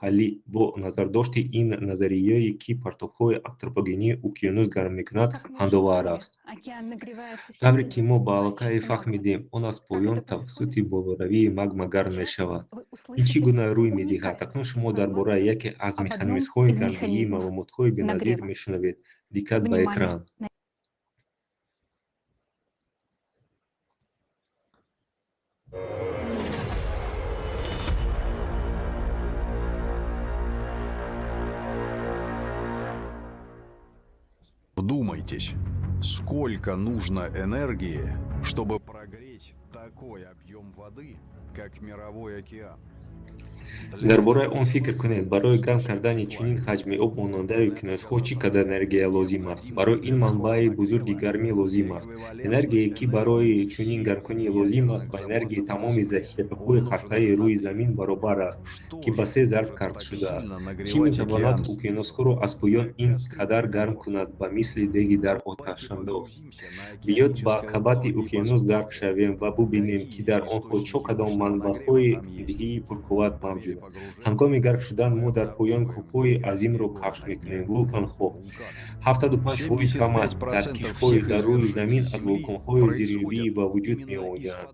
Маҳаллӣ бо назардошти ин назарияе, ки партовҳои антропогенӣ уқёнус гарм мекунад, пандовар аст. Тавре ки мо ба аллакай фаҳмидем, он аз поён тавассути болоравии магма гарм мешавад. Ин чӣ гуна рӯй медиҳад? Акнун шумо дар бораи яке аз механизмҳои гармдиҳии маълумотҳои беназир мешунавед. Диққат ба экран. Вдумайтесь, сколько нужно энергии, чтобы прогреть такой объем воды, как мировой океан. Дар бораи он фикр кунед, барои гарм кардани чунин ҳаҷми об монандаи уқёнусҳо чӣ қадар энергия лозим аст? Барои ин манбаи бузурги гармӣ лозим аст. Энергие, ки барои чунин гармкунӣ лозим аст, ба энергияи тамоми захираҳои ҳастаи рӯи замин баробар аст, ки ба се зарб кард шудааст. Чӣ метавонад уқёнусҳоро аз поён ин қадар гарм кунад, ба мисли деги дар оташандоз? Биёд ба қабати уқёнус ғарқ шавем ва бубинем, ки дар онҳо чо кадом манбаъҳои гармдиҳии пурқувват мавҷуданд. Ҳангоми гарқ шудан мо дар поён кӯҳҳои азимро кашф мекунем, вулканҳо. 75% ҳама таркишҳои дар рӯи замин аз вулканҳои зериобӣ ба вуҷуд меоянд.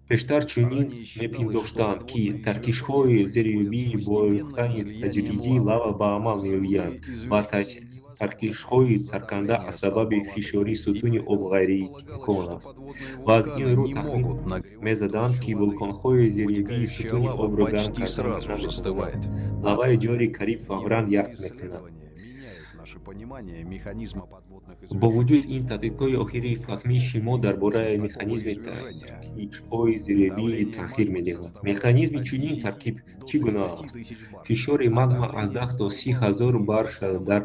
Пештар чунин мепиндоштанд, ки таркишҳои зериобӣ бо рехтани таҷридии лава ба амал меоянд ва таркишҳои тарканда аз сабаби фишори сутуни об ғайриимкон аст. Ва аз ин рӯ тахмин мезаданд, ки вулканҳои зериобии сутуни обро гарм кардан наметавонанд. Лаваи ҷорӣ қариб фавран ях мекунад. Бо вуҷуди ин, тадқиқотҳои охири фаҳмиши мо дар бораи механизми таркишҳои зериобӣ тағйир медиҳад. Механизми чунин таркиб чӣ гуна аст? Фишори магма аз 10 то 30 ҳазор бар дар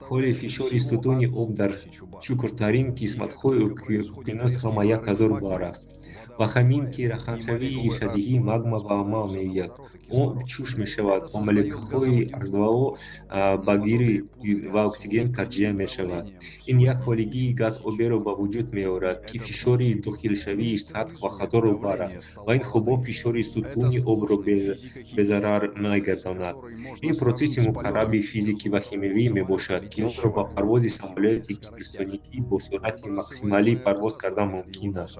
ҳоли фишори сутуни об дар чуқуртарин қисматҳои уқёнус ҳама 1000 бар аст. Ва ҳамин ки рахнашавии шадиди магма ба амал меояд, он ҷӯш мешавад ва молекулаҳои H2O ба гири ва оксиген тарҷиҳ мешавад. Ин як ҳолигии газоберо ба вуҷуд меорад, ки фишори дохилшавии сатҳ ба ҳазору бар аст ва ин хубоб фишори сутуни обро безарар мегардонад. Ин протсесси мукарраби физикӣ ва химиявӣ мебошад, ки онро ба парвози самолёти гиперсоникӣ бо суръати максималӣ парвоз кардан мумкин аст.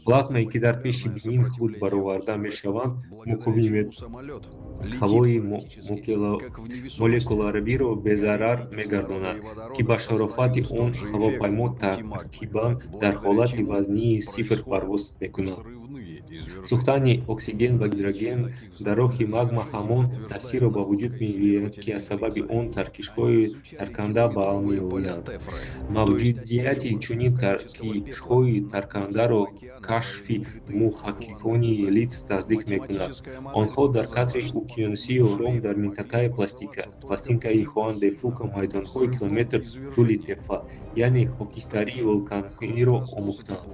Плазмае, ки дар пеши бинии худ бароварда мешаванд, муқовиматҳои молекулавиро безарар мегардонад, ки ба шарофати он ҳавопаймо тақрибан дар ҳолати вазнии сифр парвоз мекунад. Сӯхтани оксиген ва гидроген дар роҳи магма ҳамон таъсирро ба вуҷуд меояд, ки аз сабаби он таркишҳои тарканда ба амал меоянд. Мавҷудияти чунин таркишҳои таркандаро кашфи муҳаққиқони Лидс тасдиқ мекунад. Онҳо дар қатри уқёнусии Ором дар минтақаи пластинкаи Хуан-де-Фука майдонҳои километр тӯли тефа, яъне хокистарии вулканиро омӯхтанд.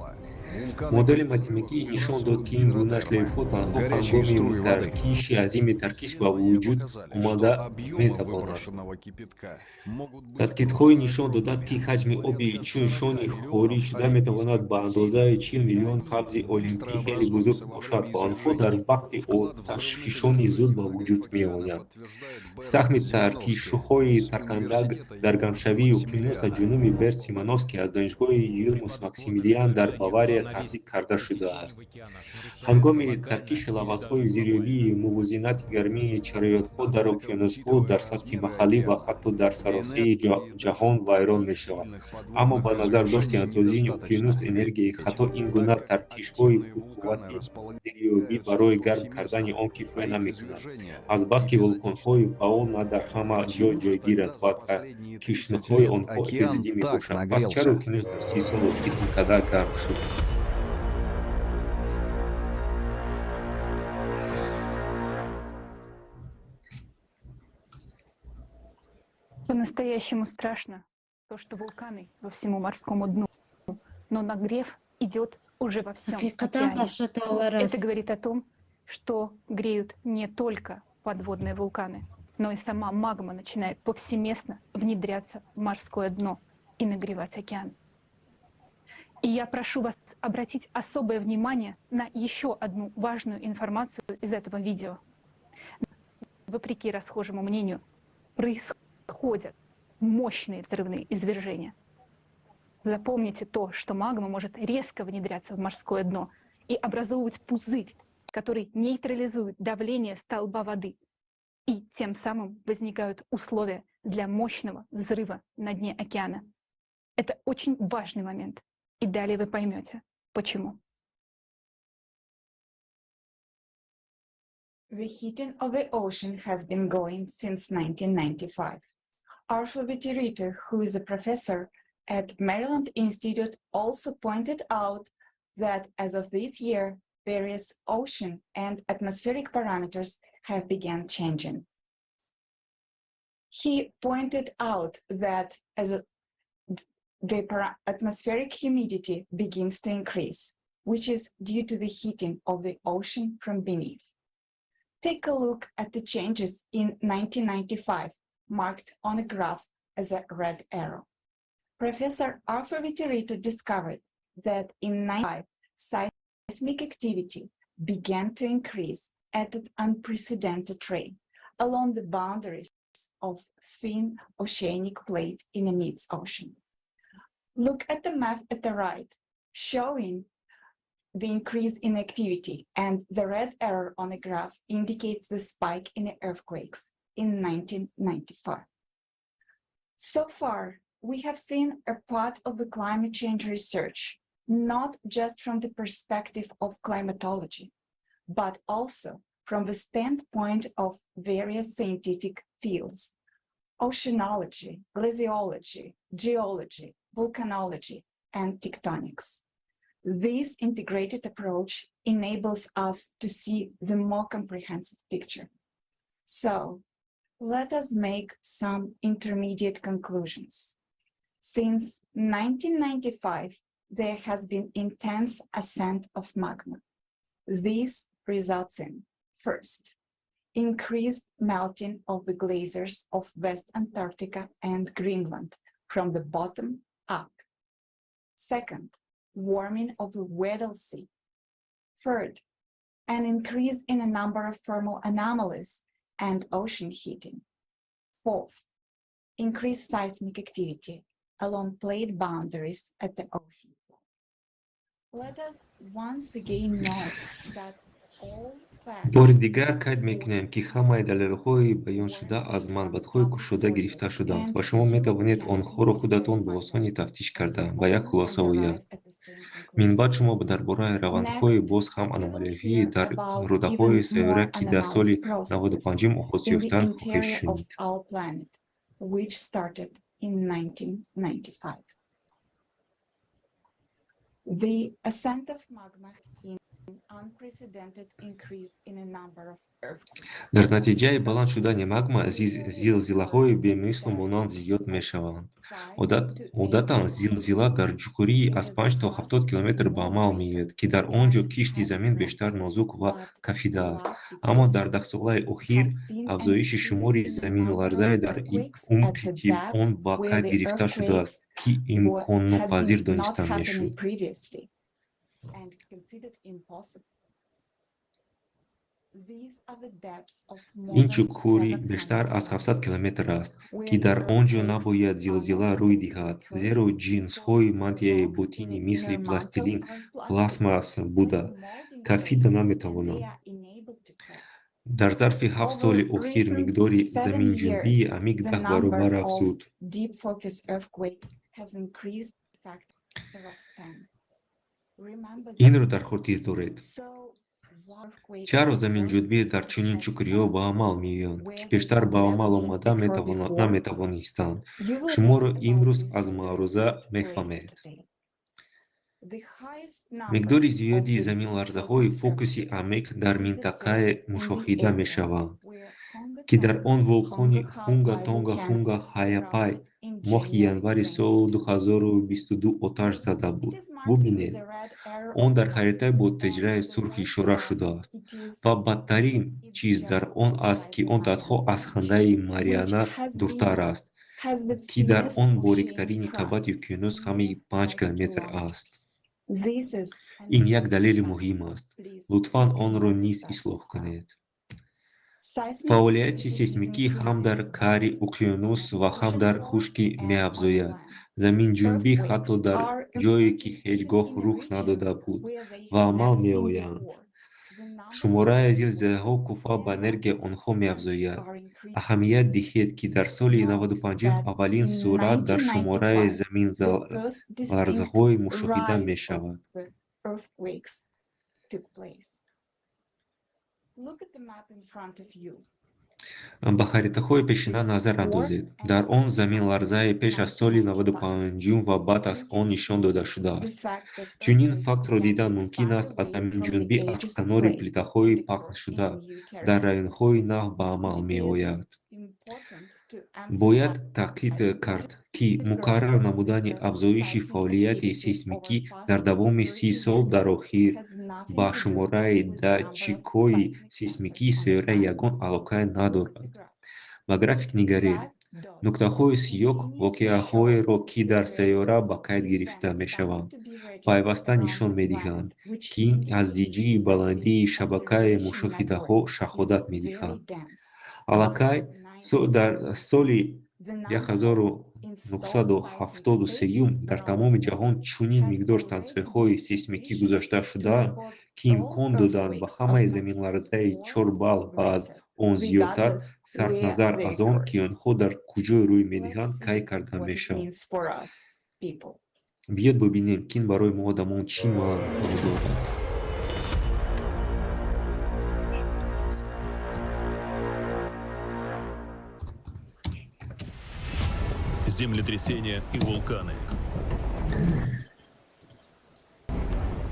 Модели математикӣ нишон дод, ки ин гуна шлейфҳо танҳо ҳангоми таркиши азими таркиш ба вуҷуд омада метавонад. Тадқиқотҳо нишон доданд, ки ҳаҷми оби чун шони хориҷ шуда метавонад ба андозаи 40 миллион ҳавзи олимпӣ хеле бузург бошад ва онҳо дар вақти оташфишони зуд ба вуҷуд меоянд. Саҳми таркишҳои тарканда дар гармшавии уқёнус аз ҷониби Берт Симановский аз Донишгоҳи Юлмус Максимилиан дар Бавария тасдиқ карда шудааст. Ҳангоми таркиши лавазҳои зериобии мувозинати гармии шароитҳо дар уқёнусҳо дар сатҳи маҳаллӣ ва ҳатто дар саросари ҷаҳон вайрон мешавад. Аммо ба назар дошти андозаи уқёнус энергияи хато ин гуна таркишҳои пурқуввати зериобӣ барои гарм кардани он кифоя намекунад. Азбаски вулконҳои фаъол на дар ҳама ҷой ҷойгиранд ва таркишҳои онҳо эпизодӣ мебошанд. Пас чаро уқёнус дар 30 соли охир ин қадар гарм шуд? По-настоящему страшно то, что вулканы во всему морскому дну, но нагрев идет уже во всем океане. Это говорит о том, что греют не только подводные вулканы, но и сама магма начинает повсеместно внедряться в морское дно и нагревать океан. И я прошу вас обратить особое внимание на еще одну важную информацию из этого видео. Вопреки расхожему мнению, происходят мощные взрывные извержения. Запомните то, что магма может резко внедряться в морское дно и образовывать пузырь, который нейтрализует давление столба воды. И тем самым возникают условия для мощного взрыва на дне океана. Это очень важный момент. И далее вы поймете, почему. The heating of the ocean has been going since 1995. Arthur Viterito, who is a professor at Maryland Institute, also pointed out that as of this year, various ocean and atmospheric parameters have begun changing. He pointed out that as the atmospheric humidity begins to increase, which is due to the heating of the ocean from beneath. Take a look at the changes in 1995, marked on a graph as a red arrow. Professor Arthur Viterito discovered that in 1995, seismic activity began to increase at an unprecedented rate along the boundaries of thin oceanic plate in the mid-ocean. Look at the map at the right, showing the increase in activity, and the red arrow on the graph indicates the spike in the earthquakes in 1995. So far, we have seen a part of the climate change research, not just from the perspective of climatology, but also from the standpoint of various scientific fields: oceanology, glaciology, geology, volcanology, and tectonics. This integrated approach enables us to see the more comprehensive picture. So, let us make some intermediate conclusions. Since 1995, there has been intense ascent of magma. This results in, first, increased melting of the glaciers of West Antarctica and Greenland from the bottom up. Second, warming of the Weddell Sea. Third, an increase in a number of thermal anomalies and ocean heating. Fourth, increased seismic activity along plate boundaries at the ocean floor. Let us once again note that Бори дигар қайд мекунем, ки ҳамаи далелҳои баёншуда аз манбаъҳои кушода гирифта шуданд ва шумо метавонед онҳоро худатон бо осонӣ тафтиш карда ба як хулоса ояд. Минбаъд шумо дар бораи равандҳои боз ҳам аномалиявӣ дар рӯдаҳои сайёра, ки дар соли 95-ум оғоз ёфтанд, хоҳед шунид. Which started in 1995. The ascent of magma in unprecedented increase in a number of earthquakes. Дар натиҷаи баланд шудани магма зилзилаҳои бемислу монанд зиёд мешаванд. Одатан зилзила дар чуқурии аз 5 то 70 километр ба амал меояд, ки дар он ҷо кишти замин бештар нозук ва кафидааст. Аммо дар даҳсолаи охир афзоиши шумори заминларзае дар умқи ки он ба қайд гирифта шудааст, ки имконнопазир дониста мешуд. And considered impossible. These are the depths of more Ин than чуқурӣ 700 бештар аз 700 километр аст, where ки дар the он ҷо earthquakes набояд are зилзила not рӯй supposed to диҳад, occur зеро because ҷинсҳои the мантияи rocks in ботинӣ the мисли inner mantle пластилин, are plastic пластмасс буда, and molding кафида clay, and they наметавонанд. are unable to crack. Дар зарфи ҳафт Over соли охир recent миқдори seven заминҷунбии years, амиқ the 10 number баробар of афзуд. deep focus earthquake has increased factor of 10. Remember Инро this. дар хотир доред. So, why earthquake Чаро occur заминҷунбӣ дар at чунин such чуқуриҳо depth ба амал меоянд, ки where they пештар have ба never амал been омада occur before? наметавонистанд? You will Шуморо hear about имрӯз this аз маъруза later мефаҳмед. today. The highest number Миқдори of зиёди the deep заминларзаҳои focus фокуси earthquakes амиқ дар is минтақае observed in the мушоҳида area мешаванд, where Honga ки дар Tonga он вулқони Honga Хунга Ha'apai Тонга volcano Хунга Ҳаяпай erupted in моҳи January январи соли 22. 2022 оташ зада It буд. is marked with Бубинед, a red arrow он on дар the map, харита бо and теҷраи the сурх right ишора above шудааст. it is Ва бадтарин it's чиз дар just он аст, outside ки the он танҳо Mariana аз Trench, хандаи which Мариана has been дуртар аст, has the ки дар thinnest он oceanic бориктарини қабати crust, уқёнус mere ҳамаи 5 5 километр аст. kilometers. Ин як далели муҳим аст. Лутфан онро низ ислоҳ кунед. Фаъолияти сейсмикӣ ҳам дар қаъри уқёнус ва ҳам дар хушкӣ меафзояд. Заминҷунбӣ ҳатто дар ҷое, ки ҳеҷ гоҳ рух надода буд, ба амал меоянд. Шумораи зилзилаҳо куфа ба энергияи онҳо меафзояд. Аҳамият диҳед, ки дар соли 95 аввалин суръат дар шумораи заминларзаҳо мушоҳида мешавад. Ба харитаҳои пешина назар андозед. Дар он заминларзаи пеш аз соли 95 ва баъд аз он нишон дода шудааст. Чунин фактро дидан мумкин аст аз заминҷунбӣ аз канори плитаҳои паҳншуда дар районҳои нав ба амал меояд. Бояд таъкид кард, ки мукаррар намудани афзоиши фаъолияти сейсмикӣ дар давоми 30 сол дар охир ба шумораи датчикҳои сейсмикии сайёра ягон алоқа надорад. Ба график нигаред. Нуктаҳои сиёҳ воқеаҳоеро, ки дар сайёра ба қайд гирифта мешаванд, пайваста нишон медиҳанд, ки ин аз зичии баландии шабакаи мушоҳидаҳо шаҳодат медиҳад. Аллакай дар соли 1973 дар тамоми ҷаҳон чунин миқдор стансияҳои сейсмикӣ гузошта шудаанд, ки имкон доданд ба ҳамаи заминларзаи 4 балл ва аз он зиёдтар, сарф назар аз он, ки онҳо дар куҷо рӯй медиҳанд, қайд карда мешаванд. Биёед бибинем, ки ин барои мо одамон чӣ маъно дорад. Землетрясения и вулканы.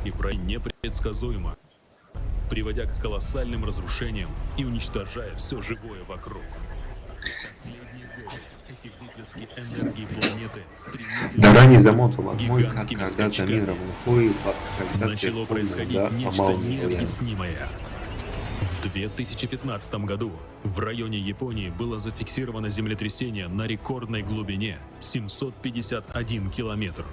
И непредсказуемо, приводя к колоссальным разрушениям и уничтожая все живое вокруг. Последние годы эти выплески энергии планеты Дар айни замон гигантскими карда замин скачками. равонҳои ба Начало гравитатсияи происходить монда нечто амал меоянд. необъяснимое. В 2015 году в районе Японии было зафиксировано землетрясение на рекордной глубине 751 километр.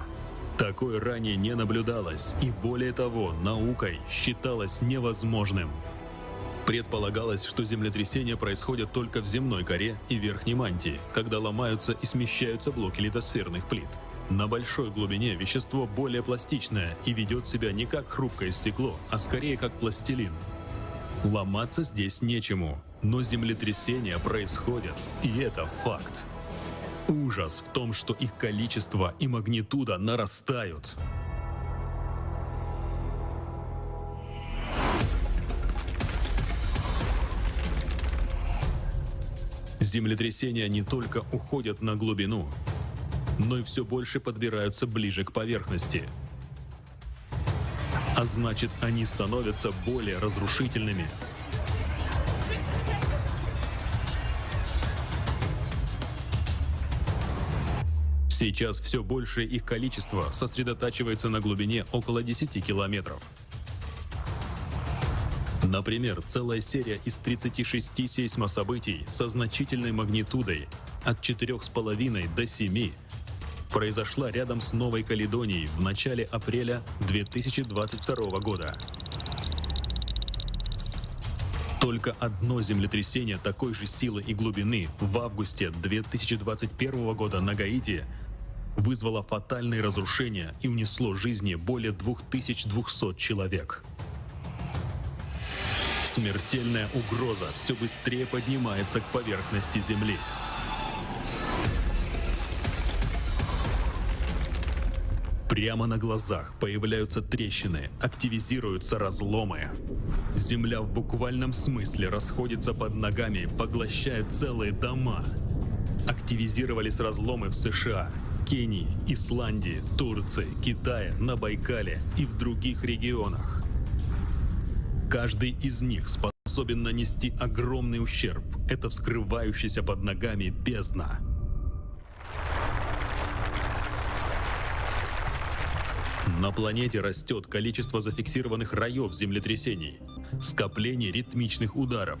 Такое ранее не наблюдалось и, более того, наукой считалось невозможным. Предполагалось, что землетрясения происходят только в земной коре и верхней мантии, когда ломаются и смещаются блоки литосферных плит. На большой глубине вещество более пластичное и ведет себя не как хрупкое стекло, а скорее как пластилин. Ломаться здесь нечему, но землетрясения происходят, и это факт. Ужас в том, что их количество и магнитуда нарастают. Землетрясения не только уходят на глубину, но и все больше подбираются ближе к поверхности. А значит, они становятся более разрушительными. Сейчас все большее их количество сосредотачивается на глубине около 10 километров. Например, целая серия из 36 сейсмособытий со значительной магнитудой от 4,5 до 7 произошла рядом с Новой Каледонией в начале апреля 2022 года. Только одно землетрясение такой же силы и глубины в августе 2021 года на Гаити вызвало фатальные разрушения и унесло жизни более 2200 человек. Смертельная угроза все быстрее поднимается к поверхности Земли. Прямо на глазах появляются трещины, активизируются разломы. Земля в буквальном смысле расходится под ногами, поглощая целые дома. Активизировались разломы в США, Кении, Исландии, Турции, Китае, на Байкале и в других регионах. Каждый из них способен нанести огромный ущерб. Это вскрывающаяся под ногами бездна. На планете растет количество зафиксированных раев землетрясений, скоплений ритмичных ударов.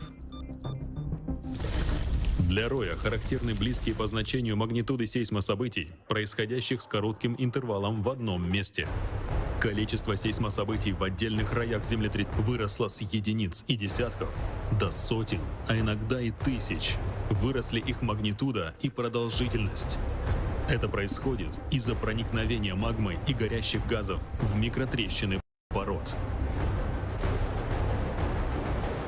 Для роя характерны близкие по значению магнитуды сейсмособытий, происходящих с коротким интервалом в одном месте. Количество сейсмособытий в отдельных роях землетрясений выросло с единиц и десятков до сотен, а иногда и тысяч. Выросли их магнитуда и продолжительность. Это происходит из-за проникновения магмы и горящих газов в микротрещины пород.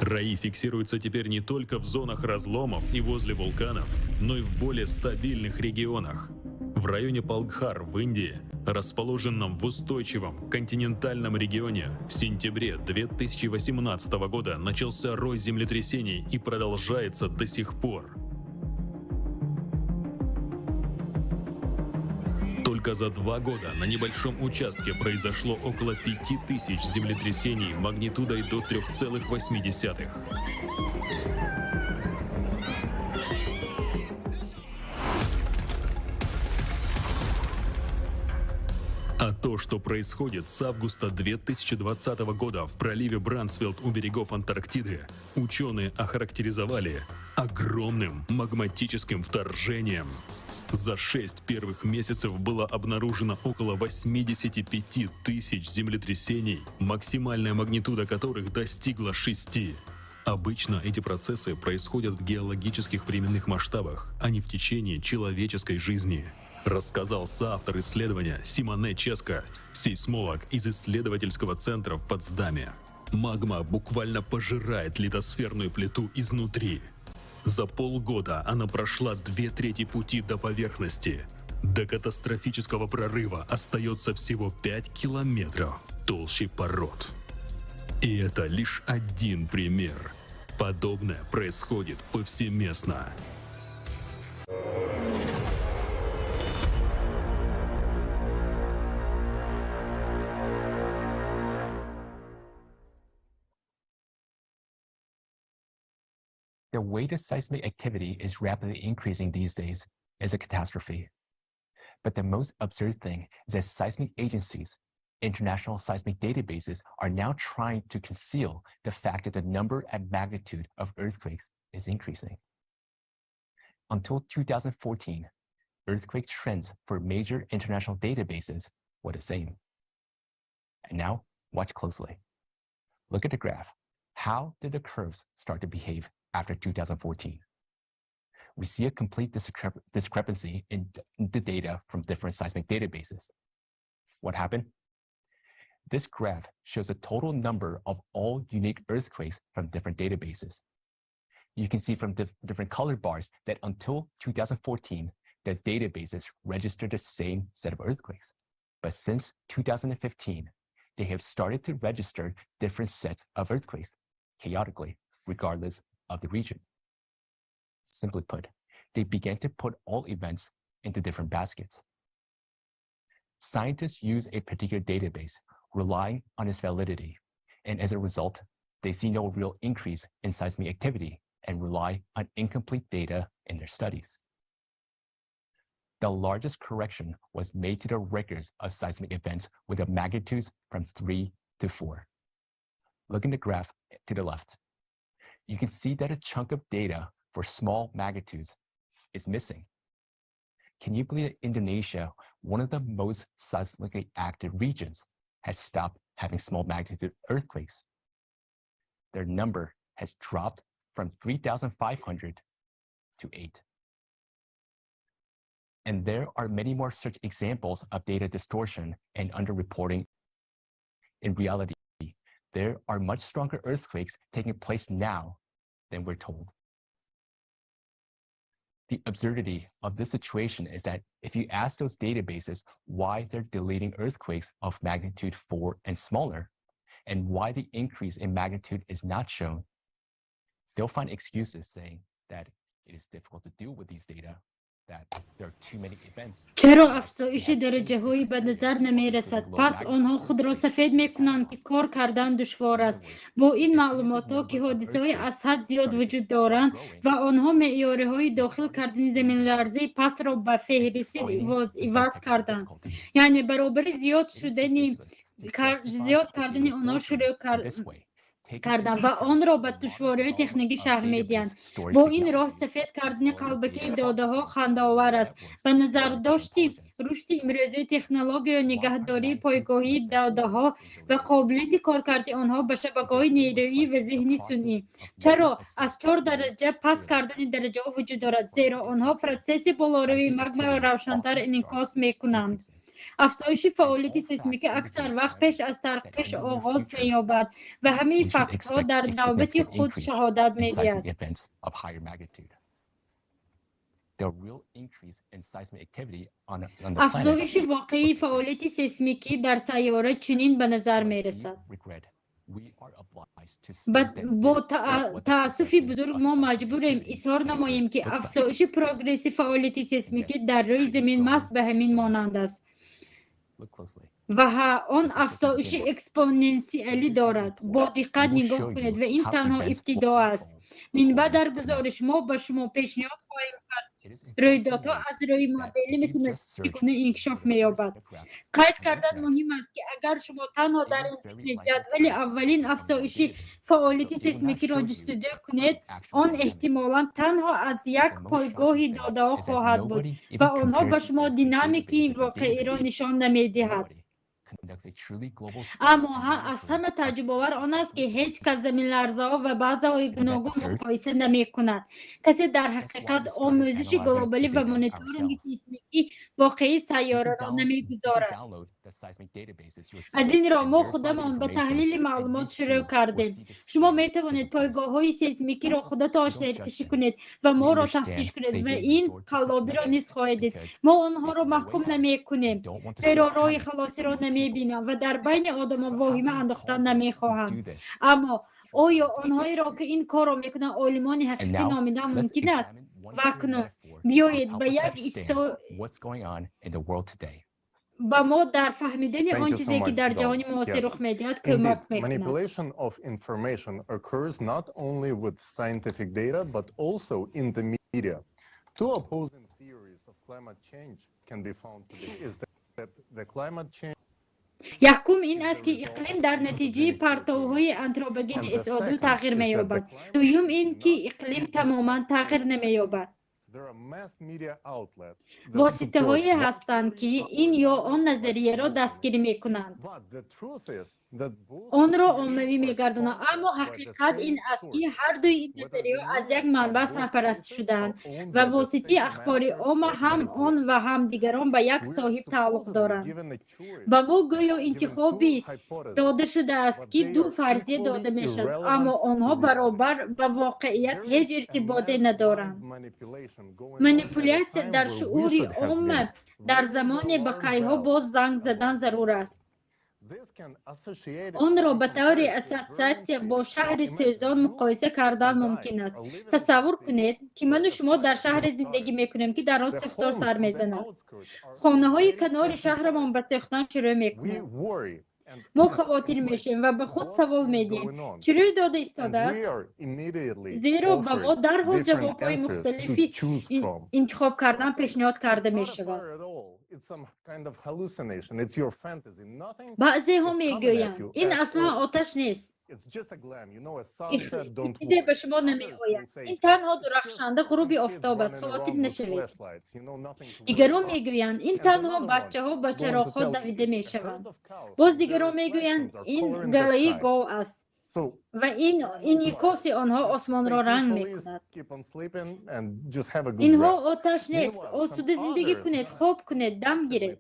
Раи фиксируются теперь не только в зонах разломов и возле вулканов, но и в более стабильных регионах. В районе Палгхар в Индии, расположенном в устойчивом континентальном регионе, в сентябре 2018 года начался рой землетрясений и продолжается до сих пор. Только за 2 года на небольшом участке произошло около 5000 землетрясений магнитудой до 3,8. А то, что происходит с августа 2020 года в проливе Брансфилд у берегов Антарктиды, ученые охарактеризовали огромным магматическим вторжением. За 6 первых месяцев было обнаружено около 85 тысяч землетрясений, максимальная магнитуда которых достигла 6. Обычно эти процессы происходят в геологических временных масштабах, а не в течение человеческой жизни, рассказал соавтор исследования Симоне Ческо, сейсмолог из исследовательского центра в Потсдаме. Магма буквально пожирает литосферную плиту изнутри. За полгода она прошла 2/3 пути до поверхности. До катастрофического прорыва остается всего 5 километров толще пород. И это лишь один пример. Подобное происходит повсеместно. The way the seismic activity is rapidly increasing these days is a catastrophe. But the most absurd thing is that seismic agencies, international seismic databases, are now trying to conceal the fact that the number and magnitude of earthquakes is increasing. Until 2014, earthquake trends for major international databases were the same. And now, watch closely. Look at the graph. How did the curves start to behave after 2014? We see a complete discrepancy in the data from different seismic databases. What happened? This graph shows the total number of all unique earthquakes from different databases. You can see from different color bars that until 2014, the databases registered the same set of earthquakes. But since 2015, they have started to register different sets of earthquakes, chaotically, regardless of the region. Simply put, they began to put all events into different baskets. Scientists use a particular database, relying on its validity, and as a result, they see no real increase in seismic activity and rely on incomplete data in their studies. The largest correction was made to the records of seismic events with the magnitudes from 3 to 4. Look in the graph to the left. You can see that a chunk of data for small magnitudes is missing. Can you believe that Indonesia, one of the most seismically active regions, has stopped having small magnitude earthquakes? Their number has dropped from 3,500 to 8. And there are many more such examples of data distortion and underreporting. In reality, there are much stronger earthquakes taking place now than we're told. The absurdity of this situation is that if you ask those databases why they're deleting earthquakes of magnitude 4 and smaller, and why the increase in magnitude is not shown, they'll find excuses saying that it is difficult to deal with these data, that there are too many events. Чаро афзоиши дараҷаҳои ба назар намерасад? Пас онҳо худро сафед мекунанд, ки кор кардан душвор аст. Бо ин маълумотҳо, ки ҳодисаҳои аз ҳад зиёд вуҷуд доранд ва онҳо меъёриҳои дохил кардани заминларзаи пастро ба феҳристи иваз карданд. Яъне баробари зиёд шудани зиёд кардани онҳо шурӯъ кард. карданд ва онро ба душвориҳои техникӣ шарҳ медиҳанд. Бо ин роҳ сафед кардани қалбакии додаҳо хандаовар аст. Ба назардошти рушди имрӯзаи технология, нигаҳдории пойгоҳии додаҳо ва қобилияти коркарди онҳо ба шабакаҳои нерӯӣ ва зеҳни сунъӣ, чаро аз чор дараҷа паст кардани дараҷаҳо вуҷуд дорад? Зеро онҳо протсесси болоравии магмаро равшантар инъикос мекунанд. Афзоиши фаъолияти сейсмикӣ аксар вақт пеш аз тарқиш оғоз меёбад ва ҳамаи фактҳо дар навбати худ шаҳодат медиҳад. Афзоиши воқеии фаъолияти сейсмикӣ дар сайёра чунин ба назар мерасад. Бо таассуфи бузург, мо маҷбурем изҳор намоем, ки афзоиши прогресси фаъолияти сейсмикӣ дар рӯи замин маҳз ба ҳамин монанд аст ва он афзоиши экспоненсиалӣ дорад. Бо диққат нигоҳ кунед, ва ин танҳо ибтидо аст. Минбаъд дар гузориш мо ба шумо пешниҳод хоҳем кард, рӯйдодҳо аз рӯи модели математикӣ чӣ гуна инкишоф меёбад. Қайд кардан муҳим аст, ки агар шумо танҳо дар интернет ҷадвали аввалин афзоиши фаъолияти сейсмикиро ҷустуҷӯ кунед, он эҳтимолан танҳо аз як пойгоҳи додаҳо хоҳад буд ва онҳо ба шумо динамикии воқеиро нишон намедиҳад. Аммо аз ҳама тааҷҷубовар он аст, ки ҳеҷ кас заминларзаҳо ва базаҳои гуногун муқоиса намекунад. Касе дар ҳақиқат омӯзиши глобалӣ ва мониторинги сейсмикии воқеии сайёраро намегузорад. Аз ин роҳ мо худамон ба таҳлили маълумот шурӯъ кардем. Шумо метавонед пойгоҳҳои сейсмикиро худатон серкашӣ кунед ва моро тафтиш кунед ва ин қаллобиро низ хоҳед дид. Мо онҳоро маҳкум намекунем, зеро роҳи халосиро намебинам ва дар байни одамон воҳима андохтан намехоҳам. Аммо оё онҳоеро, ки ин корро мекунанд, олимони ҳақиқӣ номидан мумкин аст? Ва акнун биёед ба як ба мо дар фаҳмидани он чизе, ки дар ҷаҳони муосир рух медиҳад, кӯмак мекунад. Manipulation of information occurs not only with scientific data, but also in the media. Two opposing theories of climate change can be found today is that the climate change Якум ин аст, ки иқлим дар натиҷаи партовҳои антропогени СО2 тағйир меёбад. Дуюм ин ки иқлим тамоман тағйир намеёбад. Воситаҳое ҳастанд, ки ин ё он назарияро дастгирӣ мекунанд, онро оммавӣ мегардонанд, аммо ҳақиқат ин аст, ки ҳардуи ин назарияҳо аз як манбаъ сарпарастӣ шудаанд ва воситаи ахбори омма ҳам он ва ҳам дигарон ба як соҳиб тааллуқ доранд. Ба мо гӯё интихоби дода шудааст, ки ду фарзия дода мешавад, аммо онҳо баробар ба воқеият ҳеҷ иртиботе надоранд. Манипулятсия дар шуури омма дар замоне ба кайҳо боз занг задан зарур аст. Онро ба таври ассотсиатсия бо шаҳри сӯзон муқоиса кардан мумкин аст. Тасаввур кунед, ки ману шумо дар шаҳре зиндагӣ мекунем, ки дар он сӯхтор сар мезанад. Хонаҳои канори шаҳрамон ба сӯхтан шурӯъ мекунанд. Мо хавотир мешавем ва ба худ савол медиҳем: чӣ рӯй дода истодааст? Зеро ба мо дарҳол ҷавобҳои мухталифи интихоб кардан пешниҳод карда мешавад. Баъзеҳо мегӯянд: ин аслан оташ нест, чизе ба шумо намеояд, ин танҳо дурахшанда ғуруби офтоб аст, хавотир нашавед. Дигарон мегӯянд: ин танҳо бачаҳо ба чароғҳо давида мешаванд. Боз дигарон мегӯянд: ин галаи гов аст ва ин инъикоси онҳо осмонро ранг мекунад. Инҳо оташ нест, осуда зиндагӣ кунед, хоб кунед, дам гиред.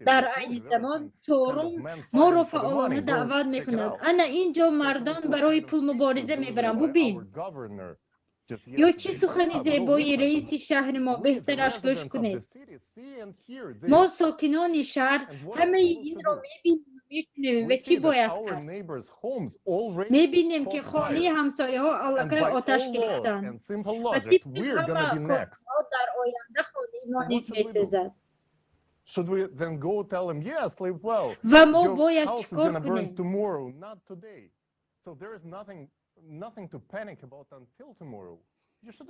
Дар айни замон чорум моро фаъолона даъват мекунад: ана ин ҷо мардон барои пул мубориза мебаранд, бубин. Ё чӣ сухани зебои раиси шаҳри мо, беҳтараш гӯш кунед. Мо, сокинони шаҳр, ҳамаи инро мебинем, мешунавем ва чӣ бояд кард? Мебинем, ки хонаи ҳамсояҳо аллакай оташ гирифтанд ва тибқи ҳама корҳо дар оянда хонаи мо низ месӯзад. Ва мо бояд чӣ кор кунем?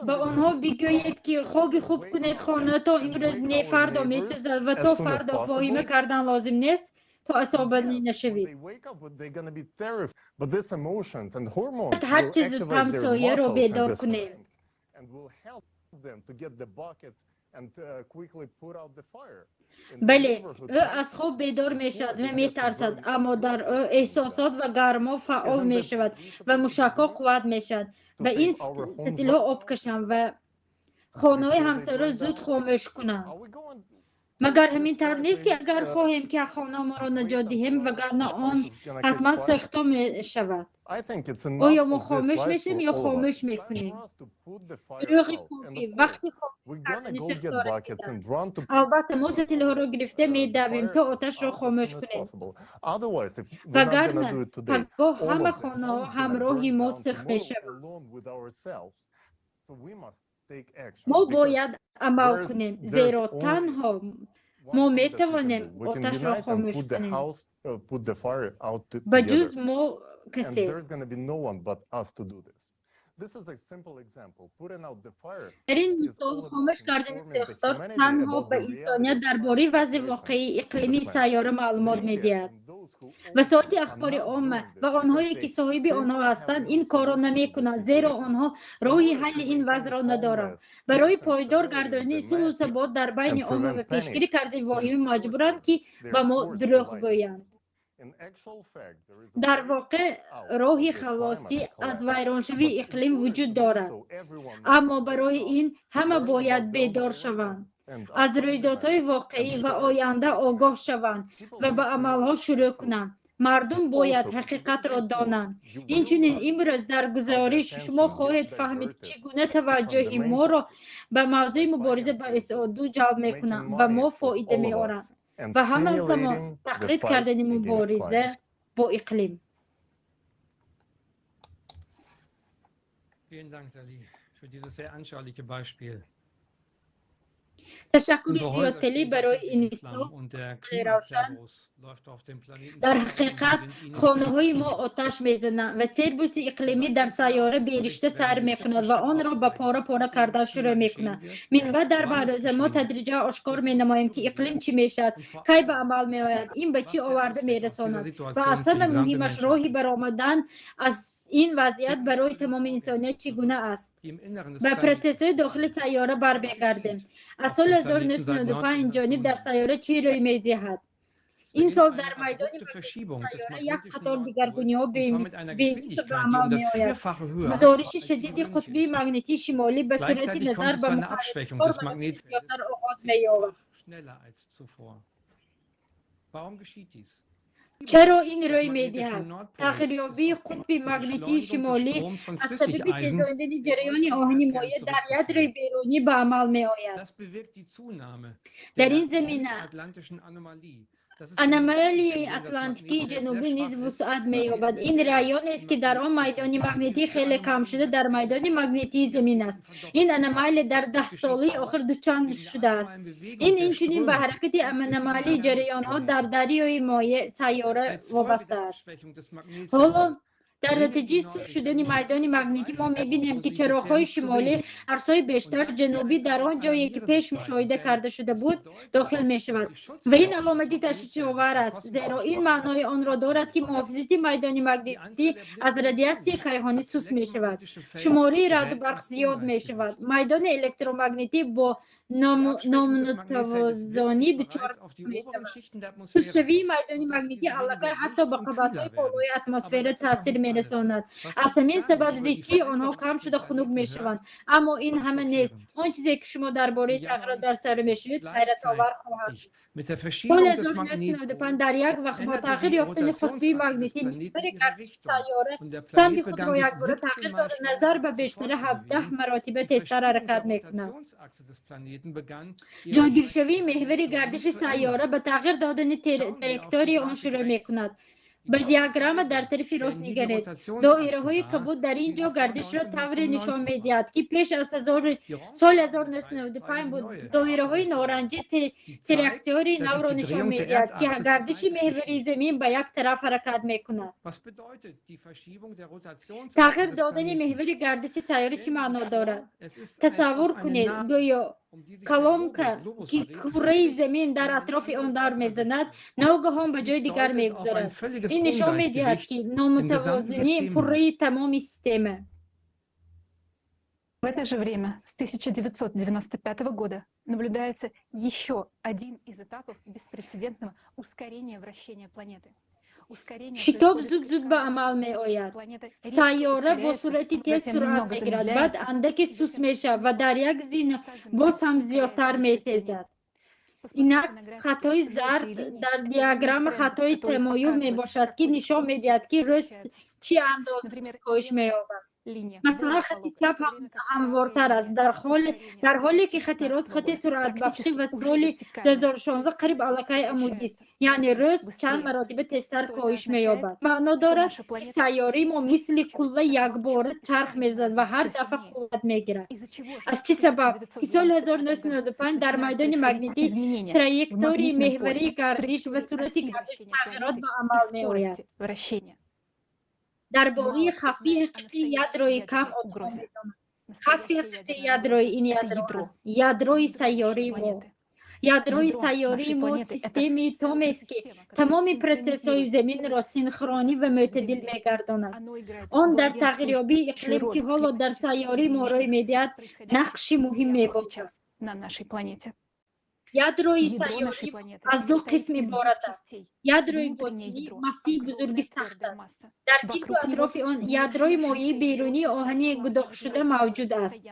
Ба онҳо бигӯед, ки хоби хуб кунед, хонаатон имрӯз не, фардо месӯзад ва то фардо воҳима кардан лозим нест. То асабонӣ нашавед. Ҳарчи зуд ҳамсояро бедор кунем. Бале, ӯ аз хоб бедор мешавад ва метарсад, аммо дар ӯ эҳсосот ва гармо фаъол мешавад ва мушакҳо қувват мешавад. Ба ин сатилҳо об кашанд ва хонаҳои ҳамсояро зуд хомӯш кунанд. Магар ҳамин тавр нест, ки агар хоҳем, ки хонаамонро наҷот диҳем, вагарна он ҳатман сӯхто мешавад? Оё мо хомӯш мешавем ё хомӯш мекунем? Дурӯғи кофӣ. Вақти хомӯш кардани сӯхто расидааст. Албатта, мо сатилҳоро гирифта медавем, то оташро хомӯш кунем, вагарна пагоҳ ҳама хонаҳо ҳамроҳи мо сӯхт мешаванд. Мо бояд амал кунем, зеро танҳо мо метавонем оташро хомӯш кунем. Ба ҷуз мо касе. Дар ин мисол, хомӯш кардани сӯхтор танҳо ба инсоният дар бораи вазъи воқеии иқлимии сайёра маълумот медиҳад. Васоити ахбори омма ва онҳое, ки соҳиби онҳо ҳастанд, ин корро намекунанд, зеро онҳо роҳи ҳалли ин вазъро надоранд. Барои пойдор гардонидани сулҳу сабот дар байни омма ва пешгирӣ кардани воҳима маҷбуранд, ки ба мо дурӯғ гӯянд. Дар воқеъ, роҳи халосӣ аз вайроншавии иқлим вуҷуд дорад, аммо барои ин ҳама бояд бедор шаванд, аз рӯйдодҳои воқеӣ ва оянда огоҳ шаванд ва ба амалҳо шурӯъ кунанд. Мардум бояд ҳақиқатро донанд. Инчунин, имрӯз дар гузориш шумо хоҳед фаҳмид, чӣ гуна таваҷҷӯҳи моро ба мавзӯи мубориза ба СО2 ҷалб мекунанд ва мо фоида меоранд ва ҳамон замон тақлид кардани мубориза бо иқлим. Vielen Dank, Sally, für dieses sehr anschauliche Beispiel. Ташаккури зиёд, Тели, барои ин мисол равшан. Дар ҳақиқат, хонаҳои мо оташ мезананд ва Цербуси иқлимӣ дар сайёра беришта сайр мекунад ва онро ба пора-пора кардан шурӯъ мекунад. Минбаъд дар маъруза мо тадриҷан ошкор менамоем, ки иқлим чӣ мешавад, кай ба амал меояд, ин ба чӣ оварда мерасонад ва аз ҳама муҳимаш, роҳи баромадан аз ин вазъият барои тамоми инсоният чӣ гуна аст. Ба протсессҳои дохили сайёра бармегардем. Аз соли 1995 инҷониб дар сайёра чӣ рӯй медиҳад? Ин сол дар майдони сайёра як қатор дигаргуниҳо бевосита ба амал меояд. Гузориши шадиди қутбии магнитии шимолӣ ба суръати назар ба муҳарриккор зиёдтар оғоз меёбад. Чаро ин рӯй медиҳад? Тағйирёбии қутби магнитии шимолӣ аз сабаби тезондани ҷараёни оҳани моеъ дар ядрои берунӣ ба амал меояд. Дар ин замина аномалияи Атлантикии Ҷанубӣ низ вусъат меёбад. Ин районест, ки дар он майдони магнитӣ хеле кам шуда дар майдони магнитии Замин аст. Ин аномалия дар 10 солаи охир дучанд шудааст. Ин инчунин ба ҳаракати аномалии ҷараёнҳо дар дарёи моеъ сайёра вобаста аст. Ҳоло дар натиҷаи суст шудани майдони магнитӣ мо мебинем, ки чароғҳои шимолӣ арсҳои бештар ҷанубӣ, дар он ҷое ки пеш мушоҳида карда шуда буд, дохил мешавад. Ва ин аломати ташвишовар аст, зеро ин маънои онро дорад, ки муҳофизати майдони магнитӣ аз радиатсияи кайҳонӣ суст мешавад, шумораи раъду барқ зиёд мешавад, майдони электромагнитӣ бо номутавозонӣ дучор мешавад. Сустшавии майдони магнитӣ аллакай ҳатто ба қабатҳои болои атмосфера таъсир мерасонад. Аз ҳамин сабаб зичии онҳо кам шуда, хунук мешаванд. Аммо ин ҳама нест. Он чизе, ки шумо дар бораи тағйирот дар сайёра мешунавед, ҳайратовар хоҳад. Соли 1995 дар як вақт бо тағйир ёфтани қутбии магнитӣ меҳвари гардиши сайёра самти худро якбора тағйир дода, назар ба бештара 17 маротиба тезтар ҳаракат мекунад. Ҷойгиршавии меҳвари гардиши сайёра ба тағйир додани траекторияи он шурӯъ мекунад. Ба диаграмма дар тарафи рост нигаред. Доираҳои кабуд дар ин ҷо гардишро тавре нишон медиҳад, ки пеш аз соли 1995 буд. Доираҳои норанҷӣ траекторияи навро нишон медиҳад, ки гардиши меҳвари Замин ба як тараф ҳаракат мекунад. Тағйир додани меҳвари гардиши сайёра чӣ маъно дорад? Тасаввур кунед, гӯё Колонка, ки кураи замин дар атрофи он давр мезанад, ногаҳон ба ҷои дигар мегузарад. Ин нишон медиҳад, ки номутавозинии пурраи тамоми система. В это же время, с 1995 года, наблюдается еще один из этапов беспрецедентного ускорения вращения планеты. Шитоб зуд-зуд ба амал меояд. Сайёра бо суръати тез суръат мегирад, баъд андаке суст мешавад ва дар як зина боз ҳам зиёдтар метезад. Инак, хатои зард дар диаграмма хатои тамоюл мебошад, ки нишон медиҳад, ки рӯз чӣ андоза коҳиш меёбад. Масалан, хати чап ҳамвортар аст, дар ҳоле ки хати рост хати суръатбахшӣ ва соли 2016 қариб аллакай амудист, яъне рӯз чанд маротиба тезтар коҳиш меёбад. Маъно дорад, ки сайёраи мо мисли кулла якбора чарх мезанад ва ҳар дафъа қувват мегирад. Аз чӣ сабаб, ки соли 1995 дар майдони магнитӣ, траектории меҳварии гардиш ва суръати гардиш тағйирот ба амал меояд? Дар бораи хавфи ҳақиқии ядроӣ кам одамон медонанд. Хавфи ҳақиқии ядроӣ ин ядро аст, ядрои сайёраи мо. Ядрои сайёраи мо системаи томест, ки тамоми протсессҳои заминро синхронӣ ва мӯътадил мегардонад. Он дар тағйирёбии иқлим, ки ҳоло дар сайёраи мо рӯй медиҳад, нақши муҳим мебозад. Ядрои сайёрӣ аз ду қисм иборат аст. Ядрои ботинӣ массаи бузурги сахт аст. Дар гирду атрофи он ядрои моеи берунии оҳани гудохтшуда мавҷуд аст.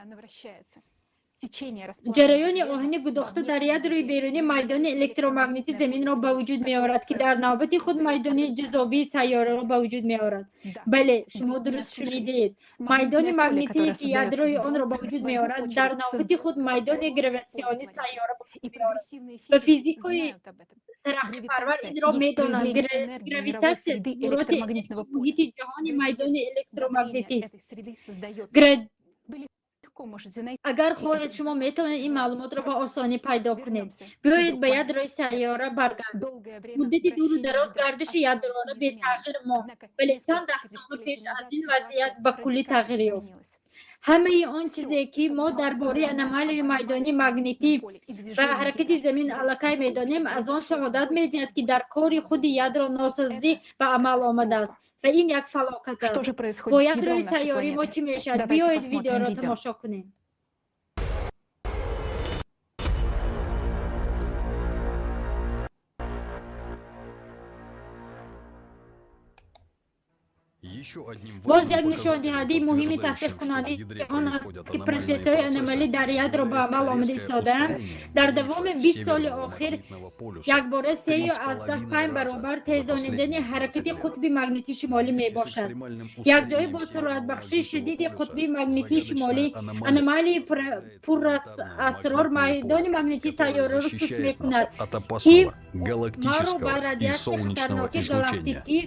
Ҷараёни оҳани гудохта дар ядрои берунӣ майдони электромагнити заминро ба вуҷуд меорад, ки дар навбати худ майдони ҷозибаи сайёраро ба вуҷуд меорад. Бале, шумо дуруст шунидед. Майдони магнитие, ки ядрои онро ба вуҷуд меорад, дар навбати худ майдони гравитатсионии сайёра ба вуҷуд меорад. Ва физикои тараққипарвар инро медонанд. Гравитатсия зуҳуроти муҳити ҷаҳони майдони электромагнитист. Агар хоҳед, шумо метавонед ин маълумотро ба осонӣ пайдо кунед. Биёед, ба ядрои сайёра баргардем. Муддати дуру дароз гардиши ядрора бетағйир монд, вале чанд даҳсола пеш аз ин вазъият ба куллӣ тағйир ёфт. Ҳамаи он чизе, ки мо дар бораи аномалияи майдони магнитӣ ва ҳаракати замин аллакай медонем, аз он шаҳодат медиҳад, ки дар кори худи ядро носозӣ ба амал омадааст ва ин як фалокат аст. Бо ядрои сайёраи мо чӣ мешавад? Биёед, видеоро тамошо кунем. Боз як нишондиҳандаи муҳими тасдиқкунандаи он аст, ки протсессҳои аномалӣ дар ядро ба амал омада истодаанд. Дар давоми 20 соли охир якбора 3,5 баробар тезонидани ҳаракати қутби магнитии шимолӣ мебошад. Якҷоя бо суръатбахшии шадиди қутби магнитии шимолӣ, аномалияи пурасрор майдони магнитии сайёраро суст мекунад, ки маро ба радиатсияи хатарноки галактикӣ.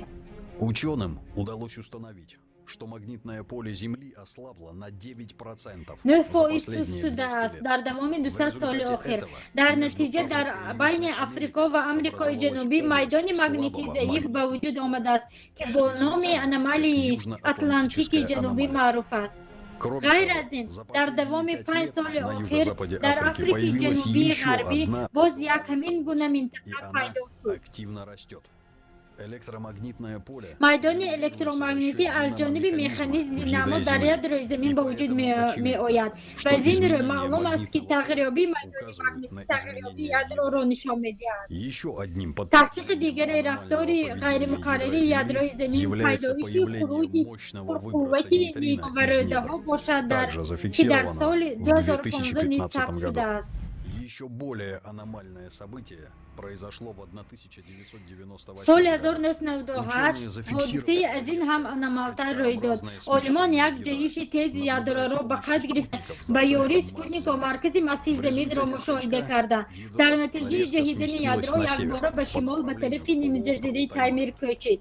Ученым удалось установить, что магнитное поле Земли ослабло на 9% 9% суст шудааст дар давоми 200 соли охир. Дар натиҷа дар байни Африко ва Амрикои Ҷанубӣ майдони магнитии заиф ба вуҷуд омадааст, ки бо номи аномалияи Атлантики Ҷанубӣ маъруф аст. Ғайр аз ин, дар давоми 5 соли охир дар Африки Ҷанубии Ғарбӣ боз як ҳамин гуна минтақа пайдо шуд. Майдони электромагнитӣ аз ҷониби механизми динамо дар ядрои замин ба вуҷуд меояд ва аз ин рӯ маълум аст, ки тағйирёбии майдони магнитӣ тағйирёбии ядроро нишон медиҳад. Тасдиқи дигари рафтори ғайримуқаррарии ядрои замин пайдоиши хуруҷи пурқуввати нигоҳварӯдаҳо бошад, ки дар соли 2015 низ сабт шудааст. Еще более аномальное событие произошло в 1998 Соли 1998 ҳодисаи аз ин ҳам аномалтар рӯй дод. Олимон як ҷаҳиши тези ядророро ба қайд гирифта, ба ёрии спутникҳо маркази массаи заминро мушоҳида карданд. Дар натиҷаи ҷаҳидани ядро якбора ба шимол, ба тарафи нимҷазираи Таймир кӯчид.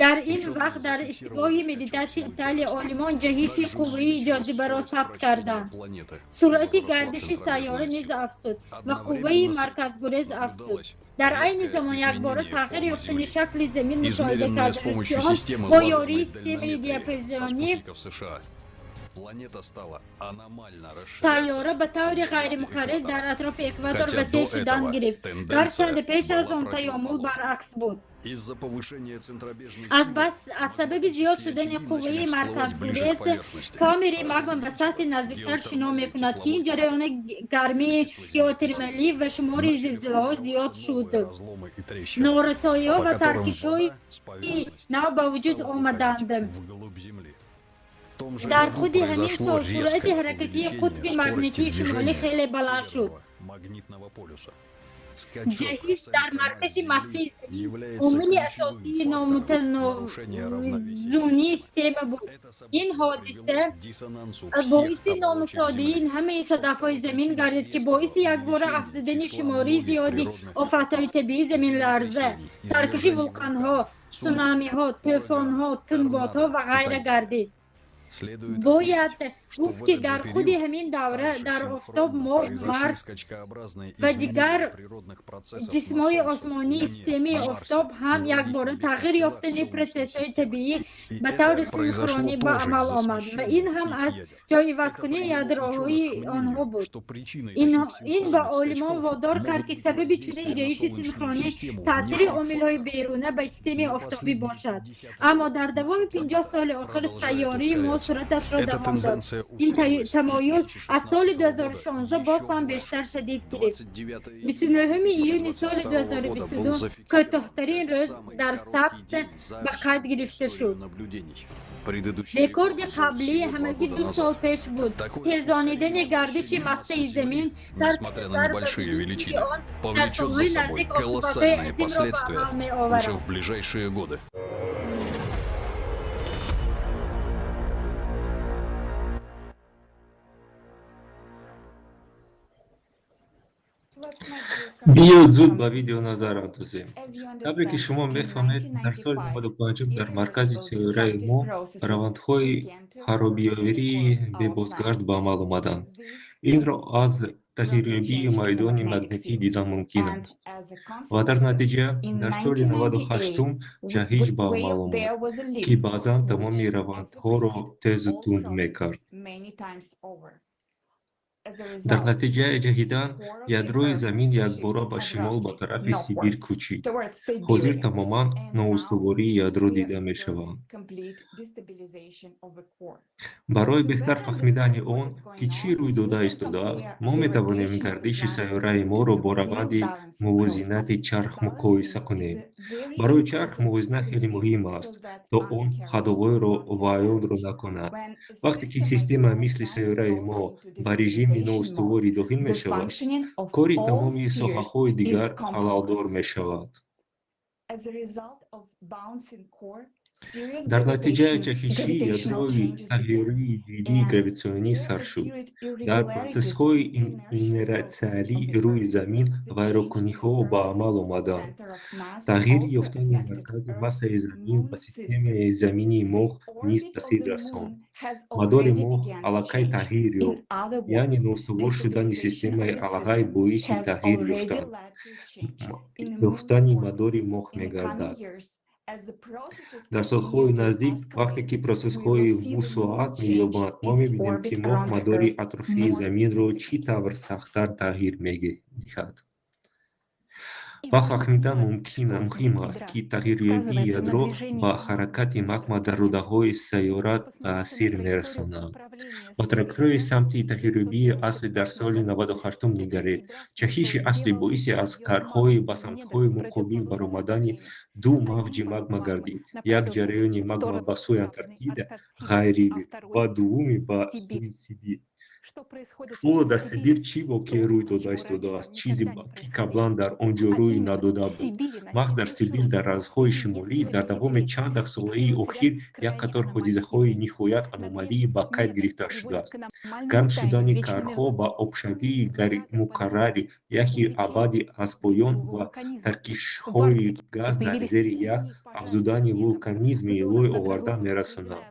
Дар ин вақт дар истгоҳи Медитаси Италия олимон ҷаҳиши қувваи ҷозибаро сабт карданд. Суръати гардиши сайёра низ афзуд ва қувваи марказгурез афзуд. Дар айни замон якбора тағйир ёфтани шакли замин мушоҳида карда шуд, ки он бо ёрии системаи диапазонӣ Сайёра ба таври ғайримуқаррар дар атрофи экватор васеъ шудан гирифт, гарчанде пеш аз он таёмул баръакс буд. Аз сабаби зиёд шудани қувваи марказгурез, камераи магма ба сатҳи наздиктар шино мекунад, ки ин ҷараёни гармии геотермалӣ ва шумори зилзилаҳо зиёд шуд. Норасоиҳо ва таркишҳои нав ба вуҷуд омаданд. Дар худи ҳамин сол суръати ҳаракатии қутби магнитии шимолӣ хеле баланд шуд. Ҷаҳиш дар маркази массаи замин омили асосии номутанозунии система буд. Ин ҳодиса боиси номусоидии ҳамаи садафҳои замин гардид, ки боиси якбора афзудани шумори зиёди офатҳои табиӣ, заминларза, таркиши вулқонҳо, сунамиҳо, тӯфонҳо, тунбодҳо ва ғайра гардид. Бояд гуфт, ки дар худи ҳамин давра дар офтоб, моҳ, Марс ва дигар ҷисмҳои осмонии системаи офтоб ҳам якбора тағйир ёфтани протсессҳои табиӣ ба таври синхронӣ ба амал омад ва ин ҳам аз ҷойивазкунии ядроҳои онҳо буд. Ин ба олимон водор кард, ки сабаби чунин ҷаҳиши синхронӣ таъсири омилҳои беруна ба системаи офтобӣ бошад. Аммо дар давоми 50 соли охир сайёраи мо суръаташро давом дод. Ин тамоюл аз соли 2016 боз ҳам бештар шадид гирифт. 29 июни соли 2022 кӯтоҳтарин рӯз дар сабт ба қайд гирифта шуд. Рекорди қаблӣ ҳамагӣ 2 сол пеш буд. Тезонидани гардиши массаи замин несмотря на небольшие величины, повлечет за собой колоссальные последствия уже в ближайшие годы. Биёед зуд ба видео назар андозем. Тавре ки шумо мефаҳмед, дар соли 95 дар маркази сайёраи мо равандҳои харобиоварии бебозгашт ба амал омаданд. Инро аз тағйирёбии майдони магнитӣ дидан мумкин аст. Ва дар натиҷа дар соли 98 ҷаҳиш ба амал омад, ки баъзан тамоми равандҳоро тезу тунд мекард. Дар натиҷаи ҷаҳидан ядрои замин якбора ба шимол ба тарафи Сибир кӯчид. Ҳозир тамоман ноустувории ядро дида мешаванд. Барои беҳтар фаҳмидани он, ки чӣ рӯй дода истодааст, мо метавонем гардиши сайёраи моро бо раванди мувозинати чарх муқоиса кунем. Барои чарх мувозинат хеле муҳим аст, то он ҳадовойро вайронро накунад. Вақте ки система мисли сайёраи мо ба режими ноустуворӣ дохил мешавад, кори тамоми соҳаҳои дигар халалдор мешавад. Дар натиҷаи ҷаҳиши ядрои тағйири ҷиддии гравитатсионӣ сар шуд. Дар протсессҳои инерсиалии рӯи замин вайронкуниҳо ба амал омаданд. Тағйир ёфтани маркази массаи замин ба системаи заминии моҳ низ таъсир расонд. Мадори моҳ аллакай тағйир ёфт, яъне ноустувор шудани системаи аллакай боиси тағйир ёфтани мадори моҳ мегардад. Дар солҳои наздик, вақте ки протсессҳои вусъат меёбанд, мо мебинем, ки моҳ мадори атрофии заминро чӣ тавр сахттар тағйир медиҳад. Ва фаҳмидан муҳим аст, ки тағйирёбии ядро ба ҳаракати магма дар рӯдаҳои сайёра таъсир мерасонад. Ба траекторияи самти тағйирёбии аслӣ дар соли 98 нигаред. Ҷаҳиши аслӣ боиси аз карҳои ба самтҳои муқобил баромадани ду мавҷи магма гардид. Як ҷараёни магма ба сӯи Антарктида ғайрибӣ ва дуввуми ба сӯи Сибир. Ҳоло дар Сибир чӣ воқеа рӯй дода истодааст, чизе ки қаблан дар он ҷо рӯй надода буд. Маҳз дар Сибир, дар разҳои шимолӣ, дар давоми чанд даҳсолаи охир як қатор ҳодисаҳои ниҳоят аномалӣ ба қайд гирифта шудааст. Гарм шудани карҳо ба обшавии мукаррари яхи абадӣ аз поён ва таркишҳои газ дар зери ях афзудани вулканизми лой оварда мерасонанд.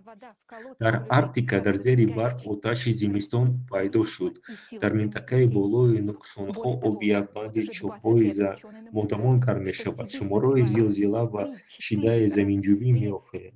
Дар Арктика дар зери барф оташи зимистон пайдо шуд. Дар минтақаи болои нуқсонҳо оби яхбанди чоҳҳои модамон гарм мешавад. Шумораи зилзила ва шиддаи заминҷунбӣ меафзояд.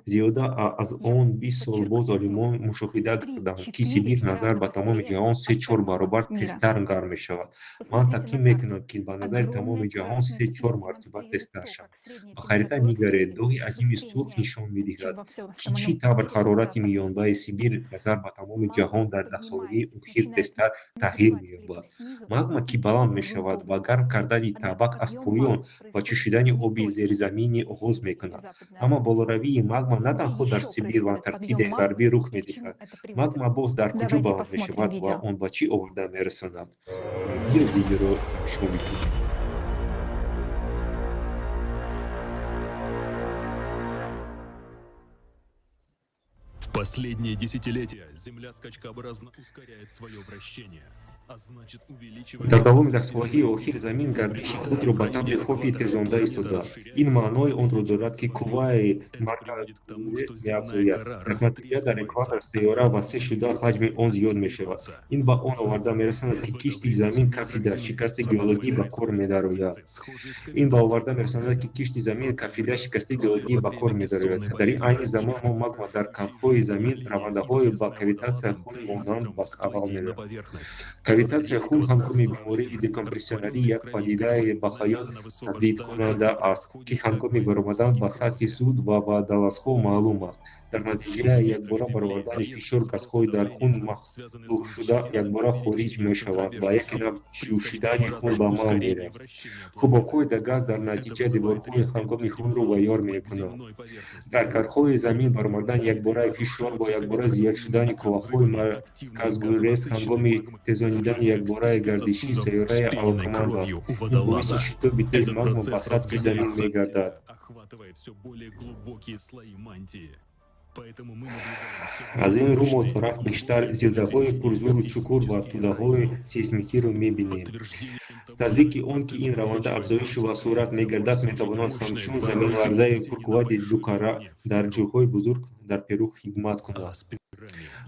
Зиёда аз он 20 сол боз олимон мушоҳида карданд, ки Сибир назар ба тамоми ҷаҳон се-чор баробар тезтар гарм мешавад. Ман таъкид мекунам, ки ба назари тамоми ҷаҳон се-чор мартиба тезтар шавад. Ба харита нигаред, доғи азими сурх нишон медиҳад, ки чӣ тавр ҳарорати миёнбаи Сибир назар ба тамоми ҷаҳон дар даҳсолаи охир тезтар тағйир меёбад. Магма, ки баланд мешавад, ба гарм кардани табақ аз поён ва ҷӯшидани оби зеризаминӣ оғоз мекунад. Аммо болоравии магма на танҳо дар Сибир ва Антарктидаи Ғарбӣ рух медиҳад. Магма боз дар куҷо баланд мешавад ва он ба чӣ оварда мерасонад? Биё видеоро тамошо бикунем. В последние десятилетия Земля скачкообразно ускоряет свое вращение. Дар давоми даҳсолаҳои охир Замин гардиши худро ба таври хофи тезонда истодааст. Ин маънои онро дорад, ки қувваи марказгурез меафзояд. Дар натиҷа дар экватор сайёра васеъ шуда, ҳаҷми он зиёд мешавад. Ин ба он оварда мерасонад, ки кишти Замин кафида, шикасти геологӣ ба кор медарояд. Ин ба оварда мерасонад, ки кишти Замин кафида, шикасти геологӣ ба кор медарояд. Дар айни замон мо магма дар канҳои Замин равандаҳои ба кавитатсияи хун монанд ба аввал меояд. Кавитатсияи хун ҳангоми бемории декомпрессионалӣ як падидаи ба ҳаёт таҳдидкунанда аст, ки ҳангоми баромадан ба сатҳи зуд ва ба далазҳо маълум аст. Дар натиҷаи якбора баровардани фишор газҳои дар хун маҳлулшуда якбора хориҷ мешаванд ва як навъ ҷӯшидани хун ба амал мерасад. Ҳубобҳои газ дар натиҷа деворҳои ҳангоми хунро вайёр мекунанд. Дар карҳои Замин баромадани якбораи фишор бо якбора зиёд шудани қувваҳои марказгурез ҳангоми тезонидани якбораи гардиши сайёраи алоқаманд аст. Ин боиси шитоби тези магма ба сатҳи Замин мегардад. Аз ин рӯ мо торафт бештар зилзилаҳои пурзӯру чуқур ва тӯдаҳои сейсмикиро мебинем. Тасдиқи он, ки ин раванда афзоиш ва суръат мегардад, метавонад ҳамчун заминларзаи пурқуввати дукара дар ҷойҳои бузург дар Перу хидмат кунад.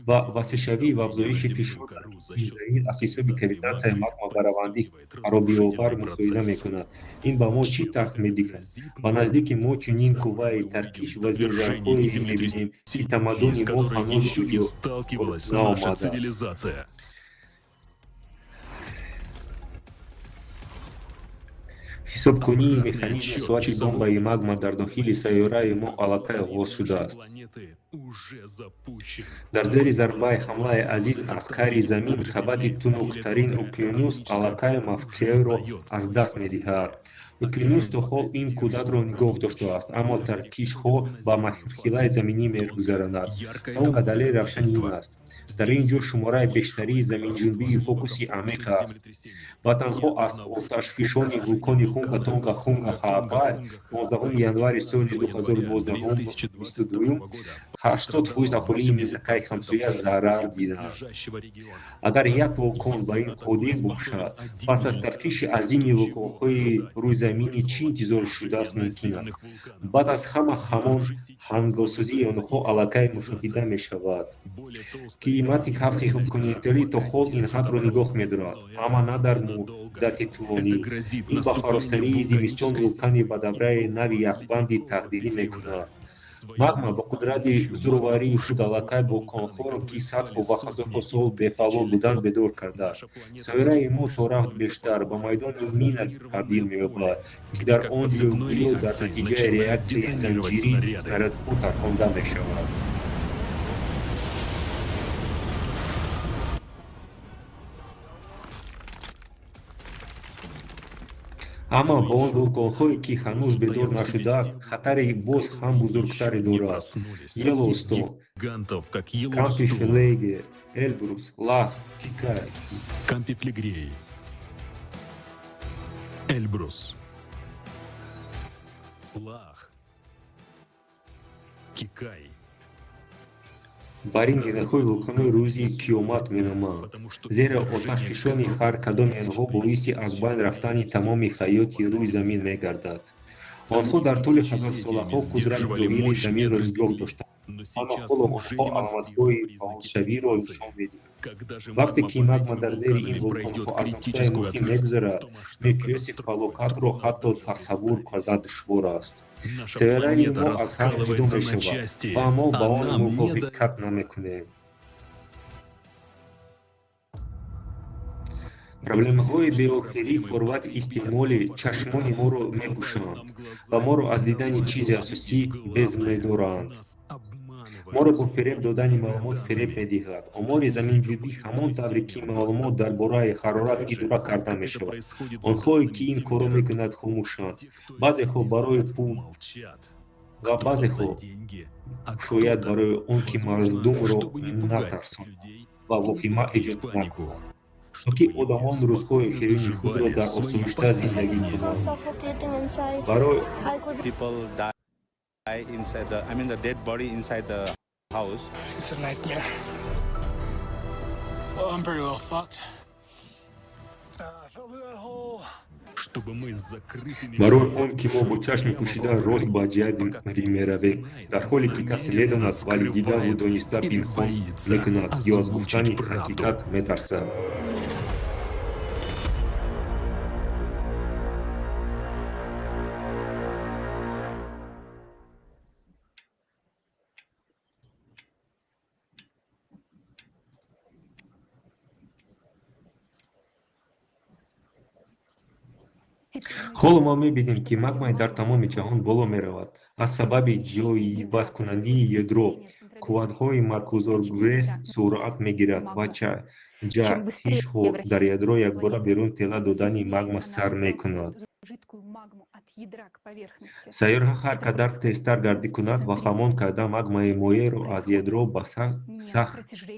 Ва васеъшавӣ ва афзоиши фишор дар кишти Замин аз ҳисоби кавитатсияи магма ба раванди харобиовар мусоида мекунад. Ин ба мо чӣ тарҳ медиҳад? Ба наздики мо чунин қувваи таркиш ва зилзилаҳое мебинем, ки тамаддуни мо ҳанӯз вуҷуд наомадааст. Ҳисобкунии механизми суръати бомбаи магма дар дохили сайёраи мо аллакай оғоз шудааст. Дар зери зарбаи ҳамлаи азиз аз кари Замин қабати тунуктарин уқёнус аллакай мавқеъро аз даст медиҳад. Уқёнус то ҳол ин қудратро нигоҳ доштааст, аммо таркишҳо ба марҳилаи заминӣ мегузаронад. Тонга далели равшани ин аст. Дар ин ҷо шумораи бештарии заминҷунбии фокуси амиқ аст. Ва танҳо аз оташфишони вулкони Хунга Тонга Хунга Хаапай 15 январи соли 2022 80% аҳолии минтақаи ҳамсоя зарар диданд. Агар як вулкон ба ин қодир бошад, пас аз таркиши азими вулконҳои рӯйзаминӣ чӣ интизор шудааст мумкин аст? Баъд аз ҳама ҳамон ҳангосозии онҳо аллакай мушоҳида мешавад. Климати ҳавзи континенталӣ то ҳол ин ҳадро нигоҳ медорад, аммо на дар муддати тӯлонӣ. Ин ба фаросарии зимистон вулкани ба давраи нави яхбандӣ таҳдидӣ мекунад. Магма бо қудрати зӯроварии худ аллакай вулконҳоро, ки садҳо ва ҳазорҳо сол бефаъол буданд, бедор кардааст. Сайёраи мо то рафт бештар ба майдони мина табдил меёбад, ки дар он ҷо дар натиҷаи реаксияи занҷирӣ снарядҳо тарконда мешавад. Аммо ба он вулконҳое, ки ҳанӯз бедор нашудаанд, хатари боз ҳам бузургтаре дорад. Йеллоустон, Кампи Флегрей, Эльбрус, Лах, Кикай. Кампи Флегрей, Эльбрус, Лах, Кикай. Бар ин гинаҳои вулкони рӯзи қиёмат меноманд, зеро оташфишони ҳар кадоми онҳо боиси аз байн рафтани тамоми ҳаёти рӯи замин мегардад. Онҳо дар тӯли ҳазорсолаҳо қудрати доирии заминро нигоҳ доштанд. Аммо ҳоло онҳо аломатҳои фаъолшавиро нишон медиҳанд. Вақте ки магма дар зери ин вулқонҳо аз нуқтаи муҳим мегузарад, миқёси фалокатро ҳатто тасаввур кардан душвор аст. Сайёраи мо аз ҳам ҷудо мешавад ва мо ба он мувофиқат намекунем. Проблемаҳои беохирии форвати истеъмолӣ чашмони моро мепӯшанд ва моро аз дидани чизи асосӣ без медоранд. Моро бо фиреб додани маълумот фиреб медиҳад. Омори заминҷунбӣ ҳамон тавре ки маълумот дар бораи ҳарорат идора карда мешавад. Онҳое ки ин корро мекунанд хомӯшанд. Баъзеҳо барои пул ва баъзеҳо шояд барои он ки мардумро натарсонанд ва воҳима эҷод накунанд, то ки одамон рӯзҳои охирини худро дар осоишта зиндагӣ кунанд. Барои inside the, I mean the dead body inside the house. It's a nightmare. Well, I'm pretty well fucked. I fell through that hole. Барои он ки мо бо чашми пӯшида рост ба ҷиҳати меравем, дар ҳоле ки касе медонад, вале дидаву дониста пинҳон мекунад ё аз гуфтани ҳақиқат метарсад. Ҳоло мо мебинем, ки магмаи дар тамоми ҷаҳон боло меравад. Аз сабаби ҷойивазкунандии ядро қувватҳои маркузоргурез суръат мегирад ва ҷаҳишҳо дар ядро якбора берун тела додани магма сар мекунад. Сайёра ҳар қадар тезтар гардӣ кунад ва ҳамон карда магмаи моеъро аз ядро ба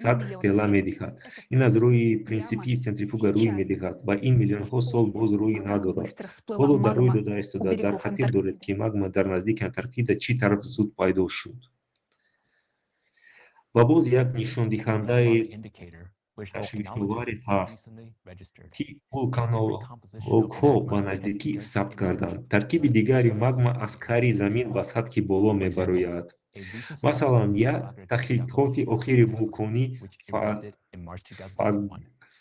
сатҳ тела медиҳад. Ин аз рӯи принсипи центрифуга рӯй медиҳад ва ин миллионҳо сол боз рӯй надорад. Ҳоло дар рӯй дода истода. Дар хотир доред, ки магма дар наздики Антарктида чӣ тавр зуд пайдо шуд. Ва боз як нишондиҳандаи ташвишоваре ҳаст, ки вулканологҳо ба наздикӣ сабт карданд. Таркиби дигари магма аз кари замин ба сатҳи боло мебарояд. Масалан, як таҳқиқоти охири вулқони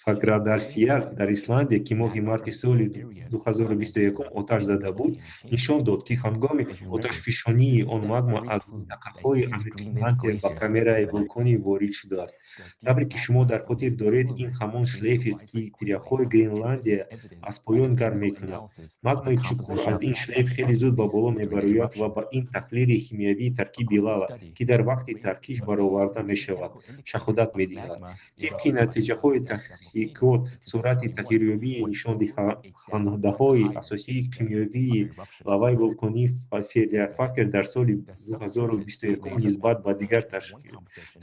Фаградалфия дар Исландия, ки моҳи марти соли 2021 оташ зада буд, нишон дод, ки ҳангоми оташфишонии он магма аз минтақаҳои амиқи мантия ба камераи вулқонӣ ворид шудааст. Тавре ки шумо дар хотир доред, ин ҳамон шлейфест, ки пиряхҳои Гренландия аз поён гарм мекунад. Магмаи чуқур аз ин шлейф хеле зуд ба боло мебарояд ва ба ин таҳлили химиявии таркиби лава, ки дар вақти таркиш бароварда мешавад, шаҳодат медиҳад. Тибқи натиҷаҳои таҳқиқот, суръати тағйирёбии нишондиҳандаҳои асосии химиявии лаваи вулқонии Фелиафакер дар соли 2021 нисбат ба дигар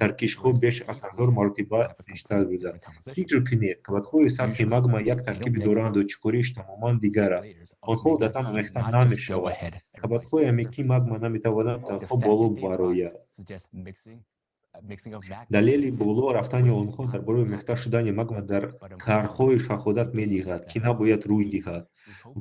таркишҳо беш аз 1000 маротиба бештар буда. Фикр кунед, қабатҳои сатҳи магма як таркиб доранду чуқуриш тамоман дигар аст. Онҳо одатан омехта намешаванд. Қабатҳои амиқи магма наметавонанд танҳо боло барояд. Далели боло рафтани онҳо дар бораи омехта шудани магма дар карҳои шаҳодат медиҳад, ки набояд рӯй диҳад.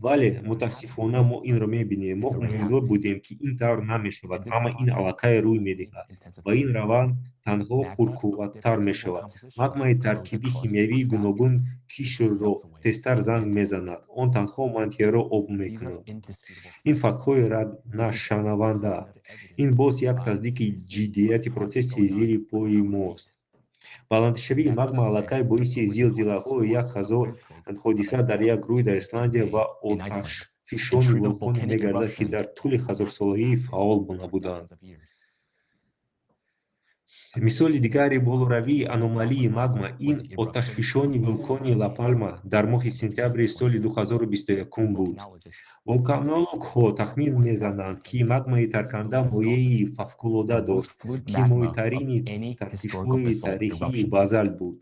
Вале, мутаассифона, мо инро мебинем. Мо умедвор будем, ки ин тавр намешавад, аммо ин аллакай рӯй медиҳад ва ин раванд танҳо пурқувваттар мешавад. Магмаи таркиби химиявии гуногун кишрро тезтар занг мезанад. Он танҳо мантияро об мекунад. Ин фактҳои раднашаванда. Ин боз як тасдиқи ҷиддияти процесси зери пои мост. Баландшавии магма аллакай боиси зилзилаҳои 1000 ҳодиса дар як рӯй дар Исландия ва оташфишони вулқоне мегардад, ки дар тӯли ҳазорсолаӣ фаъол набуданд. Мисоли дигари болоравии аномалии магма ин оташфишони вулқони Ла-Палма дар моҳи сентябри соли 2021 буд. Вулканологҳо тахмин мезананд, ки магмаи тарканда моеи фавқулода дошт, ки моеътарини таркишҳои таърихии базалт буд.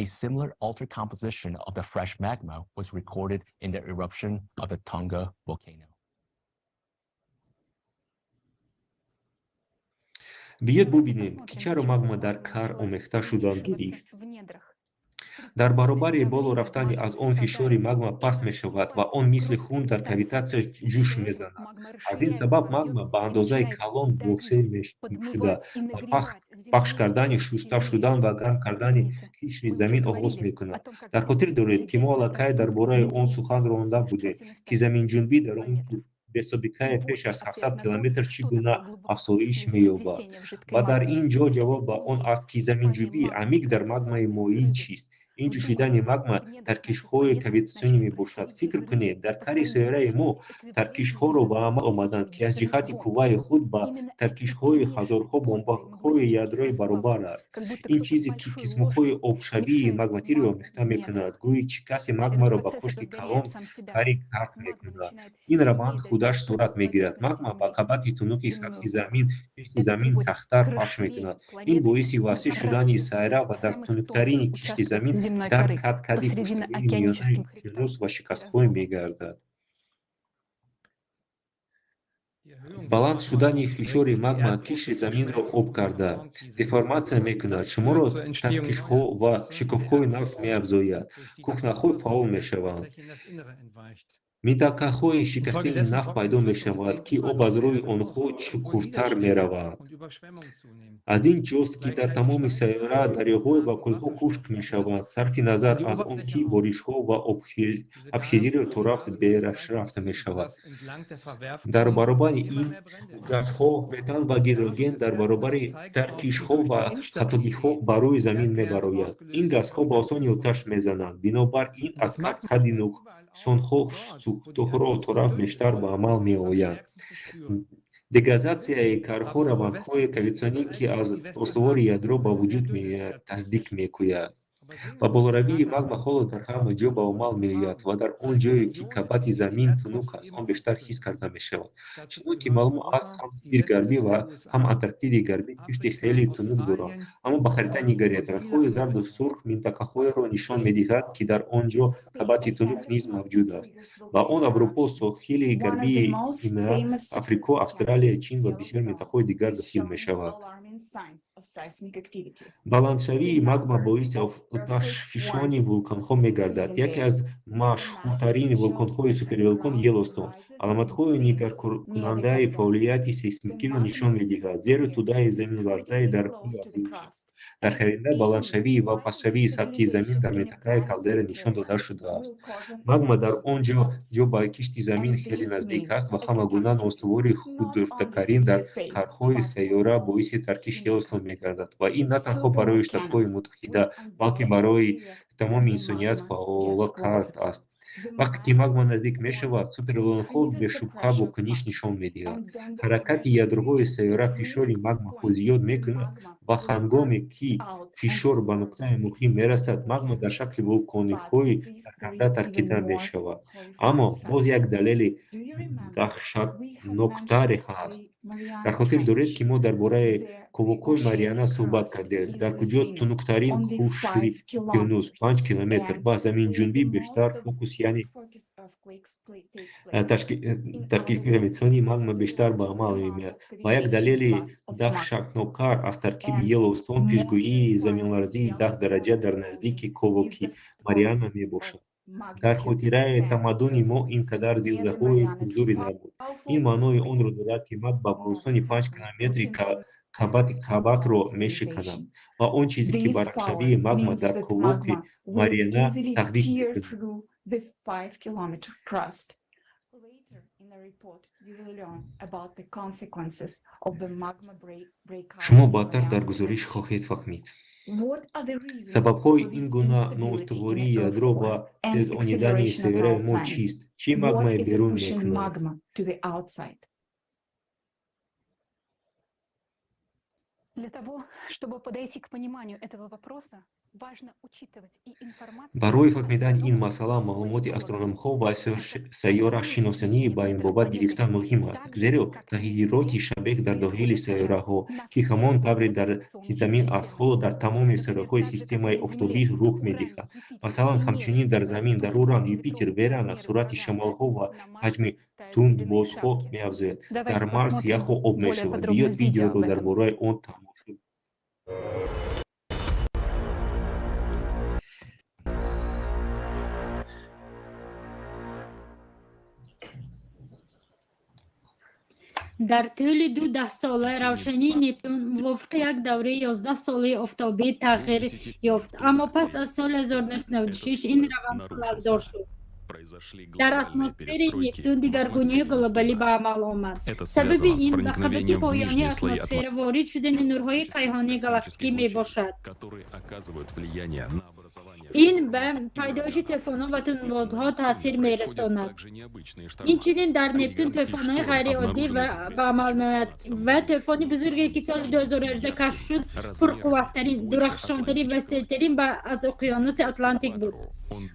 A similar altered composition of the fresh magma was recorded in the eruption of the Tonga volcano. Биёед бубинем, ки чаро магма дар кар омехта шудан гирифт. Дар баробари боло рафтани аз он фишори магма паст мешавад ва он мисли хун дар кавитатсия ҷӯш мезанад. Аз ин сабаб магма ба андозаи калон васеъ шуда ба пахш кардани, шуста шудан ва гарм кардани қишри замин оғоз мекунад. Дар хотир доред, ки мо аллакай дар бораи он сухан ронда будем, ки заминҷунбӣ дар умқи бесобиқаи беш аз 700 километр чӣ гуна афзоиш меёбад. Ва дар ин ҷо ҷавоб ба он аст, ки заминҷунбии амиқ дар магмаи моеъ чист. Ин ҷӯшидани магма таркишҳои кавитатсионӣ мебошад. Фикр кунед, дар кари сайёраи мо таркишҳоро ба амал омаданд, ки аз ҷиҳати қувваи худ ба таркишҳои ҳазорҳо бомбаҳои ядроӣ баробар аст. Ин чизе, ки қисмҳои обшавии магматиро омехта мекунад, гӯё чӣ касе магмаро ба кошки калон кари карх мекунад. Ин раванд худаш сурат мегирад. Магма ба қабати тунуки сатҳи замин, қишри замин сахттар пахш мекунад. Ин боиси васеъ шудани сайра ва дар тунуктарини қишри замин дар кадкади пуштавии миёнаи уқёнус ва шикастҳо мегардад. Баланд шудани фишори магма қишри заминро об карда, деформатсия мекунад, шуморо таркишҳо ва шикофҳои нав меафзояд, кӯҳнаҳо фаъол мешаванд. Минтақаҳои шикастаи нав пайдо мешавад, ки об аз рӯи онҳо чуқуртар меравад. Аз ин ҷост, ки дар тамоми сайёра дарёҳо ва кӯлҳо хушк мешаванд, сарфи назар аз он ки боришҳо ва обхезиро торафт берашрафт мешавад. Дар баробари ин газҳо, метан ва гидроген дар баробари таркишҳо ва хатогиҳо ба рӯи замин мебарояд. Ин газҳо ба осонӣ оташ мезананд. Бинобар ин аз кадкади нуқсонҳо сӯхтҳоро торафт бештар ба амал меоянд. Дегазатсияи карҳо равандҳои кавитатсионӣ, ки аз устувори ядро ба вуҷуд меояд, тасдиқ мекунад. Ва болоравии магма ҳоло дар ҳама ҷо ба амал меояд ва дар он ҷое, ки қабати замин тунук аст, он бештар ҳис карда мешавад. Чунон ки маълум аст, ҳам Сибир гармӣ ва ҳам Антарктидаи гармӣ қишри хеле тунук доранд. Аммо ба харита нигаред. Рангҳои зарду сурх минтақаҳоеро нишон медиҳад, ки дар он ҷо қабати тунук низ мавҷуд аст. Ба он Аврупо, соҳили гармии Ина, Африко, Австралия, Чин ва бисёр минтақаҳои дигар дохил мешавад. Баландшавии магма боиси оташфишони вулқонҳо мегардад. Яке аз машҳуртарин вулқонҳои супервулқон Йеллоустон аломатҳои нигаркунандаи фаъолияти сейсмикиро нишон медиҳад, зеро тӯдаи заминларзаи дар ҳоли афзоиш аст. Дар харита баландшавӣ ва пастшавии сатҳи замин дар минтақаи калдера нишон дода шудааст. Магма дар он ҷо ба кишти замин хеле наздик аст ва ҳама гуна ноустувории хурдтарин дар карҳои сайёра боиси таркиши Йеллоустон мегардад ва ин на танҳо барои Штатҳои Муттаҳида, балки барои тамоми инсоният фалокат аст. Вақте ки магма наздик мешавад, супервулқонҳо бешубҳа вокуниш нишон медиҳанд. Ҳаракати ядроҳои сайёра фишори магмаҳо зиёд мекунад ва ҳангоме ки фишор ба нуқтаи муҳим мерасад, магма дар шакли вулқониҳои тарканда таркида мешавад. Аммо боз як далели даҳшатноктаре ҳаст. Дар хотир доред, ки мо дар бораи ковокҳои Мариана суҳбат кардем, дар куҷо тунуктарин қишри уқёнус 5 километр ва заминҷунбӣ бештар фокус, яъне таркиши магма бештар ба амал меояд. Ва як далели даҳшатноктар аз таркиби Йеллоустон пешгӯии заминларзии 10 дараҷа дар наздики ковоки Мариана мебошад. Дар хотираи тамаддуни мо ин қадар зилзилаҳои пурзӯре набуд. Ин маънои онро дорад, ки магма ба осонӣ 5 километри қабати қабатро мешиканад ва он чизе, ки барақшавии магма дар ковоки Мариана таҳдид мекунад. Шумо баъдтар дар гузориш хоҳед фаҳмид. Сабабҳои ин гуна ноустувории ядро ва тезонидани сайёраи мо чист? Чӣ магмаи берун мекунад? Для того, чтобы подойти к пониманию этого вопроса, важно учитывать и информацию. Барои фаҳмидани ин масъала маълумоти астрономҳо ва сайёрашиносонӣ ба ин бобат гирифтан муҳим аст, зеро тағйироти шабеҳ дар дохили сайёраҳо, ки ҳамон тавре дар Замин аст, ҳоло дар тамоми сайёраҳои системаи офтобӣ рух медиҳад. Масалан, ҳамчунин дар Замин, дар Уран, Юпитер, Верана суръати шамолҳо ва ҳаҷми тундбодҳо меафзояд. Дар Марс яху об мешавад. Биёед видеоро дар бораи он тамошо. Дар тӯли ду даҳсола равшании Нептун мувофиқи як давраи 11-солаи офтобӣ тағйир ёфт, аммо пас аз соли 1996 ин раванд халалдор шуд. Дар атмосфераи Нептун дигаргуниҳои глобалӣ ба амал омад. Сабаби ин ба қабати поёнии атмосфера ворид шудани нурҳои кайҳонии галактикӣ мебошад. Ин ба пайдоиши тӯфонҳо ва тундбодҳо таъсир мерасонад. Инчунин дар Нептун тӯфонҳои ғайриоддӣ ба амал меояд ва тӯфони бузурге, ки соли 2018 кашф шуд, пурқувваттарин, дурахшонтарин ва селтарин аз уқёнуси Атлантик буд.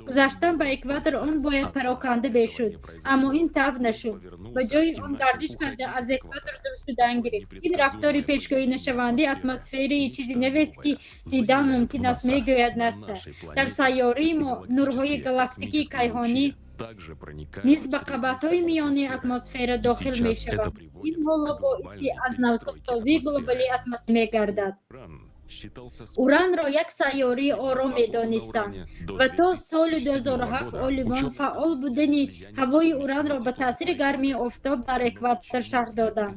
Гузаштан ба экватор он бояд пароканда мешуд, аммо ин тавр нашуд. Ба ҷои он гардиш карда, аз экватор дур шудан гирифт. Ин рафтори пешгӯинашавандаи атмосфераи чизи навест, ки дидан мумкин аст, мегӯяд НАСА. Дар сайёраи мо нурҳои галактикии кайҳонӣ низ ба қабатҳои миёнаи атмосфера дохил мешаванд. Ин ҳоло боиси аз навсозии глобалии атмосфера мегардад. Уранро як сайёраи ором медонистанд ва то соли 2007 олимон фаъол будани ҳавои Уранро ба таъсири гармии офтоб дар экватор шарҳ доданд.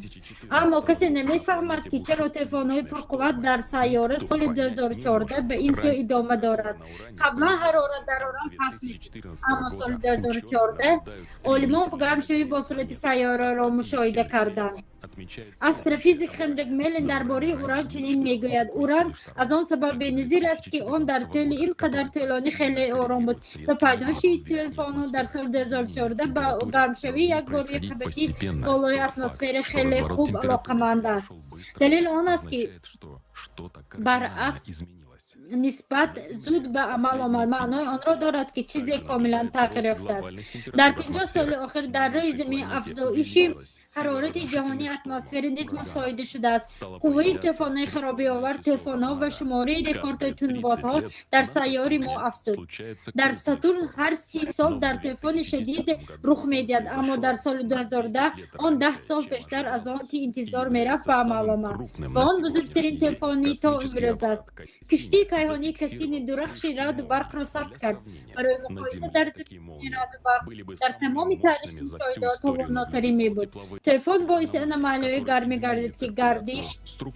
Аммо касе намефаҳмад, ки чаро тӯфонҳои пурқувват дар сайёра соли 2014 ба ин сӯ идома дорад. Қаблан ҳарорат дар Уран паст мешуд, аммо соли 2014 олимон гармшавии босуръати сайёраро мушоҳида карданд. Астрофизик Хенрик Мелин дар бораи Уран чунин мегӯяд: «Уран аз он сабаб беназир аст, ки он дар тӯли ин қадар тӯлонӣ хеле ором буд ва пайдоиши тӯфонҳо дар соли 2014 ба гармшавии якбораи қабати болои атмосфера хеле хуб алоқаманд аст. Далел он аст, ки баръакс нисбат зуд ба амал омад, маънои онро дорад, ки чизе комилан тағйир ёфтааст». Дар 50 соли охир дар рӯи замин афзоиши ҳарорати ҷаҳонии атмосфера низ мушоҳида шудааст. Қувваи тӯфонҳои харобиовар, тӯфонҳо ва шумораи рекордҳои тундбодҳо дар сайёри мо афзуд. Дар Сатурн ҳар 30 сол дар тӯфони шадид рух медиҳад, аммо дар соли 2010 он 10 сол пештар аз он ки интизор мерафт ба амал омад ва он бузургтарин тӯфони то имрӯз аст. Киштии кайҳонии Кассини дурахши раъду барқро сабт кард. Барои муқоиса, дар замин раъду барқ дар тамоми таърихи мушоҳидаҳо тавонотарин мебуд. Тӯфон боиси аномалияҳои гармӣ гардид, ки гардиш,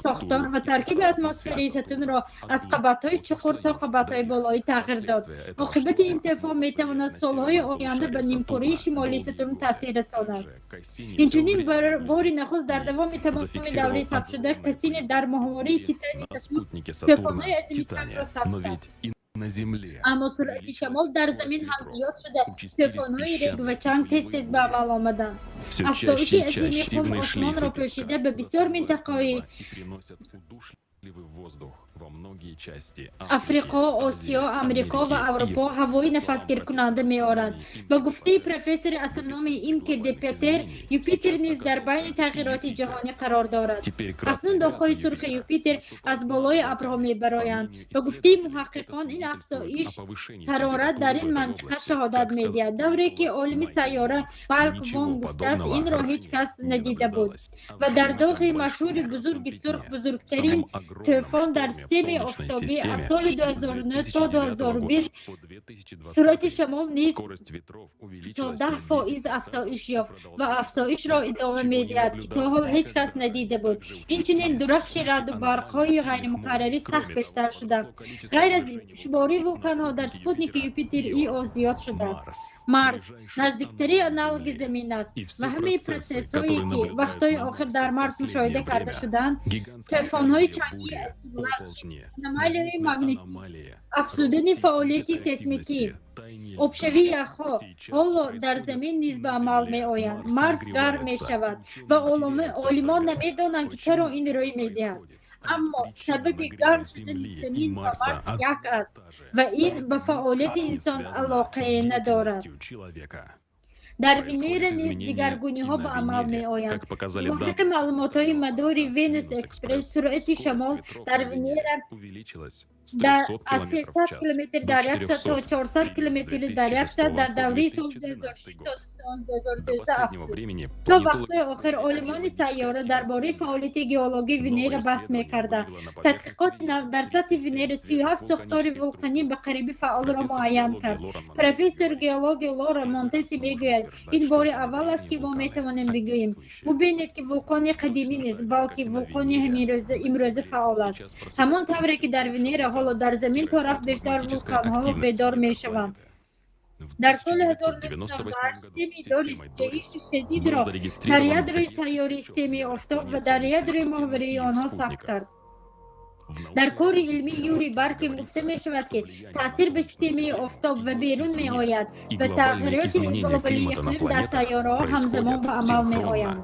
сохтор ва таркиби атмосфераи Сатурнро аз қабатҳои чуқур то қабатҳои болоӣ тағйир дод. Оқибати ин тӯфон метавонад солҳои оянда ба нимкураи шимолии Сатурн таъсир расонад. Инчунин бори нахуст дар давоми тамоми давраи сабтшуда Кассини дар моҳвораи Титани Сатурн тӯфонҳои азими чангро сабт кард. Аммо суръати шамол дар замин ҳам зиёд шуда, тӯфонҳои рег ва чанг тез тез ба амал омаданд. Афзоиши азими қум осмонро пӯшида, ба бисёр минтақаҳои Африқо, Осиё, Амрико ва Аврупо ҳавои нафасгиркунанда меорад. Ба гуфтаи профессори астрономии Имке де Петер, Юпитер низ дар байни тағйироти ҷаҳонӣ қарор дорад. Акнун доғҳои сурхи Юпитер аз болои абрҳо мебароянд. Ба гуфтаи муҳаққиқон, ин афзоиш ҳарорат дар ин мантиқа шаҳодат медиҳад. Давре ки олими сайёра Малк Вон гуфтааст, инро ҳеҷ кас надида буд. Ва дар доғи машҳури бузурги сурх, бузургтарин тӯфон дар системаи офтобӣ аз соли 2009 то 2020, суръати шамол низ то 10% афзоиш ёфт ва афзоишро идома медиҳад, ки то ҳол ҳеҷ кас надида буд. Инчунин дурахши раъду барқҳои ғайримуқаррарӣ сахт бештар шуданд. Ғайр аз ин, шумораи вулканҳо дар спутники Юпитер Ио зиёд шудааст. Марс наздиктарин аналоги Замин аст ва ҳамаи протсессҳое, ки вақтҳои охир дар Марс мушоҳида карда шуданд, тӯфонҳои чангии аномалияҳои магнитӣ, афзудани фаъолияти сейсмикӣ, обшавии яхҳо, ҳоло дар Замин низ ба амал меоянд. Марс гарм мешавад ва олимон намедонанд, ки чаро ин рӯй медиҳад, аммо сабаби гарм шудани Замин ва Марс як аст ва ин ба фаъолияти инсон алоқае надорад. Дар Венера низ дигаргуниҳо ба амал меоянд. Мувофиқи маълумотҳои мадори Венус Экспресс, суръати шамол дар Венера аз 300 километр дар як соат то 400 километр дар як соат дар давраи соли 2006 то соли До 2012 последнего афзуд. времени То планетологи вақтҳои охир олимони сайёра дар бораи фаъолияти геологии Венера баҳс мекарданд. Тадқиқоти нав дар сатҳи Венера 37 сохтори вулқонӣ ба қариби фаъолро муайян кард. Профессор геология Лора Монтеси мегӯяд, ин бори аввал аст, ки мо метавонем бигӯем: бубинед, ки вулқони қадимӣ нест, балки вулқони имрӯза фаъол аст. Ҳамон тавре ки дар Венера, ҳоло дар Замин торафт бештар вулқонҳо бедор мешаванд. Дар соли 1998 системаи Дорис ҷаҳиши шадидро дар ядрои сайёраи системаи Офтоб ва дар ядрои моҳвораи онҳо сабт кард. Дар кори илмии Юрий Баркин гуфта мешавад, ки таъсир ба системаи Офтоб ва берун меояд И ва глобальные тағйироти изменения глобалии климата на иқлим дар планетах сайёраҳо ҳамзамон происходят ба амал синхронно. меоянд.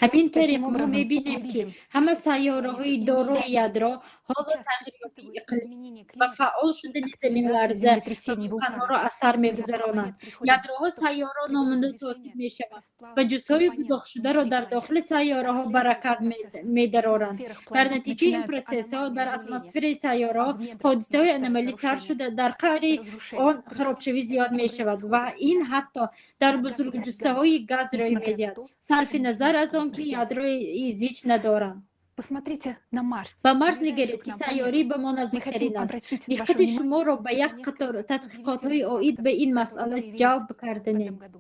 Ҳамин тариқ Таким мо образом, мебинем, мы ки видим, ҳама что сайёраҳои изменения дорои ядро ҳоло сейчас тағйирёбии испытывают иқлим изменения ва климата фаъол и шудани активизацию заминларза ва землетрясений, вулқонҳоро вулканов. асар Когда мегузаронанд. планет приходит Ядроҳо к сайёра номунда движения тавсиф мешаванд расплава ва ҷузъҳои компонентов гудохшударо внутри дар планет. дохили сайёраҳо Как баракат следствие, процессы медароранд. в сферах Дар планет натиҷаи ин начинаются процессҳо аномальные дар явления, атмосфераи сайёраҳо а в недрах ҳодисаҳои нарастает аномалӣ сар нарушение, шуда, дар қаъри он разрушение. харобшавӣ зиёд мешавад ва Происходит ин ҳатто дар на бузургҷуссаҳои газ рӯй несмотря на медиҳад, то, сарфи что они назар имеют аз он ки атомную ядрои зич надоранд. Посмотрите на Марс, Ба Марс ближайшую нигаред, к ки нам сайёрӣ планету. ба мо Мы хотим наздиктарин аст. обратить ваше Диққати внимание шуморо ба на як несколько қатор тадқиқотҳои удивительных оид ба фактов, ин которые масъала появились ҷалб в этом карданем. году.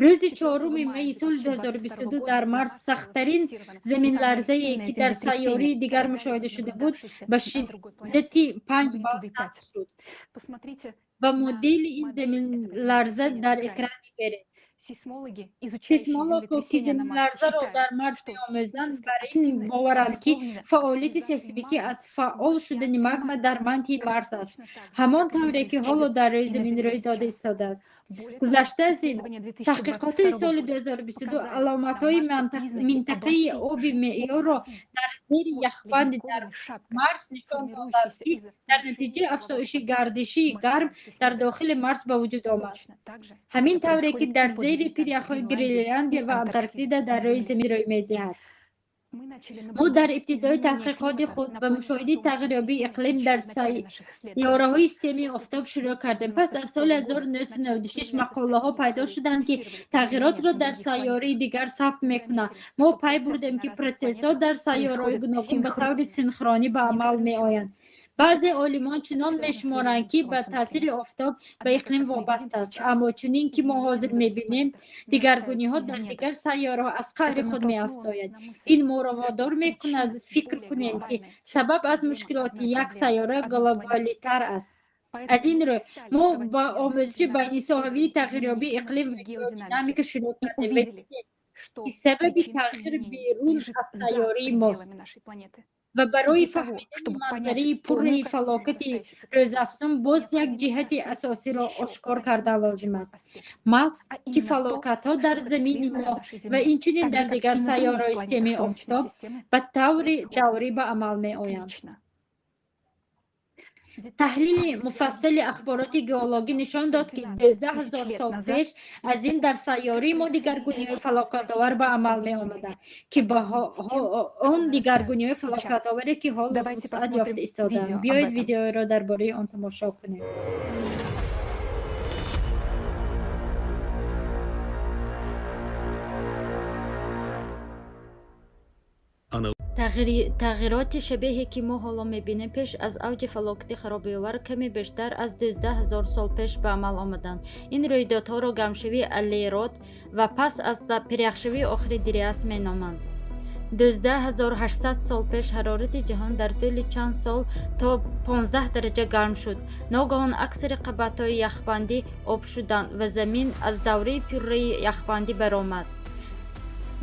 Рӯзи 4 4 мая майи соли 2022 2022 года дар на Марс Марсе было сахттарин зафиксировано самое заминларзае, сильное ки дар землетрясение, сайёраи дигар когда-либо мушоҳида шуда буд, наблюдавшееся ба на другой планете шиддати с 5 балл магнитудой сабт 5. шуд. Посмотрите Ба на модели ин модель этого заминларза землетрясения на дар экране. экран нигаред. Сейсмологи, изучающие Сейсмологҳо, ки землетрясения на Марсе, заминларзаро считают, дар Марс что меомӯзанд, сейсмическая бар ин активность боваранд, ки обусловлена фаъолияти активизацией сейсмикӣ магмы аз фаъол в шудани океанской магма дар мантии. мантии Марс аст, Точно так же, ҳамон как это тавре ки ҳоло происходит дар рӯи и на Замин Земле рӯй дода сейчас. истодааст. Более того, Гузашта аз ин, исследования таҳқиқотҳои 2022 соли года 2022 показали на аломатҳои Марсе признаки минтақаи областей оби живой меъёрро воды дар зери под яхбанди дар ледниковыми шапками, Марс нишон доданд, формирующиеся ки из дар расширения натиҷаи афзоиши лавовых гардишии гарм марсианских дар недрах. дохили Марс ба вуҷуд омад. Точно так же, как Ҳамин это тавре ки происходит дар и под зери ледниками пиряхҳои Гренландии Гренландия и ва Антарктиды Антарктида дар на рӯи Земле. Замин рӯй медиҳад. Мы начали Мо дар наблюдать ибтидои изменения таҳқиқоти климата худ на ба планетах мушоҳидаи Солнечной тағйирёбии системы иқлим еще дар в начале наших исследований. сайёраҳои системаи После Офтоб шурӯъ кардем. Пас аз соли 1996 года начали 1996 появляться мақолаҳо статьи, пайдо которые шуданд, ки фиксировали изменения тағйиротро на дар других сайёраи планетах. дигар сабт Мы мекунанд. заметили, Мо что пай процессы бурдем, на ки разных процессҳо планетах дар сайёраҳои происходят гуногун ба синхронно. таври синхронӣ ба амал Некоторые ученые меоянд. Баъзе олимон чунон связаны с мешуморанд, временным ки ба Солнцем, таъсири например. Офтоб ба Однако, иқлим как мы видим вобаста аст, сейчас, аммо чунин ки мо изменения ҳозир на других мебинем, планетах нарастают дигаргуниҳо из дар недр. дигар сайёраҳо аз қаъри Это худ натолкнуло нас меафзояд. на мысль, Ин моро что водор мекунад причина фикр более кунем, ки глобальная, чем сабаб аз проблема мушкилоти одной як проблемы, сайёра одной планеты. глобалитар аст. Поэтому Аз ин мы рӯ и стали мо проводить ба омӯзиши междисциплинарные байнисоҳавии исследования тағйирёбии изменений иқлим климата ва и геодинамики геодинамика шурӯъ и кардем ва увидели, дидем, что ки сабаби причина тағйир изменений берун лежит аз за сайёраи мост. пределами нашей планеты. Ва И барои для того, фаҳмидани чтобы манзараи понять пурраи полную картину фалокати нарастающей катастрофы, рӯзафзун, боз як необходимо ҷиҳати раскрыть асосиро еще ошкор один кардан лозим ключевой аст. аспект, Маҳз а ки именно то, фалокатҳо дар что замини катаклизмы на мо нашей ва Земле, инчунин так же дар как дигар и на других сайёраҳои планетах системаи Солнечной Офтоб системы, ба таври происходят даврӣ ба амал меоянд. циклично. Таҳлили муфассали ахбороти геологӣ нишон дод, ки 12 000 лет сол назад пеш аз ин дар сайёраи мо дигаргуниҳои фалокатовар ба амал меомаданд, ки ба он дигаргуниҳои фалокатоваре, ки ҳоло Давайте вусъат посмотрим ёфта истодаанд. видео об Биёед этом. видеоро дар бораи он тамошо кунем. Тағйироти шабеҳе, ки мо ҳоло мебинем, пеш аз авҷи фалокати харобиовар каме бештар аз 12 000 сол пеш ба амал омаданд. Ин рӯйдодҳоро гармшавии Аллерот ва пас аз пиряхшавии охири Дриас меноманд. 12 800 сол пеш ҳарорати ҷаҳон дар тӯли чанд сол то 15 дараҷа гарм шуд. Ногаҳон аксари қабатҳои яхбандӣ об шуданд ва замин аз давраи пурраи яхбандӣ баромад.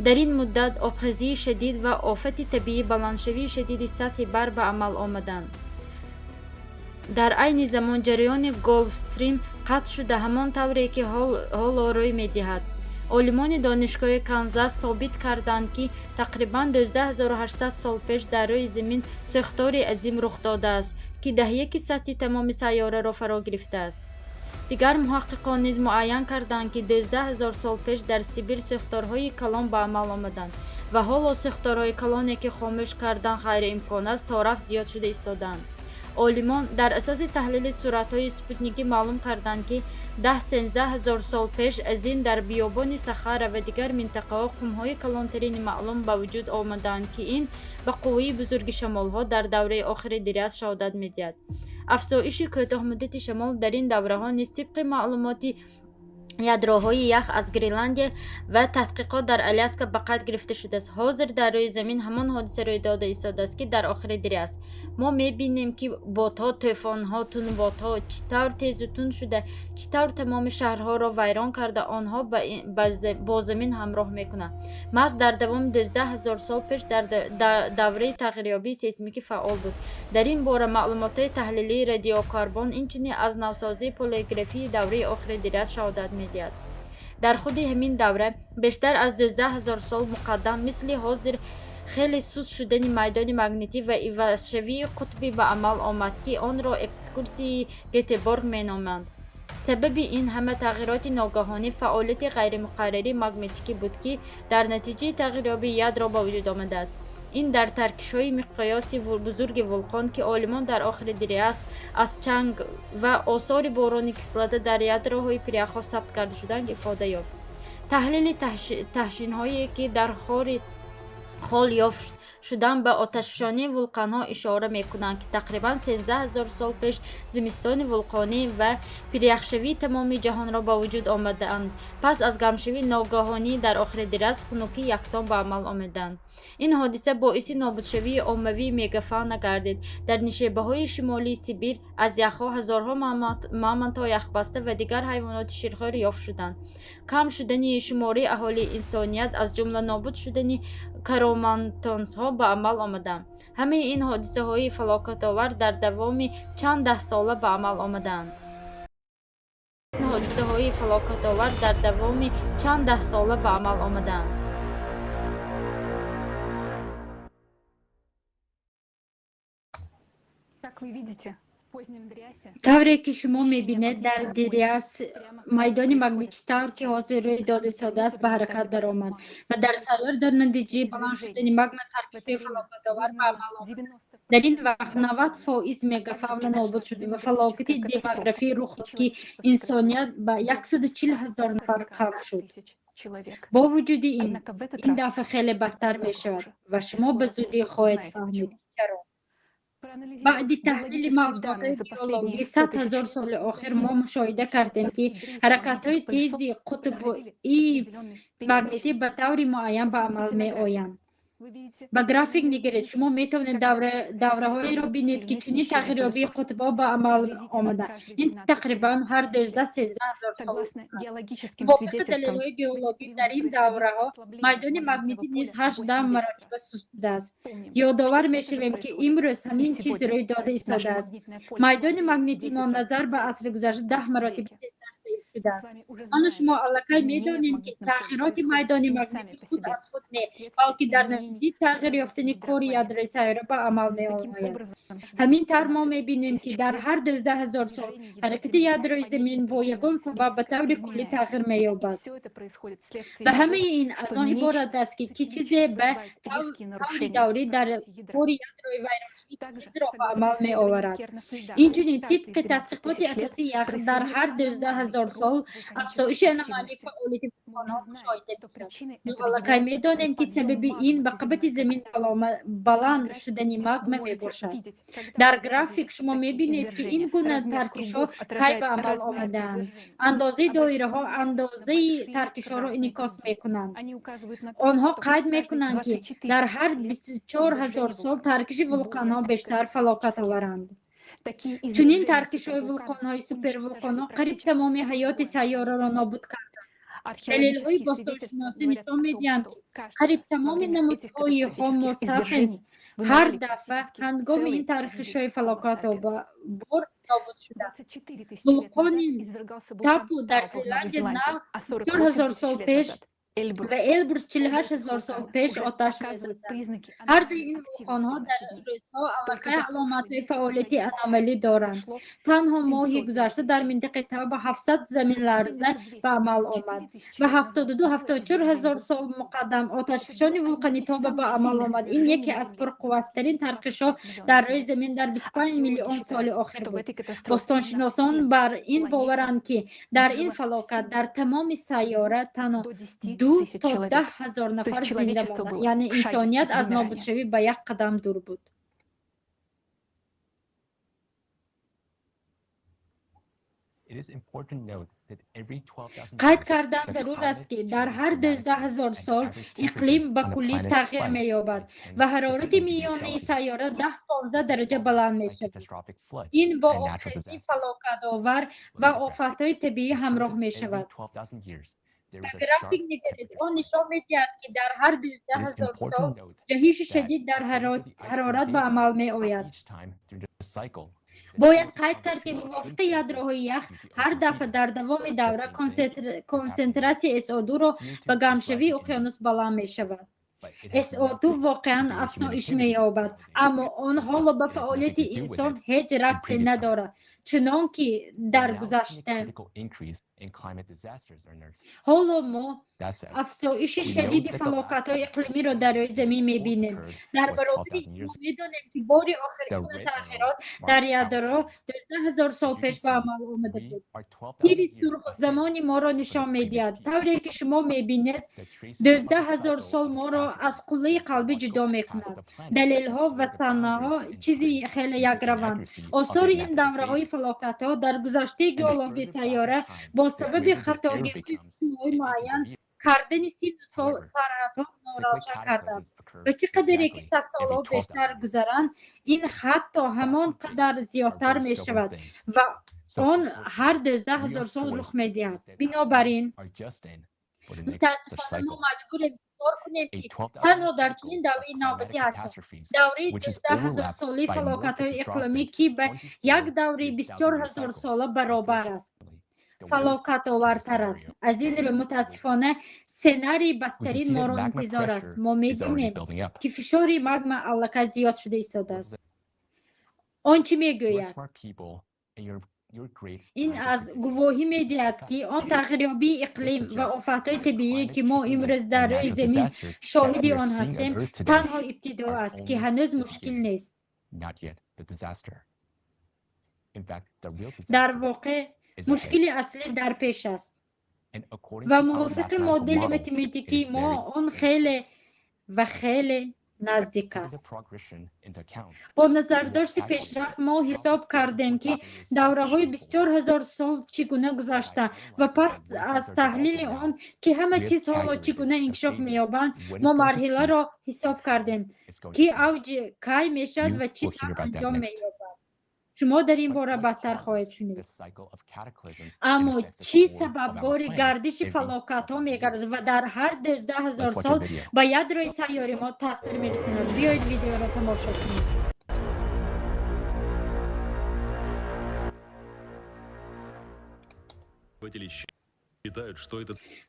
Дар ин муддат обхезии шадид ва офати табиӣ, баландшавии шадиди сатҳи баҳр ба амал омаданд. Дар айни замон ҷараёни Голфстрим қатъ шуда, ҳамон тавре ки ҳоло рӯй медиҳад. Олимони Донишгоҳи Канзас собит карданд, ки тақрибан 12 800 сол пеш дар рӯи замин сӯхтори азим рух додааст, ки даҳяки сатҳи тамоми сайёраро фаро гирифтааст. Дигар муҳаққиқон низ муайян карданд, ки 12 000 сол пеш дар Сибир сӯхторҳои калон ба амал омаданд Ва ҳоло сӯхторҳои калоне, ки хомӯш кардан ғайриимкон аст, торафт зиёд шуда истодаанд. Олимон дар асоси таҳлили суратҳои спутникӣ маълум карданд, ки 10-13 ҳазор сол пеш аз ин дар биёбони Сахара ва дигар минтақаҳо қумҳои калонтарини маълум ба вуҷуд омадаанд, ки ин ба қувваи бузурги шамолҳо дар давраи охири дриас шаҳодат медиҳад. Афзоиши кӯтоҳмуддати шамол дар ин давраҳо низ тибқи маълумоти ядроҳои ях аз Гренландия ва тадқиқот дар Аляска ба қайд гирифта шудааст. Ҳозир дар рӯи замин ҳамон ҳодиса рӯй дода истодааст, ки дар охири дриас. Мо мебинем, ки бодҳо, тӯфонҳо, тунбодҳо чӣ тавр тезу тунд шуда, чӣ тавр тамоми шаҳрҳоро вайрон карда, онҳо бо замин ҳамроҳ мекунанд. Маҳз дар давоми 12 ҳазор сол пеш дар давраи тағйирёбии сейсмикӣ фаъол буд. Дар ин бора маълумотҳои таҳлилии радиокарбон, инчунин аз навсозии палеографии давраи охири дриас шаҳодат медиҳад. Дар худи ҳамин давра, бештар аз 12 ҳазор сол муқаддам, мисли ҳозир хеле суст шудани майдони магнитӣ ва ивазшавии қутбӣ ба амал омад, ки онро экскурсияи Гетеборг меноманд. Сабаби ин ҳама тағйироти ногаҳонӣ фаъолияти ғайримуқаррарии магнетикӣ буд, ки дар натиҷаи тағйирёбии ядро ба вуҷуд омадааст. Ин дар таркишҳои миқёси бузурги вулқон, ки олимон дар охири дриас аз чанг ва осори борони кислота дар ядроҳои пиряхҳо сабт карда шуданд, ифода ёфт. Таҳлили таҳшинҳое, ки дар хори хол ёфт шудан, ба оташфишонии вулқонҳо ишора мекунанд, ки тақрибан 13 ҳазор сол пеш зимистони вулқонӣ ва пиряхшавии тамоми ҷаҳонро ба вуҷуд омадаанд. Пас аз гармшавии ногаҳонӣ дар охири дриас хунукии яксон ба амал омаданд. Ин ҳодиса боиси нобудшавии оммавии мегафауна гардид. Дар нишебаҳои шимолии Сибир аз яхҳо ҳазорҳо мамонтҳо, яхбаста ва дигар ҳайвоноти ширхӯр ёфт шуданд. Кам шудани шумораи аҳолии инсоният, аз ҷумла нобуд шудани кроманьонсҳо ба амал омаданд. Ҳамаи ин ҳодисаҳои фалокатовар дар давоми чанд даҳсола ба амал омаданд. Ҳодисаҳои фалокатовар дар давоми чанд даҳсола ба амал омаданд. Как вы видите, в позднем дриасе Тавре ки шумо мебинед, дар дриас майдони магнитӣ, тавр ки ҳозир рӯй дода истодааст, ба ҳаракат даромад ва дар сайёр дар натиҷаи баланд шудани магма таркишҳои фалокатовар ба амал омад. Дар ин вақт 90% мегафауна нобуд шуд ва фалокати демографӣ рух дод, ки инсоният ба 140 ҳазор нафар кам шуд. Бо вуҷуди ин, ин дафъа хеле бадтар мешавад ва шумо ба зудӣ хоҳед фаҳмид, ки чаро. Баъди таҳлили маълумотҳои биологӣ 100 ҳазор соли охир мо мушоҳида кардем, ки ҳаракатҳои тези қутбии магнитӣ ба таври муайян ба амал меоянд. Ба график нигаред, шумо метавонед давраҳоеро бинед, ки чунин тағйирёбии қутбҳо ба амал омада. Ин тақрибан ҳар 12-13 ҳазор сол. Мувофиқи далелҳои геологӣ, дар ин давраҳо майдони магнитӣ низ 8 маротиба суст шудааст. Ёдовар мешавем, ки имрӯз ҳамин чиз рӯй дода истодааст. Майдони магнитии мо назар ба асри гузашта 10 маротиба тезтар заиф шудааст. Ману шумо аллакай медонем, ки тағйироти майдони магнитӣ худ аз худ не, балки дар натиҷаи тағйир ёфтани кори ядрои сайёра ба амал меояд. Ҳамин тавр мо мебинем, ки дар ҳар 12 ҳазор сол ҳаракати ядрои замин бо ягон сабаб ба таври куллӣ тағйир меёбад. Ва ҳамаи ин аз он иборат аст, ки чизе ба таври даврӣ дар кори ядрои вайроншавии тезро ба амал меоварад. Инчунин, тибқи тадқиқоти асосии ях, дар ҳар 12 ҳазор сол афзоиши аномалии фаъолияти вулқонҳо мушоҳида мешавад. Мо аллакай медонем, ки сабаби ин ба қабати замин баланд шудани магма мебошад. Дар график шумо мебинед, ки ин гуна таркишҳо кай ба амал омадаанд. Андозаи доираҳо андозаи таркишҳоро инъикос мекунанд. Онҳо қайд мекунанд, ки дар ҳар 24 ҳазор сол таркиши вулқонҳо бештар фалокатоваранд. Чунин таркишҳои вулқонҳои супервулқонҳо қариб тамоми ҳаёти сайёраро нобуд карданд. Далелҳои бостоншиносӣ нишон медиҳанд, ки қариб тамоми намудҳои Homo sapiens ҳар дафъа ҳангоми ин таркишҳои фалокатобор нобуд шуданд. Вулқони Тапу дар Зеландия нав 4000 сол пеш Ва Элбурс 48 ҳазор сол пеш оташ мезаданд. Ҳар дуи ин вулқонҳо дар рӯзҳо аллакай аломатҳои фаъолияти аномалӣ доранд. Танҳо моҳи гузашта дар минтақаи Таба 700 заминларза ба амал омад ва 72-74 ҳазор сол муқаддам оташфишони вулқони Тоба ба амал омад. Ин яке аз пурқувваттарин тарқишҳо дар рӯи замин дар 25 миллион соли охир буд. Бостоншиносон бар ин боваранд, ки дар ин фалокат дар тамоми сайёра танҳо 2 то 10 ҳазор нафар зинда монданд, яъне инсоният аз нобудшавӣ ба як қадам дур буд. Қайд кардан зарур аст, ки дар ҳар 12 000 сол иқлим ба куллӣ тағйир меёбад ва ҳарорати миёнаи сайёра 10-15 дараҷа баланд мешавад. Ин бо обхезии фалокатовар ва офатҳои табиӣ ҳамроҳ мешавад. Ба график нигаред, он нишон медиҳад, ки дар ҳар 12 000 сол ҷаҳиши шадид дар ҳарорат ба амал меояд. Бояд қайд кард, ки мувофиқи ядроҳои ях ҳар дафъа дар давоми давра консентратсияи СО2-ро ба гармшавии уқёнус баланд мешавад. СО2 воқеан афзоиш меёбад, аммо он ҳоло ба фаъолияти инсон ҳеҷ рабте надорад, чунон ки дар гузашта. Ҳоло мо афзоиши шадиди фалокатҳои иқлимиро дар рӯи замин мебинем. Дар баробари ин, мо медонем, ки бори охир ин гуна тағйирот дар ядро 12 000 сол пеш ба амал омада буд. Тири сурх замони моро нишон медиҳад. Тавре ки шумо мебинед, 12 000 сол моро аз қуллаи қалбӣ ҷудо мекунад. Далелҳо ва санаҳо чизи хеле якраванд. Осори ин давраҳои фалокатҳо дар гузаштаи геологияи сайёра бо сабаби хатогиҳои муайян кардани синну сол сарҳадҳо норавшан кардааст ва чӣ қадаре ки садсолҳо бештар гузаранд, ин ҳатто ҳамон қадар зиёдтар мешавад ва он ҳар 12 000 сол рух медиҳад. Бинобар ин, мутаассифона, мо маҷбурем интизор кунем, ки танҳо дар чунин давраи навбатӣ ҳастем, давраи 12 000-солаи фалокатҳои иқлимӣ, ки ба як давраи 24 000-сола баробар аст, фалокатовартар аст. Аз ин рӯ, мутаассифона, сценарии бадтарин моро интизор аст. Мо медонем, ки фишори магма аллакай зиёд шуда истодааст. Он чӣ мегӯяд? Ин аз гувоҳӣ медиҳад, ки он тағйирёбии иқлим ва офатҳои табиӣ, ки мо имрӯз дар рӯи замин шоҳиди он ҳастем, танҳо ибтидо аст, ки ҳанӯз мушкил нест. Дар воқеъ, мушкили аслӣ дар пеш аст ва мувофиқи модели математикии мо он хеле ва хеле наздик аст. Бо назардошти пешрафт мо ҳисоб кардем, ки давраҳои 24 000 сол чӣ гуна гузашта ва пас аз таҳлили он, ки ҳама чиз ҳоло чӣ гуна инкишоф меёбанд, мо марҳиларо ҳисоб кардем, ки авҷ кай мешавад ва чӣ тавр анҷом меёбад. Шумо дар ин бора баъдтар хоҳед шунид. Аммо чӣ сабабгори гардиши фалокатҳо мегардад ва дар ҳар 12 000 сол ба ядрои сайёри мо таъсир мерасонад? Биёед, видеоро тамошо кунед.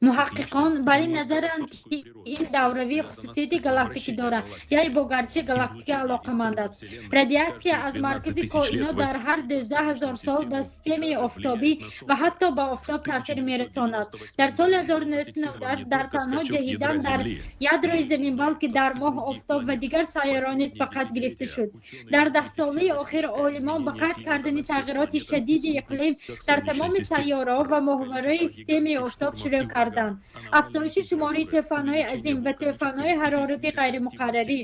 Муҳаққиқон бар ин назаранд, ки ин давравӣ хусусияти галактикӣ дорад, яъне бо гардиши галактика алоқаманд аст. Радиатсия аз маркази коинот дар ҳар 12 000 сол ба системаи офтобӣ ва ҳатто ба офтоб таъсир мерасонад. Дар соли 1998 дар танҳо ҷаҳидан дар ядрои замин, балки дар моҳ, офтоб ва дигар сайёраҳо низ ба қайд гирифта шуд. Дар даҳсолаи охир олимон ба қайд кардани тағйироти шадиди иқлим дар тамоми сайёраҳо ва моҳвораи системаи офтоб шурӯъ карданд, афзоиши шумораи тӯфонҳои азим ва тӯфонҳои ҳарорати ғайримуқаррарӣ.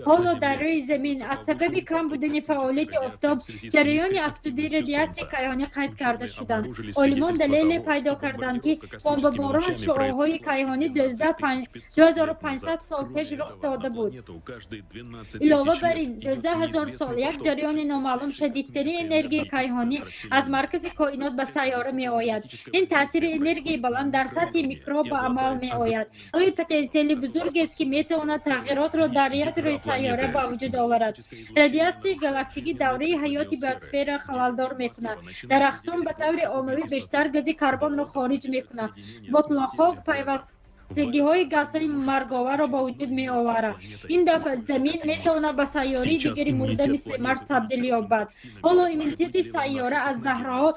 Ҳоло дар рӯи замин аз сабаби кам будани фаъолияти офтоб ҷараёни афзудаи радиатсияи кайҳонӣ қайд карда шуданд. Олимон далеле пайдо карданд, ки бомбаборон шуоъҳои кайҳонӣ 2500 сол пеш рух дода буд. Илова бар ин, 12 000 сол як ҷараёни номаълум шадидтарин энергияи кайҳонӣ аз маркази коинот ба сайёра меояд. Ин таъсири энергияи баланд дар сатҳи микро ба амал меояд, рӯи потенсиали бузургест, ки метавонад тағйиротро дар ядрои сайёра ба вуҷуд оварад. Радиатсияи галактикӣ давраи ҳаёти биосфера халалдор мекунад. Дарахтон ба таври оммавӣ бештар гази карбонро хориҷ мекунанд. Ботлоқҳо пайваст Алоҳидагиҳои газҳои марговарро ба вуҷуд меоварад. Ин дафъа Замин метавонад ба сайёраи дигари мурда, мисли Марс, табдил ёбад. Ҳоло иммунитети сайёра аз заҳрҳо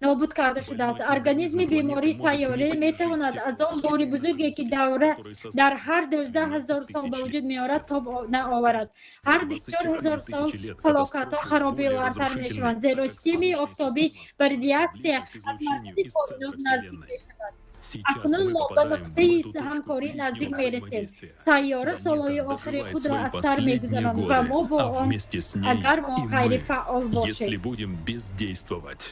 нобуд карда шудааст. Организми бемори сайёра метавонад аз он бори бузурге, ки давра дар ҳар 12 000 сол ба вуҷуд меорад, тоб наоварад. Ҳар 24 000 сол фалокатҳо харобиовартар мешаванд, зеро системаи офтобӣ ба радиатсия аз маркази коинот наздик мешавад. Акнун мо ба нуқтаи ҳамкорӣ наздик мерасем. Сайёра солҳои охири худро аз сар мегузаронад ва мо бо он, агар мо ғайрифаъол бошем. Если будем бездействовать.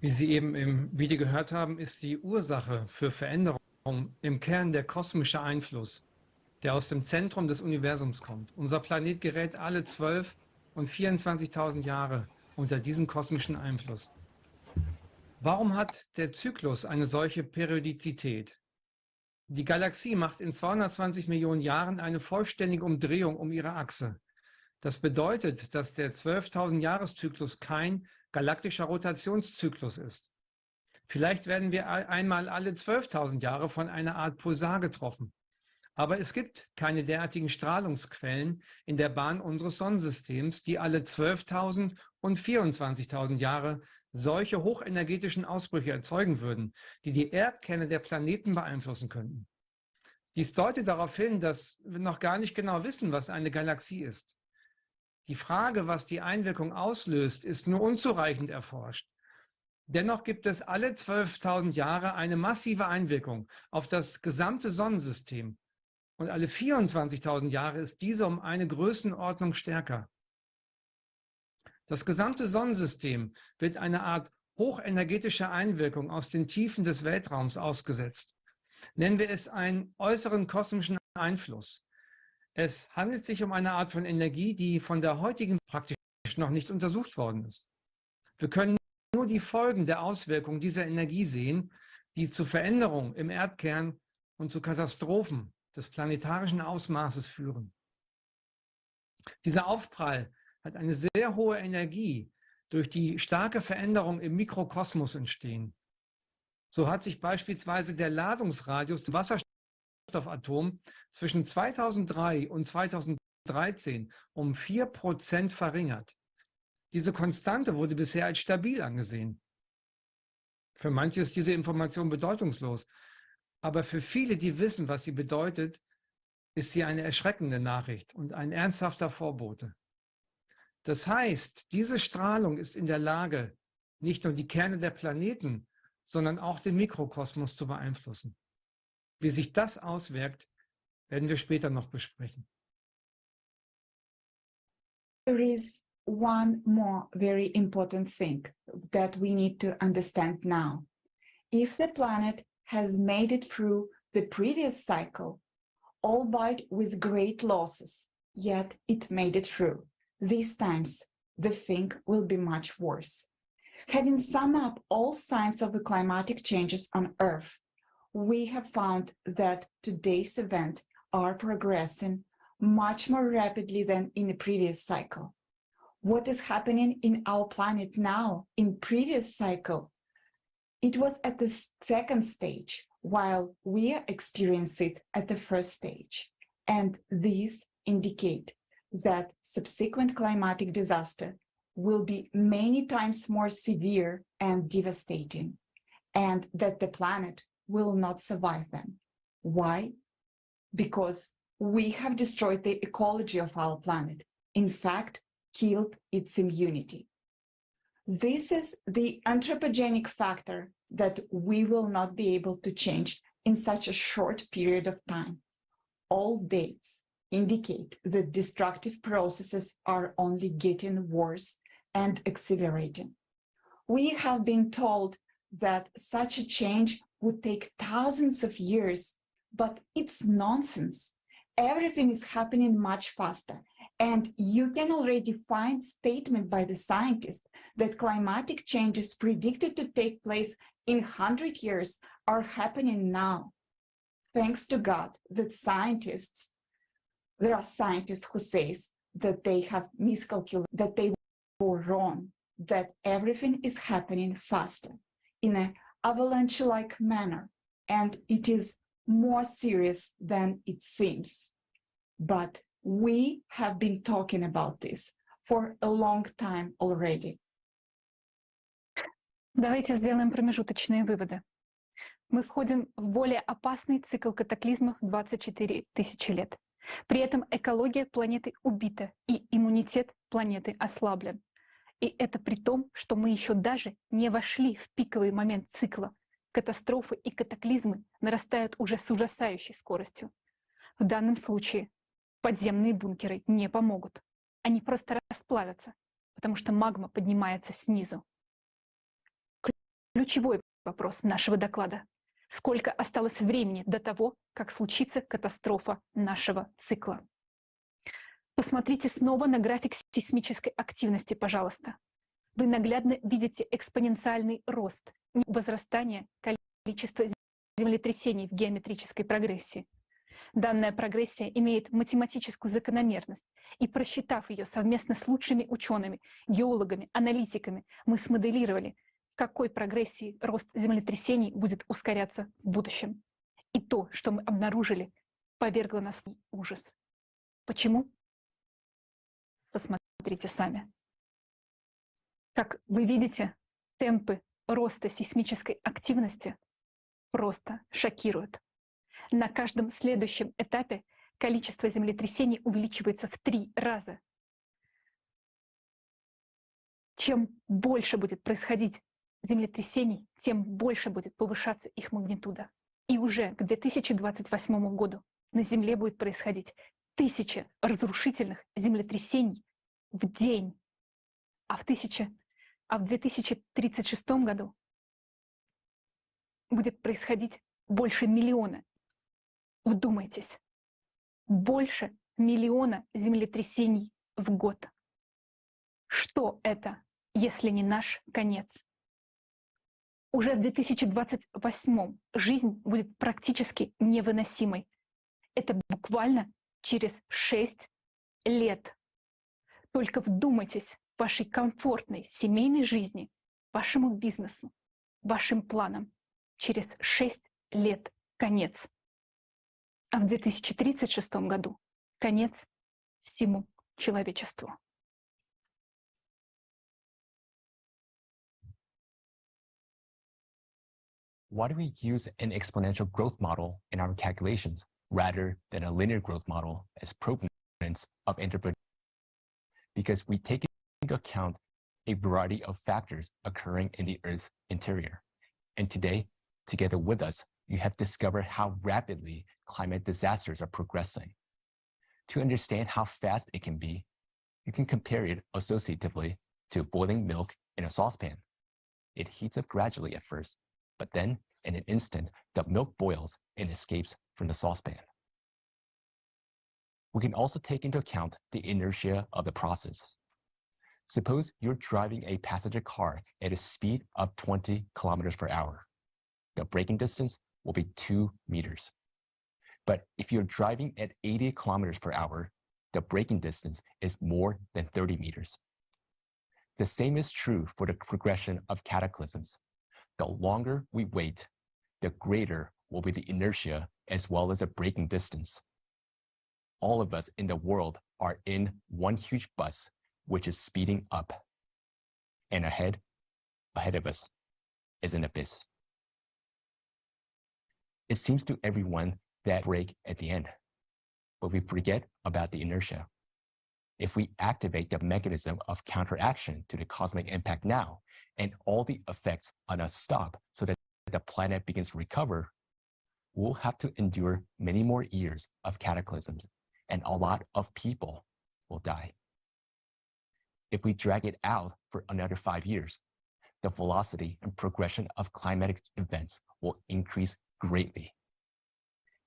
Wie Sie eben im Video gehört haben, ist die Ursache für Veränderung im Kern der kosmische Einfluss, der aus dem Zentrum des Universums kommt. Unser Planet gerät alle 12 und 24.000 Jahre unter diesen kosmischen Einfluss. Warum hat der Zyklus eine solche Periodizität? Die Galaxie macht in 220 Millionen Jahren eine vollständige Umdrehung um ihre Achse. Das bedeutet, dass der 12.000 Jahreszyklus kein galaktischer Rotationszyklus ist. Vielleicht werden wir einmal alle 12.000 Jahre von einer Art Pulsar getroffen. Aber es gibt keine derartigen Strahlungsquellen in der Bahn unseres Sonnensystems, die alle 12.000 und 24.000 Jahre solche hochenergetischen Ausbrüche erzeugen würden, die die Erdkerne der Planeten beeinflussen könnten. Dies deutet darauf hin, dass wir noch gar nicht genau wissen, was eine Galaxie ist. Die Frage, was die Einwirkung auslöst, ist nur unzureichend erforscht. Dennoch gibt es alle 12.000 Jahre eine massive Einwirkung auf das gesamte Sonnensystem. Und alle 24.000 Jahre ist diese um eine Größenordnung stärker. Das gesamte Sonnensystem wird eine Art hochenergetischer Einwirkung aus den Tiefen des Weltraums ausgesetzt. Nennen wir es einen äußeren kosmischen Einfluss. Es handelt sich um eine Art von Energie, die von der heutigen praktisch noch nicht untersucht worden ist. Wir können nur die Folgen der Auswirkung dieser Energie sehen, die zu Veränderungen im Erdkern und zu Katastrophen des planetarischen Ausmaßes führen. Dieser Aufprall hat eine sehr hohe Energie durch die starke Veränderung im Mikrokosmos entstehen. So hat sich beispielsweise der Ladungsradius des Wasserstoffatom zwischen 2003 und 2013 um 4% verringert. Diese Konstante wurde bisher als stabil angesehen. Für manche ist diese Information bedeutungslos, aber für viele, die wissen, was sie bedeutet, ist sie eine erschreckende Nachricht und ein ernsthafter Vorbote. Das heißt, diese Strahlung ist in der Lage, nicht nur die Kerne der Planeten, sondern auch den Mikrokosmos zu beeinflussen. Wie sich das auswirkt, werden wir später noch besprechen. There is one more very important thing that we need to understand now. If the planet has made it through the previous cycle, albeit with great losses, yet it made it through. These times, the thing will be much worse. Having summed up all signs of the climatic changes on Earth, we have found that today's events are progressing much more rapidly than in the previous cycle. What is happening in our planet now in previous cycle, it was at the second stage, while we experience it at the first stage. And these indicate that subsequent climatic disaster will be many times more severe and devastating, and that the planet will not survive them. Why? Because we have destroyed the ecology of our planet. In fact, killed its immunity. This is the anthropogenic factor that we will not be able to change in such a short period of time. All dates indicate that destructive processes are only getting worse and accelerating. We have been told that such a change would take thousands of years, but it's nonsense. Everything is happening much faster. And you can already find statement by the scientists that climatic changes predicted to take place in 100 years are happening now. Thanks to God that scientists There are scientists who say that they have miscalculated, that they were wrong, that everything is happening faster, in an avalanche-like manner, and it is more serious than it seems. But we have been talking about this for a long time already. Давайте сделаем промежуточные выводы. Мы входим в более опасный цикл катаклизмов 24 тысячи лет. При этом экология планеты убита и иммунитет планеты ослаблен. И это при том, что мы еще даже не вошли в пиковый момент цикла. Катастрофы и катаклизмы нарастают уже с ужасающей скоростью. В данном случае подземные бункеры не помогут. Они просто расплавятся, потому что магма поднимается снизу. Ключевой вопрос нашего доклада. Сколько осталось времени до того, как случится катастрофа нашего цикла? Посмотрите снова на график сейсмической активности, пожалуйста. Вы наглядно видите экспоненциальный рост, возрастание количества землетрясений в геометрической прогрессии. Данная прогрессия имеет математическую закономерность, и просчитав ее совместно с лучшими учеными, геологами, аналитиками, мы смоделировали, в какой прогрессии рост землетрясений будет ускоряться в будущем. И то, что мы обнаружили, повергло нас в ужас. Почему? Посмотрите сами. Как вы видите, темпы роста сейсмической активности просто шокируют. На каждом следующем этапе количество землетрясений увеличивается в 3 раза. Чем больше будет происходить землетрясений, тем больше будет повышаться их магнитуда. И уже к 2028 году на Земле будет происходить 1000 разрушительных землетрясений в день. А в 2036 году будет происходить больше миллиона. Вдумайтесь, больше миллиона землетрясений в год. Что это, если не наш конец? Уже в 2028 жизнь будет практически невыносимой. Это буквально через 6 лет. Только вдумайтесь в вашей комфортной семейной жизни, вашему бизнесу, вашим планам. Через 6 лет конец. А в 2036 году конец всему человечеству. Why do we use an exponential growth model in our calculations rather than a linear growth model as proponents of anthropogenic? Because we take into account a variety of factors occurring in the Earth's interior. And today, together with us, you have discovered how rapidly climate disasters are progressing. To understand how fast it can be, you can compare it associatively to boiling milk in a saucepan. It heats up gradually at first, but then, in an instant, the milk boils and escapes from the saucepan. We can also take into account the inertia of the process. Suppose you're driving a passenger car at a speed of 20 kilometers per hour. The braking distance will be 2 meters. But if you're driving at 80 kilometers per hour, the braking distance is more than 30 meters. The same is true for the progression of cataclysms. The longer we wait, the greater will be the inertia as well as the braking distance. All of us in the world are in one huge bus, which is speeding up. And ahead of us is an abyss. It seems to everyone that break at the end, but we forget about the inertia. If we activate the mechanism of counteraction to the cosmic impact now, and all the effects on us stop so that the planet begins to recover, we'll have to endure many more years of cataclysms, and a lot of people will die. If we drag it out for another 5 years, the velocity and progression of climatic events will increase greatly.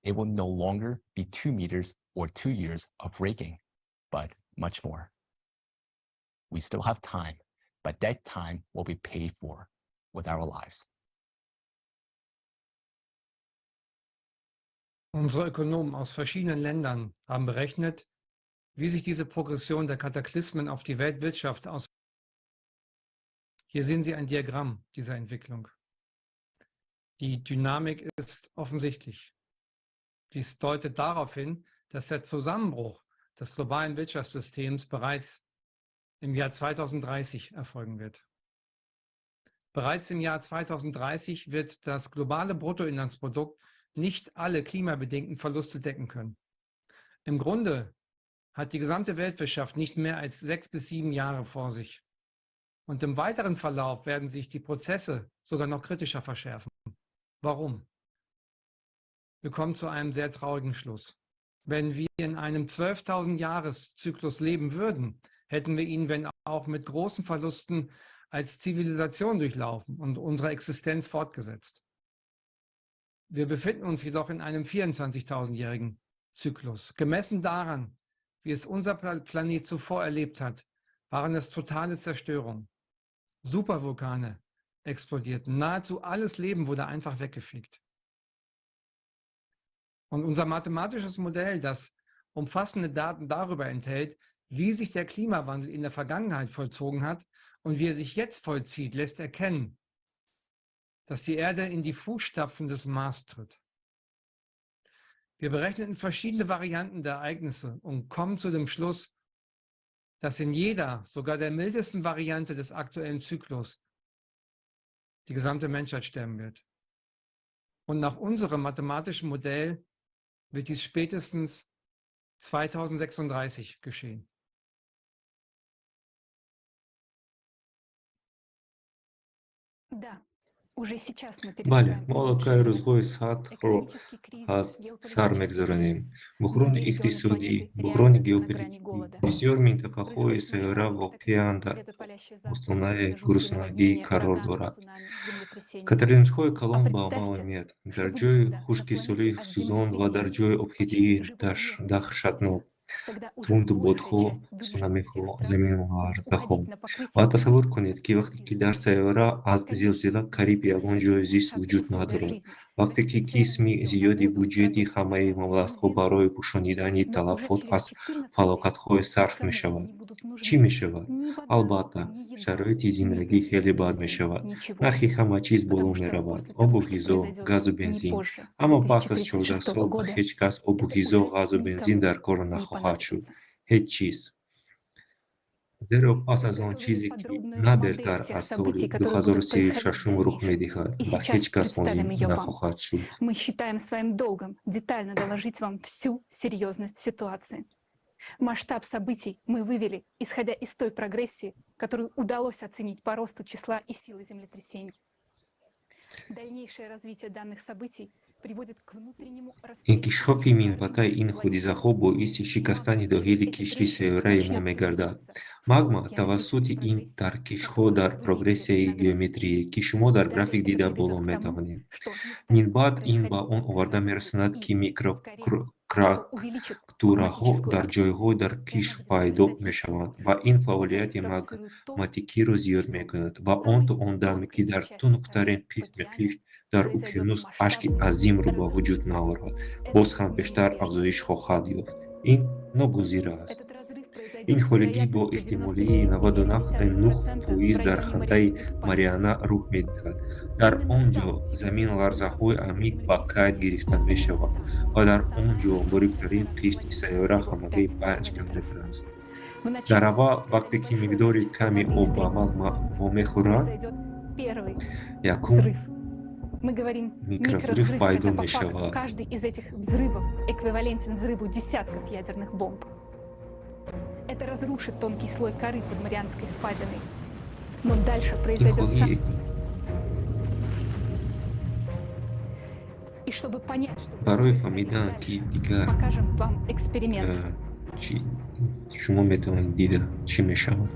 It will no longer be 2 meters or 2 years of braking, but much more. We still have time, but that time will be paid for with our lives. Unsere Ökonomen aus verschiedenen Ländern haben berechnet, wie sich diese Progression der Kataklysmen auf die Weltwirtschaft aus. Hier sehen Sie ein Diagramm dieser Entwicklung. Die Dynamik ist offensichtlich. Dies deutet darauf hin, dass der Zusammenbruch des globalen Wirtschaftssystems bereits im Jahr 2030 erfolgen wird. Bereits im Jahr 2030 wird das globale Bruttoinlandsprodukt nicht alle klimabedingten Verluste decken können. Im Grunde hat die gesamte Weltwirtschaft nicht mehr als 6 bis 7 Jahre vor sich. Und im weiteren Verlauf werden sich die Prozesse sogar noch kritischer verschärfen. Warum? Wir kommen zu einem sehr traurigen Schluss. Wenn wir in einem 12.000-Jahres-Zyklus leben würden, hätten wir ihn, wenn auch mit großen Verlusten, als Zivilisation durchlaufen und unsere Existenz fortgesetzt. Wir befinden uns jedoch in einem 24.000-jährigen Zyklus. Gemessen daran, wie es unser Planet zuvor erlebt hat, waren es totale Zerstörung. Supervulkane explodierten. Nahezu alles Leben wurde einfach weggefegt. Und unser mathematisches Modell, das umfassende Daten darüber enthält, wie sich der Klimawandel in der Vergangenheit vollzogen hat und wie er sich jetzt vollzieht, lässt erkennen, dass die Erde in die Fußstapfen des Mars tritt. Wir berechneten verschiedene Varianten der Ereignisse und kommen zu dem Schluss, dass in jeder, sogar der mildesten Variante des aktuellen Zyklus, die gesamte Menschheit sterben wird. Und nach unserem mathematischen Modell wird dies spätestens 2036 geschehen. Бале, мо аллакай рӯзҳои сахтро аз сар мегузаронем. Буҳрони иқтисодӣ, буҳрони геополитикӣ. Бисёр минтақаҳои сайёра воқеан дар остонаи гуруснагӣ қарор дорад. Катаклизмҳои калон ба амал меояд. Дар ҷои хушкисолии сӯзон ва дар ҷои обхезии даҳшатнок, тундбодҳо, сунамиҳо, заминларзаҳо. Ва тасаввур кунед, ки вақте ки дар сайёра аз зилзила қариб ягон ҷои зист вуҷуд надорад, вақте ки қисми зиёди буҷети ҳамаи мамлакатҳо барои пӯшонидани талафот аз фалокатҳо сарф мешавад. Чӣ мешавад? Албатта, шароити зиндагӣ хеле бад мешавад. Нархи ҳама чиз боло меравад: обу ғизо, газу бензин. Аммо пас аз 14 сол ба ҳеҷ кас обу ғизо, газу бензин дар кор нахоҳад шуд. Ҳеҷ чиз. Зеро пас аз он чизе, ки на дертар аз соли 2036 рух медиҳад, ба ҳеҷ кас лозим нахоҳад шуд. Мы считаем своим долгом детально доложить вам всю серьезность ситуации. Масштаб событий мы вывели, исходя из той прогрессии, которую удалось оценить по росту числа и силы землетрясений. Дальнейшее развитие данных событий приводит к внутреннему Инкишофи минбаъдаи ин ҳодисаҳо боиси шикастани дохили қишри сайёраи мо мегардад. Магма тавассути ин таркишҳо дар прогрессияи геометрие, ки шумо дар график дида боло метавонед. Минбаъд ин ба он оварда мерасонад, ки микрокрактураҳо дар ҷойҳои дар қишр пайдо мешаванд ва ин фаъолияти магматикиро зиёд мекунад ва он то он даме, ки дар тунуктарин қисми қишр дар уқёнус ашки азимро ба вуҷуд наорад, боз ҳам бештар афзоиш хоҳад ёфт. Ин ногузир аст. Ин холигӣ бо эҳтимолии 99% дар хандаи Мариана рух медиҳад. Дар он ҷо заминларзаҳои амиқ ба қайд гирифта мешаванд ва дар он ҷо бориктарин қишри сайёра ҳамагӣ 5 километр аст. Дар аввал, вақте ки миқдори ками об ба магма вомехӯрад, якум Мы говорим, микровзрыв микровзрыв, пайдо хотя по факту мешавад. каждый из этих взрывов эквивалентен взрыву десятков ядерных бомб. Это разрушит тонкий слой коры под Марианской впадиной. Но дальше Ин произойдет хоҳӣ сам... И чтобы понять, что будет барои происходить фаҳмидан, дальше, ки дигар покажем вам эксперимент. Чӣ шумо метавонед дида, чӣ мешавад.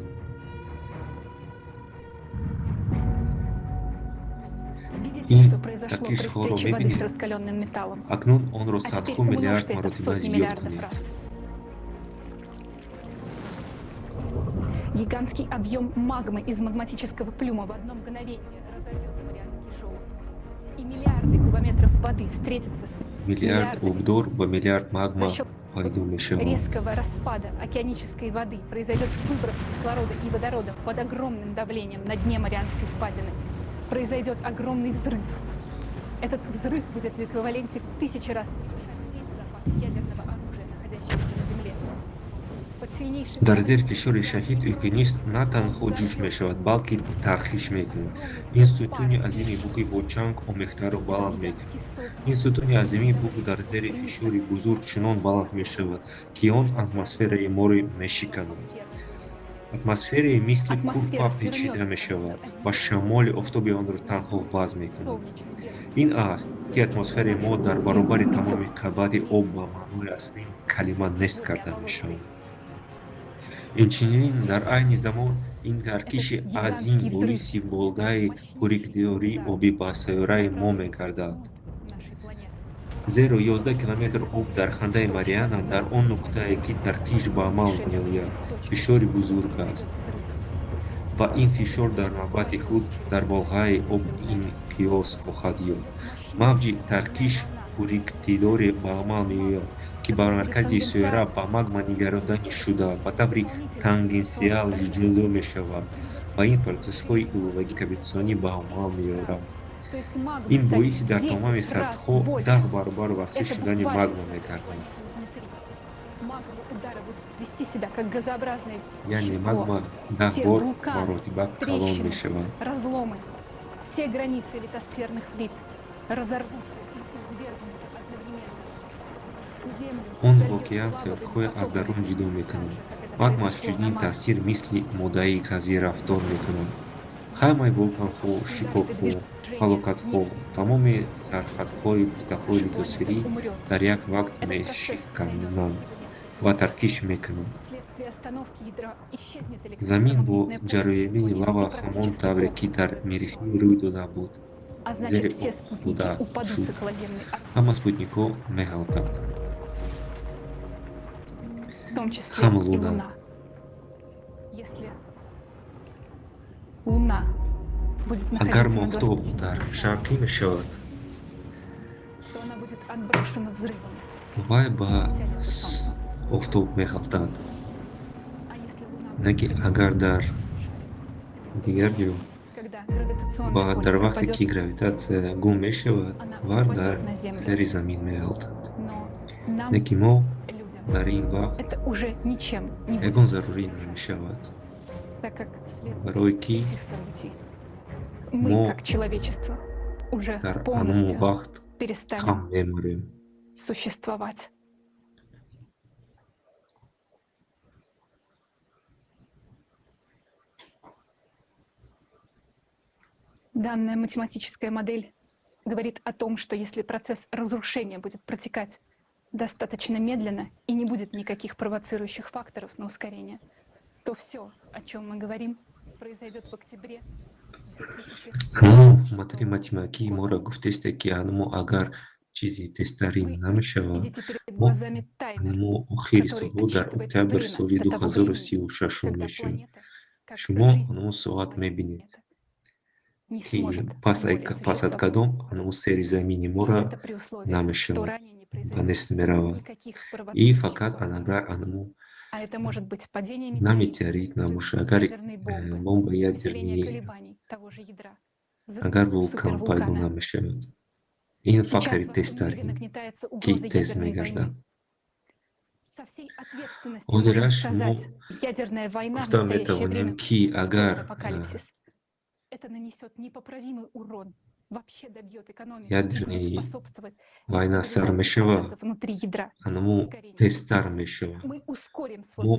Видите, Ин что произошло при таркишҳоро встрече воды с мебинед? раскаленным металлом? Акнун онро А теперь садҳо миллиард умножьте это в маротиба сотни зиёд миллиардов кунед. раз. Гигантский объем магмы из магматического плюма в одно мгновение разорвет Марианский желоб. И миллиарды кубометров воды встретятся с Миллиард миллиардами. Обдор ба миллиард магма За счет пайдо мешаванд. резкого распада океанической воды произойдет выброс кислорода и водорода под огромным давлением на дне Марианской впадины. Произойдет огромный взрыв. Этот взрыв будет в эквиваленте в тысячи раз превышать весь запас ядерного оружия, находящегося на Земле. Под сильнейшим Дар зери фишори шадид уқёнус на танҳо ҷӯш мешавад, балки тархиш мекунад. Ин сутуни азими буги бо чанг омехтаро баланд мекунад. Ин сутуни азими буг дар зери фишори бузург чунон баланд мешавад, ки он атмосфераи моро мешиканад. Атмосфераи мисли курпа печида мешавад ва шамоли офтоби онро танҳо вазн мекунад. Ин аст, ки атмосфераи мо дар баробари тамоми қабати об ба маънои аслии калима нест карда мешавад. Инчунин дар айни замон ин таркиши азим боиси болгаи пуриқдори обӣ ба сайёраи мо мегардад, зеро 11 километр об дар хандаи Мариана, дар он нуқтае, ки таркиш ба амал меояд, фишори бузург аст ва ин фишор дар навбати худ дар болғаи об инъикос хоҳад ёфт. Мавҷи таркиш пуриқтидоре ба амал меояд, ки ба маркази сайёра ба магма нигарондани шуда ба таври тангенсиал ҷудо мешавад ва ин протсессҳои иловагии кавитсионӣ ба амал меорад. Ин боиси дар тамоми сатҳҳо 10 баробар васеъ шудани магма мегардад. Яъне магма 10 бор маротиба калон мешавад. Разломы, все границы литосферных плит разорвутся и извергнутся одновременно. Он воқеан сатҳҳои аз дарун ҷудо мекунад. Магма аз чунин таъсир мисли моддаи газӣ рафтор мекунад. Ҳамаи вулқонҳо, шикофҳо, ҳалокатҳо, тамоми сарҳадҳои плитаҳои литосферӣ дар як вақт мешикананд ва таркиш мекунанд. Замин бо ҷароёни лава ҳамон тавре, ки дар Миррихӣ рӯй дода буд, зери об хӯрда шуд. Ҳама спутникҳо меғалтанд, ҳам Луна. Агар моҳтоб дар шарқӣ мешавад, вай ба офтоб меғалтад, не ки агар дар дигар ҷо ва дар вақте ки гравитатсия гум мешавад, вай дар сари замин меғалтад. Не ки мо дар ин вақт ягон зарурӣ намешавад, барое ки мо дар анун вақт хам меморем. Существовать. Данная математическая модель говорит о том, что если процесс разрушения будет протекать достаточно медленно и не будет никаких провоцирующих факторов на ускорение, то все, о чем мы говорим, произойдет в октябре. Модели математикии моро гуфтесте, ки анмо агар чизи тезтарин намешавад, мо анмо охири солҳо дар октябр соли 2036 мешавем. Шумо анмо соат мебинед, ки пас аз кадом анмо сери замини моро намешавад, ба нест меравад. И фақат агар анмо на метеорит набошад, агар бомбаи ядернӣ, агар вулкан пайдо намешавад. Ин фактори тезтарин, ки тез мегардад. Ҳозираш мо гуфта метавонем, ки агар ядерни война сар мешавад, анмо тезтар мешавад. Мо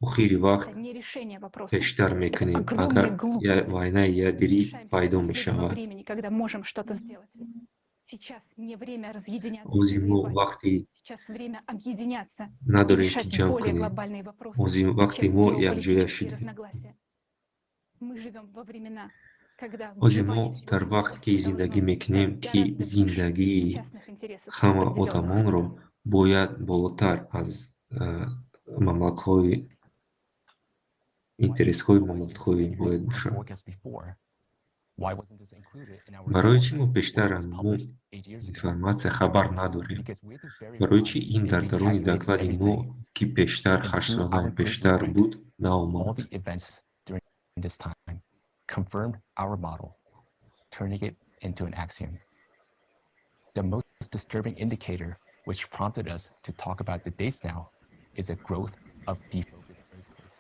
охири вақт пештар мекунем, агар войнаи ядерӣ пайдо мешавад. Ҳозир мо вақти надорем, ки ҷамъ кунем. Ҳозир вақти мо якҷоя шудем. Ҳозир мо дар вақт ки зиндагӣ мекунем, ки зиндагии ҳама одамонро бояд болотар аз мамлакатҳои интересҳои мамлакатҳои бояд бошад. Барои чӣ мо пештар аз мо информатсия хабар надорем? Барои чӣ ин дар даруни доклади мо, ки пештар 8 сола пештар буд, наомад? Confirmed our model, turning it into an axiom. The most disturbing indicator, which prompted us to talk about the dates now, is a growth of defocused earthquakes.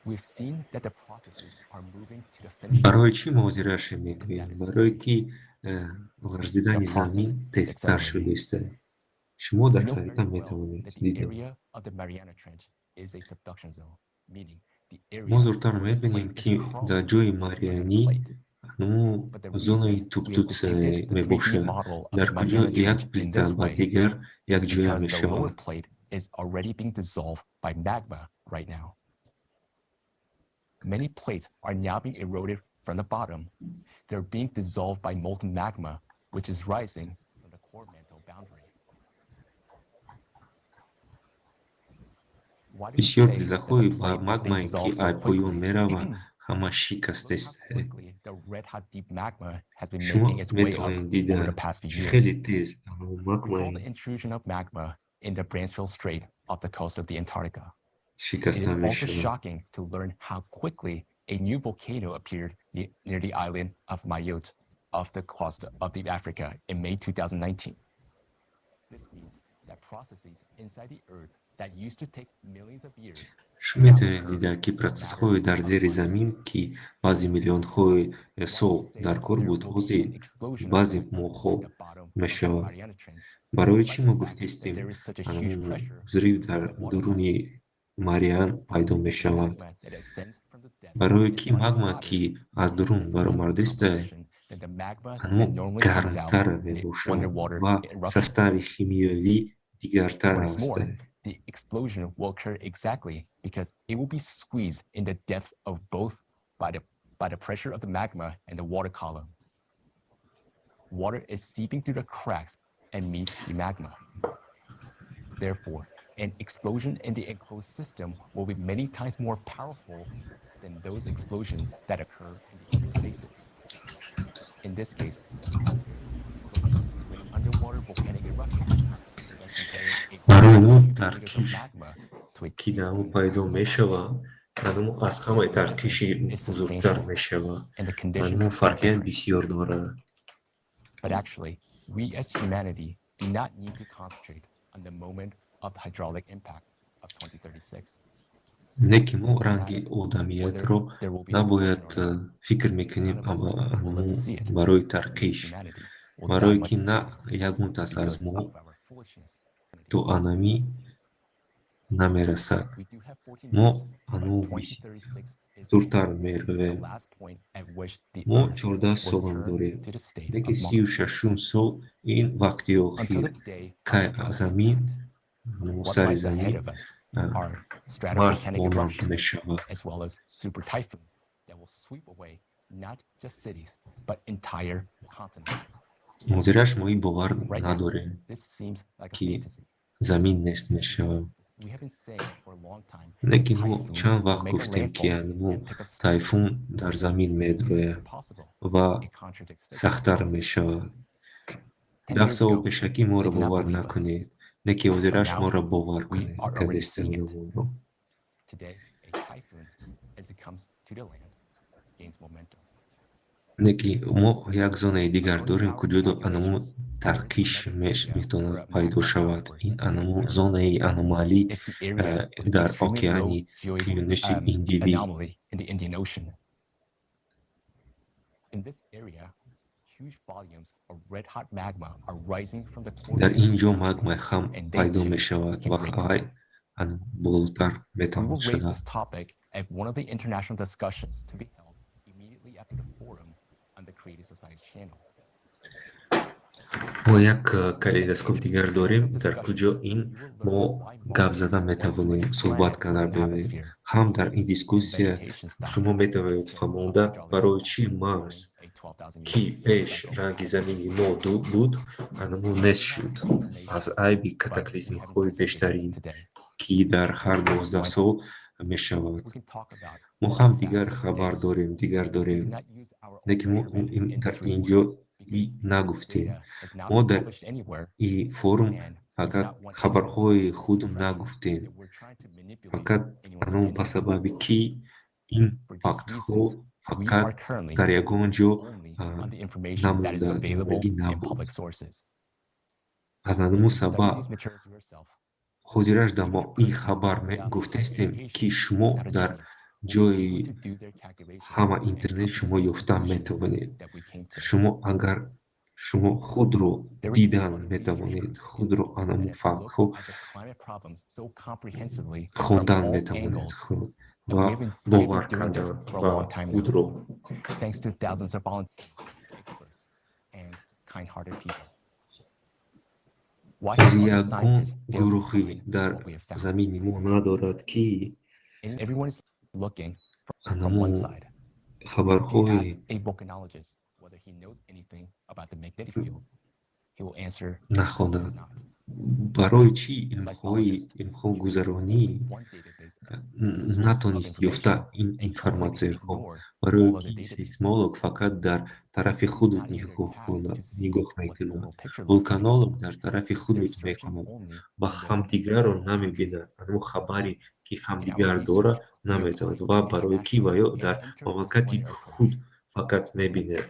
We've seen that the processes are moving to the finish. Барои чӣ мо ҳозираше мегӯем? Барое ки ларзидани замин тезтар шудааст. Шумо дар харита метавонед дидед. Мо зудтар мебинем, ки дар ҷои Марианӣ зонаи субдуксия мебошад, дар куҷо як плита ба дигар якҷоя мешавад. Is already being dissolved by magma right now. Many plates are now being eroded from the bottom. They're being dissolved by molten magma, which is rising from the core mantle boundary. Бисёр плитаҳои магмае, ки аз поён мераванд, ҳама шикастааст. Шумо метавонед дида, ки хеле тез магмаи in the Bransfield Strait off the coast of the Antarctica. Шикаста It is also мешавад. Shocking to learn how quickly a new volcano appeared near the island of Mayotte off the coast of the Africa in May 2019. This means that processes inside the Earth that used to take millions of years Шумо метавонед дида, ки процессҳои дар зери замин, ки баъзе миллионҳои сол дар кор буд, ҳозир баъзе моҳҳо мешавад. Барои чӣ мо гуфтестем, взрыв дар дуруни Мариан пайдо мешавад? Барое ки магма, ки аз дурун баромадааст, гармтар мебошад ва состави химиёвӣ дигартар аст. The explosion will occur exactly because it will be squeezed in the depth of both by the pressure of the magma and the water column. Water is seeping through the cracks and meet the magma. Therefore, an explosion in the enclosed system will be many times more powerful than those explosions that occur in the open spaces. In this case, underwater volcanic eruption is like comparing a Барои мо тарқиш, magma to a ки дар он пайдо мешавад, аз ҳамаи тарқиши бузургтар мешавад. Мо фарқият бисёр дорад. But actually, we as humanity do not need to concentrate on the moment of the hydraulic impact of 2036. Не ки мо ранги одамиятро набояд фикр мекунем барои тарқиш, барое ки на ягон кас аз мо то анамӣ намерасад. Мо ану зудтар меравем. Мо 14 солам дорем, лекин 36-ум сол ин вақти охир, кай замин сари замин Марс монанд мешавад. As well as super typhoons that will sweep away not just cities, but entire continents. Ҳозираш мо ин бовар надорем, ки замин нест мешавад. Лекин мо чанд вақт гуфтем, ки мо тайфун дар замин медрояд ва сахттар мешавад. 10 сол пешакӣ моро бовар накунед, не ки ҳозираш моро бовар кунед кадестем моро. Today, a typhoon, as it comes to the land, gains momentum. Не ки мо як зонаи дигар дорем, куҷодо анамо тарқиш метавонад пайдо шавад. Ин анамо зонаи аномалӣ дар океани Уқёнуси Индивӣ. Anomaly in the Indian Ocean. In this area, huge volumes of red hot magma are rising from the core. Дар ин ҷо магмаи хам пайдо мешавад ва вай болотар We метавонад will raise шавад. this topic at one of the international discussions to be held immediately after the forum on the Creative Society channel. Мо як калейдоскоп дигар дорем, дар куҷо ин мо гап зада метавонем, суҳбат карда метавонем. Ҳам дар ин дискуссия шумо метавонед фаҳмонда, барои чӣ Марс, ки пеш ранги замини мо буд, анамо нест шуд аз айби катаклизмҳои бештарин, ки дар ҳар 12 сол мешавад. Мо ҳам дигар хабар дорем, дигар дорем, лекин мо дар ин ҷо нагуфтем. Мо дар и форум фақат хабарҳои худ нагуфтем, фақат анон ба сабаби ки ин фактҳо фақат дар ягон ҷо намондагӣ набуд. Аз анамун сабаб ҳозираш дар мо ин хабар гуфтаистем, ки шумо дар ҷои ҳама интернет шумо ёфта метавонед. Шумо агар шумо худро дидан метавонед, худро анамун фактҳо хондан метавонед худ ва бовар кардан ва худро. Аз ягон гурӯҳи дар замини мо надорад, ки анамун хабарҳои нахонад. Барои чӣ илмҳои илмҳогузаронӣ натонист ёфта ин информатсияҳо? Барое ки сейсмолог фақат дар тарафи худут нигоҳ мекунад, вулканолог дар тарафи худут мекунад ва ҳамдигарро намебинад. Анмо хабаре ки ҳамдигар дорад наметавонад ва барое ки ва ё дар мамлакати худ фақат мебинад.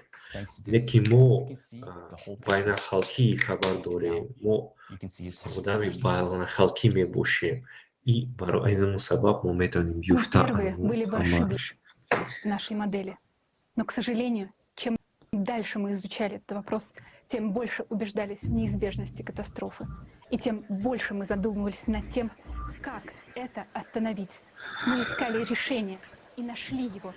Не ки мо байналхалқӣ хабар дорем, мо одами байналхалқӣ мебошем и барои ин сабаб мо метавонем ёфта ҳамааш. Нашей модели. Но, к сожалению, чем дальше мы изучали этот вопрос, тем больше убеждались в неизбежности катастрофы. И тем больше мы задумывались над тем, как это остановить. Мы искали решение и нашли его.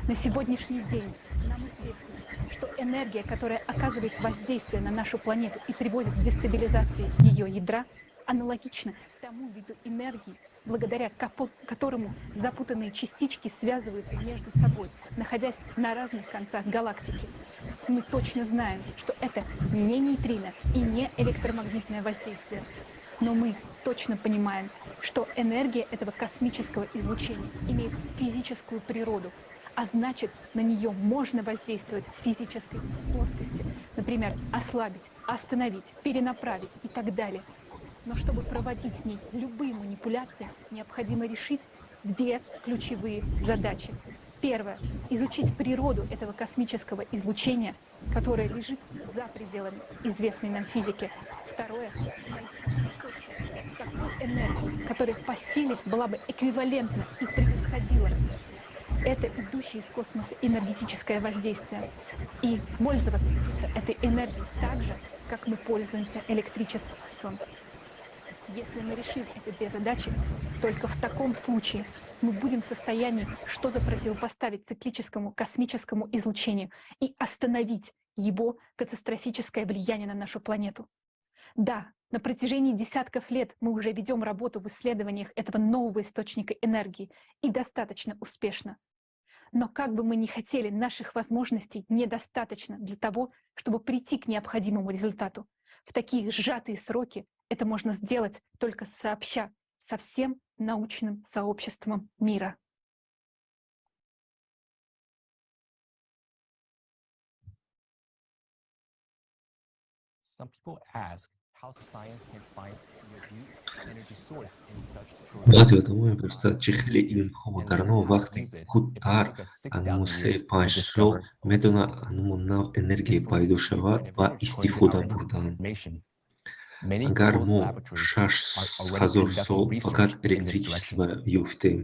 На сегодняшний день нам известно, что энергия, которая оказывает воздействие на нашу планету и приводит к дестабилизации ее ядра, аналогична тому виду энергии, благодаря которому запутанные частички связываются между собой, находясь на разных концах галактики. Мы точно знаем, что это не нейтрино и не электромагнитное воздействие. Но мы точно понимаем, что энергия этого космического излучения имеет физическую природу, а значит, на нее можно воздействовать в физической плоскости. Например, ослабить, остановить, перенаправить и так далее. Но чтобы проводить с ней любые манипуляции, необходимо решить две ключевые задачи. Первое – изучить природу этого космического излучения, которое лежит за пределами известной нам физики. Второе – найти такую энергию, которая по силе была бы эквивалентна и превосходила это идущее из космоса энергетическое воздействие. И пользоваться этой энергией так же, как мы пользуемся электричеством. Если мы решим эти две задачи, только в таком случае мы будем в состоянии что-то противопоставить циклическому космическому излучению и остановить его катастрофическое влияние на нашу планету. Да, на протяжении десятков лет мы уже ведем работу в исследованиях этого нового источника энергии и достаточно успешно. Но как бы мы ни хотели, наших возможностей недостаточно для того, чтобы прийти к необходимому результату. В такие сжатые сроки это можно сделать только сообща со всем научным сообществом мира. Some people ask how science can find a new energy source in such short Баъзе одамон мепурсад, чӣ хеле илмҳо дар нав вақти худтар анмо 3-5 сол метавонад анмо нав энергия пайдо шавад ва истифода бурдан. Агар мо 6000 сол фақат электричество ёфтем,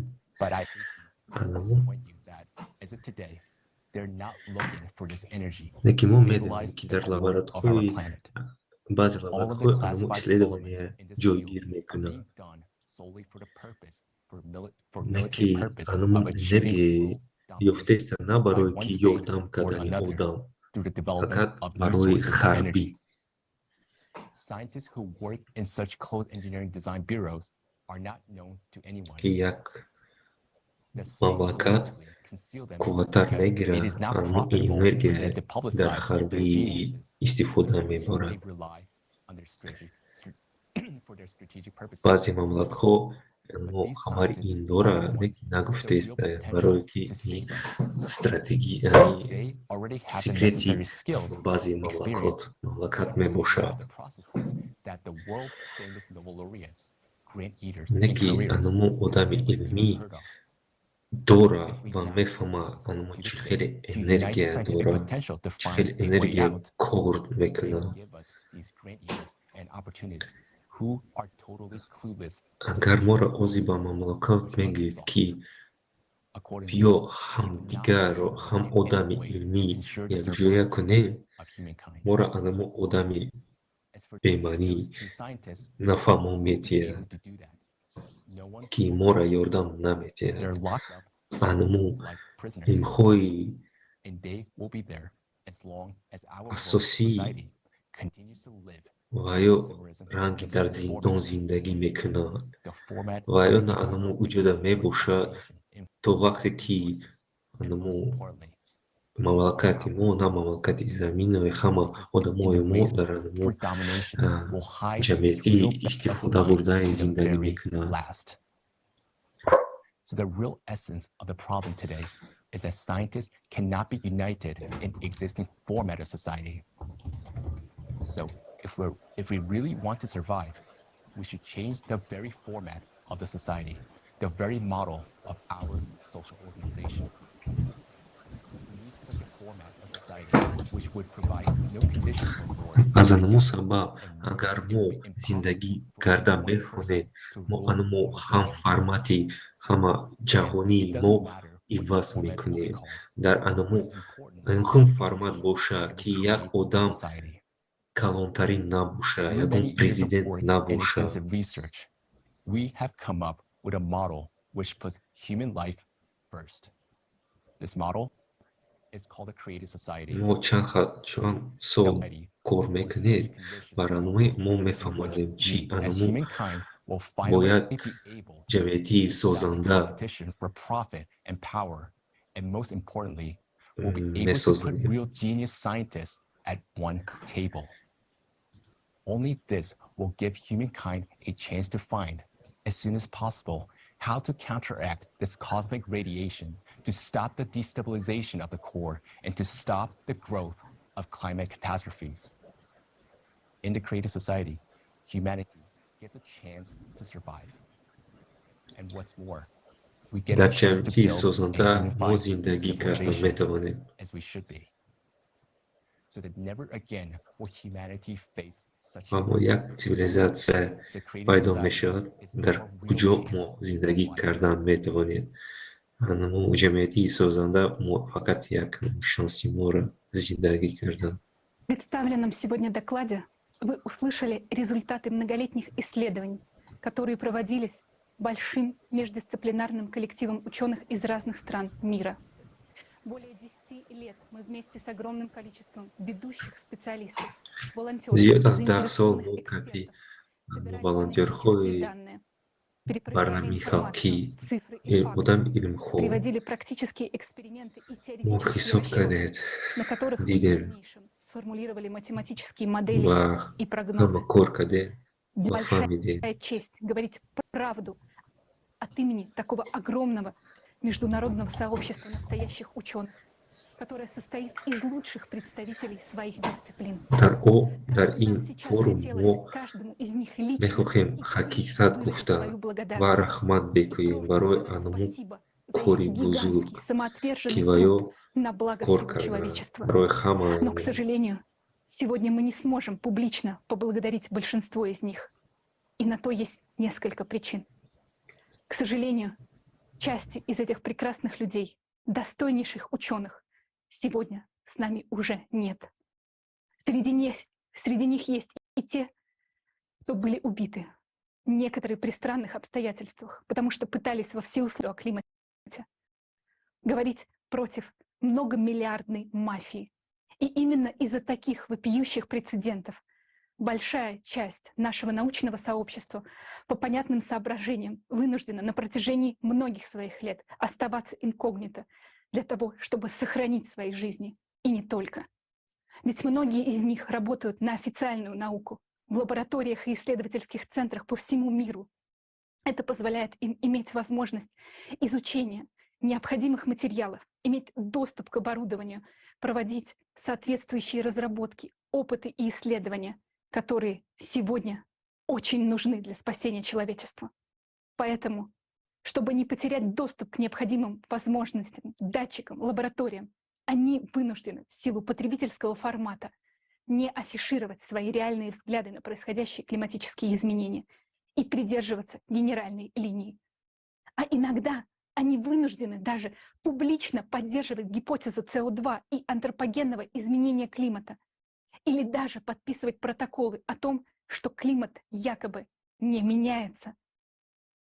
лекин мо медонем, ки дар лабораторияҳои баъзе лабораторияҳои анмо исследования ҷойгир мекунанд. Не ки анмо энергия ёфтаеста на барои ки ёрдам кардани одам, фақат барои ҳарбӣ. Scientists who work in such closed engineering design bureaus are not known to anyone. Ки як мамлакат қувваттар мегирад, аммо энергия дар ҳарбӣ истифода мебарад. Баъзе мамлакатҳо хабари ин дора, лекин нагуфтааст, барое ки ин стратегия, секрети баъзе мамлакат мебошад. Не ки анамо одами илмӣ дора ва мефаҳма, анамо чӣ хеле энергия дора, чӣ хеле энергия кор мекунад. Агар моро ози ба мамлакат мегӯед, ки биё ҳамдигарро, ҳам одами илмӣ якҷоя кунем, моро анамо одами бемаънӣ нафаҳмо метиҳад, ки моро ёрдам наметиҳад. Анамо илмҳои асосӣ ва ё ранги дар зиндон зиндагӣ мекунанд, ва ё на анамо уҷода мебошад, то вақте ки анамо мамлакати мо, на мамлакати заминои ҳама одамои мо дар анамо ҷамъиятӣ истифода бурдаи зиндагӣ мекунанд. So the real essence of the problem today is that scientists cannot be united in existing format of society. So if we really want to survive, we should change the very format of the society, the very model of our social organization. We need such a format of society which would provide no condition for war. Аз анамо сабаб, агар мо зиндагӣ карда мехонем, мо анамо ҳам формати ҳама ҷаҳонии мо иваз мекунем. Дар анамо инхун формат бошад, ки як одам калонтарин набошад, ягон президент набошад. We have come up with a model which puts human life first. This model is called a creative society. Мо чанд сол кор мекунем, барномаи мо мефаҳмонем, чӣ анамо бояд ҷамъиятии созанда месозем. At one table. Only this will give humankind a chance to find, as soon as possible, how to counteract this cosmic radiation, to stop the destabilization of the core, and to stop the growth of climate catastrophes. In the creative society, humanity gets a chance to survive. And what's more, we get a chance to build a unified civilization as we should be. So that never again will humanity face such мо як цивилизатсия пайдо мешавад, дар куҷо мо зиндагӣ кардан метавонем. Мо ҷамъиятии созанда, мо фақат як шанси моро зиндагӣ кардан. В представленном сегодня докладе вы услышали результаты многолетних исследований, которые проводились большим междисциплинарным коллективом ученых из разных стран мира. Более 10 лет мы вместе с огромным количеством ведущих специалистов, волонтеров, заинтересованных экспертов собирали данные, перепроверяли информацию, цифры и факты, приводили практические эксперименты и теоретические расчеты, на которых мы в дальнейшем сформулировали математические модели и прогнозы. Большая честь говорить правду от имени такого огромного международного сообщества настоящих ученых, которое состоит из лучших представителей своих дисциплин. Дар ин форум мо мехоҳем ҳақиқат гуфта ва раҳмат бекӯем барои анамо кори бузург, ки ва ё кор карданд барои ҳама. Но, к сожалению, сегодня мы не сможем публично поблагодарить большинство из них. И на то есть несколько причин. К сожалению, части из этих прекрасных людей, достойнейших ученых, сегодня с нами уже нет. Среди них есть и те, кто были убиты, некоторые при странных обстоятельствах, потому что пытались во всеусловию о климате говорить против многомиллиардной мафии. И именно из-за таких вопиющих прецедентов большая часть нашего научного сообщества по понятным соображениям вынуждена на протяжении многих своих лет оставаться инкогнито для того, чтобы сохранить свои жизни. И не только. Ведь многие из них работают на официальную науку, в лабораториях и исследовательских центрах по всему миру. Это позволяет им иметь возможность изучения необходимых материалов, иметь доступ к оборудованию, проводить соответствующие разработки, опыты и исследования, которые сегодня очень нужны для спасения человечества. Поэтому, чтобы не потерять доступ к необходимым возможностям, датчикам, лабораториям, они вынуждены в силу потребительского формата не афишировать свои реальные взгляды на происходящие климатические изменения и придерживаться генеральной линии. А иногда они вынуждены даже публично поддерживать гипотезу СО2 и антропогенного изменения климата или даже подписывать протоколы о том, что климат якобы не меняется.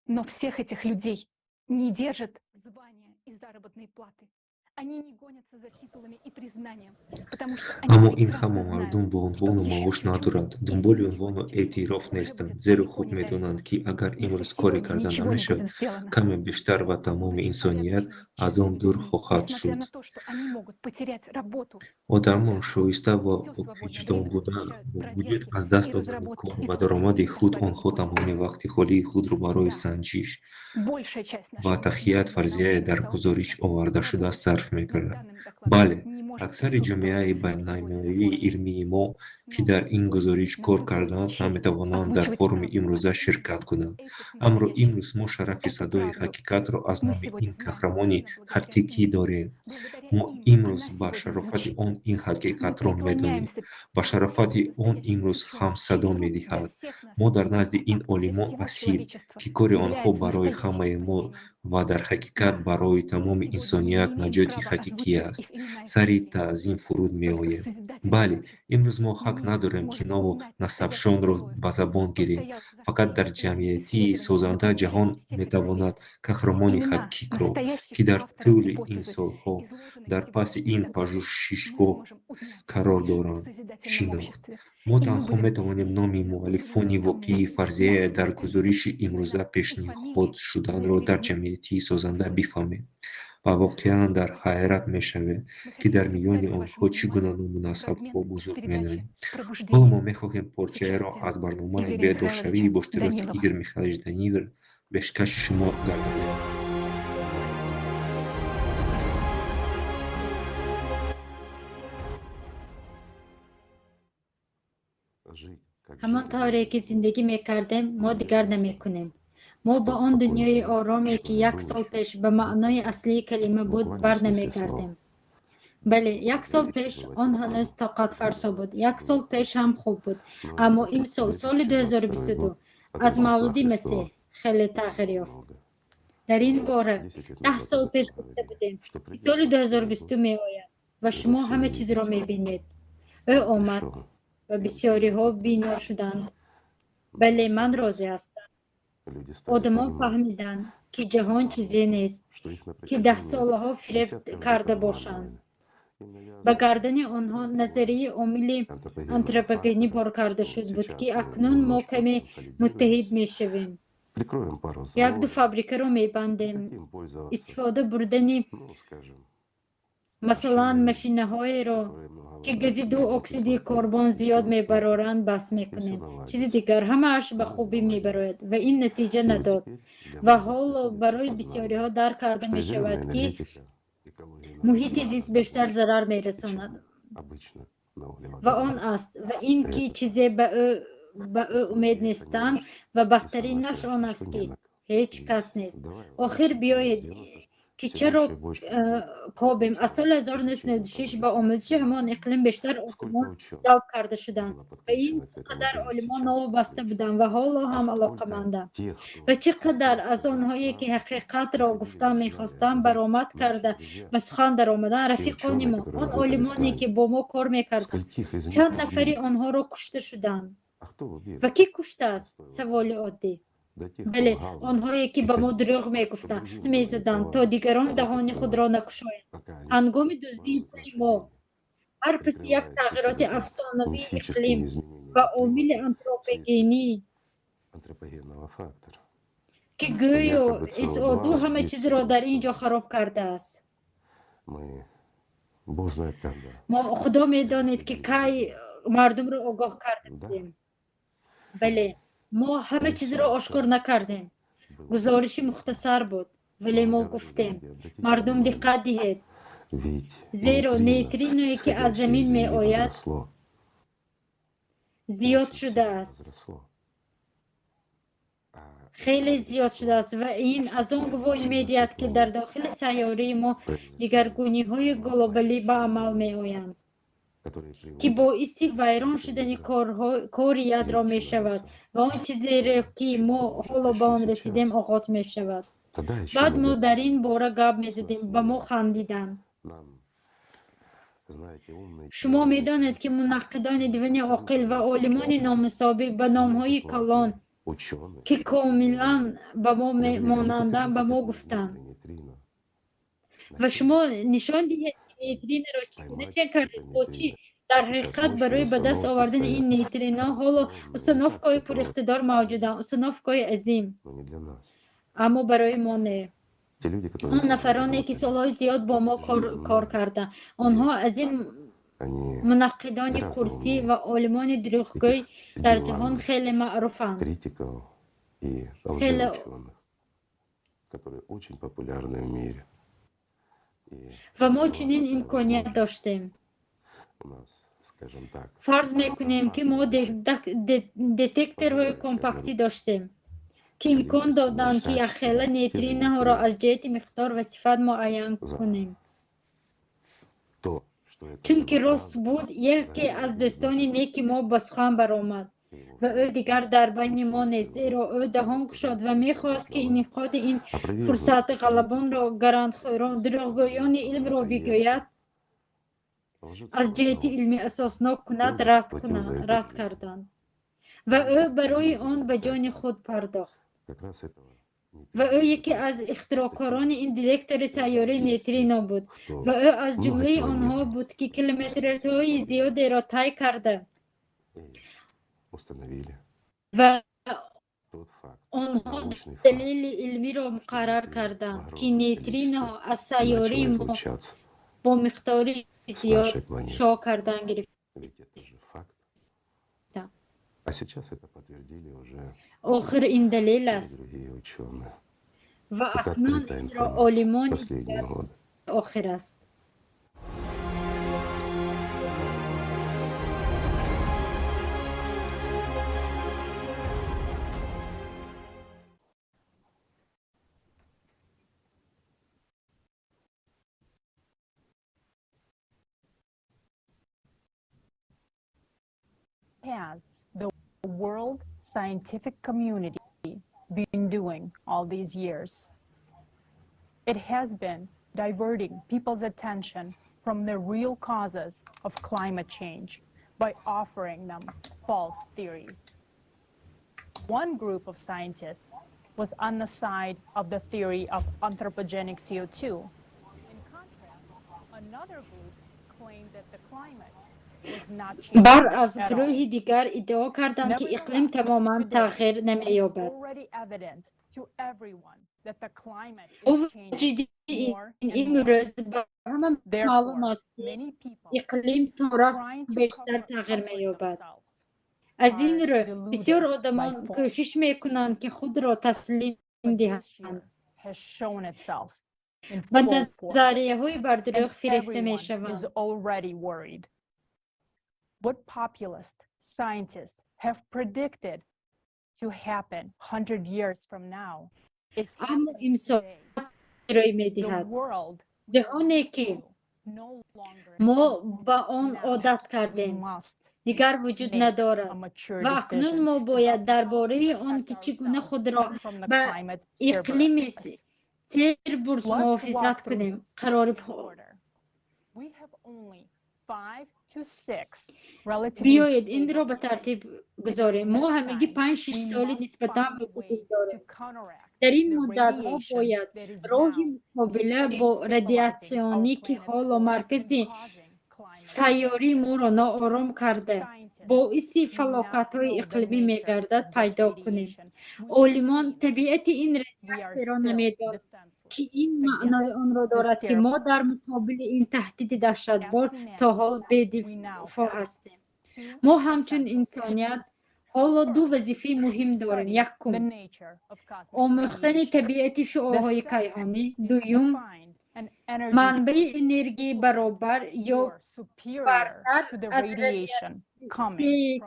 Но всех этих людей не держат звания и заработные платы. Они не гонятся за титулами и признанием, потому что они Аммо ин прекрасно ҳама знают, мардум бо что унвону еще маош чуть-чуть надоранд, и дунболи унвону эътироф нестанд, зеро далеко худ не дойдут, медонанд, ки агар если имрӯз коре сегодня карда ничего не намешавад, будет сделано. каме бештар ва тамоми инсоният аз он дур хоҳад Несмотря шуд. на то, что они могут потерять работу, Одамон шоиста ва все свободное бовиҷдон время будан посвящают бо вуҷуд проверке аз даст и додани разработке кор ва даромади худ изучению онҳо тамоми вақти холии худро барои Да. санҷиш Большая часть ва нашего тахият международного фарзияе дар научного гузориш сообщества овардашуда работает сарф над мекарданд. данным докладом, Бале, не может аксари присутствовать ҷомеаи сегодня на байналмилалии форуме. илмии мо, ки Но дар ин сегодня гузориш нам кор выпала карданд, честь наметавонанд дар озвучивать форуми правду имрӯза о ширкат кунанд. этих Аммо настоящих. имрӯз мо шарафи Эту садои правду ҳақиқатро аз мы номи сегодня ин знаем қаҳрамони именно благодаря ҳақиқӣ им. дорем. Благодаря Мо им имрӯз она ба сегодня шарофати звучит. он ин Мы ҳақиқатро медонем. преклоняемся Ба шарофати перед он настоящим имрӯз ученым, ҳам садо чей труд для медиҳад. всех нас, Мо дар назди ин а для олимон всего асил, человечества ки кори онҳо является барои настоящим ҳамаи мо спасением. ва дар ҳақиқат Да, барои тамоми сегодня мы инсоният не имеем наҷоти права ҳақиқӣ озвучивать аст. их имена и Сари фамилии. таъзим фуруд Только в меоем. созидательном Бале, обществе имрӯз мо ҳақ мы надорем, ки сможем ному узнать настоящих насабшонро героев, ба забон кто гирем. стоял за Фақат всеми дар этими ҷамъиятии исследованиями на созанда протяжении ҷаҳон всех этих лет. метавонад қаҳрамони Имена ҳақиқро, настоящих ки дар авторов тӯли ин гипотезы, солҳо изложенной дар паси сегодня в ин докладе, мы пажӯҳишгоҳ сможем узнать қарор в доранд, созидательном шинохт. обществе. Мо И мы танҳо будем метавонем номи действительно муаллифони удивлены тому, воқеии фарзияе дар насколько гузориши имена имрӯза и фамилии пешниҳод шуданро дар произвели ҷамъиятии созанда бифаҳмем ва воқеан дар ҳайрат мешавем, Мы ки хотим дар миёни представить онҳо вашему чӣ гуна вниманию ному насабҳо фрагмент из бузург передачи медонем. Ҳоло «Пробуждение» мо мехоҳем с порчаеро участием аз барномаи Игоря бедоршавӣ Михайловича бо иштироки Данилова. Игорь Михайлович Данилов пешкаши шумо гардонем. Жить, как Ҳамон жили тавре мы, ки зиндагӣ мекардем, мо не дигар вернется. намекунем. Мо В ба тот он спокойный дунёи мир, ороме, ки который як был сол еще пеш ба маънои аслии калима в буд, буквальном бар смысле слова. намегардем. Бале, як сол Зрелище пеш было он теплым, ҳанӯз тоқатфарсо буд, як было сол пеш ҳам хуб буд, Но аммо имсол, соли 2022 2022, год от аз Рождества мавлуди Масеҳ Христова хеле тағйир ёфт. много. Дар ин бора 10 лет 10 назад сол об пеш этом гуфта говорили, будем, что ки придет соли 22 2020 год, меояд ва и вы шумо все ҳама чизро увидите. мебинед. Ӯ Он омад пришел, ва и мы бисёриҳо увидели. бино шуданд. Но Бале, мы ман согласны. розӣ ҳастам. Люди стали Одамон понимать, фаҳмиданд, ки ҷаҳон чизе нест, что их на ки протяжении даҳсолаҳо фиреб десятков лет карда бошанд. обманывали. Им Ба навязывали гардани онҳо назарияи омили антропогенного антропогенӣ фактора, бор карда что шуд буд, ки сейчас мы акнун мо немножко каме муттаҳид консолидируемся, мешавем. прикроем пару Як-ду заводов, фабрикаро мебандем. хотим пользоваться, Истифода бурдани ну, скажем, масалан машинами, машинаҳоеро, которые много ки гази выдают ду оксиди углекислоты, карбон зиёд еще что-то, мебароранд, бас и все мекунем. Чизи наладится. дигар ҳамааш ба Но не хубӣ наладилось. мебарояд ва ин натиҷа И вот надод. теперь для Ва многих ҳоло приходит барои осознание, бисёриҳо дарк карда что зеленая мешавад, ки энергетика экология нам муҳити зист гораздо бештар больше, зарар чем мерасонад обычно на ва он углеводородах. аст ва ин ки Это чизе ба ӯ что умед надеяться не на нестанд что. ва И самое бадтаринаш страшное, он что аст, не ки на кого. ҳеҷ И кас нест. давай вот Охир так биёед, будем 90, ки все чаро больше и больше людей кобем. Аз соли включалось к изучению 1996 ба проблем омӯзиши климата. ҳамон иқлим бештар Сколько олимон ученых ҷалб карда шуданд было ва ин подключено к этому, қадар да и олимон сейчас новобаста подключено. буданд ва ҳоло А ҳам сколько алоқаманданд. тех, Ва кто чӣ қадар хотел аз сказать онҳое, ки правду, ҳақиқатро приходили, гуфтан начинали мехостанд, об этом баромад наши карда друзья, ба сухан даромаданд, те рафиқони ученые, мо, которые он работали с олимоне, ки нами. бо мо кор мекарданд, Скольких из них чанд нафари убили? онҳоро кушта шуданд? А кто убил? Ва кӣ куштааст? Простой Саволи вопрос. оддӣ. Да тех, кто Бале, лгал нам онҳое, ки и ба мо ходил дурӯғ по мегуфтанд, другим и мезаданд, то публиковали дигарон вот даҳони это худро вот, накушоянд. пока они Ҳангоми дуздии воруют пули наши мо, деньги, ҳар паси як прикрываясь тағйироти какими-то афсонавии мифическими иқлим изменениями ва климата омили вследствие антропогенӣ, антропогенного фактора. ки Что гӯё якобы СО2 СО2 вот ҳама здесь чизро дар ин ҷо уничтожит. хароб кардааст. Мы, бог знает когда, Мо Худо медонед, ки предупредили кай людей. мардумро огоҳ карда Да, будем. Бале, мо ҳама и чизро все ошкор еще накардем. Гузориши мухтасар буд, вале мо гуфтем: мардум, диққат диҳед, зеро нейтриное, ки аз замин меояд, зиёд шудааст, хеле зиёд шудааст, ва ин аз он гувоҳӣ медиҳад, ки дар дохили сайёраи мо дигаргуниҳои глобалӣ ба амал меоянд, ки боиси вайрон шудани кори ядро мешавад ва он чизеро, ки мо ҳоло ба он расидем, оғоз мешавад. Баъд мо дар ин бора гап мезадем, ба мо хандиданд. Шумо медонед, ки мунаққидони дивани оқил ва олимони номусобиқ ба номҳои калон, ки комилан ба мо монанданд, ба мо гуфтанд: ва шумо нишон диҳед, ки нейтриноро чӣ гуна чен кардед, бо чӣ? Дар ҳақиқат, барои ба даст овардани ин нейтрино ҳоло установкаҳои пуриқтидор мавҷуданд, установкаҳои азим, аммо барои мо не. Он нафароне, ки солҳои зиёд бо мо кор карданд, онҳо аз ин мунаққидони курсӣ ва олимони дурӯғгӯй дар ҷаҳон хеле маъруфанд. Хеле. Которые очень популярны в мире. Ва мо чунин имконият доштем. Фарз мекунем, ки мо детекторҳои компактӣ доштем, ки имкон доданд, ки якхела нейтриноҳоро аз ҷиҳати миқдор ва сифат муайян кунем. Чунки рост буд, яке аз дӯстони неки мо ба сухан баромад ва ӯ дигар дар байни мо нест, зеро ӯ даҳон кушод ва мехост, ки инъиқоди ин фурсатғалабонро, гарантхӯрон, дурӯғгӯёни илмро бигӯяд, аз ҷиҳати илмӣ асоснок кунад, рад карданд ва ӯ барои он ба ҷони худ пардохт. Ва ӯ яке аз ихтироъкорони ин детектори сайёраи нейтрино буд ва ӯ аз ҷумлаи онҳо буд, ки километрҳои зиёдеро тай карда ва онҳо далели илмиро муқаррар карданд, ки нейтрино аз сайёраи мо бо миқдори зиёд шуоъ кардан гирифта. А сейчас это подтвердили уже Охир ин далел аст другие ученые. Ва акнун инро олимони Последние годы. охир аст. Has the world scientific community been doing all these years? It has been diverting people's attention from the real causes of climate change by offering them false theories. One group of scientists was on the side of the theory of anthropogenic CO2. In contrast, another group claimed that the climate Бар аз гурӯҳи дигар иддао карданд, ки иқлим тамоман тағйир намеёбад. Бо вуҷуди ин, имрӯз ба ҳама маълум аст, ки иқлим торафт бештар тағйир меёбад. Аз ин рӯ, бисёр одамон кӯшиш мекунанд, ки худро таслим диҳанд, ба назарияҳои бардурӯғ фирефта мешаванд. What populist scientists have predicted to happen 100 years from now is Аммо имсол рӯй медиҳад. Ҷаҳоне, ки мо ба он одат кардем, дигар вуҷуд надорад ва акнун мо бояд дар бораи он, ки чӣ гуна худро ба иқлими Цербурс муҳофизат кунем, қарори Биёед, инро ба тартиб гузорем. Мо ҳамагӣ 5-6 соли нисбатан мутадил дорем. Дар ин муддат мо бояд роҳи муқобила бо радиатсионӣ, ки ҳоло маркази сайёрии моро ноором карда, боиси фалокатҳои иқлимӣ мегардад, пайдо кунем. Олимон табиати ин радиатсияро намедонанд, ки ин маънои онро дорад, ки мо дар муқобили ин таҳдиди даҳшатбор то ҳол бедифоъ ҳастем. Мо ҳамчун инсоният Ҳоло ду вазифаи муҳим дорем. Якум, омӯхтани табиати шуоъҳои кайҳонӣ. Дуюм, манбаи энергияи баробар ё бартар аз радиатсие,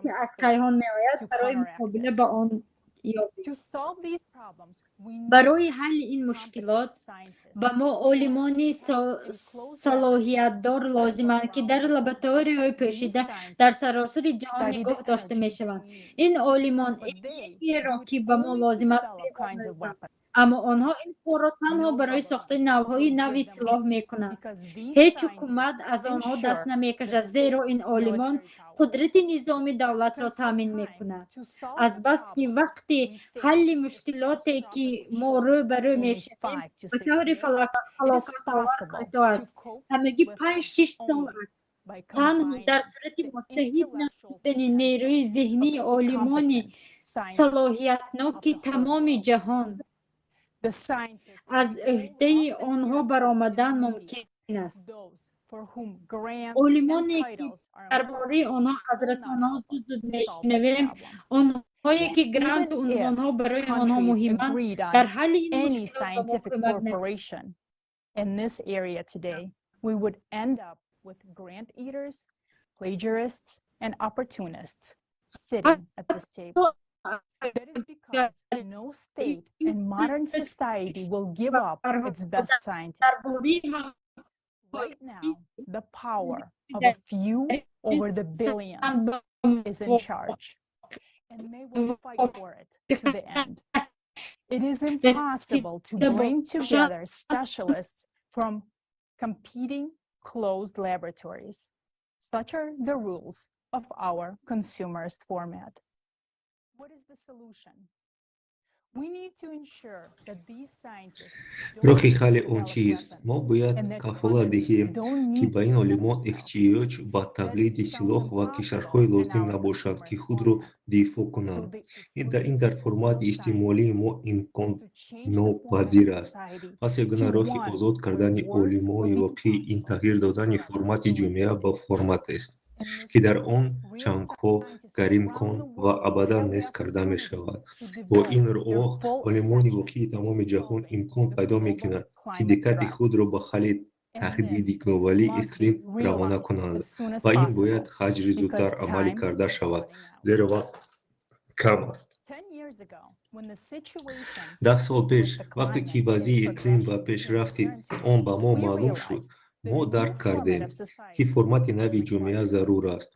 ки аз кайҳон меояд, барои муқобила ба он ёбем. Барои ҳалли ин мушкилот ба мо олимони салоҳиятдор лозиманд, ки дар лабораторияҳои пӯшида дар саросари ҷаҳон нигоҳ дошта мешаванд. Ин олимон энергияеро, ки ба мо лозим аст, меомӯзанд, аммо онҳо ин корро танҳо барои сохтани навъҳои нави силоҳ мекунанд. Ҳеҷ ҳукумат аз онҳо даст намекашад, зеро ин олимон қудрати низоми давлатро таъмин мекунанд. Азбаски вақти ҳалли мушкилоте, ки мо рӯ ба рӯ мешавем, ба таври фалокатовар кӯтоҳ аст, ҳамагӣ 5-6 сол аст, танҳо дар сурати муттаҳид намудани нерӯи зеҳнии олимони салоҳиятноки тамоми ҷаҳон аз ӯҳдаи онҳо баромадан мумкин аст. Олимоне, ки дар бораи онҳо аз расонаҳо зуд-зуд мешунавем, онҳое ки гранту унвонҳо барои онҳо муҳиманд, дар ҳалли ин мушкилот ба мо кӯмак намекунанд. That is because no state in modern society will give up its best scientists. Right now, the power of a few over the billions is in charge, and they will fight for it to the end. It is impossible to bring together specialists from competing closed laboratories. Such are the rules of our consumerist format. What is the solution? We need to ensure that these scientists Роҳи ҳалли он чист? Мо бояд кафолат диҳем, ки ба ин олимон эҳтиёҷ ба тавлиди силоҳ ва кишварҳое лозим набошад, ки худро дифоъ кунанд. Ин дар формати истеъмолии мо имконнопазир аст. Пас ягона роҳи озод кардани олимони воқеӣ ин тағйир додани формати ҷомеа ба форматест, ки дар он чангҳо гаримкон ва абадан нест карда мешавад. Бо ин роҳ олимони воқеии тамоми ҷаҳон имкон пайдо мекунанд, ки диққати худро ба ҳалли таҳдиди глобалии иқлим равона кунанд, ва ин бояд ҳаҷри зудтар амалӣ карда шавад, зеро вақт кам аст. 10 сол пеш, вақте ки вазъи иқлим ва пешрафти он ба мо маълум шуд, мо дарк кардем, ки формати нави ҷомеа зарур аст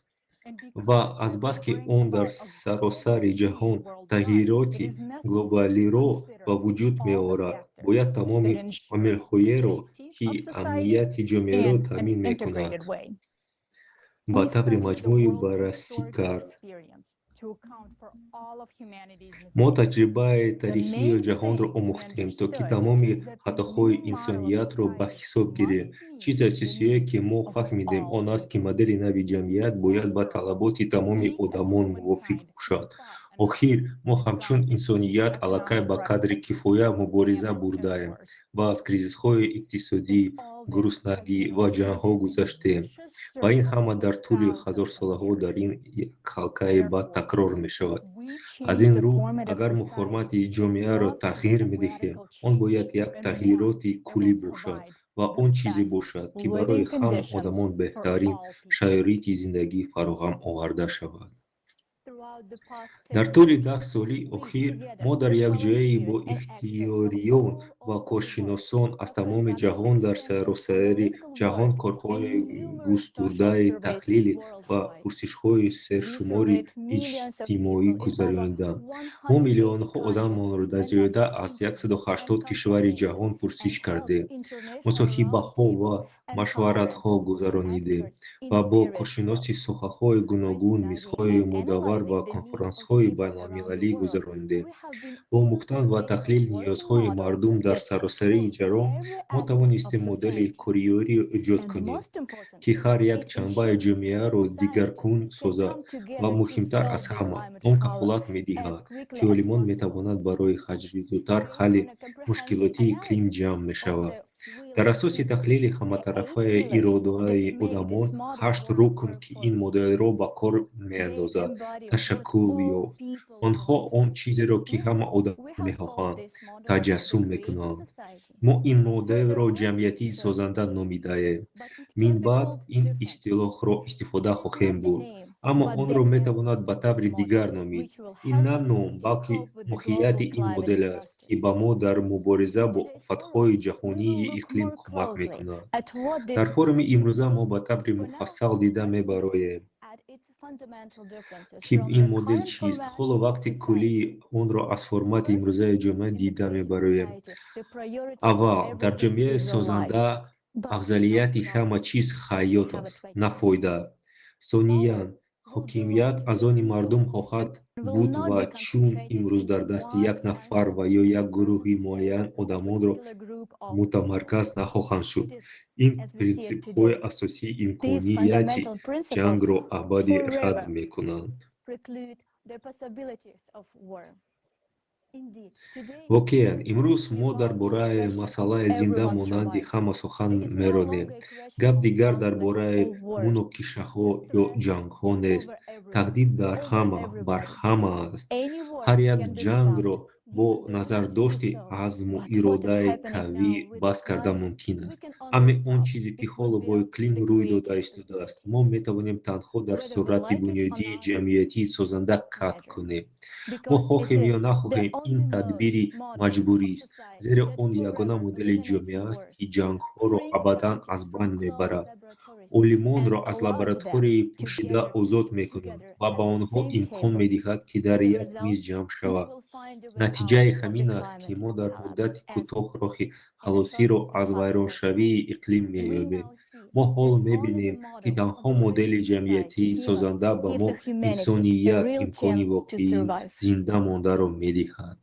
ва азбаски он дар саросари ҷаҳон тағйироти глобалиро ба вуҷуд меорад, бояд тамоми омилҳоеро, ки амнияти ҷомеаро таъмин мекунад, ба таври маҷмӯӣ баррасӣ кард. Мо таҷрибаи таърихии ҷаҳонро омӯхтем, то ки тамоми хатоҳои инсониятро ба ҳисоб гирем. Чизи асосие, ки мо фаҳмидем, он аст, ки модели нави ҷамъият бояд ба талаботи тамоми одамон мувофиқ бошад. Охир, мо ҳамчун инсоният аллакай ба қадри кифоя мубориза бурдаем ва аз кризисҳои иқтисодӣ, гуруснагӣ ва ҷангҳо гузаштем. Ва ин ҳама дар тӯли ҳазорсолаҳо дар ин як ҳалқаи бад такрор мешавад. Аз ин рӯ, агар мо формати ҷомеаро тағйир медиҳем, он бояд як тағйироти куллӣ бошад ва он чизе бошад, ки барои ҳама одамон беҳтарин шароити зиндагӣ фароҳам оварда шавад. Дар тӯли 10 соли охир мо дар якҷоягӣ бо ихтиёриён ва коршиносон аз тамоми ҷаҳон дар саросари ҷаҳон корҳои густурдаи таҳлилӣ ва пурсишҳои сершумори иҷтимоӣ гузаронидем. Мо миллионҳо одамонро дар зиёда аз 180 кишвари ҷаҳон пурсиш кардем, мусоҳибаҳо ва машваратҳо гузаронидем ва бо коршиноси соҳаҳои гуногун мизҳои мудаввар ва конференсҳои байналмилалӣ гузаронидем. Бо омӯхтан ва таҳлили ниёзҳои мардум дар саросари ҷаҳон мо тавонистем модели кориёриро эҷод кунем, ки ҳар як ҷанбаи ҷомеаро дигаргун созад ва муҳимтар аз ҳама, он кафолат медиҳад, ки олимон метавонанд барои ҳаҷри зудтар ҳалли мушкилоти иқлим ҷамъ мешаванд. Дар асоси таҳлили ҳаматарафаи иродаи одамон, ҳашт рукн, ки ин моделро ба кор меандозад, ташаккул ёфт. Онҳо он чизеро, ки ҳама одам мехоҳанд, таҷассум мекунанд. Мо ин моделро ҷамъияти созанда номидаем. Минбаъд ин истилоҳро истифода хоҳем бурд, аммо онро метавонад ба таври дигар номид. Ин на ном, балки моҳияти ин модел аст, ки ба мо дар мубориза бо офатҳои ҷаҳонии иқлим кӯмак мекунад. Дар форуми имрӯза мо ба таври муфассал дида мебароем, ки ин модел чист. Ҳоло вақти куллии онро аз формати имрӯзаи ҷомеа дида мебароем. Аввал, дар ҷомеаи созанда афзалияти ҳама чиз ҳаёт аст, на фоида. Сониян, ҳокимият аз они мардум хоҳад буд ва чун имрӯз дар дасти як нафар ва ё як гурӯҳи муайян одамонро мутамарказ нахоҳанд шуд. Ин принсипҳои асосии имконияти ҷангро абадӣ рад мекунанд. Воқеан, имрӯз мо дар бораи масъалаи зинда монанди ҳама сухан меронем. Гап дигар дар бораи муноқишаҳо ё ҷангҳо нест. Таҳдид дар ҳама, бар ҳама аст. Ҳар як ҷангро бо назардошти азму иродаи қавӣ бас карда мумкин аст. Аммо он чизе, ки ҳоло бо иқлим рӯй дода истодааст, мо метавонем танҳо дар сурати бунёдии ҷамъиятии созанда қатъ кунем. Мо хоҳем ё нахоҳем, ин тадбири маҷбурист, зеро он ягона модели ҷомеа аст, ки ҷангҳоро абадан аз байн мебарад, олимонро аз лабораторияи пӯшида озод мекунад ва ба онҳо имкон медиҳад, ки дар як миз ҷамъ шаванд. Натиҷаи ҳамин аст, ки мо дар муддати кӯтоҳ роҳи халосиро аз вайроншавии иқлим меёбем. Мо ҳоло мебинем, ки танҳо модели ҷамъиятии созанда ба мо инсоният имкони воқеии зинда мондаро медиҳад.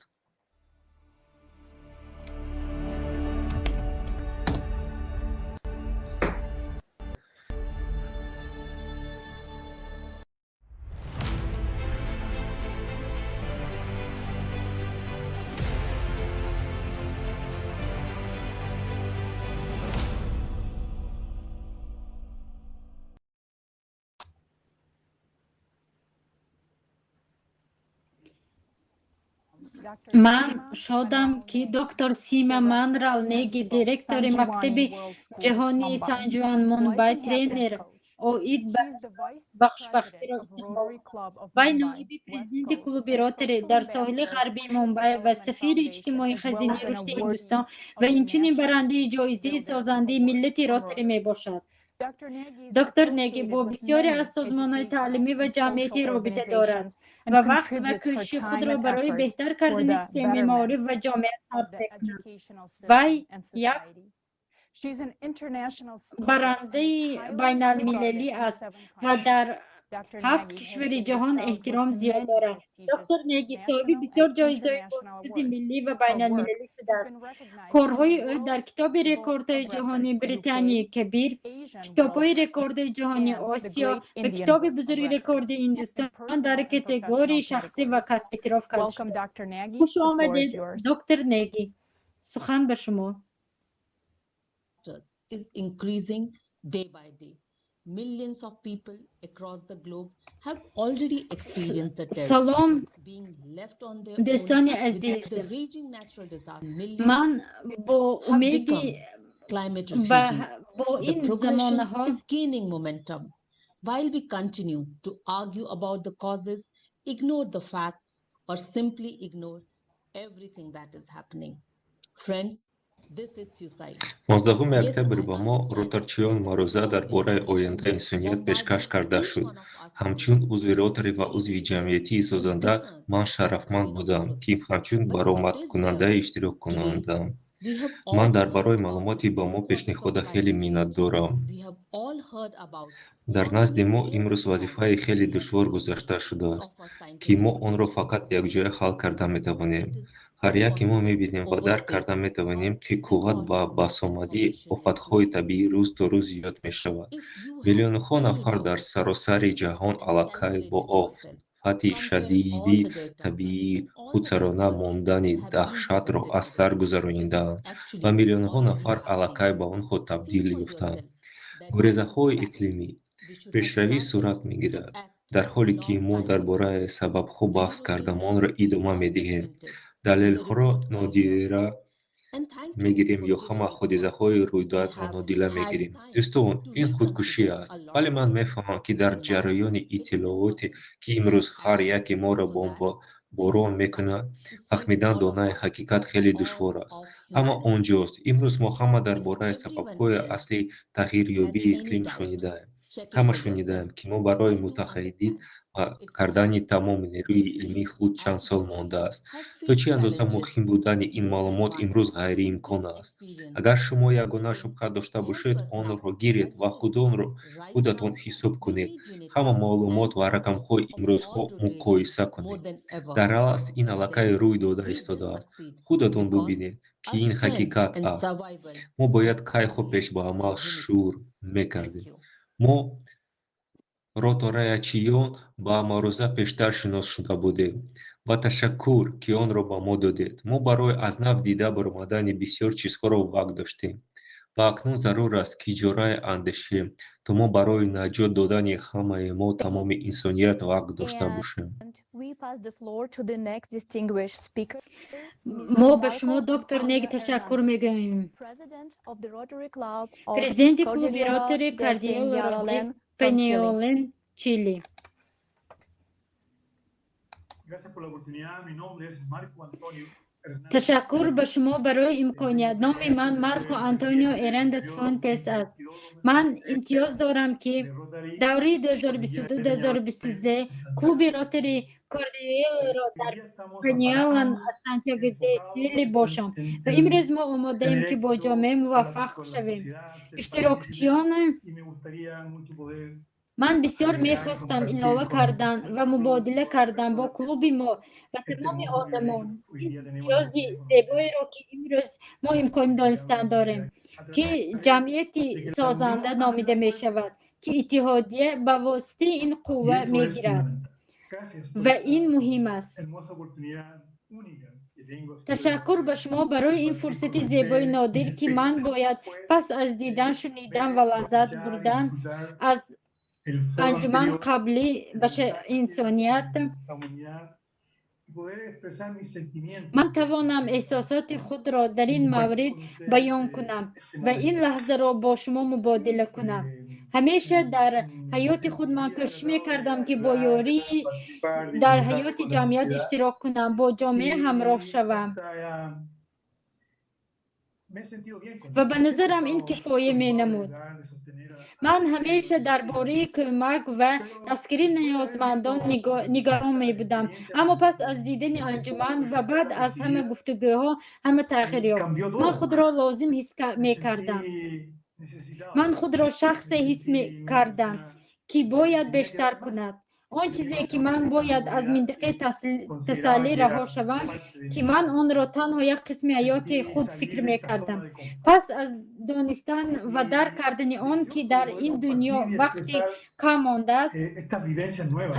Ман шодам, ки доктор Сима Манрал Неги, директори мактаби ҷаҳонии Санҷуан Мумбай, тренер оид ба хушбахтиро истиқбол. Вай ноиби президенти клуби Ротари дар соҳили ғарбии Мумбай ва сафири иҷтимоии хазинаи рушди Ҳиндустон ва инчунин барандаи ҷоизаи созандаи миллати Ротари мебошад. Доктор Неги бо бисёре аз созмонҳои таълимӣ ва ҷамъиятӣ робита дорад ва вақт ва кӯшиши худро барои беҳтар кардани системаи маориф ва ҷомеа сарф мекунад. Вай як барандаи байналмилалӣ аст ва дар ҳафт кишвари ҷаҳон эҳтиром зиёд дорад. Доктор Неги соҳиби бисёр ҷоизаҳои бонуфузи миллӣ ва байналмилалӣ шудааст. Корҳои ӯ дар Китоби рекордҳои ҷаҳонии Британияи Кабир, Китобҳои рекордҳои ҷаҳонии Осиё ва Китоби бузурги рекорди Ҳиндустон дар категорияи шахсӣ ва касбӣ эътироф карда шудааст. Хуш омадед, доктор Неги. Сухан ба шумо. Is increasing day by day. Millions of people across the globe have already experienced the terror. Салом, being left on their own дӯстони with азиз. the raging natural disaster. Millions Ман бо have умеди become climate ба refugees. бо The ин progression замонаҳо is gaining momentum. While we continue to argue about the causes, ignore the facts, or simply ignore everything that is happening. Friends, this is suicide. 15 Yes, октябр I ба мо understand ротарчиён that маъруза дар бораи ояндаи инсоният пешкаш карда шуд. Ҳамчун узви Ротари ва узви ҷамъиятии созанда ман шарафманд будам, ки ҳамчун баромадкунандаи иштирок кунандам. we have Ман all дар heard барои about маълумоти ба мо the causes of пешниҳода хеле climate change. миннатдорам. We have all heard about Дар not назди only мо clear имрӯз вазифаи science хеле yet душвор гузашта шудааст, of our ки мо scientific онро potential. фақат якҷоя ҳал карда метавонем. It is Ҳар яке мо impossible to мебинем ва дарк overstate карда метавонем, how ки қувват ва important басомадии information is офатҳои today. табиӣ рӯз то рӯз зиёд мешавад. If you have Миллионҳо any нафар doubt, дар саросари check ҷаҳон and аллакай бо calculate it yourself. Офати шадиди табиии худсарона мондани даҳшатро аз сар гузаронидаанд ва миллионҳо нафар аллакай ба онҳо табдил ёфтаанд. Гурезаҳои иқлимӣ. Пешравӣ сурат мегирад, дар ҳоле ки мо дар бораи сабабҳо баҳс карданамонро идома медиҳем, далелҳоро нодира мегирем ё ҳама ҳодисаҳои рӯйдодро нодила мегирем. Дӯстон, ин худкушӣ аст. Вале ман мефаҳмам, ки дар ҷараёни иттилооте, ки имрӯз ҳар яке моро бомбаборон мекунад, фаҳмидан донаи ҳақиқат хеле душвор аст. Аммо он ҷост. Имрӯз мо ҳама дар бораи сабабҳои аслии тағйирёбии иқлим шунидаем. Ҳама шунидаем, ки мо барои мутақоид кардани тамоми нерӯи илмии худ чанд сол мондааст. То чӣ андоза муҳим будани ин маълумот имрӯз ғайриимкон аст. Агар шумо ягона шубҳа дошта бошед, онро гиред ва худатон ҳисоб кунед. Ҳама маълумот ва рақамҳои имрӯзҳо муқоиса кунед. Дар асл ин аллакай рӯй дода истодааст. Худатон бубинед, ки ин ҳақиқат аст. Мо бояд кайҳо пеш ба амал шурӯъ мекардем. Мо ротариячиён ба маъруза пештар шинос шуда будем ва ташаккур, ки онро ба мо додед. Мо барои аз нав дида баромадани бисёр чизҳоро вақт доштем ва акнун зарур аст, ки чора андешем, то мо барои наҷот додани ҳамаи мо, тамоми инсоният, вақт дошта бошем. Мо ба шумо, доктор Нег, ташаккур мегӯем, президенти клуби Ротари Кордильера Пеньялолен, Чили. Ташаккур ба шумо барои имконият. Номи ман Марко Антонио Эрандес Фонтес аст. Ман имтиёз дорам, ки давраи 2022-2023 клуби Ротари Кордильераро дар Пеньялолен аз Сантьяго де Чили бошам ва имрӯз мо омодаем, ки бо ҷомеа муваффақ шавем. Иштирокчиёни ман бисёр мехостам илова кардан ва мубодила кардан бо клуби мо ва тамоми одамон ин имтиёзи зебоеро, ки имрӯз мо имкони донистан дорем, ки ҷамъияти созанда номида мешавад, ки иттиҳодия ба воситаи ин қувва мегирад ва ин муҳим аст. Ташаккур ба шумо барои ин фурсати зебои нодир, ки ман бояд пас аз дидан, шунидан ва лаззат бурдан аз анҷуман қабли ба инсоният ман тавонам эҳсосоти худро дар ин маврид баён кунам ва ин лаҳзаро бо шумо мубодила кунам. Ҳамеша дар ҳаёти худ ман кӯшиш мекардам, ки бо ёрии дар ҳаёти ҷамъият иштирок кунам, бо ҷомеа ҳамроҳ шавам ва ба назарам ин кифоя менамуд. Ман ҳамеша дар бораи кӯмак ва дастгирии ниёзмандон нигарон мебудам, аммо пас аз дидани анҷуман ва баъд аз ҳама гуфтугӯҳо ҳама тағйир ёфт. Ман худро лозим ҳис мекардам. Ман худро шахсе ҳис мекардам, ки бояд бештар кунад. Он чизе, ки ман бояд аз минтақаи тасаллӣ раҳо шавам, ки ман онро танҳо як қисми ҳаёти худ фикр мекардам. Пас аз донистан ва дарк кардани он, ки дар ин дунё вақти кам мондааст,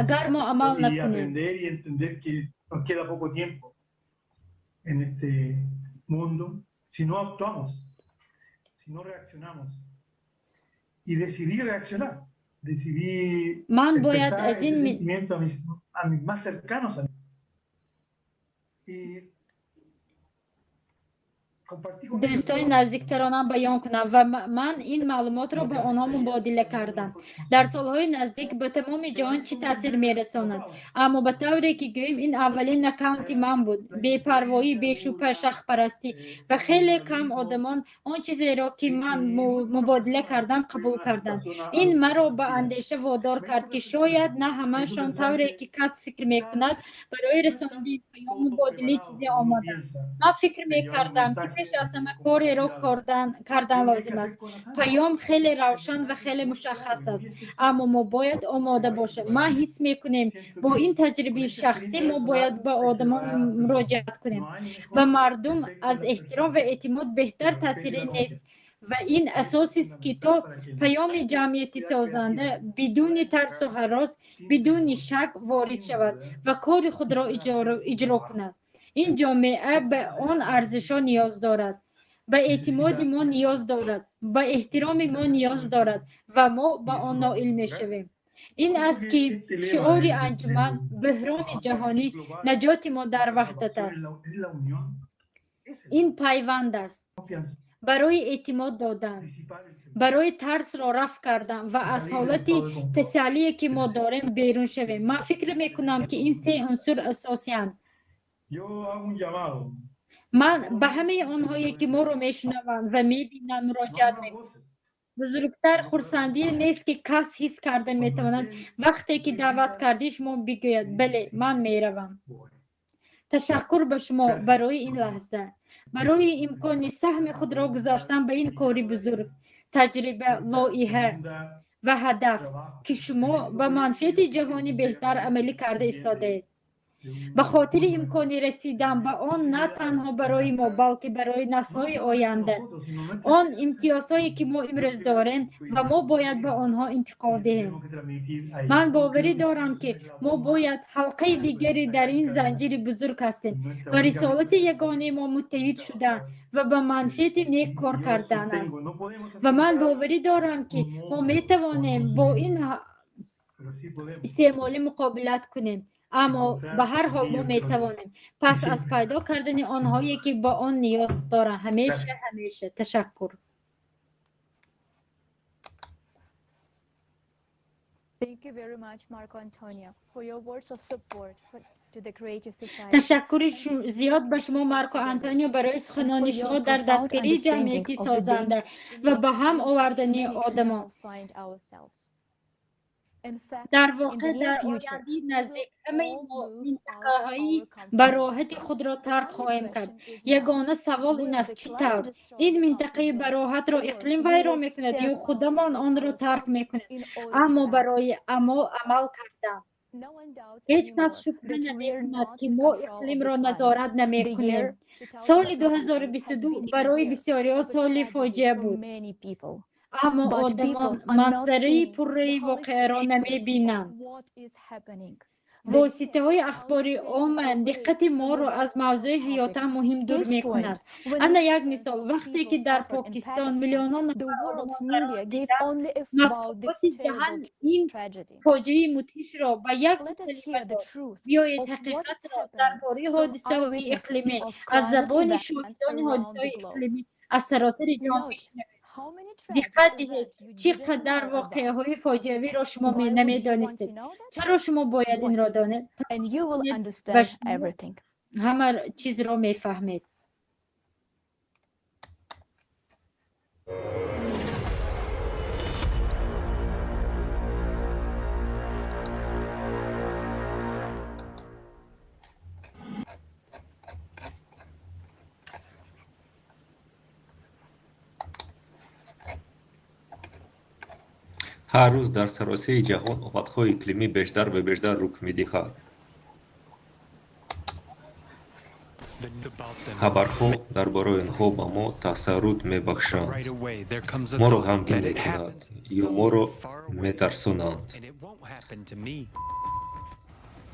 агар мо амал накунем, ман бояд аз ин дӯстони наздиктаронам баён кунам ва ман ин маълумотро бо онҳо мубодила кардам. Дар солҳои наздик ба тамоми ҷаҳон чӣ таъсир мерасонад? Аммо ба тавре ки гӯем, ин аввалин нокаути ман буд. Бепарвоӣ, бешубҳа, шахпарастӣ ва хеле кам одамон он чизеро, ки ман мубодила кардам, қабул карданд. Ин маро ба андеша водор кард, ки шояд на ҳамаашон тавре ки кас фикр мекунад, барои расондани паём, мубодилаи чизе омоданд. Ман фикр мекардам, ки пеш аз ҳама кореро кардан лозим аст. Паём хеле равшан ва хеле мушаххас аст, аммо мо бояд омода бошем. Ма ҳис мекунем, бо ин таҷрибаи шахсӣ мо бояд ба одамон муроҷиат кунем. Ба мардум аз эҳтиром ва эътимод беҳтар таъсире нест Ва ин асосест, ки то паёми ҷамъияти созанда бидуни тарсу ҳарос, бидуни шак ворид шавад ва кори худро иҷро кунад. Ин ҷомеа ба он арзишҳо ниёз дорад, ба эътимоди мо ниёз дорад, ба эҳтироми мо ниёз дорад ва мо ба он ноил мешавем. Ин аст, ки шиори анҷуман «Бӯҳрони ҷаҳонӣ, наҷоти мо дар ваҳдат аст». Ин пайванд аст барои эътимод додан, барои тарсро рафъ кардан ва аз ҳолати касалие, ки мо дорем, берун шавем. Ман фикр мекунам, ки ин се унсур асосиянд. Ман ба ҳамаи онҳое, ки моро мешунаванд ва мебинанд, муроҷиат мекунам. Бузургтар хурсандие нест, ки кас ҳис карда метавонад, вақте ки даъват кардӣ, шумо бигӯяд: «Бале, ман меравам». Ташаккур ба шумо барои ин лаҳза, барои имкони саҳми худро гузоштан ба ин кори бузург, таҷриба, лоиҳа ва ҳадаф, ки шумо ба манфиати ҷаҳони беҳтар амалӣ карда истодаед, ба хотири имкони расидан ба он на танҳо барои мо, балки барои наслҳои оянда. Он имтиёзҳое, ки мо имрӯз дорем ва мо бояд ба онҳо интиқол диҳем. Ман боварӣ дорам, ки мо бояд ҳалқаи дигаре дар ин занҷири бузург ҳастем ва рисолати ягонаи мо муттаҳид шудан ва ба манфиати нек кор кардан аст. Ва ман боварӣ дорам, ки мо метавонем бо ин истеъмолӣ муқобилат кунем, аммо ба ҳар ҳол мо метавонем пас аз пайдо кардани онҳое, ки ба он ниёз доранд. Ҳамеша, ҳамеша ташаккур. Thank you very much, Marco Antonio, for your words of support to the Creative Society. Ташаккури зиёд ба шумо, Марко Антонио, барои суханони шумо дар дастгирии ҷамъияти созанда ва ба ҳам овардани одамон. Дар воқеъ, дар ояндаи наздик ҳамаи мо минтақаҳои бароҳати худро тарк хоҳем кард. Ягона савол ин аст, чӣ тавр? Ин минтақаи бароҳатро иқлим вайрон мекунад ё худамон онро тарк мекунем, аммо барои амал кардан? Ҳеҷ кас шубҳа намекунад, ки мо иқлимро назорат намекунем. Соли 2022 барои бисёриҳо соли фоҷиа буд, аммо одамон манзараи пурраи воқеаро намебинанд. Воситаҳои ахбори омма диққати моро аз мавзӯи ҳаётан муҳим дур мекунад. Ана як мисол: вақте ки дар Покистон миллионон нафар матбуоти ҷаҳон ин фоҷиаи мудҳишро ба як калима дод. Биёед ҳақиқатро дар бораи ҳодисаҳои иқлимӣ аз забони шоҳидони ҳодисаҳои иқлимӣ аз саросари ҷаҳон бишнавем. Диққат диҳед, чӣ қадар воқеаҳои фоҷиавиро шумо намедонистед. Чаро шумо бояд инро донед? Ҳама чизро мефаҳмед. Ҳар рӯз дар саросари ҷаҳон офатҳои иқлимӣ бештар ва бештар рух медиҳад. Хабарҳо дар бораи онҳо ба мо тасаррут мебахшанд, моро ғамгин мекунад ё моро метарсонанд.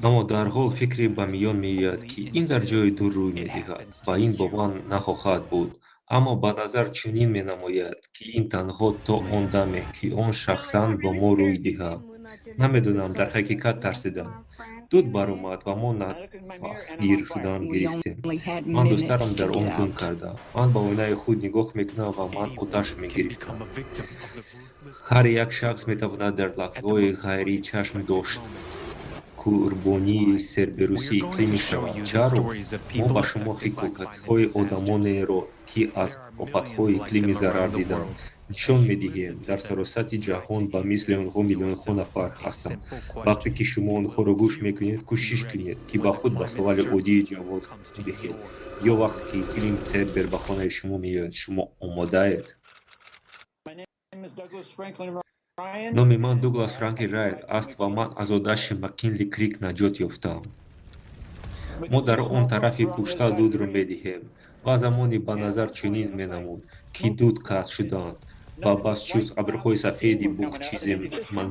Аммо дарҳол фикре ба миён меояд, ки ин дар ҷои дур рӯй медиҳад ва ин бо ман нахоҳад буд. Аммо ба назар чунин менамояд, ки ин танҳо то он даме, ки он шахсан бо мо рӯй диҳад. Намедонам, дар ҳақиқат тарсидам. Дуд баромад ва мо нафасгир шудан гирифтем. Ман дӯстаам дар он гум кардам. Ман ба оинаи худ нигоҳ мекунам ва ман оташ мегирифтам. Ҳар як шахс метавонад дар лаҳзаҳои ғайричашмдошт қурбонии серберусии иқлимӣ шавад. Чаро? Мо ба шумо ҳикоятҳои одамонеро, ки аз офатҳои иқлимӣ зарар диданд, нишон медиҳем. Дар саросари ҷаҳон ба мисли онҳо миллионҳо нафар ҳастанд. Вақте ки шумо онҳоро гӯш мекунед, кӯшиш кунед, ки ба худ ба саволи оддӣ ҷавоб диҳед. Ё вақте ки иқлим Цербер ба хонаи шумо меояд, шумо омодаед? Номи ман Дуглас Франклин Райт аст ва ман аз оташи Макинли Крик наҷот ёфтам. Мо дар он тарафи пушта дудро медиҳем. Ва замоне ба назар чунин менамуд, ки дуд қатъ шудаанд ва бас ҷуз абрҳои сафеди буғ чизе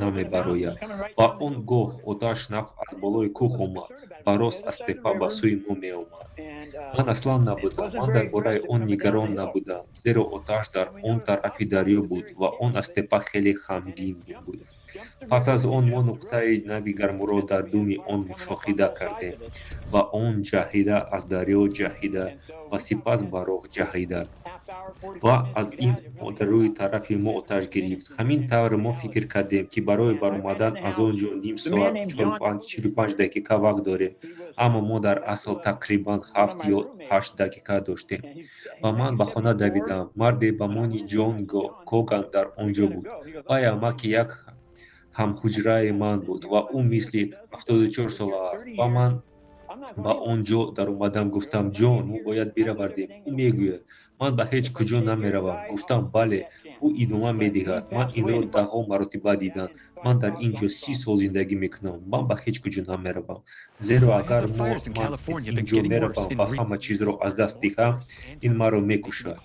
намебарояд. Ва он гоҳ оташ наф аз болои кӯҳ омад ва рост аз теппа ба сӯи мо меомад. Ман аслан набудам, ман дар бораи он нигарон набудам, зеро оташ дар он тарафи дарё буд ва он аз теппа хеле хамгин буд. Пас аз он мо нуқтаи нави гарморо дар думи он мушоҳида кардем ва он ҷаҳида аз дарё ҷаҳида ва сипас ба роҳ ҷаҳида. Ва аз ин дар рӯи тарафи мо оташ гирифт. Ҳамин тавр мо фикр кардем, ки барои баромадан аз он ҷо ним соат 45 дақиқа вақт дорем, аммо мо дар асл тақрибан 7 ё 8 дақиқа доштем. Ва ман ба хона давидам. Марде ба мони Ҷон Коган дар он ҷо буд. Вай амаки як ҳамҳуҷраи ман буд ва ӯ мисли 74 сола аст. Ва ман ба он ҷо даромадам, гуфтам: «Ҷон, мо бояд биравардем». Ӯ мегӯяд: «Ман ба ҳеҷ куҷо намеравам». Гуфтам: «Бале». Ӯ идома медиҳад: «Ман инро даҳҳо маротиба дидам. Ман дар ин ҷо 30 сол зиндагӣ мекунам. Ман ба ҳеҷ куҷо намеравам. Зеро агар ман аз ин ҷо меравам ва ҳама чизро аз даст диҳам, ин маро мекушад».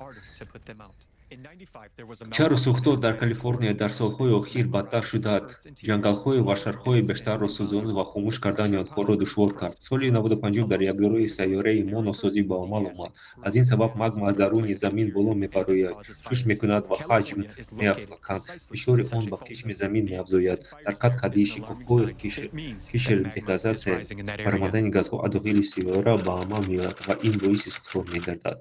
Чаро сӯхтор дар Калифорния дар солҳои охир бадтар шудааст, ҷангалҳои ва шаҳрҳои бештарро сӯзонд ва хомӯш кардани онҳоро душвор кард? Соли 95 дар якдорои сайёраи мо носозӣ ба амал омад. Аз ин сабаб магма аз даруни замин боло мебарояд, ҷӯш мекунад ва ҳаҷм меафканд. Фишори он ба қисми замин меафзояд. Дар қад-қади шикофҳои қишр дегазатсия, баромадани газҳо аз дохили сайёра ба амал меояд ва ин боиси сӯхтор мегардад.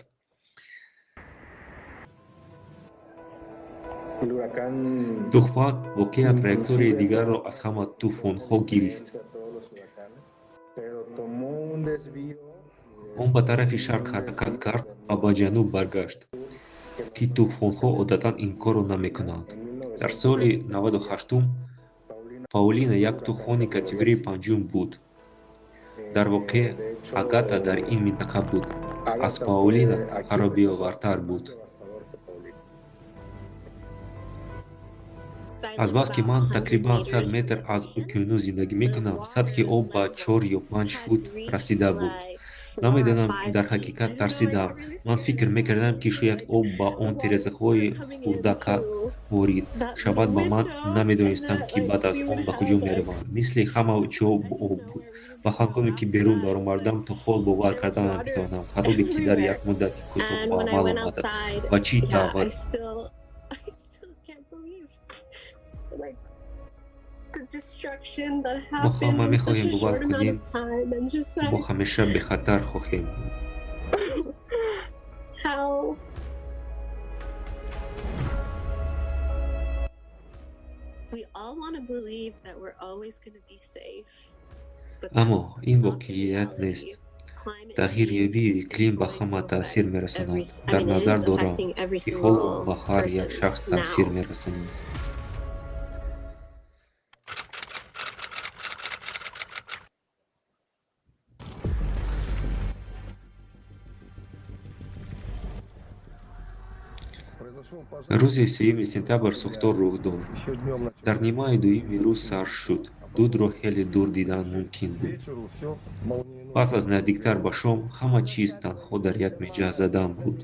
Тӯфон воқеан траекторияи дигарро аз ҳама тӯфонҳо гирифт. Он ба тарафи шарқ ҳаракат кард ва ба ҷануб баргашт, ки тӯфонҳо одатан ин корро намекунанд. Дар соли 98-ум Паулина як тӯфони категорияи панҷум буд. Дар воқеъ, Агата дар ин минтақа буд. Аз Паулина харобиовартар буд. Азбаски ман тақрибан 100 метр аз уқёнус зиндагӣ мекунам, сатҳи об ба 4 ё 5 фут расида буд. Намедонам, дар ҳақиқат тарсидам. Ман фикр мекардам, ки шояд об ба он тирезаҳои хурдака ворид шавад ва ман намедонистам, ки баъд аз он ба куҷо меравам. Мисли ҳама ҷо об буд. Ва ҳангоме ки берун баромадам, то ҳол бовар карда наметавонам харобе, ки дар як муддати кӯтоҳ ба амал омада ва чӣ тавр мо ҳама мехоҳем бовар кунем, мо ҳамеша бехатар хоҳем буд. Аммо ин воқеият нест. Тағйирёбии иқлим ба ҳама таъсир мерасонад. Дар назар дорам, ки ҳоло ба ҳар як шахс таъсир мерасонад. Рӯзи 3 сентябр сӯхтор рух дод. Дар нимаи дуюми рӯз сар шуд. Дудро хеле дур дидан мумкин буд. Пас аз наздиктар ба шом, ҳама чиз танҳо дар як меҷа задан буд.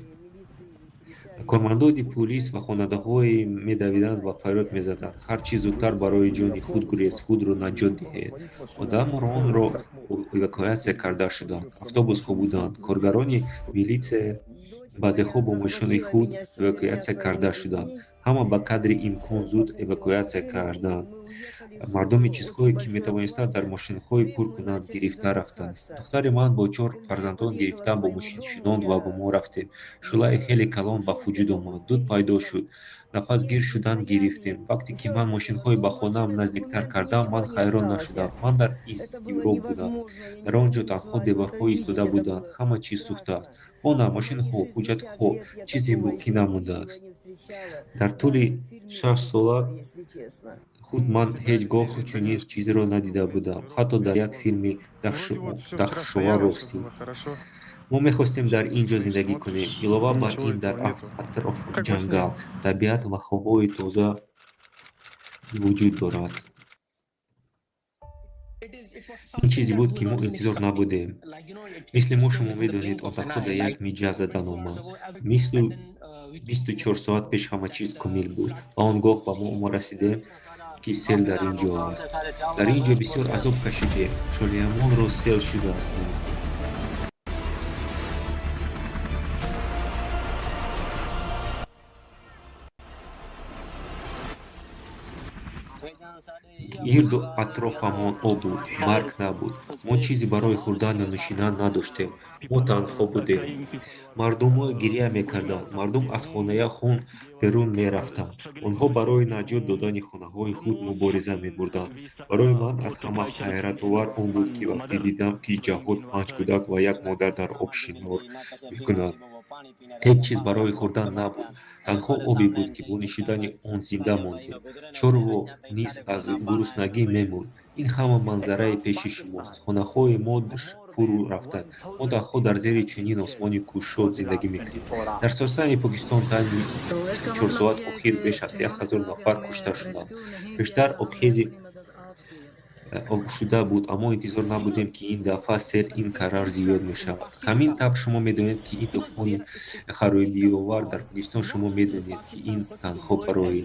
Кормандони пулис ва хонандаҳое медавиданд ва фарёд мезаданд: ҳар чӣ зудтар барои ҷони худ гурез, худро наҷот диҳед. Одамонро эвакуатсия карда шуданд, автобусҳо буданд, коргарони милитсия баъзеҳо бо мошини худ эвакуатсия карда шуданд. Ҳама ба қадри имкон зуд эвакуатсия карданд. Мардуми чизҳое, ки метавонистанд дар мошинҳои пур кунанд, гирифта рафтааст. Духтари ман бо чор фарзандон гирифта бо мошин шинонд ва бо мо рафтем. Шӯълаи хеле калон ба вуҷуд омад. Дуд пайдо шуд. Нафасгир шудан гирифтем. Вақте ки ман мошинҳои ба хонаам наздиктар кардам, ман ҳайрон нашудам. Ман дар изтироб будам. Дар он ҷо танҳо деворҳо истода буданд. Ҳама чиз сӯхтааст. Хона, мошинҳо, ҳуҷҷатҳо, чизе боқӣ намондааст. Дар тӯли 6 сола худ ман ҳеҷ гоҳ чунин чизеро надида будам, ҳатто дар як филми даҳшовар ростӣ. Мо мехостем дар ин ҷо зиндагӣ кунем. Илова бар ин, дар атроф ҷангал, табиат ва ҳавои тоза вуҷуд дорад. Ин чизе буд, ки мо интизор набудем. Мисли мо шумо медонед, офатҳо дар як миҷа задан омад. Мислу 24 соат пеш ҳама чиз комил буд ва он гоҳ ба мо расидем, ки сел дар ин ҷо аст. Дар ин ҷо бисёр азоб кашидем, шолиямонро сел шудааст. Гирду атрофамон об буд, барқ набуд. Мо чизе барои хӯрдану нӯшидан надоштем. Мо танҳо будем. Мардумҳо гиря мекарданд. Мардум аз хонаи худ берун мерафтанд. Онҳо барои наҷот додани хонаҳои худ мубориза мебурданд. Барои ман аз ҳама ҳайратовар он буд, ки вақте дидам, ки ҷаҳод панҷ кӯдак ва як модар дар об шинор мекунанд. Ҳеҷ чиз барои хӯрдан набуд. Танҳо обе буд, ки бо нӯшидани он зинда мондем. Чорво низ аз гуруснагӣ мемурд. Ин ҳама манзараи пеши шумост. Хонаҳои мо фурӯ рафтанд. Мо танҳо дар зери чунин осмони кушод зиндагӣ мекунем. Дар саросари Покистон тайи 4 соат охир беш аз 1000 нафар кушта шуданд. Пештар обхези шуда буд, аммо интизор набудем, ки ин дафъа сел ин карар зиёд мешавад. Ҳамин тавр шумо медонед, ки ин тӯфони харобиовар дар Покистон, шумо медонед, ки ин танҳо барои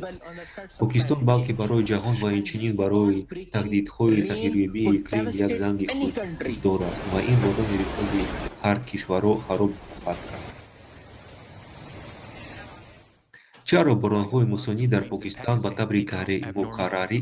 Покистон, балки барои ҷаҳон ва инчунин барои таҳдидҳои тағйирёбии иқлим як занги хушдор аст ва ин борони рекорди ҳар кишварро хароб хоҳад кард. Чаро боронҳои мусонӣ дар Покистон ба таври ғайримуқаррарӣ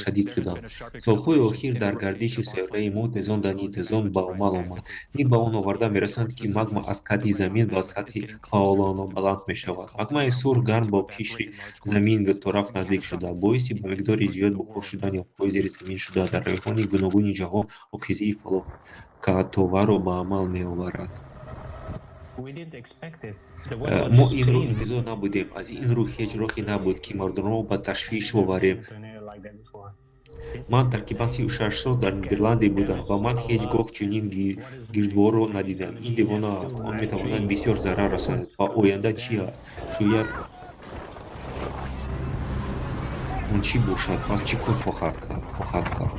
шадид шуданд? Солҳои охир дар гардиши сайёраи мо тезондани тезон ба амал омад. Ин ба он оварда мерасонад, ки магма аз қаъри замин ба сатҳи фаъолона баланд мешавад. Магмаи сурх гарм бо қишри замин тораф наздик шуда, боиси ба миқдори зиёд бухор шудани обҳои зери замин шуда, дар районҳои гуногуни ҷаҳон обхезии фалокатоварро ба амал меоварад. Мо инро интизор набудем. Аз ин рӯ ҳеҷ роҳе набуд, ки мардумро ба ташвиш оварем. Ман тақрибан 36 сол дар Нидерландӣ будам ва ман ҳеҷ гоҳ чунин гирдборро надидам. Ин девона аст. Он метавонад бисёр зарар расонад. Ва оянда чӣ аст? Шояд он чӣ бошад? Пас чӣ кор хоҳад кард?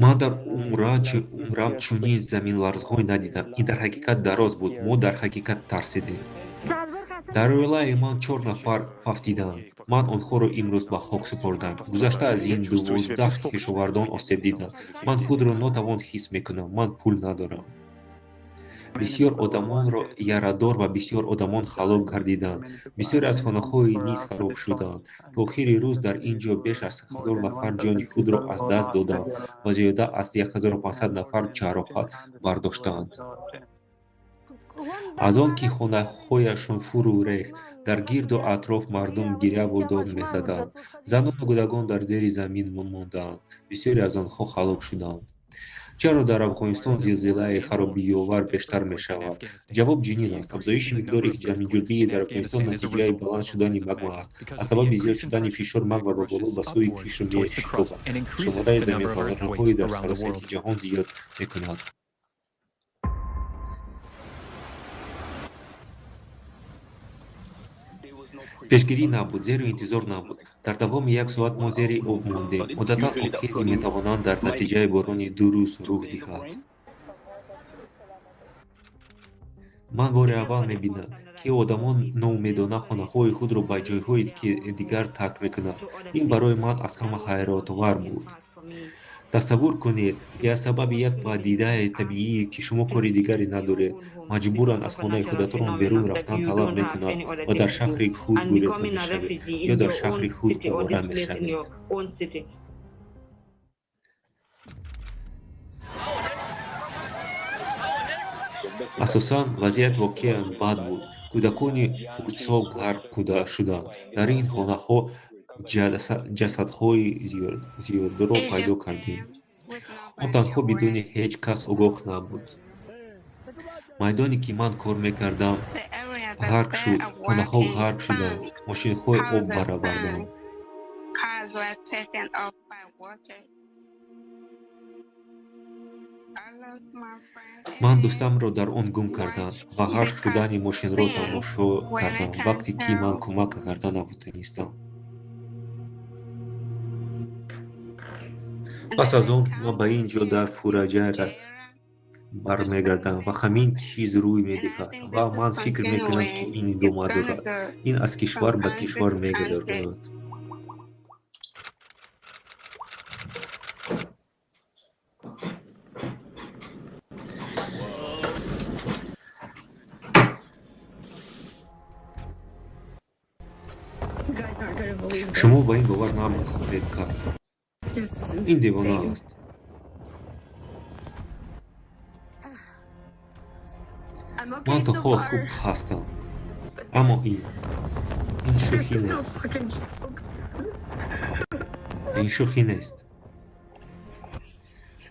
Ман дар умрам чунин заминларзҳое надидам. Ин дар ҳақиқат дароз буд. Мо дар ҳақиқат тарсидем. Дар оилаи ман 4 нафар фавтиданд. Ман онҳоро имрӯз ба хок супордам. Гузашта аз ин 12 кишовардон осеб диданд. Ман худро нотавон ҳис мекунам. Ман пул надорам. Бисёр одамонро ярадор ва бисёр одамон ҳалок гардиданд. Бисёре аз хонаҳои низ хароб шуданд. То охири рӯз дар ин ҷо беш аз 1000 нафар ҷони худро аз даст доданд ва зиёда аз 1500 нафар ҷароҳат бардоштанд. Аз он ки хонаҳояшон фурӯ рехт, дар гирду атроф мардум гиряву дод мезаданд. Занону кӯдакон дар зери замин мондаанд. Бисёре аз онҳо ҳалок шуданд. Чаро дар Афғонистон зилзилаи харобиовар бештар мешавад? Ҷавоб чунин аст. Афзоиши миқдори заминҷунбӣ дар Афғонистон натиҷаи баланд шудани магма аст. Аз сабаби зиёд шудани фишор магма ба боло ба сӯи қишр мешитобад. Шумораи заминларзаҳои дар саросари ҷаҳон зиёд мекунад. Пешгирӣ набуд, зеро интизор набуд. Дар давоми як соат мо зери об мондем. Одатан обхезӣ метавонанд дар натиҷаи борони 2 рӯз рух диҳад. Ман бори аввал мебинам, ки одамон ноумедона хонаҳои худро ба ҷойҳои дигар тарк мекунанд. Ин барои ман аз ҳама ҳайратовар буд. Тасаввур кунед, ки аз сабаби як падидаи табиӣ, ки шумо кори дигаре надоред, маҷбуран аз хонаи худатон берун рафтан талаб мекунад ва дар шаҳри худ гуреза мешавед ё дар шаҳри худ овора мешавед. Асосан вазъият воқеан бад буд. Кӯдакони хурдсол ғарқ шуданд. Дар ин хонаҳо ҷасадҳои зиёдро пайдо кардем. Он танҳо бидуни ҳеҷ кас огоҳ набуд. Майдоне, ки ман кор мекардам, ғарқ шуд, хонаҳо ғарқ шуданд, мошинҳои об бароварданд. Ман дӯстамро дар он гум кардам ва ғарқ шудани мошинро тамошо кардам, вақте ки ман кӯмак карда натавонистам. Пас аз он ман ба ин ҷо дар Фуҷайра бармегардам ва ҳамин чиз рӯй медиҳад ва ман фикр мекунам, ки ин идома дорад. Ин аз кишвар ба кишвар мегузарад. Шумо ба ин бовар нахоҳед кард. Ин девона аст. Ман то ҳол хуб ҳастам, аммо ин шӯхӣ нест. Ин шӯхӣ нест.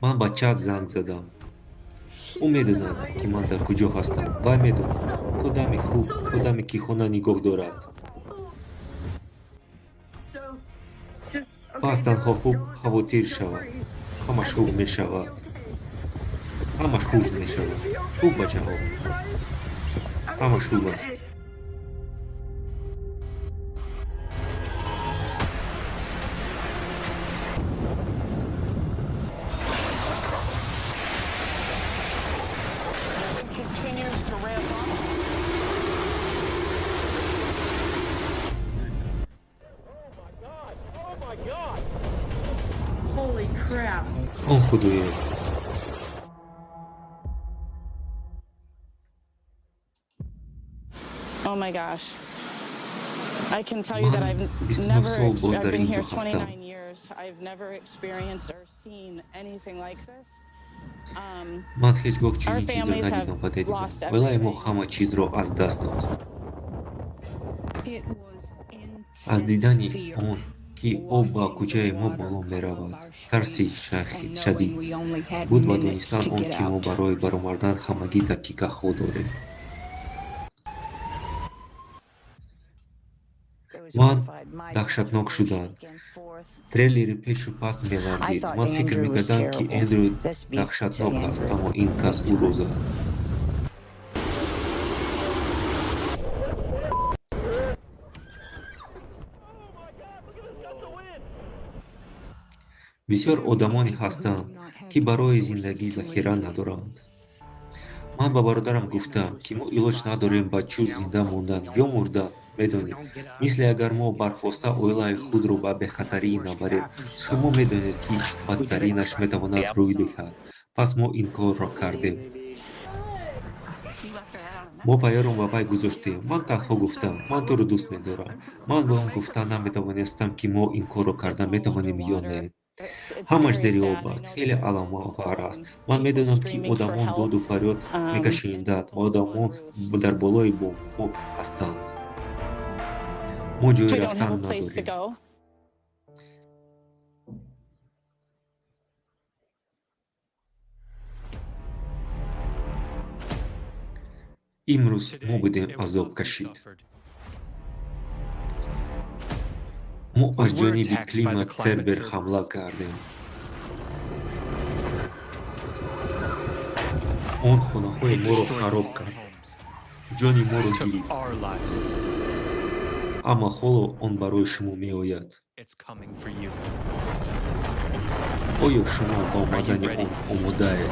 Ман ба Чад занг задам. Ӯ медонад, ки ман дар куҷо ҳастам. Вай медонад, то дами хуб, то даме ки хона нигоҳ дорад. Пас танҳо хуб хавотир шавад. Ҳамаш хуб мешавад. Ҳамаш хуб мешавад. Хуб, бачаҳо. Ҳамаш хуб аст. Он худоё! Ман 29 сол боз дар ин ҷо ҳастам. Ман ҳеҷ гоҳ чунин чизро надидам ва надидам. Оилаи мо ҳама чизро аз даст дод. Аз дидани он, ки об ба кӯчаи мо боло меравад, тарси шадид буд ва донистан он, ки мо барои баромадан ҳамагӣ дақиқаҳо дорем. Ман даҳшатнок шудам. Трейлери пешу пас меларзид. Ман фикр мекардам, ки Эндрю даҳшатнок аст, аммо ин кас ӯро зад. Бисёр одамоне ҳастанд, ки барои зиндагӣ захира надоранд. Ман ба бародарам гуфтам, ки мо илоҷ надорем ба ҷуз зинда мондан ё мурдан. Медонед, мисли агар мо бархоста оилаи худро ба бехатарӣ набарем, шумо медонед, ки бадтаринаш метавонад рӯй диҳад. Пас мо ин корро кардем. Мо паёром ба вай гузоштем. Ман танҳо гуфтам: ман туро дӯст медорам. Ман ба он гуфта наметавонистам, ки мо ин корро карда метавонем ё не. Ҳамаш зери об аст, хеле аламовар аст. Ман медонам, ки одамон доду фарёд мекашиданд ва одамон дар болои бомҳо ҳастанд. Мо ҷои рафтан надорем. Имрӯз мо будем азоб кашид. Мо аз ҷониби климат Цербер ҳамла кардем. Он хонаҳои моро хароб кард, ҷони моро гирифт. Аммо ҳоло он барои шумо меояд. Оё шумо ба омадани он омодаед?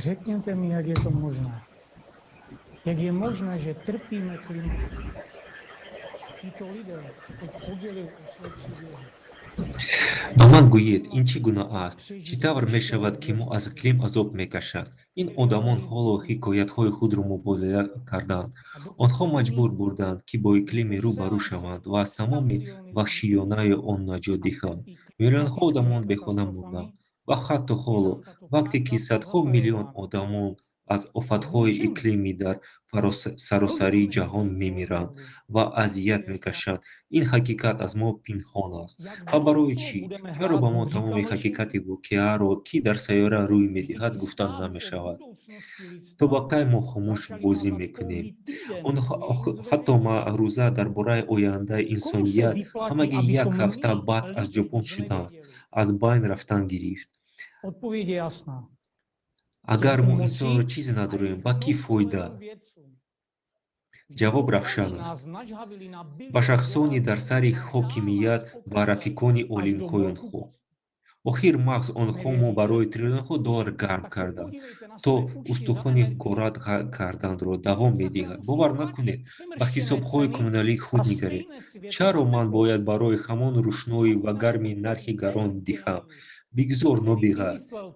Řekněte mi, jak je to možné. Jak je možné, že trpíme klima? Tito lidé se teď podělili o své příběhy. Ба ман гӯед, ин чӣ гуна аст? Чӣ тавр мешавад, ки мо аз иқлим азоб мекашад? Ин одамон ҳоло ҳикоятҳои худро мубодила карданд. Онҳо маҷбур буданд, ки бо иқлими рӯ ба рӯ шаванд ва аз тамоми ваҳшиёнаи он наҷот диҳанд. Миллионҳо одамон бехона монданд ва ҳатто ҳоло, вақте ки садҳо миллион одамон Аз офатҳои иқлимӣ дар саросари ҷаҳон мемиранд ва азият мекашанд. Ин ҳақиқат аз мо пинҳон аст. Ва барои чӣ? Чаро ба мо тамоми ҳақиқати воқеаро, ки дар сайёра рӯй медиҳад, гуфта намешавад? То ба кай мо хомӯш бозӣ мекунем? Ҳатто маъруза дар бораи ояндаи инсоният ҳамагӣ як ҳафта баъд аз ҷопон шудааст, аз байн рафтан гирифт. Агар мо инсонро чизе надорем, ба кӣ фоида? Ҷавоб равшан аст. Ба шахсони дар сари ҳокимият ва рафиқони олимҳои онҳо. Охир мағз онҳо мо барои триллионҳо доллар гарм карданд, то устухони горат карданро давом медиҳад. Бовар накунед, ба ҳисобҳои коммуналии худ нигаред. Чаро ман бояд барои ҳамон рӯшноӣ ва гармӣ нархи гарон диҳам? Бигзор нобиға,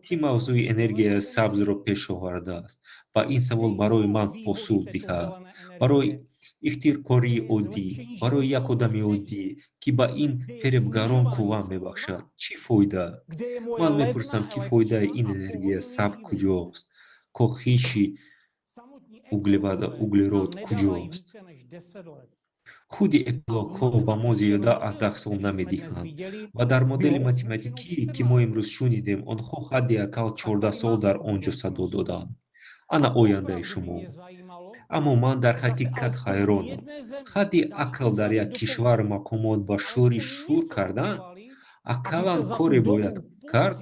ки мавзӯи энергияи сабзро пеш овардааст, ба ин савол барои ман посух диҳад. Барои ихтиркории оддӣ, барои як одами оддӣ, ки ба ин фиребгарон қувва мебахшад, чӣ фоида? Ман мепурсам, ки фоидаи ин энергияи сабз куҷост? Коҳиши углерод куҷост? Худи экологҳо ба мо зиёда аз 10 сол намедиҳанд ва дар модели математикӣ, ки мо имрӯз шунидем, онҳо ҳадди ақал 14 сол дар он ҷо садо доданд. Ана ояндаи шумо. Аммо ман дар ҳақиқат ҳайронам. Ҳадди ақл дар як кишвар мақомот ба шӯри шӯр кардан? Ақаллан коре бояд кард,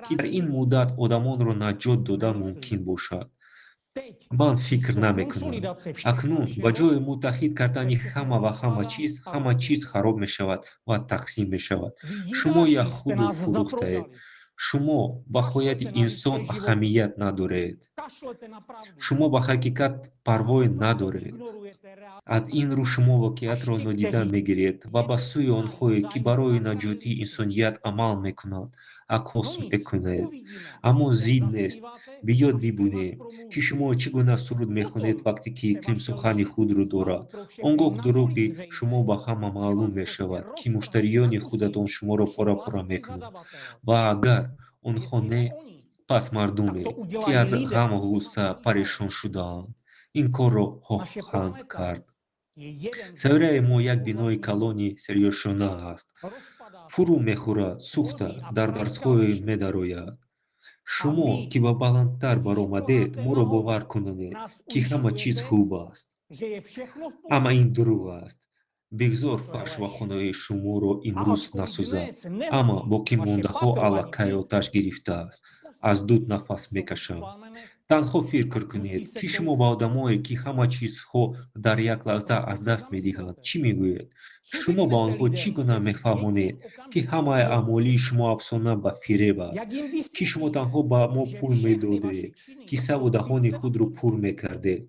ки дар ин муддат одамонро наҷот дода мумкин бошад. Ман фикр намекунам. Акнун ба ҷои муттаҳид кардани ҳама ва ҳама чиз, ҳама чиз хароб мешавад ва тақсим мешавад. Шумо як худу фурӯхтаед. Шумо ба ҳояти инсон аҳамият надоред. Шумо ба ҳақиқат парвое надоред. Аз ин рӯ шумо воқеиятро нодида мегиред ва ба сӯи онҳое, ки барои наҷотии инсоният амал мекунанд, акос мекунед. Аммо зид нест. Биёд бибинем, ки шумо чӣ гуна суруд мехонед вақте ки иқлим сухани худро дорад. Он гоҳ дурӯғи шумо ба ҳама маълум мешавад, ки муштариёни худатон шуморо пора-пора мекунанд. Ва агар онҳо не, пас мардуме, ки аз ғаму ғусса парешон шудаанд, ин корро хоҳанд кард. Сайёраи мо як бинои калони серёшона аст. Фурӯ мехӯрад, сӯхта, дар дарсҳое медарояд. Шумо, ки ба баландтар баромадед, моро бовар кунонед, ки ҳама чиз хуб аст. Аммо ин дурӯғ аст. Бигзор фарш ва хонаи шуморо имрӯз насӯзад, аммо боқимондаҳо аллакай оташ гирифтааст, аз дуд нафас мекашанд. Танҳо фикр кунед, ки шумо ба одамое, ки ҳама чизҳо дар як лаҳза аз даст медиҳанд, чӣ мегӯед? Шумо ба онҳо чӣ гуна мефаҳмонед, ки ҳамаи амволии шумо афсона ба фиреб аст, ки шумо танҳо ба мо пул медодед, кисаву даҳони худро пур мекардед?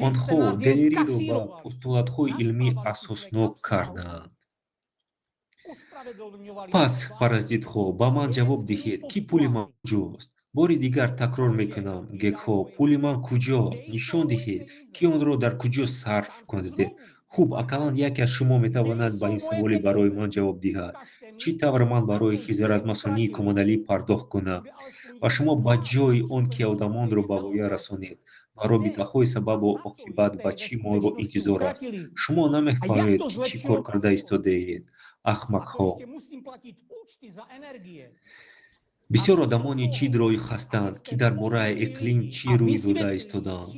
Онҳо далериро ба постулатҳои илмӣ асоснок кардаанд. Пас, паразитҳо, ба ман ҷавоб диҳед, ки пули ман куҷост? Бори дигар такрор мекунам, гекҳо, пули ман куҷост? Нишон диҳед, ки онро дар куҷо сарф кардед. Хуб, ақаллан яке аз шумо метавонад ба ин саволи барои ман ҷавоб диҳад. Чӣ тавр ман барои хизматрасонии коммуналӣ пардохт кунам? Ва шумо ба ҷои он ки одамонро ба воя расонед, ба робитаҳои сабабу оқибат ба чӣ моро интизор аст? Шумо намефаҳмед, ки чӣ кор карда истодаед, ахмақҳо. Бисёр одамони чидро ҳастанд, ки дар бораи иқлим чӣ рӯй дода истодаанд.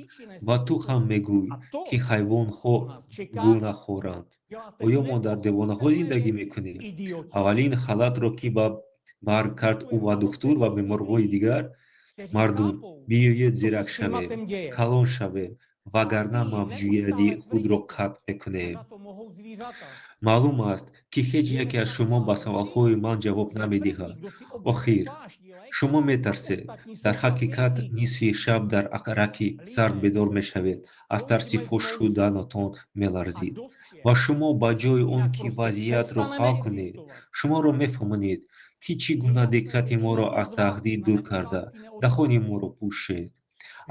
Ва ту ҳам мегӯй, ки ҳайвонҳо гунахоранд. Оё мо дар девонаҳо зиндагӣ мекунем? Аввалин халатро ки ба бар кард ӯ ва духтур ва беморҳои дигар? Мардум, биёед зирак шавем, калон шавем, вагарна мавҷудияти худро қатъ мекунем. Маълум аст, ки ҳеҷ яке аз шумо ба саволҳои ман ҷавоб намедиҳад. Охир, шумо метарсед. Дар ҳақиқат нисфи шаб дар араки сард бедор мешавед, аз тарси фош шуданатон меларзид. Ва шумо ба ҷои он ки вазъиятро ҳал кунед, шуморо мефаҳмонед, ки чӣ гуна диққати моро аз таҳдид дур карда, даҳони моро пӯшед.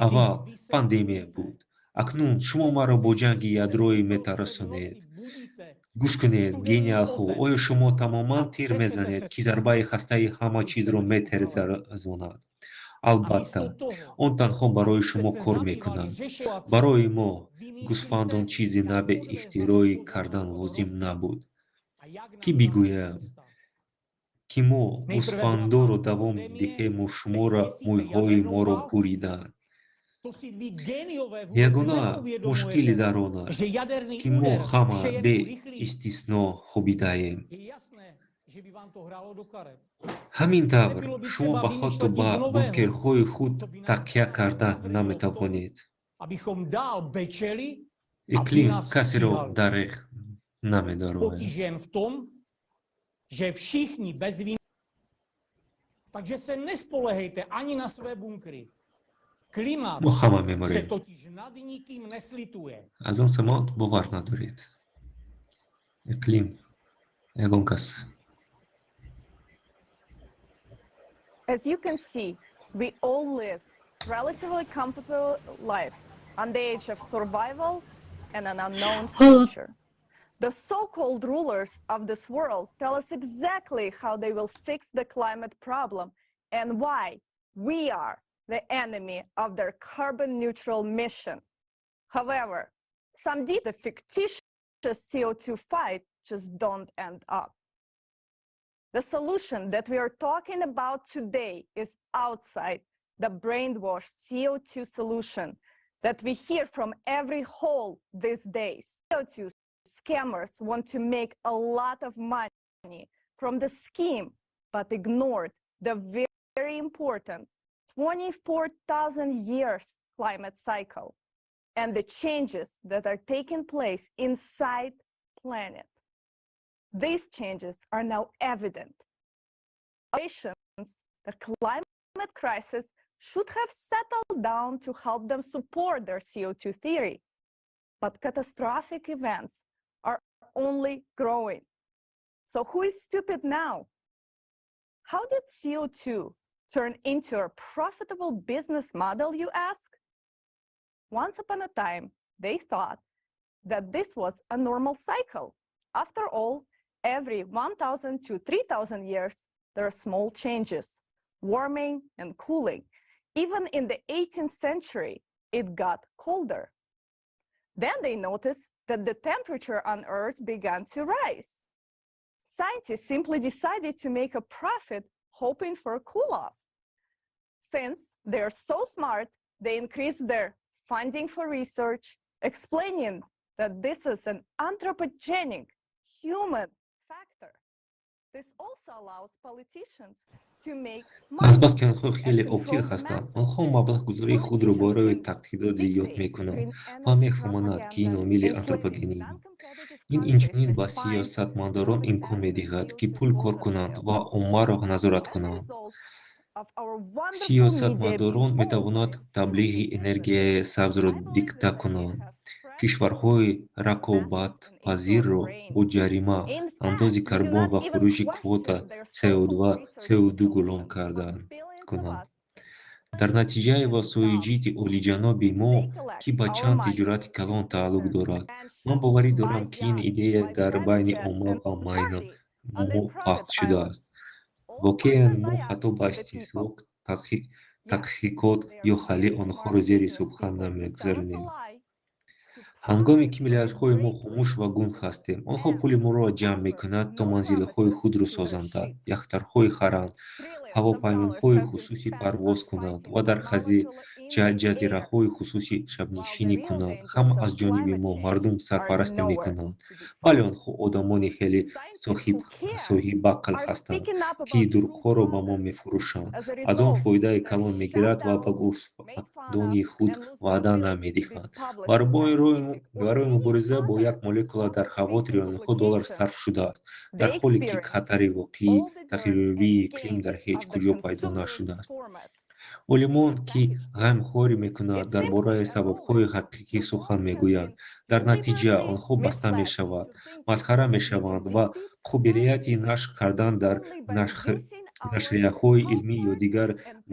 Аввал пандемия буд. Акнун шумо маро бо ҷанги ядроӣ метарсонед. Гӯш кунед, гениалҳо, оё шумо тамоман тир мезанед, ки зарбаи хастаи ҳама чизро метерзонад? Албатта, он танҳо барои шумо кор мекунад. Барои мо, гӯсфандон, чизи наве ихтироъ кардан лозим набуд. Кӣ бигӯям, ки мо гӯсфандоро давом диҳему шуморо мӯйҳои моро буриданд. Ягона мушкилӣ дар он аст, ки мо ҳама бе истисно хобидаем. Ҳамин тавр, шумо ба ҳатто ба бункерҳои худ такя карда наметавонед. Иқлим касеро дареғ намедорад. Мо ҳама меморем. Аз он самт бовар надоред. Иқлим ягон кас. As you can see, we all live relatively comfortable lives on the edge of survival and an unknown future. The so-called rulers of this world tell us exactly how they will fix the climate problem and why we are the enemy of their carbon neutral mission. However, some deep the fictitious CO2 fight just don't end up. The solution that we are talking about today is outside the brainwashed CO2 solution that we hear from every hole these days. CO2 scammers want to make a lot of money from the scheme, but ignored the very important 24,000 years climate cycle and the changes that are taking place inside planet. These changes are now evident. The climate crisis should have settled down to help them support their CO2 theory. But catastrophic events are only growing. So who is stupid now? How did CO2 turn into a profitable business model, you ask? Once upon a time, they thought that this was a normal cycle. After all, every 1,000 to 3,000 years, there are small changes, warming and cooling. Even in the 18th century, it got colder. Then they noticed that the temperature on Earth began to rise. Scientists simply decided to make a profit hoping for a cool-off. Since they're so smart, they increased their funding for research, explaining that this is an anthropogenic human factor. This also allows politicians to make money. Азбаски онҳо хеле оқил ҳастанд, онҳо маблағгузории худро барои таҳқиқот зиёд мекунанд ва мефаҳмонанд, ки ин омили антропогенӣ. Ин инчунин ба сиёсатмадорон имкон медиҳад, ки пул кор кунанд ва оммаро назорат кунанд. Сиёсатмадорон метавонанд таблиғи энергияи сабзро дикта кунанд, кишварҳои рақобатпазирро бо ҷарима, андози карбон ва фурӯши квота CO2 CO2 ғулом кунанд. Дар натиҷаи васоиҷити олиҷаноби мо, ки ба чанд тиҷорати калон тааллуқ дорад, ман боварӣ дорам, ки ин идея дар байни омма ва майна мо пахш шудааст. Воқеан, мо ҳатто ба истислоҳ таҳқиқот ё ҳалли онҳоро зери субҳа намегузаронем. Ҳангоме ки миллиардҳои мо хомӯш ва гунг ҳастем, онҳо пули моро ҷамъ мекунанд, то манзилҳои худро созанд, яхтаҳо харанд, ҳавопаймоҳои хусусӣ парвоз кунанд ва дар ҷазираҳои хусусӣ шабнишинӣ кунанд. Ҳама аз ҷониби мо, мардум, сарпарастӣ мекунанд. Вале онҳо одамони хеле соҳибақл ҳастанд, ки дурӯғҳоро ба мо мефурӯшанд, аз он фоидаи калон мегиранд ва ба гӯсфандони худ ваъда намедиҳанд. Барои мубориза бо як молекула дар ҳаво триллионҳо доллар сарф шудааст, дар ҳоле ки хатари воқеии тағйирёбии иқлим дар ҳеҷ куҷо пайдо нашудааст. Олимон, ки ғамхорӣ мекунанд, дар бораи сабабҳои ҳақиқӣ сухан мегӯянд. Дар натиҷа онҳо баста мешаванд, масхара мешаванд ва қобилияти нашр кардан дар нашрияҳои илмӣ ё дигар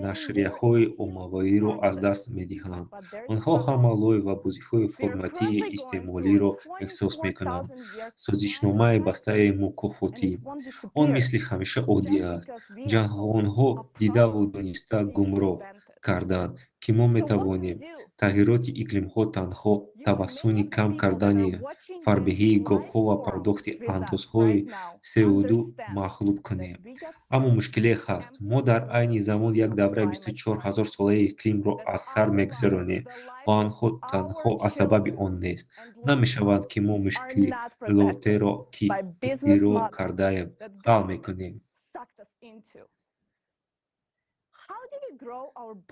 нашрияҳои оммавиро аз даст медиҳанд. Онҳо ҳама лой ва бозиҳои форматии истеъмолиро эҳсос мекунанд. Созишномаи бастаи мукофотӣ. Он мисли ҳамеша оддӣ аст. Ҷаҳонҳо дидаву дониста гумроҳ, карданд, ки мо метавонем тағйироти иқлимҳо танҳо тавассути кам кардани фарбеҳии говҳо ва пардохти андозҳои СО2 мағлуб кунем. Аммо мушкиле ҳаст. Мо дар айни замон як давраи 24 ҳазорсолаи иқлимро аз сар мегузаронем ва онҳо танҳо аз сабаби он нест. Намешавад, ки мо мушкилотеро, ки ихтироъ кардаем, ҳал мекунем.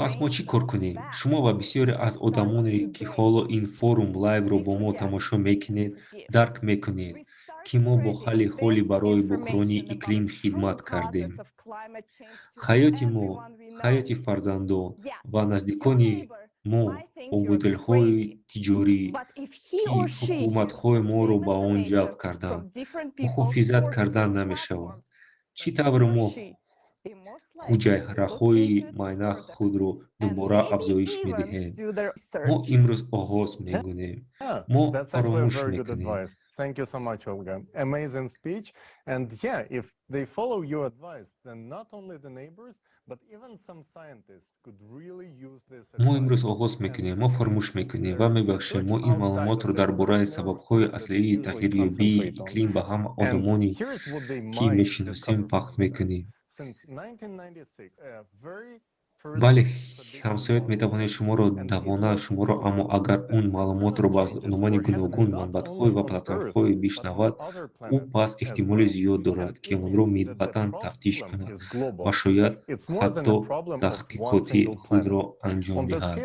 Пас мо чӣ кор кунем? Шумо ва бисёре аз одамоне, ки ҳоло ин форум лайвро бо мо тамошо мекунед, дарк мекунед, ки мо бо ҳалли ҳоли барои буҳрони иқлим хидмат кардем. Ҳаёти мо, ҳаёти фарзандон ва наздикони мо бо моделҳои тиҷорӣ, ки ҳукуматҳои моро ба он ҷалб карданд, муҳофизат кардан намешавад. Чӣ тавр мо ҳуҷайраҳои майна худро дубора афзоиш медиҳем? Мо имрӯз оғоз мекунем. Мо фаромӯш мекунем. Thank you so much, Olga. Amazing speech. And yeah, if they follow your advice, then not only the neighbors, but even some scientists could really use this. Мо имрӯз оғоз мекунем, мо фаромӯш мекунем ва мебахшем. Мо ин маълумотро дар бораи сабабҳои аслии тағйирёбии иқлим ба ҳама одамоне, ки мешиносем, пахт мекунем. Бале, ҳамсоят метавонад шуморо давона шуморо, аммо агар он маълумотро ба одамони гуногун, манбаъҳо ва платформаҳо бишнавад, ӯ пас эҳтимоли зиёд дорад, ки онро минбаъдан тафтиш кунад ва шояд ҳатто таҳқиқоти худро анҷом диҳад.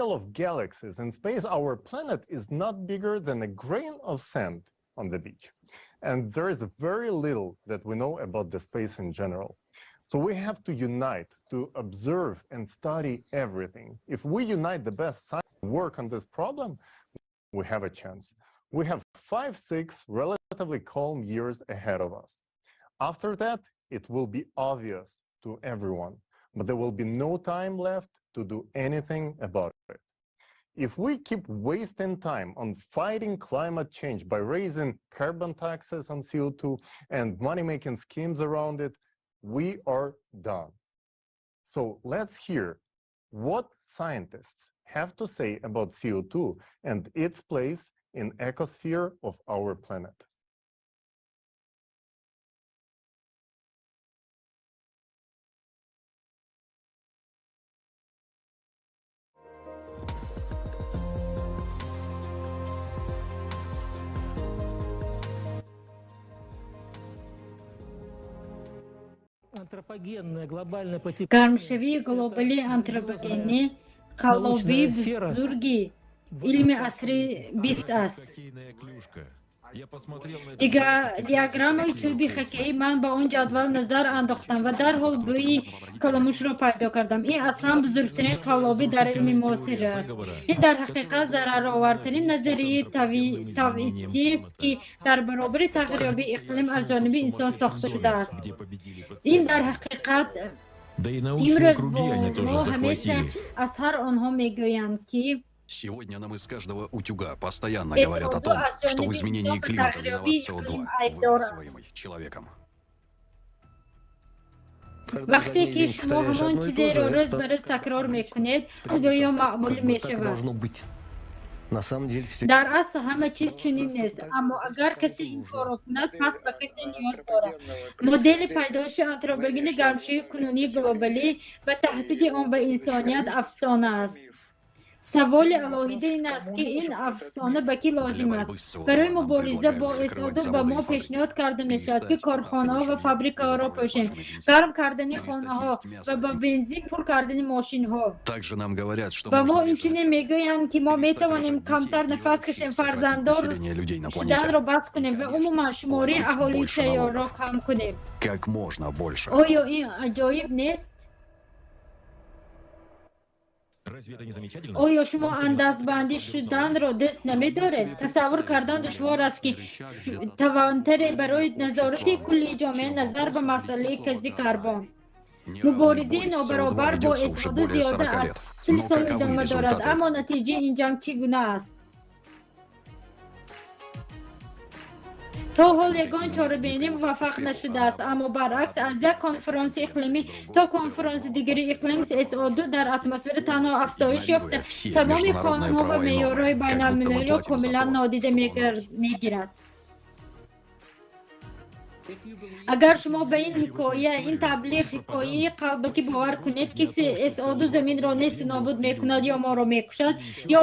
And there is very little that we know about the space in general. So we have to unite to observe and study everything. If we unite the best science work on this problem, we have a chance. We have 5, 6 relatively calm years ahead of us. After that, it will be obvious to everyone, but there will be no time left to do anything about it. If we keep wasting time on fighting climate change by raising carbon taxes on CO2 and money-making schemes around it, we are done. So let's hear what scientists have to say about CO2 and its place in ecosphere of our planet. Гармшавии глобалии антропогенӣ қаллобии бузурги илми асри бист аст. Диаграммаи чӯби хоккеӣ. Ман ба он ҷадвал назар андохтам ва дарҳол бӯи каламушро пайдо кардам. Ин аслан бузургтарин қаллобӣ дар илми муосир аст. Ин дар ҳақиқат зараровартарин назарияи тавтиест, ки дар баробари тағйирёбии иқлим аз ҷониби инсон сохта шудааст. Ин дар ҳақиқат имрӯз бо мо ҳамеша аз ҳар онҳо мегӯянд, ки Сегодня нам из каждого утюга постоянно говорят о том, что в изменении климата виноват СО2, выбрасываемый человеком. Вақте ки шумо ҳамон чизеро рӯз ба рӯз такрор мекунед, он гӯё маъмулӣ мешавад. Дар асл ҳама чиз чунин нест, аммо агар касе ин корро кунад, пас ба касе ниёз дорад. Модели пайдоиши антропогени гармшавии кунунии глобалӣ ва таҳдиди он ба инсоният афсона аст. Саволи алоҳида ин аст, ки ин афсона ба кӣ лозим аст. Барои мубориза бо СО2 ба мо пешниҳод карда мешавад, ки корхонаҳо ва фабрикаҳоро пӯшем, гарм кардани хонаҳо ва ба бензин пур кардани мошинҳо. Ба мо инчунин мегӯянд, ки мо метавонем камтар нафас кашем, фарзанддор шуданро бас кунем ва умуман шумораи аҳолии сайёрро кам кунем. Оё ин аҷоиб нест? Оё шумо андозбандӣ шуданро дӯст намедоред? Тасаввур кардан душвор аст, ки тавонтаре барои назорати кулли ҷомеа назар ба масъалаи гази карбон. Муборизаи нобаробар бо СО2 зиёда аз 40 сол идома дорад, аммо натиҷаи ин ҷанг чӣ гуна аст? То ҳол ягон чорабинӣ муваффақ нашудааст, аммо баръакс, аз як конфронси иқлимӣ то конфронси дигари иқлим СО2 дар атмосфера танҳо афзоиш ёфта, тамоми қонунҳо ва меъёрҳои байналмилалиро комилан нодида мегирад. Агар шумо ба ин ҳикоя, ин таблиғ, ҳикояи қалбакӣ бовар кунед, ки СО2 заминро несту нобуд мекунад ё моро мекушад, ё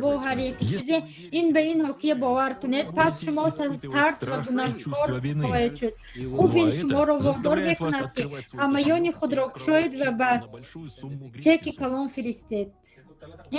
бо ҳар як чизе ин ба ин ҳокия бовар кунед, пас шумо тарс ва гунаҳкор хоҳед шуд. Хуб, ин шуморо водор мекунад, ки ҳамаёни худро кушоед ва ба чеки калон фиристед.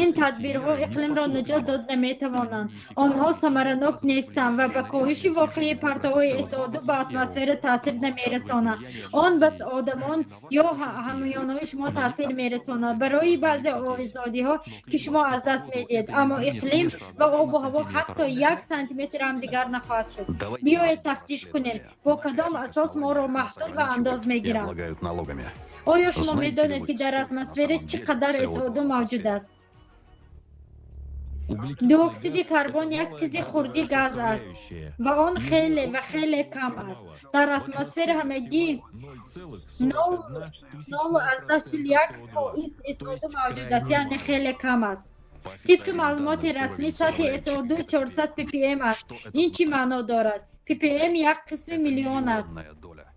Ин тадбирҳо иқлимро наҷот дод наметавонанд. Онҳо самаранок нестанд ва ба коҳиши воқеии партовҳои СО2 ба атмосфера таъсир намерасонанд. Он ба одамон ё ҳамёнҳои шумо таъсир мерасонад барои баъзе озодиҳо, ки шумо аз даст медиҳед, аммо иқлим ва обу ҳаво ҳатто 1 сантиметр ҳам дигар нахоҳад шуд. Биёед тафтиш кунем, бо кадом асос моро маҳдуд ва андоз мегиранд. Оё шумо медонед, ки дар атмосфера чӣ қадар СО2 мавҷуд аст? Диоксиди карбон як чизи хурди газ аст ва он хеле ва хеле кам аст. Дар атмосфера ҳамагӣ 0,41% СО2 мавҷуд аст, яъне хеле кам аст. Тибқи маълумоти расмӣ, сатҳи СО2 400 ppm аст. Ин чӣ маъно дорад? ppm як қисми миллион аст.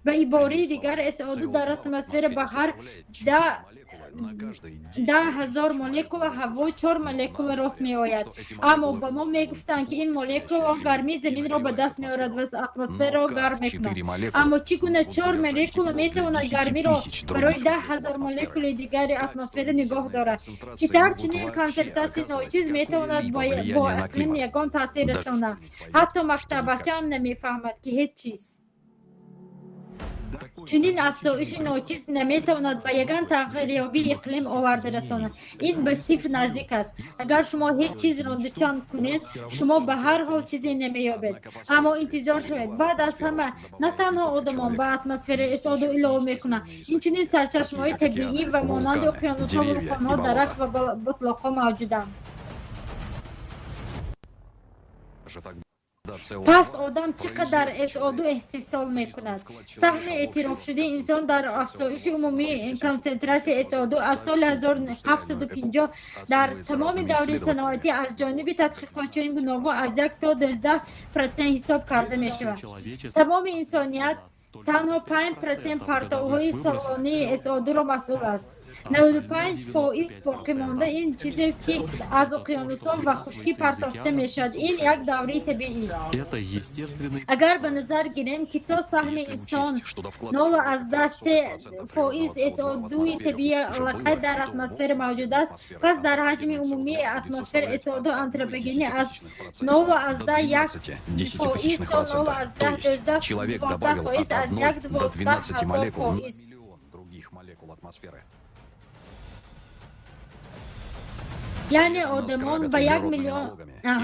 Ба ибораи дигар, СО2 дар атмосфера ба ҳар 10 000 молекула ҳаво чор молекула рост меояд. Аммо ба мо мегуфтанд, ки ин молекулаҳо гармии заминро ба даст меорад ва атмосфераро гарм мекунад. Аммо чӣ гуна чор молекула метавонад гармиро барои 10 000 молекулаи дигари атмосфера нигоҳ дорад? Чӣ тавр чунин консентратсияи ночиз метавонад бо иқлим ягон таъсир расонад? Ҳатто мактаббачаам намефаҳмад, ки ҳеҷ чиз. Чунин афзоиши ночиз наметавонад ба ягон тағйирёбии иқлим оварда расонад. Ин ба сифр наздик аст. Агар шумо ҳеҷ чизро дучанд кунед, шумо ба ҳар ҳол чизе намеёбед. Аммо интизор шавед. Баъд аз ҳама, на танҳо одамон ба атмосфера СО2 илова мекунанд, инчунин сарчашмаҳои табиӣ ва монанди уқёнусҳо, вулқонҳо, дарахт ва бутлоқҳо мавҷуданд. Пас одам чӣ қадар СО2 истеҳсол мекунад? Саҳми эътирофшудаи инсон дар афзоиши умумии консентратсияи СО2 аз соли 1750 дар тамоми даври саноатӣ аз ҷониби тадқиқотчиёни гуногун аз 1 то 12% ҳисоб карда мешавад. Тамоми инсоният танҳо 5% партовҳои солонаи СО2-ро масъул аст. 95% боқимонда ин чизест, ки аз уқёнусҳо ва хушкӣ партофта мешавад. Ин як давраи табиист. Агар ба назар гирем, ки то саҳми инсон 0,3% СО2-и табиӣ аллакай дар атмосфера мавҷуд аст, пас дар ҳаҷми умумии атмосфера СО2 антропогенӣ аз 0,1% то 0,12% аз 1 12 000%. Яъне одамон ба 1 миллион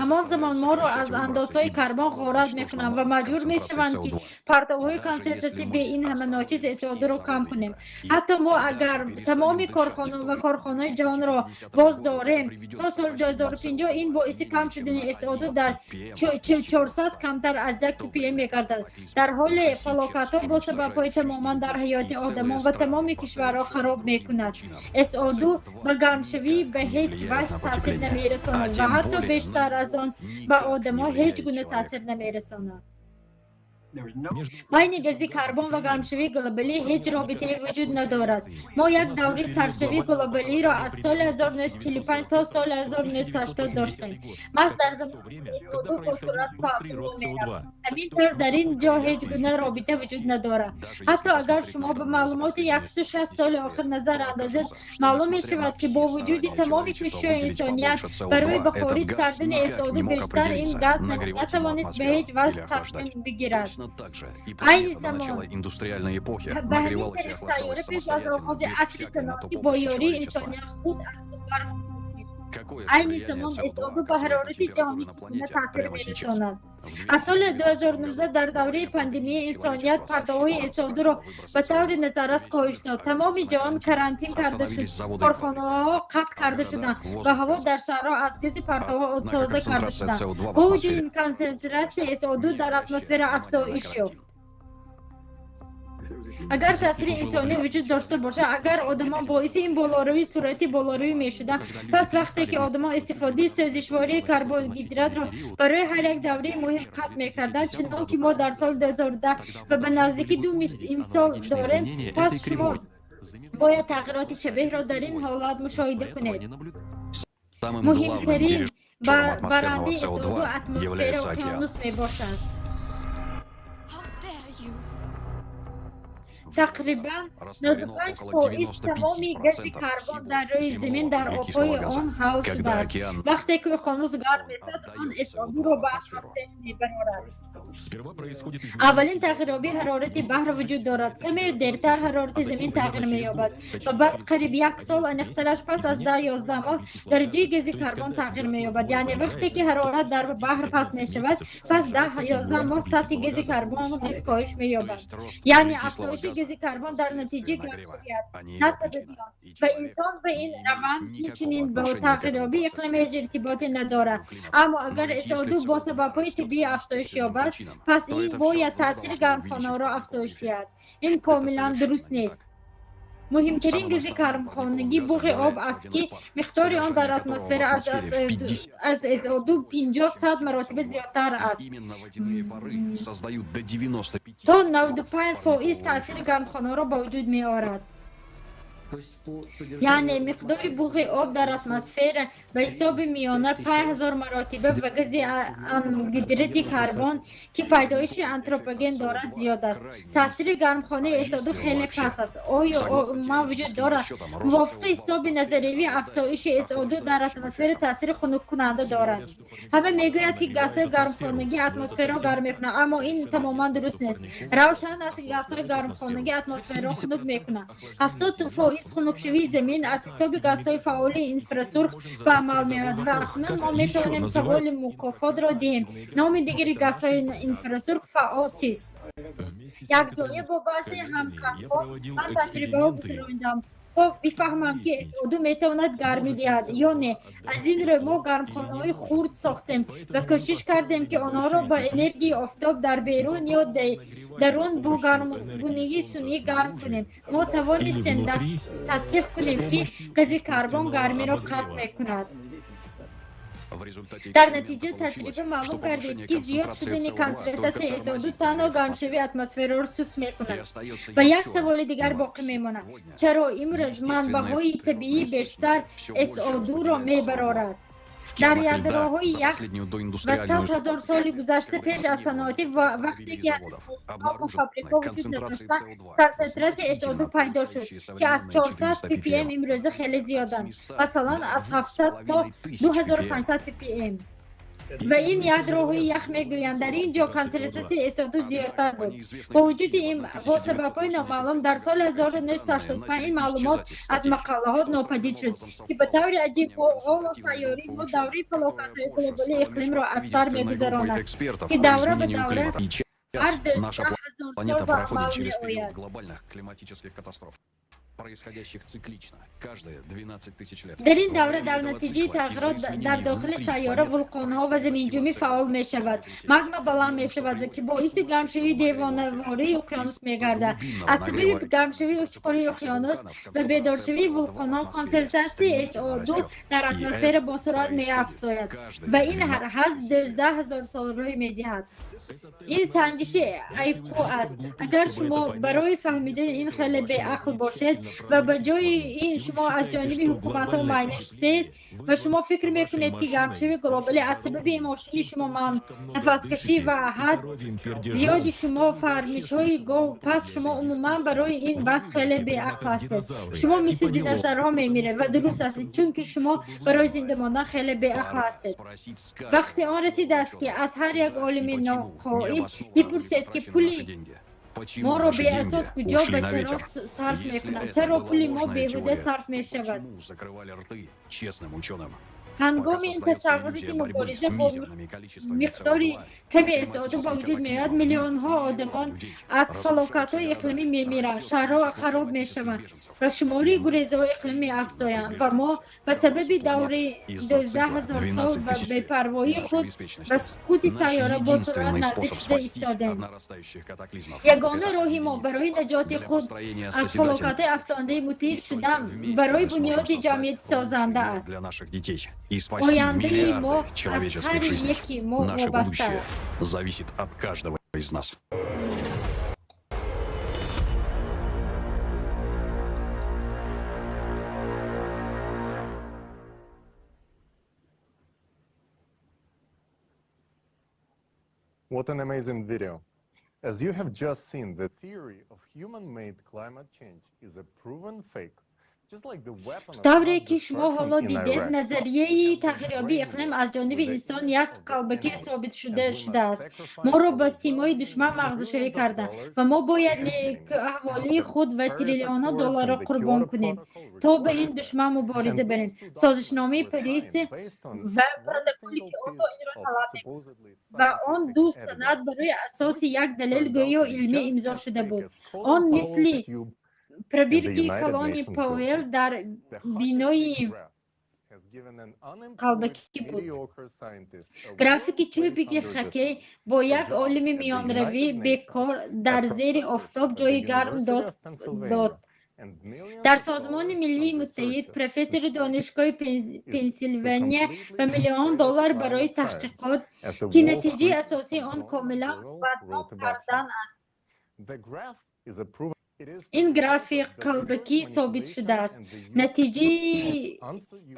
ҳамон замон моро аз андозҳои карбон ғорат мекунанд ва маҷбур мешаванд, ки партовҳои консентратсияи бе ин ҳама ночиз СО2-ро кам кунем. Ҳатто мо агар тамоми корхона ва корхонаҳои ҷаҳонро боз дорем то соли 2050, ин боиси кам шудани СО2 дар 400 камтар аз 1 ppm мегардад, дар ҳоле фалокатҳо бо сабабҳои тамоман дар ҳаёти одамон ва тамоми кишварҳо хароб мекунад. СО2 ба гармшавӣ ба ҳеҷ ваҷҳ таъсир намерасонад ва ҳатто бештар аз он ба одамҳо ҳеҷ гуна таъсир намерасонад. Байни гази карбон ва гармшавии глобалӣ ҳеҷ робитае вуҷуд надорад. Мо як даври сардшавии глобалиро аз соли 1945 то соли 1980 доштем. Маҳз дар замоне СО2 бо суръат боло мерафт. Ҳамин тавр, дар ин ҷо ҳеҷ гуна робита вуҷуд надорад. Ҳатто агар шумо ба маълумоти 160 соли охир назар андозед, маълум мешавад, ки бо вуҷуди тамоми кӯшишҳои инсоният барои ба хориҷ кардани СО2 бештар, ин газ натавонист ба ҳеҷ ваҷҳ тасмим бигирад. Айни замон ба ҳамин тариқ, сайёра пеш аз оғози асри саноатӣ бо ёрии инсоният худ аз худ бармехост. Айни замон SO2 ба ҳарорати ҷаҳонӣ чӣ гуна таъсир мерасонад? Аз соли 2019 дар давраи пандемия инсоният партовҳои SO2-ро ба таври назаррас коҳиш дод. Тамоми ҷаҳон карантин карда шуд, корхонаҳо қатъ карда шуданд ва ҳаво дар шаҳрҳо аз гази партовҳо тоза карда шуданд. Бо вуҷуди ин, консентратсияи SO2 дар атмосфера афзоиш ёфт. Агар таъсири инсонӣ вуҷуд дошта бошад, агар одамон боиси ин болоравӣ суръати болоравӣ мешуданд, пас вақте ки одамон истифодаи сӯзишвории карбогидратро барои ҳар як давраи муҳим қатъ мекарданд, чунон ки мо дар соли 2010 ва ба наздики ду имсол дорем, пас шумо бояд тағйироти шабеҳро дар ин ҳолат мушоҳида кунед. Муҳимтарин барандаи SO2 атмосфера уқёнус мебошад. Тақрибан 95% тамоми гази карбон дар рӯи замин дар обҳои он ҳал шудааст. Вақте ки уқёнус гарм мешавад, он SO2-ро ба атмосфера мебарорад. Аввалин тағйирёбии ҳарорати баҳр вуҷуд дорад. Каме дертар ҳарорати замин тағйир меёбад ва баъд қариб як сол, аниқтараш пас аз 10-11 моҳ, дараҷаи гази карбон тағйир меёбад. Яъне вақте ки ҳарорат дар баҳр паст мешавад, пас 10-11 моҳ сатҳи гази карбон низ коҳиш меёбад. Яъне афзоиши гази карбон дар натиҷаи гармшавӣ аст, на сабаби он. Ва инсон ба ин раванд инчунин бо тағйирёбии иқлим ҳеҷ иртиботе надорад. Аммо агар SO2 бо сабабҳои тиббӣ афзоиш ёбад, пас ин бояд таъсири гармхонаро афзоиш диҳад. Ин комилан дуруст нест. Муҳимтарин гази гармхонагӣ буғи об аст, ки миқдори он дар атмосфера аз SO2 50-100 маротиба зиёдтар аст. То 95% таъсири гармхонаро ба вуҷуд меорад. Яъне миқдори буғи об дар атмосфера ба ҳисоби миёна 5000 маротиба ва гази ангидрити карбон, ки пайдоиши антропоген дорад, зиёд аст. Таъсири гармхонаи SO2 хеле паст аст. Оё умуман вуҷуд дорад? Мувофиқи ҳисоби назариявӣ, афзоиши SO2 дар атмосфера таъсири хунуккунанда дорад. Ҳама мегӯянд, ки газҳои гармхонагӣ атмосфераро гарм мекунанд, аммо ин тамоман дуруст нест. Равшан аст, ки газҳои гармхонагӣ атмосфераро хунук мекунанд. 70% хунукшавии замин аз ҳисоби газҳои фаъоли инфрасурх ба амал меояд ва акнун мо метавонем саволи мукофотро диҳем. Номи дигари газҳои инфрасурх фаъол чист? Якҷоя бо баъзе ҳамкасбон ман таҷрибаҳо гузарондам, то бифаҳмам, ки SO2 метавонад гармӣ диҳад ё не. Аз ин рӯ мо гармхонаҳои хурд сохтем ва кӯшиш кардем, ки онҳоро бо энергияи офтоб дар берун ё дарун бо гармгунии сунъӣ гарм кунем. Мо тавонистем тасдиқ кунем, ки гази карбон гармиро қатъ мекунад. Дар натиҷа таҷриба маълум гардид, ки зиёд шудани консентратсияи SO2 танҳо гармшавии атмосфераро суст мекунад. Ва як саволи дигар боқӣ мемонад: чаро имрӯз манбаъҳои табиӣ бештар SO2-ро мебарорад? Дар ядроҳои ях ва 100 000 соли гузашта пеш аз саноатӣ ва вақте ки фабрикаҳо вуҷуд надоштанд, консентратсияи SO2 пайдо шуд, ки аз 400 ppm имрӯза хеле зиёданд, масалан, аз 700 то 2500 ppm. Ва ин ядроҳои ях мегӯянд, дар ин ҷо консентратсияи SO2 зиёдтар буд. Бо вуҷуди ин, бо сабабҳои номаълум дар соли 1985 ин маълумот аз мақолаҳо нопадид шуд, ки ба таври аҷиб ҳоло сайёраи мо давраи фалокатҳои глобалии иқлимро аз сар мегузаронад, ки давра ба давра ҳар 12 000 сол ба амал меояд. Происходящих циклично, каждые 12 тысяч лет. Дар ин давра дар натиҷаи тағйирот дар дохили сайёра вулқонҳо ва заминҷунбӣ фаъол мешавад, магма баланд мешавад, ки боиси гармшавии девонавории уқёнус мегардад. Аз сабаби гармшавии чуқури уқёнус ва бедоршавии вулқонҳо консентратсияи SO2 дар атмосфера бо суръат меафзояд ва ин ҳар 12 000 сол рӯй медиҳад. Ин санҷиши IQ аст. Агар шумо барои фаҳмидани ин хеле беақл бошед ва ба ҷои ин шумо аз ҷониби ҳукуматҳо муайян шудед ва шумо фикр мекунед, ки гармшавии глобалӣ аз сабаби мошини шумо, нафаскашӣ ва ҳад зиёди шумо фармишҳои гов, пас шумо умуман барои ин баҳс хеле беақл ҳастед. Шумо мисли динозаврҳо мемиред ва дуруст аст, чунки шумо барои зинда мондан хеле беақл ҳастед. Вақти он расидааст, ки аз ҳар як олими ноқоиб бипурсед, ки пули моро беасос куҷо ба чаро сарф мекунанд. Чаро пули мо беҳуда сарф мешавад? Закрывали рты честным ученым. Ҳангоми ин тасаввуре ки мубориза бо миқдори ками СО2 ба вуҷуд меояд, миллионҳо одамон аз фалокатҳои иқлимӣ мемиранд, шаҳрҳо хароб мешаванд ва шумори гурезаҳои иқлимӣ меафзоянд ва мо ба сабаби даври 12 000 сол ва бепарвоии худ ба суқути сайёра бо суръат наздик шуда истодем. Ягона роҳи мо барои наҷоти худ аз фалокатҳои афзояндаи муттаҳид шудан барои бунёди ҷамъияти созанда аст. И спасти Ояндаи мо миллиарды аз человеческих ҳар жизней. яки мо Наше вобаста будущее аст. зависит от каждого из нас. What an amazing video. As you have just seen, the theory of human-made climate change is a proven fake. Just like the weapon of Тавре mass ки шумо destruction ҳоло in дидед, Iraq. назарияи тағйирёбии иқлим аз ҷониби инсон як қалбакӣ собитшуда шудааст. Моро ба симои душман мағзшӯӣ карданд ва мо бояд некӯаҳволии худ ва триллионҳо долларро қурбон кунем, то ба ин душман мубориза барем. Созишномаи Парис ва протоколе ки онҳо инро талаб мекунад ва он ду санад барои асоси як далел гӯё илмӣ имзо шуда буд. Он мисли пробирки калони Пауэлл дар бинои қалбакӣ буд. Графики чӯбики хоккей бо як олими миёнравӣ бекор дар зери офтоб ҷои гарм дод. Дар Созмони Миллии Муттаҳид, профессори Донишгоҳи Пенсилвания ва миллион доллар барои таҳқиқот, ки натиҷаи асосии он комилан бадном кардан аст. Ин график қалбакӣ собит шудааст. Натиҷаи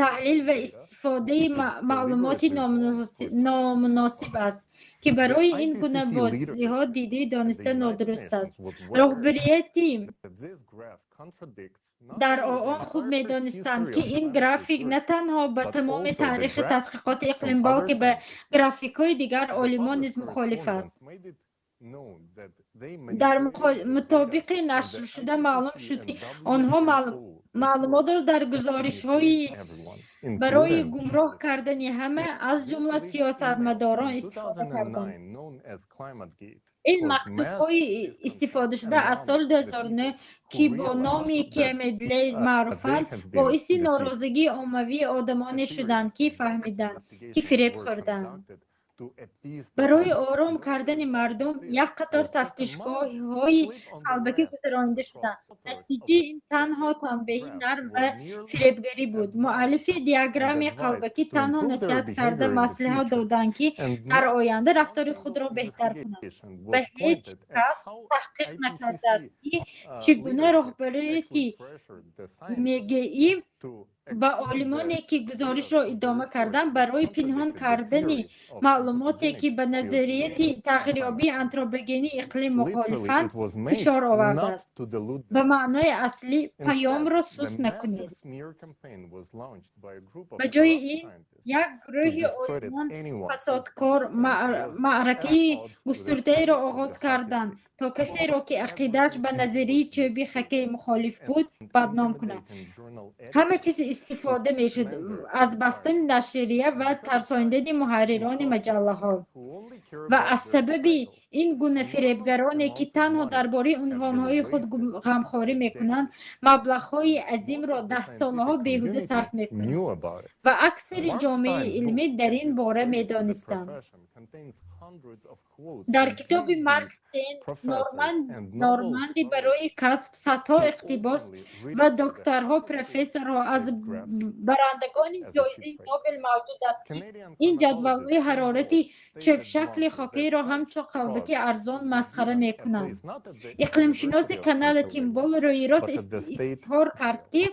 таҳлил ва истифодаи маълумоти номуносиб аст, ки барои ин гуна бозиҳо дидаю дониста нодуруст аст. Роҳбарияти дар ООН хуб медонистанд, ки ин график на танҳо ба тамоми таърихи тадқиқоти иқлим, балки ба графикҳои дигар олимон низ мухолиф аст. Дар мутобиқи нашршуда маълум шуд, ки онҳо маълумотро дар гузоришҳои барои гумроҳ кардани ҳама, аз ҷумла сиёсатмадорон, истифода карданд. Ин мактубҳои истифодашуда аз соли 2009, ки бо номи Кемедлей маъруфанд, боиси норозигии оммавии одамоне шуданд, ки фаҳмиданд, ки фиреб хӯрданд. Барои ором кардани мардум як қатор тафтишгоҳҳои қалбакӣ гузаронида шуданд. Натиҷаи ин танҳо танбеҳи нарм ва фиребгарӣ буд. Муаллифи диаграммаи қалбакӣ танҳо насиҳат карда маслиҳат доданд, ки дар оянда рафтори худро беҳтар кунанд, ва ҳеҷ кас таҳқиқ накардааст, ки чӣ гуна роҳбарияти МГИ ба олимоне, ки гузоришро идома карданд, барои пинҳон кардани маълумоте, ки ба назарияти тағйирёбии антропогении иқлим мухолифанд, фишор овардааст. Ба маънои аслӣ паёмро суст накунед. Ба ҷои ин, як гурӯҳи олимон фасодкор маъракаи густурдаеро оғоз карданд, то касеро, ки ақидааш ба назарияи чӯби хоккей мухолиф буд, бадном кунанд. Ҳама чиз истифода мешуд, аз бастани нашрия ва тарсондани муҳаррирони маҷаллаҳо. Ва аз сабаби ин гуна фиребгароне, ки танҳо дар бораи унвонҳои худ ғамхорӣ мекунанд, маблағҳои азимро даҳсолаҳо беҳуда сарф мекунанд ва аксари ҷомеаи илмӣ дар ин бора медонистанд. Дар китоби Марк Стейн Норманди барои касб садҳо иқтибос ва докторҳо, профессорҳо аз барандагони ҷоизаи Нобел мавҷуд аст, ки ин ҷадвалҳои ҳарорати чӯбшакли хоккейро ҳамчун қалбаки арзон масхара мекунанд. Иқлимшиноси Канада Тим Бол рӯирост изҳор кард, ки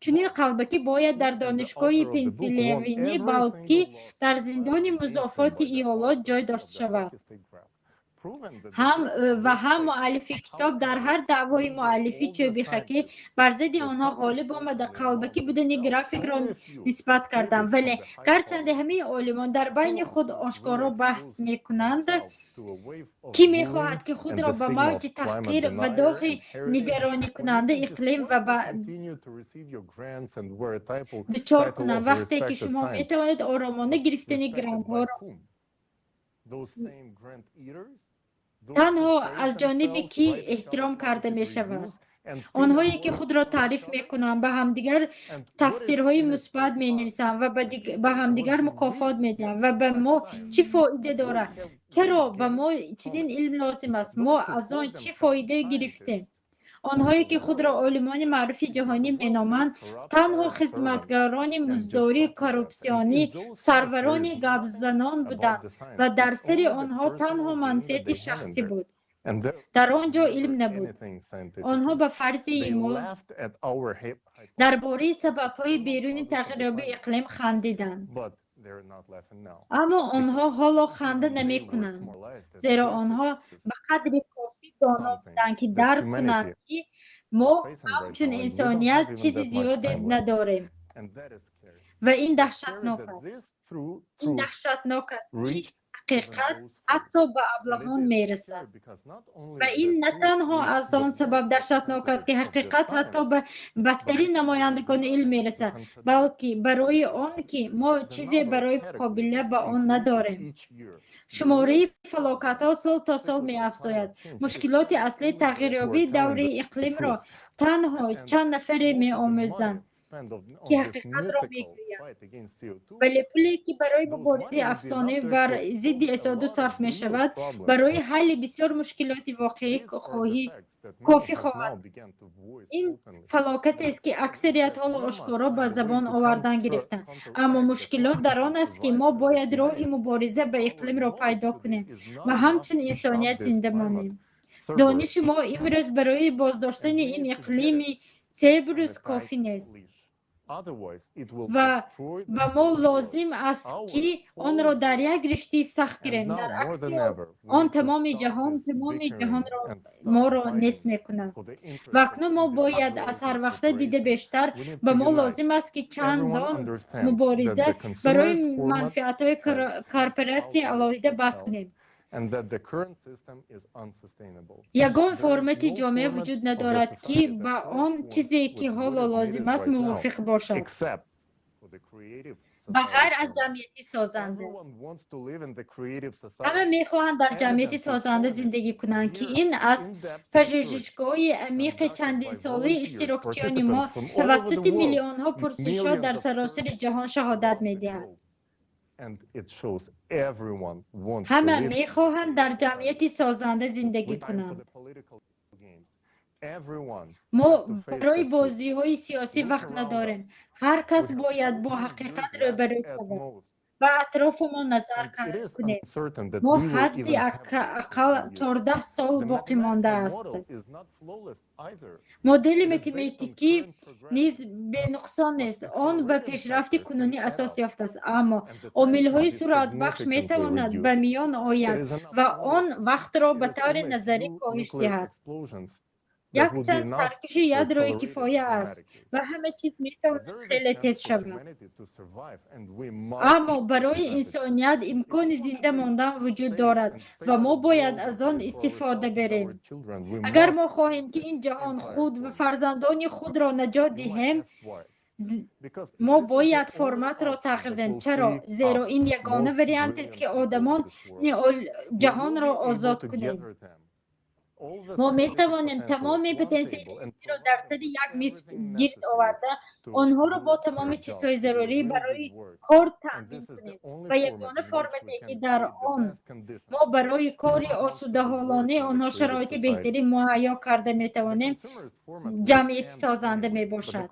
чунин қалбакӣ бояд дар Донишгоҳи Пенсилвания, балки дар зиндони музофоти иёлот ҷой дошта шавад. Ҳам ӯ ва ҳам муаллифи китоб дар ҳар даъвои муаллифи чӯбихакӣ бар зидди онҳо ғолиб омада, қалбакӣ будани графикро нисбат карданд. Вале гарчанде ҳамаи олимон дар байни худ ошкоро баҳс мекунанд, кӣ мехоҳад, ки худро ба мавҷи таҳқир ва доғи нигароникунандаи иқлим ва ба дучор кунад, вақте ки шумо метавонед оромона гирифтани грантҳоро танҳо аз ҷониби кӣ эҳтиром карда мешавад? Онҳое ки худро таъриф мекунанд, ба ҳамдигар тафсирҳои мусбат менависанд ва ба ҳамдигар мукофот медиҳанд. Ва ба мо чӣ фоида дорад? Чаро ба мо чунин илм лозим аст? Мо аз он чӣ фоида гирифтем? Онҳое ки худро олимони маъруфи ҷаҳонӣ меноманд, танҳо хизматгарони муздории коррупсионӣ, сарварони гапзанон буданд ва дар сари онҳо танҳо манфиати шахсӣ буд. Дар он ҷо илм набуд. Онҳо ба фарзияи мо дар бораи сабабҳои берунии тағйирёбии иқлим хандиданд. Аммо онҳо ҳоло ханда намекунанд, зеро онҳо ба қадри кофӣ доно буданд, ки дарк кунанд, ки мо ҳамчун инсоният чизи зиёде надорем. Ва ин даҳшатнок аст. Ин даҳшатнок аст, ки ҳақиқат ҳатто ба аблаҳон мерасад. Ва ин на танҳо аз он сабаб даҳшатнок аст, ки ҳақиқат ҳатто ба бадтарин намояндагони илм мерасад, балки барои он ки мо чизе барои муқобила ба он надорем. Шумораи фалокатҳо сол то сол меафзояд. Мушкилоти аслии тағйирёбии даврии иқлимро танҳо чанд нафаре меомӯзанд, ки ҳақиқатро мегӯянд. Вале пуле, ки барои муборизаи афсонавӣ бар зидди СО2 сарф мешавад, барои ҳалли бисёр мушкилоти воқеӣ кофӣ хоҳад. Ин фалокатест, ки аксарият ҳоло ошкоро ба забон овардан гирифтанд. Аммо мушкилот дар он аст, ки мо бояд роҳи мубориза ба иқлимро пайдо кунем ва ҳамчун инсоният зинда монем. Дониши мо имрӯз барои боздоштани ин иқлими Церберус кофӣ нест. Ва ба мо лозим аст, ки онро дар як риштаи сахт гирем. Дар акси он тамоми ҷаҳонро моро нест мекунад. Ва акнун мо бояд аз ҳар вақта дида бештар ба мо лозим аст, ки чандон мубориза барои манфиатҳои корпоратсияи алоҳида бас кунем. Ягон формати ҷомеа вуҷуд надорад, ки ба он чизе, ки ҳоло лозим аст, мувофиқ бошад, ба ғайр аз ҷамъияти созанда. Ҳама мехоҳанд дар ҷамъияти созанда зиндагӣ кунанд, ки ин аз пажӯҳишгоҳи амиқи чандинсолаи иштирокчиёни мо тавассути миллионҳо пурсишҳо дар саросари ҷаҳон шаҳодат медиҳад. Ҳама мехоҳанд дар ҷамъияти созанда зиндагӣ кунанд. Мо барои бозиҳои сиёсӣ вақт надорем. Ҳар кас бояд бо ҳақиқат рӯбарӯ шавад. Ба атрофамон назар кунем. Мо ҳадди ақал 14 сол боқӣ мондааст. Модели математикӣ низ бенуқсон нест. Он ба пешрафти кунунӣ асос ёфтааст, аммо омилҳои суръатбахш метавонад ба миён ояд ва он вақтро ба таври назарӣ коҳиш диҳад. Якчанд таркиши ядрои кифоя аст ва ҳама чиз метавонад хеле тез шавад. Аммо барои инсоният имкони зинда мондан вуҷуд дорад ва мо бояд аз он истифода барем. Агар мо хоҳем, ки ин ҷаҳон худ ва фарзандони худро наҷот диҳем, мо бояд форматро тағйир диҳем. Чаро? Зеро ин ягона вариантест, ки одамони ҷаҳонро озод кунем. Мо метавонем тамоми потенсиалро дар сари як миз гирд оварда, онҳоро бо тамоми чизҳои зарурӣ барои кор таъмин кунем. Ва ягона формате, ки дар он мо барои кори осудаҳолонаи онҳо шароити беҳтарин муҳайё карда метавонем, ҷамъияти созанда мебошад.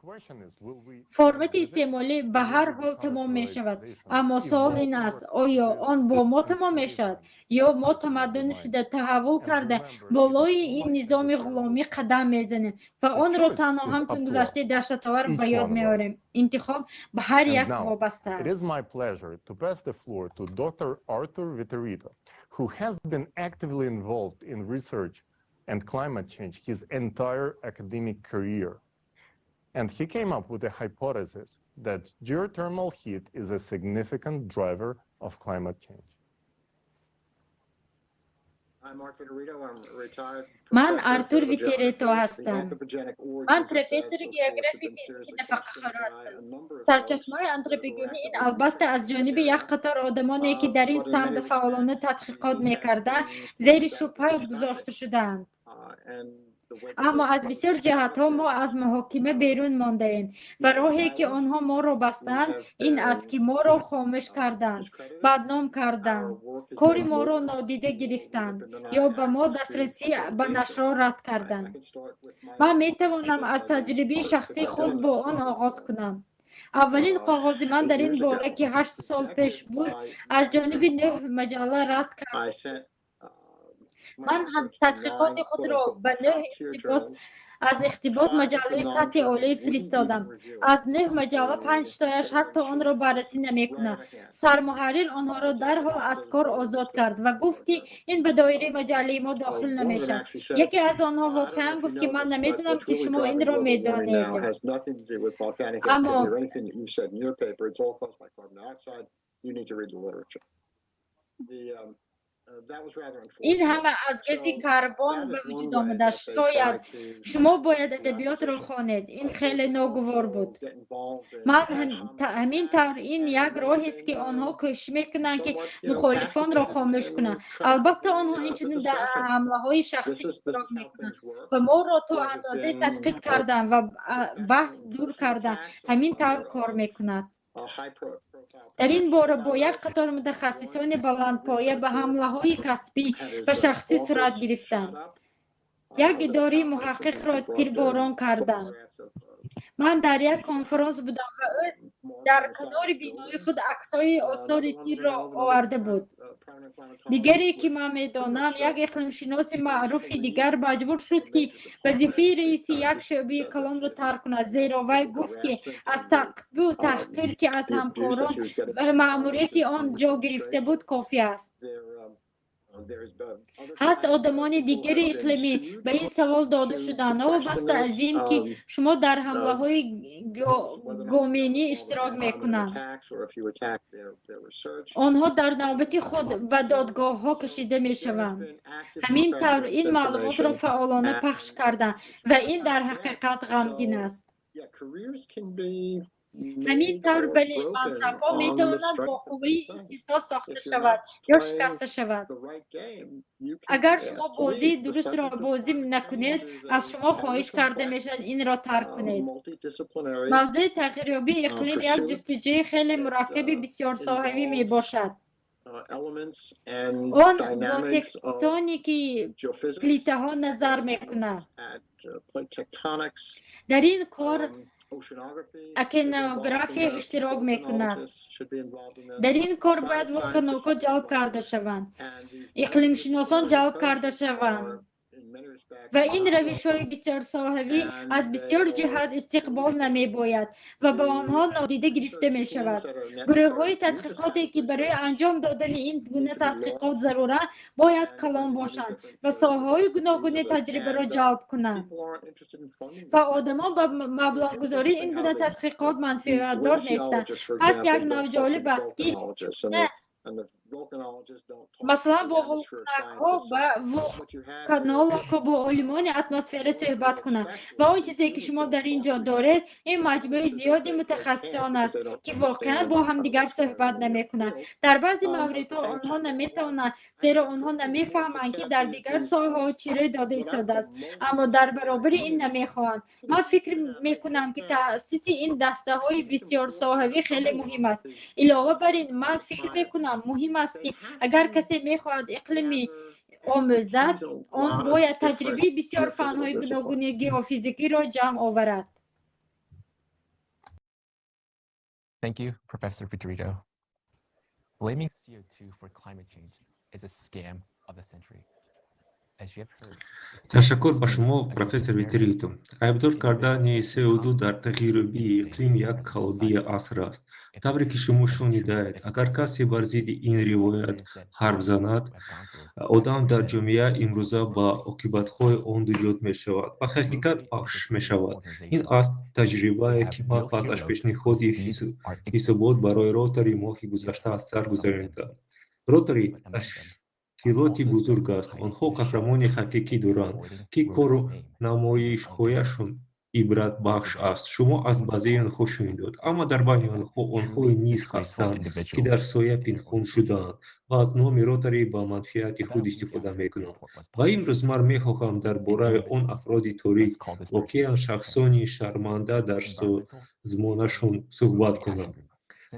Формати истеъмолӣ ба ҳар ҳол тамом мешавад, аммо суол ин аст, оё он бо мо тамом мешавад, ё мо тамаддун шуда таҳаввул карда болои Болои ин низоми ғуломӣ қадам мезанем ва онро танҳо ҳамчун гузаштаи даҳшатовар ба ёд меорем. Интихоб ба ҳар як вобаста аст. It is my pleasure to pass the floor to Dr. Arthur Viterito, who has been actively involved in research and climate change his entire academic career. And he came up with a hypothesis that geothermal heat is a significant driver of climate change. Ман Артур Витерето ҳастам. Ман профессори географияи физики нафақахӯр ҳастам. Сарчашмаҳои антропогенӣ ин албатта аз ҷониби як қатор одамоне, ки дар ин самт фаъолона тадқиқот мекарданд, зери шубҳа гузошта шудаанд. Аммо аз бисёр ҷиҳатҳо мо аз муҳокима берун мондаем ва роҳе, ки онҳо моро бастаанд, ин аст, ки моро хомӯш карданд, бадном карданд, кори моро нодида гирифтанд ё ба мо дастрасӣ ба нашрҳо рад карданд. Ман метавонам аз таҷрибаи шахсии худ бо он оғоз кунам. Аввалин коғози ман дар ин бора, ки 8 сол пеш буд, аз ҷониби нӯҳ маҷалла рад кард. Ман тадқиқоти худро ба нӯҳ иқтибос аз иқтибос маҷаллаи сатҳи олӣ фиристодам. Аз нӯҳ маҷалла панҷтояш ҳатто онро баррасӣ намекунад. Сармуҳаррир онҳоро дарҳол аз кор озод кард ва гуфт, ки ин ба доираи маҷаллаи мо дохил намешавад. Яке аз онҳо воқеан гуфт, ки ман намедонам, ки шумо инро медонед, аммо ин ҳама аз гази карбон ба вуҷуд омадааст, шояд шумо бояд адабиётро хонед. Ин хеле ногувор буд. Ман ҳамин тавр, ин як роҳест, ки онҳо кӯшиш мекунанд, ки мухолифонро хомӯш кунанд. Албатта, онҳо инчунин дар ҳамлаҳои шахсӣ иштирок мекунанд ва моро то андозае танқид карданд ва баҳс дур карданд. Ҳамин тавр кор мекунад. Дар ин бора бо як қатор мутахассисони баландпоя ба ҳамлаҳои касбӣ ва шахсӣ сурат гирифтанд. Як идораи муҳаққиқро тирборон карданд. Ман дар як конфронс будам ва ӯ дар канори бинои худ аксҳои осори тирро оварда буд. Дигаре, ки ман медонам, як иқлимшиноси маъруфи дигар маҷбур шуд, ки вазифаи раиси як шӯъбаи калонро тарк кунад, зеро вай гуфт, ки аз таъқибу таҳқир, ки аз ҳамкорон ва маъмурияти он ҷо гирифта буд, кофӣ аст. Ҳаст одамони дигари иқлимӣ ба ин савол дода шуданд, новобаста аз ин ки шумо дар ҳамлаҳои гоменӣ иштирок мекунанд, онҳо дар навбати худ ба додгоҳҳо кашида мешаванд. Ҳамин тавр, ин маълумотро фаъолона пахш карданд ва ин дар ҳақиқат ғамгин аст. Ҳамин тавр, бале, мансабҳо метавонанд бо қувваи истисно сохта шавад ё шикаста шавад. Агар шумо бозии дурустро бозӣ накунед, аз шумо хоҳиш карда мешавад, инро тарк кунед. Мавзӯи тағйирёбии иқлим як ҷустуҷӯи хеле мураккаби бисёрсоҳавӣ мебошад. Он бо тектоники плитаҳо назар мекунад. Дар ин кор океанография иштирок мекунад. Дар ин кор бояд вулканологҳо ҷалб карда шаванд, иқлимшиносон ҷалб карда шаванд ва ин равишҳои бисёрсоҳавӣ аз бисёр ҷиҳат истиқбол намебояд ва ба онҳо нодида гирифта мешавад. Гурӯҳҳои тадқиқоте, ки барои анҷом додани ин гуна тадқиқот заруранд, бояд калон бошанд ва соҳаҳои гуногуни таҷрибаро ҷалб кунанд ва одамон ба маблағгузории ин гуна тадқиқот манфиатдор нестанд. Пас як навъ ҷолиб аст, ки масалан, бо вулканакҳо ва вулканологҳо, бо олимони атмосфера суҳбат кунанд. Ва он чизе, ки шумо дар ин ҷо доред, ин маҷмӯи зиёди мутахассисон аст, ки воқеан бо ҳамдигар суҳбат намекунанд. Дар баъзе мавридҳо онҳо наметавонанд, зеро онҳо намефаҳманд, ки дар дигар соҳаҳо чӣ рӯй дода истодааст, аммо дар баробари ин намехоҳанд. Ман фикр мекунам, ки таъсиси ин дастаҳои бисёрсоҳавӣ хеле муҳим аст. Илова бар ин, ман фикр мекунам, муҳим аст, ки агар касе мехоҳад иқлими омӯзад, он бояд таҷрибаи бисёр фанҳои гуногуни геофизикиро ҷамъ оварад. Thank you, Professor Viterito. Blaming CO2 for climate change is a scam of the century. Ташаккур ба шумо, профессор Витерито. Айбдор кардани СО2 дар тағйирёбии иқлим як қаллобии аср аст. Тавре ки шумо шунидаед, агар касе бар зидди ин ривоят ҳарф занад, одам дар ҷомеа имрӯза ба оқибатҳои он дучор мешавад, ба ҳақиқат пахш мешавад. Ин аст таҷрибае, ки ман пас аз пешниҳоди ҳисобот барои Ротари моҳи гузашта аз сар гузаронидам. Ротари ташкилоти бузург аст. Онҳо қаҳрамони ҳақиқӣ доранд, ки кору намоишҳояшон ибратбахш аст. Шумо аз баъзеи онҳо шунидед, аммо дар байни онҳо онҳое низ ҳастанд, ки дар соя пинҳон шудаанд ва аз номи Ротари ба манфиати худ истифода мекунанд. Ва имрӯз ман мехоҳам дар бораи он афроди торик, воқеан шахсони шарманда дар созмонашон суҳбат кунам.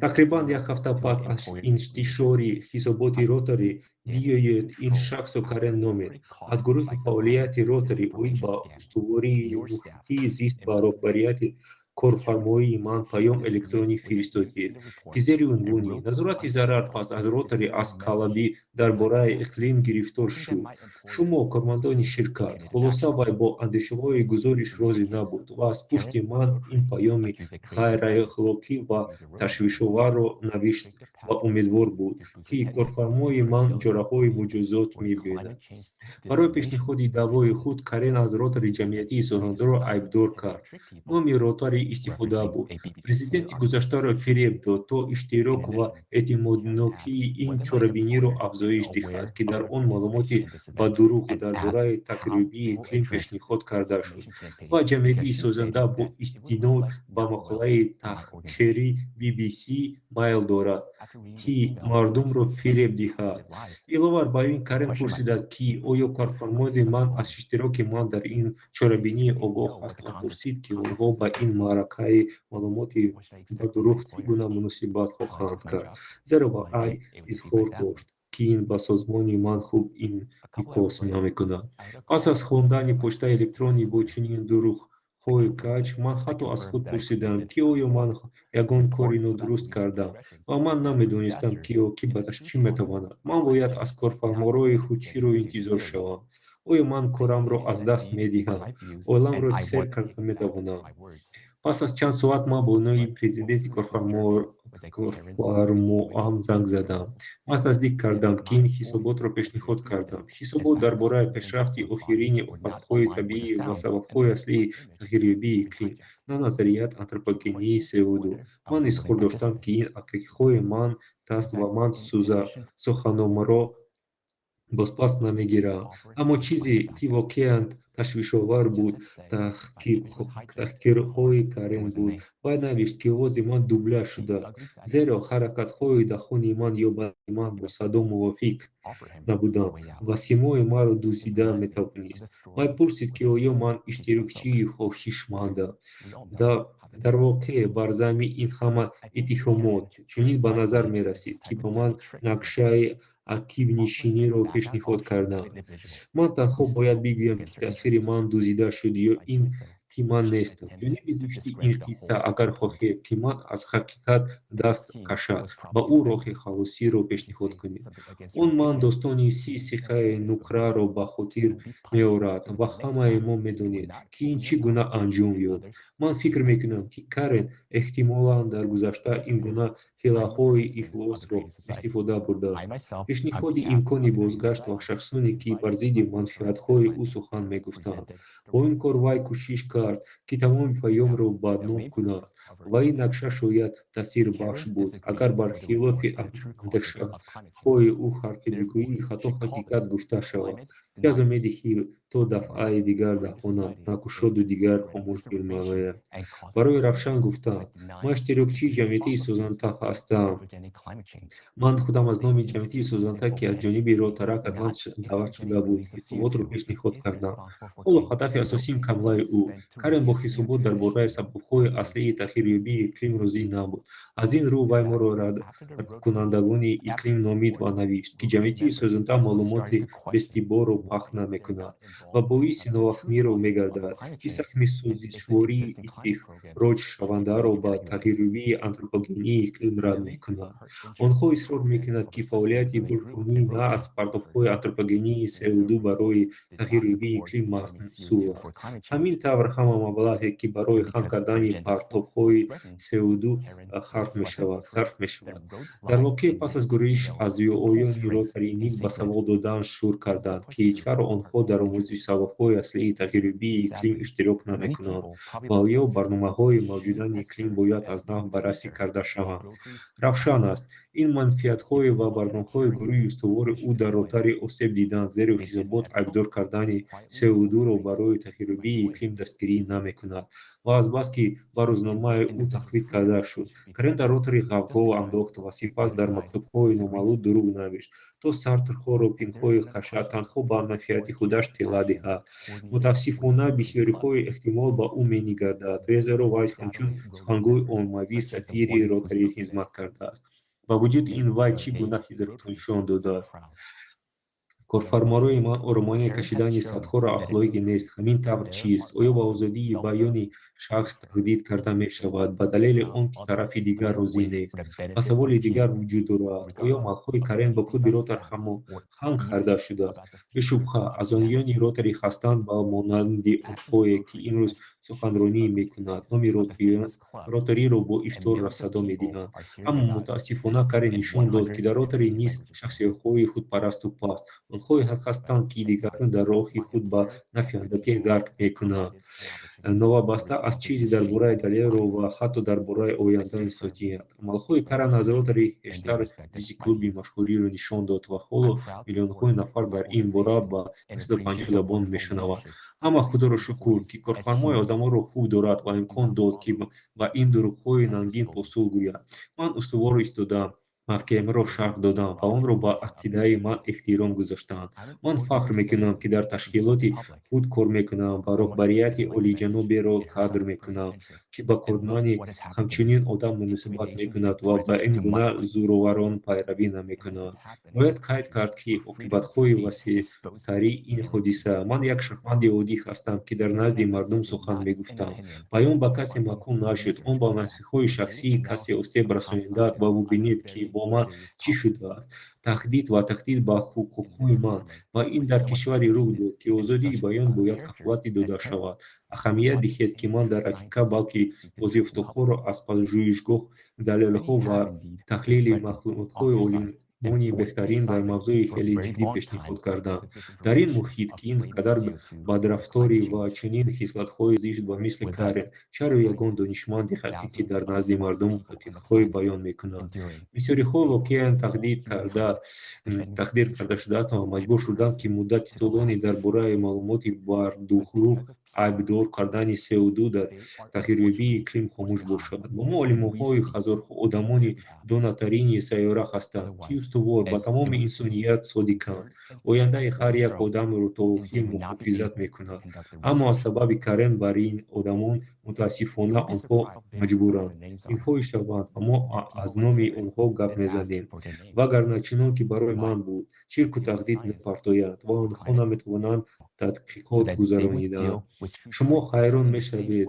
Тақрибан як ҳафта пас аз интишори ҳисоботи Ротари, биёед ин шахсро Карен номед. Аз гурӯҳи фаъолияти Ротари оид ба устувории муҳити зист ба роҳбарияти корфармоии ман паём электронӣ фиристодед, ки зери унвони «Назорати зарар пас аз Ротари аз қаллобӣ дар бораи иқлим гирифтор шуд. Шумо, кормандони ширкат». Хулоса, вай бо андешаҳои гузориш розӣ набуд ва аз пушти ман ин паёми ғайриахлоқӣ ва ташвишоварро навишт ва умедвор буд, ки корфармои ман чораҳои муҷозот мебинад. Барои пешниҳоди даъвои худ Карен аз Ротари ҷамъияти созандаро айбдор кард. Номи Ротари истифода бурд. Президенти гузаштаро фиреб дод, то иштирок ва эътимоднокии ин чорабиниро афзоиш диҳад, ки дар он маълумоти ба дурӯғ дар бораи тағйирёбии иқлим пешниҳод карда шуд. Ва ҷамъияти созанда бо истинод ба мақолаи таҳқири BBC майл дорад, ки мардумро фиреб диҳад. Илова бар ин, Карен пурсидад, ки оё корфармои ман аз иштироки ман дар ин чорабинӣ огоҳ аст ва пурсид, ки онҳо ба ин маъракаи маълумоти ба дурӯғ чӣ гуна муносибат хоҳанд кард, зеро вай изҳор дошт, ки ин ба созмони ман хуб инъикос намекунад. Пас аз хондани почтаи электронӣ бо чунин дурӯғҳои каҷ, ман ҳатто аз худ пурсидам, ки оё ман ягон кори нодуруст кардам ва ман намедонистам, ки оқибаташ чӣ метавонад. Ман бояд аз корфармои худ чиро интизор шавам? Оё ман корамро аз даст медиҳам? Оиламро сер карда метавонам? Пас аз чанд соат ман бо ноиби президенти корфармоам занг задам. Ман тасдиқ кардам, ки ин ҳисоботро пешниҳод кардам. Ҳисобот дар бораи пешрафти охирини офатҳои табиӣ ва сабабҳои аслии тағйирёбии иқлим, на назарияи антропогении СО2. Ман изҳор доштам, ки ин ҳақиқҳои ман аст ва ман суханомро бозпас намегирам. Аммо чизе, ки воқеан ташвишовар буд, таҳқирҳои Карен буд. Вай навишт, ки овози ман дубля шудааст, зеро ҳаракатҳои даҳони ман ё бадани ман бо садо мувофиқ набуданд ва симои маро дуздида метавонист. Вай пурсид, ки оё ман иштирокчии хоҳишмандам. Дар воқеъ, бар замми ин ҳама иттиҳомот, чунин ба назар мерасид, ки ба ман нақшаи ақибнишиниро пешниҳод карданд. Ман танҳо бояд бигӯям, ки тасвири ман дуздида шуд ё ин ки ман нестам. Ҷониби зишти ин қисса, агар хоҳед, ки ман аз ҳақиқат даст кашад, ба ӯ роҳи халосиро пешниҳод кунед. Он ман достони 30 сиккаи нуқраро ба хотир меорад ва ҳамаи мо медонед, ки ин чӣ гуна анҷом ёфт. Ман фикр мекунам, ки Карен эҳтимолан дар гузашта ин гуна ҳилаҳои ифлосро истифода бурдааст. Пешниҳоди имкони бозгашт ва шахсоне, ки бар зидди манфиатҳои ӯ сухан мегуфтанд. Бо ин кор вай кӯшиш кард, ки тамоми паёмро бадном кунад ва ин нақша шояд таъсирбахш буд, агар бар хилофи андешаҳои ӯ ҳарфе бигӯӣ, хато ҳақиқат гуфта шавад. Чӣ аз умеде, ки то дафъаи дигар даҳонат накушоду дигар хомӯш бимояд. Барои равшан гуфтан, ман иштирокчии ҷамъияти созанда ҳастам. Ман худам аз номи ҷамъияти созанда, ки аз ҷониби Ротарак Атлант даъват шуда буд, ҳисоботро пешниҳод кардам. Ҳоло ҳадафи асосиим камлаи ӯ. Карен бо ҳисобот дар бораи сабабҳои аслии тағйирёбии иқлим розӣ набуд. Аз ин рӯ вай моро радкунандагони иқлим номид ва навишт, ки ҷамъияти созанда маълумоти беэътиборро пахн намекунад ва боиси нофаҳмиро мегардад, ки саҳми сӯзишвории истихроҷшавандаро ба тағйирёбии антропогении иқлим рад мекунад. Онҳо исрор мекунанд, ки фаъолияти вулқонӣ на аз партовҳои антропогении СО2 барои тағйирёбии иқлим масъул аст. Ҳамин тавр, ҳама маблағе, ки барои хам кардани партовҳои СО2 сарф мешавад. Дар воқеъ, пас аз гурӯҳиш аъзоёни Ротари низ ба савол додан шурӯъ карданд, ки чаро онҳо дар омӯзиши сабабҳои аслии тағйирёбии иқлим иштирок намекунанд ва оё барномаҳои мавҷудани иқлим бояд аз нав баррасӣ карда шаванд. Равшан аст, ин манфиатҳои ва барномаҳои гурӯҳи устувори ӯ дар Ротари осеб диданд, зеро ҳисобот айбдор кардани СО2-ро барои тағйирёбии иқлим дастгирӣ намекунад. Ва азбаски ба рӯзномаи ӯ таҳқиқ карда шуд, Карен дар Ротари ғавғо андохт ва сипас дар мактубҳои номаълум дурӯғ навишт, то сатрҳоро пинҳон кашад, танҳо ба манфиати худаш тела диҳад. Мутаассифона, бисёриҳо эҳтимол ба ӯ менигаранд, зеро вай ҳамчун сухангӯи оммавӣ сафири Ротари хизмат кардааст. Ба вуҷуди ин, вай чӣ гуна хизматро нишон додааст? Корфармои ман оромона кашидани садҳоро ахлоқӣ нест. Ҳамин тавр чист? Оё ба озодии баёни шахс таҳдид карда мешавад ба далели он ки тарафи дигар розӣ нест? Ва саволи дигар вуҷуд дорад: оё амалҳои Карен бо клуби Ротар ҳамоҳанг карда шудааст? Бешубҳа, аъзоёни Ротари ҳастанд ба монанди онҳое, ки имрӯз суханронӣ мекунанд, номи Ротариро бо ифтихор садо медиҳанд. Аммо мутаассифона, Карен нишон дод, ки дар Ротари низ шахсиятҳои худпарасту паст, онҳое ҳастанд, ки дигаронро дар роҳи худ ба нафъи андаке ғарқ мекунанд, новобаста аз чизе дар бораи далелро ва ҳатто дар бораи ояндаи инсоният. Амалҳои Карен аз Ротари бештар зичи клуби машҳуриро нишон дод ва ҳоло миллионҳои нафар дар ин бора ба 150 забон мешунаванд. Аммо Худоро шукр, ки корфармои одамонро хуб дорад ва имкон дод, ки ба ин дурӯғҳои нангин посух гӯяд. Ман устувор истодам, мавқеамро шарҳ додам ва онро ба ақидаи ман эҳтиром гузоштанд. Ман фахр мекунам, ки дар ташкилоти худ кор мекунам ва роҳбарияти олиҷаноберо қадр мекунам, ки ба кормани ҳамчунин одам муносибат мекунад ва ба ин гуна зӯроварон пайравӣ намекунад. Бояд қайд кард, ки оқибатҳои васеътари ин ҳодиса. Ман як шаҳрванди оддӣ ҳастам, ки дар назди мардум сухан мегуфтам. Баён ба касе маъқул нашуд, он ба манфиатҳои шахсии касе осеб расонида ва бубинед, ки бо ман чӣ шудааст. Таҳдид ва таҳдид ба ҳуқуқҳои ман. Ва ин дар кишваре рух дод, ки озодии баён бояд кафолат дода шавад. Аҳамият диҳед, ки ман дар ҳақиқат, балки бозёфтҳоро аз пажӯҳишгоҳ, далелҳо ва таҳлили маълумотҳои олимони беҳтарин дар мавзӯи хеле ҷиддӣ пешниҳод кардам. Дар ин муҳит, ки ин қадар бадрафторӣ ва чунин хислатҳои зишт ба мисли Карен, чаро ягон донишманди ҳақиқӣ дар назди мардум ҳақиқатҳое баён мекунад? Бисёриҳо воқеан таҳдид карда шудаанд ва маҷбур шуданд, ки муддати тӯлонӣ дар бораи маълумоти бардурӯғ айбдор кардани СО2 дар тағйирёбии иқлим хомӯш бошанд. Бо мо олимоҳои ҳазорҳо одамони донотарини сайёра ҳастанд, ки устувор ба тамоми инсоният содиқанд. Ояндаи ҳар як одамро то охир муҳофизат мекунанд. Аммо аз сабаби Карен бар ин одамон, мутаассифона, онҳо маҷбуранд пинҳон шаванд ва мо аз номи онҳо гап мезанем. Вагарна, чунон ки барои ман буд, чирку таҳдид мепартоянд ва онҳо наметавонанд тадқиқот гузарониданд. Шумо ҳайрон мешавед,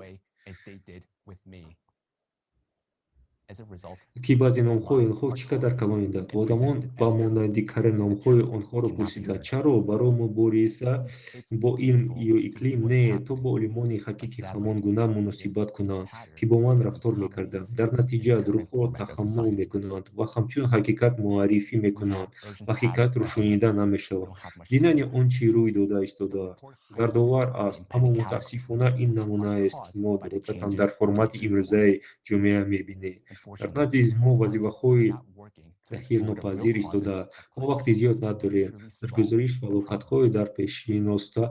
ки баъзе номҳои онҳо чӣ қадар калониданд ва одамон ба монанди Карен номҳои онҳоро пурсиданд. Чаро барои мубориза бо илм ё иқлим не, то бо олимони ҳақиқӣ ҳамон гуна муносибат кунанд, ки бо ман рафтор мекарданд. Дар натиҷа дурӯғҳоро таҳаммул мекунанд ва ҳамчун ҳақиқат муаррифӣ мекунанд ва ҳақиқатро шунида намешавад. Дидани он чӣ рӯй дода истодааст дардовар аст, аммо мутаассифона ин намунаест, ки мо одатан дар формати имрӯзаи ҷомеа мебинем. Дар назди мо вазифаҳои таъхирнопазир истодааст. Мо вақти зиёд надорем. Дар гузориш фалокатҳои дар пешиноста,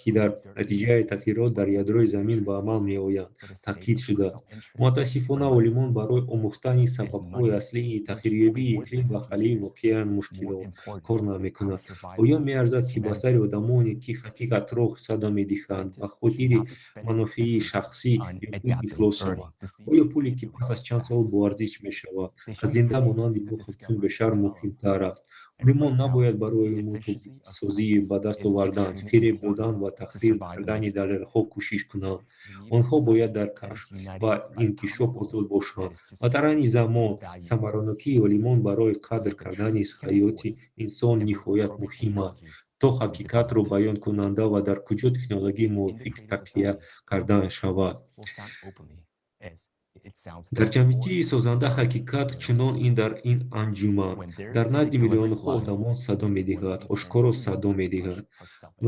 ки дар натиҷаи тағйирот дар ядрои Замин ба амал меоянд, таъкид шудааст. Мутаассифона, олимон барои омӯхтани сабабҳои аслии тағйирёбии иқлим ва ҳалли воқеан мушкилот кор намекунанд. Оё меарзад, ки ба сари одамоне, ки ҳақиқатро садо медиҳанд, ба хотири манофеи шахсӣ ё пул ифлос шавад? Оё пуле, ки пас аз чанд сол боарзиш мешавад, аз зинда мондан монанди мо ҳамчун башар муҳимтар аст. Олимон набояд барои мутобиқсозии ба даст овардан, фиреб додан ва тахрир кардани далелҳо кӯшиш кунанд. Онҳо бояд дар кашф ва инкишоф озод бошанд. Ва дар айни замон самаранокии олимон барои қадр кардани ҳаёти инсон ниҳоят муҳим аст, то ҳақиқатро баён кунанда ва дар куҷо технологияи мувофиқ такя карда шавад. Дар ҷамъияти созанда ҳақиқат, чунон ин дар ин анҷуман, дар назди миллионҳо одамон садо медиҳад, ошкоро садо медиҳад.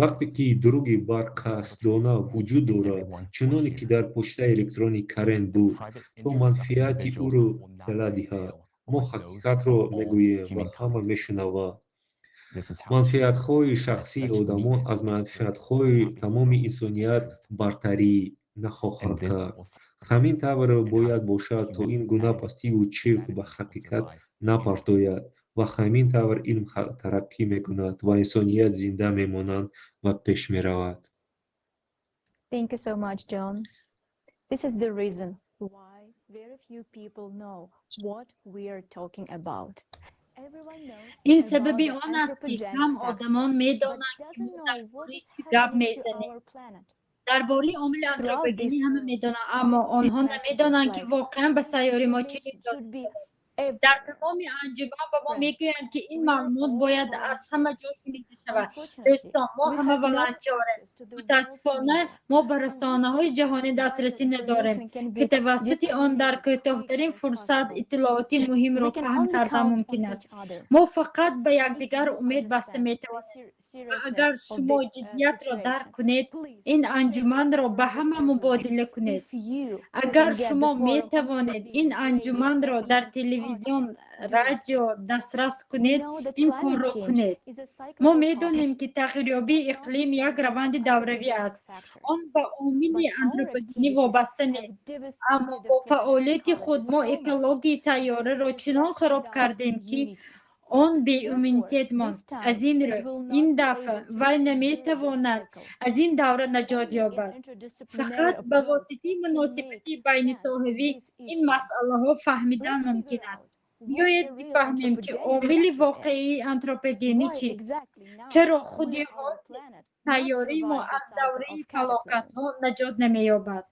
Вақте ки дурӯғи барқасдона вуҷуд дорад, чуноне ки дар почтаи электронии Карен буд, то манфиати ӯро тела диҳад, мо ҳақиқатро мегӯем ва ҳама мешунаванд. Манфиатҳои шахсии одамон аз манфиатҳои тамоми инсоният бартарӣ нахоҳанд кард. Ҳамин тавр бояд бошад, то ин гуна пастиву чирк ба ҳақиқат напартояд, ва ҳамин тавр илм тараққӣ мекунад ва инсоният зинда мемонад ва пеш меравад. Thank you so much, John. This is the reason why very few people know what we are talking about. Ин сабаби он аст, ки кам одамон медонанд, ки мо дар бораи чӣ гап мезанем. Дар бораи омили антропогенӣ ҳама медонанд, аммо онҳо намедонанд, ки воқеан ба сайёраи мо чӣ рӯй дод. Дар тамоми анҷуман ба мо мегӯянд, ки ин маълумот бояд аз ҳама ҷо шунида шавад. Дӯстон, мо ҳама волонтёрем. Мутаассифона, мо ба расонаҳои ҷаҳонӣ дастрасӣ надорем, ки тавассути он дар кӯтоҳтарин фурсат иттилооти муҳимро паҳн кардан мумкин аст. Мо фақат ба якдигар умед баста метавонем. Ва агар шумо ҷиддиятро дарк кунед, ин анҷуманро ба ҳама мубодила кунед. Агар шумо метавонед ин анҷуманро дар телевизион, радио дастрас кунед, ин корро кунед. Мо медонем, ки тағйирёбии иқлим як раванди давравӣ аст. Он ба омили антропогенӣ вобаста нест, аммо бо фаъолияти худ мо экологияи сайёраро чунон хароб кардем, ки он беиммунитет монд. Аз ин рӯ, ин дафъа вай наметавонад аз ин давра наҷот ёбад. Фақат ба воситаи муносибати байнисоҳавӣ ин масъалаҳо фаҳмидан мумкин аст. Биёед бифаҳмем, ки омили воқеии антропогенӣ чист. Чаро худи ҳозир сайёраи мо аз давраи фалокатҳо наҷот намеёбад?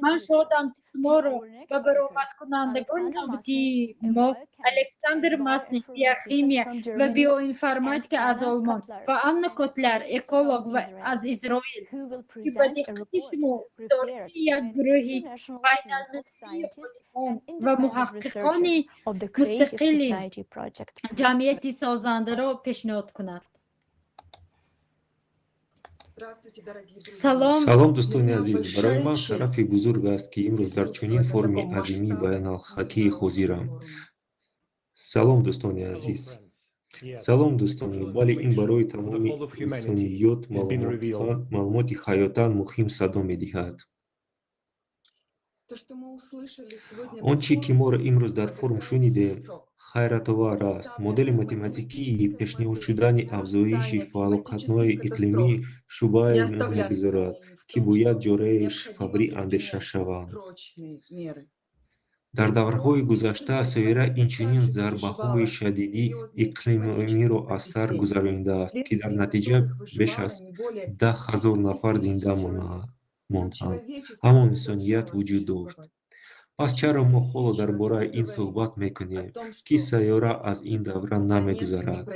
Ман шодам, ки шуморо ба баромадкунандагони навбатии мо Александр Масник, биохимия ва биоинформатика аз Олмон, ва Анна Котляр, эколог ва аз Изроил, ки ба диққати шумо гузориши як гурӯҳи байналмилалии олимон ва муҳаққиқони мустақили ҷамъияти созандаро пешниҳод кунад. Салом. Салом, дӯстони азиз! Барои ман шарафи бузург аст, ки имрӯз дар чунин форуми азими байналхалқӣ ҳозирам. Салом, дӯстони азиз! Салом, дӯстони! Бале, ин барои тамоми инсониёт маълумоти ҳаётан муҳим садо медиҳад. Он чӣ ки моро имрӯз дар форум шунидем, ҳайратовар аст. Модели математикии пешниҳодшудани афзоиши фалокатнои иқлимӣ шубҳае намегузорад, ки бояд чораи фаврӣ андеша шаванд. Дар давраҳои гузашта сайёра инчунин зарбаҳои шадиди иқлимиро аз сар гузаронидааст, ки дар натиҷа беш аз 10 000 нафар зинда монданд, аммо инсоният вуҷуд дошт. Пас чаро мо ҳоло дар бораи ин суҳбат мекунем, ки сайёра аз ин давра намегузарад?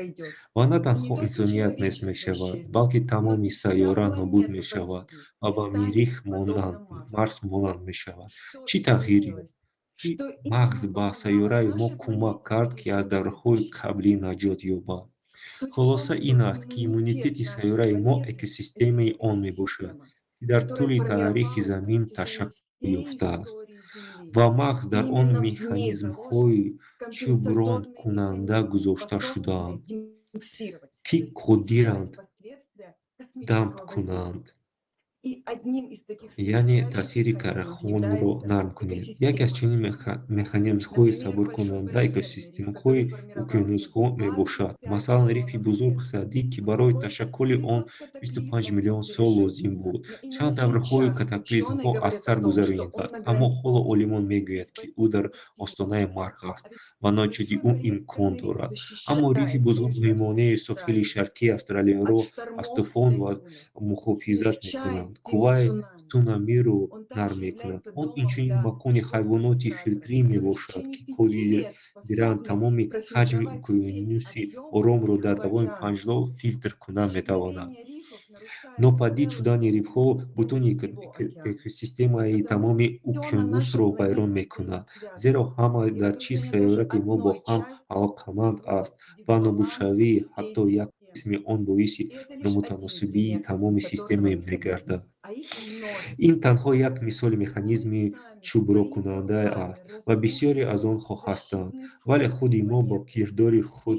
Ва на танҳо инсоният нест мешавад, балки тамоми сайёра нобуд мешавад ва ба Миррих монанд, Марс монанд мешавад. Чӣ тағйири маҳз ба сайёраи мо кӯмак кард, ки аз давраҳои қаблӣ наҷот ёбад? Хулоса ин аст, ки иммунитети сайёраи мо экосистемаи он мебошад, ки дар тӯли таърихи Замин ташаккул ёфтааст, ва маҳз дар он механизмҳои ҷубронкунанда гузошта шудаанд, ки қодиранд дамп кунанд. Яъне таъсири карахонро нарм кунед. Яке аз чунин механизмҳои сабуркунанда экосистемаҳои уқёнусҳо мебошад. Масалан, рифи бузург Саъдӣ, ки барои ташаккули он 25 миллион сол лозим буд, чанд даврҳои катаклизмҳо аз сар гузаронидааст, аммо ҳоло олимон мегӯянд, ки ӯ дар остонаи марг аст ва наҷоти ӯ имкон дорад. Аммо рифи бузург ҳимояи соҳили шарқии Австралияро аз тӯфон ва муҳофизат мекунад, қувваи цунамиро нарм мекунад. Он инчунин макони ҳайвоноти филтрӣ мебошад, ки қодиранд тамоми ҳаҷми уқёнуси Оромро дар давоми 5 сол филтр кунда метавонанд. Нопадид шудани рифҳо бутуни экосистемаи тамоми уқёнусро вайрон мекунад, зеро ҳама дар чиз сайёраи мо бо ҳам алоқаманд аст ва нобудшавии ҳатто як қисми он боиси номутаносибии тамоми система мегардад. Ин танҳо як мисоли механизми ҷубронкунанда аст ва бисёре аз онҳо ҳастанд, вале худи мо бо кирдори худ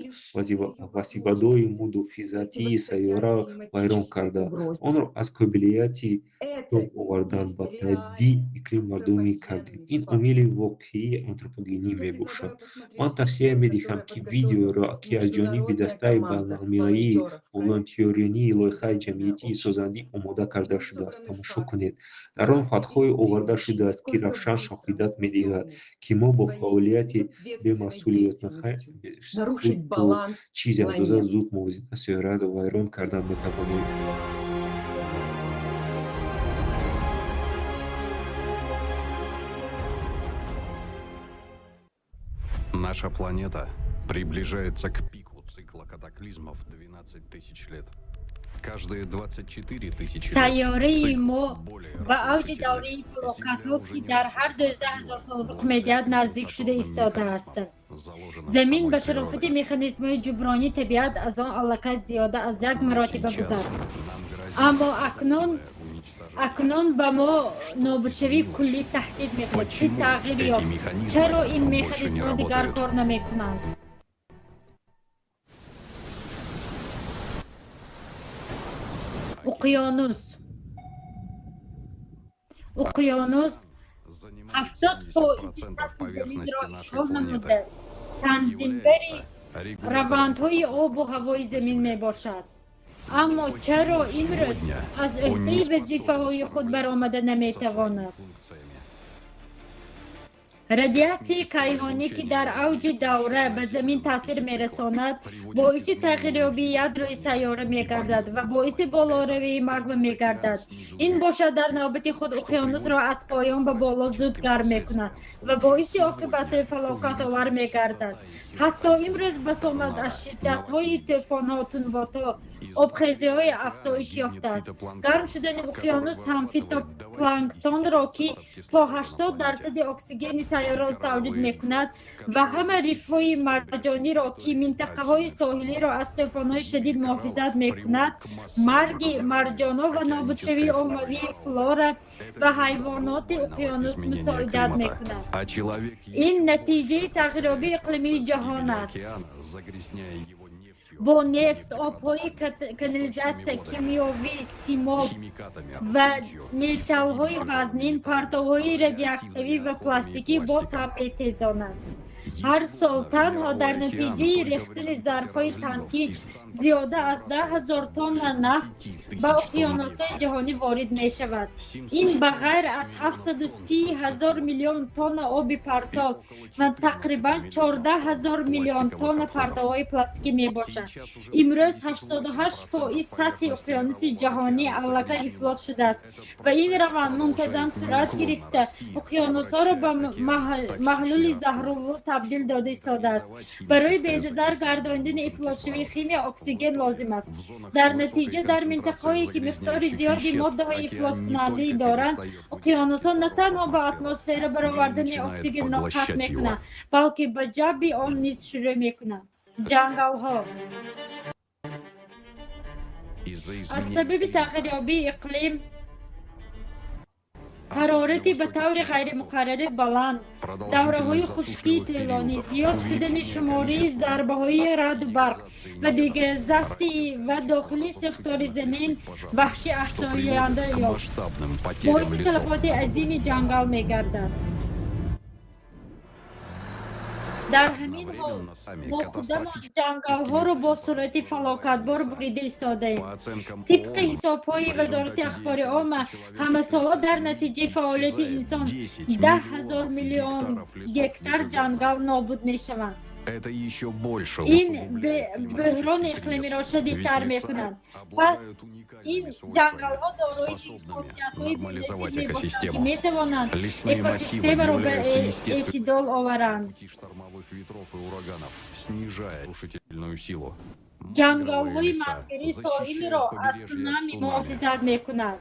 вазифадои мудофизатии сайёраро вайрон карда, онро аз қобилияти тоб овардан ба таъдиди иқлим маҳрум кардем. Ин омили воқеии антропогенӣ мебошад. Ман тавсия медиҳам, ки видеоро, ки аз ҷониби дастаи байналмилалии волонтёрии лоиҳаи ҷамъиятии созандӣ омода карда шудааст, тамошо кунед. Дар он фактҳое оварда шудааст, ки равшан шоҳидат медиҳад, ки мо бо фаъолияти бемасъулиятонаи худ то чӣ андоза зуд мувозинати сайёраро вайрон карда метавонем. Наша планета приближается к пику цикла катаклизмов 12 тысяч лет. Каждые 24 тысячи лет Сайёраи мо ба авҷи давраи фалокатҳо, ки дар ҳар 12 000 сол рух медиҳад, наздик шуда истодааст. Замин ба шарофати механизмҳои ҷубронии табиат аз он аллакай зиёда аз як маротиба гузашт, аммо акнун ба мо нобудшавии куллӣ таҳдид мекунад. Чӣ тағйир ёфт? Чаро ин механизмҳо дигар кор намекунанд? Уқёнус 70 фоизи сатҳи заминро ишғол намуда, танзимгари равандҳои обу ҳавои замин мебошад. Аммо чаро имрӯз аз ӯҳдаи вазифаҳои худ баромада наметавонад? Радиатсияи кайҳонӣ, ки дар авҷи давра ба замин таъсир мерасонад, боиси тағйирёбии ядрои сайёра мегардад ва боиси болоравии магма мегардад. Ин бошад, дар навбати худ, уқёнусро аз поён ба боло зуд гарм мекунад ва боиси оқибатҳои фалокатовар мегардад. Ҳатто имрӯз басомад аз шиддатҳои тӯфонҳо, тунботҳо, обхезиҳои афзоиш ёфтааст. Гарм шудани уқёнус ҳам фитопланктонро, ки то 80 дарсади оксигени сайёраро тавлид мекунад, ва ҳама рифҳои марҷониро, ки минтақаҳои соҳилиро аз тӯфонҳои шадид муҳофизат мекунад, марги марҷонҳо ва нобудшавии оммавии флора ва ҳайвоноти уқёнус мусоидат мекунад. Ин натиҷаи тағйирёбии иқлимии ҷаҳон аст. Бо нефт, обҳои канализатсия, кимиёвӣ, симоб ва металлҳои вазнин, партовҳои радиоактивӣ ва пластикӣ боз ҳам метезонад. Ҳар сол танҳо дар натиҷаи рехтани зарфҳои танкӣ зиёда аз 10 000 тонна нафт ба уқёнусҳои ҷаҳонӣ ворид мешавад. Ин ба ғайр аз 730 000 миллион тонна оби партов ва тақрибан 14 000 миллион тонна партовҳои пластикӣ мебошад. Имрӯз 88 фоиз сатҳи уқёнуси ҷаҳонӣ аллакай ифлос шудааст ва ин раванд мунтазам сурат гирифта, уқёнусҳоро ба маҳлули заҳролуд табдил дода истодааст. Барои безарар гардонидани ифлосшавии химия оксиген лозим аст. Дар натиҷа, дар минтақаҳое, ки миқдори зиёди моддаҳои ифлоскунандагӣ доранд, уқёнусҳо на танҳо ба атмосфера баровардани оксигенро қатъ мекунанд, балки ба ҷабби он низ шурӯъ мекунанд. Ҷангалҳо аз сабаби тағйирёбии иқлим Ҳарорати ба таври ғайримуқаррарӣ баланд, давраҳои хушкии тӯлонӣ, зиёд шудани шумораи зарбаҳои раъду барқ ва дегазатсия ва дохили сӯхтори замин ваҳши афзоянда ёфт, боиси талафоти азими ҷангал мегардад. Дар ҳамин ҳол мо худамон ҷангалҳоро бо суръати фалокатбор бурида истодаем. Тибқи ҳисобҳои Вазорати ахбори омма, ҳамасола дар натиҷаи фаъолияти инсон 10 000 миллион гектар ҷангал нобуд мешаванд. Это еще больше Ин бӯҳрони иқлимиро шадидтар мекунад. Пас ин ҷангалҳо дорои хосиятҳои нормализовать мебошанд, ки экосистему. метавонанд Лесные массивы экосистемаро ба являются естественными эътидол оваранд. пути штормовых ветров и ураганов, снижая разрушительную силу. Ҷангалҳои леса мангрӣ соҳилро аз побережье от цунами цунами. муҳофизат мекунад,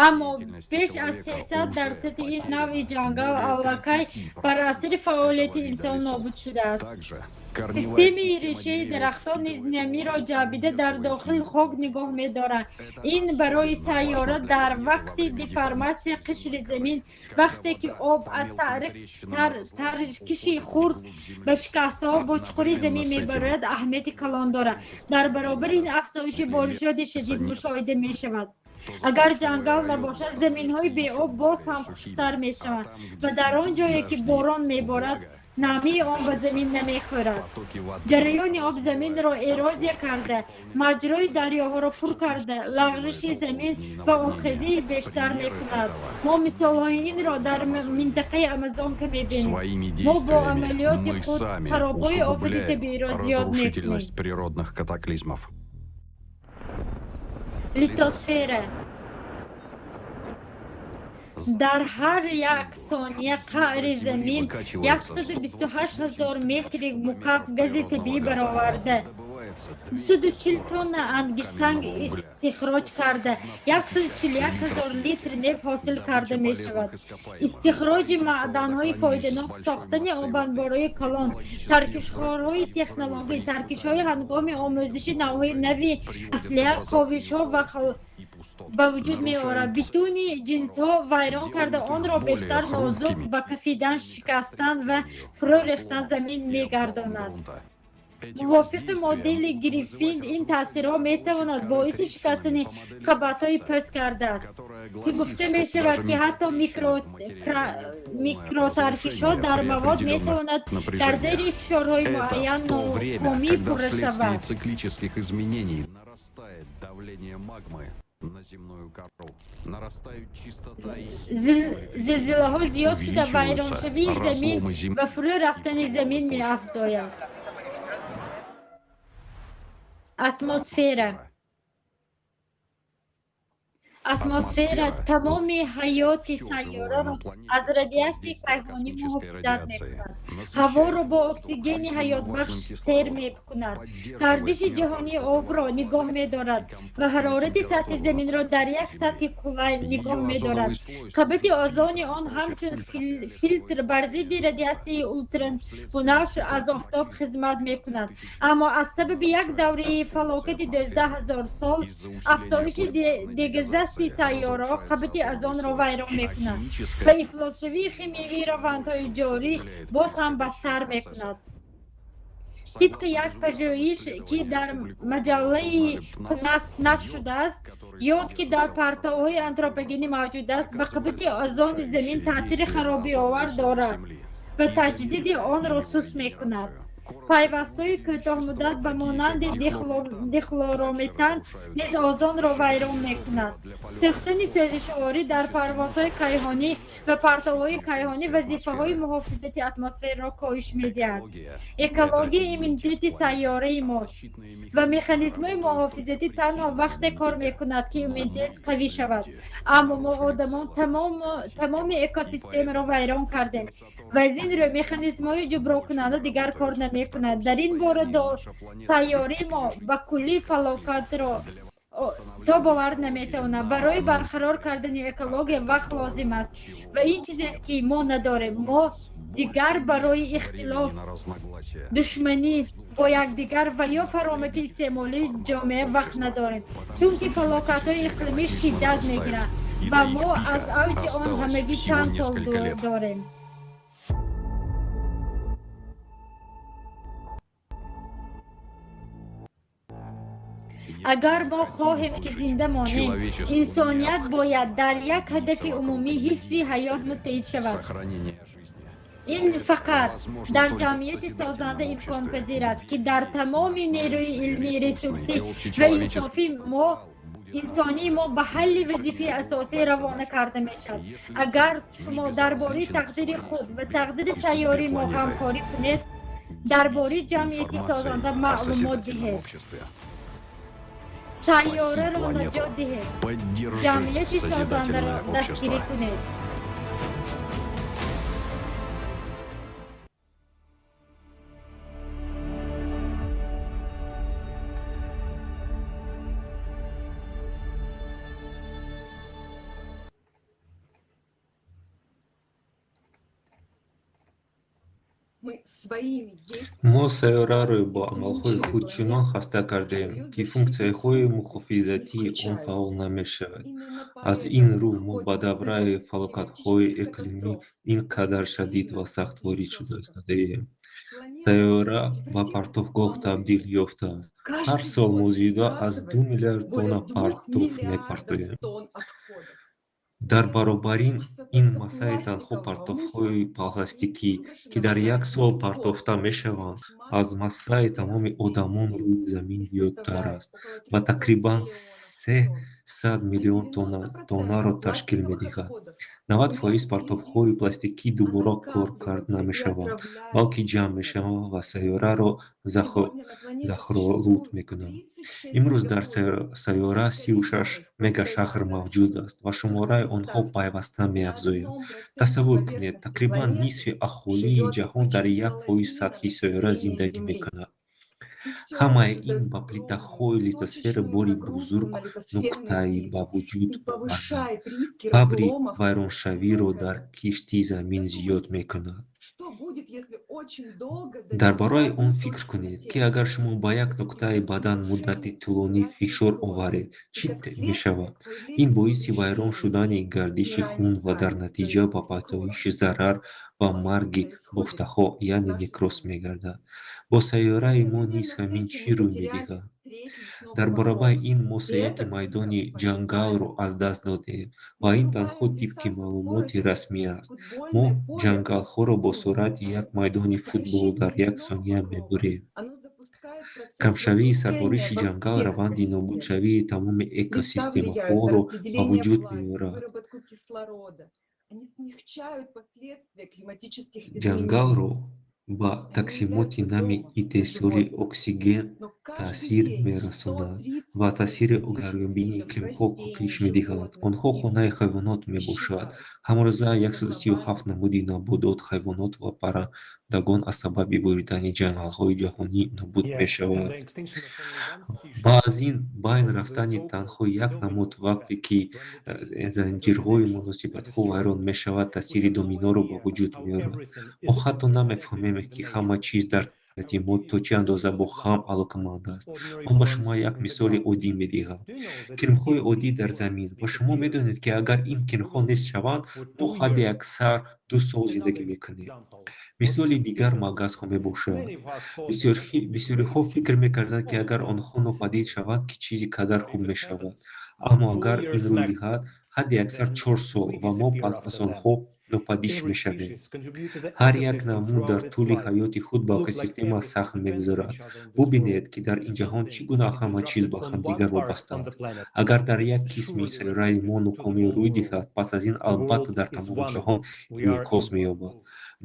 аммо беш аз 300 дарсади ин навъи ҷангал аллакай бар асари фаъолияти инсон нобуд шудааст. Системаи решаи дарахтон низ намиро ҷабида, дар дохили хок нигоҳ медорад. Ин барои сайёра дар вақти деформатсияи қишри замин, вақте ки об аз таркиши хурд ба шикастҳо бо чуқури замин мебарояд, аҳамияти калон дорад. Дар баробари ин афзоиши боришоти шадид мушоҳида мешавад. Агар ҷангал набошад, заминҳои беоб боз ҳам хушктар мешаванд ва дар он ҷое ки борон меборад, намии он ба замин намехӯрад. Ҷараёни об заминро эрозия карда, маҷрои дарёҳоро пур карда, лағжиши замин ва обхезии бештар мекунад. Мо мисолҳои инро дар минтақаи Амазонка мебинем. Своими Мо бо действиями амалиёти мы худ сами харобои офати усугубляем табииро зиёд мекунем. разрушительность природных катаклизмов. Литосфера. Дар ҳар як сония қаъри замин 128 ҳазор метри мукааб гази табиӣ бароварда, 240 тонна ангиштсанг истихроҷ карда, 141 ҳазор литр нефт ҳосил карда мешавад. Истихроҷи маъданҳои фоиданок, сохтани обанборҳои калон, таркишхорҳои технологӣ, таркишҳои ҳангоми омӯзиши навъҳои нави аслиҳа, ковишҳо ва ба вуҷуд меорад, битуни ҷинсҳо вайрон карда, онро бештар нозук, ба кафидан, шикастан ва фурӯ рехтан замин мегардонад. Мувофиқи модели Гриффин, ин таъсирҳо метавонад боиси шикастани қабатҳои пӯст гардад, ки гуфта мешавад, ки ҳатто микротаркишҳо дар мавод метавонад дар зери фишорҳои муайян Это в то время, нокомӣ когда пурра вследствие шавад. циклических изменений нарастает давление магмы на земную кору, нарастают частота и сила Зилзилаҳо зиёд шуда, увеличиваются вайроншавии замин разломы земли. ва фурӯ рафтани замин меафзояд. Атмосфера. Атмосфера тамоми ҳаёти сайёраро аз радиатсияи кайҳонӣ муҳофизат мекунад, ҳаворо бо оксигени ҳаётбахш сер мекунад, гардиши ҷаҳонии обро нигоҳ медорад ва ҳарорати сатҳи заминро дар як сатҳи қулай нигоҳ медорад. Қабати озони он ҳамчун филтр бар зидди радиатсияи ултрабунафш аз офтоб хизмат мекунад, аммо аз сабаби як давраи фалокати 12 000 сол, афзоиши дегазатсияи сайёраҳо қабати озонро вайрон мекунад ва ифлосшавии химиявии равандҳои ҷорӣ боз ҳам бадтар мекунад. Тибқи як пажӯҳиш, ки дар маҷаллаи PNAS нашр шудааст, ёд, ки дар партовҳои антропогенӣ мавҷуд аст, ба қабати озони замин таъсири харобиовар дорад ва таҷдиди онро суст мекунад. Пайвастҳои кӯтоҳмуддат ба монанди дихлорометан низ озонро вайрон мекунад. Сӯхтани сӯзишворӣ дар парвозҳои кайҳонӣ ва партовҳои кайҳонӣ вазифаҳои муҳофизати атмосфераро коҳиш медиҳад. Экология иммунитети сайёраи мост ва механизмҳои муҳофизатӣ танҳо вақте кор мекунад, ки иммунитет қавӣ шавад. Аммо мо одамон тамоми экосистемаро вайрон кардем ва аз ин рӯ механизмҳои ҷубронкунанда дигар кор намекунад. Дар ин бора сайёраи мо ба куллӣ фалокатро тоб овард наметавонад. Барои барқарор кардани экология вақт лозим аст ва ин чизест, ки мо надорем. Мо дигар барои ихтилоф, душманӣ бо якдигар ва ё фаромати истеъмолии ҷомеа вақт надорем, чунки фалокатҳои иқлимӣ шиддат мегиранд. И Ва до их мо аз пика авҷи он осталось ҳамагӣ всего чанд сол несколько лет. дорем. Агар мо хоҳем, ки зинда монем, Человечеству инсоният бояд дар як ҳадафи умумӣ, ҳифзи ҳаёт, муттаҳид шавад. Сохранение жизни Ин фақат возможно дар только в ҷамъияти созидательном созанда обществе, имконпазир аст, ки дар тамоми нерӯи илмӣ, ресурсӣ и ва общечеловеческий инсофӣ мо инсонии мо ба ҳалли вазифаи асосӣ равона карда мешавад. Агар шумо дар бораи тақдири худ ва тақдири сайёраи мо ғамхорӣ кунед, дар бораи ҷамъияти созанда информацией о маълумот созидательном диҳед, обществе. сайёраро планету. наҷот диҳед, Поддержи ҷамъияти созандаро созидательное дастгирӣ общество. кунед. Мы своими действиями Мо сайёраро бо амалҳои худ чунон хаста кардем, ки функсияҳои муҳофизатии он фаъол намешавад. Аз ин рӯ мо ба давраи фалокатҳои иқлимӣ ин қадар шадид ва сахт ворид шуда истодаем. Сайёра ба партовгоҳ табдил ёфтааст. Ҳар сол мо зиёда аз 2 миллиард тонна партов мепартоем. Дар баробарин ин массаи танҳо партовҳои пластикӣ, ки дар як сол партофта мешаванд, аз массаи тамоми одамон рӯи замин зиёдтар аст ва тақрибан 300 миллион тоннаро ташкил медиҳад. 90% партовҳои пластикӣ дубора кор кард намешаванд, балки ҷамъ мешаванд ва сайёраро заҳролуд мекунанд. Имрӯз дар сайёра 36 мегашаҳр мавҷуд аст ва шумораи онҳо пайваста меафзояд. Тасаввур кунед, тақрибан нисфи аҳолии ҷаҳон дар 1% сатҳи сайёра зиндагӣ мекунад. Ҳамаи ин ба плитаҳои литосфера бори бузург нуқтаи ба вуҷуд оварда, фаври вайроншавиро дар кишти замин зиёд мекунад. Дар бораи он фикр кунед, ки агар шумо ба як нуқтаи бадан муддати тӯлонӣ фишор оваред, чӣ мешавад? Ин боиси вайрон шудани гардиши хун ва дар натиҷа ба пайдоиши зарар ва марги бофтаҳо, яъне некроз мегардад. Бо сайёраи мо низ ҳамин чӣ рӯй медиҳад. Дар баробари ин мо сеяки майдони ҷангалро аз даст додем ва ин танҳо тибқи маълумоти расмӣ аст. Мо ҷангалҳоро бо суръати як майдони футбол дар як сония мебурем. Камшавии сарбориши ҷангал раванди нобудшавии тамоми экосистемаҳоро ба вуҷуд меорад. Ҷангалро ба тақсимоти нами истеҳсоли оксиген таъсир мерасонад ва таъсири гармёбии иқлимҳо коҳиш медиҳад. Онҳо хонаи ҳайвонот мебошад. Ҳамарӯза 137 намуди наботот, ҳайвонот ва паррандагон аз сабаби буридани ҷангалҳои ҷаҳонӣ нобуд мешавад. Ва аз ин байн рафтани танҳо як намуд, вақте ки занҷирҳои муносибатҳо вайрон мешавад, таъсири доминоро ба вуҷуд меорад. Мо ҳатто намефаҳмем, ки ҳама чиз дар табиати мо то чӣ андоза бо ҳам алоқаманд аст. Ман ба шумо як мисоли оддӣ медиҳам. Кирмҳои оддӣ дар замин. Ва шумо медонед, ки агар ин кирмҳо нест шаванд, мо ҳадди аксар 2 сол зиндагӣ мекунем. Мисоли дигар магасҳо мебошад. Бисёриҳо фикр мекарданд, ки агар онҳо нопадид шаванд, ки чизи қадар хуб мешавад. Аммо агар ин рӯй диҳад, ҳадди аксар 4 сол ва мо пас аз онҳо нопадид мешавем. Ҳар як намуд дар тӯли ҳаёти худ ба экосистема саҳм мегузорад. Бубинед, ки дар ин ҷаҳон чӣ гуна ҳама чиз ба ҳамдигар вобаста аст. Агар дар як қисми сайёраи мо нокомӣ рӯй диҳад, пас аз ин албатта дар тамоми ҷаҳон инъикос меёбад.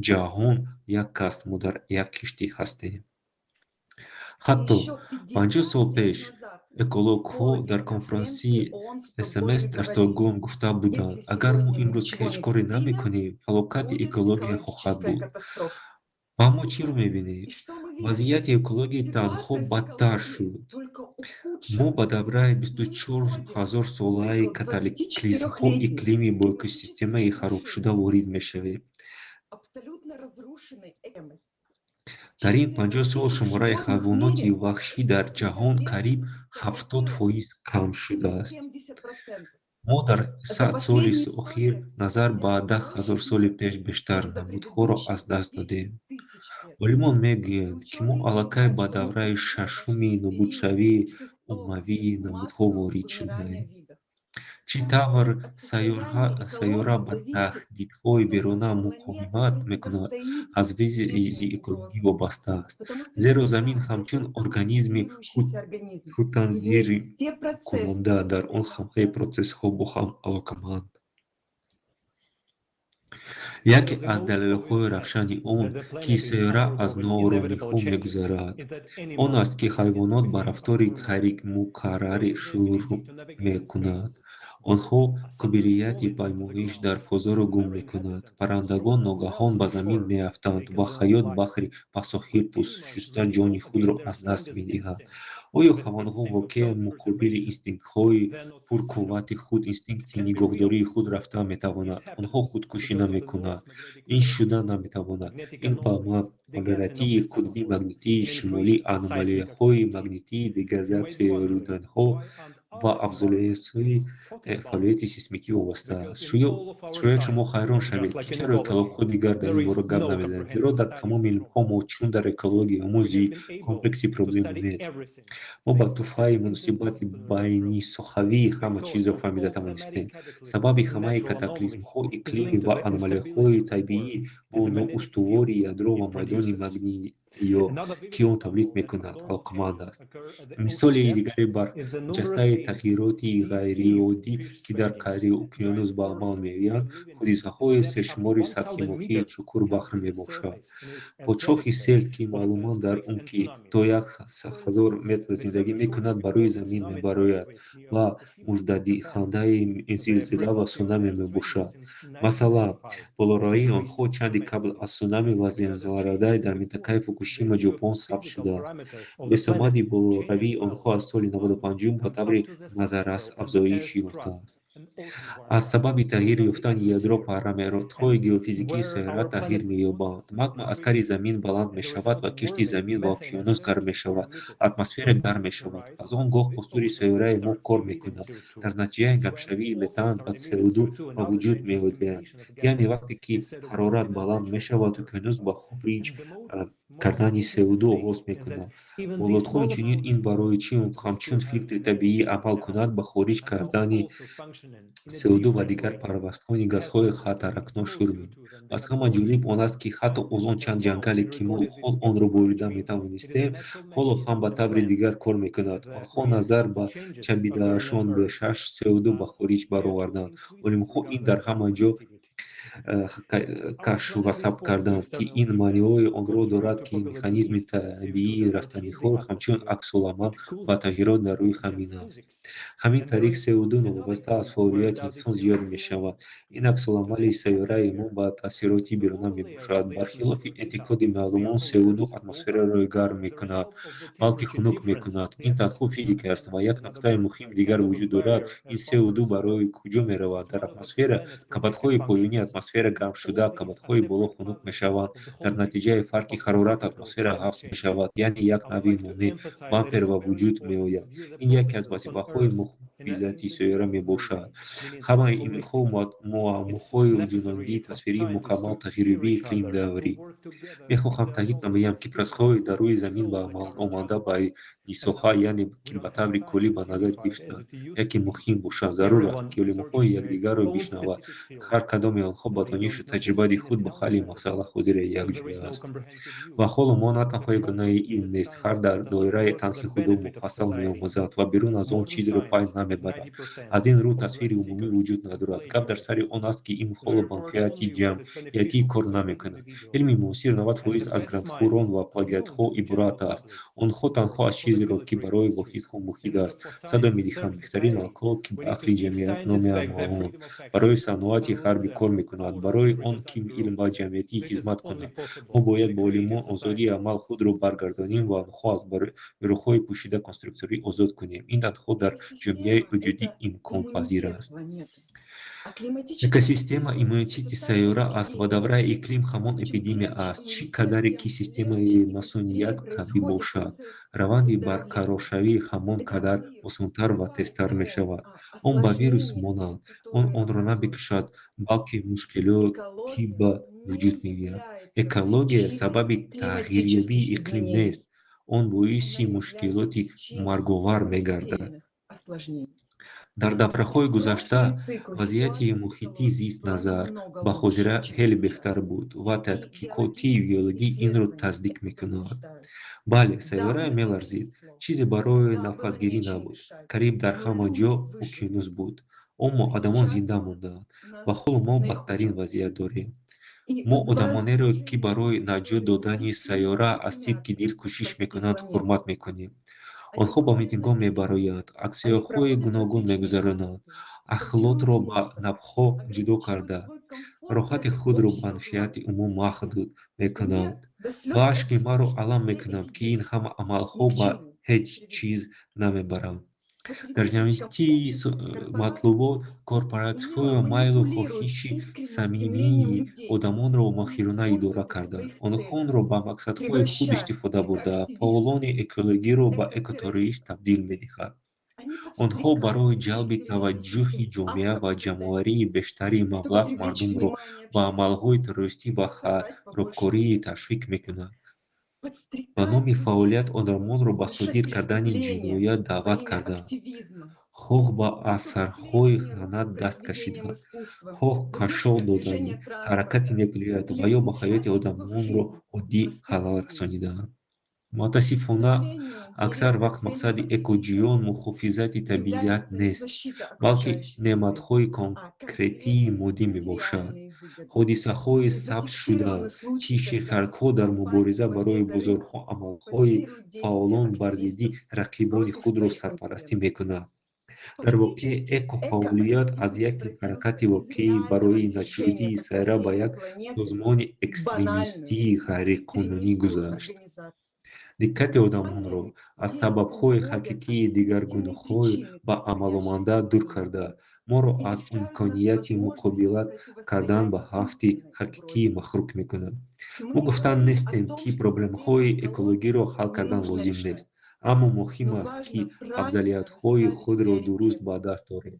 Ҷаҳон як аст, мо дар як киштӣ ҳастем. Ҳатто 50 сол пеш экологҳо дар конфронси СМС дар Стокгольм гуфта буданд: агар мо имрӯз ҳеҷ коре намекунем, фалокати экология хоҳад буд. Ва мо чиро мебинем? Вазъияти экологӣ танҳо бадтар шуд. Мо ба давраи 24 ҳазорсолаи катаклизмҳои иқлимӣ бо экосистемаи харобшуда ворид мешавем. Дар ин 50 сол шумораи ҳайвоноти ваҳшӣ дар ҷаҳон қариб 70% кам шудааст. Мо дар 100 соли охир назар ба 10 000 соли пеш бештар намудҳоро аз даст додем. Олимон мегӯянд, ки мо аллакай ба давраи шашуми нобудшавии уммавии намудҳо ворид шудаем. Чӣ тавр сайёра ба таҳдидҳои беруна муқовимат мекунад, аз вазъи экологӣ вобаста аст. Зеро Замин ҳамчун организми худтанзимкунанда, дар он ҳамаи протсессҳо бо ҳам алоқаманд. Яке аз далелҳои равшани он, ки сайёра аз нооромиҳо мегузарад, он аст, ки ҳайвонот ба рафтори ғайримуқаррарӣ шурӯъ мекунанд. Онҳо қобилияти паймоиш дар фазоро гум мекунанд. Паррандагон ногаҳон ба замин меафтанд ва ҳаёт баҳри ба соҳил шуста ҷони худро аз даст медиҳад. Оё ҳайвонҳо воқеан муқобили инстинктҳои пурқуввати худ, инстинкти нигоҳдории худ рафта метавонанд? Онҳо худкушӣ намекунанд. Ин шуда наметавонад. Ин ба магаратии қутби магнитии шимолӣ, аномалияҳои магнитии, дегазатсияи рӯданҳо ва афзоиши фаъолияти сейсмикӣ вобаста аст. Шояд шумо ҳайрон шавед, ки чаро экологҳо дигар дар ин бора гап намезананд, зеро дар тамоми илмҳо, чун дар экология омӯзи комплекси проблема нест. Мо ба туфайли муносибати байнисоҳавӣ ҳама чизро фаҳмида тавонистем. Сабаби ҳамаи катаклизмҳои иқлимӣ ва аномалияҳои табиӣ бо ноустувории ядро ва майдони магнитиё, ки он тавлид мекунад, алоқаманд аст. Мисоли дигари барҷастаи тағйироти ғайриоддӣ, ки дар қаъри уқёнус ба амал меоянд, ҳодисаҳои сершумори сатҳи моҳии чуқур баҳр мебошад. Подшоҳи сел, ки маълуман дар умқи то 1000 метр зиндагӣ мекунад, ба рӯи замин мебарояд ва муждадиҳандаи зилзила ва сунами мебошад. Масалан, болоравии онҳо чанде қабл аз сунами ва зилзиларадаи дар минтақаи Фукушимаи Ҷопон сабт шудааст. Бесомади болоравии онҳо аз соли 95 ба таври назаррас афзоиш ёфтааст. Аз сабаби тағйир ёфтани ядро параметрҳои геофизикии сайёра тағйир меёбанд. Магма аз қаъри замин баланд мешавад ва қишри замин ва уқёнус гарм мешавад. Атмосфера гарм мешавад. Аз он гоҳ постури сайёраи мо кор мекунад. Дар натиҷаи гармшавии метан ва СО2 ба вуҷуд меояд. Яъне вақте ки ҳарорат баланд мешавад, уқёнус ба хориҷ кардани СО2 оғоз мекунад. Болотҳо инчунин ин барои чӣ ҳамчун филтри табиӣ амал кунад, ба хориҷ кардани СО2 ва дигар парвастҳои газҳои хатарнок шурӯъ мекунад. Аз ҳама ҷолиб он аст, ки ҳатто аз он чанд ҷангале, ки мо ҳол онро бурида метавонистем, ҳоло ҳам ба таври дигар кор мекунад. Онҳо назар ба чапидаашон бештар СО2 ба хориҷ бароварданд. Олимҳо ин дар ҳама ҷо кашф ва сабт карданд, ки ин маъниҳои онро дорад, ки механизми табиии растаниҳо ҳамчун аксуламал ба тағйирот дар рӯи ҳамин аст. Ҳамин тариқ СО2 новобаста аз фаъолияти инсон зиёд мешавад. Ин аксуламали сайёраи мо ба таъсироти беруна мебошад. Бархилофи эътиқоди маълумон, СО2 атмосфераро гарм мекунад, балки хунук мекунад. Ин танҳо физика аст ва як нуктаи муҳими дигар вуҷуд дорад: ин СО2 барои куҷо меравад? Дар атмосфера қабатҳои поёнии атмосфера гарм шуда, қабатҳои боло хунук мешаванд. Дар натиҷаи фарқи ҳарорат атмосфера ғафз мешавад, яъне як навъи монеъ, бампер ба вуҷуд меояд. Ин яке аз вазифаҳои муҳофизати сайёра мебошад. Ҳамаи инҳо муаммоҳои ҷунонии тасвири мукаммал тағйирёбии иқлим даврӣ. Мехоҳам таъкид намоям, ки процессҳои дар рӯи замин ба амал омада байнисоҳа, яъне ки ба таври куллӣ ба назар гирифта яке муҳим бошад. Зарур аст, ки олимҳо якдигарро бишнаванд. Ҳар кадоми онҳо ба донишу таҷрибаи худ ба ҳалли масъала ҳозир якҷоя аст. Ва ҳоло мо на танҳо ягонаи илм нест, ҳар дар доираи танҳи худ муфассал меомӯзад ва берун аз он чизеро пай намебарад. Аз ин рӯ тасвири умумӣ вуҷуд надорад. Гап дар сари он аст, ки илм ҳоло манфиати ҷамъиятӣ кор намекунад. Илми муосир 90% аз грантхӯрон ва плагиатҳо иборат аст. Онҳо танҳо аз чизеро, ки барои воҳидҳо муфид аст, садо медиҳанд. Беҳтарин алкоҳол, ки ба ақли ҷамъият номи он барои саноати ҳарбӣ кор мекунад, барои он ки илм ба ҷамъиятӣ хизмат кунад. Мо бояд ба олимон озодии амал худро баргардонем ва онҳо аз роҳҳои пӯшида конструкторӣ озод кунем. Ин танҳо дар ҷомеаи вуҷудӣ имконпазир аст. Экосистема иммунитети сайёра аст ва давраи иқлим ҳамон эпидемия аст. Чӣ қадаре ки системаи масуният қавӣ бошад, раванди барқароршавӣ ҳамон қадар осонтар ва тезтар мешавад. Он ба вирус монанд, он онро намекушад, балки мушкилоти ба вуҷуд меояд. Экология сабаби тағйирёбии иқлим нест, он боиси мушкилоти марговар мегардад. Дар давраҳои гузашта вазъияти муҳити зист назар ба ҳозира хеле беҳтар буд ва тадқиқоти биологӣ инро тасдиқ мекунад. Бале, сайёра меларзид, чизе барои нафасгирӣ набуд, қариб дар ҳама ҷо уқёнус буд. Аммо одамон зинда монданд ва ҳоло мо бадтарин вазъият дорем. Мо одамонеро, ки барои наҷот додани сайёра аз сидқи дил кӯшиш мекунанд, ҳурмат мекунем. Онҳо ба митингҳо мебароянд, аксияҳои гуногун мегузаронанд, ахлотро ба навъҳо ҷудо карда, роҳати худро ба манфиати умум маҳдуд мекунанд. Ва ашки маро алам мекунад, ки ин ҳама амалҳо ба ҳеҷ чиз намебаранд. Дар ҷамъияти матлубот корпоратсияҳо майлу хоҳиши самимии одамонро моҳирона идора карданд. Онҳо онро ба мақсадҳои худ истифода бурда, фаъолони экологиро ба экотеррорист табдил медиҳанд. Онҳо барои ҷалби таваҷҷӯҳи ҷомеа ва ҷамъоварии бештари маблағ мардумро ба амалҳои террористӣ ва харобкорӣ ташвиқ мекунанд. Ба номи фаъолият одамонро ба содир кардани ҷиноят даъват карданд, хоҳ ба асарҳои ҳанат даст кашидан, хоҳ кашол додани ҳаракати нақлиёт ва ё ба ҳаёти одамонро оддӣ халал расонидан. Мутаассифона, аксар вақт мақсади экоҷиён муҳофизати табиат нест, балки неъматҳои конкретии моддӣ мебошад. Ҳодисаҳои сабт шуданд, ки ширкатҳо дар мубориза барои бозорҳо амалҳои фаъолон бар зидди рақибони худро сарпарастӣ мекунанд. Дар воқеъ, экофаъолият аз як ҳаракати воқеӣ барои наҷоти сайёра ба як созмони экстремистии ғайриқонунӣ гузашт. Диққати одамонро аз сабабҳои ҳақиқии дигаргуниҳои ба амаломада дур карда, моро аз имконияти муқобила кардан ба хавфи ҳақиқӣ маҳрум мекунад. Мо гуфтан нестем, ки проблемаҳои экологиро ҳал кардан лозим нест, аммо муҳим аст, ки афзалиятҳои худро дуруст ба даст орем.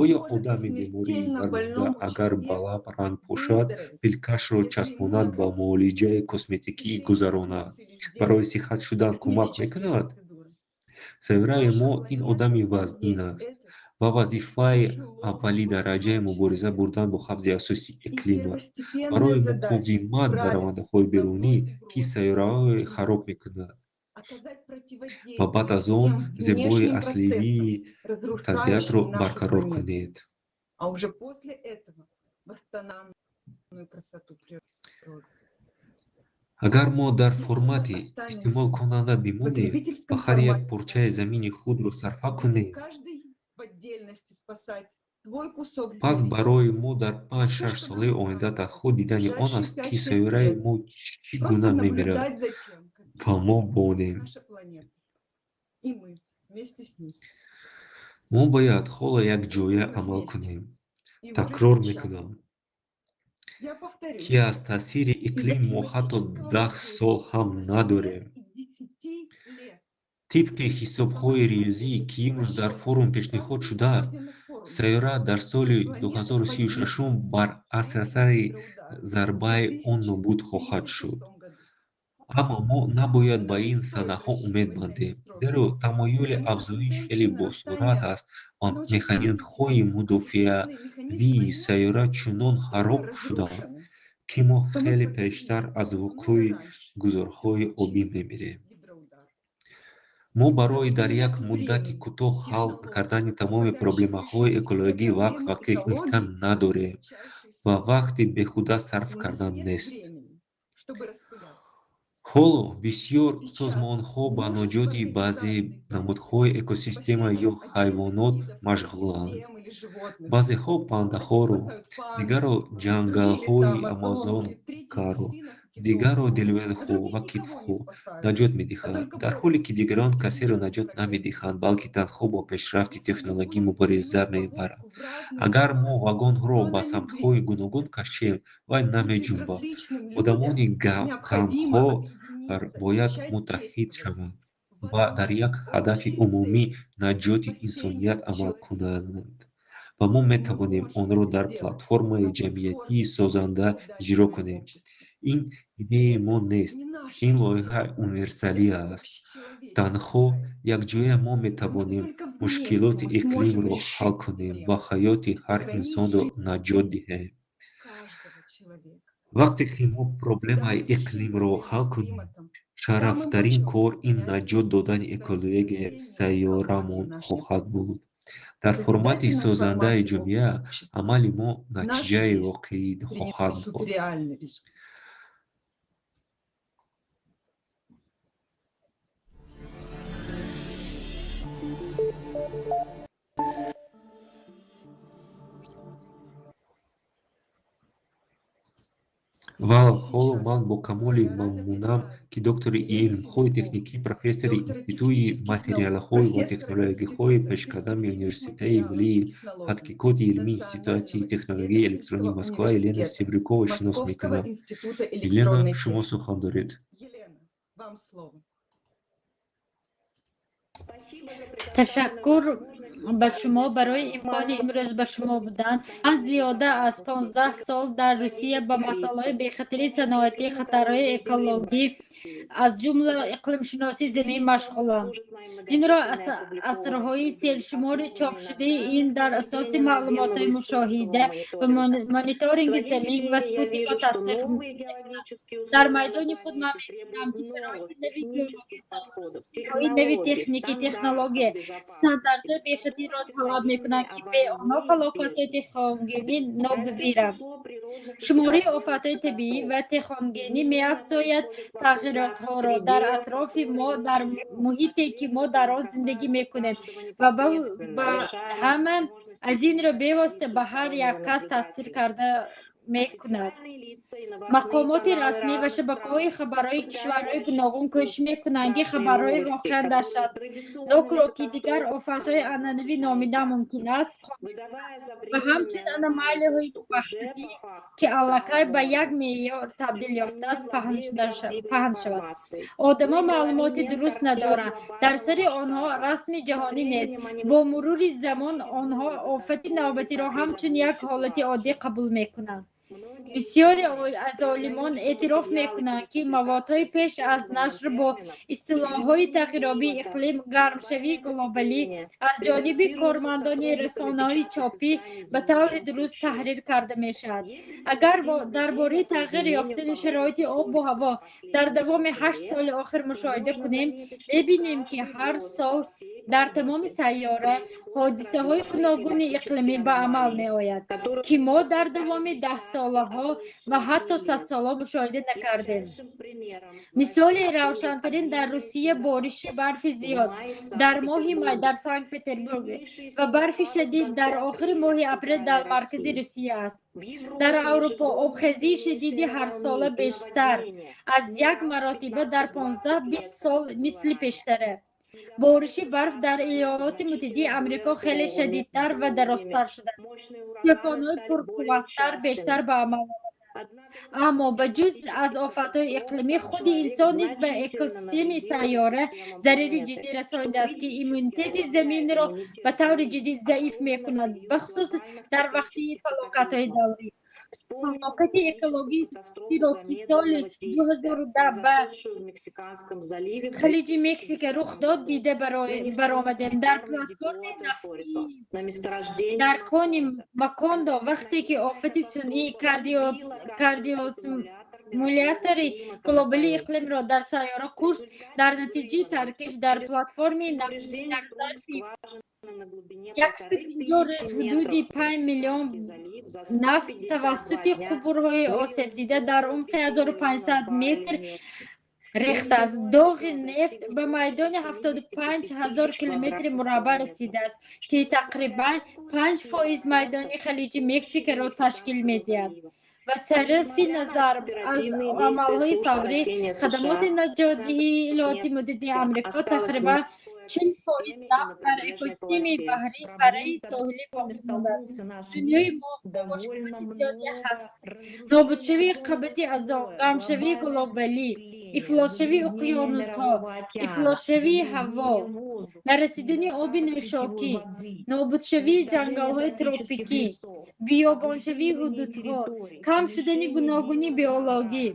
Оё одами бемории бармонда агар ба лаб ранг пошад, пилкашро часпонад ба муолиҷаи косметикӣ гузаронад, барои сиҳат шудан кӯмак мекунад? Сайёраи мо ин одами вазнин аст ва вазифаи аввалиндараҷаи мубориза бурдан бо хавфи асосии иқлим аст. Барои муқовимат ба равандҳои берунӣ, ки сайёраро хароб мекунад, ва баъд аз он зебоии аслии табиатро барқарор кунед. Агар мо дар формати истеъмолкунанда бимонем ва ҳар як порчаи замини худро сарфа кунем, пас барои мо дар 5-6 солаи оянда танҳо дидани он аст, ки сайёраи мо чӣ гуна мемирад ва мо бо онем. Мо бояд ҳоло якҷоя амал кунем. Такрор мекунам, ки аз таъсири иқлим мо ҳатто 10 сол ҳам надорем. Тибқи ҳисобҳои риёзӣ, ки имрӯз дар форум пешниҳод шудааст, сайёра дар соли 2036 бар асари зарбаи он нобуд хоҳад шуд. Аммо мо набояд ба ин санаҳо умед бандем, зеро тамоюли афзоиш хеле босуръат аст ва механизмҳои мудофиавии сайёра чунон хароб шудаанд, ки мо хеле пештар аз вуқӯи гузорҳои обӣ мемирем. Мо барои дар як муддати кӯтоҳ ҳал кардани тамоми проблемаҳои экологӣ вақт ва техника надорем ва вақти беҳуда сарф кардан нест. Ҳоло бисёр созмонҳо ба наҷоти баъзе намудҳои экосистема ё ҳайвонот машғуланд. Баъзеҳо пандаҳоро, дигарро ҷангалҳои Амазонкаро, Дигарро дилвенху ва китфху наҷот медиҳад, дар ҳоле ки дигарон касеро наҷот намедиҳанд, балки танҳо бо пешрафти технологӣ мубориза мебаранд. Агар мо вагонро ба самтҳои гуногун кашем, вай намеҷунбад. Одамони ғамхор бояд муттаҳид шаванд ва дар як ҳадафи умумӣ наҷоти инсоният амал кунанд. Ва мо метавонем онро дар платформаи ҷамъиятии созанда иҷро кунем. Ин идеяи мо нест, ин лоиҳаи универсалӣ аст. Танҳо якҷоя мо метавонем мушкилоти иқлимро ҳал кунем ва ҳаёти ҳар инсонро наҷот диҳем. Вақте ки мо проблемаи иқлимро ҳал кунем, шарафтарин кор ин наҷот додани экологияи сайёрамон хоҳад буд. Дар формати созандаи ҷомеа амали мо натиҷаи воқеӣ хоҳад дод. Ва ҳоло ман бо камоли мамнунам, ки доктори илмҳои техникӣ, профессори Институти материалҳо ва технологияҳои пешқадами Университети миллии тадқиқоти илмии Институти технологияи электронии Москва Елена Севрюкова шинос мекунам. Елена, шумо сухан доред. Ташаккур ба шумо барои имкони имрӯз ба шумо будан. Ман зиёда аз 15 сол дар Русия ба масъалаҳои бехатарии саноатӣ, хатарҳои экологӣ, аз ҷумла иқлимшиносии замин машғулам. Инро асрҳои сершумори чопшудаи ин дар асоси маълумотҳои мушоҳида ва мониторинги замин ва спутникҳо тасдиқ дар майдони худ ман мебинам, ки шароити нави техникӣ, технология, стандартҳои бехатарро талаб мекунанд, ки бе онҳо фалокатҳои техногенӣ ногузиранд. Шумораи офатҳои табиӣ ва техногенӣ меафзояд тағйиротҳоро дар атрофи мо, дар муҳите, ки мо дар он зиндагӣ мекунем, ва ба ҳама аз инро бевосита ба ҳар як кас таъсир карда мекунад. Мақомоти расмӣ ва шабакаҳои хабарҳои кишварҳои гуногун кӯшиш мекунанд, ки хабарҳои воқеан даҳшатнокро, ки дигар офатҳои анъанавӣ номида мумкин аст, ва ҳамчун аномалияҳои ваҳшатӣ, ки аллакай ба як меъёр табдил ёфтааст, паҳн шавад. Одамон маълумоти дуруст надоранд, дар сари онҳо расми ҷаҳонӣ нест. Бо мурури замон онҳо офати навбатиро ҳамчун як ҳолати оддӣ қабул мекунанд. Бисёре аз олимон эътироф мекунанд, ки маводҳои пеш аз нашр бо истилоҳҳои тағйирёбии иқлим, гармшавии глобалӣ аз ҷониби кормандони расонаҳои чопӣ ба таври дуруст таҳрир карда мешавад. Агар дар бораи тағйир ёфтани шароити обу ҳаво дар давоми 8 соли охир мушоҳида кунем, мебинем, ки ҳар сол дар тамоми сайёра ҳодисаҳои гуногуни иқлимӣ ба амал меояд, ки мо дар давоми даҳсолаҳо ва ҳатто садсолаҳо мушоҳида накардем. Мисоли равшантарин дар Русия бориши барфи зиёд дар моҳи май дар Санкт-Петербург ва барфи шадид дар охири моҳи апрел дар маркази Русия аст. Дар Аврупо обхезии шадиди ҳарсола бештар аз як маротиба дар 15-20 сол мисли пештара. Бориши барф дар Иёлоти Муттаҳидаи Амрико хеле шадидтар ва дарозтар шудааст. Тӯфонҳои пурқувваттар бештар ба амал омаданд. Аммо ба ҷуз аз офатҳои иқлимӣ, худи инсон низ ба экосистемаи сайёра зарари ҷиддӣ расонидааст, ки иммунитети заминро ба таври ҷиддӣ заиф мекунад, бахусус дар вақти фалокатҳои даврӣ. Фалокати экологиро, ки соли 2010 ба Халиҷи Мексика рух дод, дида баромадем. Дар платформаи нафтӣ дар кони Макондо, вақте ки офати сунъии кардиосмулятори глобалии иқлимро дар сайёра кушт, дар натиҷаи таркиш дар платформаи нафтӣ дар зарфи 150 рӯз ҳудуди 5 миллион нафт тавассути қубурҳои осебдида дар умқи 1500 метр рехтааст. Доғи нефт ба майдони 75 ҳазор километри мураббаъ расидааст, ки тақрибан 5% майдони Халиҷи Мексикаро ташкил медиҳад. Ва сарфи назар аз амалҳои фаврӣ, хадамоти наҷотдиҳии Иёлоти Муттаҳидаи Амрико тақрибан 40% нафт дар экосистемаи баҳрии барраи соҳилӣ боқӣ мондааст. Дунёи мо бо мушкилоти зиёде ҳаст: нобудшавии қабати озон, гармшавии глобалӣ, ифлосшавии уқёнусҳо, ифлосшавии ҳаво, нарасидани оби нӯшокӣ, нобудшавии ҷангалҳои тропикӣ, биёбоншавии ҳудудҳо, кам шудани гуногунии биологӣ,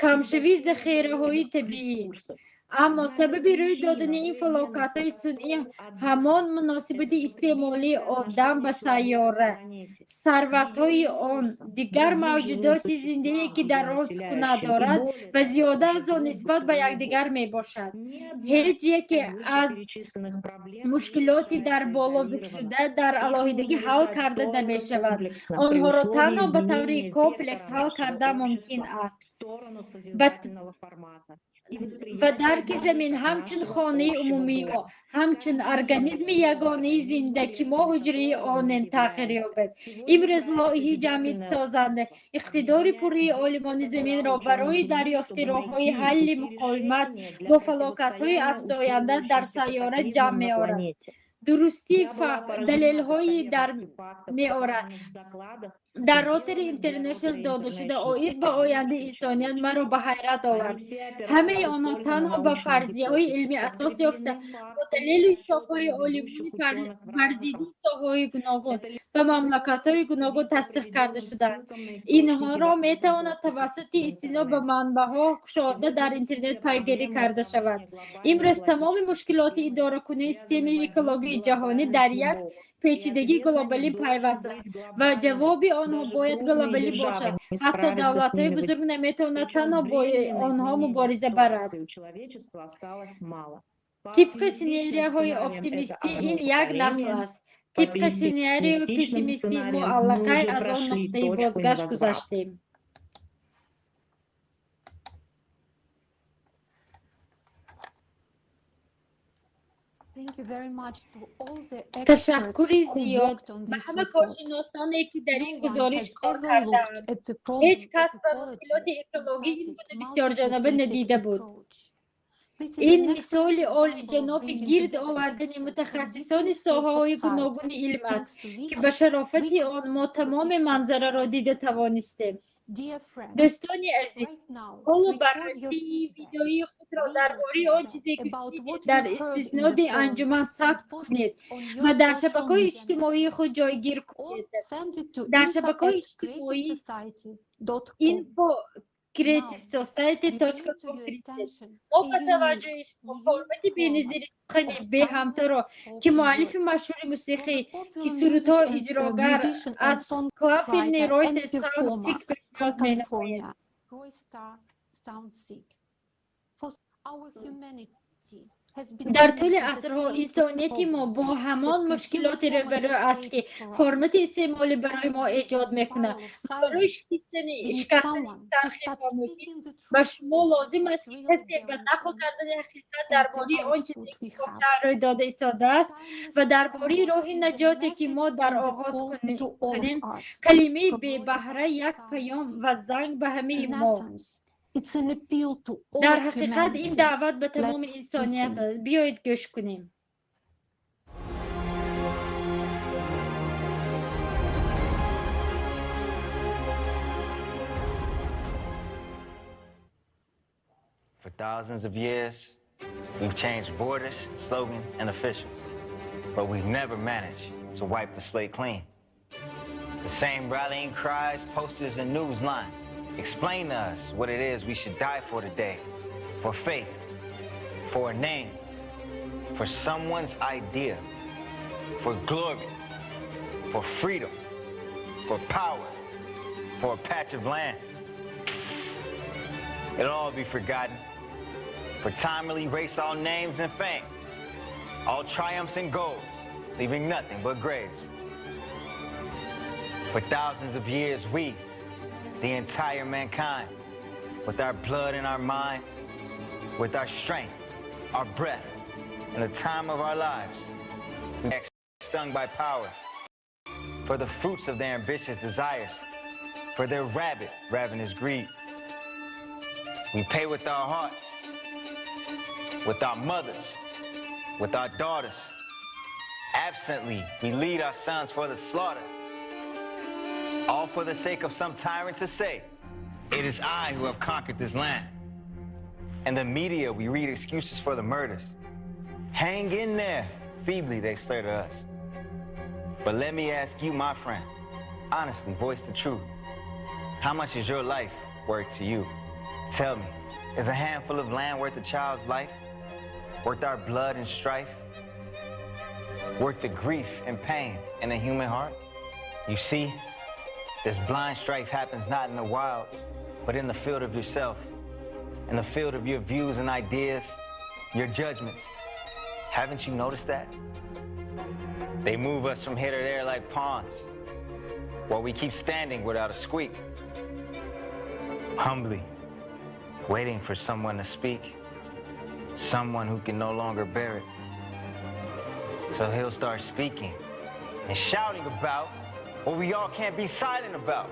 камшавии захираҳои табиӣ. Аммо сабаби рӯй додани ин фалокатҳои сунъӣ ҳамон муносибати истеъмолии одам ба сайёра, сарватҳои он, дигар мавҷудоти зиндае, ки дар он сукунат дорад ва зиёда аз он нисбат ба якдигар мебошад. Ҳеҷ яке аз мушкилоти дар боло зикршуда дар алоҳидагӣ ҳал карда намешавад. Онҳоро танҳо ба таври комплекс ҳал карда мумкин аст. Ва дарки замин ҳамчун хонаи умумии мо, ҳамчун организми ягонаи зинда, ки мо ҳуҷраи онем, тағйир ёбад. Имрӯз лоиҳаи ҷамъиятсозанда иқтидори пурраи олимони заминро барои дарёфти роҳҳои ҳалли муқовимат бо фалокатҳои афзоянда дар сайёра ҷамъ меорад, дурустии факт, далелҳои дар меорад. Дар Rotary International додашуда оид ба ояндаи инсоният маро ба ҳайрат овард. Ҳамаи онҳо танҳо ба фарзияҳои илмӣ асос ёфта, бо далелу ҳисобҳои олимони варзидаи соҳаҳои гуногун ва мамлакатҳои гуногун тасдиқ карда шудаанд. Инҳоро метавонад тавассути истинод ба манбаъҳо кушода дар интернет пайгирӣ карда шавад. Имрӯз тамоми мушкилоти идоракунии системаи экологии ҷаҳонӣ дар як печидагии глобалӣ пайваст аст ва ҷавоби онҳо бояд глобалӣ бошад. Ҳатто давлатҳои бузург наметавонад танҳо бо онҳо мубориза барад. Тибқи сценарияҳои оптимистӣ, ин як насл аст. Тибқи сценарияи пессимистӣ, мо аллакай аз он нуқтаи бозгашт гузаштем. Ташаккури зиёд ба ҳама коршиносоне, ки дар ин гузориш кор кардаанд. Ҳеҷ кас ба мушкилоти экологӣ ин гуна бисёрҷониба надида буд. Ин мисоли олиҷаноби гирд овардани мутахассисони соҳаҳои гуногуни илм аст, ки ба шарофати он мо тамоми манзараро дида тавонистем. Дӯстони азиз, ҳоло баррасии видеоии худро дар бораи он чизе, ки шунидед, дар истисноди анҷуман сабт кунед ва дар шабакаҳои иҷтимоии худ ҷойгир кунед. Дар шабакаҳои иҷтимоӣ info creativesociety.com фиристед. Мо ба таваҷҷӯҳи шумо формати беназири сухани беҳамторо, ки муаллифи машҳури мусиқӣ, ки сурудҳо иҷрогар аз Клаффини Ройтер Саунд Сик пешниҳод менамоем. Дар тӯли асрҳо инсонияти мо бо ҳамон мушкилоте рӯбарӯ аст, ки формати истеъмолӣ барои мо эҷод мекунад. Барои шикастани чархи хомӯшӣ ба шумо лозим аст, ки касе ба нақл кардани ҳақиқат дар бораи он чизе, ки воқеан рӯй дода истодааст, ва дар бораи роҳи наҷоте, ки мо дар оғоз кунем. Калимаи бебаҳра як паём ва занг ба ҳамаи мо. Дар ҳақиқат ин даъват ба тамоми инсоният аст. Биёед гӯш кунем. For thousands of years, we've changed borders, slogans, and officials, but we've never managed to wipe the slate clean. The same rallying cries, posters, and news lines explain to us what it is we should die for today. For faith, for a name, for someone's idea, for glory, for freedom, for power, for a patch of land. It'll all be forgotten, for time will erase all names and fame, all triumphs and goals, leaving nothing but graves. For thousands of years, we, the entire mankind, with our blood and our mind, with our strength, our breath, and the time of our lives, we stung by power for the fruits of their ambitious desires. for their rabid, ravenous greed. We pay with our hearts, with our mothers, with our daughters. Absently, we lead our sons for the slaughter. All for the sake of some tyrant to say, it is I who have conquered this land. In the media, we read excuses for the murders. Hang in there, feebly they slur to us. But let me ask you, my friend, honestly, voice the truth. How much is your life worth to you? Tell me, is a handful of land worth a child's life? Worth our blood and strife? Worth the grief and pain in a human heart? You see, this blind strife happens not in the wilds, but in the field of yourself, in the field of your views and ideas, your judgments. Haven't you noticed that? They move us from here to there like pawns, while we keep standing without a squeak. Humbly, waiting for someone to speak, someone who can no longer bear it. So he'll start speaking and shouting about what we all can't be silent about.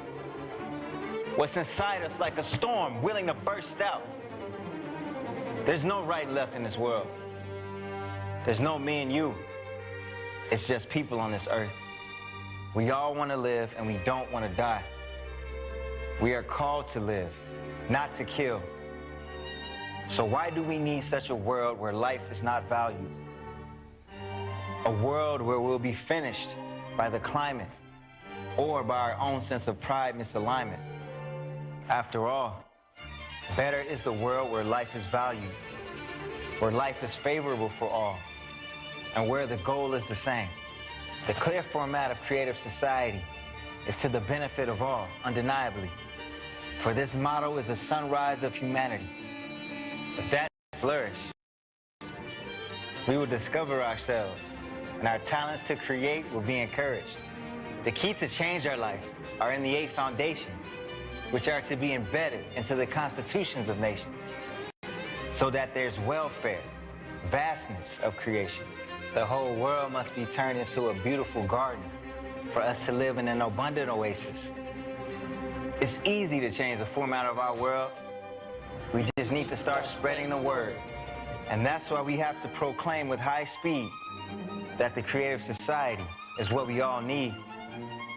What's inside us like a storm willing to burst out. There's no right and left in this world. There's no me and you. It's just people on this earth. We all want to live and we don't want to die. We are called to live, not to kill. So why do we need such a world where life is not valued? A world where we'll be finished by the climate or by our own sense of pride misalignment. After all, better is the world where life is valued, where life is favorable for all, and where the goal is the same. The clear format of creative society is to the benefit of all, undeniably. For this motto is a sunrise of humanity. If that flourish, we will discover ourselves, and our talents to create will be encouraged. The key to change our life are in the 8 foundations, which are to be embedded into the constitutions of nations, so that there's welfare, vastness of creation. The whole world must be turned into a beautiful garden for us to live in an abundant oasis. It's easy to change the format of our world. We just need to start spreading the word. And that's why we have to proclaim with high speed that the creative society is what we all need.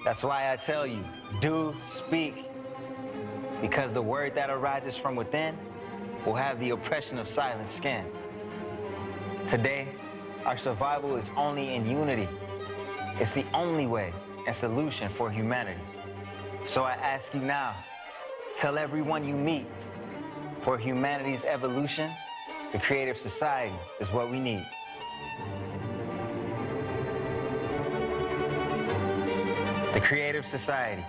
That's why I tell you, do speak. Because the word that arises from within will have the oppression of silent skin. Today, our survival is only in unity. It's the only way and solution for humanity. So I ask you now, tell everyone you meet, for humanity's evolution, the creative society is what we need. The creative society,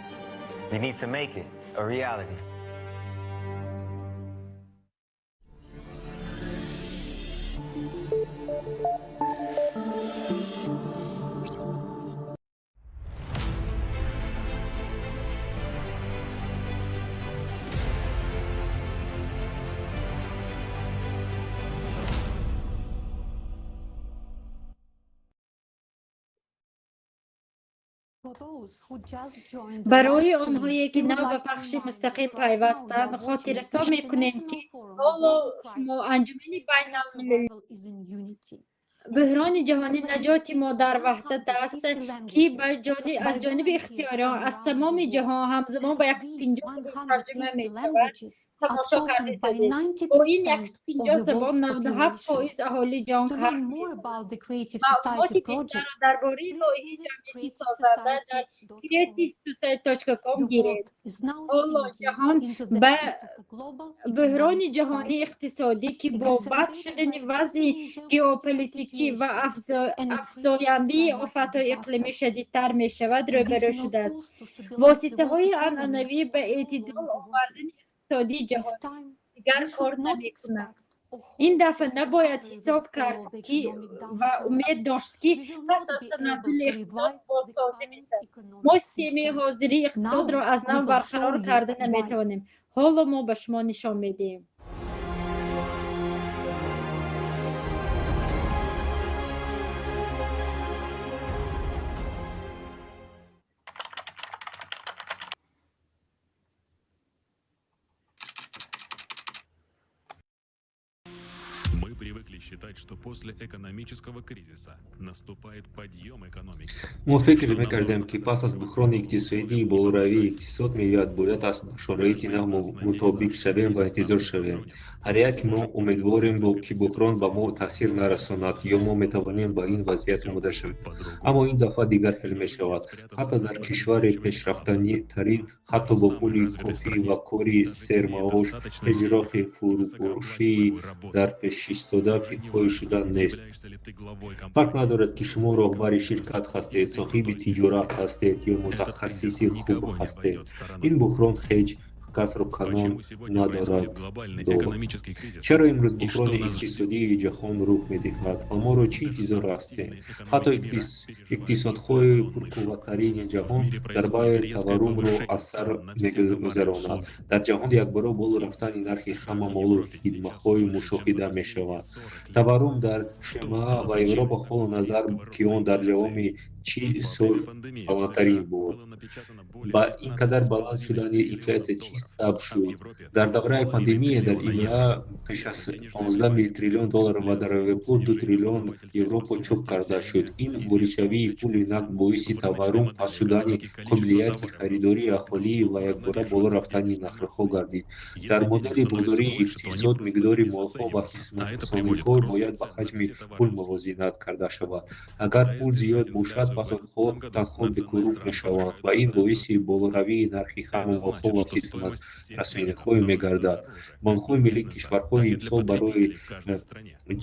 we need to make it a reality. Барои онҳое ки нав ба пахши мустақим пайвастанд, хотиррасон мекунем, ки ҳоло шумо Анҷумани байналмилалии буҳрони ҷаҳонӣ наҷоти мо дар ваҳдат аст, ки аз ҷониби ихтиёриён аз тамоми ҷаҳон ҳамзамон ба 150 забон тарҷума мешавад, тамошо кардед. Бо ин 150 забон 97% аҳолии ҷаҳон ҳарф мезанад. Маълумоти бештарро дар бораи лоиҳаи ҷамъияти созанда дар creativesociety.com гиред. Ҳоло ҷаҳон ба буҳрони ҷаҳонии иқтисодӣ, ки бо бад шудани вазъи геополитикӣ ва афзояндаи офатҳои иқлимӣ шадидтар мешавад, рӯбарӯ шудааст. Воситаҳои анъанавӣ ба эътидол овардани иқтисодии ҷаҳон дигар кор намекунанд. Ин дафъа набояд ҳисоб кард ки ва умед дошт, ки пас аз таназзули иқтисод бозсозӣ мешавад. Мо системаи ҳозирии иқтисодро аз нав барқарор карда наметавонем. Ҳоло мо ба шумо нишон медиҳем. Привыкли считать, что после экономического кризиса наступает подъем экономики. Мо фикр мекардем, ки пас аз буҳрони иқтисодӣ болоравии иқтисод меояд. Бояд ба шароити нав мутобиқ шавем ва интизор шавем. Ҳар яке мо умедворем, ки буҳрон ба мо таъсир нарасонад ё мо метавонем ба ин вазъият омода шавем. Аммо ин дафъа дигар хел мешавад. Ҳатто дар кишвари пешрафтатарин, ҳатто бо пули кофӣ ва кори сермаош, ҳеҷ роҳи фурӯпошии дар пешистода фикрҳои шудан нест. Фарқ надорад, ки шумо роҳбари ширкат ҳастед, соҳиби тиҷорат ҳастед ё мутахассиси хуб ҳастед. Ин буҳрон ҳеҷ касро канон надорад. Чаро имрӯз буҳрони иқтисодии ҷаҳон рух медиҳад ва моро чӣ интизор ҳастем? Ҳатто иқтисодҳои пурқувваттарини ҷаҳон зарбаи таваррумро аз сар мегузаронад. Дар ҷаҳон якбора боло рафтани нархи ҳама молу хидматҳои мушоҳида мешавад. Таваррум дар ШМА ва Европа ҳоло назар, ки он дар ҷавоми 40 сол баландтарин буд. Ба ин қадар баланд шудани инфлятсия чӣ сабаб шуд? Дар давраи пандемия дар ИМА беш аз 15 триллион доллар ва дар Европо 2 триллион евро чоп карда шуд. Ин воридшавии пули нақд боиси таваррум, паст шудани қобилияти харидории аҳолӣ ва якбора боло рафтани нархҳо гардид. Дар модели бозории иқтисод миқдори молҳо ва хизматрасониҳо бояд ба ҳаҷми пул мувозинат карда шавад. Агар пул зиёд бошад, пас онҳо танҳо бекоруб мешаванд ва ин боиси болоравии нархи ҳама молҳо ва хизматрасониҳо мегардад. Бонкҳои миллии кишварҳо имсол барои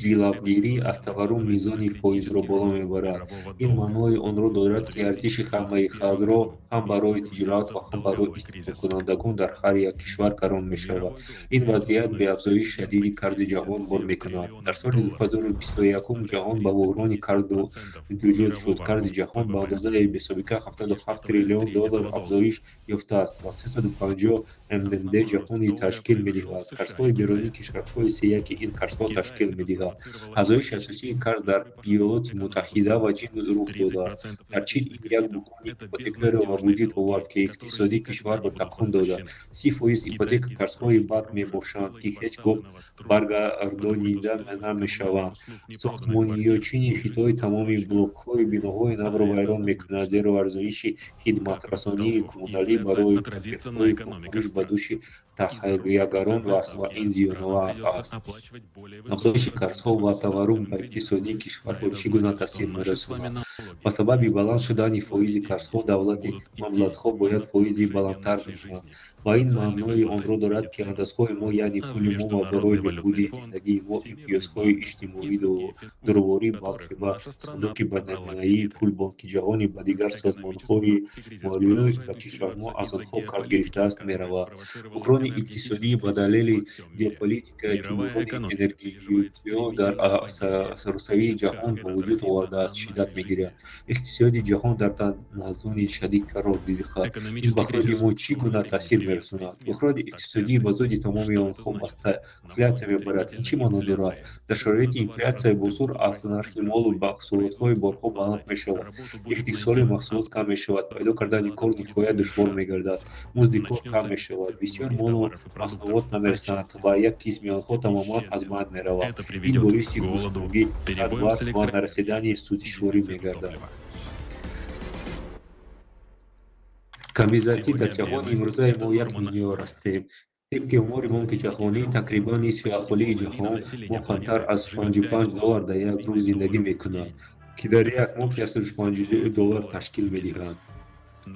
ҷилавгирӣ аз таваррум мизони фоизро боло мебарад. Ин маънои онро дорад, ки арзиши ҳамаи қарзҳо ҳам барои тиҷорат ва ҳам барои истеъмолкунандагон дар ҳар як кишвар гарон мешавад. Ин вазъият ба афзоиши шадиди қарзи ҷаҳон бор мекунад. Дар соли 2021 ҷаҳон ба буҳрони қарз дучор шуд. Қарзи ҷаҳон ба андозаи бесобиқа 77 триллион доллар афзоиш ёфтааст ва 350 ММД ҷаҳони ташкил медиҳад. Қарзҳои берунии кишварҳои сеяки ин қарзҳо ташкил медиҳад. Афзоиши асосии қарз дар Иёлоти Муттаҳида ва Чин рух додааст. Дар Чин ин як буҳрони ипотекаро ба вуҷуд овард, ки иқтисоди кишварро такон додааст. 30% ипотека қарзҳои бад мебошанд, ки ҳеҷ гоҳ баргардонида намешаванд. Сохтмониёчини Хитой тамоми блокҳои биноҳои навро вайрон мекунад, зеро арзоиши хидматрасонии коммуналӣ барои пакетҳои фурӯш ба дӯши таҳиягарон аст ва ин зиёновар аст. Афзоиши қарзҳо ва таваррум ба иқтисоди кишварҳо чӣ гуна таъсир мерасонад? Ба сабаби баланд шудани фоизи қарзҳо давлати маблағҳо бояд фоизи баландтар диҳанд ва ин маънои онро дорад, ки андозҳои мо, яъне пули мо барои беҳбуди зиндагии мо, имтиёзҳои иҷтимоӣ, дурворӣ, балки ба Сандуқи байналмилалии пул, Бонки ҷаҳонӣ, ба дигар созмонҳои молиявӣ ба кишварҳо аз онҳо қарз гирифтааст, меравад. Буҳрони иқтисодӣ ба далели геополитика, ки буҳрони энергиё дар саросари ҷаҳон ба вуҷуд овардааст, шиддат мегирад. Иқтисоди ҷаҳон дар таназзули шадид қарор диҳад. Ин ба худи мо чӣ гуна таъсир мерасонад? Буҳрони иқтисодӣ ба зудӣ тамоми онҳо ба стагфлятсия мебарад. Ин чӣ маъно дорад? Дар шароити инфлятсия босуръат нархи молу маҳсулотҳои борҳо баланд мешавад, истеҳсоли маҳсулот кам мешавад, пайдо кардани кор ниҳоят душвор мегардад, музди кор кам мешавад, бисёр молу маҳсулот намерасанд ва як қисми онҳо тамоман аз байн меравад. Ин боиси гуруснагӣ, барқ ва нарасидани сӯзишворӣ мегардад. Камбизоатӣ: дар ҷаҳони имрӯзаи мо 1 миллиард ҳастем. Тибқи омори Бонки ҷаҳонӣ, тақрибан нисфи аҳолии ҷаҳон бо камтар аз 55 доллар дар як рӯз зиндагӣ мекунад, ки дар як моҳ 150 доллар ташкил медиҳад.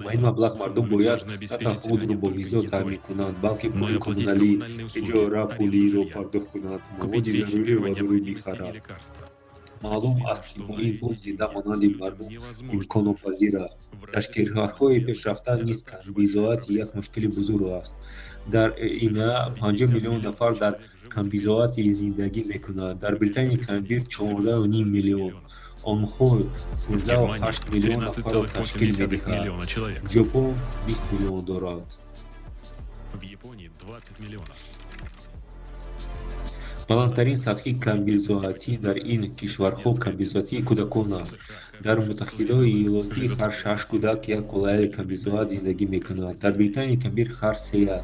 Ба ин маблағ мардум бояд на танҳо худро бо ғизо таъмин кунанд, балки пули коммуналӣ, иҷорапулиро пардохт кунанд, маводи зарурӣ ва дору бихаранд. Маълум аст, ки бо ин пул зинда монани мардум имконнопазир аст. Дар кишварҳои пешрафта низ камбизоатӣ як мушкили бузург аст. Дар ИМА 50 миллион нафар дар камбизоатӣ зиндагӣ мекунад. Дар Британияи Кабир 14,5 миллион. Онҳо 13,8 миллион нафарро ташкил медиҳад. Ҷопон 20 миллион дорад. В Японии 20 миллионов. Баландтарин сатҳи камбизоатӣ дар ин кишварҳо камбизоатии кӯдакон аст. Дар Муттаҳидаи Иёлотӣ ҳар шаш кӯдак як оилаи камбизоат зиндагӣ мекунад, дар Британияи Кабир ҳар сея,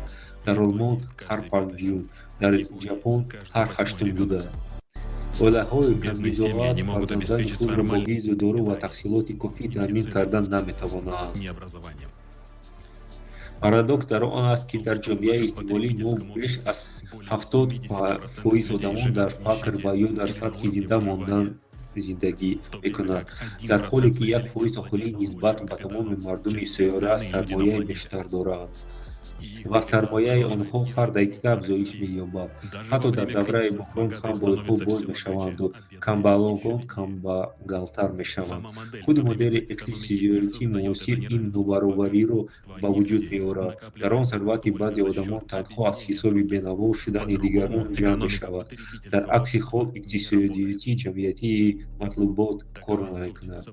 дар Олмон ҳар панҷум, дар Ҷопон ҳар ҳаштум кӯдак. Оилаҳои камбизоат фарзандони худро бо ғизу дору ва таҳсилоти кофӣ таъмин кардан наметавонанд. Парадокс дар он аст, ки дар ҷомеаи истеъмолии мо беш аз 70% одамон дар фақр ва ё дар сатҳи зинда мондан зиндагӣ мекунанд, дар ҳоле ки 1% аҳолӣ нисбат ба тамоми мардуми сайёра сармояи бештар доранд ва сармояи онҳо ҳар дақиқа афзоиш меёбад. Ҳатто дар давраи буҳрон ҳам бойҳо бой мешаванду камбағалон камбағалтар мешаванд. Худи модели иқтисодиётии муосир ин нобаробариро ба вуҷуд меорад. Дар он сарвати баъзе одамон танҳо аз ҳисоби бенаво шудани дигарон ҷамъ мешавад. Дар акси ҳол иқтисодиёти ҷамъиятии матлубот кор намекунад.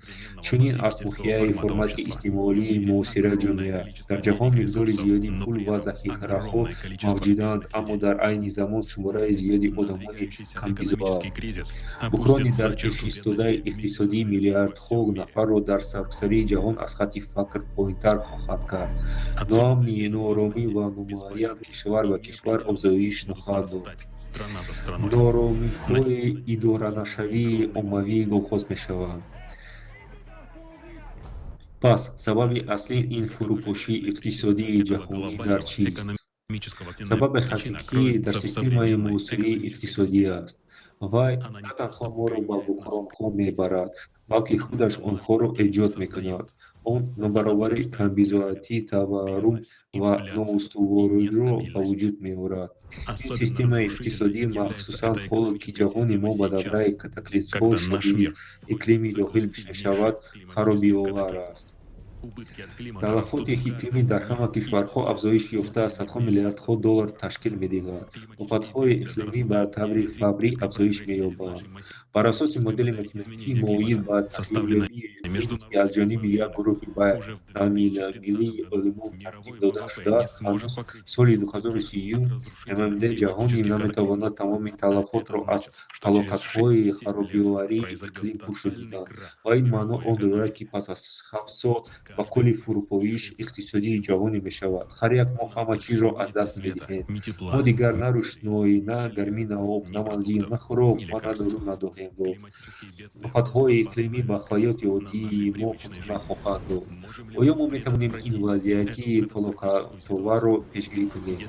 Чунин аст моҳияи формати истеъмолии муосира ҷомеа. Дар ҷаҳон миқдори зиёди пул ва захираҳо мавҷуданд, аммо дар айни замон шумораи зиёди одамони камбизоат. Буҳрони дар пешистодаи иқтисодӣ миллиардҳо нафарро дар саросари ҷаҳон аз хатти фақр поинтар хоҳад кард. Ноамнӣ, нооромӣ ва номуайян кишвар ба кишвар афзоиш нахоҳад дод. Нооромиҳои идоранашавии оммавӣ оғоз мешаванд. Пас сабаби аслии ин фурӯпошии иқтисодии ҷаҳонӣ дар чист? Сабаби ҳақиқӣ дар системаи муосирии иқтисодӣ аст. Вай на танҳо моро ба буҳронҳо мебарад, балки худаш онҳоро эҷод мекунад. Он нобаробарӣ, камбизоатӣ, таваррум ва ноустувориро ба вуҷуд меорад. Ин системаи иқтисодӣ, махсусан ҳоло ки ҷаҳони мо ба давраи катаклизмҳои шадиди иқлимӣ дохил мешавад, харобиовар аст. Талафоти иқлимӣ дар ҳама кишварҳо афзоиш ёфта садҳо миллиардҳо доллар ташкил медиҳад. Офатҳои иқлимӣ ба таври фаврӣ афзоиш меёбанд. Бар асоси модели математикии моил ба таҳлилёбии ки аз ҷониби як гурӯҳи байналмилалии олимон тартиб дода шудааст, ҳанӯз соли 2030 ММД ҷаҳонӣ наметавонад тамоми талафотро аз ҳалокатҳои харобиоварии иқлим пӯшонидан. Ва ин маъно он дорад, ки пас аз 7 сол ба кулли фурӯпоиши иқтисодии ҷаҳонӣ мешавад. Ҳар як мо ҳама чизро аз даст медиҳем. Мо дигар на рӯшноӣ, на гармӣ, на об, на манзил, на хӯрок ва на дору надоҳем дошт. Офатҳои иқлимӣ ба ҳаёти оддии мо хотима хоҳанд дод. Оё мо метавонем ин вазъияти фалокатоварро пешгирӣ кунем?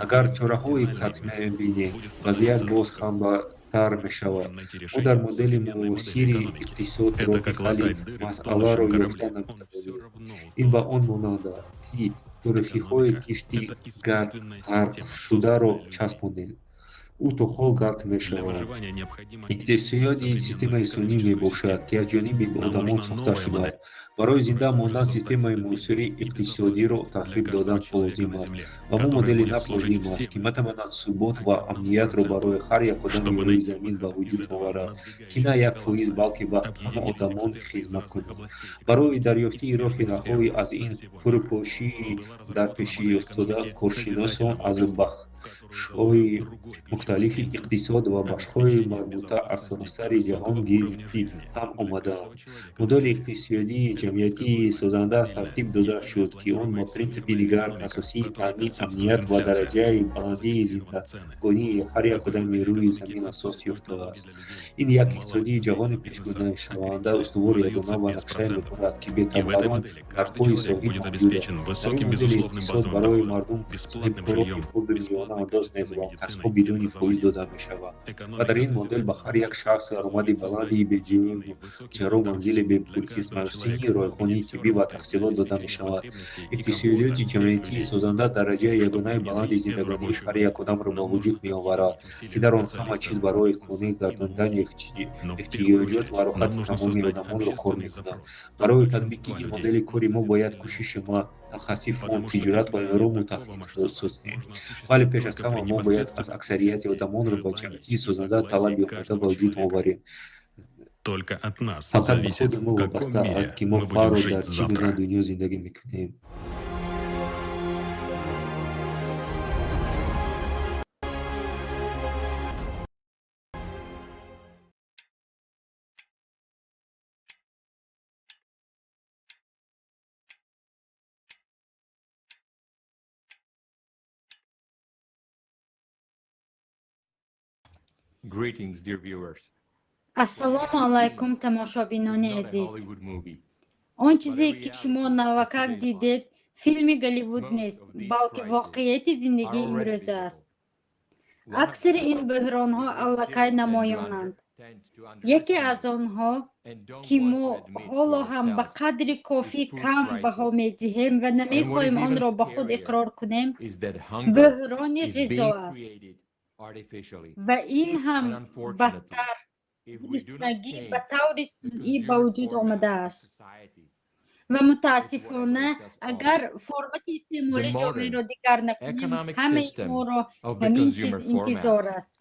Агар чораҳои қатъӣ бинем, вазъият боз ҳам бадтар мешавад. Мо дар модели муосири иқтисод роҳи ҳалли масъаларо ёфта наметавонем. Ин ба он монанд аст, ки торихиҳои кишти ғарқшударо часпонем. Ӯ то ҳол ғарқ мешавад. Иқтисодиёти системаи сунъӣ мебошад, ки аз ҷониби одамон сохта шудааст. Барои зинда мондан системаи муосири иқтисодиро тағйир додан лозим аст. Ба мо модели нав лозим аст, ки метавонад субот ва амниятро барои ҳар як одами рӯи замин ба вуҷуд оварад, ки на 1%, балки ба ҳама одамон хизмат кунад. Барои дарёфтии роҳи раҳоӣ аз ин фурӯпошии дар пешиёфтода коршиносон аз бахшҳои мухталифи иқтисод ва бахшҳои марбута аз саросари ҷаҳон гирди ҳам омадаанд. Модели иқтисодии ҷамъиятии созанда тартиб дода шуд, ки он ба принсипи дигар асосии таъмин, амният ва дараҷаи баландии зиндагонии ҳар як одами рӯи замин асос ёфтааст. Ин як иқтисодии ҷаҳони пешгӯинашаванда, устувор, ягона ва нақшае мебошад, ки бе таваррум нархҳои собит мавҷуд аст. Дар ин модели иқтисод барои мардум соҳибкорони хурду миёна андоз низ ва қарзҳо бидуни фоиз дода мешавад. Ва дар ин модел ба ҳар як шахс даромади баланди беҷину манзили бепул, хизматрасонии ройгони тиббӣ ва таҳсилот дода мешавад. Иқтисодиёти ҷамъиятии созанда дараҷаи ягонаи баланди зиндагонии ҳар як одамро ба вуҷуд меоварад, ки дар он ҳама чиз барои қонеъ гардондани эҳтиёҷот ва роҳати тамоми одамонро кор мекунад. Барои татбиқи ин модели кори мо бояд кӯшиши мутахассисон, тиҷорат ва инро мутахассис созем. Вале пеш аз ҳама мо бояд аз аксарияти одамонро ба ҷамъияти созанда талаби омода ба вуҷуд оварем. Только от нас Фақат ба зависит, худи мо в каком вобаста мире аст, ки мо мы будем фарро жить дар чӣ гуна завтра. дунё зиндагӣ мекунем. Greetings, dear viewers. Ассалому алайкум, тамошобинони азиз. Он чизе, ки шумо навакак дидед, филми Голливуд нест, балки воқеияти зиндагии имрӯза аст. Аксари ин бӯҳронҳо аллакай намоёнанд. Яке аз онҳо, ки мо ҳоло ҳам ба қадри кофӣ кам баҳо медиҳем ва намехоҳем онро ба худ иқрор кунем, бӯҳрони ғизо аст. Ва ин ҳам бадтар, гуруснагӣ ба таври сунъӣ ба вуҷуд омадааст. Ва мутаассифона, агар формати истеъмоли ҷомеаро дигар накунем, ҳамаи моро ҳамин чиз интизор аст.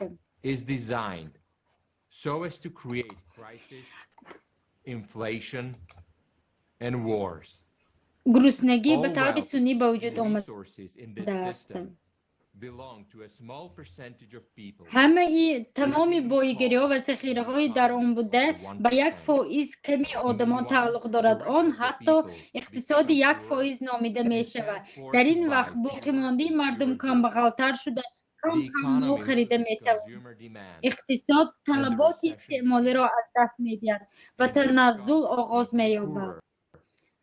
So as to create crisis, inflation, and wars. Гуруснагӣ ба таври сунъӣ ба вуҷуд омадааст. Ҳамаи тамоми боигариҳо ва захираҳои дар он буда ба 1% ками одамон тааллуқ дорад. Он ҳатто иқтисоди 1% номида мешавад. Дар ин вақт боқимондаи мардум камбағалтар шуда, кам кам мол харида метавонад. Иқтисод талаботи истеъмолиро аз даст медиҳад ва таназзул оғоз меёбад.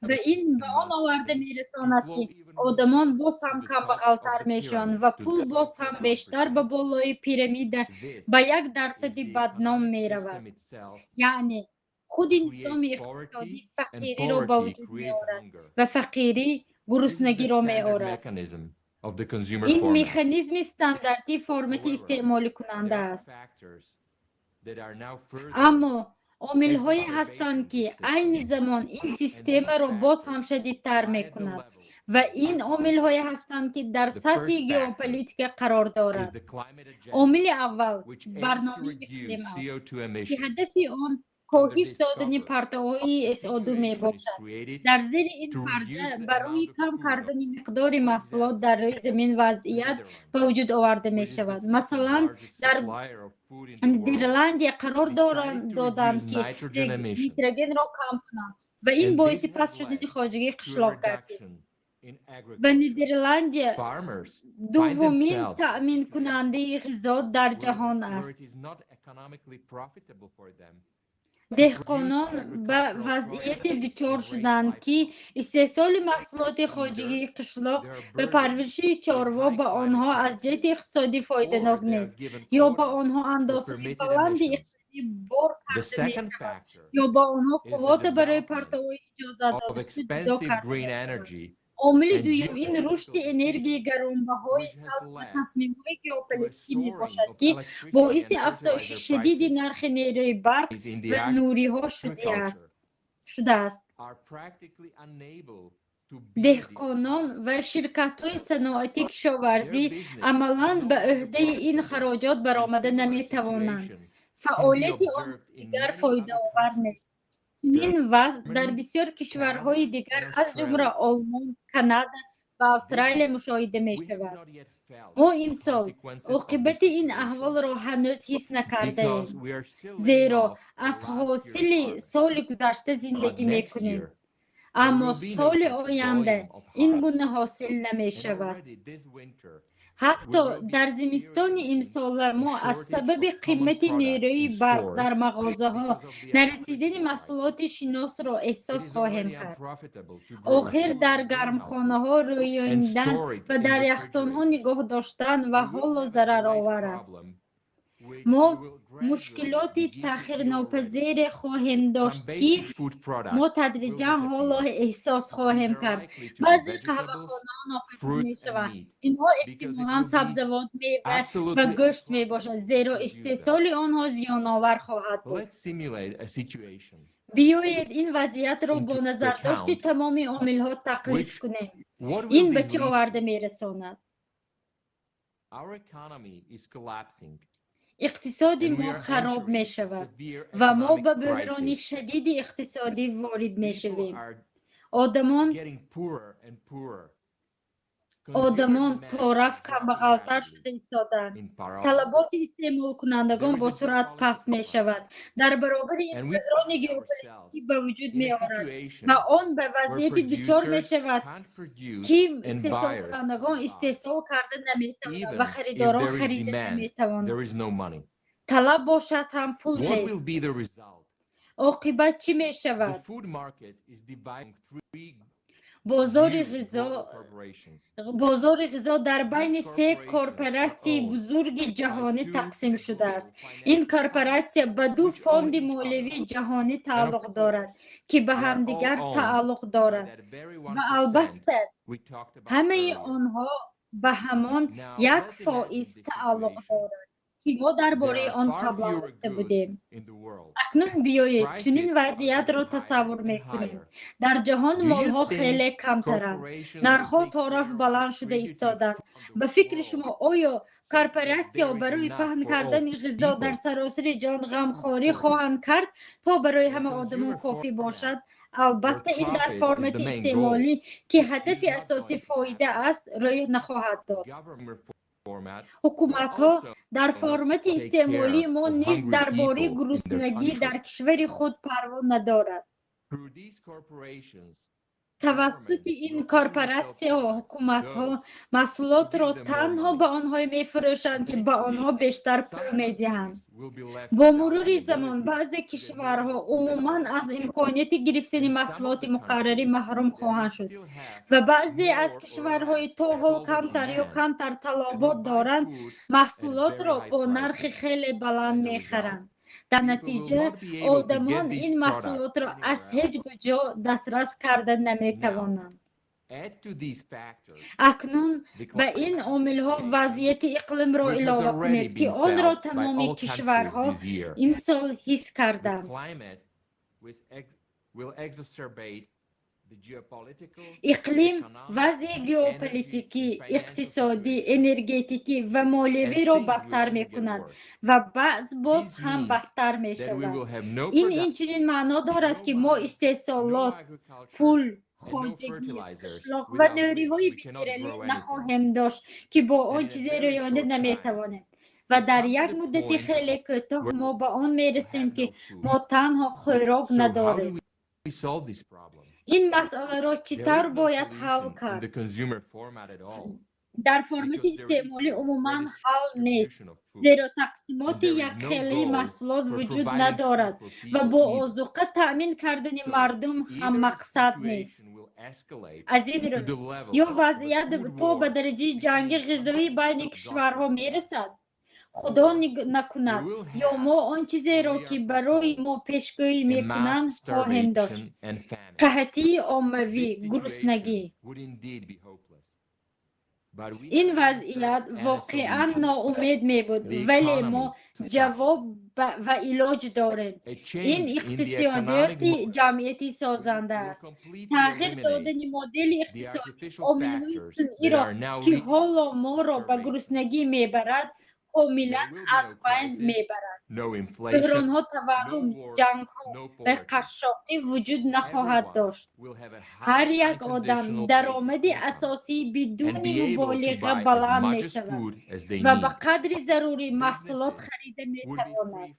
Ва ин ба он оварда мерасонад, ки одамон боз ҳам камбағалтар мешаванд ва пул боз ҳам бештар ба болои пирамида, ба 1%-и бадном меравад. Яъне худи низоми иқтисодӣ фақириро ба вуҷуд меорад ва фақирӣ гуруснагиро меорад. Ин механизми стандартии формати истеъмоликунанда аст. Аммо омилҳое ҳастанд, ки айни замон ин системаро боз ҳам шадидтар мекунад, ва ин омилҳое ҳастанд, ки дар сатҳи геополитика қарор дорад. Омили аввал барномаи иқлим аст, ки ҳадафи он коҳиш додани партовҳои СО2 мебошад. Дар зери ин парда барои кам кардани миқдори маҳсулот дар рӯи замин вазъият ба вуҷуд оварда мешавад. Масалан, дар Нидерландия қарор доданд, ки нитрогенро кам кунанд, ва ин боиси паст шудани хоҷагии қишлоқ гардид. Ва Нидерландия дуввумин таъминкунандаи ғизо дар ҷаҳон аст. Деҳқонон ба вазъияте дучор шуданд, ки истеҳсоли маҳсулоти хоҷагии қишлоқ ва парвариши чорво ба онҳо аз ҷиҳати иқтисодӣ фоиданок нест, ё ба онҳо андозҳои баланди иқтисодӣ бор карда мешавад, ё ба онҳо квота барои партовҳои иҷозат додашуда ҷудо карда мешавад. Омили дуюм ин рушди энергияи гаронбаҳои сабз ва тасмимҳои геополитикӣ мебошад, ки боиси афзоиши шадиди нархи нерӯи барқ ва нуриҳо шудааст. Деҳқонон ва ширкатҳои саноати кишоварзӣ амалан ба ӯҳдаи ин хароҷот баромада наметавонанд. Фаъолияти онҳо дигар фоидаовар нест. Чунин вазъ дар бисёр кишварҳои дигар, аз ҷумла Олмон, Канада ва Австралия мушоҳида мешавад. Мо имсол оқибати ин аҳволро ҳанӯз ҳис накардаем, зеро аз ҳосили соли гузашта зиндагӣ мекунем. Аммо соли оянда ин гуна ҳосил намешавад. Ҳатто дар зимистони имсола мо аз сабаби қимати нерӯи барқ дар мағозаҳо нарасидани маҳсулоти шиносро эҳсос хоҳем кард. Охир дар гармхонаҳо рӯёнидан ва дар яхдонҳо нигоҳ доштан ва ҳоло зараровар аст. Мо мушкилоти таъхирнопазире хоҳем дошт, ки мо тадриҷан ҳоло эҳсос хоҳем кард. Баъзе қаҳвахонаҳо нопадид мешаванд. Инҳо эҳтимолан сабзавот, мева ва гӯшт мебошад, зеро истеҳсоли онҳо зиёновар хоҳад буд. Биёед ин вазъиятро бо назардошти тамоми омилҳо тақлид кунем. Ин ба чӣ оварда мерасонад? Иқтисоди мо хароб мешавад ва мо ба бӯҳрони шадиди иқтисодӣ ворид мешавем. Одамон тораф камбағалтар шуда истодаанд. Талаботи истеъмолкунандагон бо суръат паст мешавад. Дар баробари ин бӯҳрони геополитикӣ ба вуҷуд меорад ва он ба вазъияти дучор мешавад, ки истеҳсолкунандагон истеҳсол карда наметавонанд ва харидорон харида наметавонанд. Талаб бошад ҳам пул нест. Оқибат чӣ мешавад? Бозори ғизо дар байни се корпоратсияи бузурги ҷаҳонӣ тақсим шудааст. Ин корпоратсия ба ду фонди молиявии ҷаҳонӣ тааллуқ дорад, ки ба ҳамдигар тааллуқ доранд, ва албатта ҳамаи онҳо ба ҳамон 1% тааллуқ доранд, ки мо дар бораи он қаблан гуфта будем. Акнун биёед чунин вазъиятро тасаввур мекунем. Дар ҷаҳон молҳо хеле камтаранд, нархҳо торафт баланд шуда истоданд. Ба фикри шумо, оё корпоратсияҳо барои паҳн кардани ғизо дар саросари ҷаҳон ғамхорӣ хоҳанд кард, то барои ҳама одамон кофӣ бошад? Албатта, ин дар формати истеъмолӣ, ки ҳадафи асосӣ фоида аст, рӯй нахоҳад дод. Ҳукуматҳо дар формати истеъмолии мо низ дар бораи гуруснагӣ дар кишвари худ парво надорад. Тавассути ин корпоратсияҳо ҳукуматҳо маҳсулотро танҳо ба онҳое мефурӯшанд, ки ба онҳо бештар пул медиҳанд. Бо мурури замон баъзе кишварҳо умуман аз имконияти гирифтани маҳсулоти муқаррарӣ маҳрум хоҳанд шуд ва баъзе аз кишварҳои то ҳол камтар ё камтар талабот доранд, маҳсулотро бо нархи хеле баланд мехаранд. Дар натиҷа одамон ин маҳсулотро аз ҳеҷ куҷо дастрас карда наметавонанд. Акнун ба ин омилҳо вазъияти иқлимро илова кунед, ки онро тамоми кишварҳо имсол ҳис карданд. Иқлим вазъи геополитикӣ, иқтисодӣ, энергетикӣ ва молиявиро бадтар мекунад ва баъз боз ҳам бадтар мешавад. Ин инчунин маъно дорад, ки мо истеҳсолот, пул, хоҷагӣ, қишлоқ ва нуриҳои минералӣ нахоҳем дошт, ки бо он чизе рӯёнда наметавонем. Ва дар як муддати хеле кӯтоҳ мо ба он мерасем, ки мо танҳо хӯрок надорем. Ин масъаларо чӣ тавр бояд ҳал кард? Дар формати истеъмолӣ умуман ҳал нест, зеро тақсимоти якхелаи маҳсулот вуҷуд надорад ва бо озуқа таъмин кардани мардум ҳам мақсад нест. Аз ин рӯ, ё вазъият то ба дараҷаи ҷанги ғизоӣ байни кишварҳо мерасад, Худо накунад, ё мо он чизеро, ки барои мо пешгӯӣ мекунанд, хоҳем дошт: қаҳтии оммавӣ, гуруснагӣ. Ин вазъият воқеан ноумед мебуд, вале мо ҷавоб ва илоҷ дорем. Ин иқтисодиёти ҷамъияти созанда аст. Тағйир додани модели иқтисодӣ омилҳои сунъиро, ки ҳоло моро ба гуруснагӣ мебарад, комилан аз байн мебарад. Бӯҳронҳо, таваррум, ҷангҳо ва қашшоқӣ вуҷуд нахоҳад дошт. Ҳар як одам даромади асосии бидуни муболиға баланд мешавад ва ба қадри зарурӣ маҳсулот харида метавонад.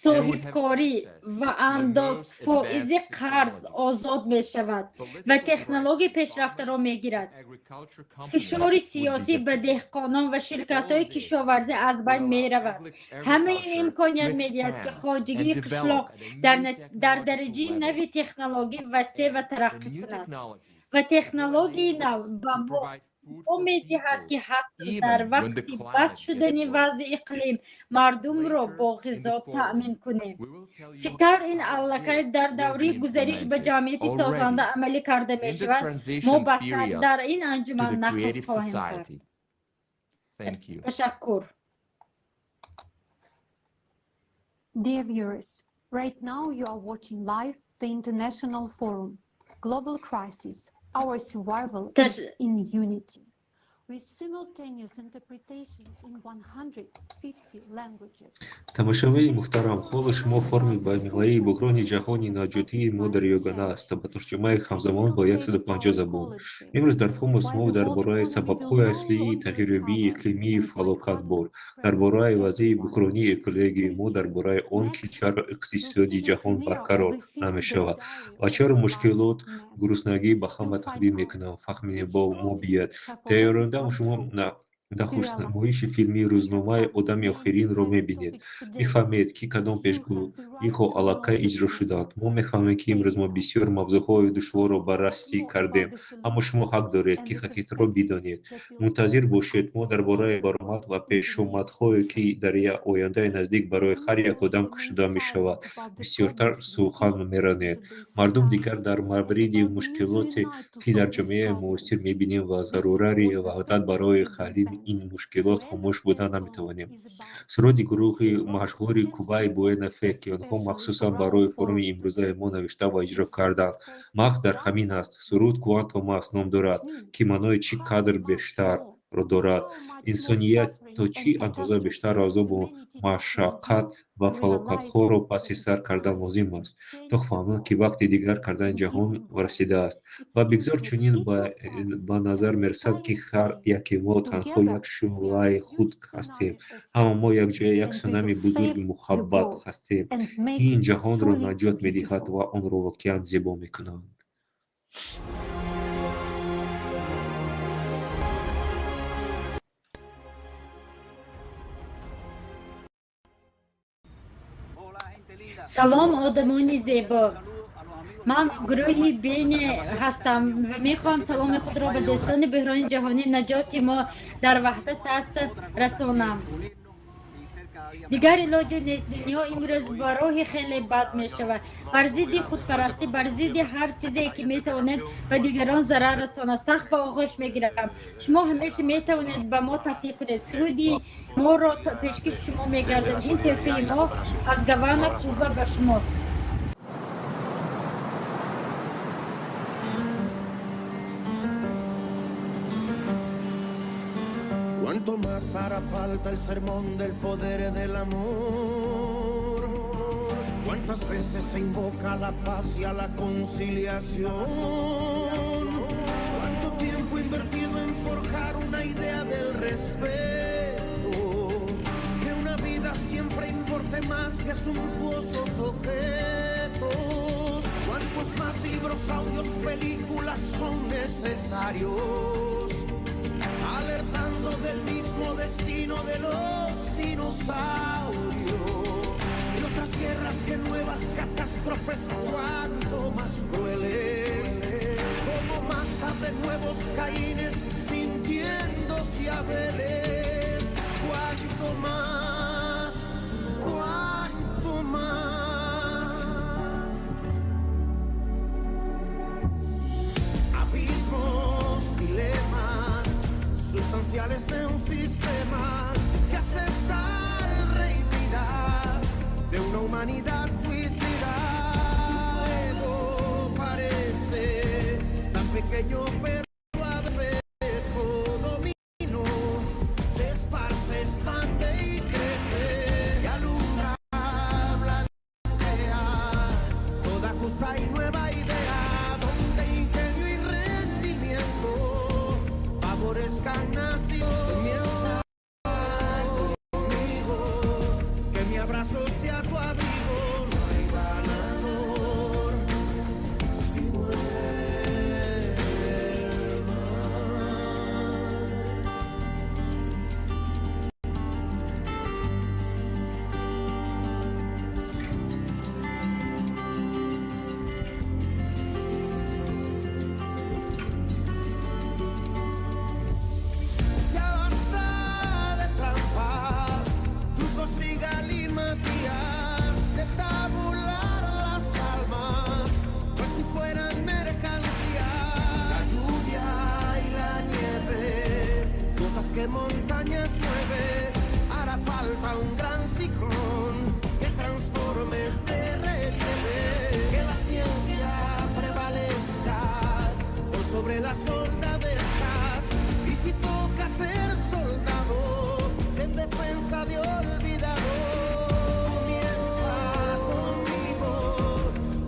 Соҳибкорӣ ва андоз фоизи қарз озод мешавад ва технологияи пешрафтаро мегирад. Фишори сиёсӣ ба деҳқонон ва ширкатҳои кишоварзӣ аз байн меравад. Ҳамаи ин имконият медиҳад, ки хоҷагии қишлоқ дар дараҷаи нави технологӣ васеъ ва тараққӣ кунад. Ва технологияи нав ба мо имкон медиҳад, ки ҳатто дар вақти бад шудани вазъи иқлим мардумро бо ғизо таъмин кунем. Чӣ тавр ин аллакай дар давраи гузариш ба ҷамъияти созанда амалӣ карда мешавад, мо баъдтар дар ин анҷуман нақл хоҳем кард. Ташаккур. Dear viewers, right now you are watching live the International Forum, Global Crisis, Our survival is in unity, with simultaneous interpretation in 150 languages. Тамошобини муҳтарам, ҳоло шумо форуми байналмилалии буҳрони ҷаҳони наҷотии мо дар ягона аст ба тарҷумаи ҳамзамон бо 150 забон. Имрӯз дар форум мо дар бораи сабабҳои аслии тағйирёбии иқлимии фалокатбор, дар бораи вазъи буҳронии экологӣ, мо дар бораи он, ки чаро иқтисоди ҷаҳон барқарор намешавад ва чаро мушкилот гуруснагӣ ба ҳама таҳдид мекунанд, фаҳмида бо мо биёед. Тайёронда шумо Дар хушнамоиши филми рӯзномаи «Одами охирин»-ро мебинед. Мефаҳмед, ки кадом пешгӯиҳо аллакай иҷро шудаанд. Мо мефаҳмем, ки имрӯз мо бисёр мавзӯъҳои душворро баррасӣ кардем, аммо шумо ҳақ доред, ки ҳақиқатро бидонед. Мунтазир бошед, мо дар бораи баромад ва пешомадҳое, ки дар ояндаи наздик барои ҳар як одам кушода мешавад, бисёртар сухан меронем. Мардум дигар дар мавриди мушкилоте, ки дар ҷомеаи муосир мебинем ва зарурари ваҳдат барои ҳалли ин мушкилот хомӯш буда наметавонем. Суруди гурӯҳи машҳури Кубаи Буэна Фе, ки онҳо махсусан барои форуми имрӯзаи мо навишта ва иҷро карданд, маҳз дар ҳамин аст. Суруд «Куанто мас» ном дорад, ки маънои чӣ қадр бештарро дорад. Инсоният то чӣ андоза бештар азобу машаққат ва фалокатҳоро паси сар кардан лозим аст, то фаҳманд, ки вақти дигар кардани ҷаҳон расидааст. Ва бигзор чунин ба назар мерасад, ки ҳар яке мо танҳо як шӯълаи худ ҳастем. Ҳама мо якҷоя як сунами бузурги муҳаббат ҳастем, ки ин ҷаҳонро наҷот медиҳад ва онро воқеан зебо мекунад. Салом, одамони зебо! Ман гурӯҳи Бене ҳастам ва мехоҳам саломи худро ба дӯстони бӯҳрони ҷаҳонӣ наҷоти мо дар ваҳдат аст расонам. Дигар илоҷе нест. Дунё имрӯз ба роҳи хеле бад мешавад. Бар зидди худпарастӣ, бар зидди ҳар чизе, ки метавонед ба дигарон зарар расонад, сахт ба оғӯш мегирам. Шумо ҳамеша метавонед ба мо такя кунед. Суруди моро пешкаши шумо мегардем. Ин тӯҳфаи мо аз Гавана, Куба ба шумост. Cuanto más hará falta el sermón del poder del amor. Cuántas veces se invoca a la paz y a la conciliación. Cuánto tiempo invertido en forjar una idea del respeto. Que una vida siempre importe más que suntuosos objetos. Cuántos más libros, audios, películas son necesarios, alertando del mismo destino de los dinosaurios y otras guerras que nuevas catástrofes cuanto más crueles, como masa de nuevos Caínes sintiéndose Abeles. Cuanto más, cuanto más abismos, dilemas sustanciales de un sistema que acepta al rey Midas de una humanidad suicida. Fuego parece tan pequeño, pero a dominó, se esparce, expande y crece y alumbra, blanquea toda justa y nueva idea donde ingenio y rendimiento favorezcan nación. Comienza conmigo, que mi abrazo sea tu abrigo. No hay ganador si muere el mar. Ya basta de trampas, trucos y galimatías, de tabular las almas, cual si fueran mercancías. La lluvia y la nieve, gotas que montañas mueve, hará falta un gran ciclón que transforme este relieve, que la ciencia prevalezca por sobre las soldadescas, y si toca ser soldado, en defensa de olvidado. Comienza conmigo,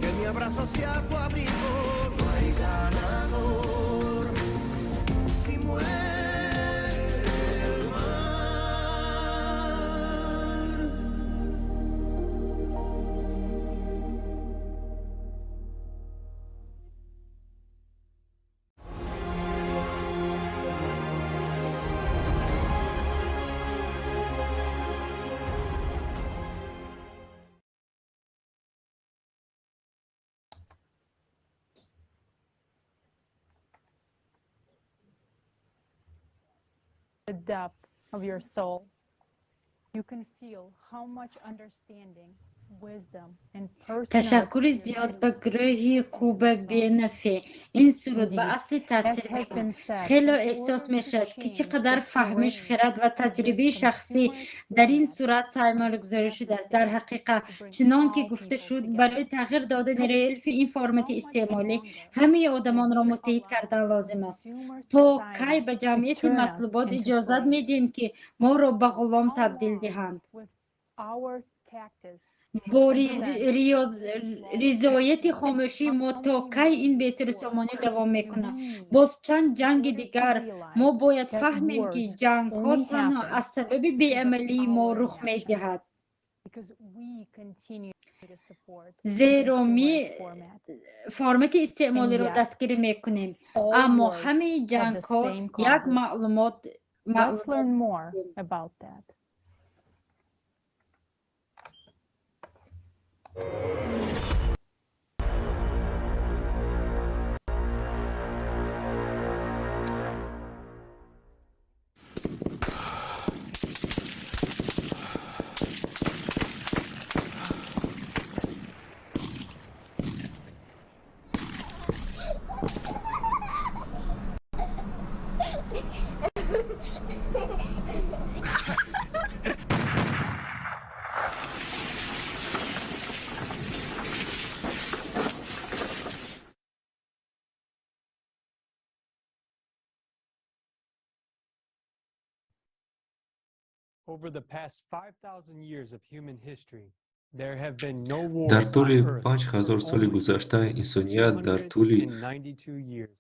que mi abrazo sea tu abrigo. No hay ganador si muere el mar. the depth of your soul. You can feel how much understanding, wisdom, and personal Ташаккури зиёд ба гурӯҳи Куба Бенафе. Ин суруд ба асли таъсир мекунад. Хело эҳсос мешавад, ки чӣ қадар фаҳмиш, хирад ва таҷрибаи шахсӣ дар ин сурат сармоягузорӣ шудааст. Дар ҳақиқат, чунон ки гуфта шуд, барои тағйир додани релефи ин формати истеъмолӣ ҳамаи одамонро муттаҳид кардан лозим аст. То кай ба ҷамъияти матлубот иҷозат медиҳем, ки моро ба ғулом табдил диҳанд? Бо ризояти хомӯшии мо то кай ин бесарусомонӣ давом мекунад? Боз чанд ҷанги дигар? Мо бояд фаҳмем, ки ҷангҳо танҳо аз сабаби беамалии мо рух медиҳад, зеро ми формати истеъмолиро дастгирӣ мекунем. Аммо ҳамаи ҷангҳо як маълумот. Let's learn more about that. Over the past 5,000 years of human history, there have been no wars Дар тӯли on Earth 5000 for соли only гузашта инсоният дар тӯли 292 years.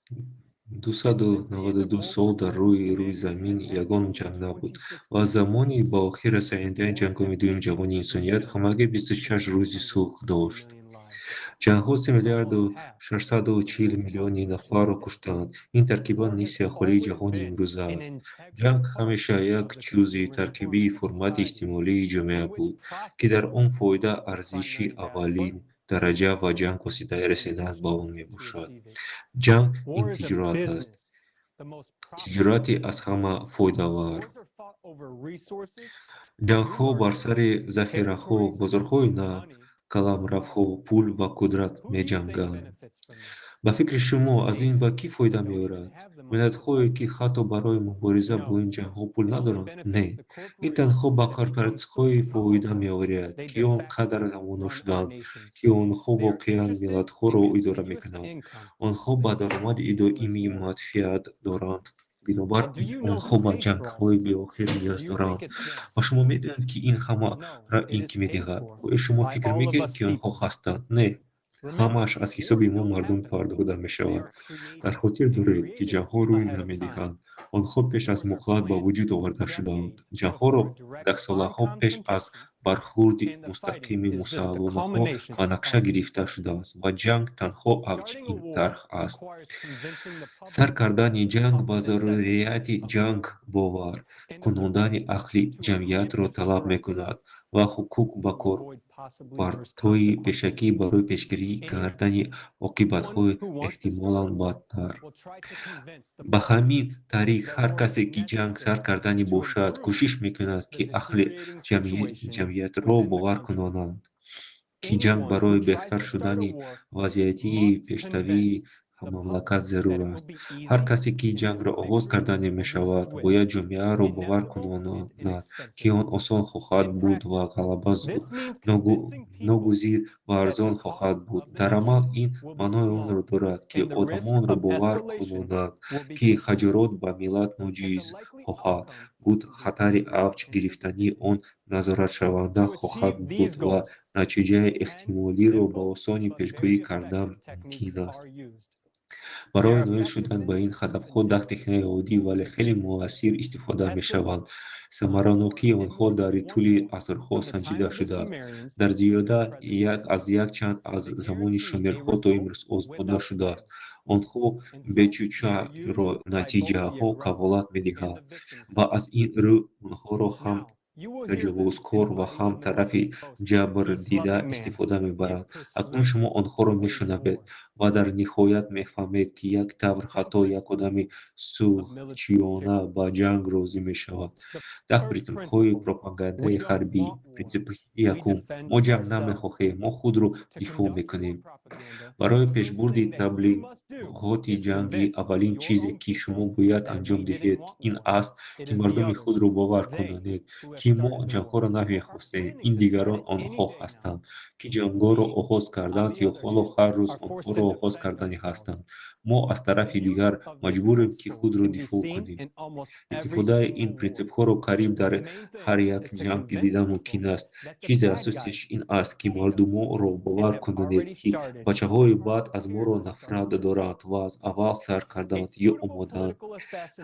292 сол дар рӯи замин ягон ҷанг набуд ва аз замони ба охир расонидани ҷангҳои Дуюми ҷаҳонӣ инсоният ҳамагӣ 26 рӯзи сулҳ дошт. Ҷангҳо 3 миллиарду 640 миллиони нафарро куштанд. Ин таркибан нисфи аҳолии ҷаҳони имрӯза аст. Ҷанг ҳамеша як ҷузъи таркибии формати истеъмолии ҷомеа буд, ки дар он фоида арзиши аввалин дараҷа ва ҷанг воситаи расидан ба он мебошад. Ҷанг ин War is a тиҷорат аст. business, the most Тиҷорати аз ҳама фоидавар. Wars are fought over resources, Ҷангҳо бар сари захираҳо, бозорҳои нав, каламравҳо, пул ва қудрат меҷанганд. Ба фикри шумо, аз ин ба кӣ фоида меорад? Миллатҳое, ки ҳатто барои мубориза бо ин ҷангҳо пул надоранд? Не. Ин танҳо ба корпоратсияҳое фоида меорад, ки он қадар тавоно шуданд, ки онҳо воқеан миллатҳоро идора мекунанд. Онҳо ба даромади доимӣ манфиат доранд. Бинобар ин, онҳо ба ҷангҳои беохир ниёз доранд. Ва шумо медонед, ки ин ҳамаро ин кӣ медиҳад? Оё шумо фикр мекунед, ки онҳо хастанд? Не. Ҳамааш аз ҳисоби мо мардум пардохта мешавад. Дар хотир доред, ки ҷангҳо рӯй намедиҳанд. Онҳо пеш аз муҳлат ба вуҷуд оварда шудаанд. Ҷангҳоро даҳсолаҳо пеш аз бархурди мустақими мусалмонҳо ба нақша гирифта шудааст ва ҷанг танҳо авҷи ин тарҳ аст. Сар кардани ҷанг ба зарурияти ҷанг бовар кунондани ақли ҷамъиятро талаб мекунад ва ҳуқуқ ба корбардҳои пешакӣ барои пешгирӣ кардани оқибатҳои эҳтимолан бадтар. Ба ҳамин тариқ, ҳар касе, ки ҷанг сар карданӣ бошад, кӯшиш мекунад, ки ақли ҷамъиятро бовар кунонад, ки ҷанг барои беҳтар шудани вазъияти пешравии мамлакат зарур аст. Ҳар касе, ки ҷангро оғоз карданӣ мешавад, бояд ҷомеаро бовар кунонад, ки он осон хоҳад буд ва ғалаба ногузир ва арзон хоҳад буд. Дар амал ин маънои онро дорад, ки одамонро бовар кунонад, ки хаҷорот ба миллат ноҷиз хоҳад буд, хатари авҷ гирифтани он назоратшаванда хоҳад буд ва натиҷаи эҳтимолиро ба осонӣ пешгӯӣ кардан мумкин аст. Барои ноил шудан ба ин ҳадафҳо 10 техникаи оддӣ, вале хеле муассир истифода мешаванд. Самаранокии онҳо дар тӯли асрҳо санҷида шудааст. Дар зиёда аз якчанд аз замони шумерҳо то имрӯз озмуда шудааст. Онҳо бечунчаро натиҷаҳо кафолат медиҳанд ва аз ин рӯ онҳоро ҳам таҷовузкор ва ҳам тарафи ҷабрдида истифода мебаранд. Акнун шумо онҳоро мешунавед ва дар ниҳоят мефаҳмед, ки як тавр ҳатто як одами сулҳчиёна ба ҷанг розӣ мешавад. 10 принсипҳои пропагандаи ҳарбӣ. Принсипи якум: мо ҷанг намехоҳем, мо худро дифоъ мекунем. Барои пешбурди таблиғоти ҷангӣ аввалин чизе, ки шумо бояд анҷом диҳед, ин аст, ки мардуми худро бовар кунонед, ки мо ҷангҳоро намехостем. Ин дигарон онҳо ҳастанд, ки ҷангҳоро оғоз карданд ё ҳоло ҳар рӯз онҳоро оғоз карданӣ ҳастанд. Мо аз тарафи дигар маҷбурем, ки худро дифоъ кунем. Истифодаи ин принсипҳоро қариб дар ҳар як ҷанг дида мумкин аст. Чизи асосиаш ин аст, ки мардуморо бовар кунонед, ки бачаҳои бад аз моро нафрат доранд ва аз аввал сар карданд ё омодаанд.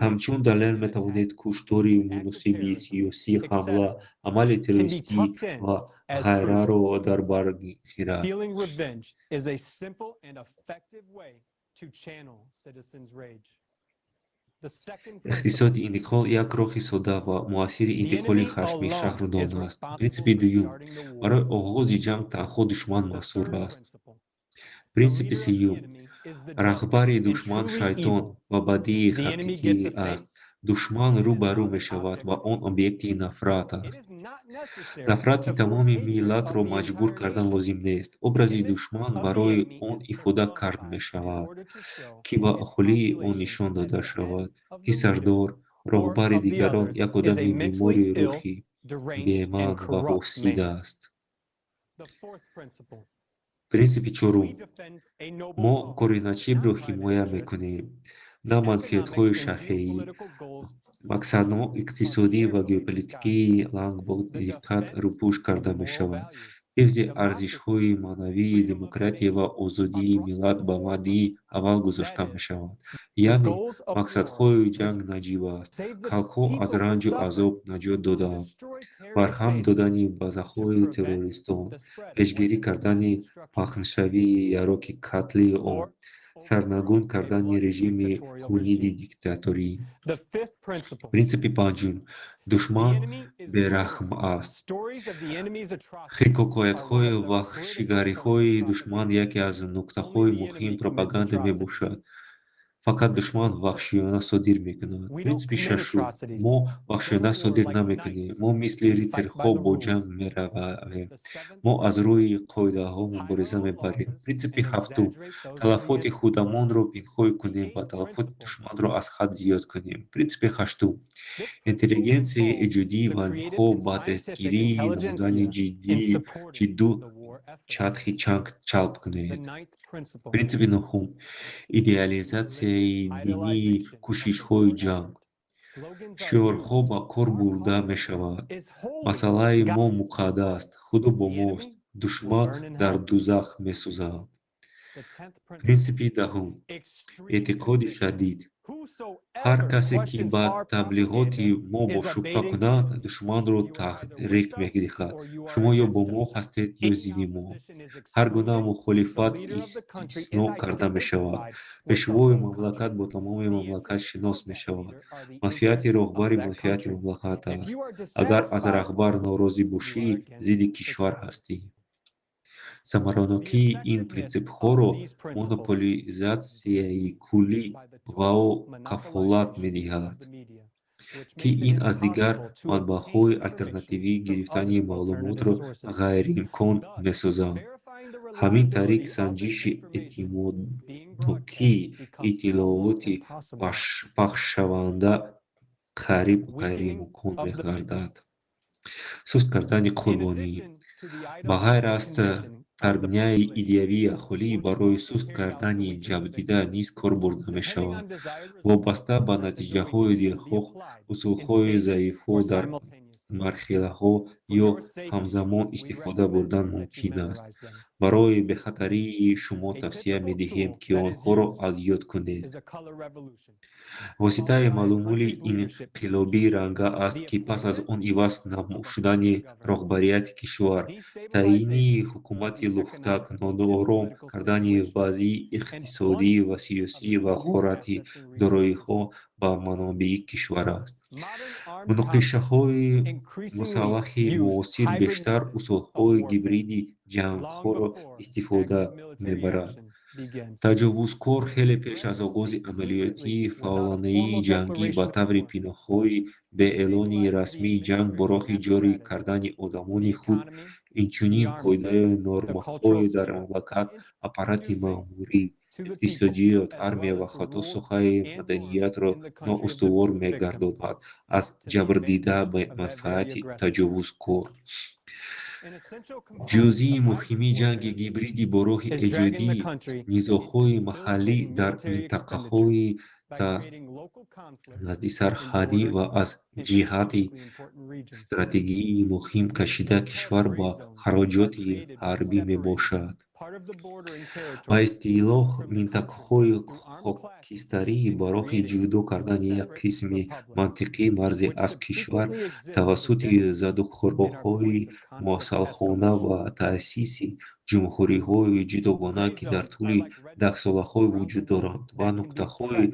Ҳамчун далел метавонед куштори муносиби сиёсӣ, ҳамла, амали террористӣ ва ғайраро дар бар гирад. Иқтисоди интиқол як роҳи содда ва муассири интиқоли хашми шаҳрвандон аст. Принсипи дуюм: барои оғози ҷанг танҳо душман масъул аст. Принсипи сеюм: раҳбари душман шайтон ва бадии ҳақиқӣ аст. Душман рӯ ба рӯ мешавад ва он объекти нафрат аст. Нафрати тамоми миллатро маҷбур кардан лозим нест. Образи душман барои он ифода кард мешавад, ки ба аҳолии он нишон дода шавад, ки сардор, роҳбари дигарон як одами бемори рӯҳӣ, беман ва фосид аст. Принсипи чорум: мо кори наҷибро ҳимоя мекунем, на манфиатҳои шаҳрӣ. Мақсадҳо иқтисодӣ ва геополитикии ланг бо диққат рӯпӯш карда мешавад. Ҳифзи арзишҳои маънавии демократия ва озодии миллат ба мадди аввал гузошта мешавад. Яъне мақсадҳои ҷанг наҷиб аст: халқҳо аз ранҷу азоб наҷот додан, барҳам додани базаҳои террористон, пешгирӣ кардани паҳншавии яроқи қатли ом, сарнагун кардани режими хуниди диктаторӣ. Принсипи панҷум: душман бераҳм аст. Ҳикоятҳои ваҳшигариҳои душман яке аз нуктаҳои муҳими пропаганда мебошад. Фақат душман ваҳшиёна содир мекунад. Принсипи шашум: мо ваҳшиёна содир намекунем. Мо мисли ритсарҳо бо ҷанг меравем. Мо аз рӯи қоидаҳо мубориза мебарем. Принсипи ҳафтум: талафоти худамонро пинҳон кунем ва талафоти душманро аз ҳад зиёд кунем. Принсипи ҳаштум: интеллигенсияи эҷодӣ ва илмҳо ба дастгирии намудани ҷидду ҷаҳди ҷанг ҷалб кунед. Принсипи нуҳум: идеализатсияи динии кӯшишҳои ҷанг. Шиорҳо ба кор бурда мешавад. Масъалаи мо муқаддас, Худо бо мост, душман дар дузах месӯзад. Принсипи даҳум: эътиқоди шадид. Ҳар касе, ки ба таблиғоти мо бо шубҳа кунад, душманро таҳрик медиҳад. Шумо ё бо мо ҳастед, ё зидди мо. Ҳар гуна мухолифат истисно карда мешавад. Пешвои мамлакат бо тамоми мамлакат шинос мешавад. Манфиати роҳбари манфиати мамлакат аст. Агар аз раҳбар норозӣ бошӣ, зидди кишвар ҳастӣ. Самаранокии ин принсипҳоро монополизатсияи куллӣ вао кафолат медиҳад, ки ин аз дигар манбаъҳои алтернативӣ гирифтани маълумотро ғайриимкон месозад. Ҳамин тариқ санҷиши эътимоднокии иттилооти пахшшаванда қариб ғайриимкон мегардад. Суст кардани қурбонӣ. Ба ғайр аз тарбияи идеявии аҳолӣ барои суст кардани ҷабрдида низ кор бурда мешавад. Вобаста ба натиҷаҳои дилхоҳ, усулҳои заифҳо дар марҳилаҳо ё ҳамзамон истифода бурдан мумкин аст. Барои бехатарии шумо тавсия медиҳем, ки онҳоро аз ёд кунед. Воситаи маъмули инқилоби ранга аст, ки пас аз он иваз шудани роҳбарияти кишвар, таъйини ҳукумати лухтак, ноором кардани вазъи иқтисодӣ ва сиёсӣ ва ғорати дороиҳо ба манобеи кишвар аст. Муноқишаҳои мусаллаҳи муосир бештар усулҳои гибриди ҷангҳоро истифода мебарад. Таҷовузкор хеле пеш аз оғози амалиёти фаъолонаи ҷангӣ ба таври пинҳонӣ, бе эълони расмии ҷанг, бо роҳи ҷорӣ кардани одамони худ, инчунин қоидаю нормаҳои дар мамлакат, аппарати маъмурӣ, иқтисодиёт, армия ва ҳатто соҳаи маданиятро ноустувор мегардонад аз ҷабрдида ба манфиати таҷовузкор. Ҷузъи муҳими ҷанги гибридӣ бо роҳи эҷоди низоъҳои маҳаллӣ дар минтақаҳои наздисарҳадӣ ва аз ҷиҳати стратегии муҳим кашида кишвар ба хароҷоти ҳарбӣ мебошад. Ба истилоҳ, минтақаҳои хокистарӣ ба роҳи ҷудо кардани як қисми мантиқии марзӣ аз кишвар тавассути задухӯрдҳои мусаллаҳона ва таъсиси ҷумҳуриҳои ҷудогона, ки дар тӯли даҳсолаҳо вуҷуд доранд ва нуқтаҳои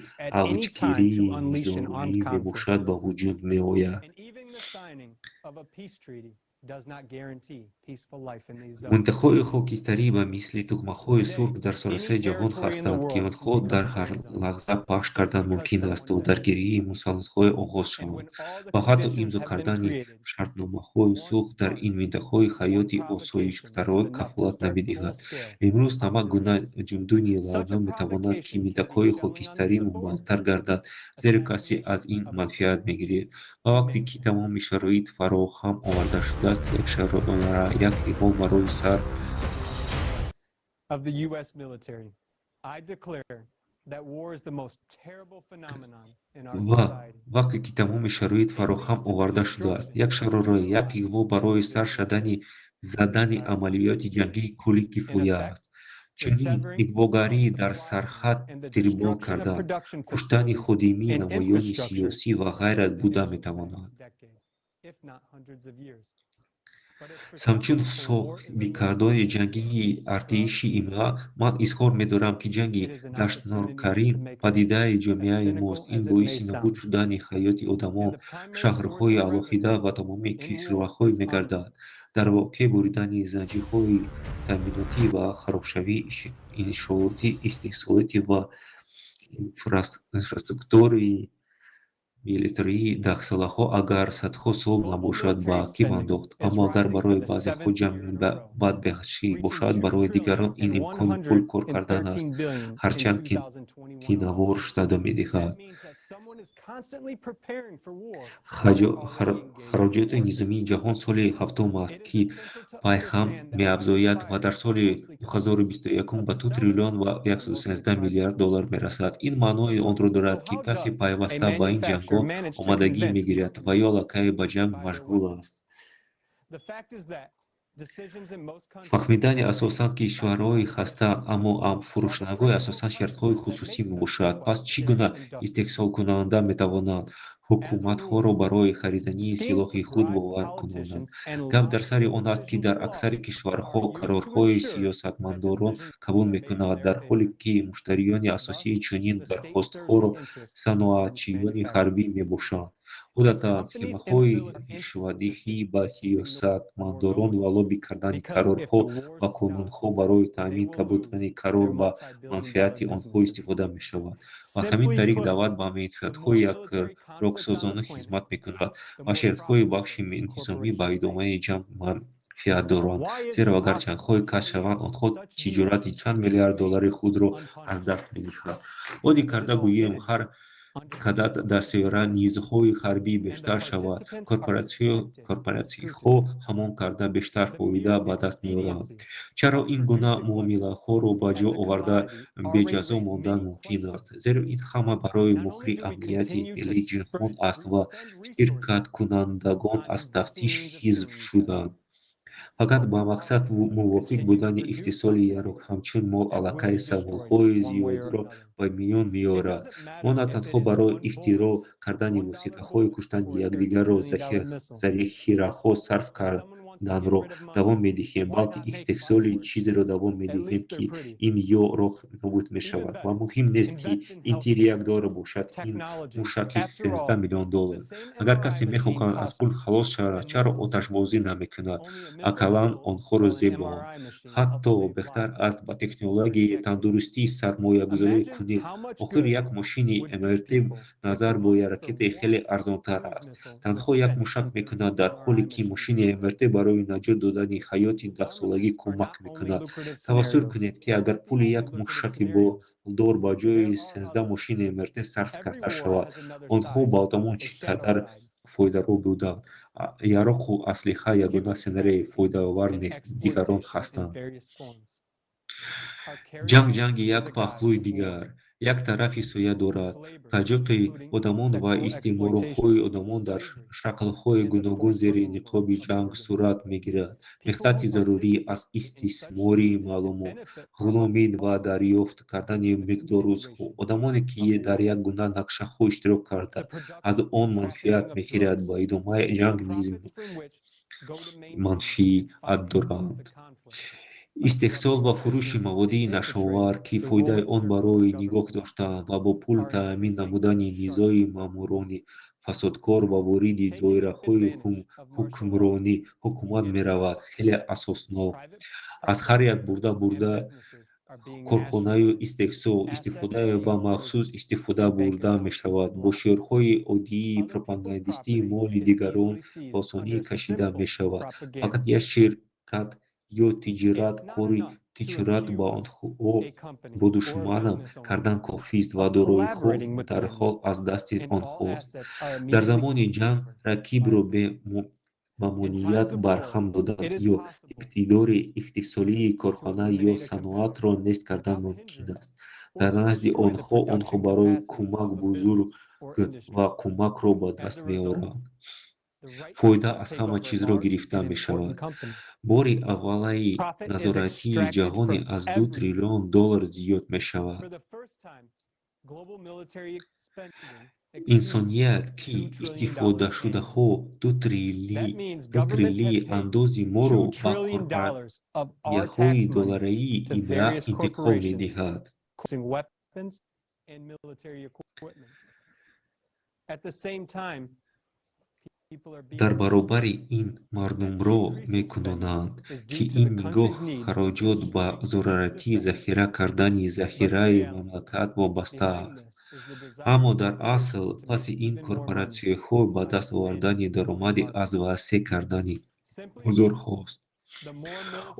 авҷгирии низомӣ мебошад, ба вуҷуд меояд. Минтақаҳои хокистарӣ ба мисли тугмаҳои сурх дар саросари ҷаҳон ҳастанд, ки онҳо дар ҳар лаҳза пахш кардан мумкин аст, то даргирии мусаллаҳона оғоз шавад ва ҳатто имзо кардани шартномаҳои сулҳ дар ин минтақаҳо ҳаёти осоиштаро кафолат намедиҳад. Имрӯз ҳама гуна ҷундуни лаъна метавонад, ки минтақаҳои хокистарӣ муҳимтар гардад, зеро касе аз ин манфиат мегирад. Ва вақте ки тамоми шароит фароҳам оварда шудааст, як шарора, як иғво барои сар of the U.S. military. I declare that war is the most terrible phenomenon in our Ва society. вақте ки тамоми шароит фароҳам оварда шудааст, як шарора, як иғво барои сар шадани задани амалиёти ҷангии куллӣ кифоя аст. Чунин иғвогарӣ дар сарҳад тирбор кардан, куштани ходимии намоёни сиёсӣ ва ғайра буда метавонад. If not hundreds of years. Ҳамчун соҳибкардони ҷангии артиши имра, ман изҳор медорам, ки ҷанги даҳшатноктарин падидаи ҷомеаи мост. Ин боиси нобуд шудани ҳаёти одамон, шаҳрҳои алоҳида ва тамоми кишварҳо мегардад. Дар воқеъ, буридани занҷирҳои таъминотӣ ва харобшавии иншооти истеҳсолотӣ ва инфраструктураи милитарии даҳсолаҳо, агар садҳо сол набошад, ба ақиб андохт. Аммо агар барои баъзеҳо ҷанг бадбахтӣ бошад, барои дигарон ин имкони пул кор кардан аст, ҳарчанд ки навор садо медиҳад. Хароҷоти низомии ҷаҳон соли ҳафтум аст, ки пайҳам меафзояд ва дар соли 2021 ба 2 триллион ва 113 миллиард доллар мерасад. Ин маънои онро дорад, ки касе пайваста ба ин ҷангҳо омодагӣ мегирад ва ё аллакай ба ҷанг машғул аст. Фаҳмидани асосан кишварҳои хаста, аммо фурӯшандагони асосан ширкатҳои хусусӣ мебошад. Пас чӣ гуна истеҳсолкунанда метавонанд ҳукуматҳоро барои харидани силоҳи худ бовар кунонанд? Гап дар сари он аст, ки дар аксари кишварҳо қарорҳои сиёсатмадорон қабул мекунанд, дар ҳоле ки муштариёни асосии чунин дархостҳоро саноатчиёни ҳарбӣ мебошанд. Одатан, схемаҳои ришвадиҳӣ ба сиёсатмадорон ва лобби кардани қарорҳо ва қонунҳо барои таъмин кабудани қарор ба манфиати онҳо истифода мешавад. Ба ҳамин тариқ давлат ба манфиатҳои якроксозона хизмат мекунад ва ширкатҳои бахши низомӣ ба идомаи ҷанг манфиат доранд, зеро агар ҷангҳо касд шаванд, онҳо тиҷорати чанд миллиард доллари худро аз даст медиҳанд. Оддӣ карда гӯем, ҳар қадар дар сайёра низоъҳои ҳарбӣ бештар шавад, корпоратсияҳо ҳамон қадар бештар фоида ба даст меоранд. Чаро ин гуна муомилаҳоро ба ҷо оварда беҷазо мондан мумкин аст? Зеро ин ҳама барои муҳри амнияти миллӣ ҷинҳон аст ва ширкаткунандагон аз тафтиш ҳизф шуданд. Фақат ба мақсад мувофиқ будани истеҳсоли яроқ ҳамчун мол аллакай саволҳои зиёдро ба миён меорад. Мо на танҳо барои ихтироъ кардани воситаҳои куштани якдигарро захираҳо сарф карданро давом медиҳем, балки истеҳсоли чизеро давом медиҳем, ки ин ё роҳ нобуд мешавад. Ва муҳим нест, ки ин тир $1 бошад, ин мушаки 13 миллион доллар. Агар касе мехоҳад аз пул халос шавад, чаро оташбозӣ намекунад? Ақаллан онҳоро зебоанд. Ҳатто беҳтар аст ба технологияи тандурустӣ сармоягузорӣ кунед. Охир як мошини МРТ назар бо як ракета хеле арзонтар аст. Танҳо як мушак мекунад, дар ҳоле ки мошини МРТ барои наҷот додани ҳаёти даҳсолагӣ кӯмак мекунад. Тасаввур кунед, ки агар пули як мушаки болдор ба ҷои 13 мошини МРТ сарф карда шавад, онҳо ба одамон чӣ қадар фоидаро буданд. Яроқу аслиҳа ягона сценарии фоидаовар нест, дигарон ҳастанд. Ҷанг ҷанги як паҳлӯи дигар, як тарафи соя дорад. Таҷиқи одамон ва истисморҳои одамон дар шаклҳои гуногун зери ниқоби ҷанг сурат мегирад. Меҳнати зарурӣ аз истисмори маълумот, ғуломӣ ва дарёфт кардани миқдор рӯзҳо. Одамоне, ки дар як гуна нақшаҳо иштирок карда, аз он манфиат мегиранд, ба идомаи ҷанг низ манфиат доранд. Истеҳсол ва фурӯши маводи нашъаовар, ки фоидаи он барои нигоҳ доштан ва бо пул таъмин намудани низои маъмурони фасодкор ва вориди доираҳои ҳукмронӣ ҳукумат меравад, хеле асоснок. Аз ҳар як бурда бурда корхонаю истеҳсол, истифода ва махсус истифода бурда мешавад. Бо шиорҳои оддии пропагандистӣ моли дигарон ба осонӣ кашида мешавад. Фақат як ширкат ё тиҷорат кори тиҷорат ба онҳо бо душманам кардан кофист ва дороиҳо дарҳол аз дасти онҳост. Дар замони ҷанг рақибро бе мамоният барҳам додан ё иқтидори истеҳсолии корхона ё саноатро нест кардан мумкин аст. Дар назди онҳо онҳо барои кӯмак бузург ва кӯмакро ба даст меоранд. Фоида аз ҳама чизро гирифта мешавад. Бори аввалаи назоратии ҷаҳонӣ аз 2 триллион доллар зиёд мешавад. Инсоният, ки истифодашудаҳо 2 триллии андози моро ба корпоратсияҳои долларии ИБА интиқол медиҳад. Дар баробари ин мардумро мекунонанд, ки ин нигоҳ хароҷот ба зарурати захира кардани захираи мамлакат вобаста аст. Аммо дар асл паси ин корпоратсияҳо ба даст овардани даромади аз васеъ кардани бозорҳост.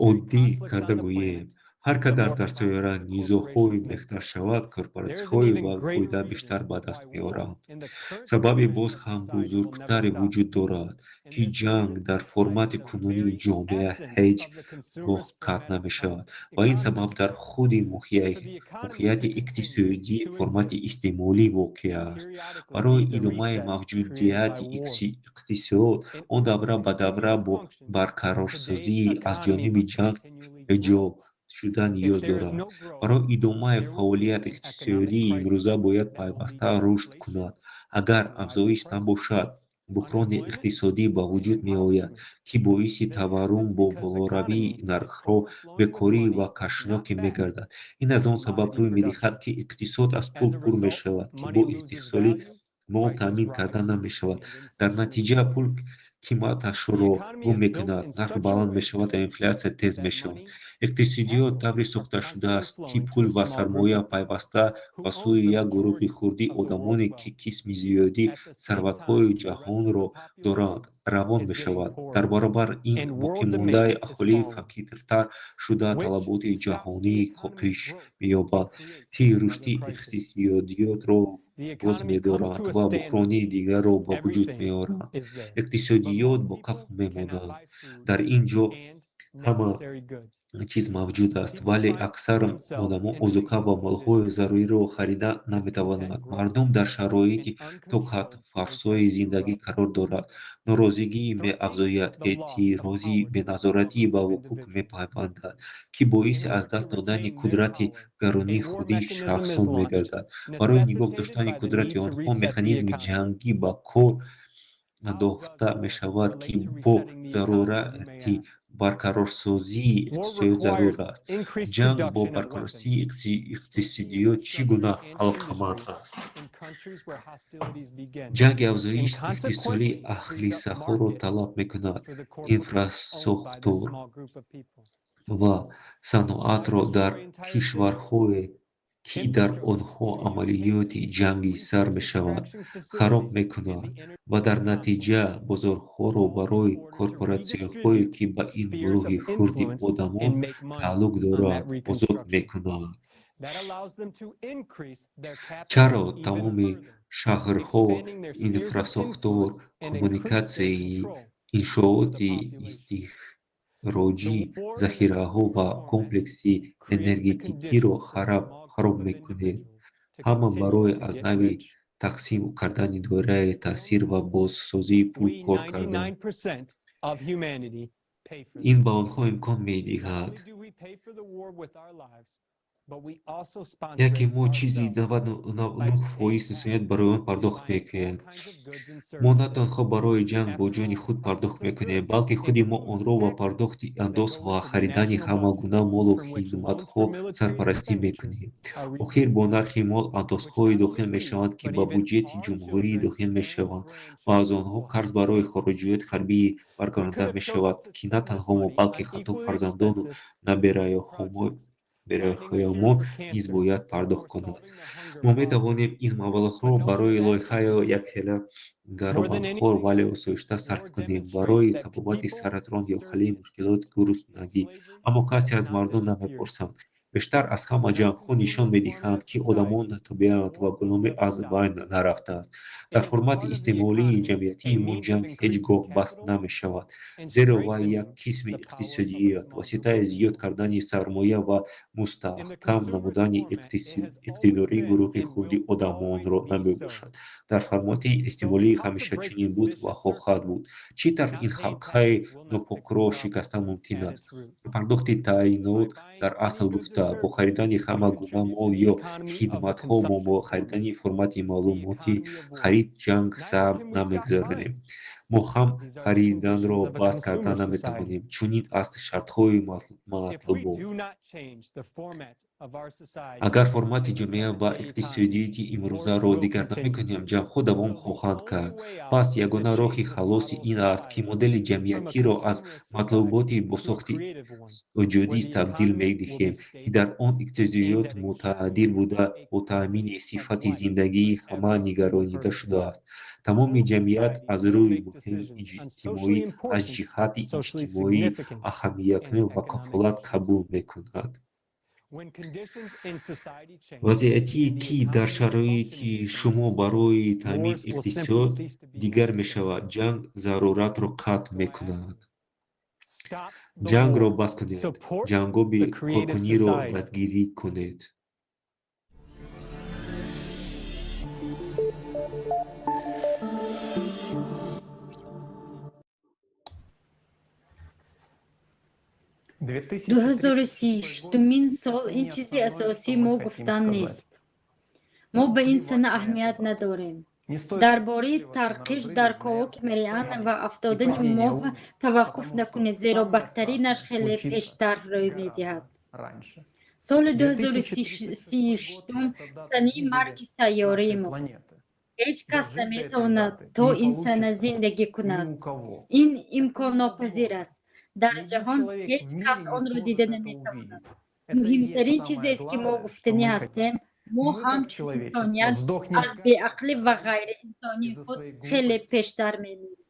Оддӣ карда гӯем, ҳар қадар дар сайёра низоъҳои беҳтар шавад, корпоратсияҳои ва фоида бештар ба даст меоранд. Сабаби боз ҳам бузургтаре вуҷуд дорад, ки ҷанг дар формати кунунии ҷомеа ҳеҷ гоҳ қатъ намешавад ва ин сабаб дар худи моҳияти иқтисодии формати истеъмолӣ воқеъ аст. Барои идомаи мавҷудияти иқтисод, он давра ба давра бо барқарорсозии аз ҷониби ҷанг эҷод шуда ниёз дорад. Барои идомаи фаъолият иқтисодии имрӯза бояд пайваста рушд кунад. Агар афзоиш набошад, буҳрони иқтисодӣ ба вуҷуд меояд, ки боиси таваррум бо болоравии нархҳо, бекорӣ ва кашнокӣ мегардад. Ин аз он сабаб рӯй медиҳад, ки иқтисод аз пул пур мешавад, ки бо истеҳсоли мол таъмин карда намешавад. Дар натиҷа пул қиматашро гум мекунад, нарх баланд мешавад ва инфлятсия тез мешавад. Иқтисодиёт тавре сохта шудааст, ки пул ва сармоя пайваста ба сӯи як гурӯҳи хурди одамоне, ки қисми зиёди сарватҳои ҷаҳонро доранд, равон мешавад. Дар баробар ин боқимондаи аҳолӣ фақиртар шуда, талаботи ҷаҳонӣ коҳиш меёбад, ки рушди иқтисодиётро боз медоранд ва буҳрони дигарро ба вуҷуд меоранд. Иқтисодиёт бо қафо мемонад. Дар ин ҷо Ҳама чиз мавҷуд аст, вале аксар одамон озуқа ва молҳои заруриро харида наметавонанд. Мардум дар шароити тоқатфарсои зиндагӣ қарор дорад. Норозигӣ меафзояд, эътирози беназоратӣ ба вуқӯъ мепайвандад, ки боиси аз даст додани қудрати гаронии хурдии шахсон мегардад. Барои нигоҳ доштани қудрати онҳо механизми ҷангӣ ба кор андохта мешавад, ки бо зарурати барқарорсозии иқтисодиёт зарур аст. Ҷанг бо барқарорсозии иқтисодиёт чӣ гуна алоқаманд аст? Ҷанги афзоиш истеҳсоли аслиҳаҳоро талаб мекунад, инфрасохтор ва саноатро дар кишварҳое, ки дар онҳо амалиёти ҷангӣ сар мешавад, хароб мекунад ва дар натиҷа бозорҳоро барои корпоратсияҳое, ки ба ин гурӯҳи хурди одамон тааллуқ доранд, озод мекунад. Чаро тамоми шаҳрҳо, инфрасохтор, коммуникатсияи, иншооти истихроҷӣ, захираҳо ва комплекси энергетикиро хароб мекунед? Ҳама барои аз нави тақсим кардани доираи таъсир ва бозсозии пул кор кардан. Ин ба онҳо имкон медиҳад, яке мо чизи 99% инсоният барои он пардохт мекунем. Мо на танҳо барои ҷанг бо ҷони худ пардохт мекунем, балки худи мо онро бо пардохти андоз ва харидани ҳама гуна молу хидматҳо сарпарастӣ мекунем. Охир бо нархи мол андозҳое дохил мешаванд, ки ба буҷети ҷумҳурӣ дохил мешаванд ва аз онҳо қарз барои хароҷоти ҳарбӣ баргардонида мешавад, ки на танҳо мо, балки ҳатто фарзандону набераҳоямон низ бояд пардохт кунанд. Мо метавонем ин маблағҳоро барои лоиҳаи якхела гаронбаҳо, вале осоишта сарф кунем, барои табобати саратон ё ҳалли мушкилоти гуруснагӣ, аммо касе аз мардум намепурсад. Бештар аз ҳама ҷангҳо нишон медиҳанд, ки одамон тобеанд ва ғуломӣ аз байн нарафтааст. Дар формати истеъмолии ҷамъиятии мо ҷанг ҳеҷ гоҳ баст намешавад, зеро вай як қисми иқтисодиёт, воситаи зиёд кардани сармоя ва мустаҳкам намудани иқтидори гурӯҳи хурди одамонро намебошад. Дар формати истеъмолӣ ҳамеша чунин буд ва хоҳад буд. Чӣ тавр ин ҳалқаи нопокро шикастан мумкин аст? Пардохти таъйинот дар асл гуфта, бо харидани ҳама гуна мол ё хидматҳо мо бо харидани формати маълумоти харид ҷанг сар намегузаронем. Мо ҳам хариданро бас карда наметавонем. Чунин аст шартҳои матлубот. Агар формати ҷомеа ва иқтисодиёти имрӯзаро дигар намекунем, ҷангҳо давом хоҳанд кард. Пас ягона роҳи халоси ин аст, ки модели ҷамъиятиро аз матлуботи босохти эҷодӣ табдил медиҳем, ки дар он иқтисодиёт мӯътадил буда, бо таъмини сифати зиндагии ҳама нигаронида шудааст. Тамоми ҷамъият аз рӯи муҳим иҷтимоӣ аз ҷиҳати иҷтимоӣ аҳамиятнок ва кафолат қабул мекунад. Вазъияте, ки дар шароити шумо барои таъмин иқтисод дигар мешавад, ҷанг заруратро қатъ мекунад. Ҷангро бас кунед, ҷангоби коркуниро дастгирӣ кунед. 2036-умин сол ин чизи асосии мо гуфтан нест. Мо ба ин сана аҳамият надорем. Дар бораи тарқиш дар ковоки Мариана ва афтодани моҳ таваққуф накунед, зеро бадтаринаш хеле пештар рӯй медиҳад. Соли 2036-ум санаи марги сайёраи мо. Ҳеҷ кас наметавонад то ин сана зиндагӣ кунад. Ин имконнопазир аст. Дар ҷаҳон ҳеҷ кас онро дида наметавонад. Муҳимтарин чизест, ки мо гуфтанӣ ҳастем, мо ҳамчун инсоният аз беақлӣ ва ғайриинсонии худ хеле пештар мемирем.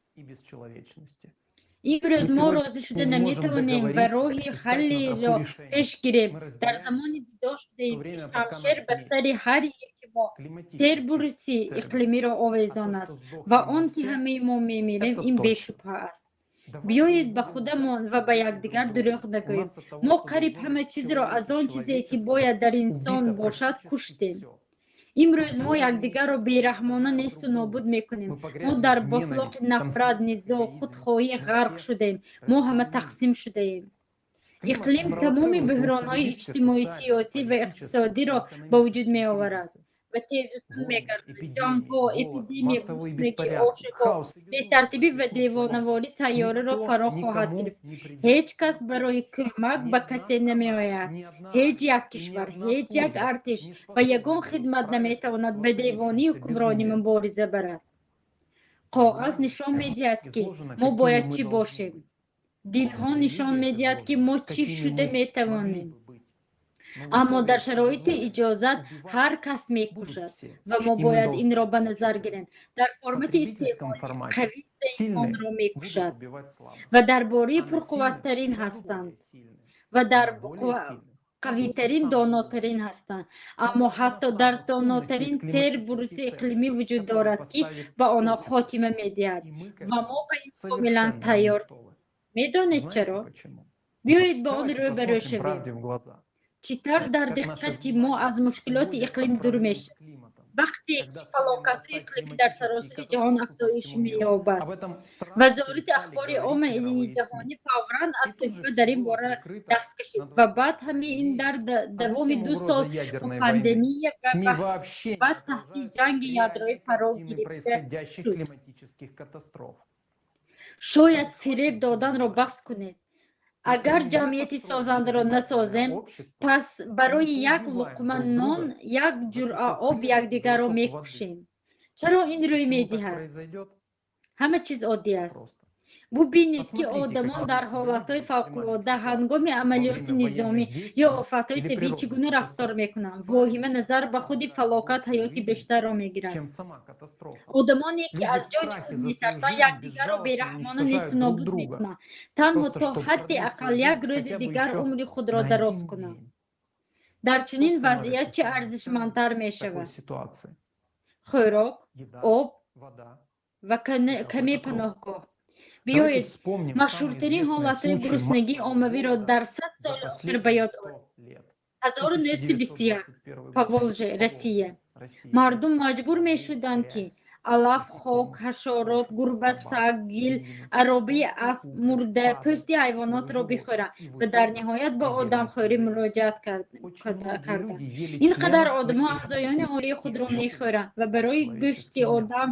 Имрӯз мо розӣ шуда наметавонем ва роҳи ҳаллиро пеш гирем. Дар замони ҷудо шудаем, ки шамшер ба сари ҳар яки мо тербуруси иқлимиро овезон аст ва он ки ҳамаи мо мемирем, ин бешубҳа аст. Биёед ба худамон ва ба якдигар дурӯғ нагӯем. Мо қариб ҳама чизро аз он чизе, ки бояд дар инсон бошад, куштем. Имрӯз мо якдигарро бераҳмона несту нобуд мекунем. Мо дар ботлоқи нафрат, низоъ, худхоҳӣ ғарқ шудаем. Мо ҳама тақсим шудаем. Иқлим тамоми буҳронҳои иҷтимоӣ, сиёсӣ ва иқтисодиро ба вуҷуд меоварад ва тезу тунд мегардад. Ҷангҳо, эпидемия, гуруснагӣ, ошӯбҳо, бетартибӣ ва девонаворӣ сайёраро фаро хоҳад гирифт. Ҳеҷ кас барои кӯмак ба касе намеояд. Ҳеҷ як кишвар, ҳеҷ як артиш ва ягон хидмат наметавонад ба девонии ҳукмронӣ мубориза барад. Коғаз нишон медиҳад, ки мо бояд чӣ бошем. Динҳо нишон медиҳад, ки мо чӣ шуда метавонем. Аммо дар шароити иҷозат ҳар кас мекушад ва мо бояд инро ба назар гирем. Дар формати истеъморӣ қавӣ заифонро мекушад ва дар бораи пурқувваттарин ҳастанд ва дар қавитарин донотарин ҳастанд. Аммо ҳатто дар донотарин Церберуси иқлимӣ вуҷуд дорад, ки ба онҳо хотима медиҳад ва мо ба ин комилан тайёр. Медонед чаро? Биёед ба он рӯбарӯ шавем. Чӣ тавр дар диққати мо аз мушкилоти иқлим дур мешавад? Вақте ки фалокатҳои иқлимӣ дар саросари ҷаҳон афзоиш меёбад, Вазорати ахбори оммаи ҷаҳонӣ фавран аз суҳбат дар ин бора даст кашид ва баъд ҳамаи ин дар давоми 2 сол бо пандемия ва баъд таҳти ҷанги ядроӣ фаро гирифта шуд. Шояд фиреб доданро бас кунед. Агар ҷамъияти созандаро насозем, пас барои як луқма нон, як ҷуръа об якдигарро мекушем. Чаро ин рӯй медиҳад? Ҳама чиз оддӣ аст. Бубинед, ки одамон дар ҳолатҳои фавқулодда, ҳангоми амалиёти низомӣ ё офатҳои табиӣ чӣ гуна рафтор мекунанд. Воҳима назар ба худи фалокат ҳаёти бештарро мегирад. Одамоне, ки аз ҷони худ метарсанд, якдигарро бераҳмона несту нобуд мекунанд, танҳо то ҳадди ақал як рӯзи дигар умри худро дароз кунанд. Дар чунин вазъият чӣ арзишмандтар мешавад? Хӯрок, об ва каме паноҳгоҳ. Биёед машҳуртарин ҳолатҳои гуруснагии оммавиро дар 100 соли охир ба ёд орем. 1921, Поволжье, Россия. Мардум маҷбур мешуданд, ки алаф, хок, ҳашарот, гурба, саг, гил, аробаи асп, мурда, пӯсти ҳайвонотро бихӯранд ва дар ниҳоят ба одамхӯрӣ муроҷиат карданд. Ин қадар одамҳо аъзоёни оилаи худро мехӯранд ва барои гӯшти одам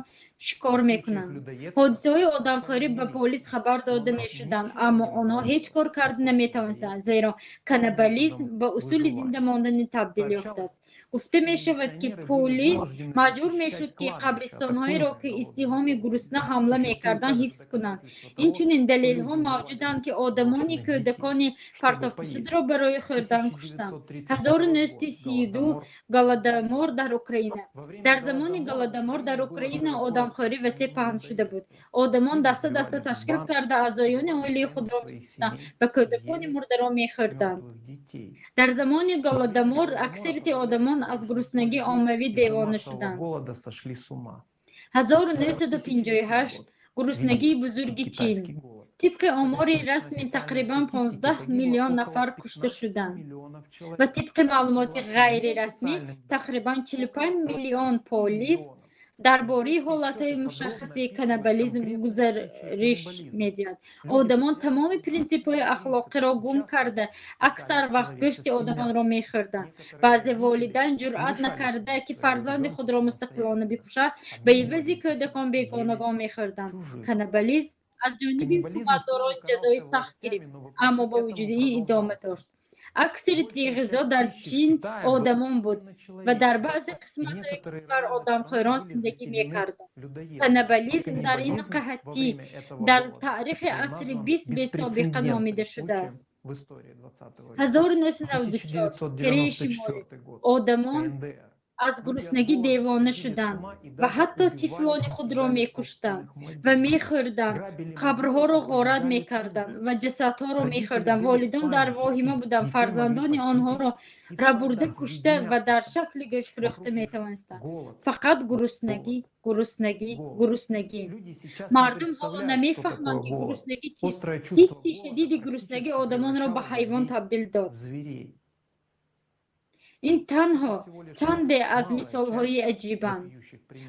шикор мекунанд. Ҳодисаҳои одамхӯрӣ ба полис хабар дода мешуданд, аммо онҳо ҳеҷ кор карда наметавонистанд, зеро каннибализм ба усули зинда мондан табдил ёфтааст. Гуфта мешавад, ки полис маҷбур мешуд, ки қабристонҳоеро, ки издиҳоми гурусна ҳамла мекарданд, ҳифз кунанд. Инчунин далелҳо мавҷуданд, ки одамони кӯдакони партофташударо барои хӯрдан куштанд. 1932, Голодомор дар Украина. Дар замони Голодомор дар Украина одамхӯрӣ васеъ паҳн шуда буд. Одамон даста-даста ташкил карда аъзоёни оилаи худро мекуштанд ва кӯдакони мурдаро мехӯрданд. Дар замони Голодомор аксарияти одамон аз гуруснагии оммавӣ девона шуданд. 1958, гуруснагии бузурги Чин. Тибқи омори расмӣ тақрибан 15 миллион нафар кушта шуданд ва тибқи маълумоти ғайрирасмӣ тақрибан 45 миллион. Полис дар бораи ҳолатҳои мушаххаси каннибализм гузариш медиҳад. Одамон тамоми принсипҳои ахлоқиро гум карда, аксар вақт гӯшти одамонро мехӯрданд. Баъзе волидайн ҷуръат накарда, ки фарзанди худро мустақилона бикушад, ба ивази кӯдакон бегонагон мехӯрданд. Каннибализм аз ҷониби ҳукуматдорон ҷазои сахт гирифт, аммо бо вуҷуди ин идома дошт. Аксарияти ғизо дар Чин одамон буд ва дар баъзе қисматҳои кишвар одамхӯрон зиндагӣ мекарданд. Каннибализм дар ин қаҳтӣ дар таърихи асри бист бесобиқа номида шудааст. 1994, Кореяи Шимолӣ. Одамон Аз гуруснагӣ девона шуданд ва ҳатто тифлони худро мекуштанд ва мехӯрданд, қабрҳоро ғорат мекарданд ва ҷасадҳоро мехӯрданд. Волидон дар воҳима буданд, фарзандони онҳоро рабурда, кушта ва дар шакли гӯшт фурӯхта метавонистанд. Фақат гуруснагӣ, гуруснагӣ, гуруснагӣ. Мардум ҳоло намефаҳманд, ки гуруснагӣ чист. Ҳисси шадиди гуруснагӣ одамонро ба ҳайвон табдил дод. Ин танҳо чанде аз мисолҳои аҷибанд.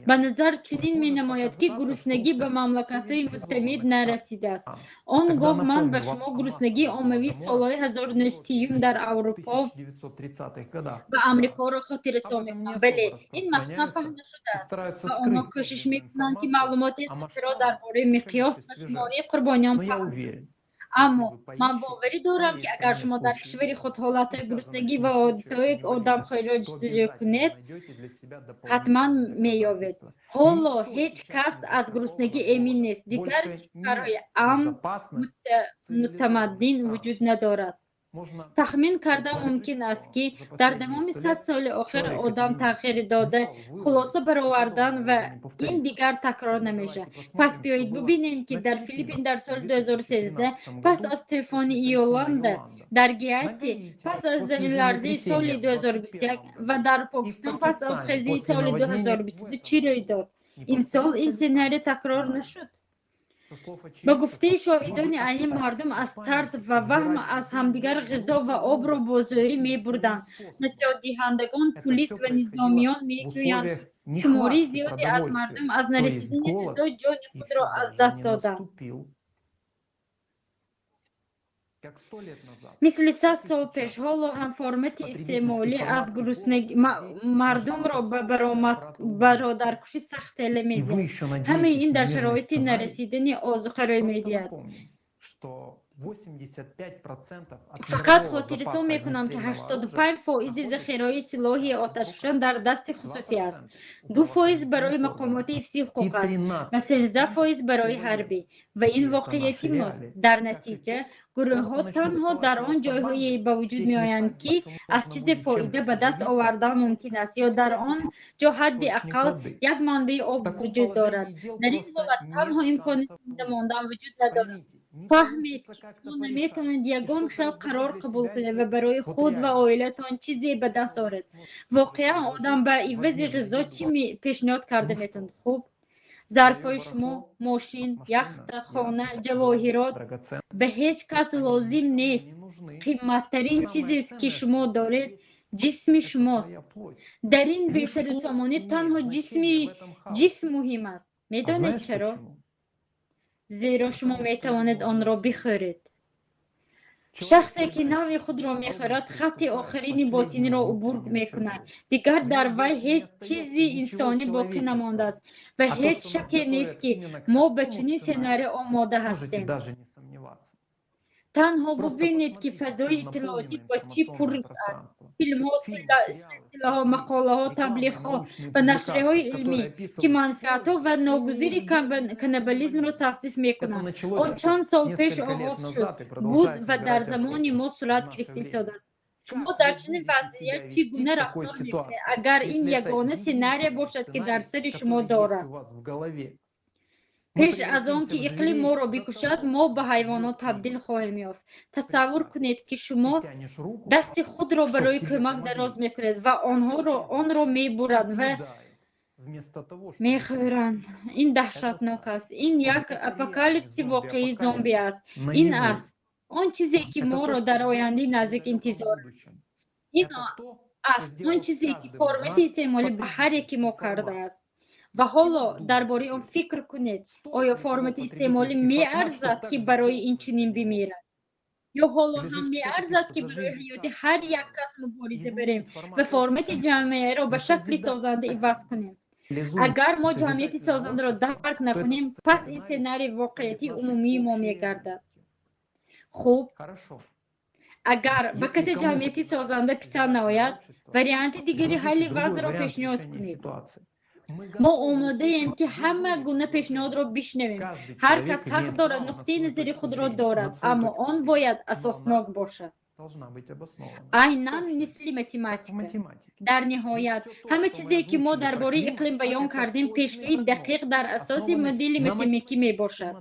Ба назар чунин менамояд, ки гуруснагӣ ба мамлакатҳои муттамид нарасидааст. Он гоҳ ман ба шумо гуруснагии оммавии солҳои 1930 дар Аврупо ва Амрикоро хотиррасон мекунам. Бале, ин махсусан паҳн нашудааст ва онҳо кӯшиш мекунанд, ки маълумоти хатиро дар бораи миқёс ва шумораи қурбониён паҳн кунанд. Аммо ман боварӣ дорам, ки агар шумо дар кишвари худ ҳолатҳои гуруснагӣ ва ҳодисаҳои одамхӯриро ҷустуҷӯ кунед, ҳатман меёбед. Ҳоло ҳеҷ кас аз гуруснагӣ эмин нест. Дигар кишварҳои амн, мутамаддин вуҷуд надорад. Тахмин кардан мумкин аст, ки дар давоми 100 соли охир одам тағйир дода, хулоса баровардан ва ин дигар такрор намешавад. Пас биёед бубинем, ки дар Филиппин дар соли 2013 пас аз тӯфони Иоланда, дар Гаити пас аз заминларзаи соли 2021 ва дар Покистон пас аз обхезии соли 2022 чӣ рӯй дод. Имсол ин сценарий такрор нашуд. Ба гуфтаи шоҳидони айнӣ, мардум аз тарс ва ваҳм аз ҳамдигар ғизо ва обро бо зӯрӣ мебурданд. Наҷотдиҳандагон, пулис ва низомиён мегӯянд, шумораи зиёде аз мардум аз нарасидани ғизо ҷони худро аз даст доданд. Мисли 100 сол пеш, ҳоло ҳам формати истеъмолӣ аз гуруснагӣ мардумро ба бародаркушӣ сахт тела медиҳад. Ҳамаи ин дар шароити нарасидани озуқа рӯй медиҳад. Фақат хотиррасон мекунам, ки 85 фоизи захираҳои силоҳи оташфишон дар дасти хусусӣ аст, 2% барои мақомоти ҳифзи ҳуқуқ аст ва 13% барои ҳарбӣ. Ва ин воқеияти мост. Дар натиҷа гурӯҳҳо танҳо дар он ҷойҳое ба вуҷуд меоянд, ки аз чизе фоида ба даст овардан мумкин аст ё дар он ҷо ҳадди ақал як манбаи об вуҷуд дорад. Дар ин ҳолат танҳо имкони зинда мондан вуҷуд надорад. Фаҳмед, ки шумо наметавонед ягон хел қарор қабул кунед ва барои худ ва оилатон чизе ба даст оред. Воқеан, одам ба ивази ғизо чӣ пешниҳод карда метавонад? Хуб, зарфҳои шумо, мошин, яхта, хона, ҷавоҳирот ба ҳеҷ кас лозим нест. Қимматтарин чизест, ки шумо доред, ҷисми шумост. Дар ин бесарусомонӣ танҳо ҷисм муҳим аст. Медонед чаро? Зеро шумо метавонед онро бихӯред. Шахсе, ки навъи худро мехӯрад, хатти охирини ботиниро убур мекунад. Дигар дар вай ҳеҷ чизи инсонӣ боқӣ намондааст ва ҳеҷ шаке нест, ки мо ба чунин сценарий омода ҳастем. Танҳо бубинед, ки фазои иттилоотӣ бо чӣ пур аст: филмҳо, силсилаҳо, мақолаҳо, таблиғҳо ва нашрияҳои илмӣ, ки манфиатҳо ва ногузири каннибализмро тавсиф мекунанд. Он чанд сол пеш оғоз шуд буд ва дар замони мо сурат гирифта истодааст. Шумо дар чунин вазъият чӣ гуна рафтор мекунед, агар ин ягона сценарие бошад, ки дар сари шумо дорад? Пеш аз он ки иқлим моро бикушад, мо ба ҳайвонот табдил хоҳем ёфт. Тасаввур кунед, ки шумо дасти худро барои кӯмак дароз мекунед ва онҳоро онро мебуранд ва мехӯранд. Ин даҳшатнок аст. Ин як апокалипсиси воқеии зомби аст. Ин аст он чизе, ки моро дар ояндаи наздик интизор. Ин аст он чизе, ки формати истеъмолӣ ба ҳар яки мо кардааст. Ва ҳоло дар бораи он фикр кунед: оё формати истеъмолӣ меарзад, ки барои ин чунин бимирад, ё ҳоло ҳам меарзад, ки барои ҳаёти ҳар як кас мубориза барем ва формати ҷамъияро ба шакли созанда иваз кунем? Агар мо ҷамъияти созандаро дарк накунем, пас ин сценарий воқеияти умумии мо мегардад. Хуб, агар ба касе ҷамъияти созанда писанд наояд, варианти дигари ҳалли вазъро пешниҳод кунед. Мо омодаем, ки ҳама гуна пешниҳодро бишнавем. Ҳар кас ҳақ дорад нуқтаи назари худро дорад, аммо он бояд асоснок бошад. Айнан мисли математика. Дар ниҳоят, ҳама чизе, ки мо дар бораи иқлим баён кардем, пешгӯии дақиқ дар асоси модели математикӣ мебошад.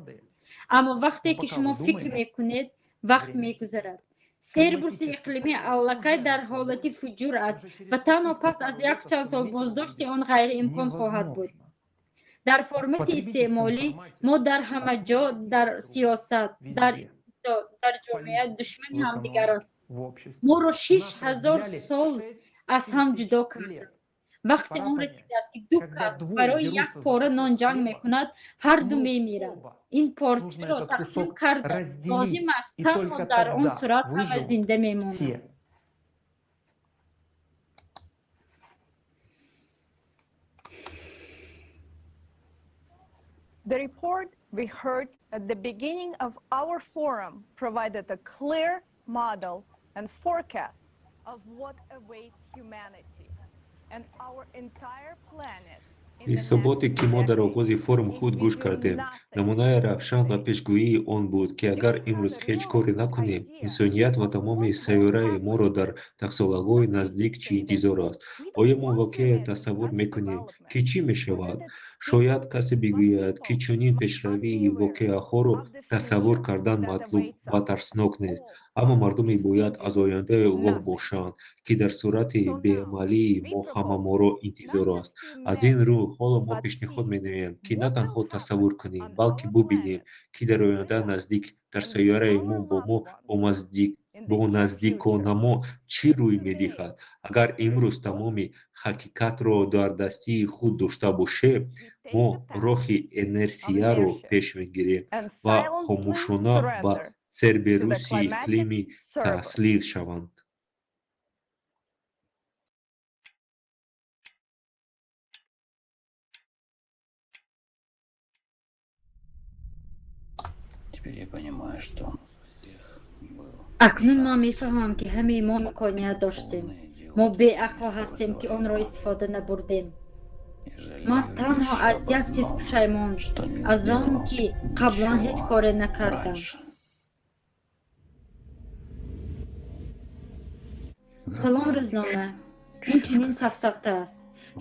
Аммо вақте ки шумо фикр мекунед, вақт мегузарад. Сербурси иқлимӣ аллакай дар ҳолати фуҷур аст ва танҳо пас аз якчанд сол боздошти он ғайриимкон хоҳад буд. Дар формати истеъмолӣ мо дар ҳама ҷо, дар сиёсат, дар иқтисод, дар ҷомеа душмани ҳамдигар ҳастем. Моро 6000 сол аз ҳам ҷудо карданд. Вақте он расидааст, ки ду кас барои як пора нон ҷанг мекунад, ҳарду мемиранд. Ин порчаро тақсим карда лозим аст, танҳо дар он сурат ҳама зинда мемонанд. The report we heard at the beginning of our forum provided a clear model and forecast of what awaits humanity and our entire planet. Ҳисоботе, ки мо дар оғози форум худ гӯш кардем, намунаи равшан ва пешгӯии он буд, ки агар имрӯз ҳеҷ коре накунем, инсоният ва тамоми сайёраи моро дар даҳсолаҳои наздик чӣ интизор аст. Оё мо воқеан тасаввур мекунем, ки чӣ мешавад? Шояд касе бигӯяд, ки чунин пешравии воқеаҳоро тасаввур кардан матлуб ва тарснок нест, аммо мардуме бояд аз ояндае огоҳ бошанд, ки дар сурати беамалии мо ҳама моро интизор аст. Аз ин рӯ, ҳоло мо пешниҳод менамоем, ки на танҳо тасаввур кунем, балки бубинем, ки дар оянда наздик дар сайёраи мо бо мо бо наздиконамо чӣ рӯй медиҳад. Агар имрӯз тамоми ҳақиқатро дар дастии худ дошта бошем, мо роҳи инерсияро пеш мегирем ва хомӯшона ба Церберуси иқлимӣ таслим шаванд. Акнун ман мефаҳмам, ки ҳамаи мо имконият доштем. Мо беақл ҳастем, ки онро истифода набурдем. Ман танҳо аз як чиз пушаймон, аз он ки қаблан ҳеҷ коре накардам. Салом, рӯзнома. Ин чунин сафсата аст.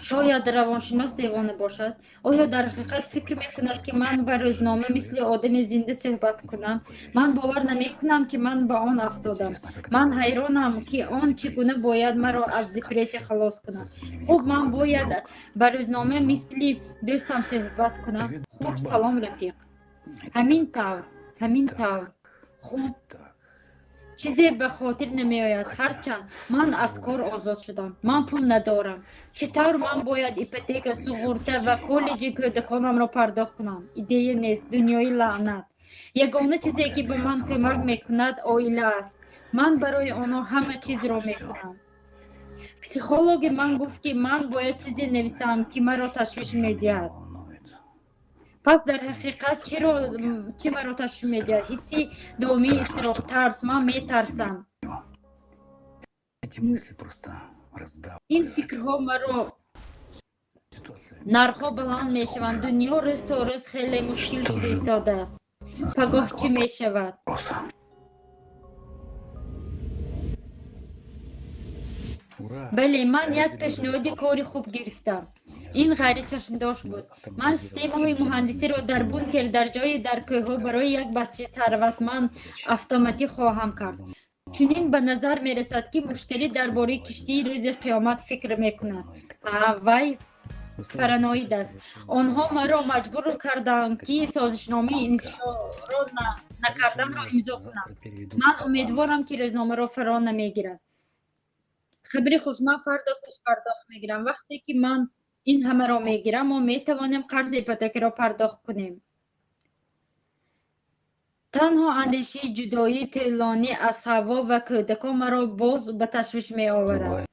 Шояд равоншинос девона бошад. Оё дар ҳақиқат фикр мекунад, ки ман ба рӯзнома мисли одами зинда суҳбат кунам? Ман бовар намекунам, ки ман ба он афтодам. Ман ҳайронам, ки он чӣ гуна бояд маро аз депрессия халос кунад. Хуб, ман бояд ба рӯзнома мисли дӯстам суҳбат кунам. Хуб, салом, рафиқ. Ҳамин тавр, ҳамин тавр. Хуб, чизе ба хотир намеояд. Ҳарчанд ман аз кор озод шудам, ман пул надорам. Чӣ тавр ман бояд ипотека, суғурта ва коллеҷи кӯдаконамро пардохт кунам? Идея нест, дунёи лаънат. Ягона чизе, ки ба ман кӯмак мекунад, оила аст. Ман барои онҳо ҳама чизро мекунам. Психологи ман гуфт, ки ман бояд чизе нависам, ки маро ташвиш медиҳад. Пас дар ҳақиқат чӣ маро ташвиш медиҳад? Ҳисси доимии изтироб, тарс. Ман метарсам. Ин фикрҳо маро нархҳо баланд мешаванд. Дунё рӯз то рӯз хеле мушкил шуда истодааст. Пагоҳ чӣ мешавад? Бале, ман як пешниҳоди кори хуб гирифтам. Ин ғайричашмдошт буд. Ман системаҳои муҳандисиро дар бункер дар ҷое дар кӯҳҳо барои як бачаи сарватманд автоматӣ хоҳам кард. Чунин ба назар мерасад, ки муштарӣ дар бораи киштии рӯзи қиёмат фикр мекунад. Вай параноид аст. Онҳо маро маҷбур карданд, ки созишномаи инфишоро накарданро имзо кунам. Ман умедворам, ки рӯзномаро фаро намегирад. Хабари хуш, ман фардо пешпардохт мегирам. Вақте ки ман ин ҳамаро мегирам, мо метавонем қарзи ипотекаро пардохт кунем. Танҳо андешаи ҷудоии тӯлонӣ аз ҳаво ва кӯдакон маро боз ба ташвиш меоварад.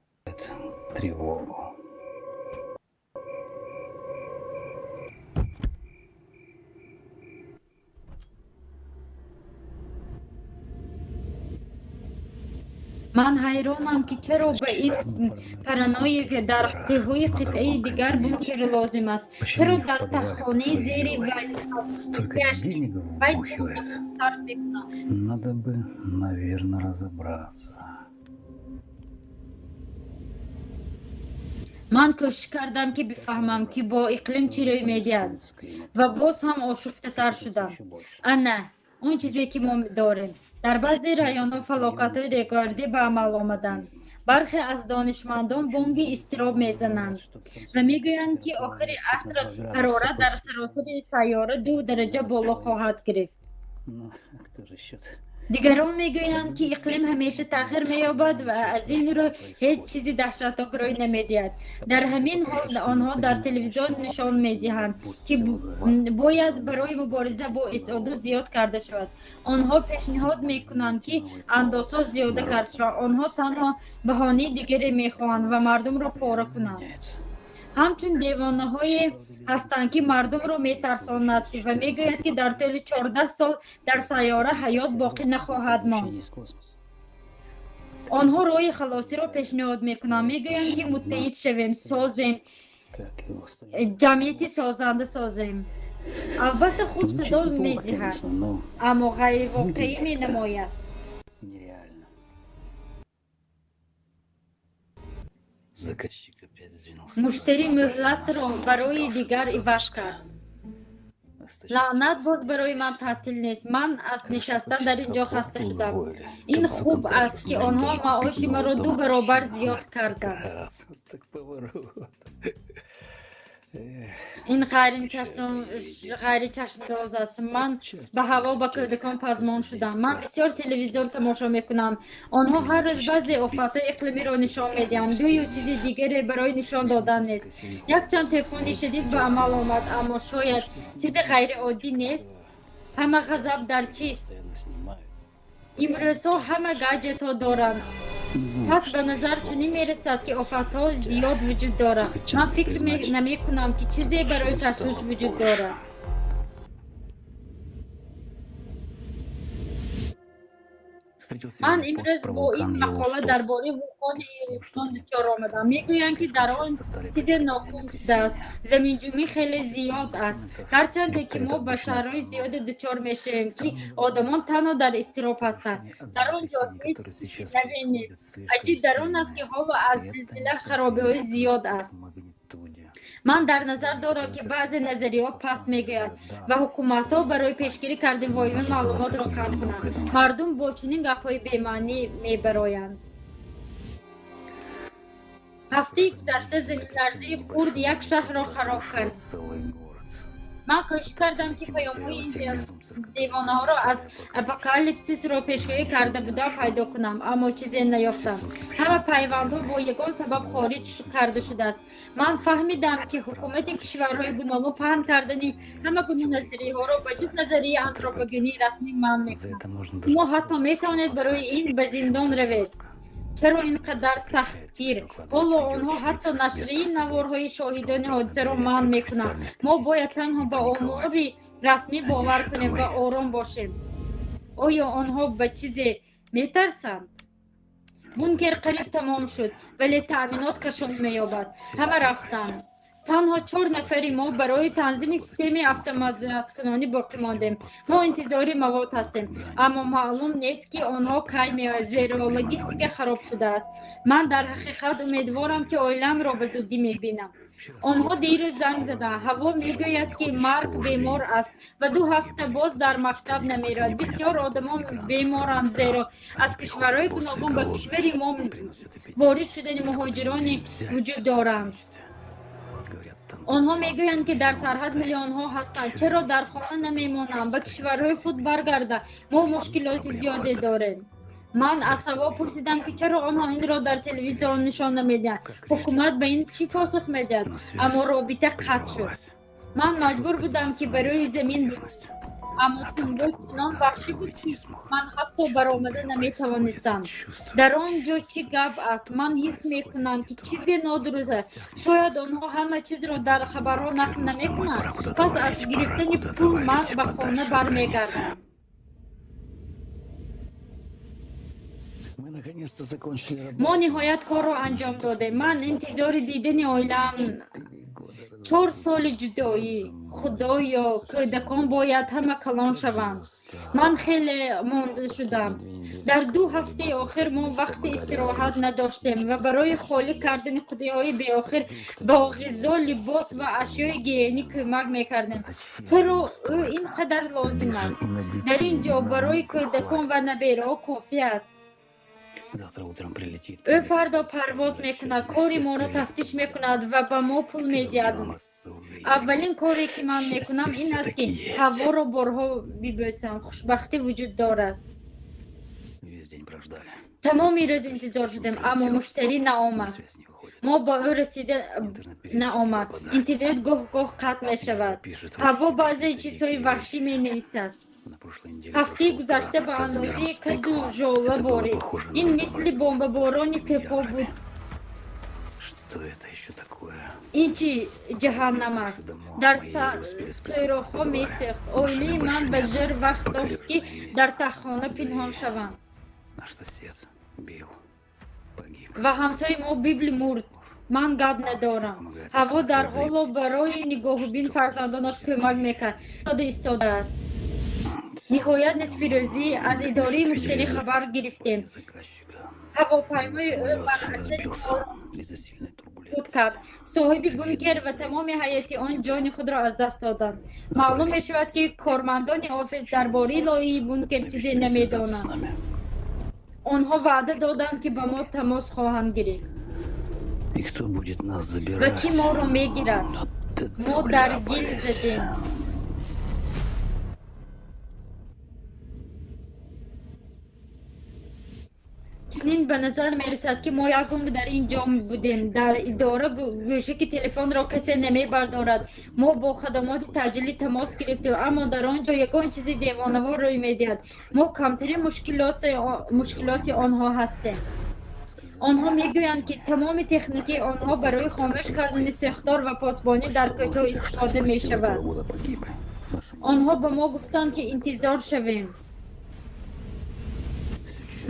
Ман ҳайронам, ки чаро ба ин параноик дар кӯҳҳои қитъаи дигар бункер лозим аст. Чаро дар тахтхонаи зери Столько денег вай вбухивает. сарф мекунад? Надо бы, наверное, разобраться. Ман кӯшиш кардам, ки бифаҳмам, ки бо иқлим чӣ рӯй медиҳад, ва боз ҳам ошуфтатар шудам. Ана он чизе, ки мо дорем. Дар баъзе районҳо фалокатҳои рекордӣ ба амал омаданд. Бархе аз донишмандон бонги изтироб мезананд ва мегӯянд, ки охири аср ҳарорат дар саросари сайёра 2 дараҷа боло хоҳад гирифт. Ну, а кто же счет? Дигарон мегӯянд, ки иқлим ҳамеша тағйир меёбад ва аз ин рӯ ҳеҷ чизи даҳшатнок рӯй намедиҳад. Дар ҳамин ҳол онҳо дар телевизион нишон медиҳанд, ки бояд барои мубориза бо СО2 зиёд карда шавад. Онҳо пешниҳод мекунанд, ки андозҳо зиёда карда шавад. Онҳо танҳо баҳонаи дигаре мехоҳанд ва мардумро пора кунанд. Ҳамчун девонаҳое ҳастанд, ки мардумро метарсонад ва мегӯяд, ки дар тӯли 14 сол дар сайёра ҳаёт боқӣ нахоҳад монд. Есть космос. Онҳо роҳи халосиро пешниҳод мекунанд, мегӯянд, ки муттаҳид шавем, созем, Как его остановить? ҷамъияти созанда созем. Албатта, хуб садо Звучит неплохо, медиҳад, конечно, но аммо ғайривоқеӣ менамояд. Нереально. Заказчик опять сдвинулся. Муштарӣ муҳлатро барои дигар иваз кард. Лаънат, боз барои ман таътил нест. Ман аз нишастан дар ин ҷо хаста шудам. Ин хуб аст, ки онҳо маоши маро ду баробар зиёд карданд. Раз, вот так поворот. Эх, Ин ғайричашмдоз аст. Ман ба ҳаво ба кӯдакон пазмон шудам. Ман бисёр телевизор тамошо мекунам. Онҳо ҳар рӯз баъзе офатҳои иқлимиро нишон медиҳанд, гӯё чизи дигаре барои нишон додан нест. Якчанд тӯфони шадид ба амал омад, аммо шояд чизи ғайриоддӣ нест. Ҳама ғазаб дар чист? постоянно снимают. Имрӯзҳо ҳама гаджетҳо доранд, пас ба назар чунин мерасад, ки офатҳо зиёд вуҷуд дорад. Ман фикр намекунам, ки чизе барои ташвиш вуҷуд дорад. Ман имрӯз бо ин мақола дар бораи вулқони Йеллоустон дучор омадам. Мегӯянд, ки дар он чизе ноком шудааст. Заминҷунбӣ хеле зиёд аст. Гарчанде ки мо ба шаҳрҳои зиёде дучор мешавем, ки одамон танҳо дар изтироб ҳастанд, дар он ҷо ҳеҷ чизи наве нест. Аҷиб дар он аст, ки ҳоло аз зилзила харобиҳои зиёд аст. Ман дар назар дорам, ки баъзе назарияҳо паст мегӯянд ва ҳукуматҳо барои пешгирӣ кардани воҳима маълумотро кам кунанд. Мардум бо чунин гапҳои бемаънӣ мебароянд. Ҳафтаи гузашта заминларзаи хурд як шаҳрро хароб кард. Ман кӯшиш кардам, ки паёмҳои ин девонаҳоро аз апокалипсисро пешгӯӣ карда будам пайдо кунам, аммо чизе наёфтам. Ҳама пайвандҳо бо ягон сабаб хориҷ карда шудааст. Ман фаҳмидам, ки ҳукумати кишварҳои гуногун паҳн кардани ҳама гуна назарияҳоро ба ҷуз назарияи антропогении расмӣ манъ мекунад. Шумо ҳатто метавонед барои ин ба зиндон равед. Чаро ин қадар сахтгир? Ҳоло онҳо ҳатто нашрии наворҳои шоҳидони ҳодисаро манъ мекунанд. Мо бояд танҳо ба омори расмӣ бовар кунем ва ором бошем. Оё онҳо ба чизе метарсанд? Бункер қариб тамом шуд, вале таъминот кашол меёбад. Ҳама рафтанд. Танҳо чор нафари мо барои танзими системаи автоматизатсионӣ боқӣ мондем. Мо интизори мавод ҳастем, аммо маълум нест, ки онҳо кай меояд, зеро логистика хароб шудааст. Ман дар ҳақиқат умедворам, ки оиламро ба зудӣ мебинам. Онҳо дирӯз занг заданд. Ҳаво мегӯяд, ки Марк бемор аст ва 2 ҳафта боз дар мактаб намеравад. Бисёр одамон беморанд, зеро аз кишварҳои гуногун ба кишвари мо ворид шудани муҳоҷироне вуҷуд доранд. Онҳо мегӯянд, ки дар сарҳад миллионҳо ҳастанд. Чаро дар хона намемонанд, ба кишварҳои худ баргарда? Мо мушкилоти зиёде дорем. Ман аз ҳаво пурсидам, ки чаро онҳо инро дар телевизион нишон намедиҳанд, ҳукумат ба ин чӣ посух медиҳад, аммо робита қатъ шуд. Ман маҷбур будам, ки ба рӯи замин, аммо тумбой чунон ваҳшӣ буд, ки ман ҳатто баромада наметавонистам. Дар он ҷо чӣ гап аст? Ман ҳис мекунам, ки чизе нодуруст аст. Шояд онҳо ҳама чизро дар хабарҳо нақл намекунанд. Пас аз гирифтани пул ман ба хона бармегардам. Мо ниҳоят корро анҷом додем. Ман интизори дидани оилаам 4 соли ҷудоӣ. Худоё, кӯдакон бояд ҳама калон шаванд. Ман хеле монда шудам. Дар 2 ҳафтаи охир мо вақти истироҳат надоштем ва барои холӣ кардани қуттиҳои беохир бо ғизо, либос ва ашёи гигиенӣ кӯмак мекардем. Чаро ӯ ин қадар лозим аст? Дар ин ҷо барои кӯдакон ва набераҳо кофӣ аст. Ӯ фардо парвоз мекунад, кори моро тафтиш мекунад ва ба мо пул медиҳад. Аввалин коре, ки ман мекунам, ин аст, ки ҳаворо борҳо бибӯсам. Хушбахтӣ вуҷуд дорад. Тамоми рӯз интизор шудем, аммо муштарӣ наомад. Мо ба ӯ расида наомад. Интернет гоҳ-гоҳ қатъ мешавад. Ҳаво баъзе чизҳои ваҳшӣ менависад. Ҳафтаи гузашта ба андозаи каду жола борид. Ин мисли бомбаборони тӯбҳо буд. Ин чӣ ҷаҳаннам аст? Дар сӯрохҳо месӯхт. Оилаи ман ба зӯр вақт дошт, ки дар таҳхона пинҳон шаванд. Ва ҳамсояи мо Билл мурд. Ман гап надорам. Ҳаво дар ҳоло барои нигоҳубини фарзандонаш кӯмак мекард. Истодааст. Ниҳоят нисфирӯзӣ аз идораи муштарӣ хабар гирифтем. Ҳавопаймои ӯ бар асари суқут кард. Соҳиби бункер ва тамоми ҳайати он ҷони худро аз даст доданд. Маълум мешавад, ки кормандони офис дар бораи лоиҳаи бункер чизе намедонанд. Онҳо ваъда доданд, ки ба мо тамос хоҳанд гирифт. Ва кӣ моро мегирад? Мо дар гил задем. Чунин ба назар мерасад, ки мо як умр дар ин ҷо будем. Дар идора гӯшаки телефонро касе намебардорад. Мо бо хадамоти таъҷилӣ тамос гирифтем, аммо дар он ҷо ягон чизи девонавор рӯй медиҳад. Мо камтарин мушкилоти онҳо ҳастем. Онҳо мегӯянд, ки тамоми техникаи онҳо барои хомӯш кардани сӯхтор ва посбонӣ дар кӯчаҳо истифода мешавад. Онҳо ба мо гуфтанд, ки интизор шавем.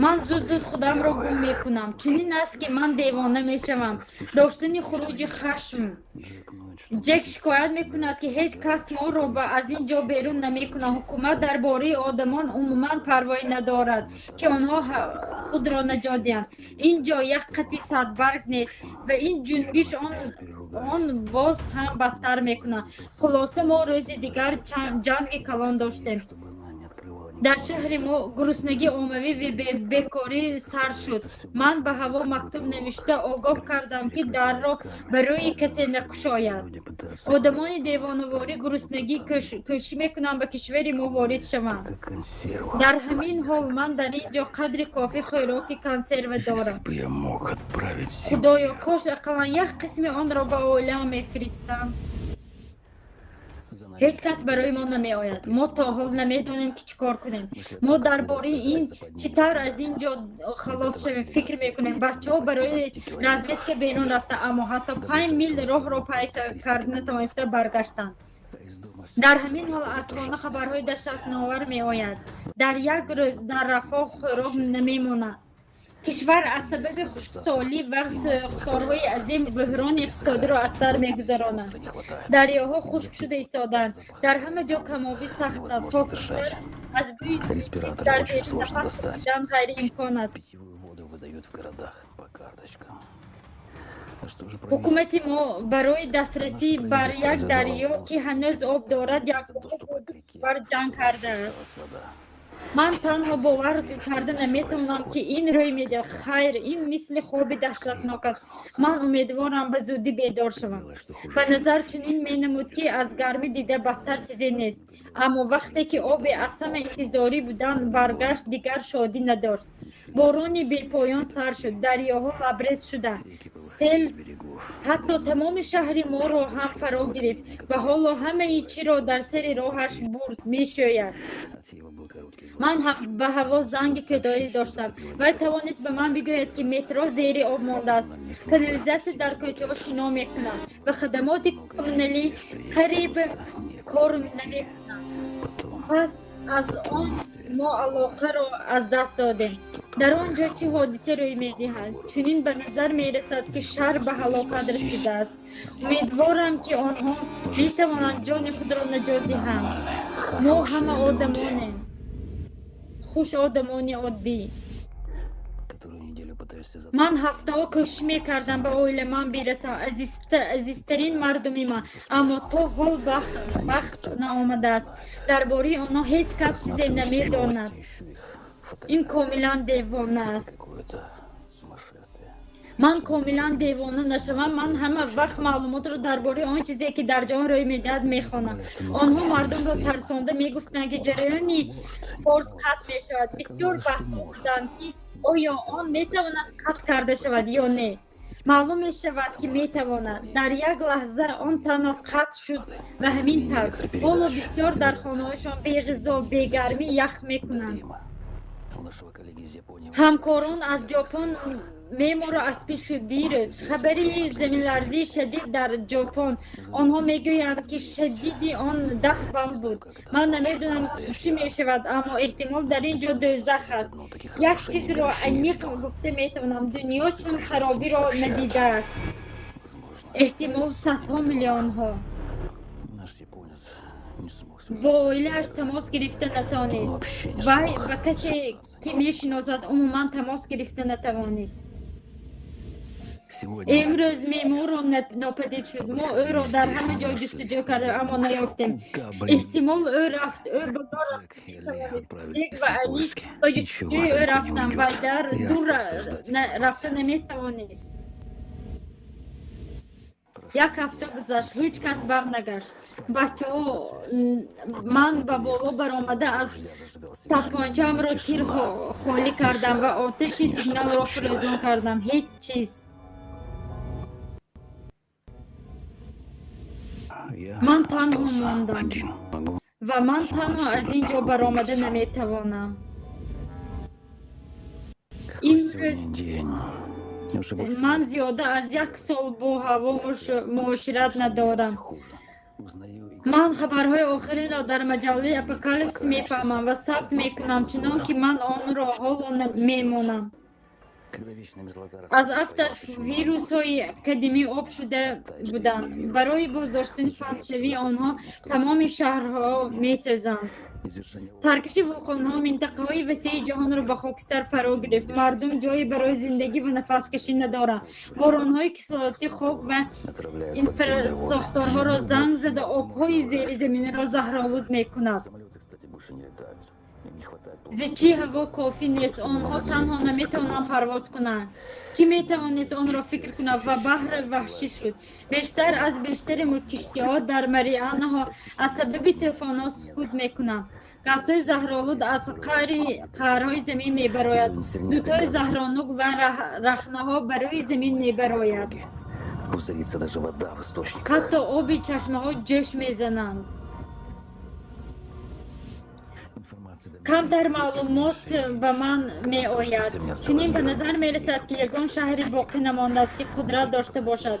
Ман зуд зуд худамро гум мекунам. Чунин аст, ки ман девона мешавам. Доштани хуруҷи хашм. Ҷек шикоят мекунад, ки ҳеҷ кас моро аз ин ҷо берун намекунад. Ҳукумат дар бораи одамон умуман парвоӣ надорад, ки онҳо худро наҷот диҳанд. Ин ҷо як қати садбарг нест ва ин ҷунбиш он боз ҳам бадтар мекунад. Хулоса, мо рӯзи дигар ҷанги калон доштем. Дар шаҳри мо гуруснагии оммавӣ ва бекорӣ сар шуд. Ман ба Ҳаво мактуб навишта огоҳ кардам, ки дарро ба рӯи касе накушояд. Одамони девонаворӣ гуруснагӣ кӯшиш мекунанд ба кишвари мо ворид шаванд. Дар ҳамин ҳол ман дар ин ҷо қадри кофӣ хӯроки консерва дорам. Худоё, кош ақаллан як қисми онро ба оилаам мефиристам. Ҳеҷ кас барои мо намеояд. Мо то ҳол намедонем, ки чӣ кор кунем. Мо дар бораи ин чӣ тавр аз ин ҷо халос шавем фикр мекунем. Бачаҳо барои разведка берун рафта, аммо ҳатто 5 мил роҳро пай карда натавониста баргаштанд. Дар ҳамин ҳол аз хона хабарҳои даҳшатновар меояд. Дар як рӯз дар рафҳо хӯрок намемонад. Кишвар аз сабаби хушксолӣ ва сӯхторҳои азим буҳрони иқтисодиро аз сар мегузаронад. Дарёҳо хушк шуда истодаанд. Дар ҳама ҷо камобӣ сахт аст. Хокистар аз бӯи дар берун нафас кашидан ғайриимкон аст. Выдают в городах по карточкам. Ҳукумати мо барои дастрасӣ бар як дарё, ки ҳанӯз об дорад, якбора бо ду кишвар ҷанг кардааст. Ман танҳо бовар карда наметавонам, ки ин рӯй медиҳад. Хайр, ин мисли хоби даҳшатнок аст. Ман умедворам ба зудӣ бедор шавам. Ба назар чунин менамуд, ки аз гармӣ дида бадтар чизе нест, аммо вақте ки обе аз ҳама интизорӣ будан баргашт, дигар шодӣ надошт. Борони бепоён сар шуд, дарёҳо лабрез шуда, сел ҳатто тамоми шаҳри моро ҳам фаро гирифт ва ҳоло ҳамаи чиро дар сари роҳаш бурд, мешӯяд. Ман ба Ҳаво занги кӯтоҳӣ доштам. Вай тавонист ба ман бигӯяд, ки метро зери об мондааст, канализатсия дар кӯчаҳо шино мекунад ва хадамоти коммуналӣ қариб кор намекунад. Пас аз он мо алоқаро аз даст додем. Дар он ҷо чӣ ҳодиса рӯй медиҳад? Чунин ба назар мерасад, ки шаҳр ба ҳалокат расидааст. Умедворам, ки онҳо метавонанд ҷони худро наҷот диҳанд. Мо ҳама одамонем, хуш одамони оддӣ. Ман ҳафтаҳо кӯшиш мекардам ба оиламан бирасам, азизтарин мардуми ман, аммо то ҳол бахт наомадааст. Дар бораи онҳо ҳеҷ кас чизе намедонад. Ин комилан девона аст. Ман комилан девона нашавам. Ман ҳама вақт маълумотро дар бораи он чизе, ки дар ҷаҳон рӯй медиҳад, мехонам. Онҳо мардумро тарсонда мегуфтанд, ки ҷараёни форс қатъ мешавад. Бисёр баҳсҳо буданд, ки оё он метавонад қатъ карда шавад ё не. Маълум мешавад, ки метавонад. Дар як лаҳза он танҳо қатъ шуд ва ҳамин тавр. Ҳоло бисёр дар хонаҳояшон беғизо, бегармӣ ях мекунанд. Ҳамкорон аз Ҷопон меморо аз пеш шуд дирӯз. Хабари заминларзии шадид дар Ҷопон. Онҳо мегӯянд, ки шадиди он 10 балл буд. Ман намедонам, чӣ мешавад, аммо эҳтимол дар ин ҷо дӯзах аст. Як чизро аниқ гуфта метавонам: дунё чун харобиро надидааст. Эҳтимол садҳо миллионҳо. Бо оилааш тамос гирифта натавонист. Вай ба касе, ки мешиносад, умуман тамос гирифта натавонист. Имрӯз меморро нопадид шуд. Мо ӯро дар ҳама ҷой ҷустуҷӯ кардем, аммо наёфтем. Эҳтимол ӯ рафт. Ӯ ба мо рафт ва Али ба ҷустуҷӯи ӯ рафтанд ва дар дур рафта наметавонист. Як ҳафта гузашт, ҳеҷ кас барнагашт. Бачаҳо, ман ба боло баромада аз тапончаамро тир холӣ кардам ва оташи сигналро фурӯзон кардам. Ҳеҷ чиз. Ман танҳо мондам ва ман танҳо аз ин ҷо баромада наметавонам. Имрӯз ман зиёда аз як сол бо ҳаво муошират надорам. Ман хабарҳои охиринро дар маҷаллаи Апокалипс мефаҳмам ва сабт мекунам, чунон ки ман онро ҳоло мемонам. Аз афташ вирусҳои қадимӣ об шуда буданд. Барои боздоштани паҳншавии онҳо тамоми шаҳрҳо месӯзанд. Таркиши вулқонҳо минтақаҳои васеи ҷаҳонро ба хокистар фаро гирифт. Мардум ҷое барои зиндагӣ ва нафаскашӣ надоранд. Боронҳои кислотӣ хок ва инфрасохторҳоро занг зада, обҳои зеризаминиро заҳролуд мекунад. Зичии ҳаво кофӣ нест. Онҳо танҳо наметавонанд парвоз кунанд. Кӣ метавонист онро фикр кунад? Ва баҳр ваҳшӣ шуд. Бештар аз бештари киштиҳо дар Марианаҳо аз сабаби тӯфонҳо сукут мекунанд. Газҳои заҳролуд аз қаърҳои замин мебарояд. Дудҳои заҳронок ва рахнаҳо ба рӯи замин мебарояд. Ҳатто оби чашмаҳо ҷӯш мезананд. Камтар маълумот ба ман меояд. Чунин ба назар мерасад, ки ягон шаҳре боқӣ намондааст, ки қудрат дошта бошад.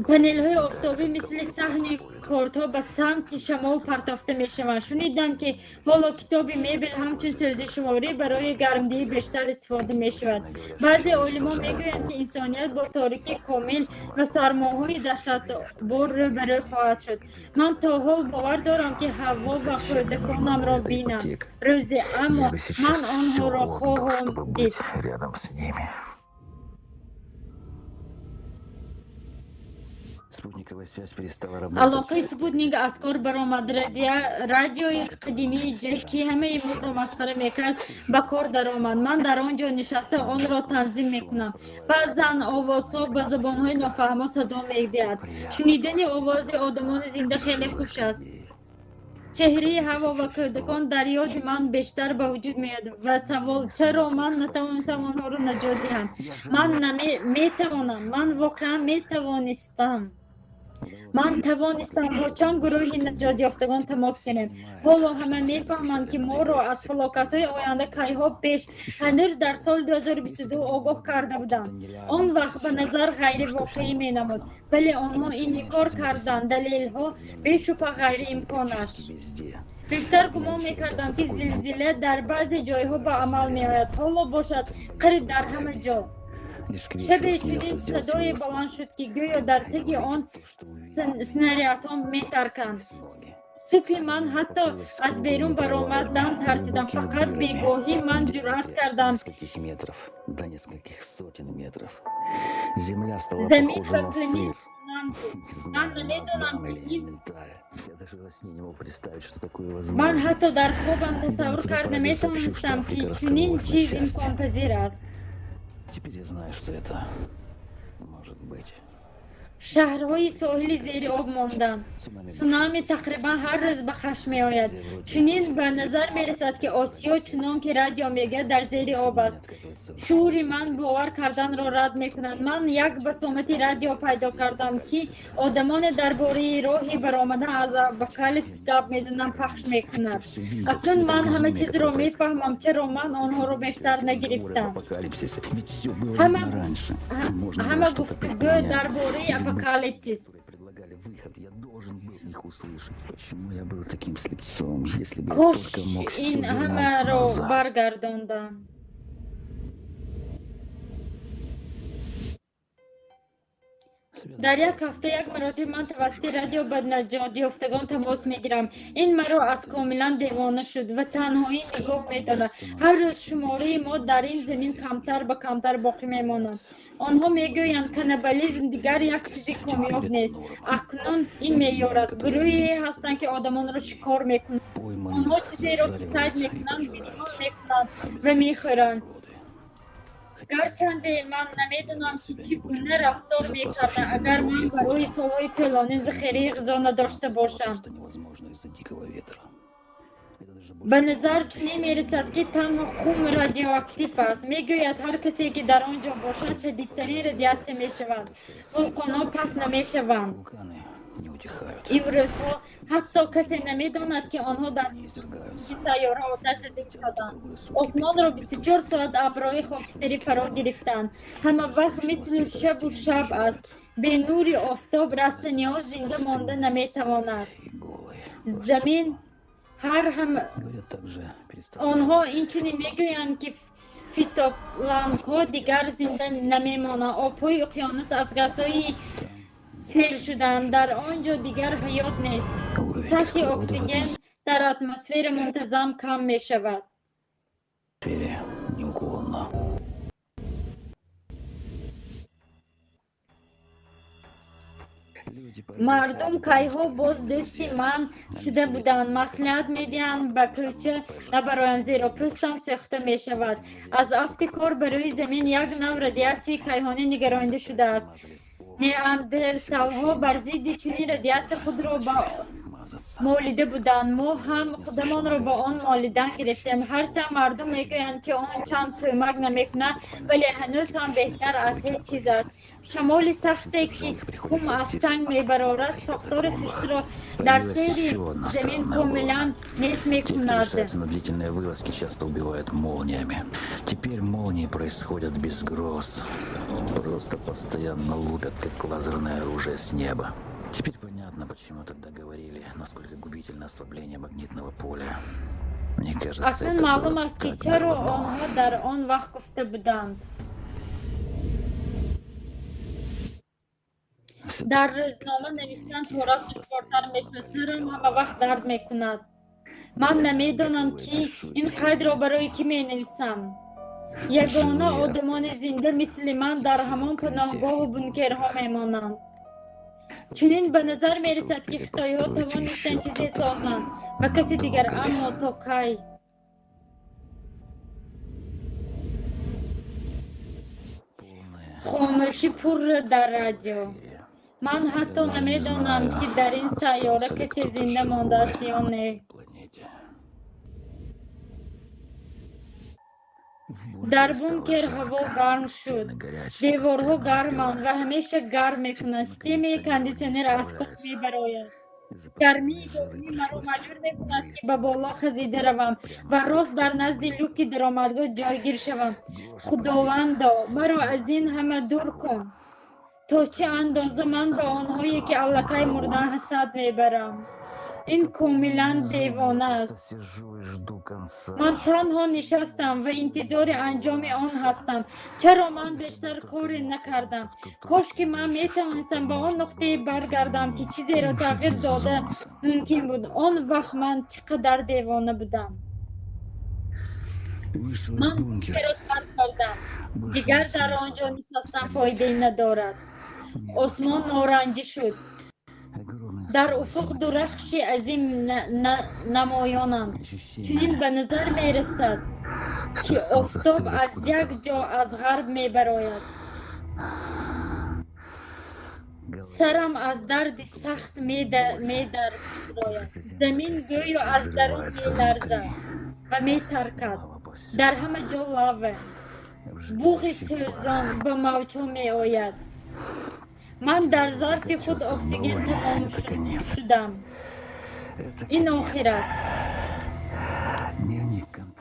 Панелҳои офтобӣ мисли саҳни кортҳо ба самти шамол партофта мешаванд. Шунидам, ки ҳоло китоби мебел ҳамчун сӯзишворӣ барои гармдиҳӣ бештар истифода мешавад. Баъзе олимон мегӯянд, ки инсоният бо торикии комил ва сармоҳои даҳшатбор рӯбарӯ хоҳад шуд. Ман то ҳол бовар дорам, ки ҳаво ва кӯдаконамро бинам рӯзе, аммо ман онҳоро хоҳам дид. Алоқаи спутник аз кор баромад. Радиои қадимии Ҷек, ки ҳамаи моро масхара мекард, ба кор даромад. Ман дар он ҷо нишаста онро танзим мекунам. Баъзан овозҳо ба забонҳои нофаҳмо садо медиҳад. Шунидани овози одамони зинда хеле хуш аст. Чеҳраи ҳаво ва кӯдакон дар ёди ман бештар ба вуҷуд меояд ва савол: чаро ман натавонистам онҳоро наҷот диҳам? Ман метавонам. Ман воқеан метавонистам. Ман тавонистам бо чанд гурӯҳи наҷотёфтагон тамос гирем. Ҳоло ҳама мефаҳманд, ки моро аз фалокатҳои оянда кайҳо пеш, ҳанӯз дар соли 2022 огоҳ карда буданд. Он вақт ба назар ғайривоқеӣ менамуд, вале онҳо инкор карданд. Далелҳо бешубҳа ғайриимкон аст. Пештар гумон мекардам, ки зилзила дар баъзе ҷойҳо ба амал меояд, ҳоло бошад қариб дар ҳама ҷо. Шабе чунин садое баланд шуд, ки гӯё дар таги он снарядҳо метарканд. Субҳи ман ҳатто аз берун баромадан тарсидам. Фақат бегоҳӣ ман ҷуръат кардам. Замин ба панир монанд буд. Ман намедонам, ки ин ман ҳатто дар хобам тасаввур карда метавонистам, ки чунин чиз имконпазир аст. Теперь я знаю, что это может быть. Шаҳрҳои соҳили зери об монданд. Сунами тақрибан ҳар рӯз ба хашм меояд. Чунин ба назар мерасад, ки Осиё, чунон ки радио мегӯяд, дар зери об аст. Шуури ман бовар карданро рад мекунад. Ман як басомати радио пайдо кардам, ки одамоне дар бораи роҳи баромадан аз апокалипсис гап мезананд, пахш мекунад. Акнун ман ҳама чизро мефаҳмам, чаро ман онҳоро бештар нагирифтам. Ҳама гуфтугӯ дар бораи апокалипсис. Предлагали выход, я должен был их услышать. Почему я был таким слепцом, если бы я Кош только мог ин всё вернуть ҳамаро назад. баргардондам. Дар як ҳафта як маротиба ман тавассути радио ба наҷотёфтагон тамос мегирам. Ин маро аз комилан девона шуд ва танҳоӣ нигоҳ медорад. Ҳар рӯз шумораи мо дар ин замин камтар ба камтар боқӣ мемонад. Онҳо мегӯянд, каннибализм дигар як чизи комёб нест. Акнун ин меъёр аст. Гурӯҳе ҳастанд, ки одамонро шикор мекунанд. Онҳо чизеро, ки сайд мекунанд, бирён мекунанд ва мехӯранд. Гарчанде ман намедонам, ки чӣ гуна рафтор мекардам, агар ман барои солҳои тӯлонӣ захираи ғизо надошта бошам. Ба назар чунин мерасад, ки танҳо қум радиоактив аст. Мегӯяд, ҳар касе, ки дар он ҷо бошад, шадидтарин радиатсия мешавад. Вулқонҳо паст намешаванд. Имрӯзҳо ҳатто касе намедонад, ки онҳо дар чӣ сайёра оташ зада истоданд. Осмонро 24 соат абрҳои хокистарӣ фаро гирифтанд. Ҳама вақт мисли шабу шаб аст. Бе нури офтоб растаниҳо зинда монда наметавонад. Замин ҳар ҳам онҳо инчунин мегӯянд, ки фитопланкҳо дигар зинда намемонанд. Обҳои уқёнус аз газҳои сел шуданд. Дар он ҷо дигар ҳаёт нест. Сатҳи оксиген дар атмосфера мунтазам кам мешавад. Неуклонно. Мардум кайҳо боз дӯсти ман шуда буданд. Маслиҳат медиҳанд ба кӯча набароям, зеро пӯстам сӯхта мешавад. Аз афти кор ба рӯи замин як нав радиатсияи кайҳонӣ нигаронида шудааст. Неандерталҳо бар зидди чунин радиатсия худро ба молида буданд. Мо ҳам худамонро ба он молидан гирифтем. Ҳарчанд мардум мегӯянд, ки он чанд кӯмак намекунад, вале ҳанӯз ҳам беҳтар аз ҳеҷ чиз аст. Шамоли сахте, ки хум аз танг мебарорад, сохтори хиштро дар сери замин комилан нест мекунад. Решаются на длительные вылазки, часто убивают молниями. Теперь молнии происходят без гроз. Просто постоянно лупят, как лазерное оружие с неба. Теперь понятно, почему тогда говорили, насколько губительно ослабление магнитного поля. Мне кажется, Акнун это маълум было аст, ки так чаро давно. онҳо дар он вақт гуфта буданд. Дар рӯзнома навиштан тораф душвортар мешавад. Сарам ҳама вақт дард мекунад. Ман намедонам, ки ин қайдро барои кӣ менависам. Ягона одамони зинда мисли ман дар ҳамон паноҳгоҳу бункерҳо мемонанд. Чунин ба назар мерасад, ки хитоиҳо тавонистанд чизе созанд ва каси дигар, аммо то кай? Хомӯшӣ пурра дар радио. Ман ҳатто намедонам, ки дар ин сайёра касе зинда мондааст ё не. Дар бункер ҳаво гарм шуд. Деворҳо гарманд ва ҳамеша гарм мекунанд. Системаи кондитсионер аз кор мебарояд. Гармии доимӣ маро маҷбур мекунад, ки ба боло хазида равам ва рост дар назди люки даромадгоҳ ҷойгир шавам. Худовандо, маро аз ин ҳама дур кун. То чӣ андоза ман ба онҳое, ки аллакай мурдан, ҳасад мебарам. Ин комилан девона аст. Ман танҳо нишастам ва интизори анҷоми он ҳастам. Чаро ман бештар коре накардам? Кош ки ман метавонистам ба он нуқтае баргардам, ки чизеро тағйир дода мумкин буд. Он вақт ман чӣ қадар девона будам. Ман бункерро тарк кардам. Дигар дар он ҷо нишастан фоидае надорад. Осмон норанҷӣ шуд. Дар уфуқ ду рахши азим намоёнанд. Чунин ба назар мерасад, ки офтоб аз як ҷо аз ғарб мебарояд. Сарам аз дарди сахт медаррояд. Замин гӯё аз дарун меларзад ва метаркад. Дар ҳама ҷо лава. Буғи сӯзон ба мавҷҳо меояд. Ман дар зарфи худ оксиген тамом шудам. Ин охир аст.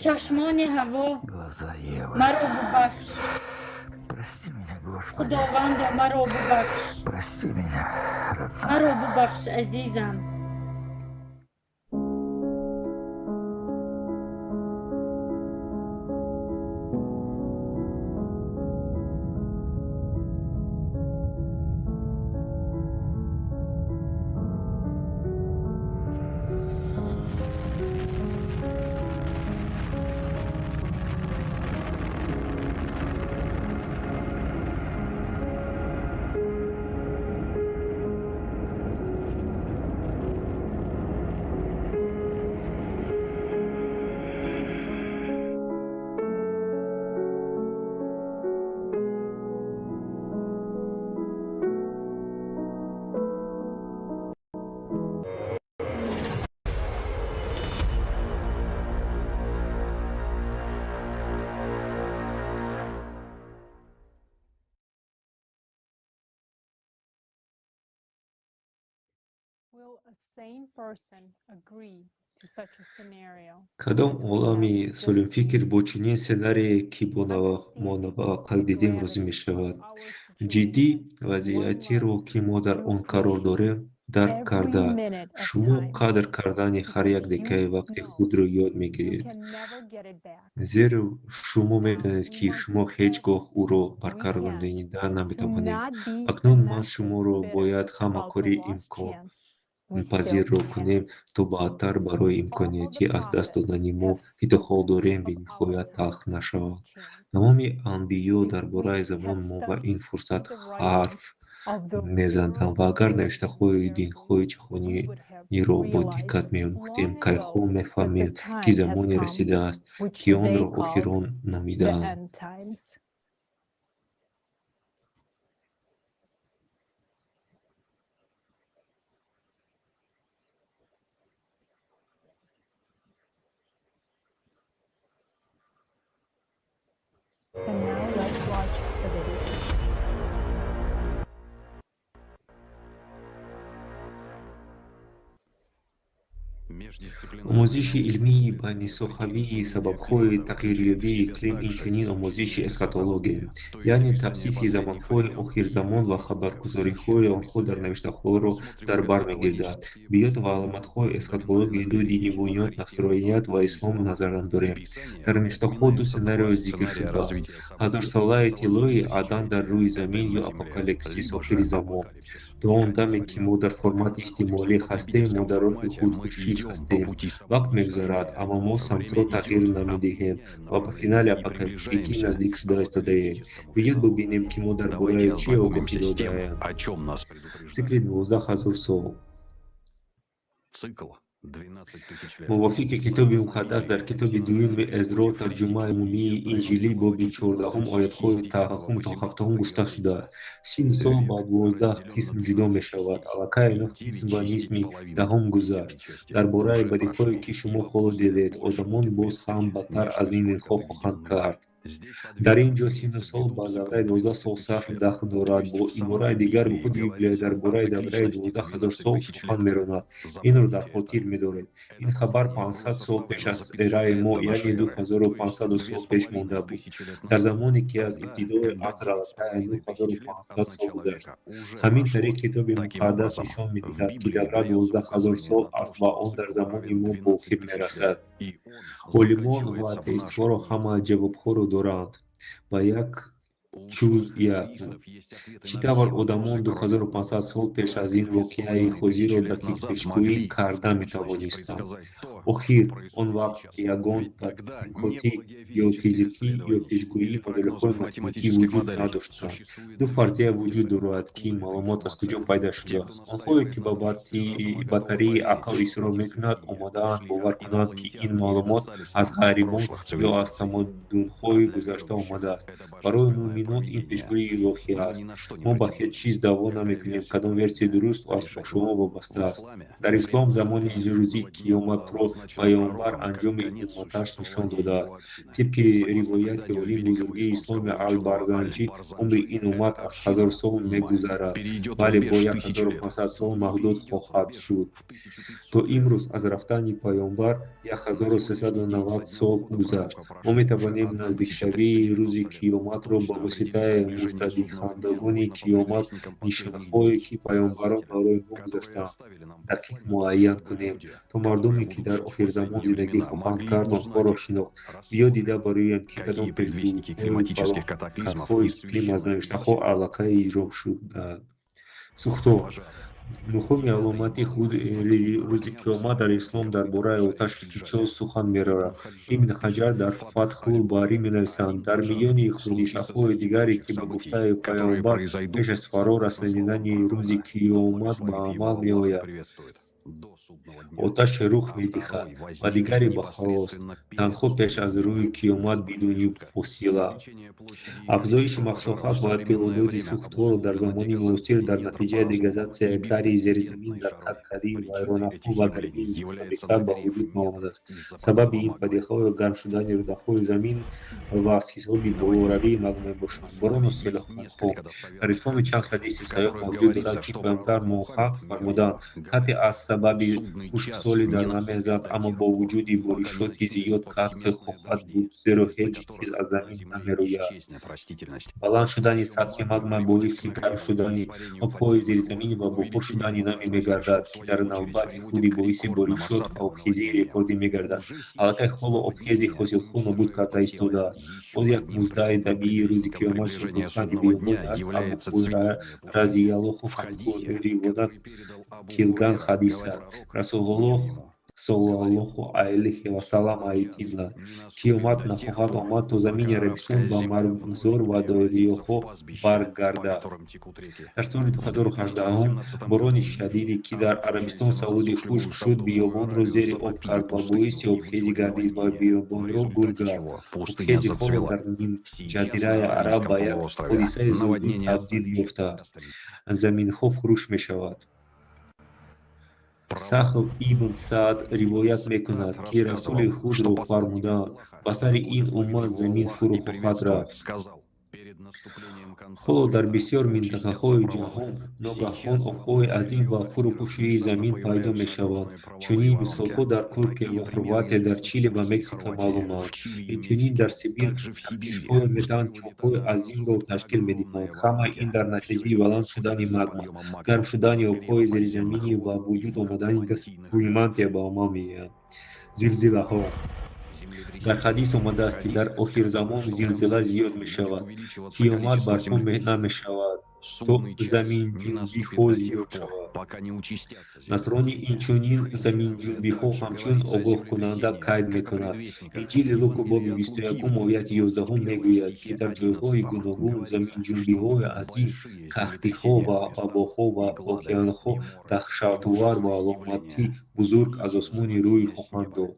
Чашмони ҳаво, маро бубахш. Худовандо, маро бубахш. Маро бубахш, азизам. Кадом олами солимфикр бо чунин сценарие, ки мо навақак дидем, розӣ мешавад? Ҷиддӣ вазъиятеро, ки мо дар он қарор дорем, дарк карда, шумо қадр кардани ҳар як дақиқаи вақти худро ёд мегиред, зеро шумо медонед, ки шумо ҳеҷ гоҳ ӯро баргардонида наметавонед. Акнун ман шуморо бояд ҳама кори имконпазирро кунем, то баъдтар барои имконияти аз даст додани мо, ки то ҳол дорем, бениҳоят талх нашавад. Тамоми анбиё дар бораи замон мо ба ин фурсат ҳарф мезанданд ва агар навиштаҳои динҳои ҷаҳониро бо диққат меомӯхтем, кайҳо мефаҳмем, ки замоне расидааст, ки онро охирон номидаанд. And now let's watch the video. Омӯзиши илмии байнисоҳавии сабабҳои тағйирёбии иқлим инчунин омӯзиши эсхатология, яъне тавсифи замонҳои охирзамон ва хабаргузориҳои онҳо дар навиштаҳоро дар бар мегирад. Биёд ва аломатҳои эсхатологияи ду дини бунёд насроният ва ислом назар андорем. Дар навиштаҳо ду сценарио зикр шудааст: ҳазорсолаи тиллои Адан дар рӯи замин ё апокалипсис охири замон. То он даме, ки мо дар формати истеъмолӣ ҳастем, мо дар роҳи худкушӣ ҳастем. Вақт мегузарад, аммо мо самтро тағйир намедиҳем ва ба финали апокалиптикӣ наздик шуда истодаем. Биёд бубинем, ки мо дар бораи чӣ огоҳӣ додаем. Цикли 12 000 сол. Мувофиқи Китоби Муқаддас, дар китоби дуюми Эзро, тарҷумаи умумии Инҷилӣ, боби 14-ум, оятҳои ҳафтум то ҳаштум гуфта шудааст: 30 сол ба 12 қисм ҷудо мешавад. Аллакай нӯҳ қисм ба нисми даҳум гузашт. Дар бораи бадиҳое, ки шумо ҳоло дидед, одамон боз ҳам бадтар аз инҳо хоҳанд кард. Дар ин ҷо синну сол ба давраи 12 сол сарф дахл дорад. Бо ибораи дигар, худи Библия дар бораи давраи 12 ҳазор сол сухан меронад. Инро дар хотир медоред. Ин хабар 500 сол пеш аз эраи мо, яъне 2500 сол пеш монда буд, дар замоне ки аз ибтидои аср аллакай 9500 сол гузашт. Ҳамин тариқ, Китоби Муқаддас нишон медиҳад, ки давра 12 ҳазор сол аст ва он дар замони мо ба охир мерасад. Олимон ва атеистҳоро ҳама ҷавобҳоро доранд ба як чуз як: чӣ тавр одамон 2500 сол пеш аз ин воқеаи ҳозирро дақиқ пешгӯӣ карда метавонистанд? Охир, он вақт ягон тадқиқоти геофизикӣ ё пешгӯии моделҳои математикӣ вуҷуд надоштанд. Ду фарзия вуҷуд дорад, ки ин маълумот аз куҷо пайдо шудааст. Онҳое, ки ба бартарии ақл исрор мекунанд, омодаанд бовар кунанд, ки ин маълумот аз ғайрибон ё аз тамаддунҳои гузашта омадааст. Барои муъминон ин пешгӯии илоҳӣ аст. Мо ба ҳеҷ чиз даъво намекунем. Кадом версия дуруст аст, ба шумо вобаста аст. Дар ислом замони рӯзи киёматро паёмбар анҷоми умматаш нишон додааст. Тибқи ривояти олим бузурги исломи Ал-Барзанҷӣ, умри ин уммат аз 1000 сол мегузарад, вале бо 1500 сол маҳдуд хоҳад шуд. То имрӯз аз рафтани паёмбар 1390 сол гузашт. Мо метавонем наздикшавии рӯзи киёматро ба воситаи муждадиҳандагони киёмат, нишонаҳое ки паёмбарон барои мо гузоштаанд, дақиқ муайян кунем, то мардуме, ки дар охирзамон зиндагӣ хоҳанд кард, онҳоро шинохт. Биё дида бароем, ки кадом пешгӯиҳои фалокатҳои иқлим аз навиштаҳо аллакай иҷро шудаанд. Сӯхтор. Нуҳуми аломати худи рӯзи киёмат дар ислом дар бораи оташи кичол сухан меравад. Ибн Ҳаҷар дар Фатҳул Барӣ менависанд: дар миёни ҳодисаҳои дигаре, ки ба гуфтаи паёмбар пеш аз фаро расонидани рӯзи киёмат ба амал меояд, оташ рух медиҳад ва дигаре ба халос, танҳо пеш аз рӯи киёмат бидуни фосила. Афзоиши масоҳат ва теъдоди сӯхтҳоро дар замони муосир дар натиҷаи дегазатсияи тари зеризамин дар қадқади вайронаҳо ва гармии мамлакат ба вуҷуд омадааст. Сабаби ин падидаҳо гарм шудани рӯдаҳои замин ва аз ҳисоби болоравии магма мебошанд. Борону селхонҳо. Дар исломи чанд ҳадиси саҳеҳ мавҷуд дорад, ки паёмбар муҳаққиқ фармуданд: капе аз сабаби хушксолӣ дар намезад, аммо бо вуҷуди боришоти зиёд қаҳт хоҳад буд, зеро ҳеҷ чиз аз замин намерӯяд. Баланд шудани сатҳи магма боиси гарм шудани обҳои зеризаминӣ ва бухор шудани намӣ мегардад, ки дар навбати худ боиси боришот ва обхезии рекордӣ мегардад. Аллакай ҳоло обхези ҳосилхӯ нобуд карда истодааст. Боз як муждаи табиии рӯзи киёмат шукуфтани биёбон аст. Абу разияллоҳу анҳу ривоят килган ҳадиса: Расулуллоҳ соллаллоҳу алайҳи васаллам айтидла: киёмат нахоҳад омад, то замини Арабистон ба марғзор ва дарёҳо баргардад. Дар соли 2018 борони шадиде, ки дар Арабистон Саудӣ хушк шуд, биёбонро зери об кард ва боиси обхезӣ гардид ва биёбонро гул кард. Обхези ҳоло дар нимҷазираи Араб ба як ҳодисаи зудӣ табдил ёфтааст. Заминҳо фурӯш мешавад. Сахл ибн Саад ривоят мекунад, ки расули худро фармуданд: ба сари ин уммат замин фурӯ хоҳад рафт. Ҳоло дар бисёр минтақаҳои ҷаҳон ногаҳон обҳои азим ва фурӯпӯшии замин пайдо мешаванд. Чунин мисолҳо дар Туркия ва Хорватия, дар Чили ва Мексика маълуманд. Инчунин дар Сибир таркишҳои метан чоҳҳои азимро ташкил медиҳанд. Ҳамаи ин дар натиҷаи баланд шудани магма, гарм шудани обҳои зеризаминӣ ва вуҷуд омадани газҳои мантия ба амал меояд. Зилзилаҳо. Дар ҳадис омадааст, ки дар охирзамон зилзила зиёд мешавад. Қиёмат барпо намешавад, то заминҷунбиҳо зиёд шавад. Насронӣ инчунин заминҷунбиҳо ҳамчун огоҳкунанда қайд мекунад. Инҷили Луко боби 21 ояти 11 мегӯяд, ки дар ҷойҳои гуногун заминҷунбиҳои азим, қаҳтиҳо ва вабоҳо ва океанҳо даҳшатвар ва аломати бузург аз осмони рӯй хоҳанд дод.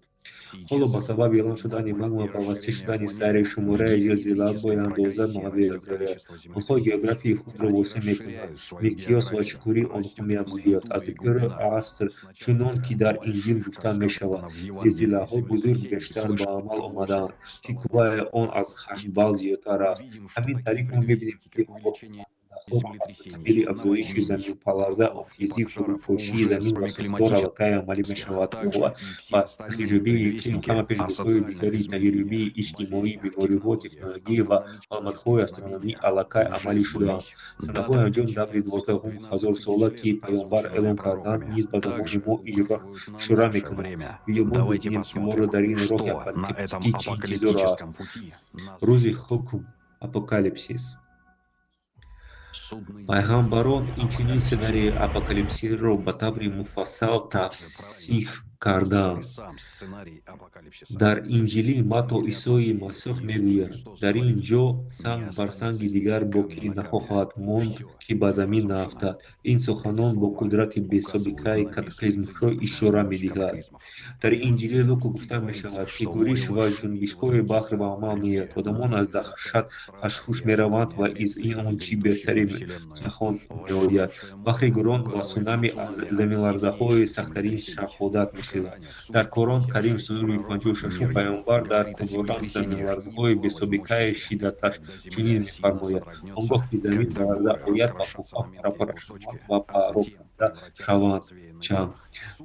Ҳоло ба сабаби ялон шудани магма ва васеъ шудани сайри шумораи зилзилаҳо беандоза меафзояд. Онҳо географияи худро васеъ мекунанд, миқёс ва чуқурии онҳо меафзояд. Аз ибтидои аср, чунон ки дар Инҷил гуфта мешавад, зилзилаҳои бузург бештар ба амал омадаанд, ки қувваи он аз 8 балл зиёдтар аст. Ҳамин тариқ мо мебинем, ки аз қабили афзоиши заминпаларза, обхезӣ, фурӯпошии замин ва сӯхтор аллакай амалӣ мешавад. Ва тағйирёбии иқлим ҳама пешгӯиҳои дигари тағйирёбии иҷтимоӣ, бемориҳо, технологӣ ва аломатҳои астрономӣ аллакай амалӣ шудаанд. Санаҳои анҷоми даври 12 ҳазорсола, ки паёмбар эълон карданд, низ ба замони мо ишора мекунанд. Биё мо бибинем, ки моро дар ин роҳи апокалиптикӣ чӣ интизор аст. Рӯзи ҳукм, апокалипсис. Пайғамбарон инчунин сценарии апокалипсисро ба таври муфассал тавсиф кардаанд. Дар Инҷили Матто Исои Масеҳ мегӯяд: «Дар ин ҷо санг бар санги дигар боқӣ нахоҳад монд, ки ба замин наафтад». Ин суханон бо қудрати бесобиқаи катаклизмҳо ишора медиҳад. Дар Инҷили Луко гуфта мешавад, ки гӯриш ва ҷунбишҳои баҳр ба амал меояд. Одамон аз даҳшат ҳашҳуш мераванд ва из ин он чӣ бе сари ҷаҳон меояд. Баҳри гӯрон ва сунами аз заминларзаҳои сахттарин шаҳодат мешавад. Дар Қуръон Карим сураи 56 паёмбар дар Қуръон заминларзаҳои бесобиқаи шиддаташ чунин мефармояд: «Он гоҳ ки замин ба ларза ояд ва кӯҳҳо пора-пора шаванд ва пароканда шаванд чанд».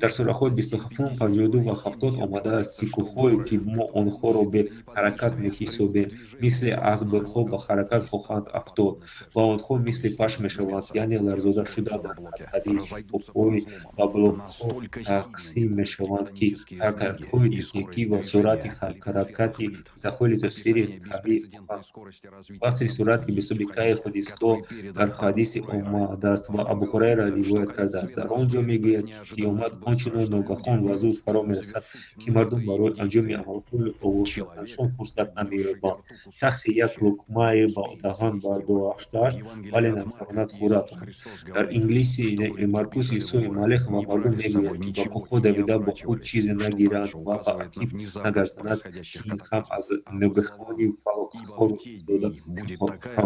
Дар сураҳои 27, 52 ва 70 омадааст, ки кӯҳҳое, ки мо онҳоро беҳаракат меҳисобем, мисли абрҳо ба ҳаракат хоҳанд афтод ва онҳо мисли пашм мешаванд, яъне ларзода шуда дар ҳадди шикофҳои ва блокҳо тақсим мешаванд, ки ҳаракатҳои техникӣ ва суръати ҳаракати заҳои литосфери қавӣ васфи суръати бесобиқаи ҳодисаҳо дар ҳадисе омадааст ва Абу Ҳурайра ривоят кардааст. Дар он ҷо мегӯяд, ки қиёмат он чунон ногаҳон ва зуд фаро мерасад, ки мардум барои анҷоми амалҳои оғозкардаашон фурсат намеёбанд. Шахсе як луқмае ба даҳан бардоштааст, вале наметавонад хӯрад он. Дар Инглиси Маркус Исои Малеҳ ба мардум мегӯяд, ки ба кӯҳҳо давида бо худ чизе нагиранд ва ба ақиб нагардонанд, ки ин ҳам аз ногаҳони фалокатҳо рух дода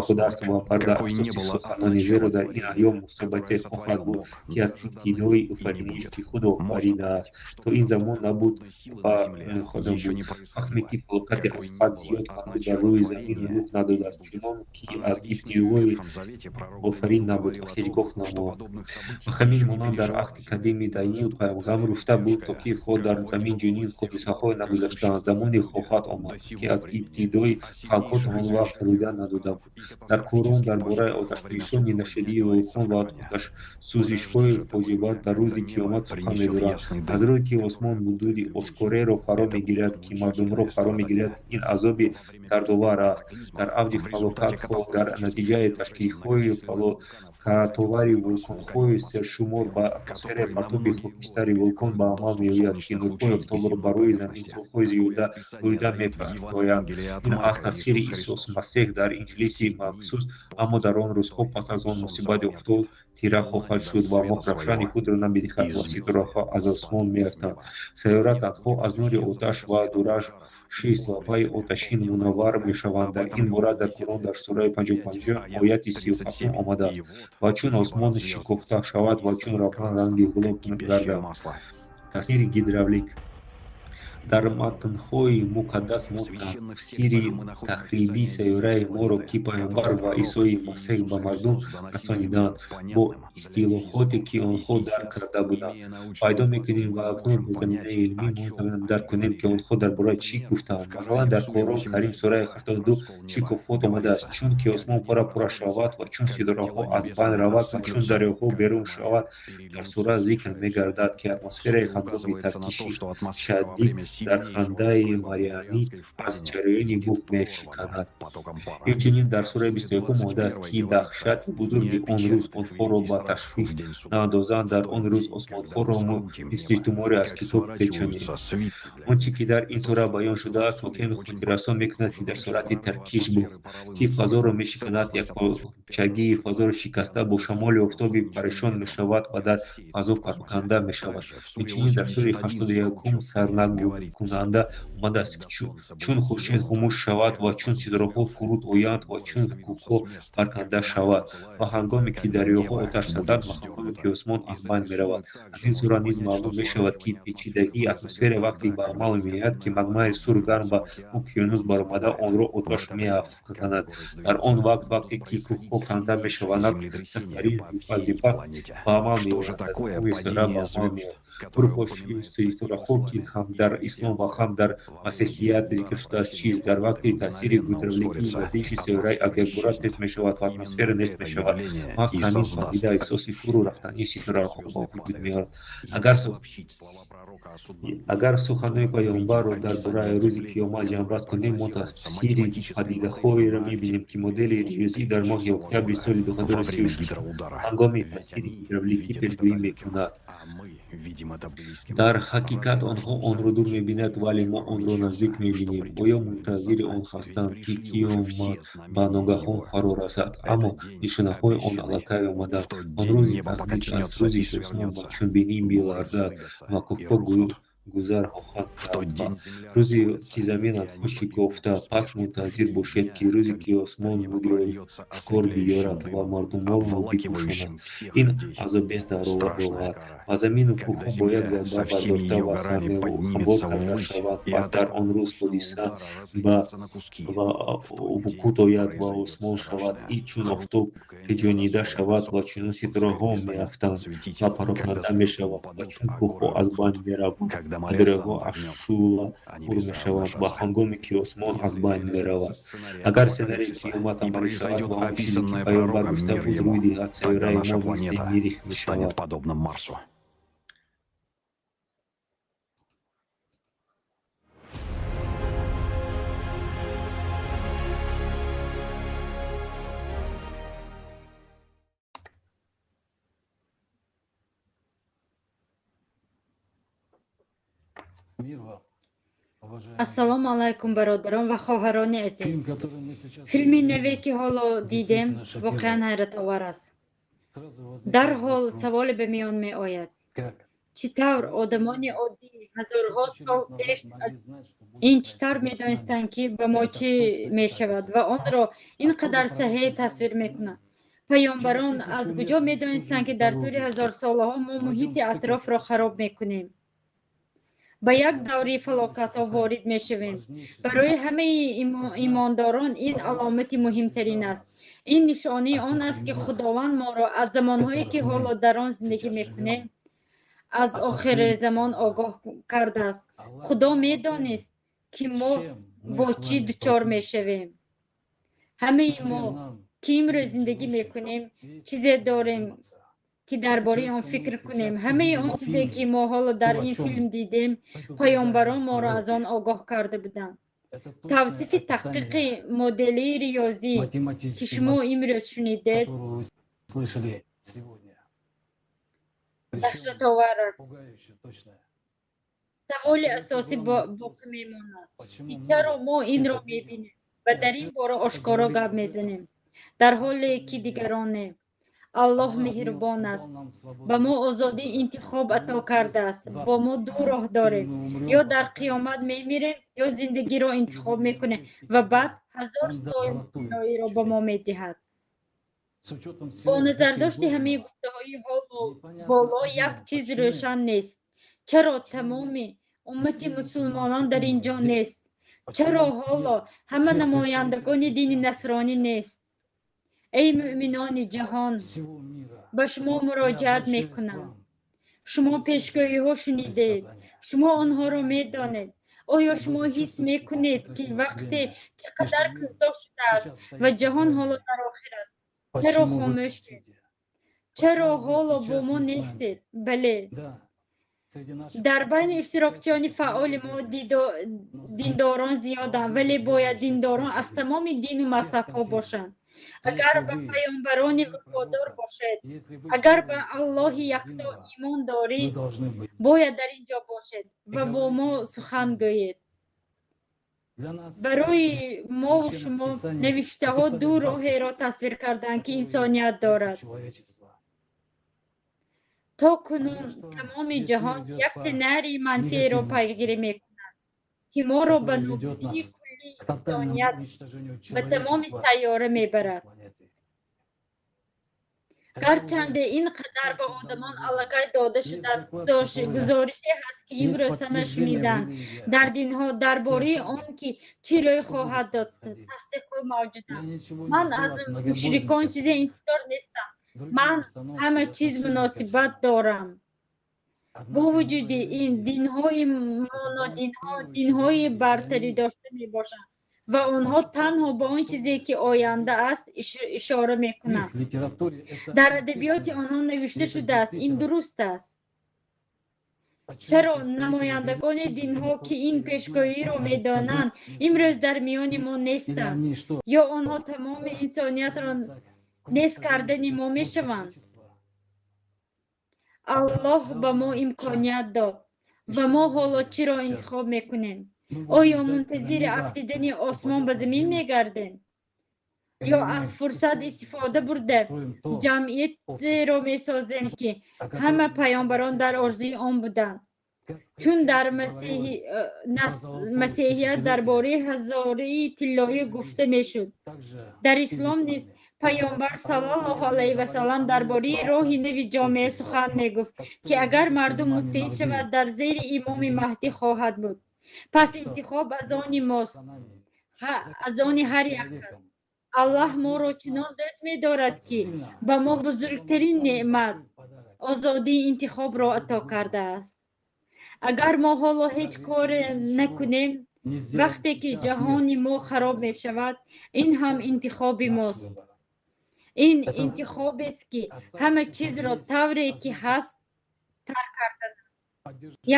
шудааст ва бар асоси суханони, зеро дар ин айём мусибате хоҳад буд, ки аз ибтидои офариниш, ки Худо офаридааст, то ин замон набуд ва нахоҳад буд. Фаҳме ки фалокате аз ҳад зиёд ҳанӯз дар рӯи замин рух надодааст, чунон ки аз ибтидои офарин набуд ва ҳеҷ гоҳ намонд. Ба ҳамин монанд дар аҳди қадими Даниил пайғамбар гуфта буд, то ки хоҳ дар замин чунин ҳодисаҳо нагузаштаанд, замоне хоҳад омад, ки аз ибтидои халқҳо то он вақт рӯйда надода буд. Дар Қуръон дар бораи оташфишони нашъадии вулқон ва оташсӯзишҳои фоҷиабор дар рӯзи қиёмат сухан мегӯянд. Аз рӯе ки осмон ҳудуди ошкореро фаро мегирад, ки мардумро фаро мегирад, ин азоби дардовар аст. Дар авҷи фалокатҳо, дар натиҷаи ташкилҳои фалокатовари вулқонҳои сершумор ба атмосфераи партоби хокистари вулқон ба амал меояд, ки нурҳои офтобро ба рӯи замин солҳои зиёда рӯйда мепартоянд. Ин аз тасвири Исо Масеҳ дар Инҷилиси махсус. Аммо дар он рӯзҳо пас аз он мусибати офтоб тира хоҳад шуд ва моҳ равшани худро намедиҳад ва ситораҳо аз осмон меафтанд. Сайёра танҳо аз нури оташ ва дурахши лавҳаи оташин мунаввар мешаванд. Дар ин бора дар Қуръон дар сураи 55 ояти 37 омадааст: «Ва чун осмон шикофта шавад ва чун равған ранги ғулоб гардад». Тасвири гидравлик. Дар матнҳои муқаддас мо тафсири тахрибии сайёраи моро, ки паёмбар ва Исои Масеҳ ба мардум расонидаанд, бо истилоҳоте, ки онҳо дарк карда буданд, пайдо мекунем ва акнун бо заминаи илмӣ мо метавонем дарк кунем, ки онҳо дар бораи чӣ гуфтаанд. Масалан, дар Қуръон Карим сураи 82 шикофот омадааст: «Чун ки осмон пора-пора шавад ва чун ситораҳо аз байн равад ва чун дарёҳо берун шавад». Дар сура зикр мегардад, ки атмосфераи ҳангоми таркиши шадид дар хандаи Марианӣ аз ҷараёни буғ мешиканад. Инчунин дар сураи 21 омадааст, ки даҳшати бузурги он рӯз онҳоро ба ташвиш наандозанд. Дар он рӯз осмонҳоро мо мисли туморе аз китоб печонем. Он чӣ ки дар ин сура баён шудааст, воқеан хотиррасон мекунад, ки дар сурати таркиш буғ, ки фазоро мешиканад, якпорчагии фазоро шикаста бо шамоли офтобӣ парешон мешавад ва дар фазо пароканда мешавад. Инчунин дар сураи 81 сарнагун гармкунанда омадааст. Чун хуршед хомӯш шавад ва чун ситораҳо фуруд оянд ва чун кӯҳҳо парканда шавад ва ҳангоме ки дарёҳо оташ заданд ва ҳангоме ки осмон аз байн меравад. Аз ин сура низ маълум мешавад, ки печидагии атмосфера вақте ба амал меояд, ки магмаи сурх гарм ба уқёнус баромада онро оташ меафканад. Дар он вақт, вақте ки кӯҳҳо канда мешаванд, сахттарин зипа ба амал меояд. Дар тамоми сура ба амал меояд. Пурпошии ситораҳо, ки ҳам дар ислом ва ҳам дар масеҳият зикр шудааст, чист? Дар вақти таъсири гидравликии гардиши сайёра якбора тез мешавад ва атмосфера нест мешавад. Маҳз ҳамин падида эҳсоси фурӯ рафтани ситораҳо ба вуҷуд меорад. Агар суханони паёмбарро дар бораи рӯзи қиёмат ҷамъбаст кунем, мо тафсири падидаҳоеро мебинем, ки модели риёзӣ дар моҳи октябри соли 2036 ҳангоми таъсири гидравликӣ пешгӯӣ мекунад. Дар ҳақиқат онҳо онро дур мебинанд, вале мо онро наздик мебинем. Оё мунтазири он ҳастанд, ки қиёмат ба ногаҳон фаро расад? Аммо нишонаҳои он аллакай омаданд. Он рӯзи таҳдид аст, рӯзе ки осмон ба чунбинӣ меларзад ва кӯҳҳо гузар хоҳанд кард ва рӯзе ки замин аз худ шикофта. Пас мунтазир бошед, ки рӯзе ки осмон нури ошкор биёрад ва мардумонро бипӯшонад. Ин азобест даровард ва замину кӯҳҳо бо як зарба бардошта ва ҳамвор карда шавад. Пас дар он рӯз ҳодиса ба вуқӯъ ояд ва осмон шавад, чун офтоб пеҷонида шавад ва чунон ситораҳо меафтанд ва пароканда мешаванд ва чун кӯҳҳо аз байн мераванд ва дарёҳо аз шӯъла пур мешаванд ва ҳангоме ки осмон аз байн меравад. Агар сценарии қиёмат амалӣ шавад ва он чизе ки паёмбар гуфта буд рӯй диҳад, сайёраи мо мисли Миррих мешавад. Ассалому алайкум, бародарон ва хоҳарони азиз. Филми наве, ки ҳоло дидем, воқеан ҳайратовар аст. Дарҳол саволе ба миён меояд: чӣ тавр одамони оддӣ ҳазорҳо сол пеш аз ин чӣ тавр медонистанд, ки ба мо чӣ мешавад ва онро ин қадар саҳеҳ тасвир мекунанд? Паёмбарон аз куҷо медонистанд, ки дар тӯли ҳазорсолаҳо мо муҳити атрофро хароб мекунем, ба як даври фалокатҳо ворид мешавем? Барои ҳамаи имондорон ин аломати муҳимтарин аст. Ин нишонаи он аст, ки Худованд моро аз замонҳое, ки ҳоло дар он зиндагӣ мекунем, аз охири замон огоҳ кардааст. Худо медонист, ки мо бо чӣ дучор мешавем. Ҳамаи мо, ки имрӯз зиндагӣ мекунем, чизе дорем, ки дар бораи он фикр кунем. Ҳамаи он чизе, ки мо ҳоло дар ин филм дидем, паёмбарон моро аз он огоҳ карда буданд. Тавсифи таҳқиқи моделии риёзӣ, ки шумо имрӯз шунидед, даҳшатовар аст. Саволи асосӣ боқӣ мемонад, ки чаро мо инро мебинем ва дар ин бора ошкоро гап мезанем, дар ҳоле ки дигарон не? Аллоҳ меҳрубон аст, ба мо озодии интихоб ато кардааст. Бо мо ду роҳ дорем: ё дар қиёмат мемирем, ё зиндагиро интихоб мекунем ва баъд 1000 соли тиллоиро ба мо медиҳад. Бо назардошти ҳамаи гуфтаҳои ҳоло боло, як чиз рӯшан нест: чаро тамоми уммати мусулмонон дар ин ҷо нест? Чаро ҳоло ҳама намояндагони дини насронӣ нест? Эй муъминони ҷаҳон, ба шумо муроҷиат мекунам. Шумо пешгӯиҳо шунидед, шумо онҳоро медонед. Оё шумо ҳис мекунед, ки вақте чӣ қадар кӯтоҳ шудааст ва ҷаҳон ҳоло дар охир аст? Чаро хомӯшед? Чаро ҳоло бо мо нестед? Бале, дар байни иштирокчиёни фаъоли мо диндорон зиёданд, вале бояд диндорон аз тамоми дину мазҳабҳо бошанд. Агар ба паёмбарони вафодор бошед, агар ба Аллоҳи якто имон доред, бояд дар ин ҷо бошед ва бо мо сухан гӯед. Барои мову шумо навиштаҳо ду роҳеро тасвир карданд, ки инсоният дорад. То кунун тамоми ҷаҳон як сценарии манфиеро пайгирӣ мекунад. Ки моро ба нобудии куллии инсоният ва тамоми сайёра мебарад. Гарчанде ин қадар ба одамон аллакай дода шудааст, гузорише ҳаст, ки имрӯз ҳама шуниданд. Дар динҳо дар бораи он, ки чӣ рӯй хоҳад дод, тасдиқҳо мавҷуданд. Ман аз мушрикон чизе интизор нестам. Ман ҳама чиз муносибат дорам. Бо вуҷуди ин, динҳои монодинҳо динҳои бартарӣ дошта мебошанд ва онҳо танҳо ба он чизе, ки оянда аст, ишора мекунанд. Дар адабиёти онҳо навишта шудааст, ин дуруст аст. Чаро намояндагони динҳо, ки ин пешгӯиро медонанд, имрӯз дар миёни мо нестанд? Ё онҳо тамоми инсониятро нест кардани мо мешаванд? Аллоҳ ба мо имконият дод ва мо ҳоло чиро интихоб мекунем? Оё мунтазири афтидани осмон ба замин мегардем? Ё аз фурсат истифода бурда ҷамъиятеро месозем, ки ҳама паёмбарон дар орзуи он буданд? Чун дар масеҳият дар бораи ҳазораи тиллоӣ гуфта мешуд, дар ислом низ паёмбар саллаллоҳу алайҳи васаллам дар бораи роҳи нави ҷомеа сухан мегуфт, ки агар мардум муттаҳид шавад, дар зери имоми маҳдӣ хоҳад буд. Пас интихоб аз они мост, аз они ҳар як аст. Аллоҳ моро чунон дӯст медорад, ки ба мо бузургтарин неъмат озодии интихобро ато кардааст. Агар мо ҳоло ҳеҷ коре накунем, вақте ки ҷаҳони мо хароб мешавад, ин ҳам интихоби мост. Ин интихобест, ки ҳама чизро тавре ки ҳаст тарк кардан,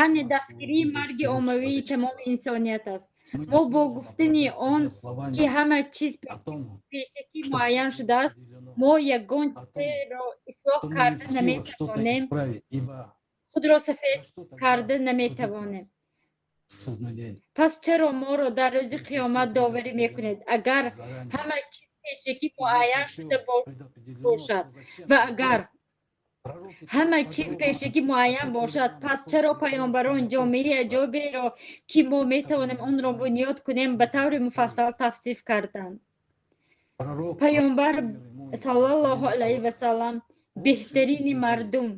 яъне дастгирии марги оммавии тамоми инсоният аст. Мо бо гуфтани он, ки ҳама чиз пешакӣ муайян шудааст, мо ягон чизеро ислоҳ карда наметавонем, худро сафед карда наметавонем. Пас чаро моро дар рӯзи қиёмат доварӣ мекунед, агар ҳама чиз пешакӣ муайян шуда бошад? Ва агар ҳама чиз пешакӣ муайян бошад, пас чаро паёмбарон ҷомеаи аҷоиберо, ки мо метавонем онро бунёд кунем, ба таври муфассал тавсиф карданд? Паёмбар саллаллоҳу алайҳи васаллам, беҳтарини мардум,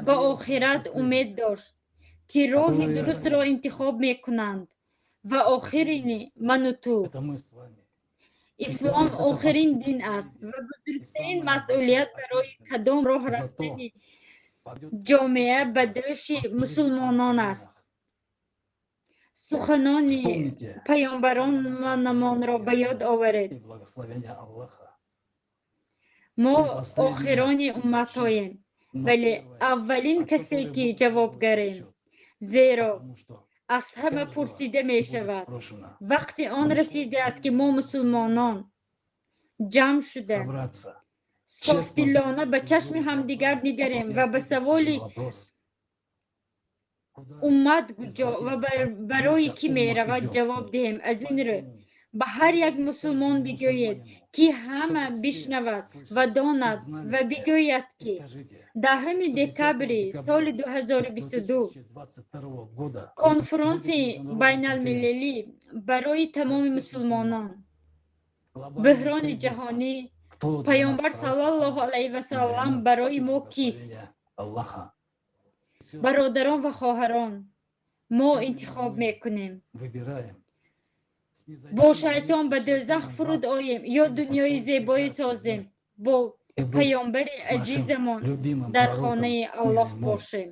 ба охират умед дошт, ки роҳи дурустро интихоб мекунанд ва охирини ману ту. Ислом охирин дин аст ва бузургтарин масъулият барои кадом роҳ рафтани ҷомеа ба дӯши мусулмонон аст. Суханони паёмбаронамонро ба ёд оваред. Мо охирони умматҳоем, вале аввалин касе, ки ҷавобгарем, зеро аз ҳама пурсида мешавад. Вақти он расидааст, ки мо мусулмонон ҷамъ шуда софдилона ба чашми ҳамдигар нигарем ва ба саволи уммат куҷо ва барои кӣ меравад ҷавоб диҳем. Аз ин рӯ ба ҳар як мусулмон бигӯед, ки ҳама бишнавад ва донад, ва бигӯяд, ки 10 декабри соли 2022 конфронси байналмилалӣ барои тамоми мусулмонон, бӯҳрони ҷаҳонӣ, паёмбар саллаллоҳу алайҳи васаллам барои мо кист? Бародарон ва хоҳарон, мо интихоб мекунем: бо шайтон ба дӯзах фуруд оем ё дунёи зебое созем, бо паёмбари азизамон дар хонаи Аллоҳ бошем.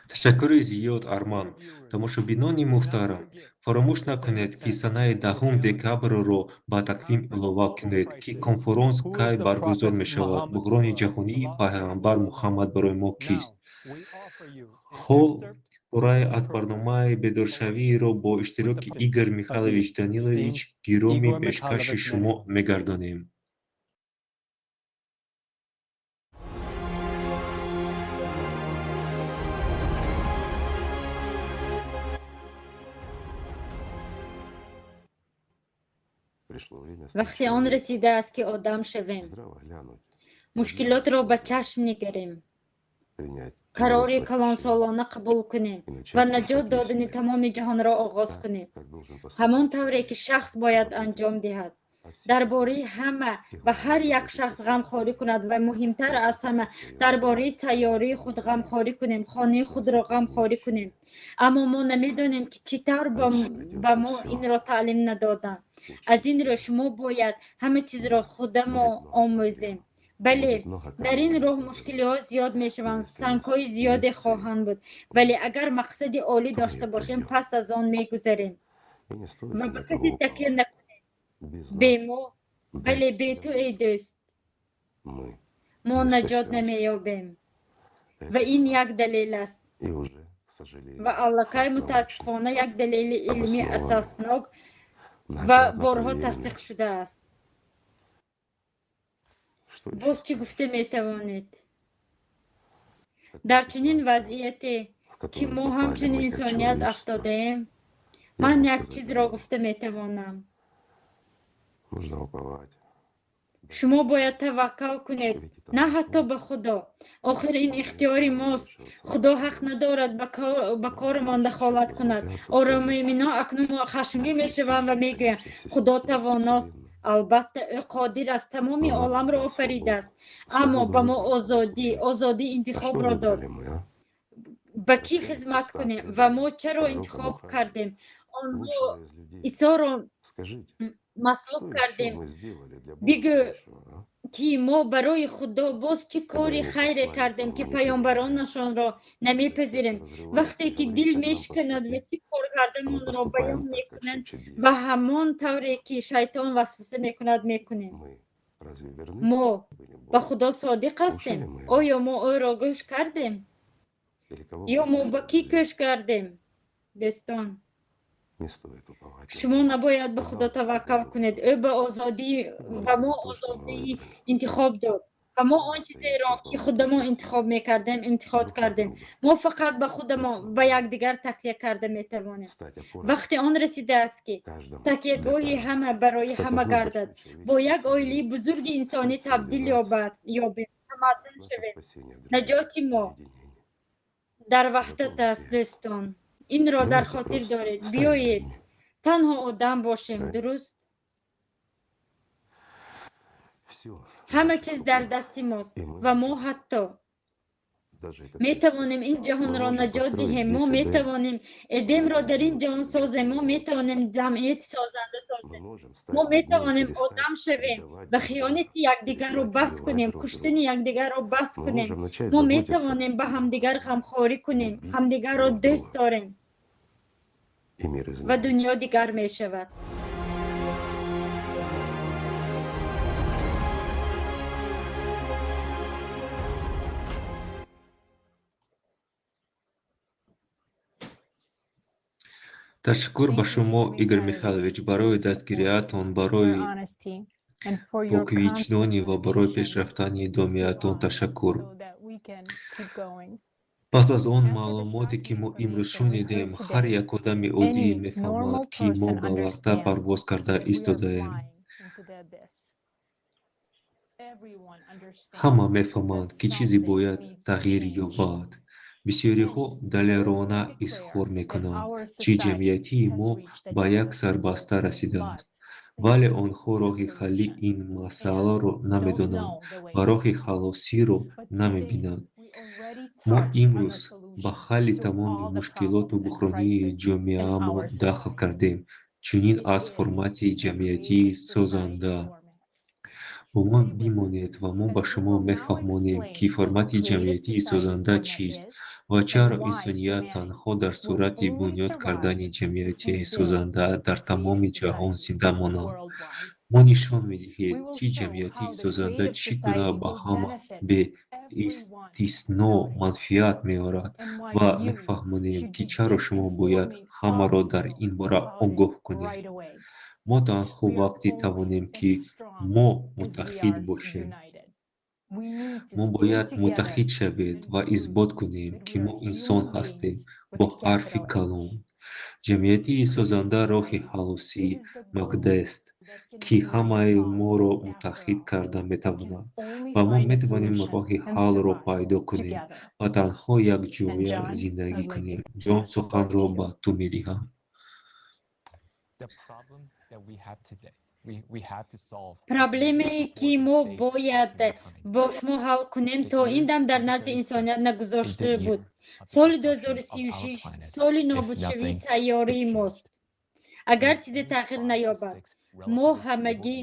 Ташаккури зиёд, Арман. Тамошобинони муҳтарам, фаромӯш накунед, ки санаи 10 декабрро ба тақвим илова кунед, ки конфронс кай баргузор мешавад. Буҳрони ҷаҳонии Пайғамбар Муҳаммад барои мо кист? Ҳол пуррае аз барномаи бедоршавиро бо иштироки Игор Михайлович Данилович Гиромӣ пешкаши шумо мегардонем. Вақти он расидааст, ки одам шавем. Мушкилотро ба чашм нигарем, қарори калонсолона қабул кунем ва наҷот додани тамоми ҷаҳонро оғоз кунем, ҳамон тавре ки шахс бояд анҷом диҳад, дар бораи ҳама ва ҳар як шахс ғамхорӣ кунад ва муҳимтар аз ҳама дар бораи сайёраи худ ғамхорӣ кунем, хонаи худро ғамхорӣ кунем. Аммо мо намедонем, ки чӣ тавр ба мо инро таълим надоданд. Аз ин рӯ шумо бояд ҳама чизро худамо омӯзем. Бале, дар ин роҳ мушкилиҳо зиёд мешаванд, сангҳои зиёде хоҳанд буд, вале агар мақсади олӣ дошта бошем, пас аз он мегузарем. Ва ба касе такя накунем бе мо, бале, бе ту, эй дӯст, мо наҷот намеёбем. Ва ин як далел аст ва аллакай мутаассифона як далели илмии асоснок ва борҳо тасдиқ шудааст. Боз чӣ гуфта метавонед? Дар чунин вазъияте, ки мо ҳамчун инсоният афтодаем, ман як чизро гуфта метавонам. Шумо бояд таваккал кунед, на ҳатто ба Худо. Охир ин ихтиёри мост. Худо ҳақ надорад ба корамон дахолат кунад. Оромимино акнун хашмгин мешаванд ва мегӯянд: Худо тавоност. Албатта, ӯ қодир аст, тамоми оламро офаридааст, аммо ба мо озодӣ, озодии интихобро дод. Ба кӣ хизмат кунем ва мо чаро интихоб кардем? Онҳо Исоро маслуб кардем. Бигӯ, ки мо барои Худо боз чӣ кори хайре кардем, ки паёмбаронашонро намепазирем? Вақте ки дил мешиканад ва чӣ кор кардамонро баён мекунанд, ба ҳамон тавре ки шайтон васваса мекунад, мекунем. Мо ба Худо содиқ ҳастем? Оё мо ӯро гӯш кардем? Ё мо ба кӣ гӯш кардем? Дӯстон, шумо набояд ба Худо таваккал кунед. Ӯ ба мо озодии интихоб дод ва мо он чизеро, ки худамон интихоб мекардем, интихоб кардем. Мо фақат ба худамон, ба якдигар такя карда метавонем. Вақти он расидааст, ки такягоҳи ҳама барои ҳама гардад, бо як оилаи бузурги инсонӣ табдил ёбем, тамаддун шавем. Наҷоти мо дар ваҳдат аст, дӯстон. Инро дар хотир доред. Биёед танҳо одам бошем, дуруст? Ҳама чиз дар дасти мост ва мо ҳатто метавонем ин ҷаҳонро наҷот диҳем. Мо метавонем Эдемро дар ин ҷаҳон созем. Мо метавонем ҷамъияти созанда созем. Мо метавонем одам шавем ва хиёнати якдигарро бас кунем, куштани якдигарро бас кунем. Мо метавонем ба ҳамдигар ғамхорӣ кунем, ҳамдигарро дӯст дорем ва дунё дигар мешавад. Ташаккур ба шумо, Игорь Михайлович, барои дастгириатон, барои поквиҷдонӣ ва барои пешрафтани домиатон ташаккур. Пас аз он маълумоте, ки мо имрӯз шунидем, ҳар як одами оддӣ мефаҳмад, ки мо ба варта парвоз карда истодаем. Ҳама мефаҳманд, ки чизе бояд тағйир ёбад. Бисёриҳо далерона изҳор мекунанд, чи ҷамъияти мо ба як сарбаста расидааст, вале онҳо роҳи ҳалли ин масъаларо намедонанд ва роҳи халосиро намебинанд. Мо имрӯз ба ҳалли тамоми мушкилоту буҳронии ҷомеаамон дахл кардем, чунин аз формати ҷамъиятии созанда. Бо мо бимонед ва мо ба шумо мефаҳмонем, ки формати ҷамъиятии созанда чист ва чаро инсоният танҳо дар сурати бунёд кардани ҷамъияти созанда дар тамоми ҷаҳон зинда монад. Мо нишон медиҳем, ки ҷамъияти созанда чӣ гуна ба ҳама беистисно манфиат меорад ва мефаҳмонем, ки чаро шумо бояд ҳамаро дар ин бора огоҳ кунед. Мо танҳо вақте тавонем, ки мо муттаҳид бошем. Мо бояд муттаҳид шавед ва исбот кунем, ки мо инсон ҳастем бо ҳарфи калон. Ҷамъияти созанда роҳи ҳаллоси мақдест, ки ҳамаи моро муттаҳид карда метавонад, ва мо метавонем роҳи ҳаллро пайдо кунем ва танҳо якҷоя зиндагӣ кунем. Ҷон, суханро ба ту медиҳам. Проблемае, ки мо бояд бо шумо ҳал кунем, то ин дам дар назди инсоният нагузошта буд. Соли 2036 соли нобудшавии сайёраи мост, агар чизе тағйир наёбад. Мо ҳамагӣ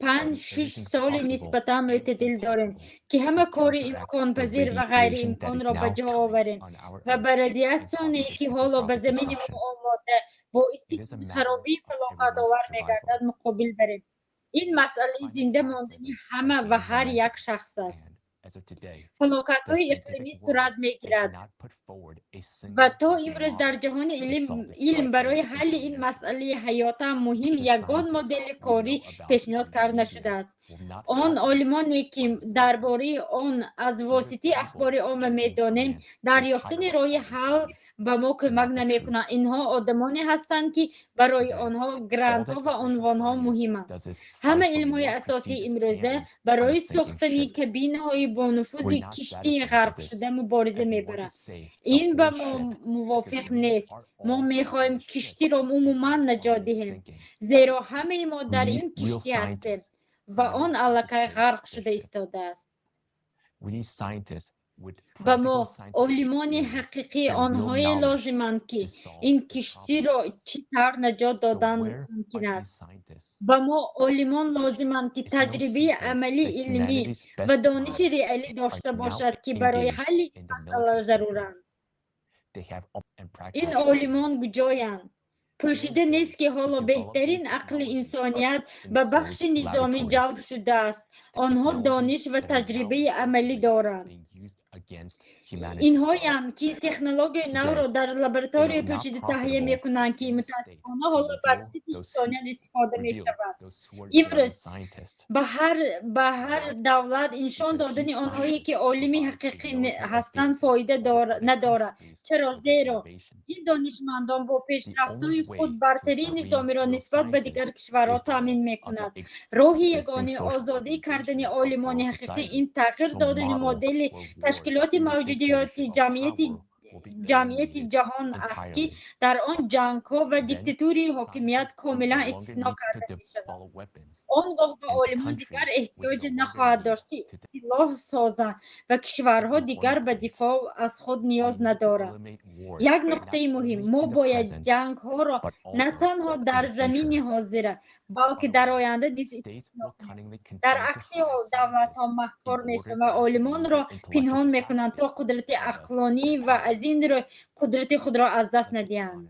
5-6 соли нисбатан мӯътадил дорем, ки ҳама кори имконпазир ва ғайриимконро ба ҷо оварем ва ба радиатсионе, ки ҳоло ба замини мо омода боиси харобии фалокатовар мегардад, муқобил барем. Ин масъалаи зинда мондани ҳама ва ҳар як шахс аст. Фалокатҳои иқлимӣ сурат мегирад ва то имрӯз дар ҷаҳони илм барои ҳалли ин масъалаи ҳаётан муҳим ягон модели корӣ пешниҳод карда нашудааст. Он олимоне, ки дар бораи он аз воситаи ахбори омма медонем, дар ёфтани роҳи ҳал ба мо кӯмак намекунанд. Инҳо одамоне ҳастанд, ки барои онҳо грантҳо ва унвонҳо муҳиманд. Ҳама илмҳои асосии имрӯза барои сохтани кабинаҳои бонуфузи киштии ғарқшуда мубориза мебаранд. Ин ба мо мувофиқ нест. Мо мехоҳем киштиро умуман наҷот диҳем, зеро ҳамаи мо дар ин киштӣ ҳастем ва он аллакай ғарқ шуда истодааст. Ба мо олимони ҳақиқӣ онҳое лозиманд, ки ин киштиро чӣ тавр наҷот додан мумкин аст. Ба мо олимон лозиманд, ки таҷрибаи амалии илмӣ ва дониши реалӣ дошта бошад, ки барои ҳалли ин масъала заруранд. Ин олимон куҷоянд? Пӯшида нест, ки ҳоло беҳтарин ақли инсоният ба бахши низомӣ ҷалб шудааст. Онҳо дониш ва таҷрибаи амалӣ доранд. Инҳоянд, ки технологияи навро дар лабораторияи пӯшида таҳия мекунанд, ки мутаассифона ҳоло бар зидди инсоният истифода мешавад. Имрӯз ба ҳар давлат нишон додани онҳое, ки олими ҳақиқӣ ҳастанд, фоида надорад. Чаро? Зеро ин донишмандон бо пешрафтҳои худ бартарии низомиро нисбат ба дигар кишварҳо таъмин мекунанд. Роҳи ягонаи озодӣ кардани олимони ҳақиқӣ ин тағйир додани модели ташкилоти мавҷудияти ҷамъияти ҷаҳон аст, ки дар он ҷангҳо ва диктатурии ҳокимият комилан истисно карда мешавад. Он гоҳ ба олимон дигар эҳтиёҷе нахоҳад дошт, ки силоҳ созанд, ва кишварҳо дигар ба дифоъ аз худ ниёз надоранд. Як нуқтаи муҳим: мо бояд ҷангҳоро на танҳо дар замини ҳозира, балки дар оянда низ истисно кунем. Дар акси ҳол давлатҳо маҳкор мешаванд ва олимонро пинҳон мекунанд, то қудрати ақлонӣ ва аз ин рӯ қудрати худро аз даст надиҳанд.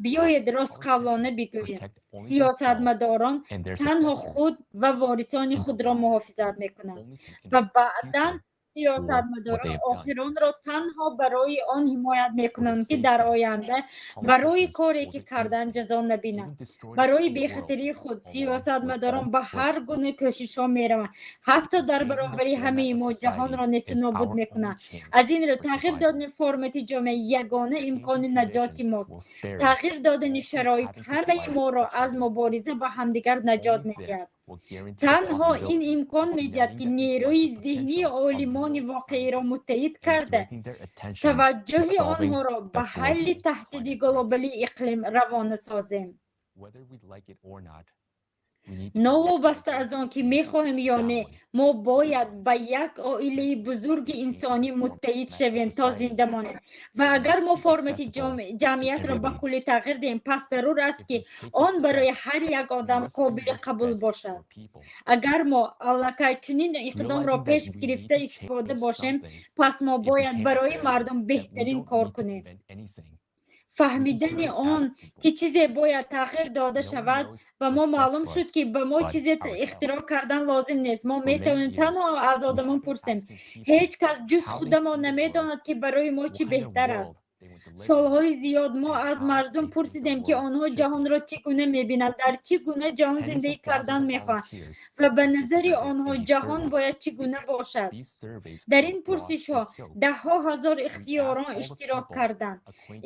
Биёед ростқавлона бигӯем: сиёсатмадорон танҳо худ ва ворисони худро муҳофизат мекунанд ва баъдан сиёсатмадорон охиронро танҳо барои он ҳимоят мекунанд, ки дар оянда барои коре, ки карданд, ҷазо набинанд. Барои бехатарии худ сиёсатмадорон ба ҳар гуна кӯшишҳо мераванд, ҳатто дар баробари ҳамаи мо ҷаҳонро несту нобуд мекунанд. Аз ин рӯ тағйир додани формати ҷомеа ягона имкони наҷоти мост. Тағйир додани шароит ҳамаи моро аз мубориза ба ҳамдигар наҷот медиҳад. Танҳо ин имкон медиҳад, ки нерӯи зеҳнии олимони воқеиро муттаҳид карда, таваҷҷӯҳи онҳоро ба ҳалли таҳдиди глобалии иқлим равона созем. Новобаста аз он, ки мехоҳем ё не, мо бояд ба як оилаи бузурги инсонӣ муттаҳид шавем, то зинда монем. Ва агар мо формати ҷамъиятро ба куллӣ тағйир диҳем, пас зарур аст, ки он барои ҳар як одам қобили қабул бошад. Агар мо аллакай чунин иқдомро пеш гирифта истифода бошем, пас мо бояд барои мардум беҳтарин кор кунем. Фаҳмидани он, ки чизе бояд тағйир дода шавад, ба мо маълум шуд, ки ба мо чизе ихтироъ кардан лозим нест. Мо метавонем танҳо аз одамон пурсем. Ҳеҷ кас ҷуз худамон намедонад, ки барои мо чӣ беҳтар аст. Солҳои зиёд мо аз мардум пурсидем, ки онҳо ҷаҳонро чӣ гуна мебинанд, дар чӣ гуна ҷаҳон зиндагӣ кардан мехоҳанд ва ба назари онҳо ҷаҳон бояд чӣ гуна бошад. Дар ин пурсишҳо даҳҳо ҳазор ихтиёрон иштирок карданд.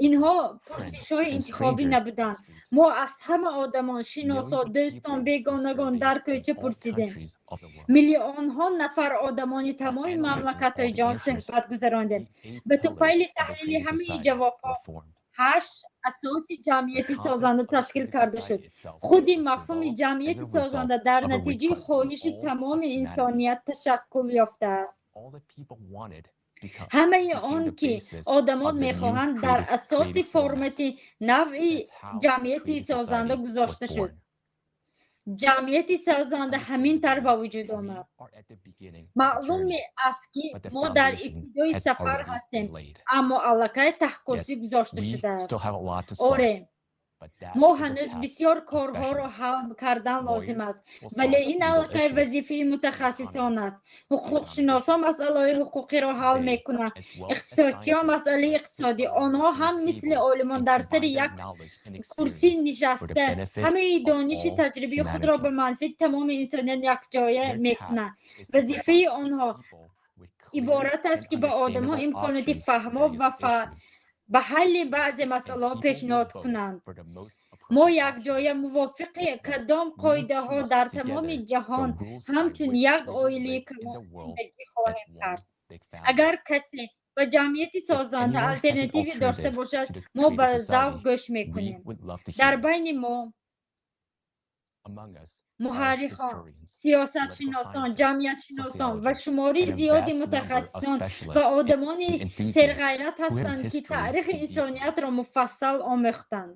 Инҳо пурсишҳои интихобӣ набуданд. Мо аз ҳама одамон, шиносо, дӯстон, бегонагон дар кӯча пурсидем. Миллионҳо нафар одамони тамоми мамлакатҳои ҷаҳон суҳбат гузарондем. Ба туфайли таҳлили ҳамаи ҷавобҳо ҳашт асоси ҷамъияти созанда ташкил карда шуд. Худи мафҳуми ҷамъияти созанда дар натиҷаи хоҳиши тамоми инсоният ташаккул ёфтааст. Ҳамаи он ки одамон мехоҳанд, дар асоси формати нави ҷамъияти созанда гузошта шуд. Ҷамъияти созанда ҳамин тавр ба вуҷуд омад. Маълум аст, ки мо дар ибтидои сафар ҳастем, аммо аллакай таҳкурсӣ гузошта шудааст. Оре, мо ҳанӯз бисёр корҳоро ҳал кардан лозим аст, вале ин аллакай вазифаи мутахассисон аст. Ҳуқуқшиносон масъалаҳои ҳуқуқиро ҳал мекунанд, иқтисодчиён масъалаи иқтисодӣ. Онҳо ҳам мисли олимон дар сари як курсӣ нишаста, ҳамаи дониши таҷрибаи худро ба манфиати тамоми инсоният якҷоя мекунанд. Вазифаи онҳо иборат аст, ки ба одамон имконияти фаҳмо ва ба ҳалли баъзе масъалаҳо пешниҳод кунанд. Мо якҷоя мувофиқи кадом қоидаҳо дар тамоми ҷаҳон ҳамчун як оилаи калон зиндагӣ хоҳем кард? Агар касе ба ҷамъияти созанда алтернативе дошта бошад, мо ба завқ гӯш мекунем. Дар байни мо муҳаррихон, сиёсатшиносон, ҷамъиятшиносон ва шумори зиёди мутахассисон ва одамони серғайрат ҳастанд, ки таърихи инсониятро муфассал омӯхтанд.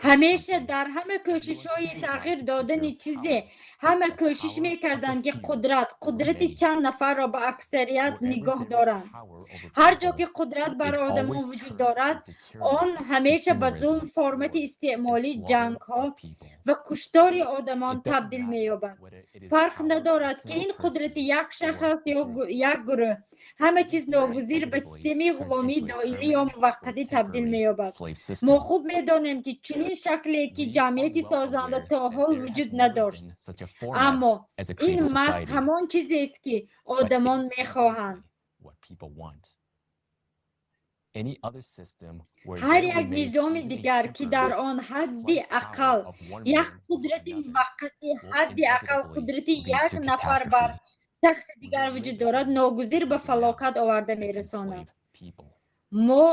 Ҳамеша дар ҳама кӯшишҳои тағйир додани чизе, ҳама кӯшиш мекарданд, ки қудрати чанд нафарро ба аксарият нигоҳ доранд. Ҳар ҷо ки қудрат бар одамон вуҷуд дорад, он ҳамеша ба зулм, формати истеъмолӣ, ҷангҳо ва куштори одамон табдил меёбад. Фарқ надорад, ки ин қудрати як шахс аст ё як гурӯҳ, ҳама чиз ногузир ба системаи ғуломии доимӣ ё муваққатӣ табдил меёбад. Мо хуб медонем, ки чунин шакле ки ҷамъияти созанда то ҳол вуҷуд надошт, аммо ин маҳз ҳамон чизест, ки одамон мехоҳанд. Ҳар як низоми дигар, ки дар он ҳадди ақал як қудрати муваққатӣ, ҳадди ақал қудрати як нафар бар шахси дигар вуҷуд дорад, ногузир ба фалокат оварда мерасонад. Мо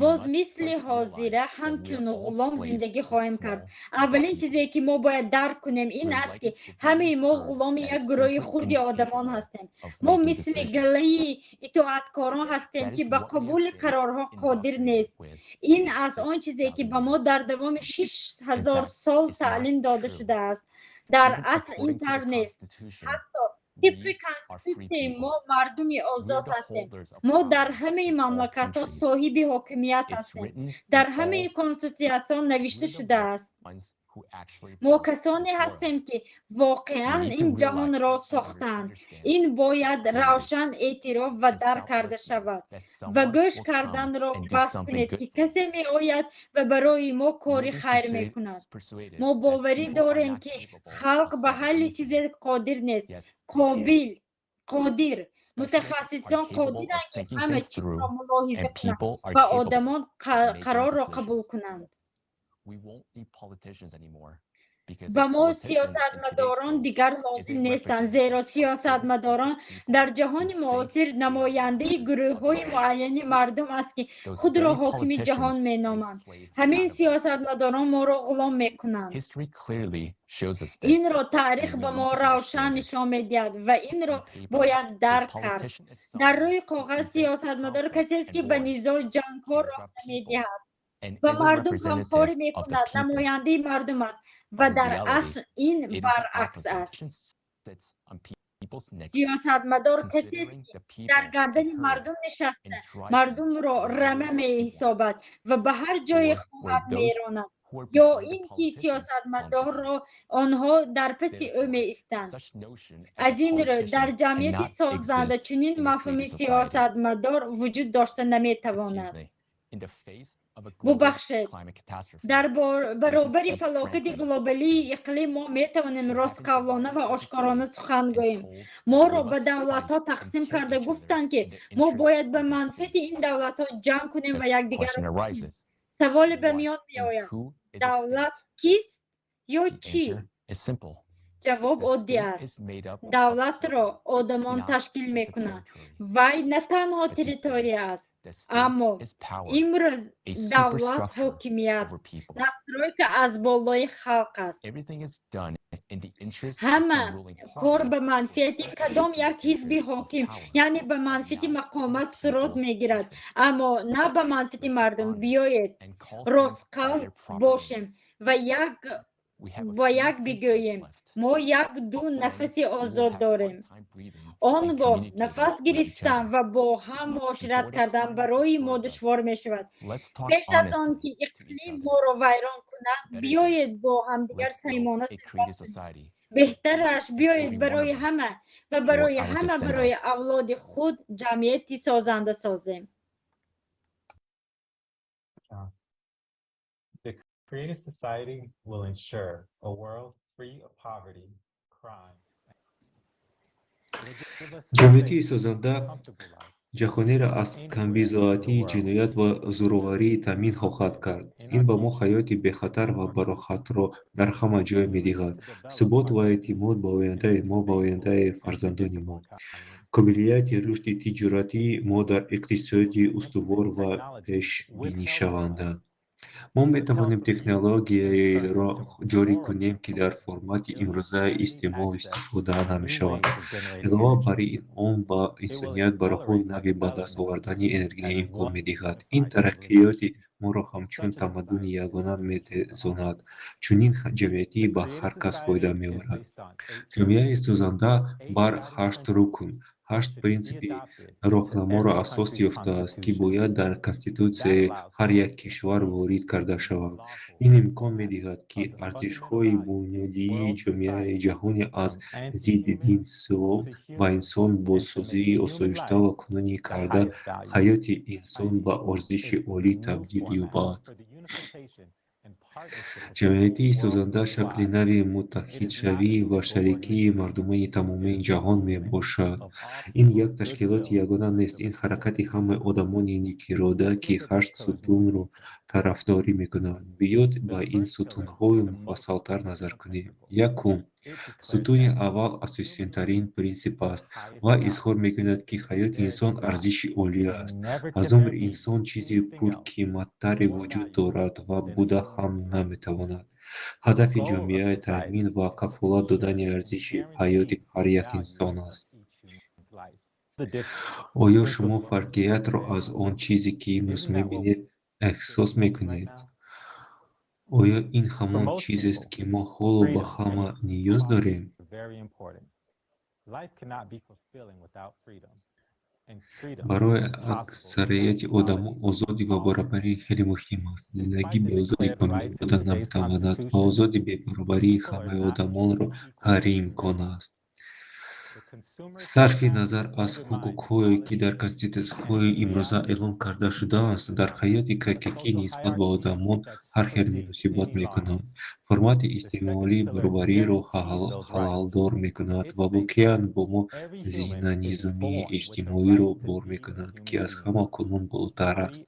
боз мисли ҳозира ҳамчун ғулом зиндагӣ хоҳем кард. Аввалин чизе, ки мо бояд дарк кунем, ин аст, ки ҳамаи мо ғуломи як гурӯҳи хурди одамон ҳастем. Мо мисли галаи итоаткорон ҳастем, ки ба қабули қарорҳо қодир нест. Ин аз он чизе, ки ба мо дар давоми 6000 сол таълим дода шудааст. Дар асл ин тавр нест. Ҳатто тибқи конститутсияи мо мардуми озод ҳастем. Мо дар ҳамаи мамлакатҳо соҳиби ҳокимият ҳастем. Дар ҳамаи конститутсияҳо навишта шудааст. Мо касоне ҳастем, ки воқеан ин ҷаҳонро сохтанд. Ин бояд равшан эътироф ва дарк карда шавад ва гӯш карданро бас кунед, ки касе меояд ва барои мо кори хайр мекунад. Мо боварӣ дорем, ки халқ ба ҳалли чизе қодир нест. Қобил, қодир, мутахассисон қодиранд, ки ҳама чизро мулоҳиза кунанд ва одамон қарорро қабул кунанд. Ба мо сиёсатмадорон дигар лозим нестанд, зеро сиёсатмадорон дар ҷаҳони муосир намояндаи гурӯҳҳои муайяни мардум аст, ки худро ҳокими ҷаҳон меноманд. Ҳамин сиёсатмадорон моро ғулом мекунанд. Инро таърих ба мо равшан нишон медиҳад ва инро бояд дарк кард. Дар рӯи коғаз сиёсатмадор касест, ки ба низоъ, ҷангҳо роҳ намедиҳад, ба мардум ғамхорӣ мекунад, намояндаи мардум аст, ва дар асл ин баръакс аст. Сиёсатмадор касест, ки дар гардани мардум нишаста, мардумро рама меҳисобад ва ба ҳар ҷое хоҳад меронад. Ё ин ки сиёсатмадорро онҳо дар паси ӯ меистанд. Аз ин рӯ, дар ҷамъияти созанда чунин мафҳуми сиёсатмадор вуҷуд дошта наметавонад. Бубахшед, дар баробари фалокати глобалии иқлим мо метавонем ростқавлона ва ошкорона сухан гӯем. Моро ба давлатҳо тақсим карда гуфтанд, ки мо бояд ба манфиати ин давлатҳо ҷанг кунем ва якдигарро кушем. Саволе ба миён меояд: давлат кист ё чӣ? Ҷавоб оддӣ аст. Давлатро одамон ташкил мекунанд. Вай на танҳо территория аст, аммо имрӯз давлат ҳокимият, настройка аз болои халқ аст. Ҳама кор ба манфиати кадом як ҳизби ҳоким, яъне ба манфиати мақомот сурат мегирад, аммо на ба манфиати мардум. Биёед ростқавл бошем ва як ба як бигӯем: мо як-ду нафаси озод дорем. Он гоҳ нафас гирифтан ва бо ҳам муошират кардан барои мо душвор мешавад. Пеш аз он ки иқлим моро вайрон кунад, биёед бо ҳамдигар самимона суҳбат кунем. Беҳтараш, биёед барои ҳама ва барои ҳама, барои авлоди худ ҷамъияти созанда созем. Creative society will ensure a world free of poverty, crime. Ҷамъияти созанда ҷаҳонеро аз камбизоатӣ, ҷиноят ва зӯроварӣ таъмин хоҳад кард. Ин ба мо ҳаёти бехатар ва бароҳатро дар ҳама ҷой медиҳад, субот ва эътимод ба ояндаи мо ва ояндаи фарзандони мо. Қобилияти рушди тиҷоратии мо дар иқтисоди устувор ва пешбинишаванда. Мо метавонем технологияеро ҷорӣ кунем, ки дар формати имрӯзаи истеъмол истифода намешавад. Илова бар ин, он ба инсоният ба роҳҳои нави ба даст овардани энергия имкон медиҳад. Ин тараққиёти моро ҳамчун тамаддуни ягона метезонад. Чунин ҷамъиятӣ ба ҳар кас фоида меорад. Ҷомеаи созанда бар ҳашт рукн, ҳашт принсипи роҳнаморо асос ёфтааст, ки бояд дар конститутсияи ҳар як кишвар ворид карда шаванд. Ин имкон медиҳад, ки арзишҳои бунёдии ҷомеаи ҷаҳонӣ аз зиддидинсо ба инсон бозсозии осоишта ва қонунӣ карда ҳаёти инсон ба арзиши олӣ табдил ёбад. Ҷамъияти созанда шакли нави муттаҳидшавӣ ва шарикии мардумони тамоми ҷаҳон мебошад. Ин як ташкилоти ягона нест, ин ҳаракати ҳамаи одамони некирода, ки ҳашт сутунро тарафдорӣ мекунанд. Биёед ба ин сутунҳои муфассалтар назар кунем. Якум. Сутуни аввал асоситарин принсип аст ва изҳор мекунад, ки ҳаёти инсон арзиши олӣ аст. Аз умри инсон чизи пурқиматтаре вуҷуд дорад ва буда ҳам наметавонад. Ҳадафи ҷомеа таъмин ва кафолат додани арзиши ҳаёти ҳар як инсон аст. Оё шумо фарқиятро аз он чизе, ки имрӯз мебинед, эҳсос мекунед? Оё ин ҳамон чизест, ки мо ҳоло ба ҳама ниёз дорем? Барои аксарияти одамон озодӣ ва баробарӣ хеле муҳим аст. Зиндагӣ бе озодӣ комил буда наметавонад ва озодӣ бе баробарии ҳамаи одамонро ғайриимкон аст. Сарфи назар аз ҳуқуқҳое, ки дар конститутсияҳои имрӯза эълон карда шудаанд, дар ҳаёти ҳақиқӣ нисбат ба одамон ҳар хел муносибат мекунанд. Формати истеъмолӣ баробариро халалдор мекунад ва воқеан бо мо зинанизомии иҷтимоиро бор мекунад, ки аз ҳама қонун болотар аст.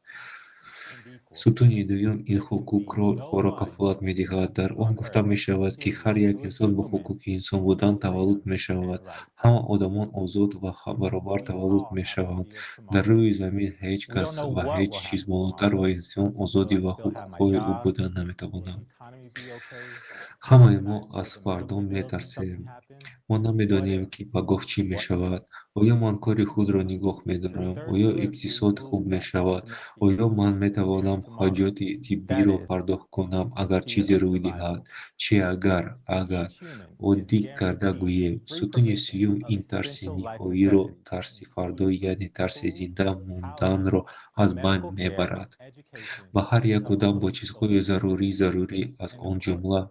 Сутуни дуюм ин ҳуқуқҳоро кафолат медиҳад. Дар он гуфта мешавад, ки ҳар як инсон бо ҳуқуқи инсон будан таваллуд мешавад. Ҳама одамон озод ва баробар таваллуд мешаванд. Дар рӯи замин ҳеҷ кас ва ҳеҷ чиз болотар ба инсон, озодӣ ва ҳуқуқҳои ӯ буда наметавонанд. Ҳамаи мо аз фардо метарсем. Мо намедонем, ки пагоҳ чӣ мешавад. Оё ман кори худро нигоҳ медорам? Оё иқтисод хуб мешавад? Оё ман метавонам хароҷоти тиббиро пардохт кунам, агар чизе рӯй диҳад? Чӣ агар, агар? Оддӣ карда гӯем, сутуни сеюм ин тарси ниҳоиро, тарси фардо, яъне тарси зинда монданро аз байн мебарад. Ба ҳар як одам бо чизҳои зарурӣ, аз он ҷумла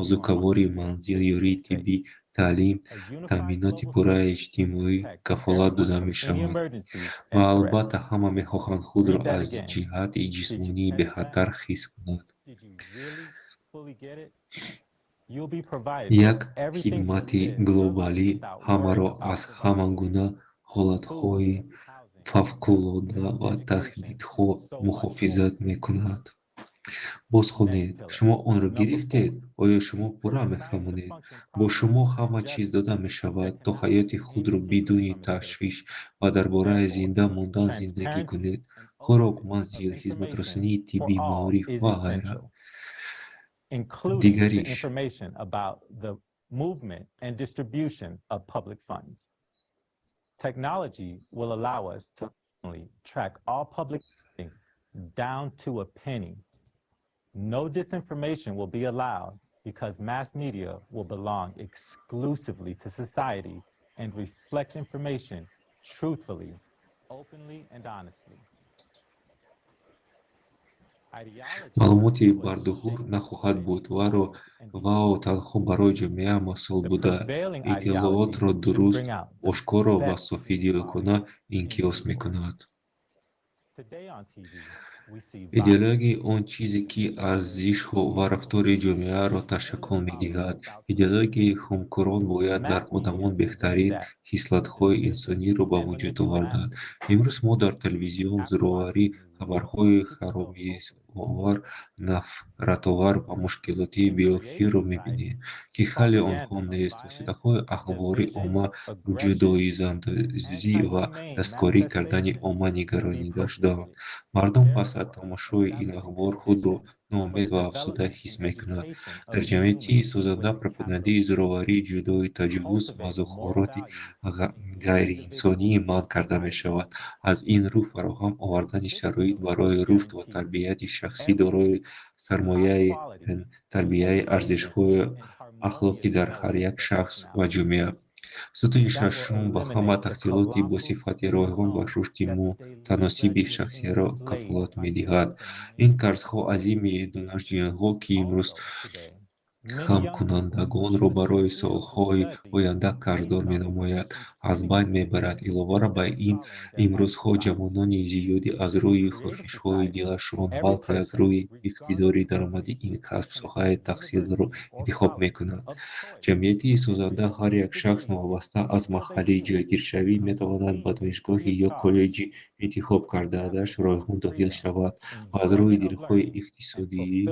озуқаворӣ, манзил, ёрии тиббӣ, таълим, таъминоти пурраи иҷтимоӣ кафолат дода мешавад. Ва албатта, ҳама мехоҳанд худро аз ҷиҳати ҷисмонӣ бехатар ҳис кунанд. Як хидмати глобалӣ ҳамаро аз ҳама гуна ҳолатҳои фавқулода ва таҳдидҳо муҳофизат мекунад. Боз хонед. Шумо онро гирифтед? Оё шумо пурра мефаҳмонед? Бо шумо ҳама чиз дода мешавад, то ҳаёти худро бидуни ташвиш ва дар бораи зинда мондан зиндагӣ кунед. Хӯрок, манзил, хизматрасонии тиббӣ, маориф ва ғайра. Дигариш. Technology will allow us to track all public down to a penny. No disinformation will be allowed because mass media will belong exclusively to society and reflect information truthfully, openly, and honestly. Маълумоти бардуғур нахоҳад буд вао танҳо барои ҷомеа масъул буда, иттилоотро дуруст, ошкоро ва софиддилона инъикос мекунад. Идеология он чизе, ки арзишҳо ва рафтори ҷомеаро ташаккул медиҳад. Идеологияи ҳумкурон бояд дар одамон беҳтарин хислатҳои инсониро ба вуҷуд овардад. Имрӯз мо дар телевизион зӯроварӣ, хабарҳои ҳаромиовар, нафратовар ва мушкилоти беохирро мебинем, ки ҳалли онҳо нест. Воситаҳои ахбори омма ҷудоизандозӣ ва дасткорӣ кардани омма нигаронида шудаанд. Мардум пас аз тамошои ин ахбор худро ноумед ва афсурда ҳис мекунад. Дар ҷамъияти созанда пропагандаи зӯроварӣ, ҷудоӣ, таҷовуз ва зуҳуроти ғайриинсонӣ манъ карда мешавад. Аз ин рӯ фароҳам овардани шароит барои рушд ва тарбияти шахси дорои сармояи тарбияи арзишҳои ахлоқӣ дар ҳар як шахс ва ҷомеа. Сутуни шашум ба ҳама таҳсилоти бо сифати ройгон ва рушди мутаносиби шахсиро кафолат медиҳад. Ин қарзҳо азими донишҷӯёнҳо, ки имрӯз хамкунандагонро барои солҳои оянда қарздор менамояд, аз байн мебарад. Илова ба ин, имрӯзҳо ҷавонони зиёде аз рӯи хоҳишҳои дилашон, балки аз рӯи иқтидори даромадӣ ин касб, соҳаи таҳсилро интихоб мекунанд. Ҷамъияти созанда ҳар як шахс новобаста аз маҳалли ҷойгиршавӣ метавонад ба донишгоҳи ё коллеҷи интихоб кардааш ройгон дохил шавад ва аз рӯи дилхоҳи иқтисодии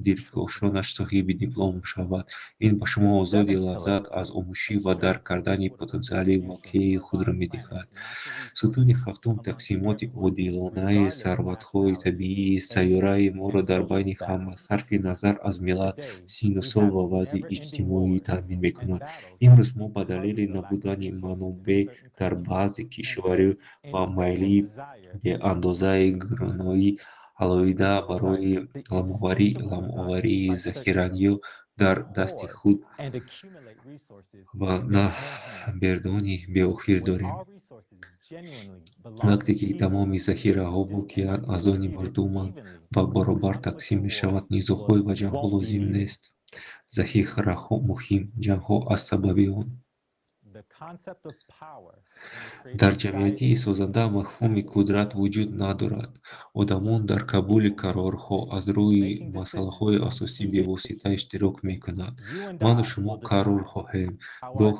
дилхоҳонаш соҳиби диплом шавад. Ин ба шумо озодӣ, лаззат аз омӯзиш ва дарк кардани потенсиали воқеии худро медиҳад. Сутуни ҳафтум тақсимоти одилонаи сарватҳои табиии сайёраи моро дар байни ҳама, сарфи назар аз миллат, синну сол ва вазъи иҷтимоӣ таъмин мекунад. Имрӯз мо ба далели набудани манобеъ дар баъзе кишварҳо ва майли беандозаи гуруҳии алоҳида барои ламоварии захираҳо дар дасти худ ва набердонии беохир дорем. Вақте ки тамоми захираҳо воқеан аз они мардуманд ва баробар тақсим мешаванд, низоъҳо ва ҷангҳо лозим нест. Захираҳо муҳим, ҷангҳо аз сабаби он. Дар ҷамъияти созанда мафҳуми қудрат вуҷуд надорад. Одамон дар қабули қарорҳо аз рӯи масъалаҳои асосӣ бевосита иштирок мекунанд. Ману шумо қарор хоҳем дод,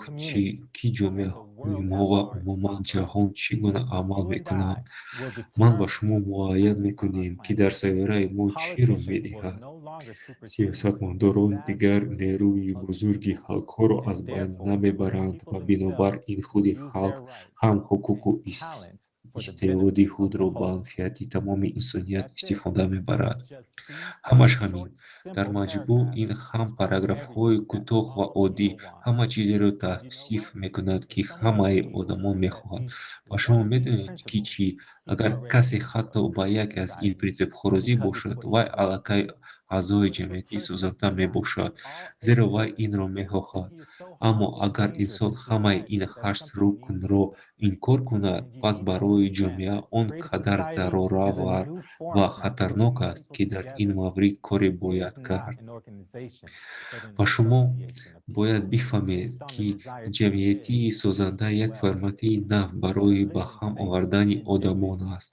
ки ҷомеаҳои мо ва умуман ҷаҳон чӣ гуна амал мекунанд. Ман ва шумо муайян мекунем, ки дар сайёраи мо чӣ рӯй медиҳад. Сиёсатмадорон дигар нерӯи бузурги халқҳоро аз байн намебаранд ва бинобар ин худи халқ ҳам ҳуқуқу истеъдоди худро ба манфиати тамоми инсоният истифода мебарад. Ҳамаш ҳамин. Дар маҷмӯъ, ин ҳам параграфҳои кӯтоҳ ва оддӣ ҳама чизеро тавсиф мекунад, ки ҳамаи одамон мехоҳанд. Ва шумо медонед, ки чӣ? Агар касе ҳатто ба яке аз ин принсипҳо розӣ бошад, вай аллакай аъзои ҷамъияти созанда мебошад, зеро вай инро мехоҳад. Аммо агар инсон ҳамаи ин ҳашт рукнро инкор кунад, пас барои ҷомеа он қадар зараровар ва хатарнок аст, ки дар ин маврид коре бояд кард. Ва шумо бояд бифаҳмед, ки ҷамъияти созанда як формати нав барои ба ҳам овардани одамон аст.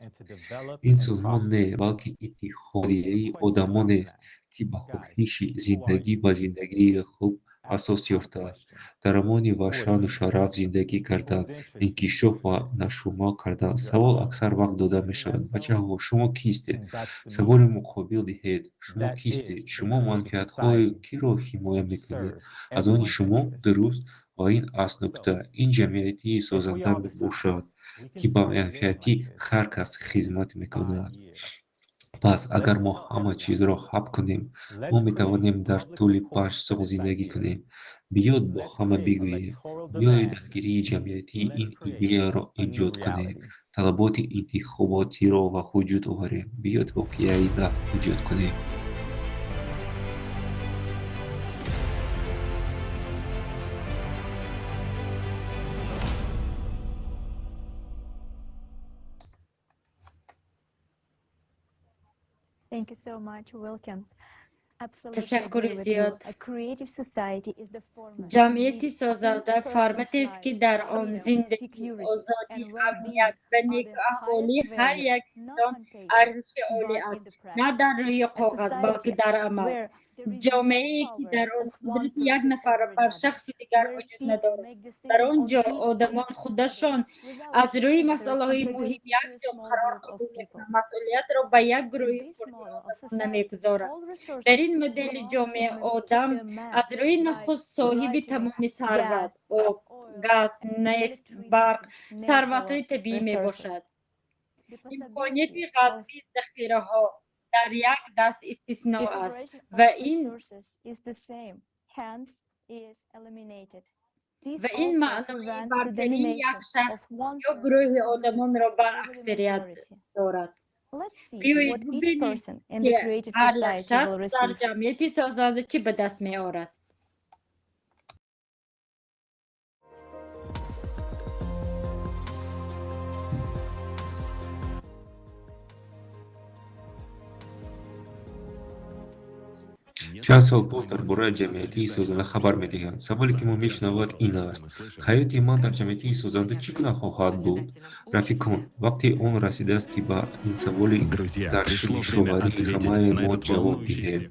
Ин созмон не, балки иттиҳодияи одамонест, ки ба хоҳиши зиндагӣ ба зиндагии хуб асос ёфтааст, дар амонӣ ва шаъну шараф зиндагӣ кардан, инкишоф ва нашъунума кардан. Савол аксар вақт дода мешавад: «Бачаҳо, шумо кистед?» Саволи муқобил диҳед: «Шумо кистед? Шумо манфиатҳои киро ҳимоя мекунед? Аз они шумо, дуруст?» Ва ин аст нукта. Ин ҷамъияти созанда мебошад, ки ба манфиати ҳар кас хизмат мекунад. Пас, агар мо ҳама чизро ҳаб кунем, мо метавонем дар тӯли 5 сол зиндагӣ кунем. Биёд бо ҳама бигӯем: биёед дастгирии ҷамъиятии ин идеяро эҷод кунем, талаботи интихоботиро ба вуҷуд оварем, биёд воқеаи нав эҷод кунем. Thank you so much, Wilkins. Ташаккури зиёд. Ҷамъияти созанда форматест, ки дар он зиндагӣ, озодӣ, амният ва некуаҳволии ҳар як инсон арзиши олӣ аст, на дар рӯи коғаз, балки дар амал. Ҷомеае, ки дар он қудрати як нафар бар шахси дигар вуҷуд надорад, дар он ҷо одамон худашон аз рӯи масъалаҳои муҳим якҷо қарор қабул мекунанд, масъулиятро ба як гурӯҳи хурди одамон намегузоранд. Дар ин модели ҷомеа одам аз рӯи нахуст соҳиби тамоми сарват, об, газ, нефт, барқ, сарватҳои табиӣ мебошад. Имконияти ғасби захираҳо дар як даст истисно аст ва ин маънои бартарии як шахс ё гурӯҳи одамонро бар аксарият дорад. Биёед бубинем, ки ҳар як шахс дар ҷамъияти созанда чӣ ба даст меорад. Чанд сол боз дар бораи ҷамъияти созанда хабар медиҳанд. Саволе, ки мо мешунавад, ин аст: ҳаёти ман дар ҷамъияти созанда чӣ гуна хоҳад буд? Рафиқон, вақти он расидааст, ки ба ин саволи ташвишовари ҳамаи мо ҷавоб диҳем.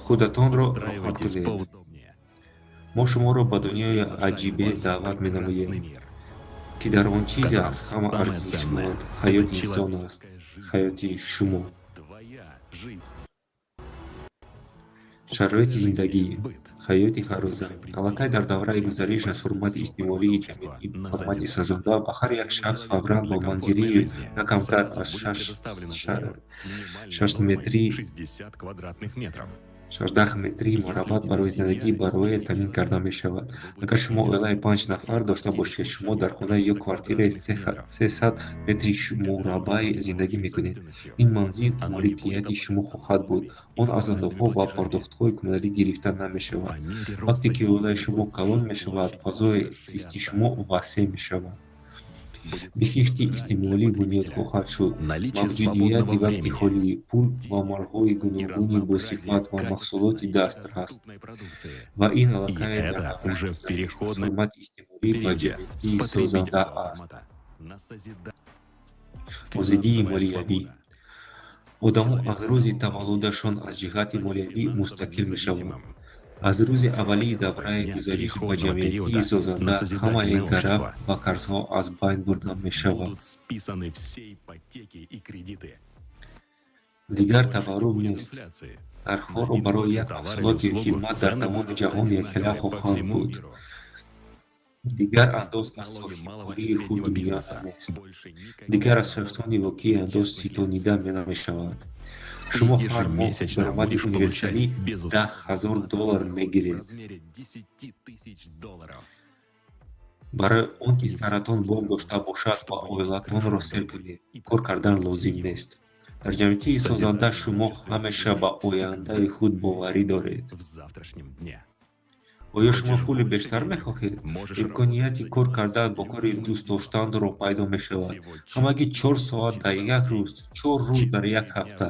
Худатонро роҳат кунед. Мо шуморо ба дунёи аҷибе даъват менамоем, ки дар он чизе аз ҳама арзишманд ҳаёти инсон аст, ҳаёти шумо. Шароити зиндагӣ, ҳаёти ҳаррӯза. Аллакай дар давраи гузариш аз формати истеъмолии ҷамъиятӣ ба формати созанда ба ҳар як шахс фавран бо манзилии на камтар аз 6 метри 16 метри мураббаъ барои зиндагӣ барои таъмин карда мешавад. Агар шумо оилаи панҷ нафар дошта бошед, шумо дар хона ё квартираи 300 метри мураббаъ зиндагӣ мекунед. Ин манзил моликияти шумо хоҳад буд, он аз андозҳо ва пардохтҳои коммуналӣ гирифта намешавад. Вақте ки оилаи шумо калон мешавад, фазои зисти шумо васеъ мешавад. Биҳишти истеъмолӣ бунёд хоҳад шуд. Мавҷудияти вақти холӣ, пул ва молҳои гуногуни босифат ва маҳсулоти дастрас. Ва ин аллакай дар формати истеъмолӣ ба ҷамъияти созанда аст. Озодии молиявӣ. Одамон аз рӯзи таваллудашон аз ҷиҳати молиявӣ мустақил мешаванд. Аз рӯзи аввалии давраи гузариш ба ҷамъияти созанда ҳамаи гарав ва қарзҳо аз байн бурда мешавад. Дигар таваррум нест. Нархҳоро барои як маҳсулот ё хидмат дар тамоми ҷаҳон якхела хоҳанд буд. Дигар андоз аз соҳибкории худ миёна нест. Дигар аз шахсони воқеӣ андоз ситонида намешавад. Шумо ҳар моҳ даромади универсалӣ 10 000 доллар мегиред. Барои он ки саратон бом дошта бошад ва оилатонро сер кунед, кор кардан лозим нест. Дар ҷамъияти созанда шумо ҳамеша ба ояндаи худ боварӣ доред. Оё шумо пули бештар мехоҳед? Имконияти кор кардан бо кори дӯстдоштанро пайдо мешавад. Ҳамагӣ 4 соат дар як рӯз, 4 рӯз дар як ҳафта.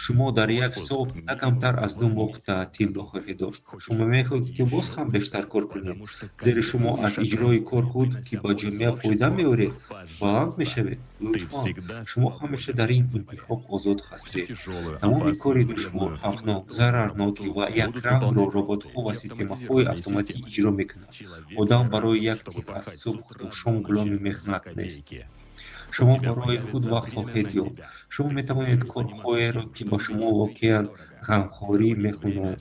Шумо дар як сол на камтар аз 2 моҳ таътил хоҳед дошт. Шумо мехоҳед, ки боз ҳам бештар кор кунед, зеро шумо аз иҷрои кор худ, ки ба ҷомеа фоида меоред, баланд мешавед? Лутфан, шумо ҳамеша дар ин интихоб озод ҳастед. Тамоми кори душвор, хавфнок, зарарноки ва якрангро роботҳо ва системаҳои автоматӣ иҷро мекунанд. Одам барои як тир аз субҳ то шом ғуломи меҳнат нест. Шумо барои худ вақт хоҳед ёфт. Шумо метавонед корҳоеро, ки ба шумо воқеан ғамхорӣ мекунанд,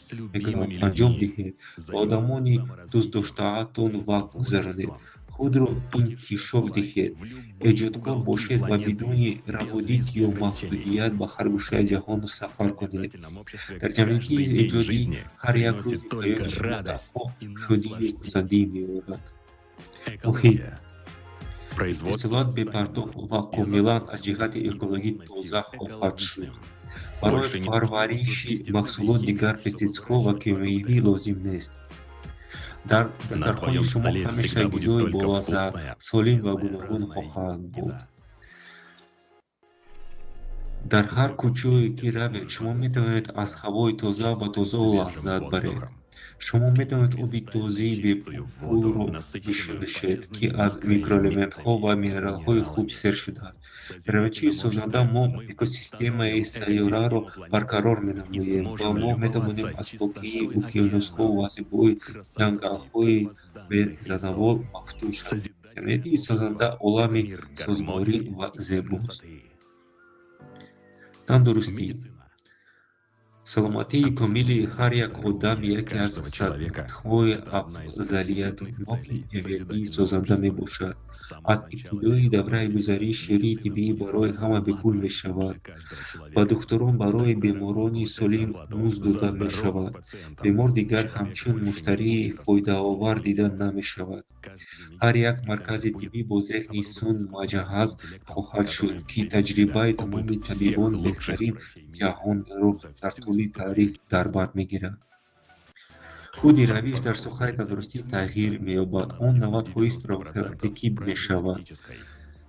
анҷом диҳед, ба одамони дӯстдоштаатон вақт гузаронед, худро инкишоф диҳед, эҷодкор бошед ва бидуни раводид ё маҳдудият ба ҳар гӯшаи ҷаҳон сафар кунед. Дар ҷамъияти эҷодӣ ҳар як рӯзи ҳаёти шумо танҳо шодию хурсандӣ меорад. Муҳит. Истеҳсолот бепартов ва комилан аз ҷиҳати экологӣ тоза хоҳад шуд. Барои парвариши маҳсулот дигар пеститсидҳо ва кимиёвӣ лозим нест. Дар дастархони шумо ҳамеша ғизои болаззат, солим ва гуногун хоҳанд буд. Дар ҳар куҷое ки равед, шумо метавонед аз ҳавои тоза ва тоза лаззат баред. Шумо метавонед оби тозаи бепулро бинӯшед, ки аз микроэлементҳо ва минералҳои хуб сер шудааст. Дар ҷамъияти созанда мо экосистемаи сайёраро барқарор менамоем ва мо метавонем аз покии уқёнусҳо ва зебоии ҷангалҳои безавол мафтун шавем. Ҷамъияти созанда олами созгорӣ ва зебост. Тандурустӣ. Саломатии комили ҳар як одам яке аз самтҳои афзалиятноки ҷамъияти созанда мебошад. Аз ибтидои давраи гузариш ёрии тиббӣ барои ҳама бепул мешавад. Ба духтурон барои беморони солим музд дода мешавад. Бемор дигар ҳамчун муштарии фоидаовар дида намешавад. Ҳар як маркази тиббӣ бо зеҳни сунъ муҷаҳҳаз хоҳад шуд, ки таҷрибаи тамоми табибони беҳтарини ҷаҳонро дар тӯли таърих дар бар мегирад. Худи равиш дар соҳаи тандурустӣ тағйир меёбад, он 90% профилактикӣ мешавад.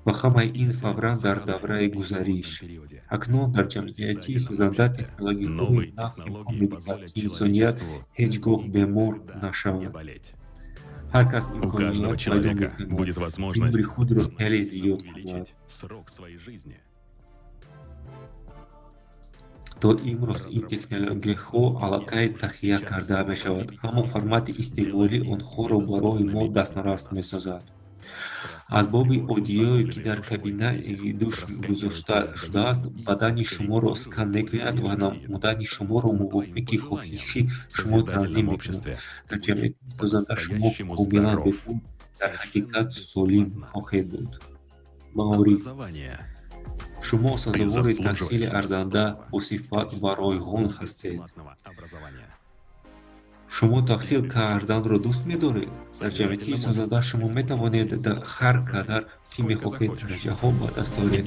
Ва ҳамаи ин фавран дар давраи гузариш. Акнун дар ҷамъияти созанда технологияҳои нав имкон медиҳад, ки инсоният ҳеҷ гоҳ бемор нашавад. Ҳар кас имконият пайдо мекунад, ки умри худро хеле зиёд кунад. То имрӯз ин технологияҳо аллакай таҳия карда мешавад, аммо формати истеъмолии онҳоро барои мо дастнорас месозад. Асбоби оддие, ки дар кабинаи душ гузошта шудааст, бадани шуморо скан мекунад ва намудани шуморо мувофиқи хоҳиши шумо танзим мекунад. Дар ҷамъияти созанда шумо комилан бепул дар ҳақиқат солим хоҳед буд. Маориф. Шумо сазовори таҳсили арзанда, босифат ва ройгон ҳастед. Шумо таҳсил карданро дӯст медоред? Дар ҷамъияти созанда шумо метавонед ҳар қадар ки мехоҳед дараҷаҳо ба даст оред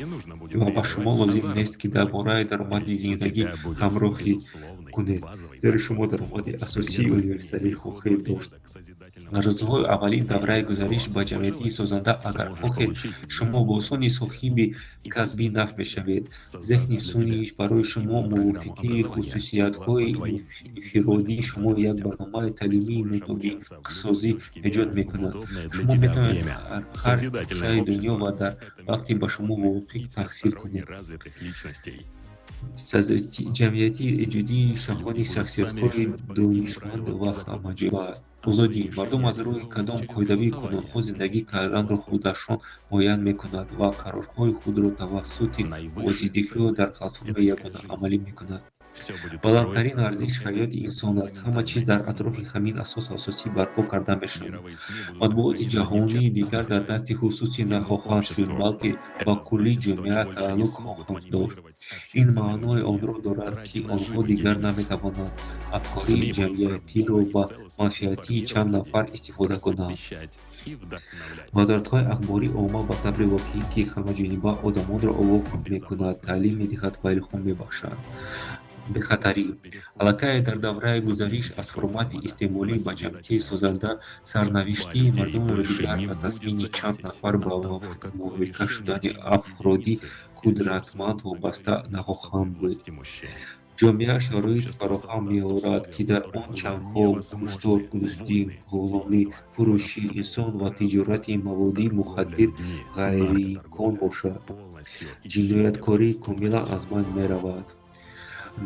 ва ба шумо лозим нест, ки дар бораи даромади зиндагӣ ҳамроҳӣ кунед, зеро шумо даромади асосии универсалӣ хоҳед дошт. Дар рӯзҳои аввалин давраи гузариш ба ҷамъияти созанда, агар хоҳед, шумо бо осонӣ соҳиби касби нав мешавед. Зеҳни сунъӣ барои шумо мувофиқи хусусиятҳои инфиродии шумо як барномаи таълимии мутобиқсозӣ эҷод мекунад. Шумо метавонед дар ҳар гӯшаи дунё ва дар вақти ба шумо мувофиқ таҳсил кунед. Ҷамъияти эҷодии шахони шахсиятҳои донишманд ва ҳамаҷониба аст. Озодӣ. Мардум аз рӯи кадом қоидавию қонунҳо зиндагӣ карданро худашон муайян мекунанд ва қарорҳои худро тавассути овоздиҳиҳо дар платформаи ягона амалӣ мекунанд. Баландтарин арзиш ҳаёти инсон аст. Ҳама чиз дар атрофи ҳамин асос асосӣ барпо карда мешавад. Матбуоти ҷаҳонӣ дигар дар дасти хусусӣ нахоҳанд шуд, балки ба кулли ҷомеа тааллуқ хоҳанд дошт. Ин маънои онро дорад, ки онҳо дигар наметавонанд афкори ҷамъиятиро ба манфиати чанд нафар истифода кунанд. Вазоратҳои ахбори омма ба таври воқеӣ, ки ҳамаҷониба одамонро огоҳ мекунад, таълим медиҳад ва илҳом мебахшад. Бехатарӣ. Аллакай дар давраи гузариш аз формати истеъмолӣ ба ҷамъияти созанда сарнавишти мардумро дигар ба тасмими чанд нафар ба муҳлика шудани афроди қудратманд вобаста нахоҳанд буд. Ҷомеа шароит фароҳам меорад, ки дар он ҷангҳо, куштор, дуздӣ, ғуломӣ, фурӯши инсон ва тиҷорати маводи мухаддир ғайриимкон бошад. Ҷинояткорӣ комилан аз байн меравад.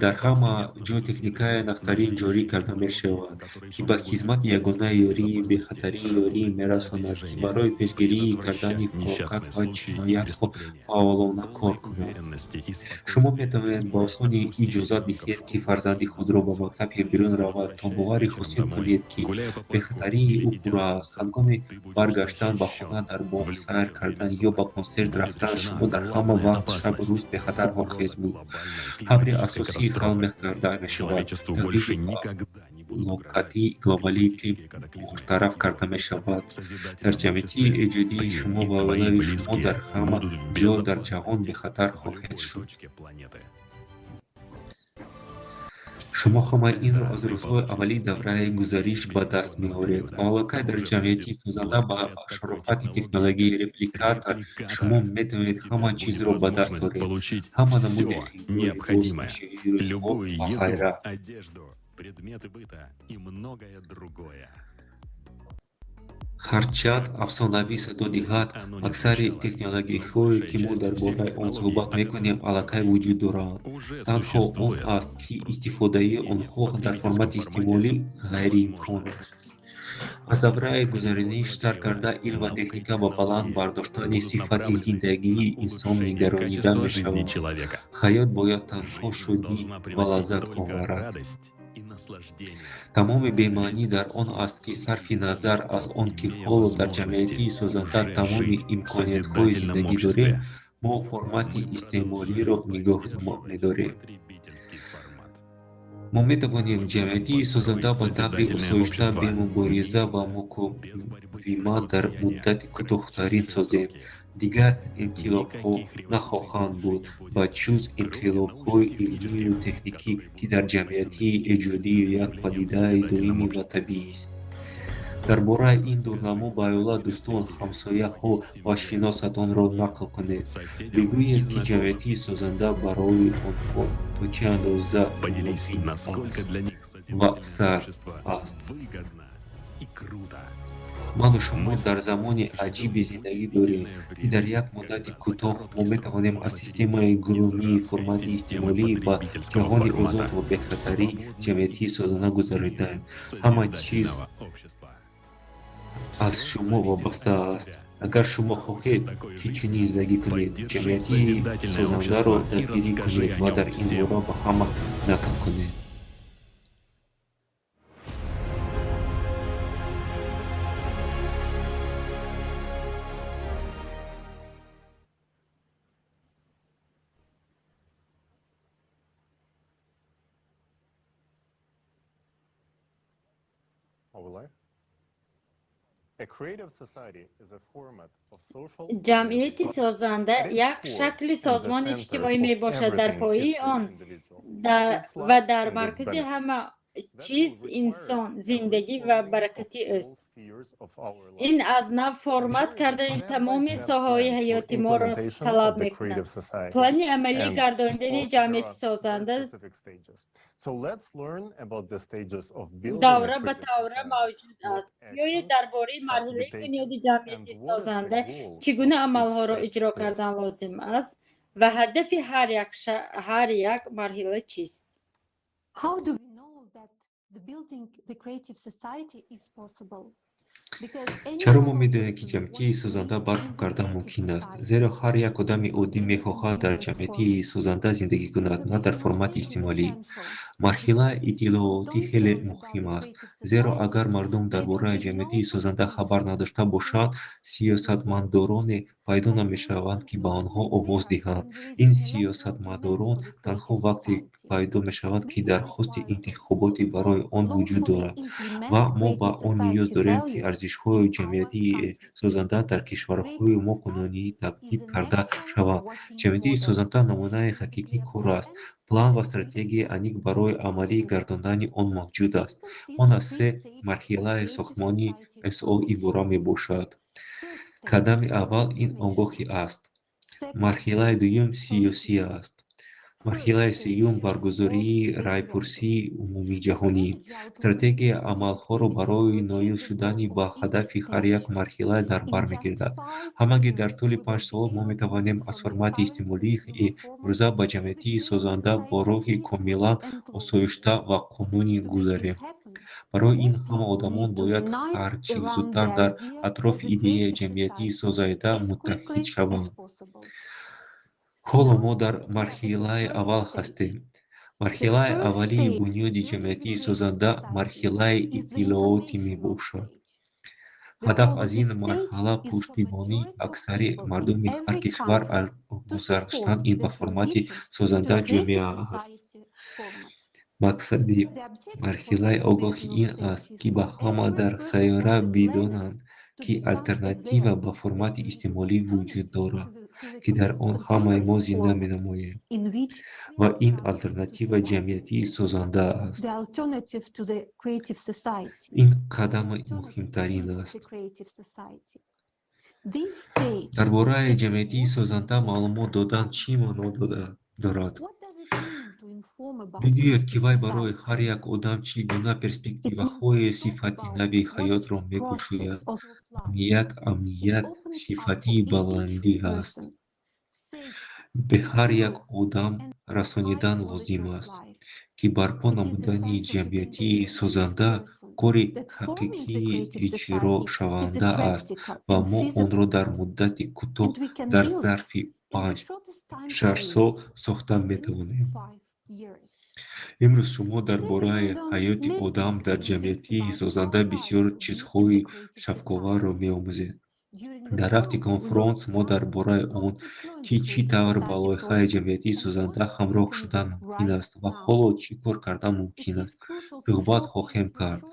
Дар ҳама ҷо техникаи навтарин ҷорӣ карда мешавад, ки ба хизмати ягона ёрии бехатарӣ ёрӣ мерасонад, ки барои пешгирӣ кардани фалокат ва ҷиноятҳо фаъолона кор кунад. Шумо метавонед ба осонӣ иҷозат диҳед, ки фарзанди худро ба мактаб берун равад, то боварӣ ҳосил кунед, ки бехатарии ӯ пурра аст. Ҳангоми баргаштан ба хона, дар боғ сайр кардан ё ба консерт рафтан, шумо дар ҳама вақт шабу рӯз бехатар хоҳед буд. Ҳабри асосӣ ҳал карда мешавад. Таҳдиди локати глобалии иқлим бартараф карда мешавад. Дар ҷамъияти эҷодии шумо ва оилаи шумо дар ҳама ҷо дар ҷаҳон бехатар хоҳед шуд. Шумо ҳамаи инро аз рӯзҳои аввали давраи гузариш ба даст меоред. Ва аллакай дар ҷамъияти созанда ба шарофати технологияи репликатор шумо метавонед ҳама чизро ба даст оред. Ҳама намуди химиёи боз, вирусҳо ва ғайра. Ҳарчанд афсонавӣ садо диҳад, аксари технологияҳое, ки мо дар бораи он суҳбат мекунем, аллакай вуҷуд доранд. Танҳо он аст, ки истифодаи онҳо дар формати истеъмолӣ ғайриимкон аст. Аз давраи гузарониш сар карда, илм ва техника ба баланд бардоштани сифати зиндагии инсон нигаронида мешавад. Ҳаёт бояд танҳо шодӣ ва лаззат оварад. Тамоми бемаънӣ дар он аст, ки сарфи назар аз он ки ҳоло дар ҷамъияти созанда тамоми имкониятҳои зиндагӣ дорем, мо формати истеъмолиро нигоҳ медорем. Мо метавонем ҷамъияти созанда ба таври осоишта, бемубориза ва муқовимат дар муддати кӯтоҳтарин созем. Дигар инқилобҳо нахоҳанд буд, ба ҷуз инқилобҳои илмию техникӣ, ки дар ҷамъияти эҷодӣ як падидаи доимӣ ва табиист. Дар бораи ин дурнамо ба оила, дӯстон, ҳамсояҳо ва шиносатонро нақл кунед. Бигӯед, ки ҷамъияти созанда барои онҳо то чӣ андоза муфид аст ва сар аст. Ману шумо дар замони аҷибе зиндагӣ дорем, ки дар як муддати кӯтоҳ мо метавонем аз системаи ғуломии формати истеъмолӣ ба ҷаҳони озод ва бехатарии ҷамъияти созанда гузаридаем. Ҳама чиз аз шумо вобаста аст. Агар шумо хоҳед, ки чунин зиндагӣ кунед, ҷамъияти созандаро дастгирӣ кунед ва дар ин бора ба ҳама нақл кунед. Ҷамъияти созанда як шакли созмони иҷтимоӣ мебошад. Дар пояи он ва дар маркази ҳама чиз инсон, зиндагӣ ва баракати ӯст. Ин аз нав формат кардани тамоми соҳаҳои ҳаёти моро талаб мекунад. Плани амалӣ гардонидани ҷамъияти созанда давра ба давра мавҷуд аст. Биёед дар бораи марҳилаи бунёди ҷамъияти созанда чӣ гуна амалҳоро иҷро кардан лозим аст ва ҳадафи ҳар як марҳила чист. How do we know that the building the creative society is possible? Чаро мо медонем, ки ҷамъияти созанда барпо кардан мумкин аст? Зеро ҳар як одами оддӣ мехоҳад дар ҷамъияти созанда зиндагӣ кунад, на дар формати истеъмолӣ. Марҳилаи иттилоотӣ хеле муҳим аст, зеро агар мардум дар бораи ҷамъияти созанда хабар надошта бошанд, сиёсатмадороне пайдо намешаванд, ки ба онҳо овоз диҳанд. Ин сиёсатмадорон танҳо вақте пайдо мешаванд, ки дархости интихоботӣ барои он вуҷуд дорад. Ва мо ба он ниёз дорем, ки арзишҳои ҷамъияти созанда дар кишварҳои мо қонунӣ татбиқ карда шаванд. Ҷамъияти созанда намунаи ҳақиқии кор аст. План ва стратегияи аниқ барои амалӣ гардондани он мавҷуд аст. Он аз се марҳилаи сохтмони СО иборат мебошад. Қадами аввал ин огоҳӣ аст. Марҳилаи дуюм сиёсӣ аст. Марҳилаи сеюм баргузории райпурсии умумиҷаҳонӣ. Стратегия амалҳоро барои ноил шудани ба ҳадафи ҳар як марҳила дар бар мегирад. Ҳамагӣ дар тӯли 5 сол мо метавонем аз формати истеъмолии имрӯза ба ҷамъияти созанда бо роҳи комилан осоишта ва қонунӣ гузарем. Барои ин ҳама одамон бояд ҳарчи зудтар дар атрофи идеяи ҷамъияти созанда муттаҳид шаванд. Ҳоло мо дар марҳилаи аввал ҳастем. Марҳилаи аввалии бунёди ҷамъияти созанда марҳилаи иттилоотӣ мебошад. Ҳадаф аз ин марҳала пуштибонии аксари мардуми ҳар кишвар аз гузаштан ба формати созандаи ҷомеа аст. Мақсади марҳилаи огоҳӣ ин аст, ки ба ҳама дар сайёра бидонанд, ки алтернатива ба формати истеъмолӣ вуҷуд дорад, ки дар он ҳамаи мо зинда менамоем. Ва ин алтернатива ҷамъияти созанда аст. Ин қадами муҳимтарин аст. Дар бораи ҷамъияти созанда маълумот додан чӣ маъно дорад? Бигӯед, ки вай барои ҳар як одам чӣ гуна перспективаҳои сифати нави ҳаётро мекушояд. Амният, амният сифати баландӣ аст. Ба ҳар як одам расонидан лозим аст, ки барпо намудани ҷамъияти созанда кори ҳақиқии иҷрошаванда аст ва мо онро дар муддати кӯтоҳ, дар зарфи 5-6 сол сохта метавонем. Имрӯз шумо дар бораи ҳаёти одам дар ҷамъияти созанда бисёр чизҳои шавқоварро меомӯзед. Дар рафти конфронс мо дар бораи он, ки чӣ тавр ба лоиҳаи ҷамъияти созанда ҳамроҳ шудан мумкин аст ва ҳоло чӣ кор кардан мумкин аст, суҳбат хоҳем кард.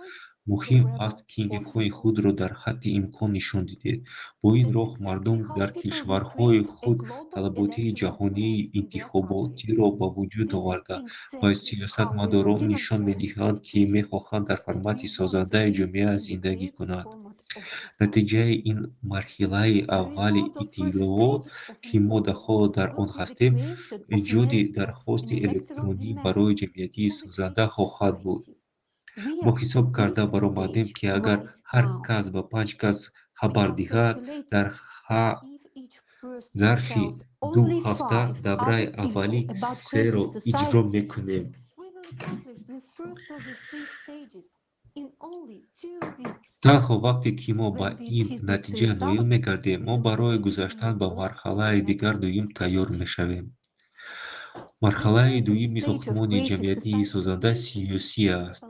Муҳим аст, ки интихоби худро дар ҳадди имкон нишон диҳед. Бо ин роҳ мардум дар кишварҳои худ талаботи ҷаҳонии интихоботиро ба вуҷуд оварда, ба сиёсатмадорон нишон медиҳанд, ки мехоҳанд дар формати созандаи ҷомеа зиндагӣ кунанд. Натиҷаи ин марҳилаи аввали иттилоот, ки мо ҳоло дар он ҳастем, эҷоди дархости электронӣ барои ҷамъияти созанда хоҳад буд. Мо ҳисоб карда баромадем, ки агар ҳар кас ба панҷ кас хабар диҳад, дар зарфи 2 ҳафта давраи аввали серо иҷро мекунем. Танҳо вақте ки мо ба ин натиҷа ноил мегардем, мо барои гузаштан ба марҳилаи дигар дуюм тайёр мешавем. Марҳилаи дуюми сохтмони ҷамъияти созанда сиёсӣ аст.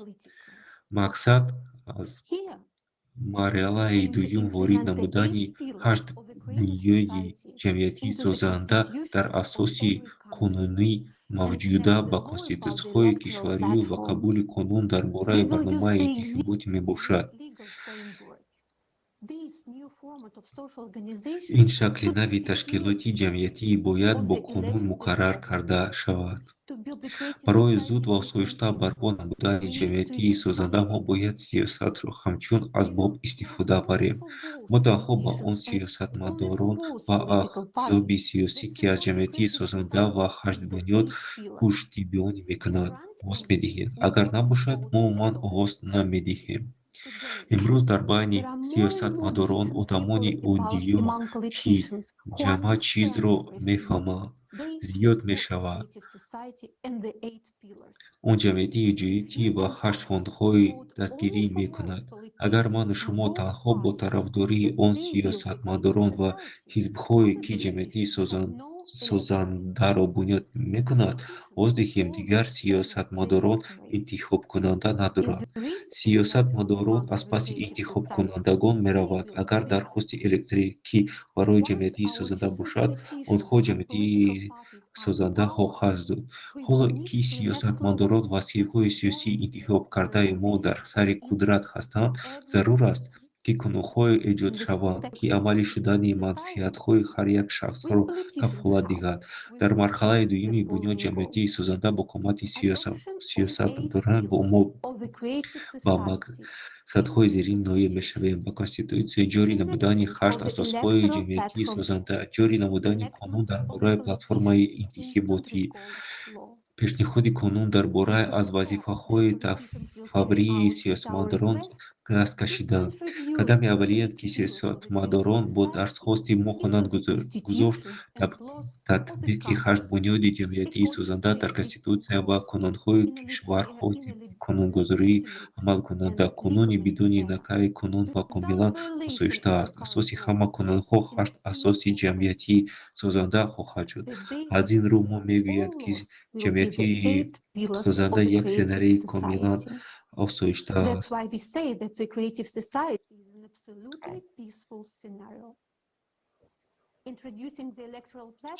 Мақсад аз марҳилаи дуюм ворид намудани ҳашт бунёди ҷамъияти созанда дар асоси қонунии мавҷуда ба конститутсияҳои кишварию ва қабули қонун дар бораи барномаи интихоботӣ мебошад. Ин шакли нави ташкилоти ҷамъиятӣ бояд бо қонун муқаррар карда шавад. Барои зуд ва осоишта барпо намудани ҷамъияти созанда мо бояд сиёсатро ҳамчун асбоб истифода барем. Мо танҳо ба он сиёсатмадорон ва аҳзоби сиёсӣ, ки аз ҷамъияти созанда ва ҳаштбунёд пуштибонӣ мекунанд, овоз медиҳем. Агар набошад, мо умуман овоз намедиҳем. Имрӯз дар байни сиёсатмадорон одамони оддиё, ки ҳама чизро мефаҳманд, Зиёд мешавад. Он ҷамъияти эҷодиётӣ ва ҳашт фондҳои дастгирӣ мекунад. Агар ману шумо танҳо бо тарафдории он сиёсатмадорон ва ҳизбҳое, ки ҷамъияти созандаро бунёд мекунад, овоз диҳем, дигар сиёсатмадорон интихобкунанда надоранд. Сиёсатмадорон аз паси интихобкунандагон мераванд. Агар дархости электрикӣ барои ҷамъияти созанда бошад, онҳо ҷамъияти созанда хоҳанд дод. Ҳоло ки сиёсатмадорон ва ҳизбҳои сиёсии интихобкардаи мо дар сари қудрат ҳастанд, зарур аст, ки қонунҳое эҷод шаванд, ки амалӣ шудани манфиатҳои ҳар як шахсро кафолат диҳад. Дар марҳалаи дуюми бунёди ҷамъияти созанда бо кӯмаки сиёсатмадорон мо ба мақсадҳои зерин ноил мешавем: ба Конститутсия ҷорӣ намудани ҳашт асосҳои ҷамъияти созанда, ҷорӣ намудани қонун дар бораи платформаи интихоботӣ, пешниҳоди қонун дар бораи аз вазифаҳои фаврии сиёсатмадорон даст кашидан. Қадами аввалие, ки сиёсатмадорон бо дархости мо хоҳанд гузошт, татбиқи ҳашт бунёди ҷамъияти созанда дар Конститутсия ва қонунҳои кишварҳо тибқи қонунгузории амалкунанда. Қонуни бидуни накаи қонун ва комилан осоишта аст. Асоси ҳама қонунҳо ҳашт асоси ҷамъияти созанда хоҳад шуд. Аз ин рӯ мо мегӯянд, ки ҷамъияти созанда як сценарии комилан осоишта аст.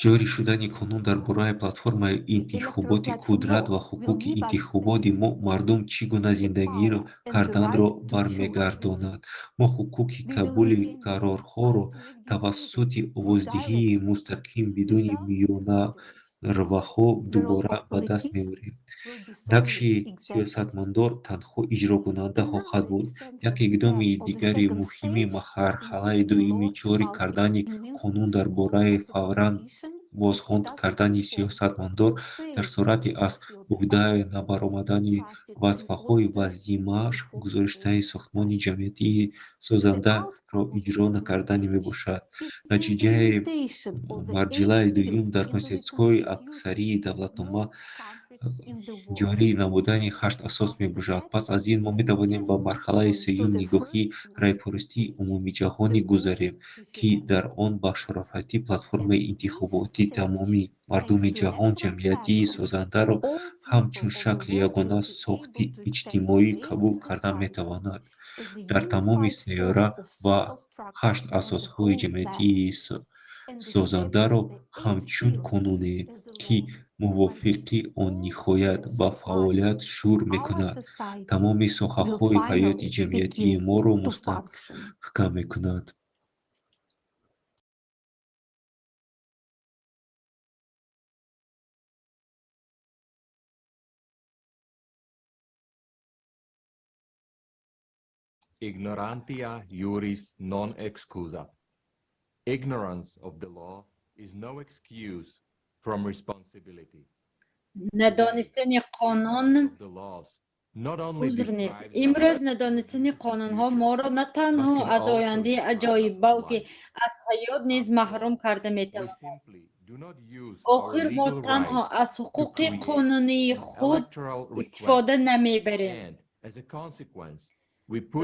Ҷорӣ шудани қонун дар бораи платформаи интихоботи қудрат ва ҳуқуқи интихоботи мо мардум чӣ гуна зиндагиро карданро бармегардонад. Мо ҳуқуқи қабули қарорҳоро тавассути овоздиҳии мустақим бидуни миёнаравҳо дубора ба даст меорем. Нақши сиёсатмадор танҳо иҷрокунанда хоҳад буд. Як иқдоми дигари муҳими марҳалаи дуюми ҷорӣ кардани қонун дар бораи фавран бозхонд кардани сиёсатмадор дар сурати аз уҳдаи набаромадани вазифаҳои ба зиммааш гузоштаи сохтмони ҷамъияти созандаро иҷро накарданӣ мебошад. Натиҷаи марҷилаи дуюм дар конститутсияҳои аксарии давлатнома ҷорӣ намудани ҳашт асос мебошад. Пас аз ин мо метавонем ба марҳалаи сеюм нигоҳи райпурсии умумиҷаҳонӣ гузарем, ки дар он ба шарофати платформаи интихоботӣ тамоми мардуми ҷаҳон ҷамъияти созандаро ҳамчун шакли ягона сохти иҷтимоӣ қабул карда метавонад. Дар тамоми сайёра ва ҳашт асосҳои ҷамъияти созандаро ҳамчун қонуне, ки мувофиқи он ниҳоят ба фаъолият шурӯъ мекунад, тамоми соҳаҳои ҳаёти ҷамъиятии моро мустаҳкам мекунад. Ignorantia juris non excusat. Ignorance of the law is no excuse from responsibility. Надонистани қонун узр нест. Имрӯз надонистани қонунҳо моро на танҳо аз ояндаи аҷоиб, балки аз ҳаёт низ маҳрум карда метавонад. Охир мо танҳо аз ҳуқуқи қонунии худ истифода намебарем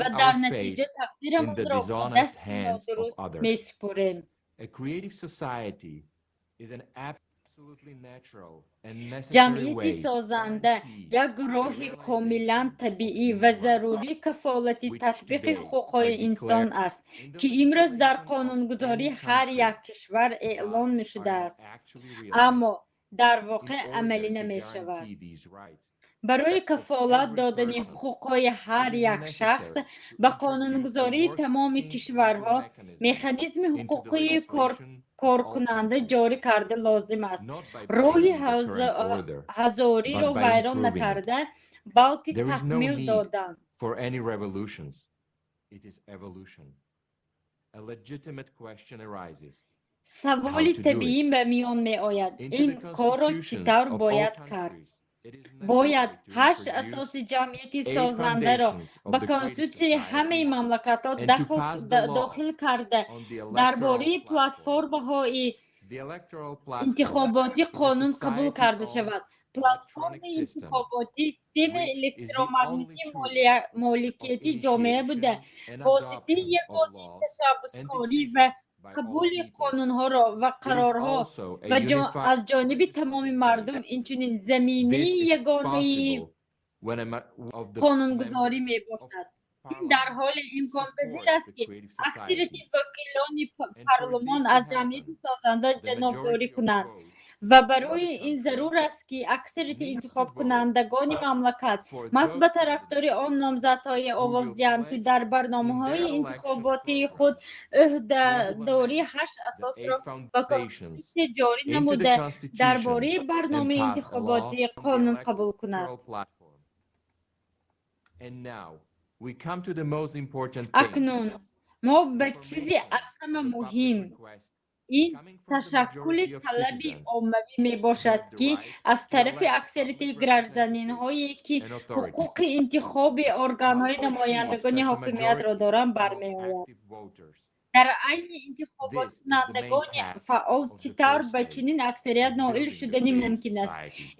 ва дар натиҷа тақдирамонро ба дасти нодуруст месупорем. Ҷамъияти созанда як роҳи комилан табиӣ ва зарурӣ кафолати татбиқи ҳуқуқҳои инсон аст, ки имрӯз дар қонунгузории ҳар як кишвар эълон шудааст, аммо дар воқеъ амалӣ намешавад. Барои кафолат додани ҳуқуқҳои ҳар як шахс ба қонунгузории тамоми кишварҳо механизми ҳуқуқии коркунанда ҷорӣ карда лозим аст. Роҳи ҳазориро вайрон накарда, балки такмил додан. Саволи табиӣ ба миён меояд: ин корро чӣ тавр бояд кард? Бояд ҳашт асоси ҷамъияти созандаро ба конститутсияи ҳамаи мамлакатҳо дохил карда, дар бораи платформаҳои интихоботӣ қонун қабул карда шавад. Платформаи интихоботӣ системаи электромагнитии моликияти ҷомеа буда, воситаи ягонаи ташаббускорӣ ва қабули қонунҳоро ва қарорҳо аз ҷониби тамоми мардум, инчунин заминаи ягонаи қонунгузорӣ мебошад. Ин дар ҳоле имконпазир аст, ки аксарияти вакилони парлумон аз ҷамъияти созанда ҷанобдорӣ кунанд ва барои ин зарур аст, ки аксарияти интихобкунандагони мамлакат маҳз ба тарафдори он номзадҳое овоз диҳанд, ки дар барномаҳои интихоботии худ ӯҳдадории ҳашт асосро ба Конститутсия ҷорӣ намуда, дар бораи барномаи интихоботӣ қонун қабул кунад. Акнун мо ба чизи аз ҳама муҳим, ин ташаккули талаби оммавӣ мебошад, ки аз тарафи аксарияти гражданинҳое, ки ҳуқуқи интихоби органҳои намояндагони ҳокимиятро доранд, бармеояд. Дар айни интихоботкунандагони фаъол чӣ тавр ба чунин аксарият ноил шудани мумкин аст?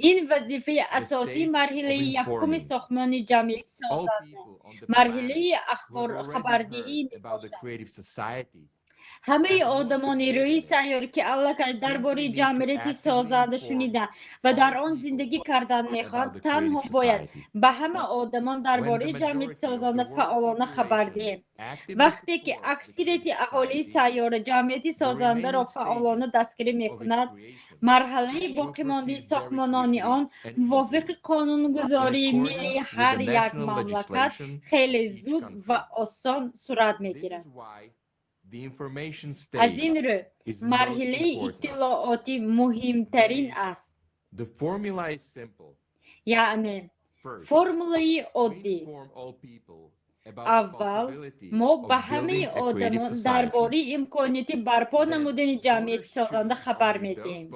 Ин вазифаи асосии марҳилаи якуми сохтмони ҷамъияти созанда, марҳилаи хабардиҳӣ мебошад. Ҳамаи одамони рӯи сайёр, ки аллакай дар бораи ҷамъияти созанда шунида ва дар он зиндагӣ кардан мехоҳанд, танҳо бояд ба ҳама одамон дар бораи ҷамъияти созанда фаъолона хабар диҳем. Вақте ки аксарияти аҳолии сайёра ҷамъияти созандаро фаъолона дастгирӣ мекунад, марҳалаи боқимондаи сохтмонони он мувофиқи қонунгузории миллии ҳар як мамлакат хеле зуд ва осон сурат мегирад. Аз ин рӯ, марҳилаи иттилоотӣ муҳимтарин аст. Яъне формулаи оддӣ. Аввал мо ба ҳамаи одамон дар бораи имконияти барпо намудани ҷамъияти созанда хабар медиҳем.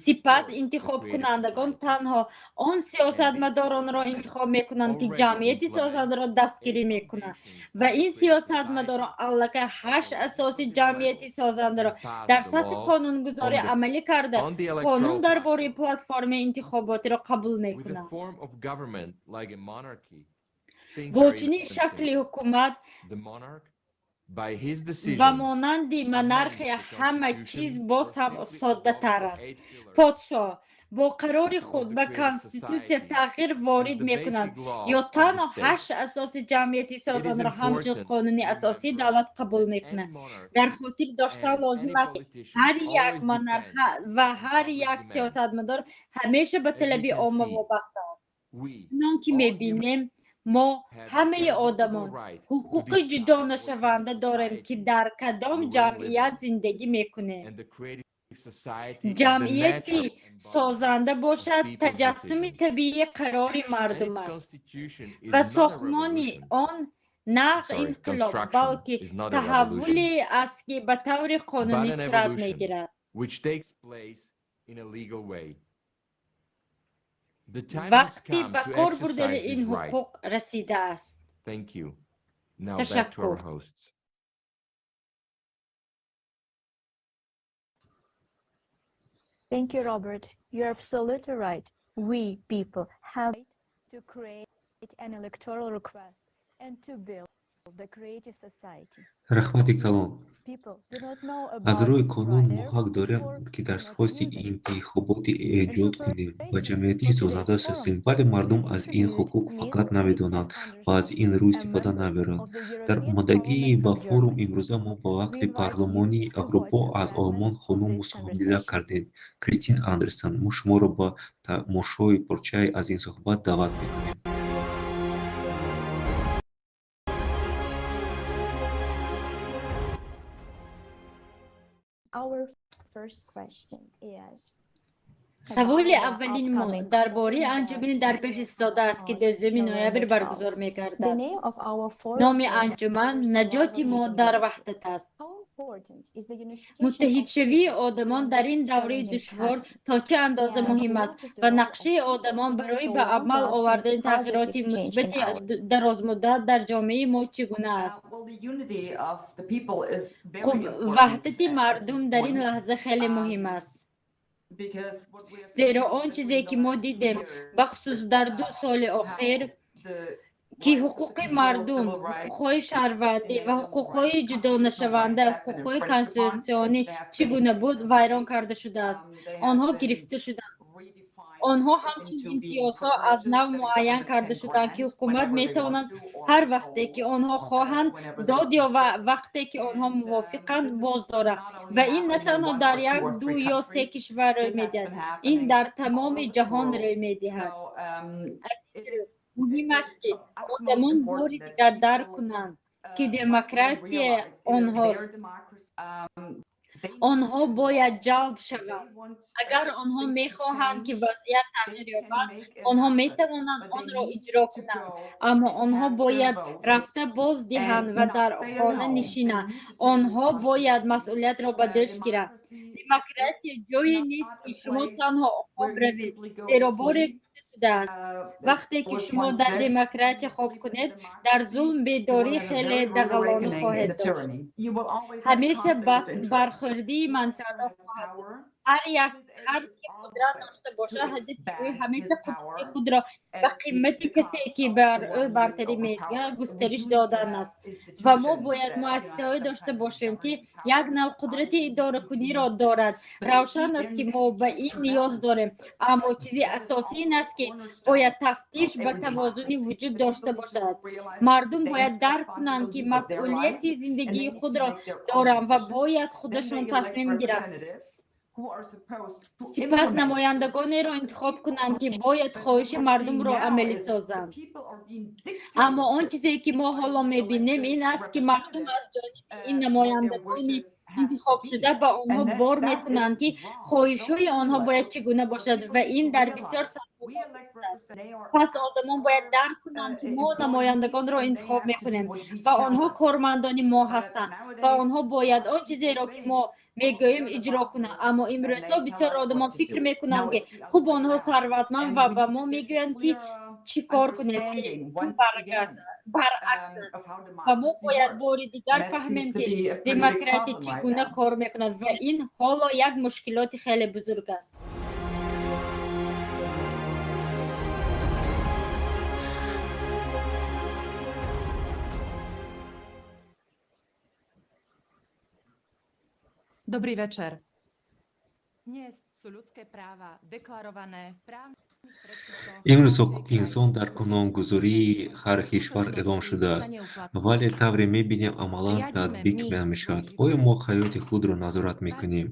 Сипас интихобкунандагон танҳо он сиёсатмадоронро интихоб мекунанд, ки ҷамъияти созандаро дастгирӣ мекунанд, ва ин сиёсатмадорон аллакай ҳашт асоси ҷамъияти созандаро дар сатҳи қонунгузорӣ амалӣ карда, қонун дар бораи платформаи интихоботиро қабул мекунанд. Бо чунин шакли ҳукумат ба монанди монархия ҳама чиз боз ҳам соддатар аст. Подшоҳ бо қарори худ ба конститутсия тағйир ворид мекунад ё танҳо ҳашт асоси ҷамъияти созандаро ҳамчун қонуни асосии давлат қабул мекунад. Дар хотир доштан лозим аст, ҳар як монарх ва ҳар як сиёсатмадор ҳамеша ба талаби омма вобаста аст. Чунон ки мебинем, мо ҳамаи одамон ҳуқуқи ҷудонашаванда дорем, ки дар кадом ҷамъият зиндагӣ мекунем. Ҷамъияти созанда бошад таҷассуми табиии қарори мардум аст ва сохтмони он на инқилоб, балки таҳаввуле аст, ки ба таври қонунӣ сурат мегирад. Вақти ба кор бурдани ин ҳуқуқ расидааст. Ташаккур. Thank you, Robert. You're absolutely right. We people have to create an electoral request and to build the creative society. Раҳмати калон. People do not know Аз about рӯи this қонун right, мо ҳақ дорем, therefore ки do not дархости use it. интихоботӣ эҷод And кунем ва preparation ҷамъияти for today's созанда forum, созем, вале мардум аз ин interviewed ҳуқуқ Ms. фақат Christine намедонанд ва аз ин рӯ Andersen, a истифода member намебаранд. of the Дар European омодагӣ Parliament ба from форум Germany. имрӯза мо ба We вақти invite you парлумони to watch Аврупо a аз fragment Олмон of хонум this мусоҳиба conversation. кардем. Кристин Андерсон, мо шуморо ба тамошои порчае аз ин суҳбат даъват мекунем. Our first question is Саволи about the аввалини мо upcoming дар бораи that анҷумани дар пеш истода аст, ки on 2 ноябр November 12th. баргузор The мегардад. name of our forum Номи is анҷуман Our наҷоти Survival мо is in дар Unity. ваҳдат аст. How Муттаҳидшавии одамон дар ин давраи душвор то чӣ андоза муҳим аст ва нақшаи одамон барои ба амал овардани тағйироти мусбати дарозмуддат дар ҷомеаи мо чӣ гуна аст? Хуб, ваҳдати мардум дар ин лаҳза хеле муҳим аст. Зеро он чизе, ки мо дидем, бахусус дар 2 соли охир, ки ҳуқуқи мардум, ҳуқуқҳои шаҳрвандӣ ва ҳуқуқҳои ҷудонашаванда, ҳуқуқҳои конститутсионӣ чӣ гуна буд, вайрон карда шудааст. Онҳо гирифта шуданд. Онҳо ҳамчун имтиёзҳо аз нав муайян карда шуданд, ки ҳукумат метавонад ҳар вақте ки онҳо хоҳанд дод ё вақте ки онҳо мувофиқанд боз дорад. Ва ин на танҳо дар як, ду ё се кишвар рӯй медиҳад, ин дар тамоми ҷаҳон рӯй медиҳад. Муҳим аст, ки одамон бори дигар дарк кунанд, ки демократия онҳост. Онҳо бояд ҷалб шаванд. Агар онҳо мехоҳанд, ки вазъият тағйир ёбад, онҳо метавонанд онро иҷро кунанд, аммо онҳо бояд рафта боз диҳанд ва дар хона нишинанд. Онҳо бояд масъулиятро ба дӯш гиранд. Демократия ҷое нест, ки шумо танҳо хоб равед, зеро боре гуфта шудааст: вақте ки шумо дар демократия хоб кунед, дар зулм бедорӣ хеле дағалона хоҳед дошт. Ҳамеша бархӯрдии манфиатҳо хоҳад буд. Ҳар ки қудрат дошта бошад, ҳадафи ӯ ҳамеша қудрати худро ба қимати касе, ки бар ӯ бартарӣ медиҳад, густариш додан аст. Ва мо бояд муассисаҳое дошта бошем, ки як нав қудрати идоракуниро дорад. Равшан аст, ки мо ба ин ниёз дорем, аммо чизи асосӣ ин аст, ки бояд тафтиш ба тавозуни вуҷуд дошта бошад. Мардум бояд дарк кунанд, ки масъулияти зиндагии худро доранд ва бояд худашон тасмим гиранд. Сипас намояндагонеро интихоб кунанд, ки бояд хоҳиши мардумро амалӣ созанд. Аммо он чизе, ки мо ҳоло мебинем, ин аст, ки мардум аз ҷониби ин намояндагони интихобшуда ба онҳо бор мекунанд, ки хоҳишҳои онҳо бояд чӣ гуна бошад ва ин дар бисёр сатҳҳо. Пас одамон бояд дарк кунанд, ки мо намояндагонро интихоб мекунем ва онҳо кормандони мо ҳастанд ва онҳо бояд он чизеро, ки мо мегӯем, иҷро кунанд. Аммо имрӯзҳо бисёр одамон фикр мекунанд, ки хуб, онҳо сарватманд ва ба мо мегӯянд, ки чӣ кор кунем. Баръакс аст. Ва мо бояд бори дигар фаҳмем, ки демократия чӣ гуна кор мекунад ва ин ҳоло як мушкилоти хеле бузург аст. Dobrý večer. Dnes sú ľudské práva deklarované v právnych predpisoch. Имрӯз ҳуқуқи инсон дар қонунгузории ҳар кишвар эълон шудааст, вале тавре мебинем, амалан татбиқ намешавад. Оё мо ҳаёти худро назорат мекунем?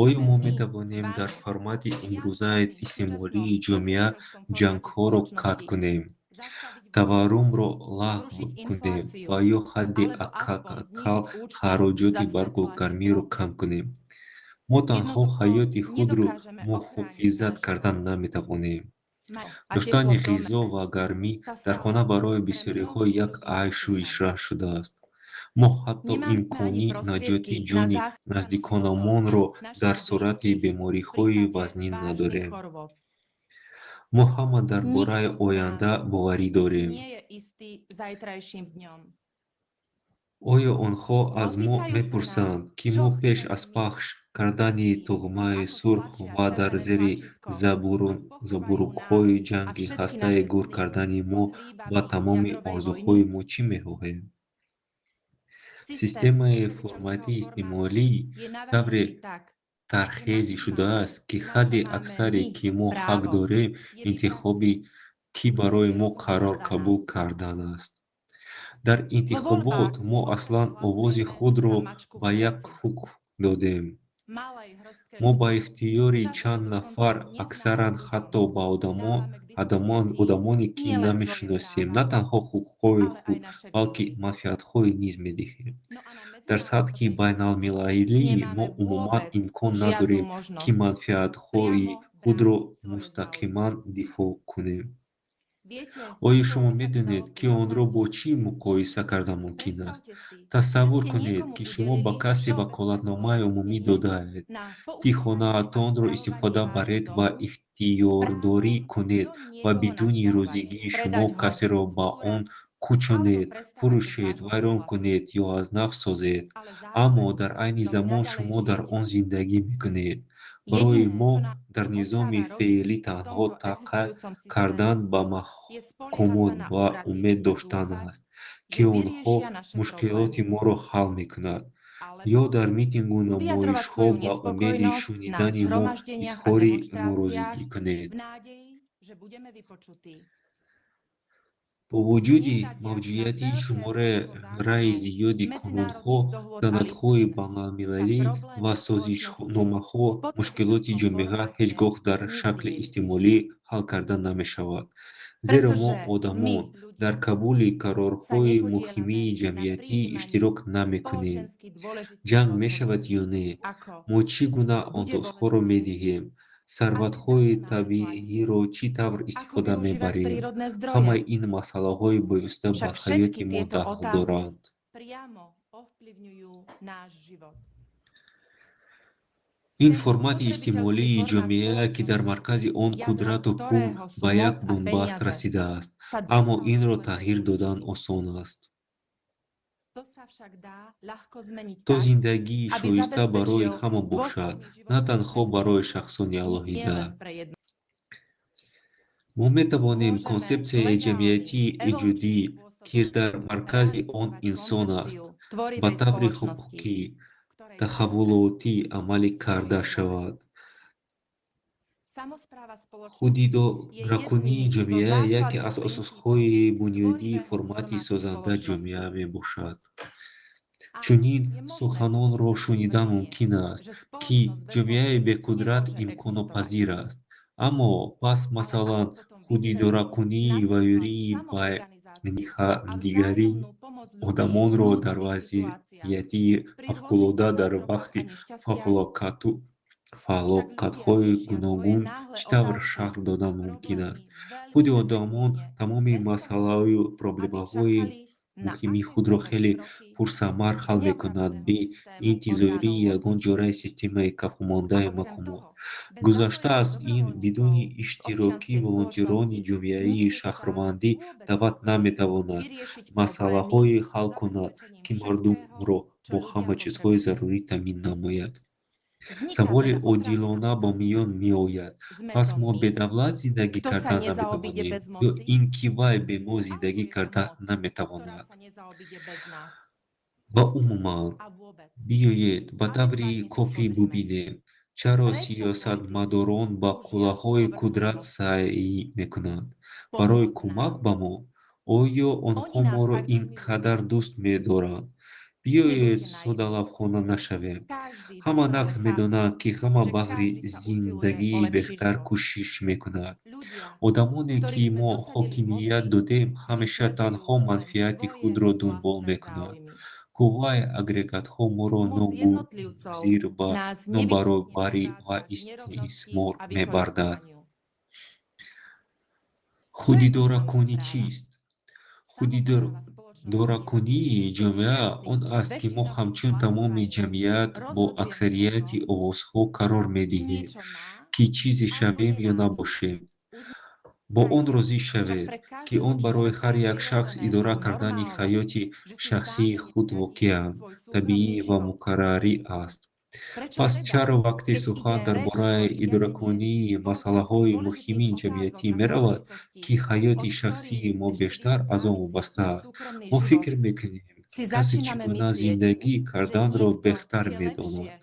Оё мо метавонем дар формати имрӯзаи истеъмолии ҷомеа ҷангҳоро қатъ кунем, таваррумро лағв кунем ва ё ҳадди ақал хароҷоти барқу гармиро кам кунем? Мо танҳо ҳаёти худро муҳофизат кардан наметавонем. Доштани ғизо ва гармӣ дар хона барои бисёриҳо як айшу ишрат шудааст. Мо ҳатто имкони наҷоти ҷони наздикономонро дар сурати бемориҳои вазнин надорем. Мо ҳама дар бораи оянда боварӣ дорем. Оё онҳо аз мо мепурсанд, ки мо пеш аз пахш кардани тугмаи сурх ва дар зери забурукҳои ҷанги ҳастаӣ гур кардани мо ва тамоми орзуҳои мо чӣ мехоҳем? Системаи форматии истеъмолӣ тавре тархезӣ шудааст, ки ҳадди аксаре, ки мо ҳақ дорем, интихоби ки барои мо қарор қабул кардан аст. Дар интихобот мо аслан овози худро ба як ҳуқуқ додем. Мо ба ихтиёри чанд нафар, аксаран ҳатто ба одамоне, ки намешиносем, на танҳо ҳуқуқҳои худ, балки манфиатҳое низ медиҳем. Дар сатҳи байналмилалӣ мо умуман имкон надорем, ки манфиатҳои худро мустақиман дифоъ кунем. Оё шумо медонед, ки онро бо чӣ муқоиса кардан мумкин аст? Тасаввур кунед, ки шумо ба касе ваколатномаи умумӣ додаед, ки хонаатонро истифода баред ва ихтиёрдорӣ кунед ва бидуни розигии шумо касеро ба он кӯчонед, фурӯшед, вайрон кунед ё аз нав созед. Аммо дар айни замон шумо дар он зиндагӣ мекунед. Барои мо дар низоми феълӣ танҳо тақа кардан ба мақомот ва умед доштан аст, ки онҳо мушкилоти моро ҳал мекунад, ё дар митингу намоишҳо ба умеди шунидани мо изҳори норозигӣ кунед. Бо вуҷуди мавҷудияти шумораи зиёди қонунҳо, санадҳои байналмилалӣ ва созишномаҳо, мушкилоти ҷомеа ҳеҷ гоҳ дар шакли истеъмолӣ ҳал карда намешавад. Зеро мо, одамон, дар қабули қарорҳои муҳимии ҷамъиятӣ иштирок намекунем. Ҷанг мешавад ё не? Мо чӣ гуна андозҳоро медиҳем? Сарватҳои табииро чӣ тавр истифода мебарем? Ҳамаи ин масъалаҳои бевосита ба ҳаёти мо дахл доранд. Ин формати истеъмолии ҷомеа, ки дар маркази он қудрату пул, ба як бунбаст расидааст. Аммо инро тағйир додан осон аст. То зиндагии шоиста барои ҳама бошад, на танҳо барои шахсони алоҳида. Мо метавонем консепсияи ҷамъиятии эҷодӣ, ки дар маркази он инсон аст, ба таври ҳуқуқӣ, таҳаввулотӣ амалӣ карда шавад. Худидоракунии ҷомеа яке аз асосҳои бунёдии формати созанда ҷомеа мебошад. Чунин суханонро шунидан мумкин аст, ки ҷомеаи беқудрат имконнопазир аст. Аммо пас, масалан, худидоракунӣ ва ёрии байни ҳамдигари одамонро дар вазъияти фавқулода, дар вақти фалокатҳои гуногун чӣ тавр шарҳ додан мумкин аст? Худи одамон тамоми масъалаю проблемаҳои муҳими худро хеле пурсамар ҳал мекунанд бе интизории ягон ҷораи системаи қафомондаи мақомот. Гузашта аз ин, бидуни иштироки волонтёрони ҷомеаи шаҳрвандӣ давлат наметавонад масъалаҳое ҳал кунад, ки мардумро бо ҳама чизҳои зарурӣ таъмин намояд. Саволи одилона ба миён меояд: пас мо бе давлат зиндагӣ карда наметавонем ё ин ки вай бе мо зиндагӣ карда наметавонад? Ва умуман, биёед ба таври кофӣ бубинем, чаро сиёсатмадорон ба қуллаҳои қудрат саъй мекунанд? Барои кӯмак ба мо? Оё онҳо моро ин қадар дӯст медоранд? Биёед содалавҳона нашавем. Ҳама нағз медонанд, ки ҳама баҳри зиндагии беҳтар кӯшиш мекунад. Одамоне, ки мо ҳокимият додем, ҳамеша танҳо манфиати худро дунбол мекунанд. Қувваи агрегатҳо моро ногузир ба нобаробарӣ ва истисмор мебардад. Худидоракунӣ чист? Худидоракунии ҷомеа он аст, ки мо ҳамчун тамоми ҷамъият бо аксарияти овозҳо қарор медиҳем, ки чизе шавем ё набошем. Бо он розӣ шавед, ки он барои ҳар як шахс идора кардани ҳаёти шахсии худ воқеан табиӣ ва муқаррарӣ аст. Пас чаро вақте сухан дар бораи идоракунии масъалаҳои муҳими ҷамъиятӣ меравад, ки ҳаёти шахсии мо бештар аз он вобаста аст, мо фикр мекунем, ки касе чӣ гуна зиндагӣ карданро беҳтар медонад?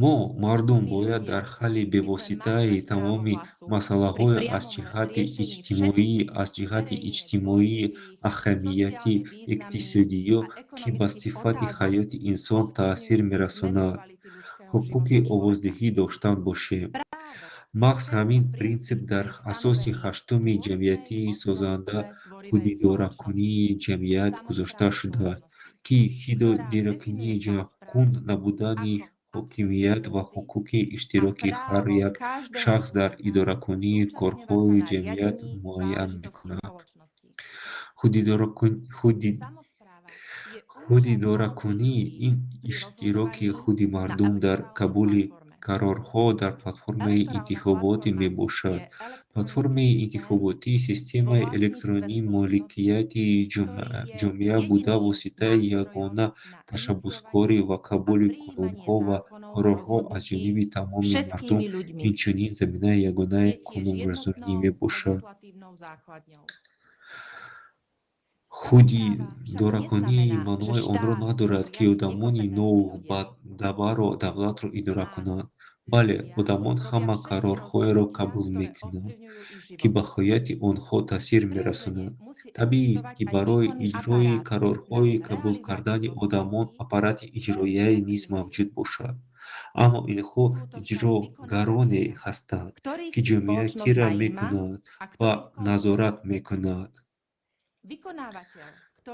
Мо, мардум, бояд дар ҳалли бевоситаи тамоми масъалаҳои аз ҷиҳати иҷтимоӣ аҳамияти иқтисодиё, ки ба сифати ҳаёти инсон таъсир мерасонад, ҳуқуқи овоздиҳӣ дошта бошем. Маҳз ҳамин принсип дар асоси ҳаштуми ҷамъияти созанда худидоракунии ҷамъият гузошта шудааст, ки худидоракунии ҷамъкун набудани Ҳокимият ва ҳуқуқи иштироки ҳар як шахс дар идоракунии корҳои ҷамъият муайян мекунад. Худидоракунӣ — ин иштироки худи мардум дар қабули қарорҳо дар платформаи интихоботӣ мебошад. Платформаи интихоботӣ системаи электронии моликияти ҷомеа буда, воситаи ягона ташаббускорӣ ва қабули қонунҳо ва қарорҳо аз ҷониби тамоми мардум, инчунин заминаи ягонаи қонунгузорӣ мебошад. Худидоракунӣ маънои онро надорад, ки одамони ноуҳдабаро давлатро идора кунанд. Бале, одамон ҳама қарорҳоеро қабул мекунанд, ки ба ҳаёти онҳо таъсир мерасонанд. Табиист, ки барои иҷрои қарорҳои қабул кардани одамон аппарати иҷроия низ мавҷуд бошад. Аммо инҳо иҷрогароне ҳастанд, ки ҷомеа кира мекунад ва назорат мекунад.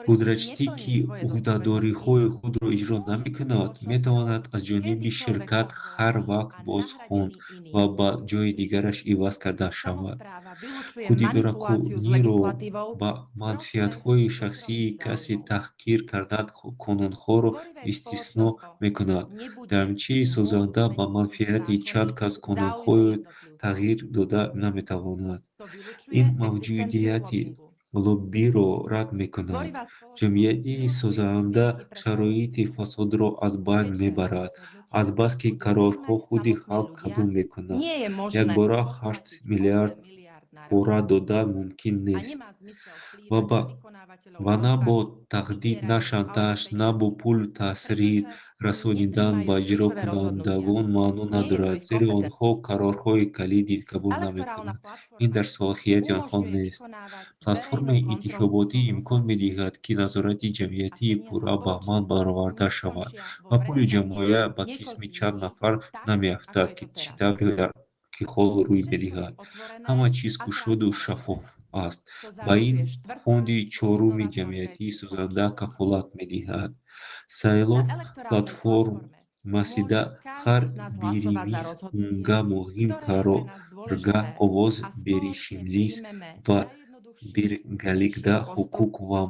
Пудрачтӣ, ки ӯҳдадориҳои худро иҷро намекунад, метавонад аз ҷониби ширкат ҳар вақт бозхонд ва ба ҷои дигараш иваз карда шавад. Худидоракуниро ба манфиатҳои шахсии касе таҳқир кардан қонунҳоро истисно мекунад. Ҷамъияти созанда ба манфиати чанд кас қонунҳоро тағйир дода наметавонад. Ин мавҷудияти лоббиро рад мекунад. Ҷамъияти созанда шароити фасодро аз байн мебарад, азбаски қарорҳо худи халқ қабул мекунад. Якбора 8 миллиард пора додан мумкин нест. Ва на бо таҳдид, на шантаж, на бо пул таъсир расонидан ба иҷрокунандагон маъно надорад, зеро онҳо қарорҳои калидӣ қабул намекунанд. Ин дар салоҳияти онҳо нест. Платформаи интихоботӣ имкон медиҳад, ки назорати ҷамъиятии пурра ба амал бароварда шавад ва пули ҷамъият ба кисми чанд нафар намеафтад, ки чӣ тавре ки ҳол рӯй медиҳад. Ҳама чиз кушоду шаффоф аст. Ба ин фонди чоруми ҷамъияти созанда кафолат медиҳад. Сайлов платформасида ҳар биримиз унга муҳим қарорга овоз беришимиз ва биргаликда ҳуқуқ ва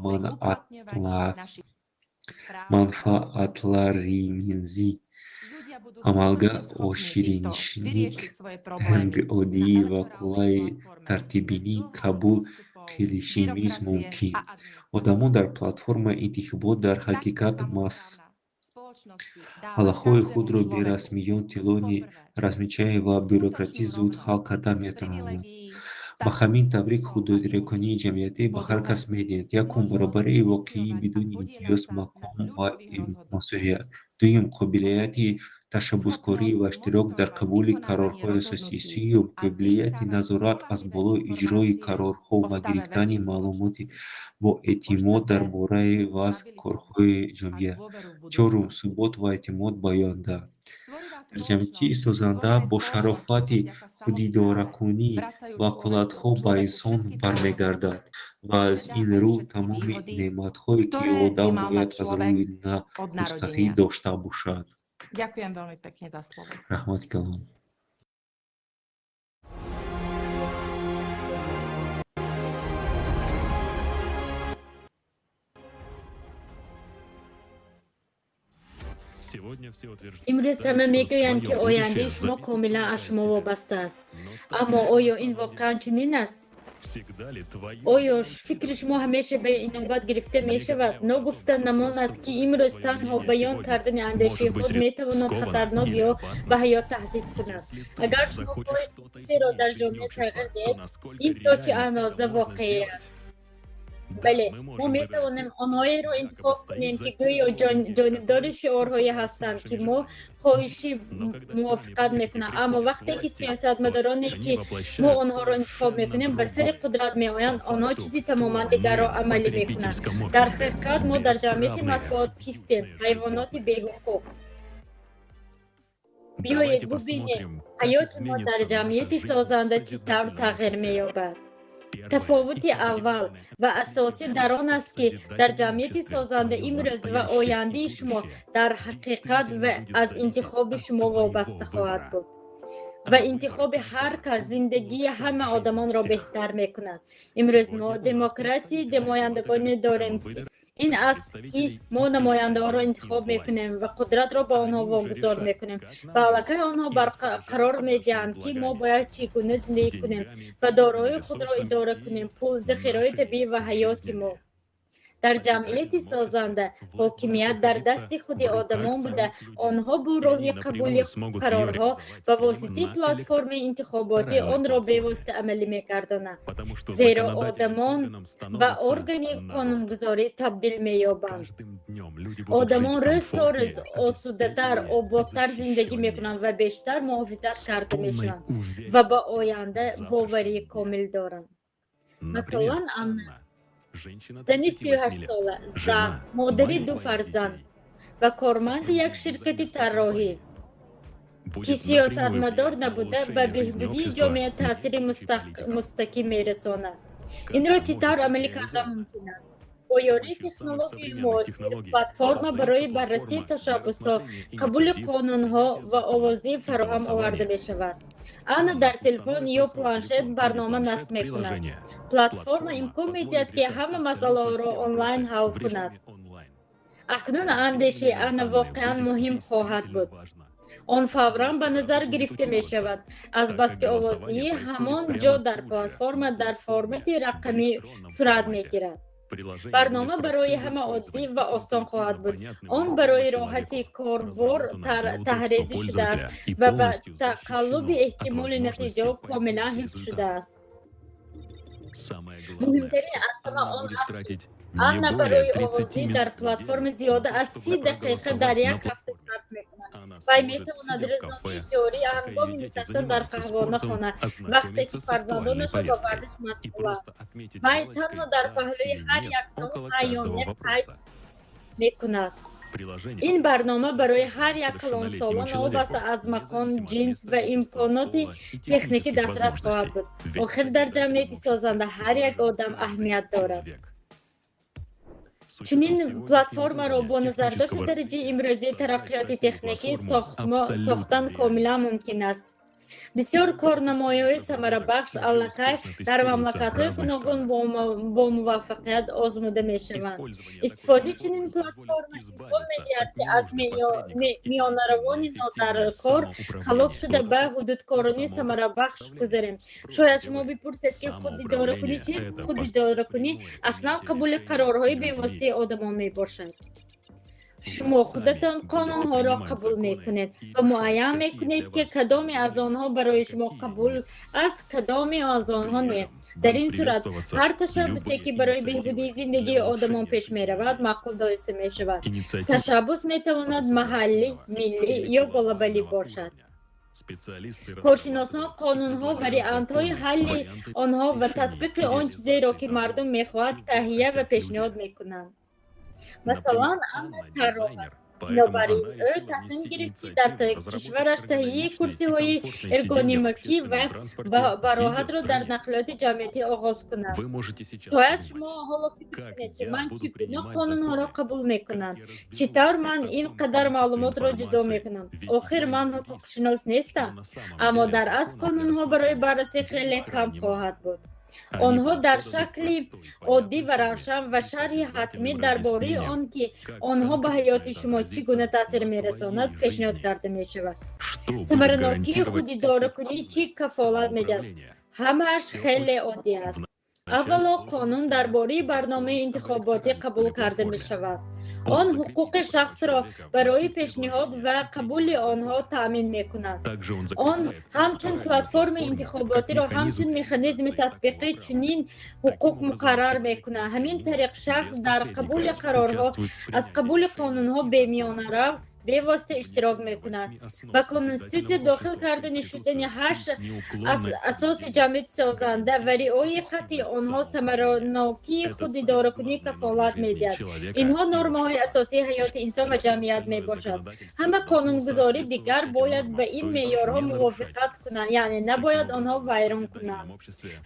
манфаатларимизи амалга оширишининг оддий ва қулай тартибини қабул қилишимиз мумкин. Одамон дар платформаи интихобот дар ҳақиқат масъалаҳои худро бе расмиёт, тӯлонӣ, расмичаӣ ва бюрократӣ зуд ҳал карда метавонанд. Ба ҳамин тавриқ худидоракунии ҷамъиятӣ ба ҳар кас медиҳад: якум, баробарии воқеӣ бидуни имтиёз, мақом ва масъулият; дуюм, қобилияти ташаббускорӣ ва иштирок дар қабули қарорҳои асосӣ; сеюм, қобилияти назорат аз болои иҷрои қарорҳо ва гирифтани маълумоти боэътимод дар бораи вазъ корҳои ҷомеа; чорум, субот ва эътимод ба оянда. Дар ҷамъияти созанда бо шарофати худидоракунӣ ваколатҳо ба инсон бармегардад ва аз ин рӯ тамоми неъматҳое, ки одам бояд аз рӯи нахустагӣ дошта бошад. Ďakujem veľmi pekne za slovo. Раҳмати калон. Имрӯз ҳама мегӯянд, ки ояндаи шумо комилан аз шумо вобаста аст. Аммо оё ин воқеан чунин аст? Оё фикри шумо ҳамеша ба инобат гирифта мешавад? Ногуфта намонад, ки имрӯз танҳо баён кардани андешаи худ метавонад хатарнок ё ба ҳаёт таҳдид кунад. Агар шумо хоҳед чизеро дар ҷомеа тағйир диҳед, ин то чӣ андоза воқеӣ аст? Бале, мо метавонем онҳоеро интихоб кунем, ки гӯё ҷонибдори шиорҳое ҳастанд, ки мо хоҳиши мувофиқат мекунанд. Аммо вақте ки сиёсатмадороне, ки мо онҳоро интихоб мекунем, ба сари қудрат меоянд, онҳо чизи тамоман дигарро амалӣ мекунанд. Дар ҳақиқат, мо дар ҷамъияти матбуот кистем? Ҳайвоноти беҳуқуқ. Биёед бубинем, ҳаёти мо дар ҷамъияти созанда чӣ тавр тағйир меёбад. Тафовути аввал ва асосӣ дар он аст, ки дар ҷамъияти созанда имрӯз ва ояндаи шумо дар ҳақиқат ва аз интихоби шумо вобаста хоҳад буд. Ва интихоби ҳар кас зиндагии ҳама одамонро беҳтар мекунад. Имрӯз мо демократияи намояндагонӣ дорем. Ин аст, ки мо намояндаҳоро интихоб мекунем ва қудратро ба онҳо вогузор мекунем ва аллакай онҳо барқарор медиҳанд, ки мо бояд чӣ гуна зиндагӣ кунем ва дороии худро идора кунем, пул, захираҳои табиӣ ва ҳаёти мо. Дар ҷамъияти созанда ҳокимият дар дасти худи одамон буда, онҳо бо роҳи қабули қарорҳо ба воситаи платформаи интихоботӣ онро бевосита амалӣ мегардонанд, зеро одамон ба органи қонунгузорӣ табдил меёбанд. Одамон рӯз то рӯз осудатар, ободтар зиндагӣ мекунанд ва бештар муҳофизат карда мешаванд ва ба оянда боварии комил доранд. Масалан, Анна, зани 38-сола, зан, модари ду фарзанд ва корманди як ширкати тарроҳӣ, ки сиёсатмадор набуда, ба беҳбудии ҷомеа таъсири мустақим мерасонад. Инро чӣ тавр амалӣ кардан мумкин аст? Бо ёрии технологияи муосир платформа барои баррасии ташаббусҳо, қабули қонунҳо ва овоздиҳӣ фароҳам оварда мешавад. Анна дар телефон ё планшет барнома насб мекунад. Платформа имкон медиҳад, ки ҳама масъалаҳоро онлайн ҳал кунад. Акнун андешаи Анна воқеан муҳим хоҳад буд. Он фавран ба назар гирифта мешавад, азбаски овоздиҳӣ ҳамон ҷо дар платформа дар формати рақамӣ сурат мегирад. Барнома барои ҳама оддӣ ва осон хоҳад буд. Он барои роҳати корбор таҳрезӣ шудааст ва ба тақаллуби эҳтимоли натиҷаҳо комилан ҳифз шудааст. Муҳимтарин аз ҳама он аст, ки Анна барои овоздиҳӣ дар платформа зиёда аз 30 дақиқа дар як ҳафта сарф мекунад. Вай метавонад рӯзномаи ҷорӣ ҳангоми нишастан дар қаҳвона хонад, вақте ки фарзандонашро ба варзиш машғуланд. Вай танҳо дар паҳлӯи ҳар як савол ҳа ё не қайд мекунад. Ин барнома барои ҳар як калонсолон новобаста аз макон, ҷинс ва имконоти техникӣ дастрас хоҳад буд. Охир дар ҷамъияти созанда ҳар як одам аҳамият дорад. Чунин платформаро бо назардошти дараҷаи имрӯзии тараққиёти техникӣ сохтан комилан мумкин аст. Бисёр корнамоиҳои самарабахш аллакай дар мамлакатҳои гуногун бо муваффақият озмуда мешаванд. Истифодаи чунин платформа имкон медиҳад, ки аз миёнаравони нодаркор халос шуда, ба ҳудудкорони самарабахш гузарем. Шояд шумо бипурсед, ки худидоракунӣ чист? Худидоракунӣ аслан қабули қарорҳои бевоситаи одамон мебошад. Шумо худатон қонунҳоро қабул мекунед ва муайян мекунед, ки кадоме аз онҳо барои шумо қабул аст, кадоме аз онҳо не. Дар ин сурат ҳар ташаббусе, ки барои беҳбудии зиндагии одамон пеш меравад, маъқул дониста мешавад. Ташаббус метавонад маҳаллӣ, миллӣ ё глобалӣ бошад. Коршиносон қонунҳо, вариантҳои ҳалли онҳо ва татбиқи он чизеро, ки мардум мехоҳад, таҳия ва пешниҳод мекунанд. Масалан, Анна тарроҳ аст. Бинобар ин ӯ тасмим гирифт, ки дар кишвараш таҳияи курсиҳои эргономикӣ ва бароҳатро дар нақлиёти ҷамъиятӣ оғоз кунад. Шояд шумо ҳоло фикр кунед, ки ман чӣ гуна қонунҳоро қабул мекунам, чӣ тавр ман ин қадар маълумотро ҷудо мекунам. Охир ман ҳуқуқшинос нестам. Аммо дар асл қонунҳо барои баррасӣ хеле кам хоҳад буд. Онҳо дар шакли оддӣ ва равшан ва шарҳи ҳатмӣ дар бораи он, ки онҳо ба ҳаёти шумо чӣ гуна таъсир мерасонад, пешниҳод карда мешавад. Самаранокии худидоракунӣ чӣ кафолат медиҳад? Ҳамааш хеле оддӣ аст. Аввало, қонун дар бораи барномаи интихоботӣ қабул карда мешавад. Он ҳуқуқи шахсро барои пешниҳод ва қабули онҳо таъмин мекунад. Он ҳамчун платформаи интихоботиро ҳамчун механизми татбиқи чунин ҳуқуқ муқаррар мекунад. Ҳамин тариқ шахс дар қабули қарорҳо, аз қабули қонунҳо бемиёнарав бевосита иштирок мекунад. Ба Конститутсия дохил кардани шудани ҳашт асоси ҷамъияти созанда ва риояи қатъии онҳо самаранокии худидоракунӣ кафолат медиҳад. Инҳо нормаҳои асосии ҳаёти инсон ва ҷамъият мебошад. Ҳама қонунгузории дигар бояд ба ин меъёрҳо мувофиқат кунанд, яъне набояд онҳо вайрон кунанд.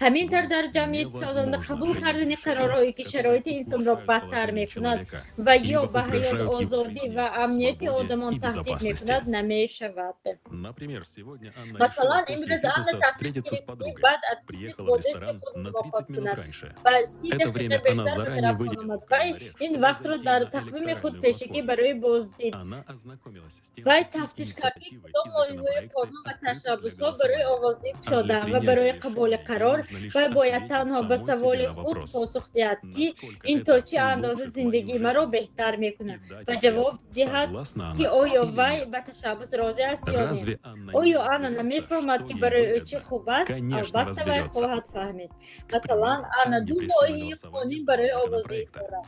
Ҳамин тавр, дар ҷамъияти созанда қабул кардани қарорҳое, ки шароити инсонро бадтар мекунад ва ё ба ҳаёт, озодӣ ва амнияти одамон таҳдид мекунад, намешавад. Масалан, имрӯз Анна тасмим гирифт, ки баъд аз фитнес бо дӯсти худ мулоқот кунад. Ба 30 дақиқа бештар ба тараф омад. Вай ин вақтро дар тақвими худ пешакӣ барои боздид. Вай тафтиш кард, ки кадом лоиҳаҳои қонун ва ташаббусҳо барои овоздиҳӣ кушодаанд ва барои қабули қарор вай бояд танҳо ба саволи худ посух диҳад, ки ин то чӣ андоза зиндагии маро беҳтар мекунад, ва ҷавоб диҳад, ки оё вай ба ташаббус розӣ аст ё не. Оё Анна намефаҳмад, ки барои ӯ чӣ хуб аст? Албатта, вай хоҳад фаҳмид. Масалан, Анна ду лоиҳаи қонун барои овоздиҳӣ дорад: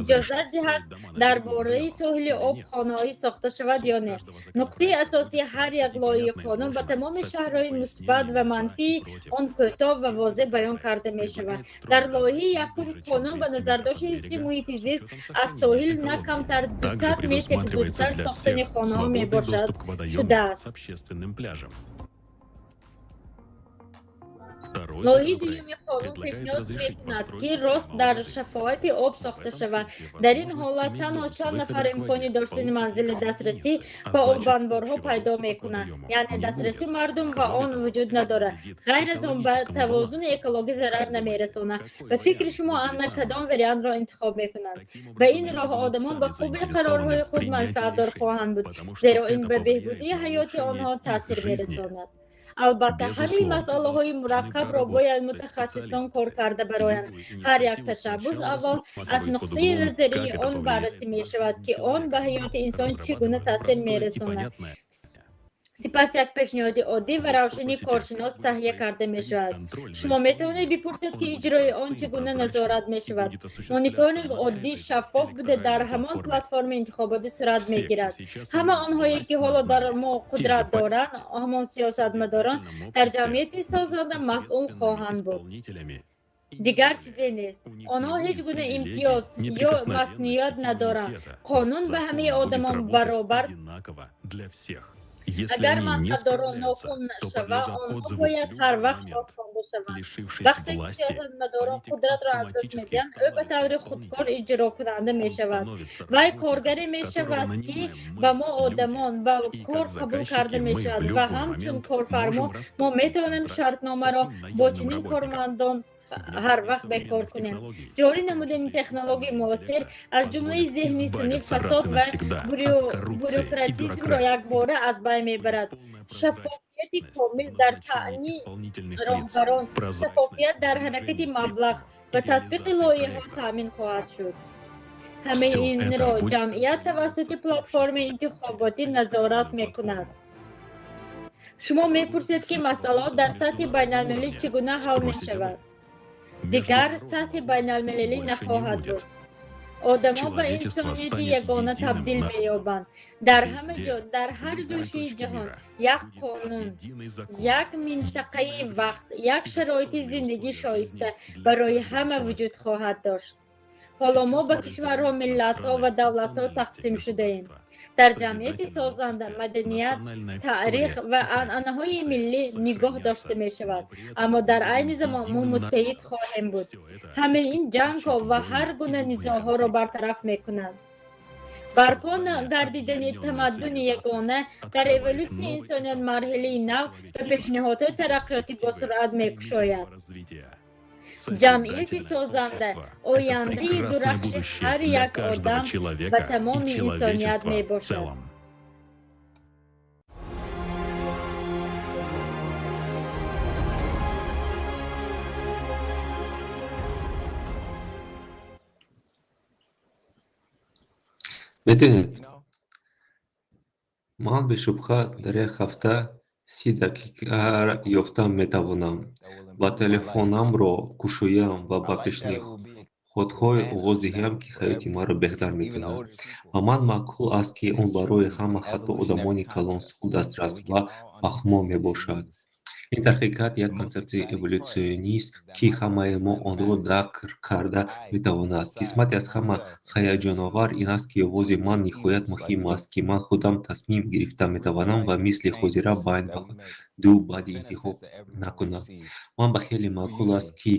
иҷозат диҳад дар бораи соҳили об хонаҳое сохта шавад ё не. Нуқтаи асосии ҳар як лоиҳаи қонун ба тамоми шарҳҳои мусбат ва манфии он кӯтоҳ ва возеҳ баён карда мешавад. Дар лоиҳаи якум қонун ба назардошти ҳифзи муҳити зист аз соҳил на камтар 200 метр дуртар сохтани хонаҳо мебошад шудааст. Лоиҳаи дуюми қонун пешниҳод мекунад, ки рост дар шафоати об сохта шавад. Дар ин ҳолат танҳо чанд нафар имкони доштани манзили дастрасӣ ба обанборҳо пайдо мекунанд, яъне дастрасии мардум ба он вуҷуд надорад. Ғайр аз он, ба тавозуни экологӣ зарар намерасонад. Ба фикри шумо, Анна кадом вариантро интихоб мекунад? Ба ин роҳ одамон ба қабули қарорҳои худ манфиатдор хоҳанд буд, зеро ин ба беҳбудии ҳаёти онҳо таъсир мерасонад. Албатта, ҳамаи масъалаҳои мураккабро бояд мутахассисон кор карда бароянд. Ҳар як ташаббус аввал аз нуқтаи назарии он баррасӣ мешавад, ки он ба ҳаёти инсон чӣ гуна таъсир мерасонад. Сипас як пешниҳоди оддӣ ва равшани коршинос таҳия карда мешавад. Шумо метавонед бипурсед, ки иҷрои он чӣ гуна назорат мешавад. Мониторинг оддӣ, шаффоф буда, дар ҳамон платформаи интихоботӣ сурат мегирад. Ҳама онҳое, ки ҳоло дар мо қудрат доранд, ҳамон сиёсатмадорон, дар ҷамъияти созанда масъул хоҳанд буд. Дигар чизе нест. Онҳо ҳеҷ гуна имтиёз ё маснуият надоранд. Қонун ба ҳамаи одамон баробар. Агар мансабдорон ноком шаванд, онҳо бояд ҳар вақт бозхонда шаванд. Вақте ки сиёсатмадорон қудратро аз даст медиҳанд, ӯ ба таври худкор иҷрокунанда мешавад. Вай коргаре мешавад, ки ба мо одамон ба кор қабул карда мешавад, ва ҳамчун корфармо мо метавонем шартномаро бо чунин кормандон ҳар вақт бекор кунем. Ҷорӣ намудани технологияи муосир, аз ҷумлаи зеҳни сунъӣ, фасод ва бюрократизмро якбора аз байн мебарад. Шаффофияти комил дар таъни роҳбарон, шаффофият дар ҳаракати маблағ ва татбиқи лоиҳаҳо таъмин хоҳад шуд. Ҳамаи инро ҷамъият тавассути платформаи интихоботӣ назорат мекунад. Шумо мепурсед, ки масъалаҳо дар сатҳи байналмилалӣ чӣ гуна ҳал мешавад. Дигар сатҳи байналмилалӣ нахоҳад буд. Одамон ба инсонияти ягона табдил меёбанд. Дар ҳама ҷо, дар ҳар гӯшаи ҷаҳон як қонун, як минтақаи вақт, як шароити зиндагии шоиста барои ҳама вуҷуд хоҳад дошт. Ҳоло мо ба кишварҳо, миллатҳо ва давлатҳо тақсим шудаем. Дар ҷамъияти созанда маданият, таърих ва анъанаҳои миллӣ нигоҳ дошта мешавад, аммо дар айни замон мо муттаҳид хоҳем буд. Ҳамаи ин ҷангҳо ва ҳар гуна низоъҳоро бартараф мекунад. Барпо гардидани тамаддуни ягона дар эволютсияи инсоният марҳилаи нав ва пешниҳодҳои тараққиётӣ босуръат мекушояд. Ҷамъияти созанда ояндаи дурахши ҳар як одам ва тамоми инсоният мебошад. Медонед, ман бешубҳа дар як ҳафта 30 дақиқа ёфта метавонам ва телефонамро кушоям ва ба Пешниҳодҳое оғоз диҳам, ки ҳаёти маро беҳтар мекунад. Ба ман маъқул аст, ки он барои ҳама, ҳатто одамони калонсол дастрас ва паҳмо мебошад. Ин дар ҳақиқат як консепсияи эволютсионист, ки ҳамаи мо онро дарк карда метавонад. Қисмати аз ҳама ҳаяҷоновар ин аст, ки овози ман ниҳоят муҳим аст, ки ман худам тасмим гирифта метавонам ва мисли ҳозира байн ду баъди интихоб накунам. Ман ба хеле маъқул аст, ки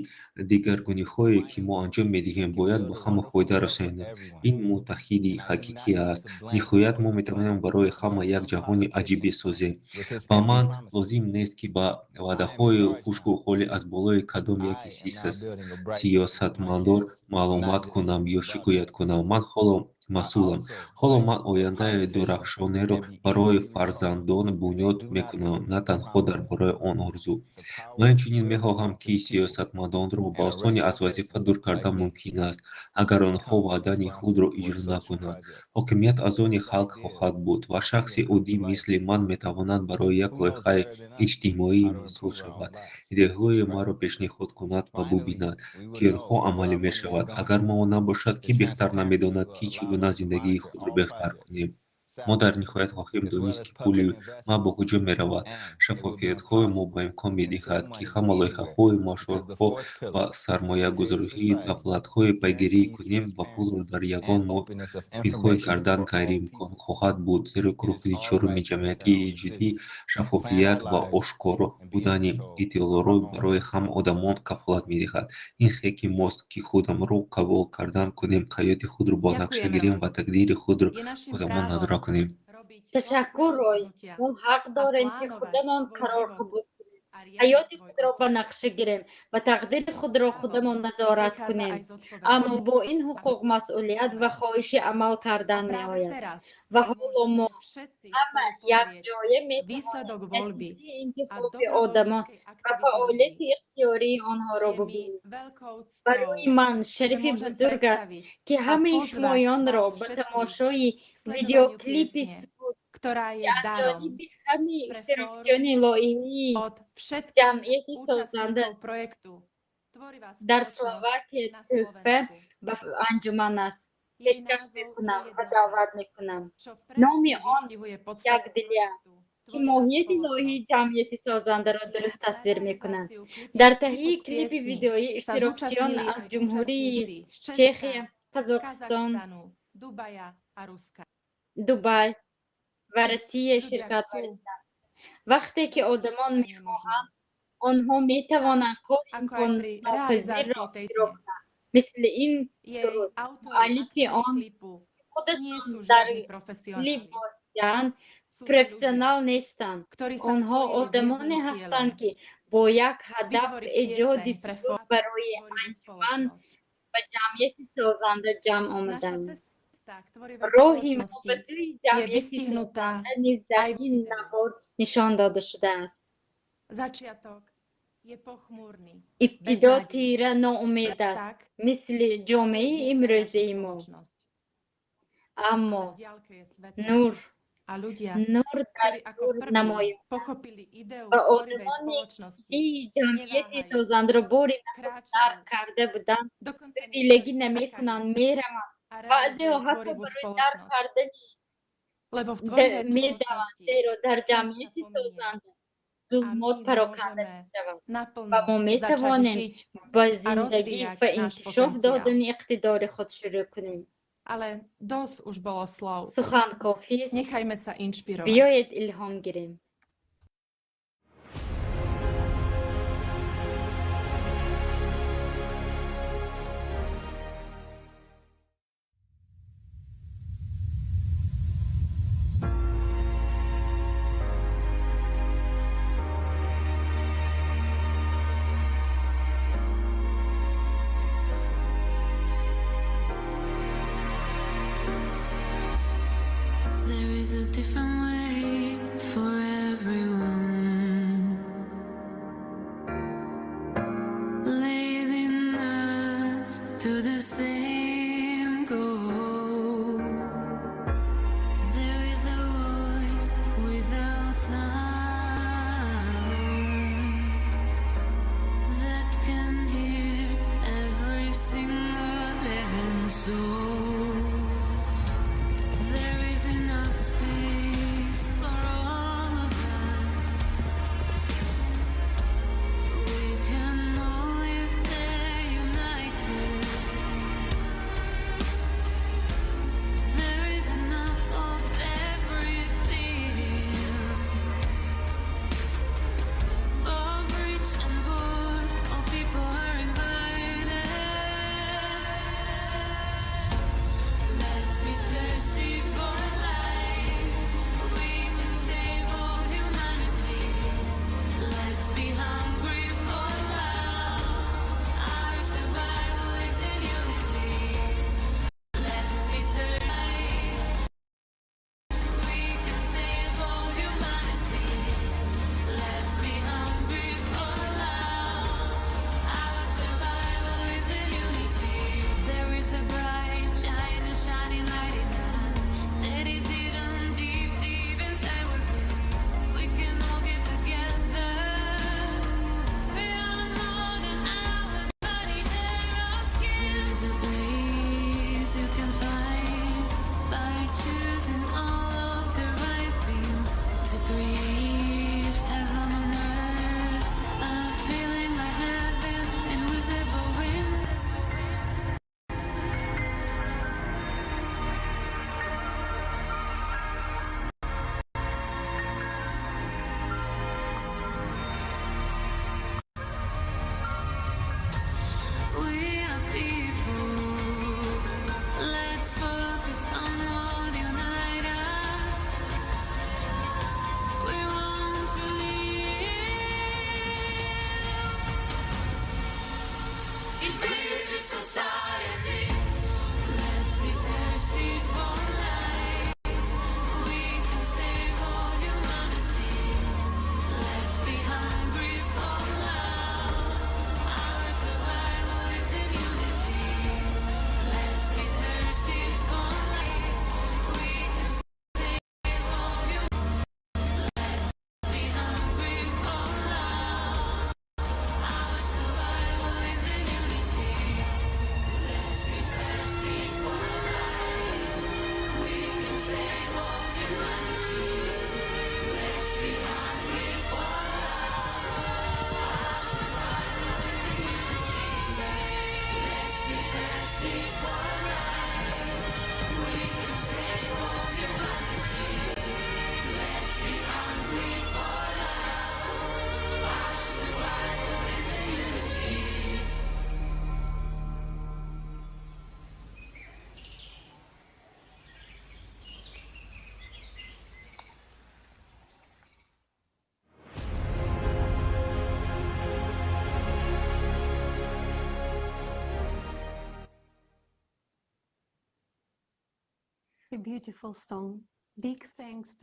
дигаргуниҳое, ки мо анҷом медиҳем, бояд ба ҳама фоида расонанд. Ин муттаҳиди ҳақиқӣ аст. Ниҳоят мо метавонем барои ҳама як ҷаҳони аҷибе созем. Ба ман лозим нест, ки ба ваъдаҳои хушку холӣ аз болои кадом яке сиёсатмадор маломат кунам ё шикоят кунам. Ман ҳоло масъулам. Ҳоло ман ояндаи дурахшонеро барои фарзандон бунёд мекунам, на танҳо дар бораи он орзу. Ман инчунин мехоҳам, ки сиёсатмадонро ба осонӣ аз вазифа дур кардан мумкин аст, агар онҳо ваъдаи худро иҷро накунанд. Ҳокимият аз они халқ хоҳад буд ва шахси оддӣ мисли ман метавонад барои як лоиҳаи иҷтимоӣ масъул шавад, идеяҳои маро пешниҳод кунад ва бубинад, ки онҳо амалӣ мешавад. Агар мо набошад, кӣ беҳтар намедонад, ки чӣ гуна зиндагии худро беҳтар кунем? Мо дар ниҳоят хоҳем донист, ки пули ма ба куҷо меравад. Шаффофиятҳои мо ба имкон медиҳад, ки ҳама лоиҳаҳои машваратҳо ва сармоягузориҳои давлатҳои пайгирӣ кунем ва пулро дар ягон моҳ пинҳон кардан ғайриимкон хоҳад буд, зеро рукни чоруми ҷамъияти ҷиддӣ шаффофият ва ошкоро будани иттилоъро барои ҳама одамон кафолат медиҳад. Ин ҳаққи мост, ки худамонро қабул кардан кунем, ҳаёти худро ба нақша гирем ва тақдири худро худамон назора кунем. Ташаккур, Рой. Мо ҳақ дорем, ки худамон қарор қабул кунем, ҳаёти худро ба нақша гирем ва тақдири худро худамон назорат кунем. Аммо бо ин ҳуқуқ масъулият ва хоҳиши амал кардан меояд. Ва ҳоло мо ҳама якҷоя метавонем натиҷаи интихоби одамон ва фаъолияти ихтиёрии онҳоро бубинем. Барои ман шарафи бузург аст, ки ҳамаи шумоёнро ба тамошои видеоклипи суруд, ки аз ҷониби ҳамаи иштирокчиёни лоиҳаи ҷамъияти созанда дар Словакия тӯҳфа ба анҷуман аст, пешкаш мекунам ва даъват мекунам. Номи он якдилӣ аст, ки моҳияти лоиҳаи ҷамъияти созандаро дуруст тасвир мекунад. Дар таҳияи клипи видеоӣ иштирокчиён аз Ҷумҳурии Чехия, Қазоқистон, Дубай ва Россия ширкат варзиданд. Вақте ки одамон мехоҳанд, онҳо метавонанд кори имконнопазирро иҷро кунанд. Мисли ин суруд, муаллифи он, ки худашон дар клип бозидаанд, профессионал нестанд. Онҳо одамоне ҳастанд, ки бо як ҳадаф эҷоди суруд барои анҷуман ба ҷамъияти созанда ҷамъ омаданд. Роҳи мо ба сӯи ҷамъияти созанда низ дар ин навор нишон дода шудааст. Ибтидо тира ноумед аст, мисли ҷомеаи имрӯзаи мо. Аммо нур дар дур намоён аст ва одамоне, ки идеяи ҷамъияти созандаро бори нахуст дарк карда буданд, дудилагӣ намекунанд, мераванд. Баъзеҳо ҳатто барои дарк кардани медаванд, зеро дар ҷамъияти созанда зулмот пароканда мешавад ва мо метавонем ба зиндагӣ ва инкишоф додани иқтидори худ шурӯъ кунем. Сухан кофист. Биёед илҳом гирем. There is a different way for everyone, leading us to the same goal. There is a voice without sound that can hear every single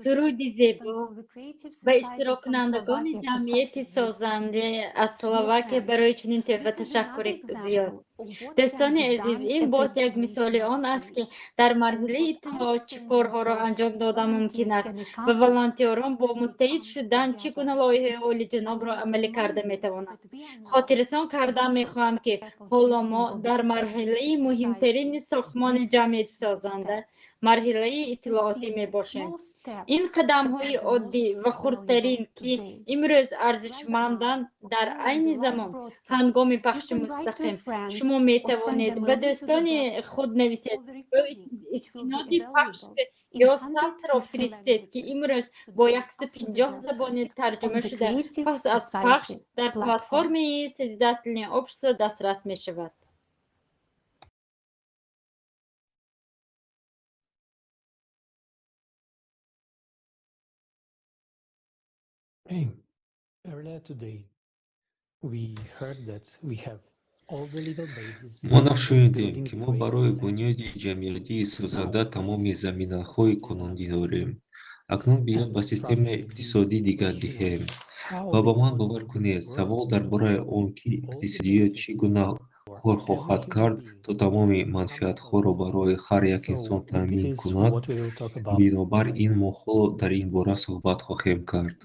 Суруди зебо. Ба иштироккунандагони ҷамъияти созанде аз Словакия барои чунин тӯҳфа ташаккури зиёд. Дӯстони азиз, ин боз як мисоли он аст, ки дар марҳилаи иттилоот чӣ корҳоро анҷом додан мумкин аст ва волонтёрон бо муттаҳид шудан чӣ гуна лоиҳаи олиҷанобро амалӣ карда метавонанд. Хотиррасон кардан мехоҳам, ки ҳоло мо дар марҳилаи муҳимтарини сохтмони ҷамъияти созанда, марҳилаи иттилоотӣ мебошем. Ин қадамҳои оддӣ ва хурдтарин, ки имрӯз арзишманданд, дар айни замон ҳангоми пахши мустақим шумо метавонед ба дӯстони худ нависед ё истиноди пахш ё сабтро фиристед, ки имрӯз бо 150 забони тарҷума шуда, пас аз пахш дар платформаи Созидательное общество дастрас мешавад. Hey, earlier today we heard that we have all the legal basis. Мо нав шунидем, ки мо барои бунёди ҷамъиятии созанда тамоми заминаҳои қонунӣ дорем. Акнун биёед ба системаи иқтисодӣ диққат диҳем. Ва ба ман бовар кунед, савол дар бораи он, ки иқтисодиёт чӣ гуна кор хоҳад кард, то тамоми манфиатҳоро барои ҳар як инсон таъмин кунад, бинобар ин мо ҳоло дар ин бора суҳбат хоҳем кард.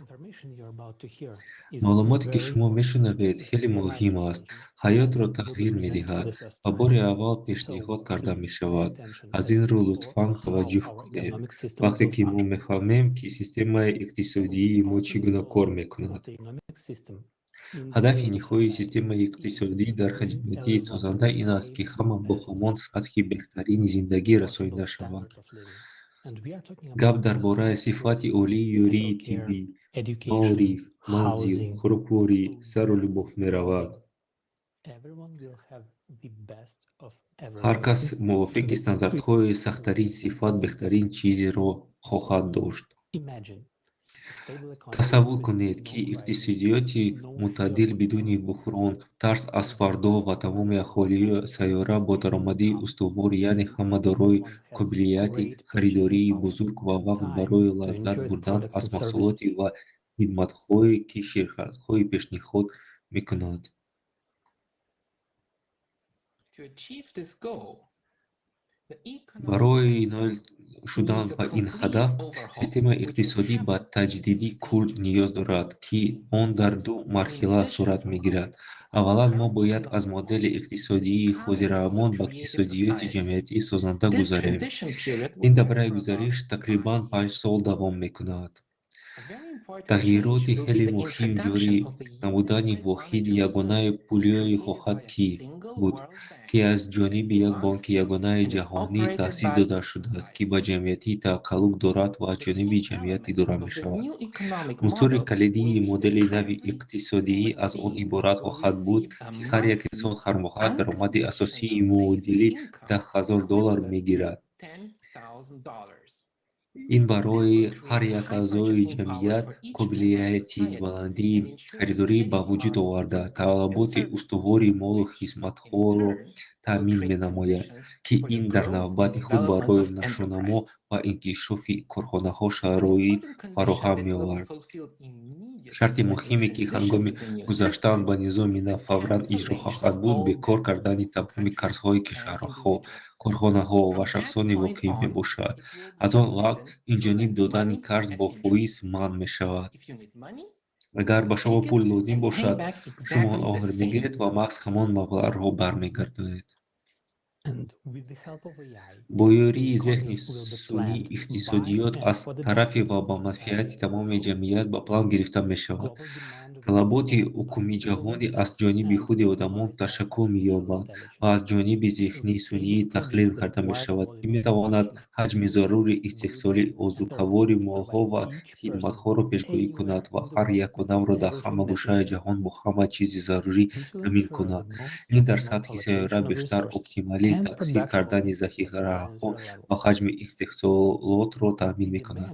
Маълумоте, ки шумо мешунавед, хеле муҳим аст, ҳаётро тағйир медиҳад ва бори аввал пешниҳод карда мешавад. Аз ин рӯ лутфан таваҷҷӯҳ кунед, вақте ки мо мефаҳмем, ки системаи иқтисодии мо чӣ гуна кор мекунад. Ҳадафи ниҳоии системаи иқтисодӣ дар ҷамъияти созанда ин аст, ки ҳама бо ҳамон сатҳи беҳтарини зиндагӣ расонида шаванд. Гап дар бораи сифати олии ёрии тиббӣ, маориф, манзил, хӯрокворӣ, сару либос меравад. Ҳар кас мувофиқи стандартҳои сахттарин сифат беҳтарин чизеро хоҳад дошт. Тасаввур кунед, ки иқтисодиёти мӯътадил бидуни буҳрон, тарс аз фардо ва тамоми аҳолии сайёра бо даромади устувор, яъне ҳама дорои қобилияти харидории бузург ва вақт барои лаззат бурдан аз маҳсулот ва хидматҳое, ки ширкатҳо пешниҳод мекунанд. Барои ноил шудан ба ин ҳадаф, системаи иқтисодӣ ба таҷдиди кулл ниёз дорад, ки он дар ду марҳила сурат мегирад. Аввалан, мо бояд аз модели иқтисодии ҳозираамон ба иқтисодиёти ҷамъиятии созанда гузарем. Ин давраи гузариш тақрибан 5 сол давом мекунад. Тағйироти хеле муҳим ҷорӣ намудани воҳиди ягонаи пулиё хоҳад ки буд, ки аз ҷониби як бонки ягонаи ҷаҳонӣ таъсис дода шудааст, ки ба ҷамъият тааллуқ дорад ва аз ҷониби ҷамъият идора мешавад. Унсури калидии модели нави иқтисодӣ аз он иборат хоҳад буд, ки ҳар як инсон ҳармоҳа даромади асосии муодили 10 000 доллар мегирад. Ин барои ҳар як аъзои ҷамъият қобилияти баланди харидорӣ ба вуҷуд оварда, талаботи устувори молу хизматҳоро таъмин менамояд, ки ин дар навбати худ барои нашъунамо ва инкишофи корхонаҳо шароит фароҳам меовард. Шарти муҳиме, ки ҳангоми гузаштан ба низоми нав фавран иҷро хоҳад буд, бекор кардани тамоми қарзҳои кишварҳо, корхонаҳо ва шахсони воқеӣ мебошад. Аз он вақт инҷониб додани қарз бо фоиз манъ мешавад. Агар ба шумо пул лозим бошад, шумо онро мегиред ва маҳз ҳамон маблағро бармегардонед. Бо ёрии зеҳни сунъӣ иқтисодиёт аз тарафи ва ба манфиати тамоми ҷамъият ба план гирифта мешавад. Талаботи умумиҷаҳонӣ аз ҷониби худи одамон ташаккул меёбад ва аз ҷониби зеҳни сунъӣ таҳлил карда мешавад, ки метавонад ҳаҷми зарурии истеҳсоли озуқаворӣ, молҳо ва хидматҳоро пешгӯӣ кунад ва ҳар як одамро дар ҳама гӯшаи ҷаҳон бо ҳама чизи зарурӣ таъмин кунад. Ин дар сатҳи сайёра бештар оптималӣ тақсим кардани захираҳо ва ҳаҷми истеҳсолотро таъмин мекунад.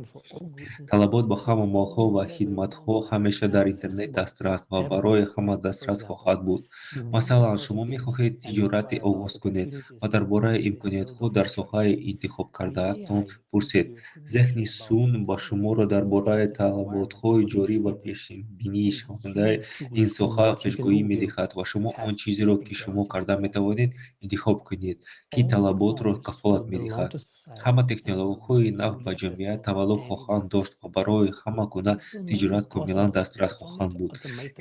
Талабот ба ҳама молҳо ва хидматҳо ҳамеша дар интернет дастрас ва барои ҳама дастрас хоҳад буд. Масалан, шумо мехоҳед тиҷорате оғоз кунед ва дар бораи имкониятҳо дар соҳаи интихобкардаатон пурсед. Зеҳни сунъ ба шуморо дар бораи талаботҳои ҷорӣ ва пешбинишавандаи ин соҳа пешгӯӣ медиҳад ва шумо он чизеро, ки шумо карда метавонед, интихоб кунед, ки талаботро кафолат медиҳад. Ҳама технологияҳои нав ба ҷомеа тааллуқ хоҳанд дошт ва барои ҳама гуна тиҷорат комилан дастрас хоҳанд буд.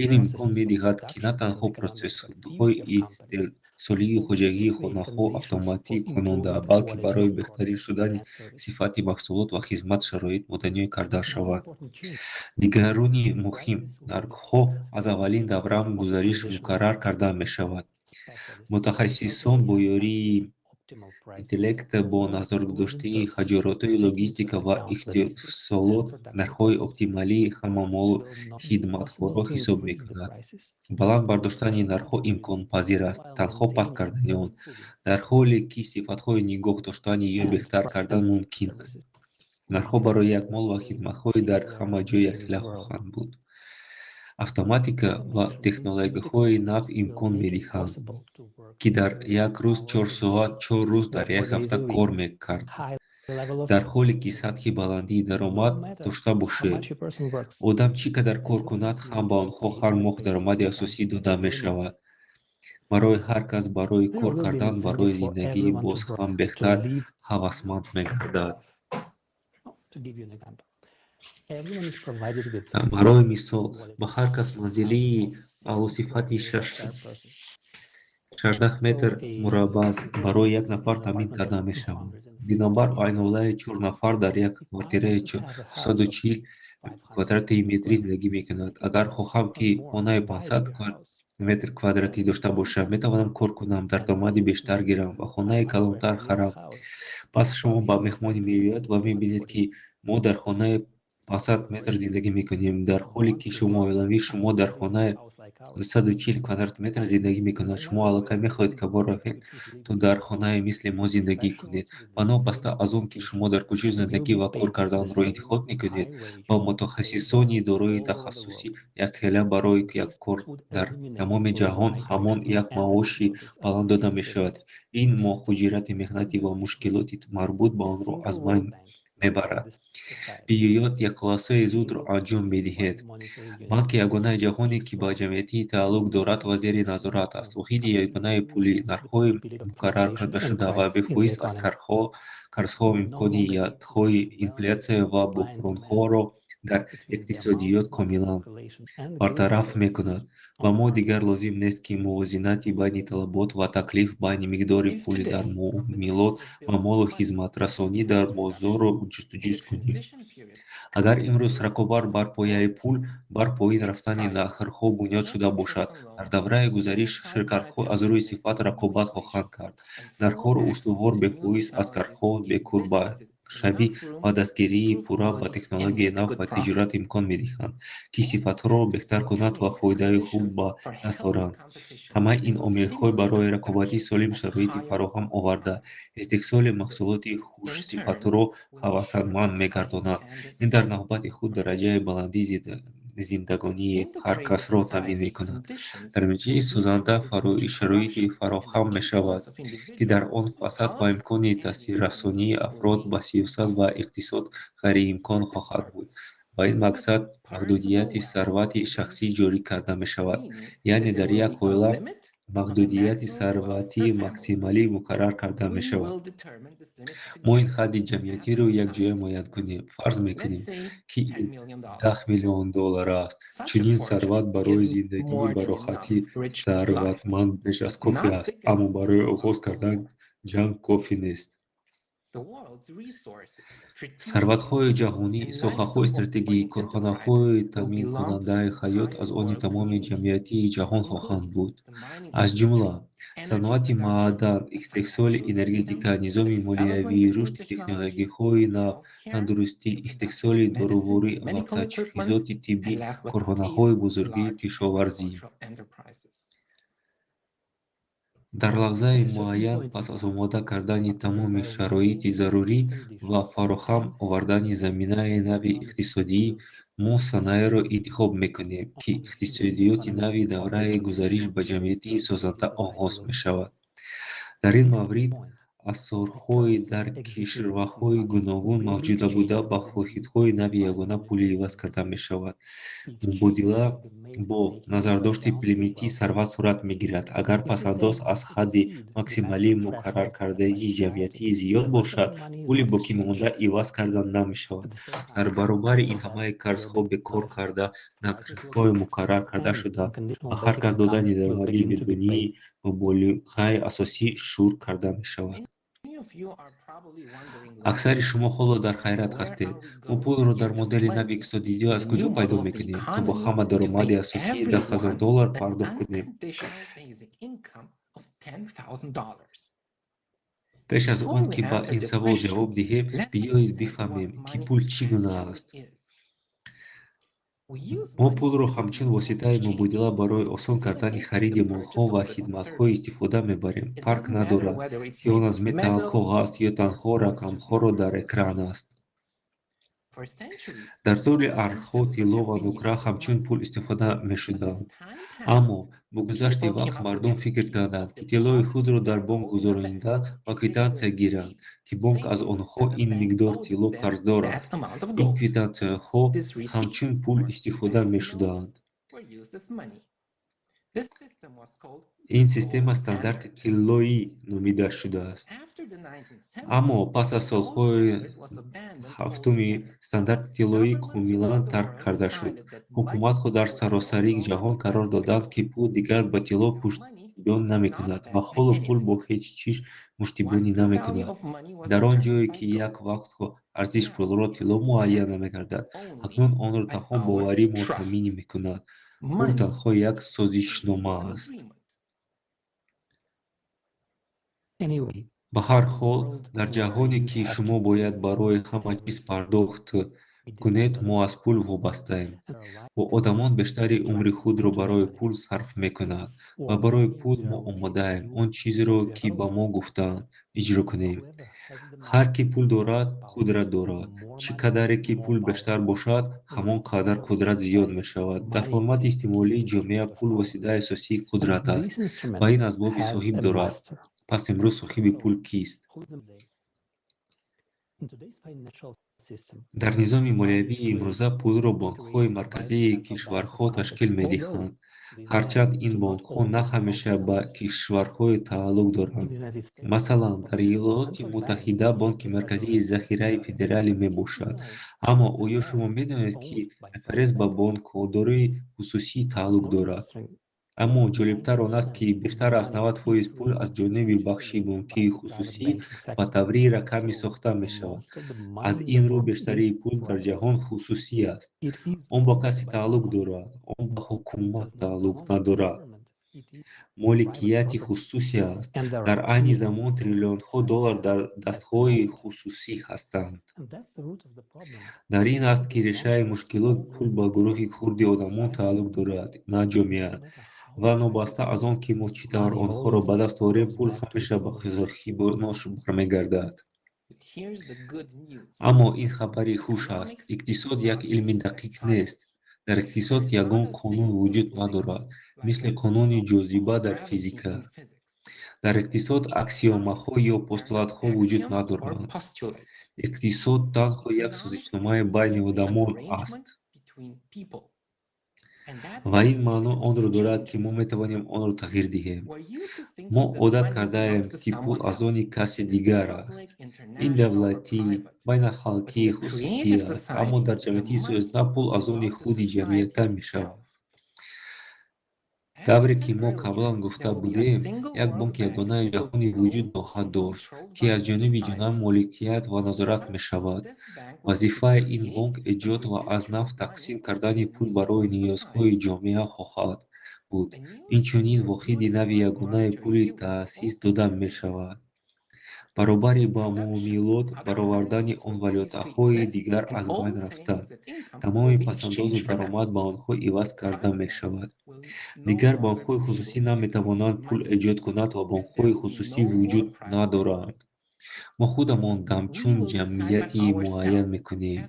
Ин имкон медиҳад, ки на танҳо протсессҳои истеҳсолии хоҷагии хонаҳо автоматик кунонда, балки барои беҳтарин шудани сифати маҳсулот ва хизмат шароит муҳайё карда шавад. Дигаронии муҳим: нархҳо аз аввалин даврам гузариш муқаррар карда мешавад. Мутахассисон бо ёрии интеллект бо назардошти хароҷотҳои логистика ва истеҳсолот нархҳои оптималии ҳама молу хидматҳоро ҳисоб мекунад. Баланд бардоштани нархҳо имконпазир аст, танҳо паст кардани он, дар ҳоле ки сифатҳои нигоҳ доштан ё беҳтар кардан мумкин аст. Нархҳо барои як мол ва хидматҳои дар ҳама ҷой якхела хоҳанд буд. Автоматика ва технологияҳои нав имкон медиҳанд, ки дар як рӯз 4 соат, 4 рӯз дар як ҳафта кор мекард, дар ҳоле ки сатҳи баландии даромад дошта бошед. Одам чӣ қадар кор кунад ҳам, ба онҳо ҳар моҳ даромади асосӣ дода мешавад. Барои ҳар кас барои кор кардан барои зиндагии боз ҳам беҳтар ҳавасманд мегардад. Барои мисол, ба ҳар кас манзилии аълосифати 16 метр мураббаъ барои як нафар таъмин карда мешавад. Бинобар оилаи чор нафар дар як квартираи 140 квадрати метрӣ зиндагӣ мекунад. Агар хоҳам, ки хонаи 500 метр квадратӣ дошта бошам, метавонам кор кунам, даромади бештар гирам ва хонаи калонтар харам. Пас шумо ба меҳмонӣ меоед ва мебинед, ки мо дар хонаи 500 метр зиндагӣ мекунем, дар ҳоле ки шумо оилаи шумо дар хонаи 240 квадрат метр зиндагӣ мекунад. Шумо аллакай мехоҳед, ки равед то дар хонаи мисли мо зиндагӣ кунед. Ва новобаста аз он, ки шумо дар куҷо зиндагӣ ва кор карданро интихоб мекунед, ба мутахассисони дорои тахассуси якхела барои як кор дар тамоми ҷаҳон ҳамон як маоши баланд дода мешавад. Ин муҳоҷирати меҳнатӣ ва мушкилоти марбут ба онро аз байн мебарад. Биёед як хулосаи зудро анҷом медиҳед. Банки ягонаи ҷаҳоне, ки ба ҷамъиятӣ тааллуқ дорад ва зери назорат аст. Воҳиди ягонаи пулӣ, нархҳои муқаррар кардашуда ва бефоиз аз қарзҳо имкониятҳои инфлятсия ва буҳронҳоро дар иқтисодиёт комилан бартараф мекунад. Ба мо дигар лозим нест, ки мувозинати байни талабот ва таклиф, байни миқдори пули дар муомилот ва молу хизматрасонӣ дар бозорро ҷустуҷӯ кунем. Агар имрӯз рақобат бар пояи пул, бар поин рафтани нархҳо бунёд шуда бошад, дар давраи гузариш ширкатҳо аз рӯи сифат рақобат хоҳанд кард, нархҳоро устувор, бефоиз аз қарзҳо, бекоршавӣ ва дастгирии пурра ба технологияи нав ба тиҷорат имкон медиҳанд, ки сифатҳоро беҳтар кунанд ва фоидаи хуб ба даст оранд. Ҳамаи ин омилҳо барои рақобати солим шароити фароҳам оварда, истеҳсоли маҳсулоти хушсифатро ҳавасманд мегардонанд. Ин дар навбати худ дараҷаи баланди зиндагонии ҳар касро таъмин мекунад. Дар натиҷаи созанда шароите фароҳам мешавад, ки дар он фасад ва имкони таъсиррасонии афрод ба сиёсат ва иқтисод ғайриимкон хоҳад буд. Ба ин мақсад маҳдудияти сарвати шахсӣ ҷорӣ карда мешавад, яъне дар як оила маҳдудияти сарватии максималӣ муқаррар карда мешавад. Мо ин ҳадди ҷамъиятиро якҷоя муайян кунем. Фарз мекунем, ки ин 10 миллион доллар аст. Чунин сарват барои зиндагии бароҳати сарватманд беш аз кофӣ аст, аммо барои оғоз кардани ҷанг кофӣ нест. Сарватҳои ҷаҳонӣ, соҳаҳои стратегӣ, корхонаҳои таъминкунандаи ҳаёт аз они тамоми ҷамъияти ҷаҳон хоҳанд буд, аз ҷумла саноати маъдан, истеҳсоли энергетика, низоми молиявӣ, рушди технологияҳои нав, тандурустӣ, истеҳсоли доруворӣ ва таҷҳизоти тиббӣ, корхонаҳои бузурги кишоварзӣ. Дар лаҳзаи муайян, пас аз омода кардани тамоми шароити зарурӣ ва фароҳам овардани заминаи нави иқтисодӣ, мо санаеро интихоб мекунем, ки иқтисодиёти нави давраи гузариш ба ҷамъияти созанда оғоз мешавад. Дар ин маврид асъорҳои дар кишварҳои гуногун мавҷуда буда ба воҳидҳои нави ягона пулӣ иваз карда мешавад. Мубодила бо назардошти лимити сарват сурат мегирад. Агар пасандоз аз ҳадди максималии муқарраркардаи ҷамъиятӣ зиёд бошад, пули боқимонда иваз карда намешавад. Дар баробари ин ҳамаи қарзҳо бекор карда, нархҳои муқаррар карда шуда, ба ҳар кас додани даромади бидуни муболиғаи асосӣ шурӯъ карда мешавад. Аксари шумо ҳоло дар ҳайрат ҳастед. Мо пулро дар модели нави иқтисодиёт аз куҷо пайдо мекунем, то ба ҳама даромади асосии 10 000 доллар пардохт кунем? Пеш аз он ки ба ин савол ҷавоб диҳем, биёед бифаҳмем, ки пул чӣ гуна аст. Мо пулро ҳамчун воситаи мубодила барои осон кардани хариди молҳо ва хидматҳо истифода мебарем. Фарқ надорад, ки он аз металл, коғаз ё танҳо рақамҳоро дар экран аст. Дар тӯли асрҳо тилло ва нуқра ҳамчун пул истифода мешуданд. Аммо бо гузашти вақт мардум фикр карданд, ки тиллои худро дар бонк гузорида ва квитансия гиранд, ки бонк аз онҳо ин миқдор тилло қарздор аст. Ин квитансияҳо ҳамчун пул истифода мешуданд. Ин система стандарти тиллоӣ номида шудааст. Аммо пас аз солҳои ҳафтуми стандарти тиллоӣ комилан тарк карда шуд. Ҳукуматҳо дар саросари ҷаҳон қарор доданд, ки пул дигар ба тилло пуштибон намекунад ва ҳоло пул бо ҳеҷ чиз муштибонӣ намекунад. Дар он ҷое ки як вақтҳо арзиши пулро тилло муайян намекард, акнун онро танҳо боварии мо таъмин мекунад. Пул танҳо як созишнома аст. Ба ҳар ҳол, дар ҷаҳоне, ки шумо бояд барои ҳама чиз пардохт кунед, мо аз пул вобастаем. Ва одамон бештари умри худро барои пул сарф мекунанд ва барои пул мо омодаем он чизеро, ки ба мо гуфтаанд, иҷро кунем. Ҳар ки пул дорад, қудрат дорад. Чӣ қадаре ки пул бештар бошад, ҳамон қадар қудрат зиёд мешавад. Дар формати истеъмолии ҷомеа пул воситаи асосии қудрат аст ва ин асбоби соҳиб дорад. Пас имрӯз соҳиби пул кист? Дар низоми молиявии имрӯза пулро бонкҳои марказии кишварҳо ташкил медиҳанд, ҳарчанд ин бонкҳо на ҳамеша ба кишварҳо тааллуқ доранд. Масалан, дар Иёлоти Муттаҳида Бонки Марказии Захираи Федералӣ мебошад. Аммо оё шумо медонед, ки ФРС ба бонкдории хусусӣ тааллуқ дорад? Аммо ҷолибтар он аст, ки бештар аз 90% пул аз ҷониби бахши бонкии хусусӣ ба таври рақамӣ сохта мешавад. Аз ин рӯ бештари пул дар ҷаҳон хусусӣ аст. Он ба касе тааллуқ дорад, он ба ҳукумат тааллуқ надорад. Моликияти хусусӣ аст. Дар айни замон триллионҳо доллар дар дастҳои хусусӣ ҳастанд. Дар ин аст, ки решаи мушкилот: пул ба гурӯҳи хурди одамон тааллуқ дорад, на ҷомеа. Ва новобаста аз он, ки мо чӣ тавр онҳоро ба даст орем, пул ҳамеша ба соҳибонаш бармегардад. Аммо ин хабари хуш аст. Иқтисод як илми дақиқ нест. Дар иқтисод ягон қонун вуҷуд надорад, мисли қонуни ҷозиба дар физика. Дар иқтисод аксиомаҳо ё постулатҳо вуҷуд надоранд. Иқтисод танҳо як созишномаи байни одамон аст. Ва ин маъно онро дорад, ки мо метавонем онро тағйир диҳем. Мо одат кардаем, ки пул аз они каси дигар аст. Ин давлатӣ, байналхалқӣ, хусусӣ аст, аммо дар ҷамъияти созанда пул аз они худи ҷамъията мешавад. Тавре ки мо қаблан гуфта будем, як бонки ягонаи ҷаҳонӣ вуҷуд хоҳад дошт, ки аз ҷониби ҷомеа моликият ва назорат мешавад. Вазифаи ин бонк эҷод ва аз нав тақсим кардани пул барои ниёзҳои ҷомеа хоҳад буд. Инчунин воҳиди нави ягонаи пулӣ таъсис дода мешавад. Баробари ба муомилот баровардани он валютаҳои дигар аз байн рафта, тамоми пасандозу даромад ба онҳо иваз карда мешавад. Дигар бонкҳои хусусӣ наметавонанд пул эҷод кунанд ва бонкҳои хусусӣ вуҷуд надоранд. Мо худамон дамчун ҷамъияти муайян мекунем,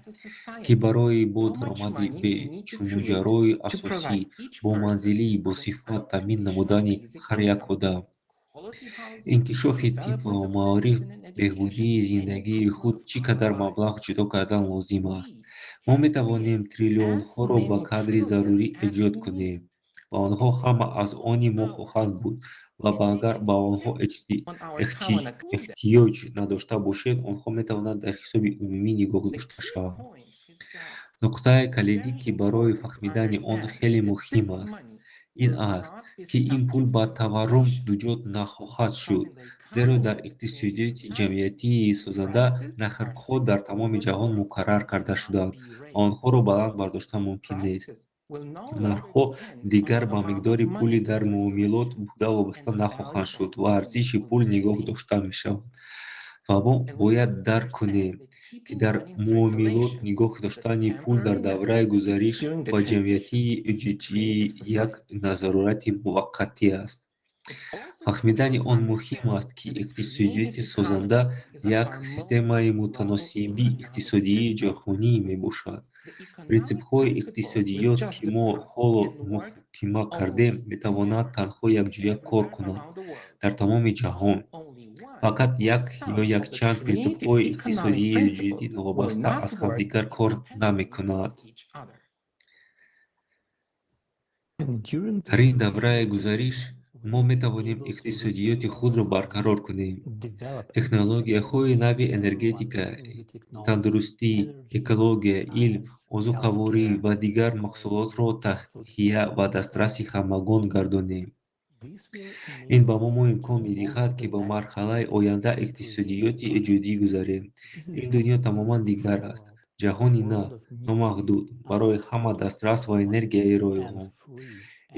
ки барои бо даромади бечунучарои асосӣ, бо манзили босифат таъмин намудани ҳар як одам, инкишофи тиб ва маориф, беҳбудии зиндагии худ чӣ қадар маблағ ҷудо кардан лозим аст. Мо метавонем триллионҳоро ба кадри зарурӣ эҷод кунем ва онҳо ҳама аз они мо хоҳанд буд ва агар ба онҳо эҳтиёҷ надошта бошем, онҳо метавонанд дар ҳисоби умумӣ нигоҳ дошта шаванд. Нуқтаи калидӣ, ки барои фаҳмидани он хеле муҳим аст, ин аст, ки ин пул ба таваррум дучор нахоҳад шуд, зеро дар иқтисодиёти ҷамъиятии созанда нархҳо дар тамоми ҷаҳон муқаррар карда шудаанд ва онҳоро баланд бардоштан мумкин нест. Нархҳо дигар ба миқдори пули дар муомилот буда вобаста нахоҳанд шуд ва арзиши пул нигоҳ дошта мешавад. Ва мо бояд дарк кунем, ки дар муомилот нигоҳ доштани пул дар давраи гузариш ба ҷамъиятии эҷодӣ як зарурати муваққатӣ аст. Фаҳмидани он муҳим аст, ки иқтисодиёти созанда як системаи мутаносиби иқтисодии ҷаҳонӣ мебошад. Принсипҳои иқтисодиёт, ки мо ҳоло муҳокима кардем, метавонанд танҳо якҷоя кор кунанд дар тамоми ҷаҳон. Фақат як ё якчанд принсипҳои иқтисодии эҷодӣ новобаста аз ҳамдигар кор намекунад. Дар ин давраи гузариш мо метавонем иқтисодиёти худро барқарор кунем. Технологияҳои нави энергетика, тандурустӣ, экология, илм, озуқаворӣ ва дигар маҳсулотро таҳия ва дастраси ҳамагон гардонем. Ин ба мо имкон медиҳад, ки ба марҳалаи оянда иқтисодиёти эҷодӣ гузарем. Ин дунё тамоман дигар аст. Ҷаҳони нав, номаҳдуд, барои ҳама дастрас ва энергияи ройгон.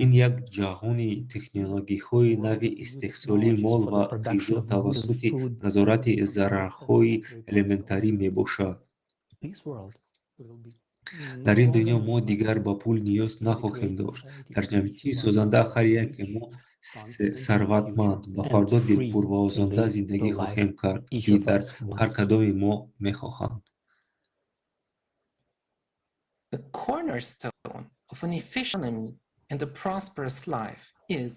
Ин як ҷаҳони технологияҳои нави истеҳсоли мол ва ғизо тавассути назорати зарраҳои элементарӣ мебошад. Дар ин дунё мо дигар ба пул ниёз нахоҳем дошт. Дар ҷамъияти созанда ҳар яке мо сарватманд, ба фардо дилпур ва озода зиндагӣ хоҳем кард, ки дар ҳар кадоми мо мехоҳанд. The cornerstone of an efficient economy and a prosperous life is,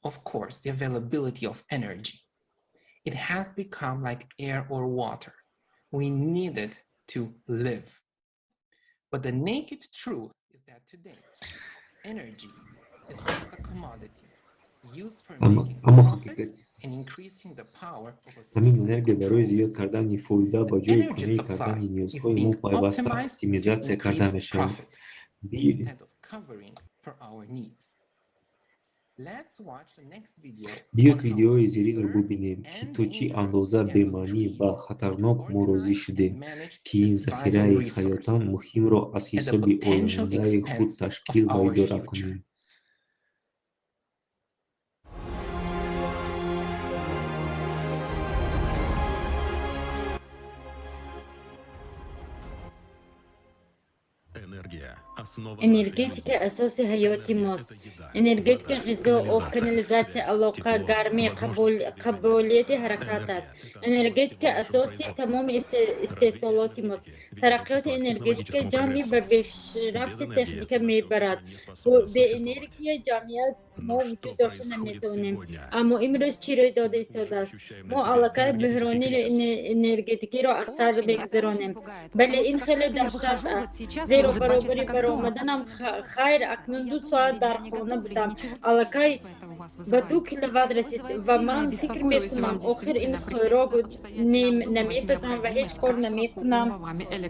of course, the availability of energy. It has become like air or water. We need it to live. But the naked truth is that today, energy is just a commodity used for making profit and increasing the power of a Ҳамин энергия барои зиёд кардани фоида ба ҷои қонеъ кардани ниёзҳои мо пайваста оптимизатсия карда мешавад. Биёед видеои зеринро бубинем, ки то чӣ андоза бемаънӣ ва хатарнок мо розӣ шудем, ки ин захираи ҳаётан муҳимро аз ҳисоби ояндаи худ ташкил ва идора кунем. Энергетика асоси ҳаёти мост. Энергетика ғизо, об, канализатсия, алоқа, гармӣ, қобилияти ҳаракат аст. Энергетика асоси тамоми истеҳсолоти мост. Тараққиёти энергетика ҷамъи ба пешрафти техника мебарад. Бе энергия ҷамъият мо вуҷуд дошта наметавонем. Аммо имрӯз чӣ рӯй дода истодааст? Мо аллакай буҳрони энергетикиро аз сар мегузаронем. Бале, ин хеле даҳшат аст, зеро баробари баромаданам хайр, акнун 2 соат дар хона будам, аллакай ба 2 киловатт расид ва ман фикр мекунам, охир ин хӯрок намепазам ва ҳеҷ кор намекунам.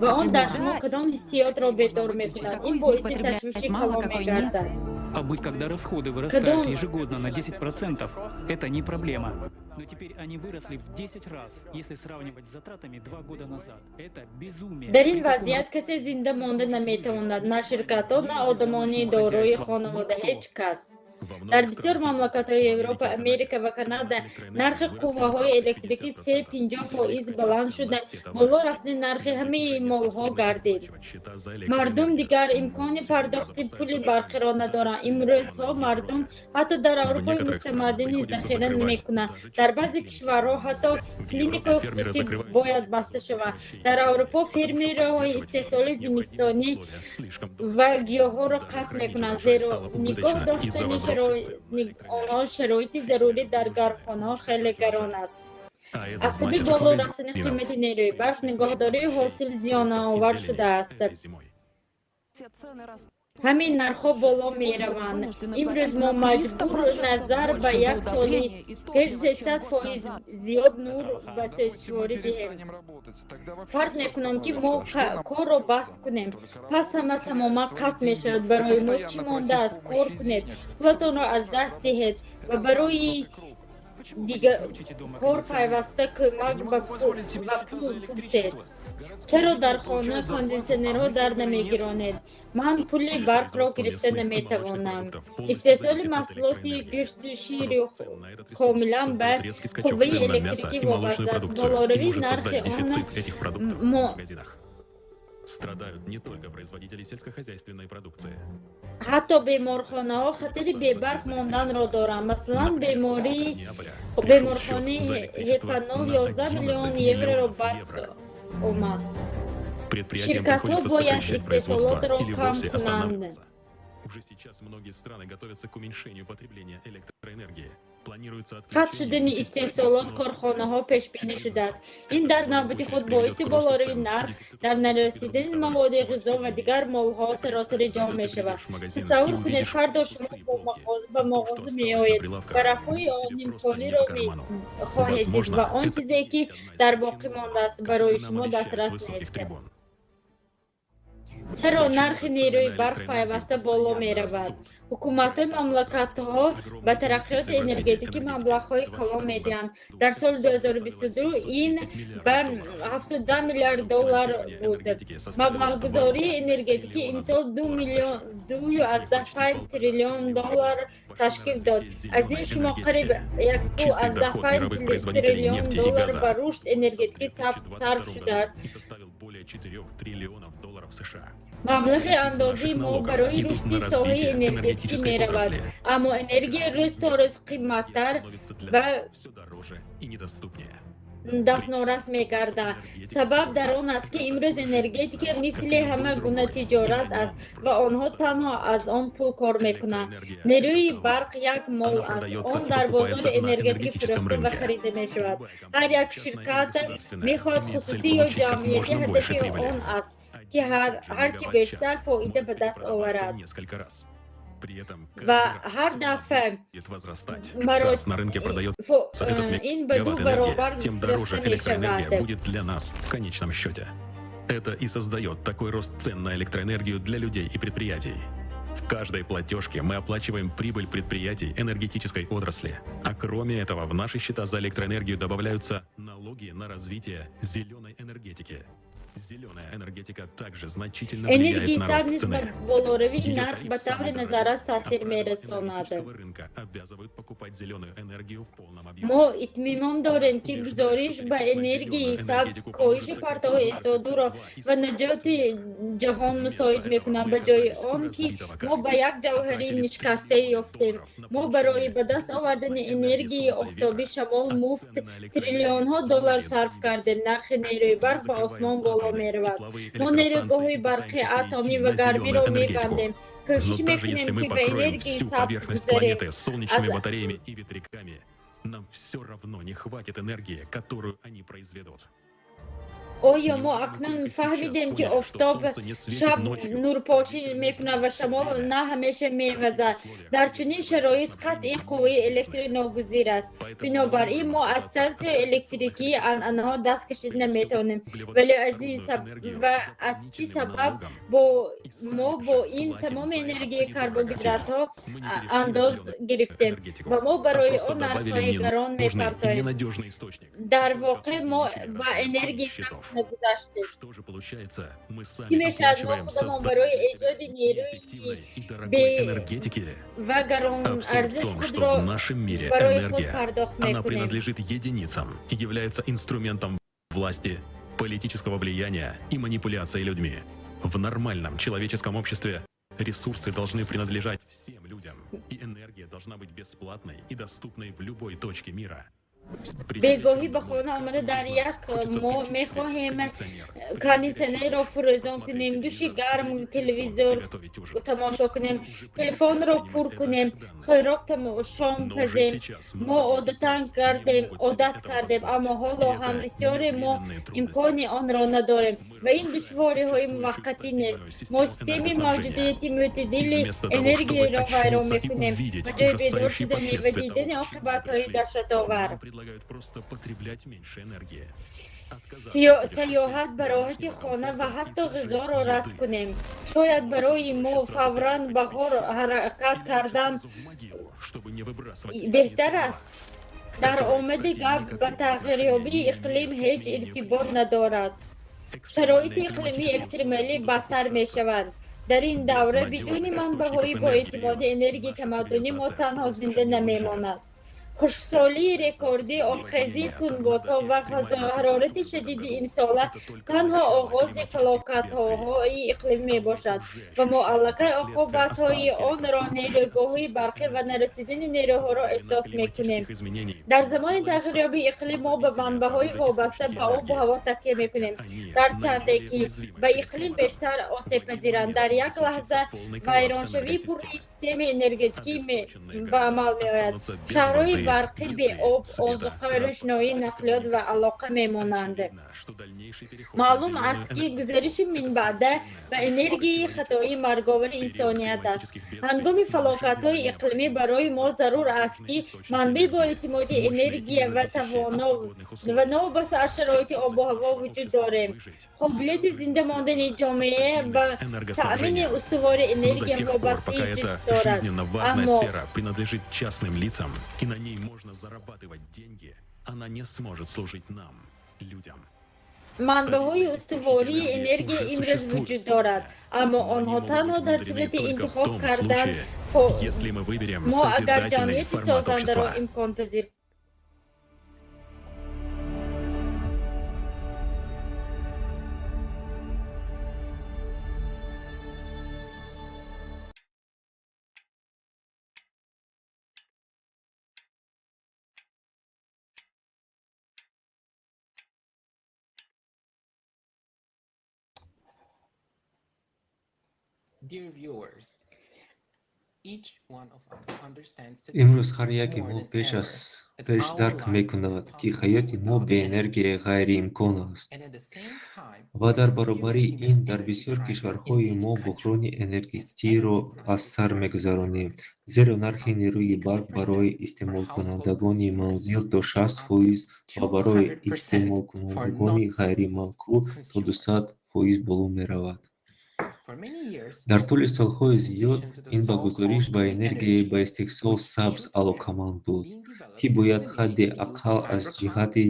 Ва он дар шумо кадом ҳиссиётро бедор мекунад? Ин боиси ташвиши калон мегардад. А быть, когда расходы вырастают ежегодно на 10%, это не проблема. Но теперь они выросли в 10 раз, если сравнивать с затратами 2 года назад. Это безумие. Дар ин вазъият касе зинда монда наметавонад, на ширкатҳо, на одамони дорои хонавода, ҳеҷ кас. Дар бисёр мамлакатҳои Европа, Америка ва Канада нархи қувваҳои электрикӣ 50% баланд шуда, боло рафтани нархи ҳамаи молҳо гардид. Мардум дигар имкони пардохти пули барқиро надоранд. Имрӯзҳо мардум ҳатто дар Аврупои мутамаддин захира намекунанд. Дар баъзе кишварҳо ҳатто клиникаҳои хусусӣ бояд баста шаванд. Дар Аврупо фермерҳои истеҳсоли зимистонӣ ва гиёҳҳоро қатъ мекунанд, зеро нигоҳ доштани онҳо шароити зарурӣ дар гармхонаҳо хеле гарон аст. Аз сабаби боло рафтани қимати нерӯи барқ, нигоҳдории ҳосил зиёновар шудааст. Ҳамин нархҳо боло мераванд. Имрӯз мо маҷбур назар ба як соли пеш 300% зиёд нур ба сӯзишворӣ диҳем. Фарз мекунам, ки мо корро бас кунем, пас ҳама тамоман қатъ мешавад. Барои мо чӣ мондааст? Кор кунед, пулатонро аз даст диҳед ва барои кор пайваста кӯмак ва пул пурсед. Чаро дар хона кондитсионерҳо дар намегиронед? Ман пули барқро гирифта наметавонам. Истеҳсоли маҳсулоти гӯшту шири комилан ба қувваи электрикӣ вобаста аст. Болоравии нархи он Страдают не только производители сельскохозяйственной продукции. Ҳатто беморхонаҳо хатари бебарқ монданро доранд. Масалан, беморхонаи Гепанол 11 миллион евроро барқ омад. Предприятиям Ширкатҳо приходится бояд сокращать производство истеҳсолотро или кам вовсе кунанд. останавливаться. Уже сейчас многие страны готовятся к уменьшению потребления электроэнергии. Планируется Қатъ отключение шудани и истеҳсолот корхонаҳо пешбинӣ шудааст. Ин дар навбати худ боиси болоравии нарх дар нарасидани маводи ғизо ва дигар молҳо саросари ҷаҳон мешавад. Тасаввур кунед, фардо шумо ба мағоза меоед ва рафҳои нимколиро хоҳед дид ва он чизе, ки дар боқӣ мондааст, барои шумо дастрас нест. Чаро нархи нерӯи барқ пайваста боло меравад? Ҳукуматҳои мамлакатҳо ба тараққиёти энергетикӣ маблағҳои калон медиҳанд. Дар соли 2022 ин ба 710 миллиард доллар буд. Маблағгузории энергетикӣ имсол 2,5 триллион доллар ташкил дод. Аз ин шумо қариб 1,5 триллион доллар ба рушд энергетикӣ сарф шудааст. И составил более 4 триллионов долларов США. Маблағи андозии мо барои рушди соҳаи энергетикӣ меравад, аммо энергия рӯз то рӯз қиматтар ва Все дороже и недоступнее. дастнорас мегардад. Сабаб дар он аст, ки имрӯз энергетика мисли ҳама гуна тиҷорат аст ва онҳо танҳо аз он пул кор мекунанд. Нерӯи барқ як мол аст. Он дар бозори энергетикӣ фурӯхта ва харида мешавад. Ҳар як ширкат мехоҳад, хусусӣ ё ҷамъиятӣ, ҳадафи он аст, ки ҳарчи бештар фоида ба даст оварад. Несколько раз. При этом Ва ҳар дафъа будет возрастать. Маро Раз на рынке продается этот ин ба ду мегаватт баробар энергии, тем дороже фурӯхта электроэнергия мешавад. Будет для нас в конечном счете. Это и создает такой рост цен на электроэнергию для людей и предприятий. В каждой платежке мы оплачиваем прибыль предприятий энергетической отрасли. А кроме этого, в наши счета за электроэнергию добавляются налоги на развитие зеленой энергетики. Зеленая энергетика также значительно Энергияи влияет на рост сабз низ ба цены. болоравии Ее нарх тариф ба таври самый назаррас таъсир дорогой. мерасонад. Энергетического рынка обязывают покупать зеленую энергию в полном объеме. Мо итминон дорем, ки гузориш ба энергияи сабз коҳиши партовҳои СО2-ро ва наҷоти ҷаҳон мусоид мекунад. Ба ҷои он ки мо ба як ҷавҳари нишкастае ёфтем, мо барои ба даст овардани энергияи офтобӣ, шамол муфт триллионҳо доллар сарф кардем. Нархи нерӯи барқ ба осмон боло меравад. Мо нерӯгоҳҳои барқи, атомӣ ва гармиро мебандем, кӯшиш Но даже мекунем, если мы ки ба покроем энергияи всю сабз поверхность гузарем. планеты солнечными Аз батареями и ветряками, нам все равно не хватит энергии, которую они произведут. Оё мо акнун фаҳмидем, ки офтоб шаб нурпошӣ мекунад ва шамол на ҳамеша мевазад? Дар чунин шароит қатъи қувваи электрӣ ногузир аст. Бинобар ин мо аз стансияи электрикии анъанаҳо даст кашид наметавонем. Вале аз ин ва аз чӣ сабаб мо бо ин тамоми энергияи карбогидратҳо андоз гирифтем ва мо барои он нархҳои гарон мепартоем? Дар воқеъ мо ба энергияи нагузаштем. Что же получается? Мы Чӣ сами мешавад, мо оплачиваем худамон барои создание эҷоди нерӯи эффективной и дорогой бе энергетики. ва Абсурд в гаронарзиш том, что худро в нашем мире барои худ энергия, пардохт она мекунем. принадлежит единицам и является инструментом власти, политического влияния и манипуляции людьми. В нормальном человеческом обществе ресурсы должны принадлежать всем людям, и энергия должна быть бесплатной и доступной в любой точке мира. Бегоҳӣ ба хона омада дар як мо мехоҳем кондитсионерро фурӯзон кунем, души гарм, телевизор тамошо кунем, телефонро пур кунем, хӯрок шом пазем. Мо одатан кардем, одат кардем, аммо ҳоло ҳам бисёре мо имкони онро надорем ва ин душвориҳои муваққатӣ нест. Мо системаи мавҷудияти мӯътадили Вместо того, чтобы энергияро вайрон очнуться и мекунем увидеть ба ҷои бедор ужасающие шудани ва последствия того, дидани к чему оқибатҳои пришли, даҳшатовар. нам предлагают просто потреблять меньше энергии. Отказаться от Сайёҳат ба роҳати хона ва ҳатто ғизоро рад кунем. Шояд барои мо фавран ба ғор ҳаракат кардан чтобы не выбрасывать беҳтар аст. Дар омади гап ба тағйирёбии иқлим ҳеҷ иртибот надорад. Шароити иқлимии экстремалӣ бадтар мешаванд. Дар ин давра бидуни манбаъҳои боэътимоди энергияи тамаддуни мо танҳо зинда намемонад. Хушксолии рекордӣ, обхезии тундбодҳо ва ҳарорати шадиди имсола танҳо оғози фалокатҳои иқлимӣ мебошад ва мо аллакай оқибатҳои онро, нерӯгоҳҳои барқӣ ва нарасидани нерӯҳоро эҳсос мекунем. Дар замони тағйирёбии иқлим мо ба манбаъҳои вобаста ба обу ҳаво такя мекунем, гарчанде ки ба иқлим бештар осебпазиранд. Дар як лаҳза вайроншавии пурраи системаи энергетикӣ ба амал меояд. Шаҳрҳои барқӣ беоб, озуқа, рӯшноӣ, нақлиёт ва алоқа мемонанд. Маълум аст, ки гузариши минбаъда ба энергияи хатои марговари инсоният аст. Ҳангоми фалокатҳои иқлимӣ барои мо зарур аст, ки манбаи боэътимоди энергия ва тавоно ва новобаста аз шароити обу ҳаво вуҷуд дорем. Қобилияти зинда мондани ҷомеа ба таъмини устувори Но до энергия тех пор, пока вобастагии эта ҷиддӣ дорад. жизненно важная Аммо сфера принадлежит частным лицам, и на ней можно зарабатывать деньги, она не сможет служить нам, людям. Манбаъҳои устувории энергия имрӯз вуҷуд дорад, аммо онҳо танҳо дар сурати интихоб кардан Если мы выберем мо агар созидательный ҷамъияти формат созандаро общества. имконпазир Dear viewers, each one of us understands today Имрӯз ҳар яке more мо than пеш ever аз that пеш our дарк life мекунад, ки ҳаёти мо беэнергия ғайриимкон аст. and at the same time Ва дар баробари ин дар бисёр кишварҳои мо буҳрони энергетиро аз сар мегузаронем, зеро нархи нерӯи барқ барои истеъмолкунандагони манзил то 60% ва барои истеъмолкунандагони ғайриманқул то 200% боло меравад. for many years Дар тӯли солҳои зиёд ин ба гузориш ба энергияи ба истеҳсол сабз алоқаманд буд, ки бояд ҳадди аққал аз ҷиҳати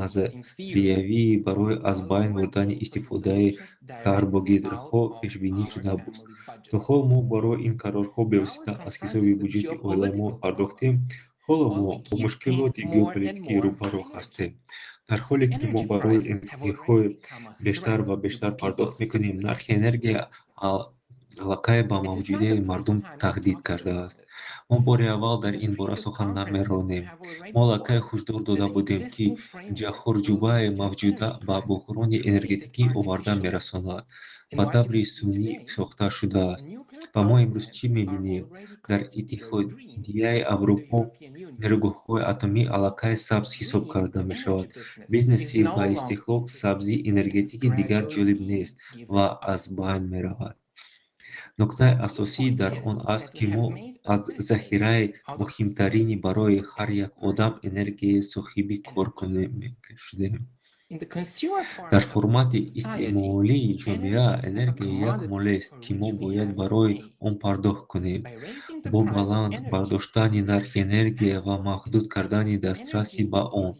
назариявӣ барои аз байн бурдани истифодаи карбогидратҳо пешбинӣ шуда буд. То ҳол мо барои ин қарорҳо бевосита аз ҳисоби буҷети оиламон пардохтем. Ҳоло мо бо мушкилоти геополитикӣ рӯбарӯ ҳастем. Дар ҳоле ки мо барои энергияҳои бештар ва бештар пардохт мекунем, нархи энергия аллакай ба мавҷудияти мардум таҳдид кардааст. Мо бори аввал дар ин бора сухан намеронем. Мо аллакай ҳушдор дода будем, ки чаҳорчӯбаи мавҷуда ба буҳрони энергетикӣ оварда мерасонад, ба таври сунъӣ сохта шудааст. Ва мо имрӯз чӣ мебинем? Дар Иттиҳодияи Аврупо нерӯгоҳҳои атомӣ аллакай сабз ҳисоб карда мешавад. Бизнеси ба истиҳлок сабзи энергетикӣ дигар ҷолиб нест ва аз байн меравад. Нуктаи асосӣ дар он аст, ки мо аз захираи муҳимтарини барои ҳар як одам энергияи соҳиби кор шудем. Дар формати истеъмолии ҷомеа энергия як молест, ки мо бояд барои он пардохт кунем. Бо баланд бардоштани нархи энергия ва маҳдуд кардани дастрасӣ ба он,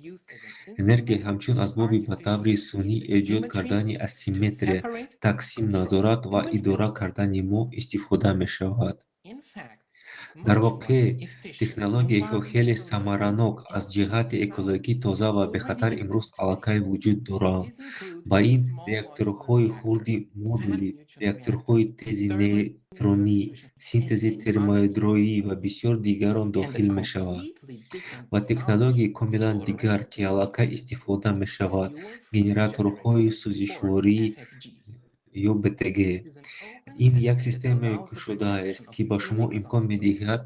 энергия ҳамчун асбоби ба таври сунъӣ эҷод кардани асимметрия, тақсим, назорат ва идора кардани мо истифода мешавад. Дар воқеъ, технологияҳои хеле самаранок, аз ҷиҳати экологӣ тоза ва бехатар имрӯз аллакай вуҷуд доранд. Ба ин реакторҳои хурди модулӣ, реакторҳои тези нейтронӣ, синтези термоядроӣ ва бисёр дигарон дохил мешавад. Ва технологияи комилан дигар, ки аллакай истифода мешавад, генераторҳои сӯзишворӣ ё БТГ. Ин як системаи кушодааст, ки ба шумо имкон медиҳад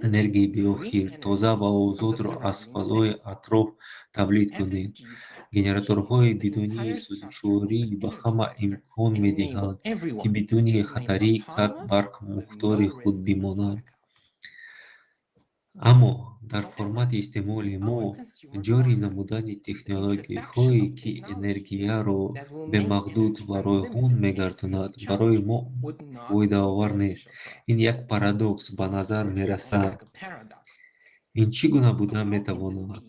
энергияи беохир, тоза ва озодро аз фазои атроф тавлид кунед. Генераторҳои бидуни сӯзишворӣ ба ҳама имкон медиҳанд, ки бидуни хатари қатъ барқ мухтори худ бимонанд. Аммо дар формати истеъмоли мо ҷорӣ намудани технологияҳое, ки энергияро бемаҳдуд ва ройгон мегардонад, барои мо фоидаовар нест. Ин як парадокс ба назар мерасад. Ин чӣ гуна буда метавонад?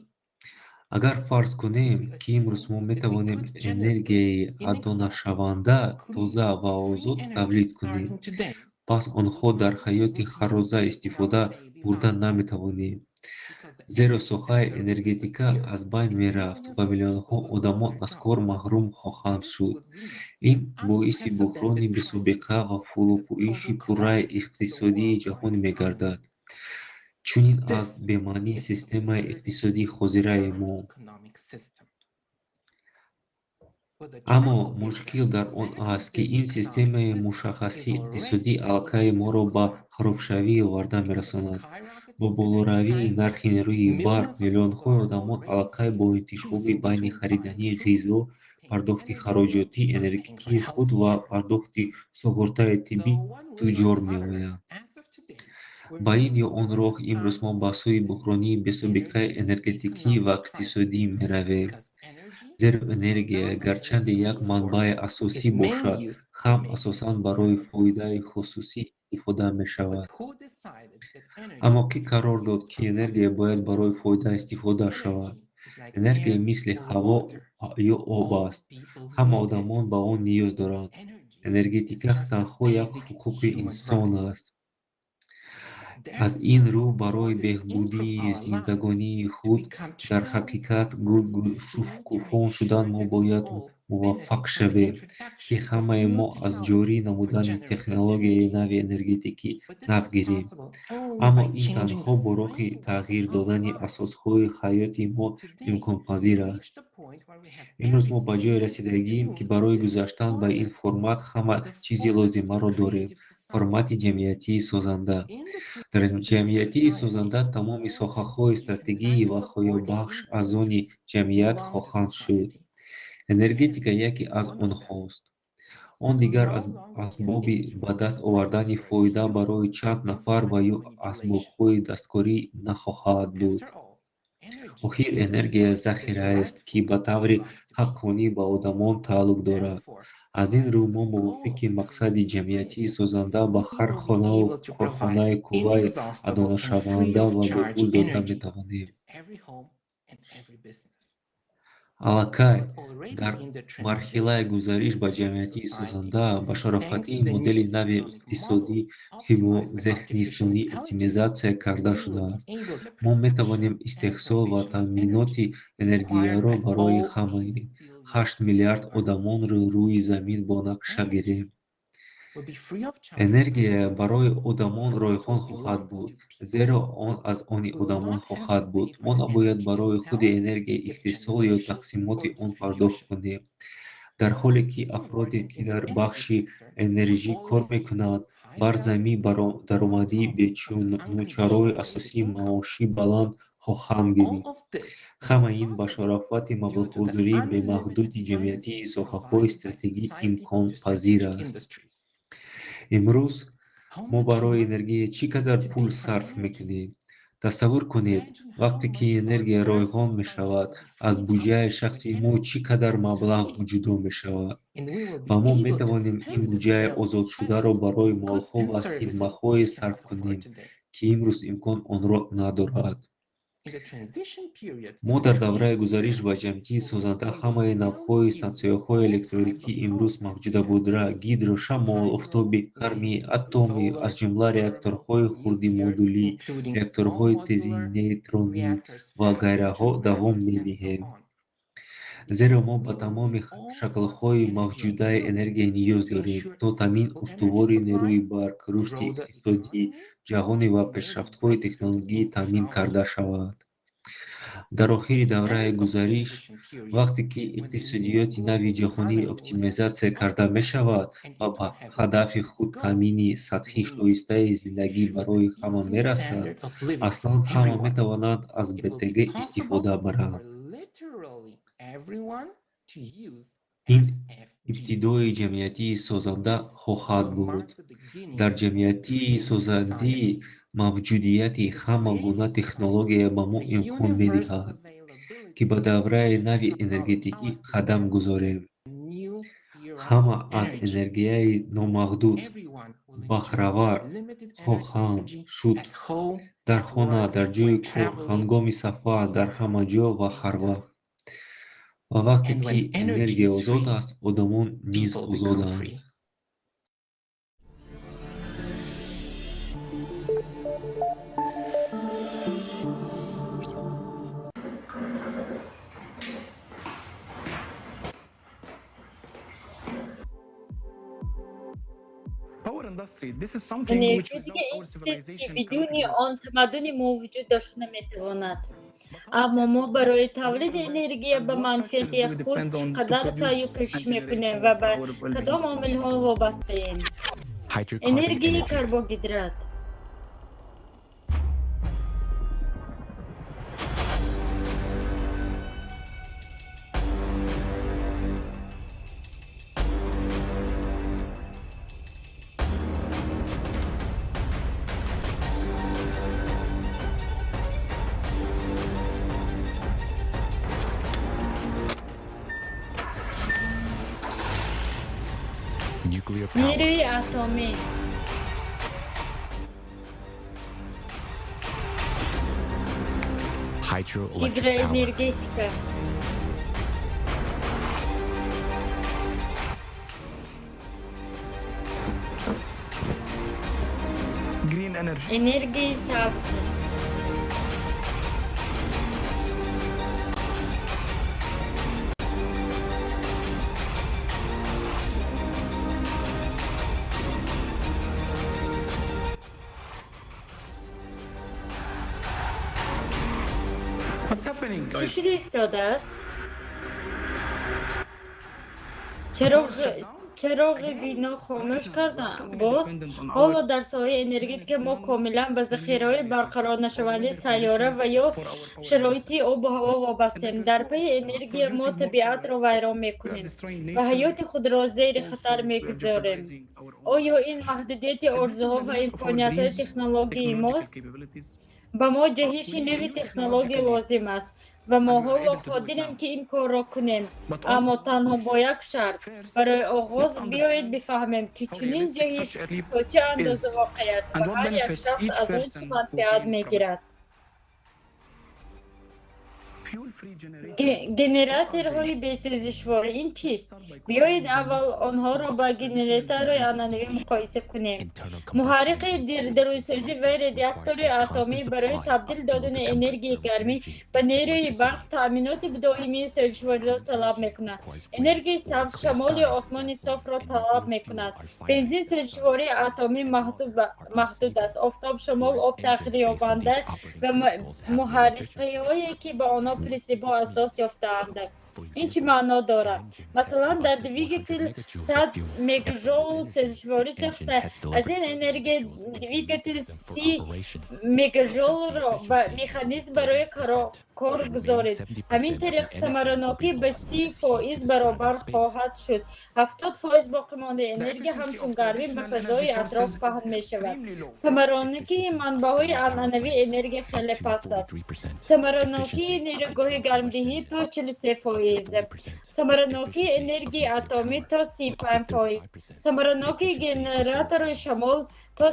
Агар фарз кунем, ки имрӯз мо метавонем энергияи адонашаванда, тоза ва озод тавлид кунем, пас онҳо дар ҳаёти ҳаррӯза истифода бурда наметавонем, зеро соҳаи энергетика аз байн мерафт ва миллионҳо одамон аз кор маҳрум хоҳанд шуд. Ин боиси буҳрони бесобиқа ва фурӯпоиши пурраи иқтисодии ҷаҳон мегардад. Чунин аст бемаънии системаи иқтисодии ҳозираи мо. Аммо мушкил дар он аст, ки ин системаи мушаххаси иқтисодӣ аллакай моро ба харобшавӣ оварда мерасонад. Бо болоравии нархи нерӯи барқ, миллионҳои одамон аллакай бо интихоби байни харидани ғизо, пардохти хароҷоти энергетикии худ ва пардохти суғуртаи тиббӣ дуҷор меоянд. Ба ин ё он роҳ имрӯз мо ба сӯи буҳрони бесобиқаи энергетикӣ ва иқтисодӣ меравем. Зеро энергия, гарчанде як манбаи асосӣ бошад, ҳам асосан барои фоидаи хусусӣ истифода мешавад. Аммо кӣ қарор дод, ки энергия бояд барои фоида истифода шавад? Энергия мисли ҳаво ё об аст. Ҳама одамон ба он ниёз доранд. Энергетика танҳо як ҳуқуқи инсон аст. Аз ин рӯ барои беҳбудии зиндагонии худ дар ҳақиқат гулшукуфон шудан мо бояд муваффақ шавем, ки ҳамаи мо аз ҷорӣ намудани технологияи нави энергетикӣ нафъ гирем. Аммо ин танҳо бо роҳи тағйир додани асосҳои ҳаёти мо имконпазир аст. Имрӯз мо ба ҷое расидагием, ки барои гузаштан ба ин формат ҳама чизи лозимаро дорем. Формати ҷамъиятии созанда. Дар ҷамъиятии созанда тамоми соҳаҳои стратегӣ ва ҳаётбахш аз они ҷамъият хоҳанд шуд. Энергетика яке аз онҳост. Он дигар аз асбоби ба даст овардани фоида барои чанд нафар ва ё асбобҳои дасткорӣ нахоҳад буд. Охир энергия захираест, ки ба таври ҳаққонӣ ба одамон тааллуқ дорад. Аз ин рӯ мо мувофиқи мақсади ҷамъиятии созанда ба ҳар хонаву корхонаи қувваи адонашаванда ва бепул дода метавонем. Аллакай дар марҳилаи гузариш ба ҷамъиятии созанда ба шарофати модели нави иқтисодӣ, ки бо зеҳни сунъӣ оптимизатсия карда шудааст, мо метавонем истеҳсол ва таъминоти энергияро барои ҳамаи 8 миллиард одамонро рӯи замин бо нақша гирем. Энергия барои одамон ройгон хоҳад буд, зеро он аз они одамон хоҳад буд. Мо набояд барои худи энергияи истеҳсол ё тақсимоти он пардохт кунем. Дар ҳоле ки афроде, ки дар бахши энержӣ кор мекунанд, бар замин даромади бечунучарои асосии маоши баланд хоҳанд гирифт. Ҳамаи ин ба шарофати маблағгузории бемаҳдуди ҷамъиятии соҳаҳои стратегӣ имконпазир аст. Имрӯз мо барои энергия чӣ қадар пул сарф мекунем? Тасаввур кунед, вақте ки энергия ройгон мешавад, аз буҷаи шахсии мо чӣ қадар маблағ ҷудо мешавад ва мо метавонем ин буҷаи озодшударо барои молҳо ва хидматҳое сарф кунем, ки имрӯз имкон онро надорад. Мо дар давраи гузариш ба ҷамъияти созанда ҳамаи навъҳои стансияҳои электролитии имрӯз мавҷуда буда гидро, шамол, офтобӣ, гармӣ, атомӣ, аз ҷумла реакторҳои хурди модулӣ, реакторҳои тези нейтронӣ ва ғайраҳо давом медиҳем. Зеро мо ба тамоми шаклҳои мавҷудаи энергия ниёз дорем, то таъмин устувори нерӯи барқ, рушди иқтисодӣ, ҷаҳонӣ ва пешрафтҳои технологӣ таъмин карда шавад. Дар охири давраи гузариш, вақте ки иқтисодиёти нави ҷаҳонӣ оптимизатсия карда мешавад ва ба ҳадафи худ таъмини сатҳи шоистаи зиндагӣ барои ҳама мерасад, аслан ҳама метавонанд аз БТГ истифода баранд. Ин ибтидои ҷамъияти созанда хоҳад буд. Дар ҷамъияти созандӣ мавҷудияти ҳама гуна технология ба мо имкон медиҳад, ки ба давраи нави энергетикӣ қадам гузорем. Ҳама аз энергияи номаҳдуд баҳравар хоҳанд шуд дар хона, дар ҷойи кор, ҳангоми сафар, дар ҳама ҷо ва ҳар вақт. Ва вақте ки энергия озод аст, одамон низ озоданд. Энергетика ин чизест, ки бидуни он тамаддуни мо вуҷуд дошта наметавонад. Аммо мо барои тавлиди энергия ба манфиати худ чӣ қадар саъю кӯшиш мекунем ва ба кадом омилҳо вобастаем? Энергияи карбогидрат. Нерӯи атомӣ. Гидроэнергетика. Энергияи сабз. Чӣ шуда истодааст? Чароғи бино хомӯш кардам. Боз ҳоло дар соҳаи энергетика мо комилан ба захираҳои барқарорнашавандаи сайёра ва ё шароити обу ҳаво вобастаем. Дар пайи энергия мо табиатро вайрон мекунем ва ҳаёти худро зери хатар мегузорем. Оё ин маҳдудияти орзуҳо ва имкониятҳои технологияи мост? Ба мо ҷаҳиши нави технология лозим аст ва мо ҳоло қодирем, ки ин корро кунем, аммо танҳо бо як шарт. Барои оғоз биёед бифаҳмем, ки чунин ҷаҳиш то чӣ андоза воқеъ аст ва ҳар як шахс аз он чӣ манфиат мегирад. Генераторҳои бесӯзишворӣ ин чист? Биёед аввал онҳоро ба генераторҳои анъанавӣ муқоиса кунем. Муҳаррики дарунсӯзӣ ва радиатори атомӣ барои табдил додани энергияи гармӣ ба нерӯи барқ таъминоти доимии сӯзишвориро талаб мекунад. Энергияи сабз шамоли осмони софро талаб мекунад. Бензин сӯзишвории атомӣ маҳдуд аст. Офтоб, шамол, об тағйирёбанда ва муҳаррикҳое, ки ба онҳо принсипҳо асос ёфтаанд. Ин чӣ маъно дорад? Масалан, дар двигател 100 мегаҷоул сӯзишворӣ сӯхта, аз ин энергия двигател 30 мегаҷоулро ба механизм барои кор гузоред. Ҳамин тариқ самаранокӣ ба 30% баробар хоҳад шуд. 70% боқимондаи энергия ҳамчун гармӣ ба фазои атроф паҳн мешавад. Самаранокии манбаъҳои анъанавии энергия хеле паст аст. Самаранокии нерӯгоҳи гармдиҳӣ то 43%, самаранокии энергияи атомӣ то 35%, самаранокии генератори шамол то 35%.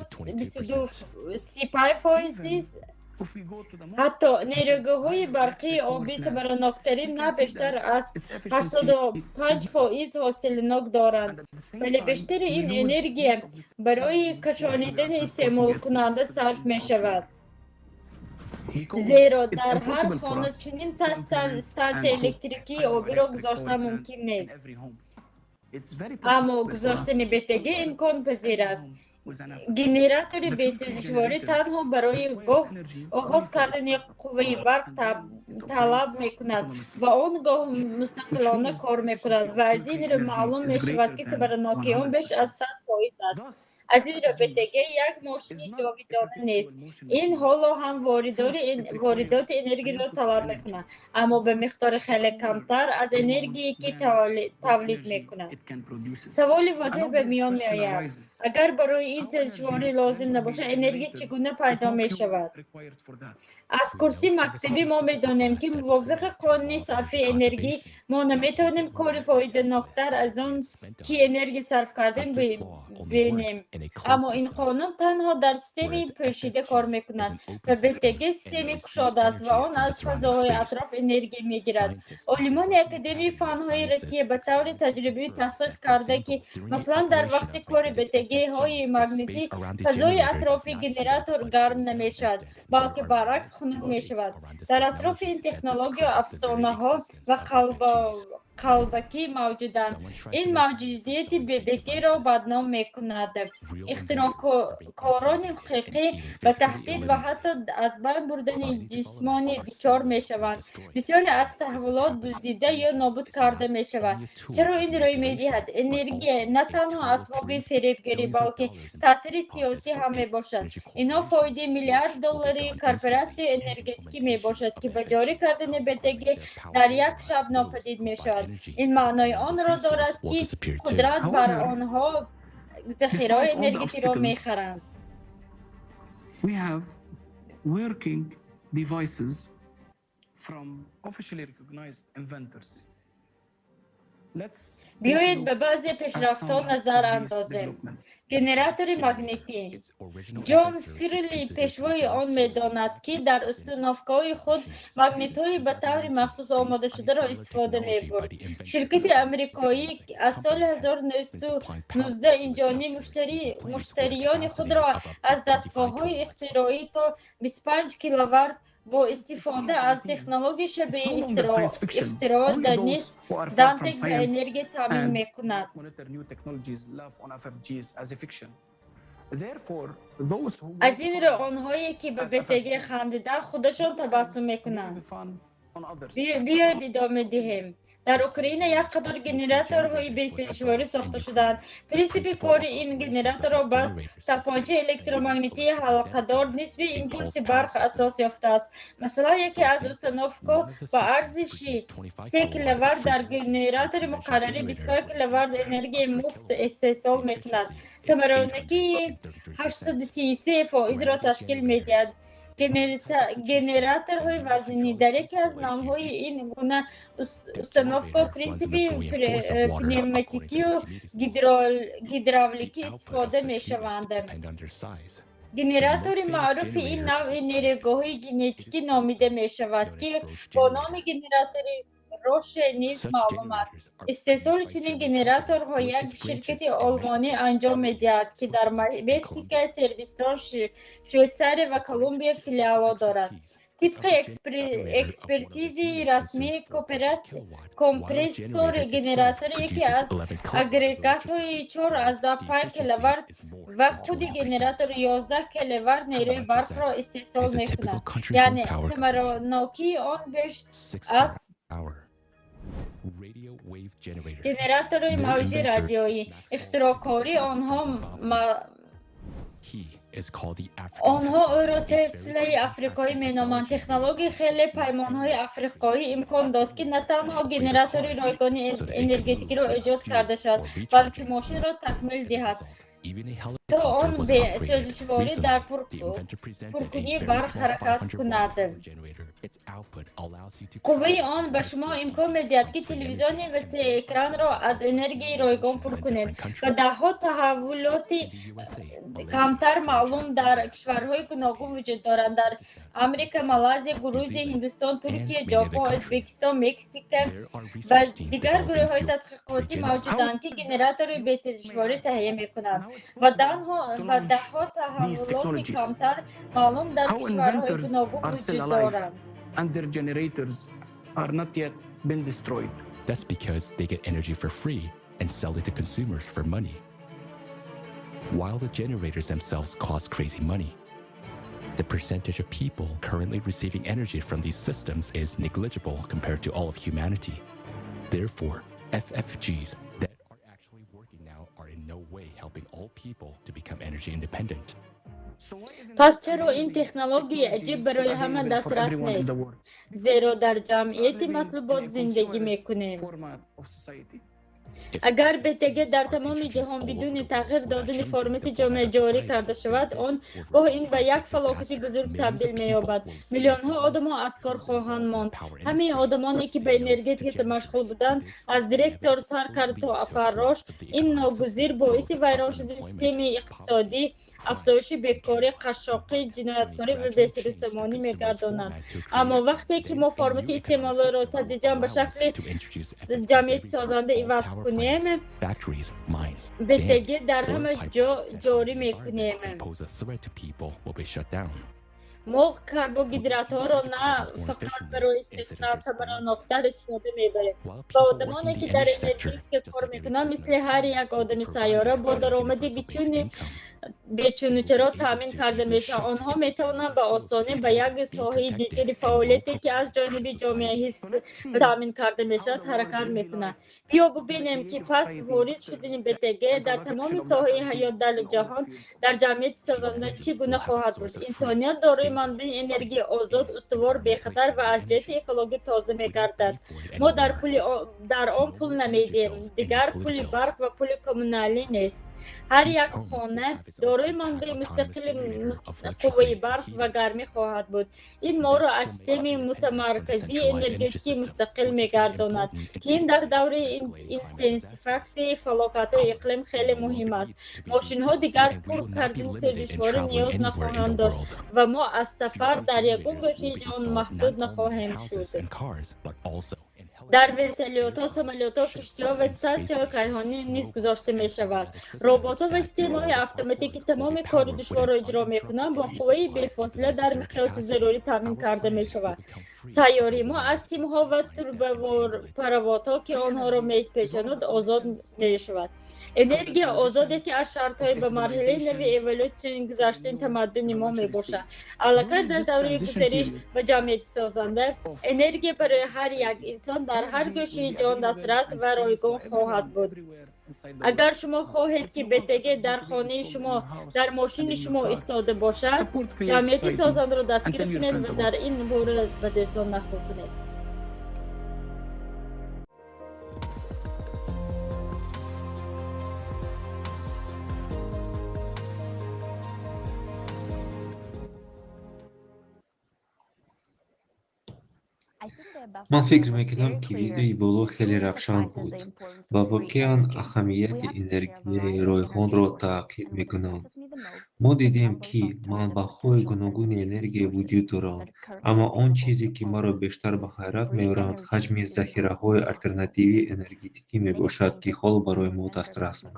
Ҳатто нерӯгоҳҳои барқии обӣ самараноктарин на бештар аз 85% ҳосилнок доранд, вале бештари ин энергия барои кашонидани истеъмолкунанда сарф мешавад. Зеро дар ҳар хона чунин стансияи электрикии обиро гузоштан мумкин нест. Аммо гузоштани БТГ имконпазир аст. Генератори бесӯзишворӣ танҳо барои гоҳ оғоз кардани қувваи барқ талаб мекунад ва он гоҳ мустақилона кор мекунад ва аз ин рӯ маълум мешавад, ки самаранокии он беш аз 100% аст. Аз ин рӯ БТГ як мошини ҷовидона нест. Ин ҳоло ҳам воридоти энергияро талаб мекунад, аммо ба миқдори хеле камтар аз энергие, ки тавлид мекунад. Саволи возеҳ ба миён меояд: агар барои ин сӯзишворӣ лозим набошад, энергия чӣ гуна пайдо мешавад? Аз курси мактабӣ мо медонем, ки мувофиқи қонуни сарфи энергӣ мо наметавонем кори фоиданоктар аз он ки энергия сарф кардем бинем. Аммо ин қонун танҳо дар системаи пӯшида кор мекунад ва БТГ системаи кушода аст ва он аз фазоҳои атроф энергия мегирад. Олимони Академияи фанҳои Россия ба таври таҷрибавӣ таҳқиқ карда, ки масалан дар вақти кори БТГ-ҳои магнитӣ фазои атрофи генератор гарм намешавад, балки баръакс хунук мешавад. Дар атрофи ин технология афсонаҳо ва қалбакӣ мавҷуданд. Ин мавҷудияти БТГ-ро бадном мекунад. Ихтироъкорони ҳақиқӣ ба таҳдид ва ҳатто аз байн бурдани ҷисмонӣ дучор мешаванд. Бисёре аз таҳаввулот дуздида ё нобуд карда мешавад. Чаро ин рӯй медиҳад? Энергия на танҳо асбоби фиребгарӣ, балки таъсири сиёсӣ ҳам мебошад. Инҳо фоидаи миллиард доллари корпоратсияи энергетикӣ мебошад, ки ба ҷорӣ кардани БТГ дар як шаб нопадид мешавад. Ин маънои онро дорад, ки қудрат бар онҳо захираҳои энергетикиро мехаранд. We have working devices from officially recognized inventors. Биёед ба баъзе пешрафтҳо назар андозем. Генератори магнитӣ. Ҷон Сирли, пешвои он, медонад, ки дар установкаҳои худ магнитҳои ба таври махсус омодашударо истифода мебурд. Ширкати амрикоӣ аз соли 1919 инҷониб муштариёни худро аз дастгоҳҳои ихтироӣ то 25 киловатт бо истифода аз технологияи шабеҳи ихтироъ Денис Дантек ба энергия таъмин мекунад. Аз ин рӯ онҳое, ки ба БТГ хандиданд, худашон табассум мекунанд. Биёед идома диҳем. Дар Украина як қатор генераторҳои бесӯзишворӣ сохта шудаанд. Принсипи кори ин генераторҳо ба тапончаи электромагнитии ҳалқадор нисби импулси барқ асос ёфтааст. Масалан, яке аз установкаҳо ба арзиши 3 киловатт дар генератори муқаррарӣ 25 киловатт энергияи муфт истеҳсол мекунад. Самаранокии 833%-ро ташкил медиҳад. Генераторҳои вазнинӣ. Дар яке аз навъҳои ин гуна установкаҳо принсипи пневматикию гидравликӣ истифода мешаванд. Генератори маъруфи ин навъи нерӯгоҳҳои генетикӣ номида мешавад, ки бо номи генератори Роше низ маълум аст. Истеҳсоли чунин генераторҳо як ширкати олмонӣ анҷом медиҳад, ки дар Мексика, Сербистон, Швейтсария ва Колумбия филиалҳо дорад. Тибқи экспертизаи расмӣ, компрессори генератор яке аз агрегатҳои 4,5 киловатт ва худи генератор 11 киловатт нерӯи барқро истеҳсол мекунад, яъне самаранокии он беш аз Генераторҳои мавҷи радиоӣ. Ихтироъкории онҳо онҳо ӯро Теслаи африқоӣ меноманд. Технологияи хеле паймонҳои африқоӣ имкон дод, ки на танҳо генератори ройгони энергетикиро эҷод карда шавад, балки мошинро такмил диҳад, то он бесӯзишворӣ дар пуркунии барқ ҳаракат кунад. Қувваи он ба шумо имкон медиҳад, ки телевизиони васеъэкранро аз энергияи ройгон пур кунед. Ва даҳҳо таҳаввулоти камтар маълум дар кишварҳои гуногун вуҷуд доранд: дар Амрика, Малайзия, Грузия, Ҳиндустон, Туркия, Ҷопон, Ӯзбекистон, Мексика ва дигар гурӯҳҳои тадқиқотӣ мавҷуданд, ки генератори бесӯзишворӣ таҳия мекунанд. Ва даҳҳо таҳаввулоти камтар маълум дар кишварҳои гуногун вуҷуд доранд. And their generators are not yet been destroyed. That's because they get energy for free and sell it to consumers for money, while the generators themselves cost crazy money. The percentage of people currently receiving energy from these systems is negligible compared to all of humanity. Therefore, FFGs that are actually working now are in no way helping all people to become energy independent. Пас чаро ин технологияи аҷиб барои ҳама дастрас нест? Зеро дар ҷамъияти матлубот зиндагӣ мекунем. Агар БТГ дар тамоми ҷаҳон бидуни тағйир додани формати ҷомеа ҷорӣ карда шавад, он гоҳ ин ба як фалокати бузург табдил меёбад. Миллионҳо одамон аз кор хоҳанд монд. Ҳамаи одамоне, ки ба энергетика машғул буданд, аз директор сар кард то фаррош, ин ногузир боиси вайрон шудани системаи иқтисодӣ, афзоиши бекорӣ, қашшоқӣ, ҷинояткорӣ ва бесарусомонӣ мегардонанд. Аммо вақте ки мо формати истеъмолиро тадриҷан ба шакли ҷамъияти созанда иваз кунем, БТГ дар ҳама ҷо ҷорӣ мекунем. Мо карбогидратҳоро на фақат барои истихроҷ самараноктар истифода мебарем. Ба одамоне, ки дар энергетика кор мекунанд, мисли ҳар як одами сайёра бо даромади бечунучаро таъмин карда мешаванд. Онҳо метавонанд ба осонӣ ба як соҳаи дигари фаъолияте, ки аз ҷониби ҷомеа ҳифз ва таъмин карда мешавад, ҳаракат мекунанд. Биё бубинем, ки пас ворид шудани БТГ дар тамоми соҳаи ҳаёт дар ҷаҳон дар ҷамъияти созанда чӣ гуна хоҳад буд. Инсоният дорои манбаи энергияи озод, устувор, бехатар ва аз ҷиҳати экологӣ тоза мегардад. Мо дар он пул намедиҳем, дигар пули барқ ва пули коммуналӣ нест. Ҳар як хона дорои манбаи мустақили қувваи барқ ва гармӣ хоҳад буд. Ин моро аз системаи мутамарказии энергетикӣ мустақил мегардонад, ки ин дар давраи интенсификатсияи фалокатҳои иқлим хеле муҳим аст. Мошинҳо дигар пур кардани сӯзишворӣ ниёз нахоҳанд дошт ва мо аз сафар дар ягон гӯшаи ҷаҳон маҳдуд нахоҳем шуд. Дар вертолётҳо, самолётҳо, киштиҳо ва стансияҳои кайҳонӣ низ гузошта мешавад. Роботҳо ва системаҳои автоматӣ, ки тамоми кори душворро иҷро мекунанд, бо қувваи бефосила дар миқёси зарурӣ таъмин карда мешавад. Сайёраи мо аз симҳо ва турбопароводҳо, ки онҳоро мепечонад, озод мешавад. Энергия озоде, ки аз шартҳои ба марҳилаи нави эволютсияи гузаштани тамаддуни мо мебошад. Аллакай дар давраи гузариш ба ҷамъияти созанда, энергия барои ҳар як инсон дар ҳар гӯшаи ҷаҳон дастрас ва ройгон хоҳад буд. Агар шумо хоҳед, ки БТГ дар хонаи шумо, дар мошини шумо истода бошад, ҷамъияти созандаро дастгирӣ кунед ва дар ин бора ба дӯстон нақл кунед. Ман фикр мекунам, ки видеои боло хеле равшан буд ва воқеан аҳамияти энергияи ройгонро таъкид мекунад. Мо дидем, ки манбаъҳои гуногуни энергия вуҷуд доранд, аммо он чизе, ки маро бештар ба ҳайрат меорад, ҳаҷми захираҳои алтернативии энергетикӣ мебошад, ки ҳоло барои мо дастрасанд.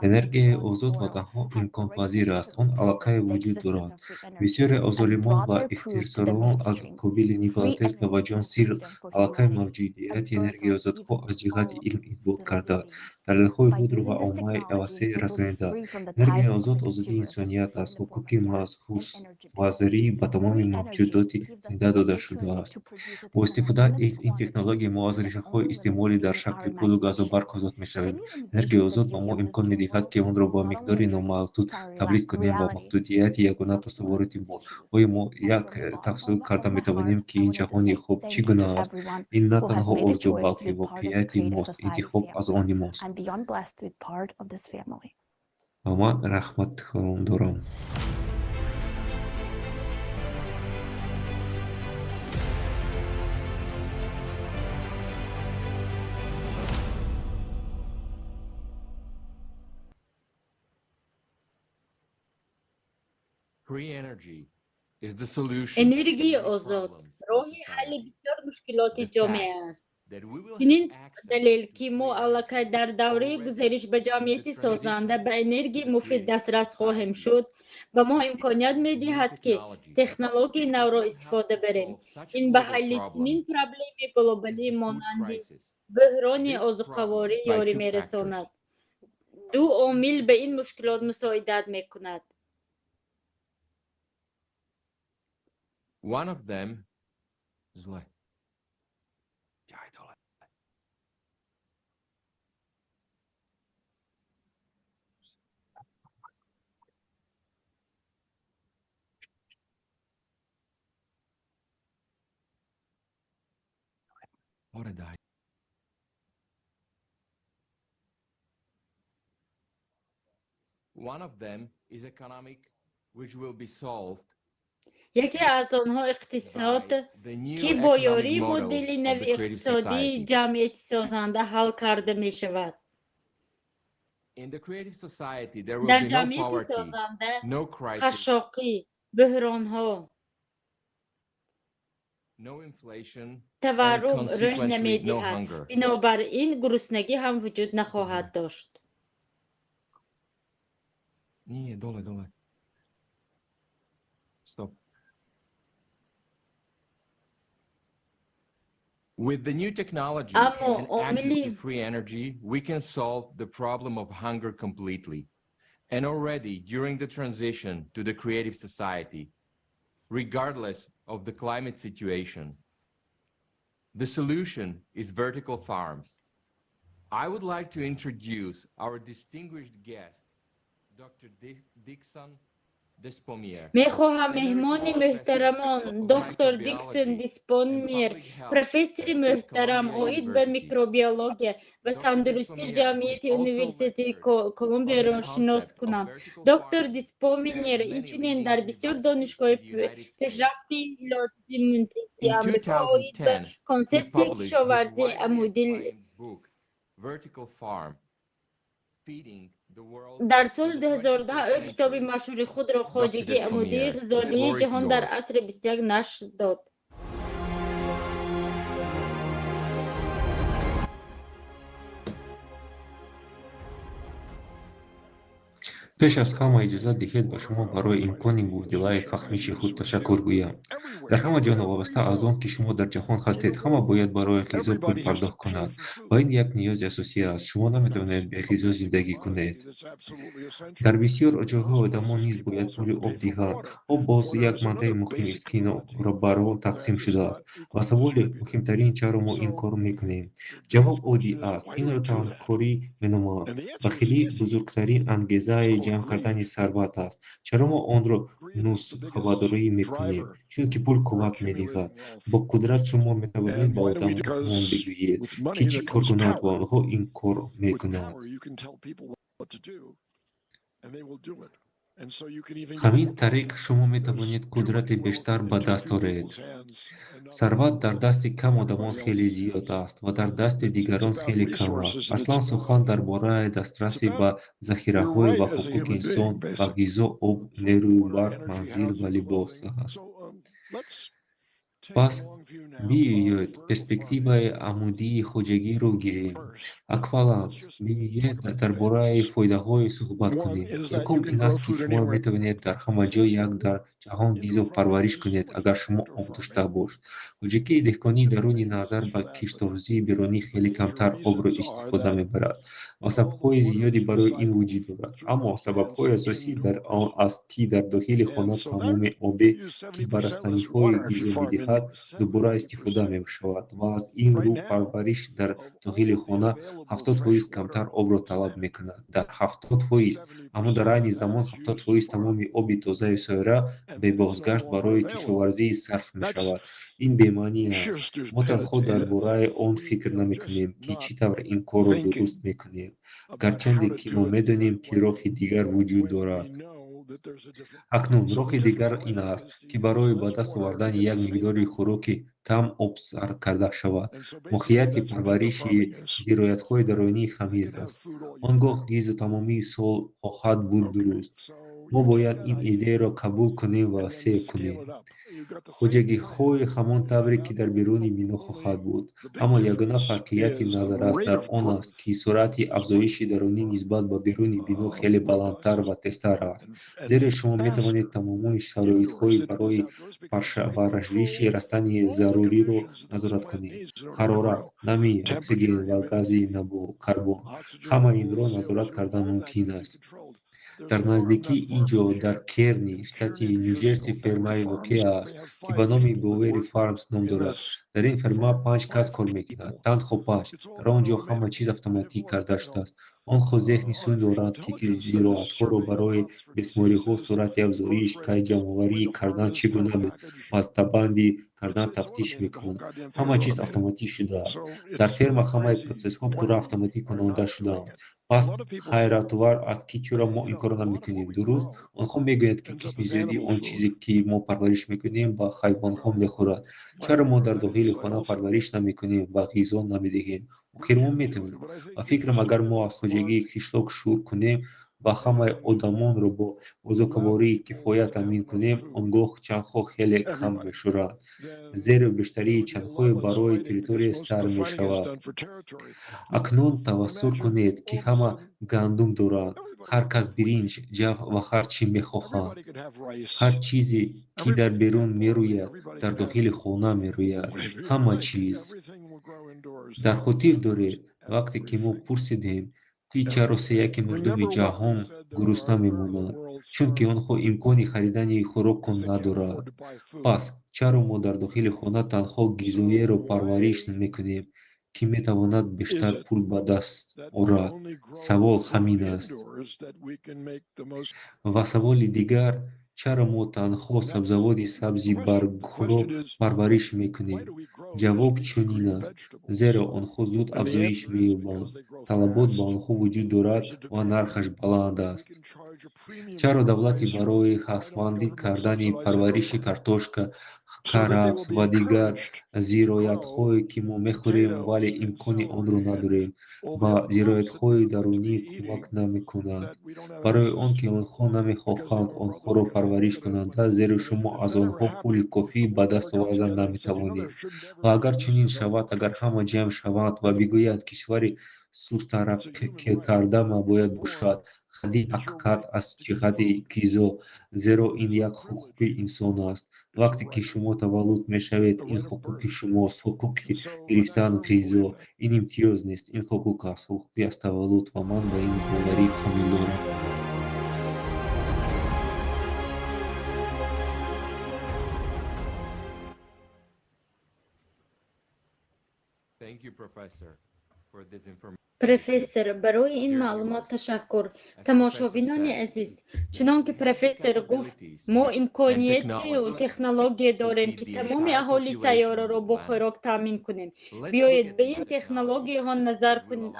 Энергияи озод ва танҳо имконпазир аст, он аллакай вуҷуд дорад. Бисёре аз олимон ва ихтирсорон аз қабили Никола Тесла ва Ҷон Сирл аллакай мавҷудияти энергияи озодҳо аз ҷиҳати илм исбот кардаанд. Далелҳои худро ба оммаи васеъ расонидааст. Энергияи озод озодии инсоният аст, ҳуқуқи махсусвазирӣ ба тамоми мавҷудоти зинда дода шудааст. Бо истифода аз ин технология мо аз решаҳои истеъмолӣ дар шакли пулу газу барқ озод мешавем. Энергияи озод ба мо имкон медиҳад, ки онро ба миқдори номаҳдуд тавлид кунем ва маҳдудияти ягона тасаввуроти мо. Оё мо як тафсир карда метавонем, ки ин ҷаҳони хуб чӣ гуна аст? Ин на танҳо орзу, балки воқеияти мост, интихоб аз они мост. Ва ман раҳмат дорам. Энергияи озод роҳи ҳалли бисёр мушкилоти ҷомеа аст. Чунин далел, ки мо аллакай дар давраи гузариш ба ҷамъияти созанда ба энергияи муфид дастрас хоҳем шуд, ба мо имконият медиҳад, ки технологияи навро истифода барем. Ин ба ҳалли чунин проблемаи глобалӣ монанди бӯҳрони озуқаворӣ ёрӣ мерасонад. Ду омил ба ин мушкилот мусоидат мекунад. One of them zle. One of them is economic, which will be solved Яке аз онҳо иқтисод, ки бо ёрии модели нави иқтисодии ҷамъияти созанда ҳал карда мешавад. Дар ҷамъияти созанда қашшоқӣ, бӯҳронҳо, таваррум рӯй намедиҳад, бинобар ин гуруснагӣ ҳам вуҷуд нахоҳад дошт. Nie, dole, dole. Stop. With the new technologies and access to free energy, we can solve the problem of hunger completely. And already during the transition to the creative society, regardless of the climate situation, the solution is vertical farms. I would like to introduce our distinguished guest, Dr. Dixon. Мехоҳам меҳмони муҳтарамон доктор Диксон Диспомьер, профессори муҳтарам оид ба микробиология ва тандурустии ҷамъияти Университети Колумбияро шинос кунам. Доктор Диспомьер инчунин дар бисёр донишгоҳи пешрафти Иёлоти Муттаҳидаи Амрико оид ба консепсияи кишоварзии амудӣ дар соли 2010 ӯ китоби машҳури худро «Хоҷагии амудии ғизодиҳии ҷаҳон дар асри 21» нашр дод. Пеш аз ҳама иҷозат диҳед ба шумо барои имкони мубодилаи фаҳмиши худ ташаккур гӯям. Дар ҳама ҷо, новобаста аз он ки шумо дар ҷаҳон ҳастед, ҳама бояд барои ғизо пул пардохт кунад ва ин як ниёзи асосӣ аст. Шумо наметавонед бе ғизо зиндагӣ кунед. Дар бисёр ҷойҳо одамон низ бояд пули об диҳанд. Об боз як манбаи муҳим аст, ки нобаробар тақсим шудааст. Ва саволи муҳимтарин: чаро мо ин корро мекунем? Ҷавоб оддӣ аст. Инро тамаъкорӣ меноманд. Бахилӣ бузургтарин ангезаи ҷамъ кардани сарват аст. Чаро мо онро нусхабардорӣ мекунем? Чунки пул қувват медиҳад. Бо қудрат шумо метавонед ба одамон бигӯед, ки чӣ кор кунанд ва онҳо ин кор мекунанд. Ҳамин тариқ шумо метавонед қудрати бештар ба даст оред. Сарват дар дасти кам одамон хеле зиёд аст ва дар дасти дигарон хеле кам аст. Аслан сухан дар бораи дастрасӣ ба захираҳо ва ҳуқуқи инсон ба ғизо, об, нерӯи барқ, манзил ва либос аст. Пас биёед перспективаи амудии хоҷагиро гирем. Аквалан, биёед дар бораи фоидаҳое суҳбат кунем. Якум ин аст, ки шумо метавонед дар ҳама ҷой як дар ҷаҳон ғизо парвариш кунед, агар шумо об дошта бошед. Хоҷагии деҳқонии дарунӣ назар ба кишторзии берунӣ хеле камтар обро истифода мебарад ва сабабҳои зиёде барои ин вуҷуд дорад. Аммо сабабҳои асосӣ дар он аст, ки дар дохили хона тамоми обе, ки ба растаниҳои ғизо медиҳад, дубора истифода мешавад ва аз ин рӯ парвариш дар дохили хона 70% камтар обро талаб мекунад. Дар 70%, аммо дар айни замон 70% тамоми оби тозаи сайёра бебозгашт барои кишоварзӣ сарф мешавад. Ин бемаънӣ аст. Мо танҳо дар бораи он фикр намекунем, ки чӣ тавр ин корро дуруст мекунем, гарчанде ки мо медонем, ки роҳи дигар вуҷуд дорад. Акнун роҳи дигар ин аст, ки барои ба даст овардани як миқдори хӯроки кам об сарф карда шавад. Моҳияти парвариши зироатҳои дарунӣ ҳамин аст. Он гоҳ ғизо тамоми сол хоҳад буд. Дуруст. Мо бояд ин идеяро қабул кунем ва васеъ кунем. Хоҷагиҳои ҳамон тавре, ки дар беруни бино хоҳад буд, аммо ягона фарқияти назаррас дар он аст, ки суръати афзоиши дарунӣ нисбат ба беруни бино хеле баландтар ва тезтар аст, зеро шумо метавонед тамоми шароитҳои барои парвариши растании заруриро назорат кунед: ҳарорат, намӣ, оксиген ва гази карбон. Ҳамаи инро назорат кардан мумкин аст. Дар наздикии ин ҷо, дар Керни, штати Ню-Ҷерси, фермае воқеъ аст, ки ба номи Бовери Фармс ном дорад. Дар ин ферма панҷ кас кор мекунад, танҳо панҷ. Дар он ҷо ҳама чиз автоматик карда шудааст. Онҳо зеҳни сунъ доранд, ки зироатҳоро барои бемориҳо, суръати афзоиш, кай ҷамъоварӣ кардан, чӣ гуна бастабандӣ кардан тафтиш мекунанд. Ҳама чиз автоматик шудааст. Дар ферма ҳамаи процессҳо пурра автоматик кунонда шудаанд. Пас ҳайратовар аст, ки чаро мо ин корро намекунем, дуруст? Онҳо мегӯянд, ки қисми зиёди он чизе, ки мо парвариш мекунем, ба ҳайвонҳо мехӯрад. Чаро мо дар дохили хона парвариш намекунем ва ғизо намедиҳем? Охир мо метавонем. Ба фикрам, агар мо аз хоҷагии қишлоқ шурӯъ кунем ва ҳамаи одамонро бо озуқавории кифоя таъмин кунем, он гоҳ чангҳо хеле кам мешаванд, зеро бештарии чангҳо барои территория сарф мешавад. Акнун тасаввур кунед, ки ҳама гандум доранд, ҳар кас биринҷ, ҷав ва ҳар чӣ мехоҳанд. Ҳар чизе, ки дар берун мерӯяд, дар дохили хона мерӯяд. Ҳама чиз. Дар хотир доред, вақте ки мо пурсидем, ки чаро сеяки мардуми ҷаҳон гурусна мемонанд, чунки онҳо имкони харидани хӯрокро надоранд. Пас чаро мо дар дохили хона танҳо ғизоеро парвариш мекунем, ки метавонад бештар пул ба даст орад? Савол ҳамин аст. Ва саволи дигар: чаро мо танҳо сабзавоти сабзи баргҳоро парвариш мекунем? Ҷавоб чунин аст: зеро онҳо зуд афзоиш меёбанд, талабот ба онҳо вуҷуд дорад ва нархаш баланд аст. Чаро давлате барои ҳавасмандӣ кардани парвариши картошка, карабс ва дигар зироатҳое, ки мо мехӯрем, вале имкони онро надорем, ба зироатҳои дарунӣ кӯмак намекунад? Барои он ки онҳо намехоҳанд онҳоро парвариш кунанд, зеро шумо аз онҳо пули кофӣ ба даст оварда наметавонед. Ва агар чунин шавад, агар ҳама ҷамъ шаванд ва бигӯянд, кишвари сусттараққикарда бояд бошад, ҳадди аққал аз ҷиҳати ғизо, зеро ин як ҳуқуқи инсон аст. Вақте ки шумо таваллуд мешавед, ин ҳуқуқи шумост, ҳуқуқи гирифтани ғизо. Ин имтиёз нест, ин ҳуқуқ аст, ҳуқуқи аз таваллуд, ва ман ба ин боварии комил дорам. Thank you, Professor, for this information. Профессор, барои ин маълумот ташаккур. Тамошобинони азиз, чунон ки профессор гуфт, мо имконияту технология дорем, ки тамоми аҳолии сайёраро бо хӯрок таъмин кунем. Биёед ба ин технологияҳо назар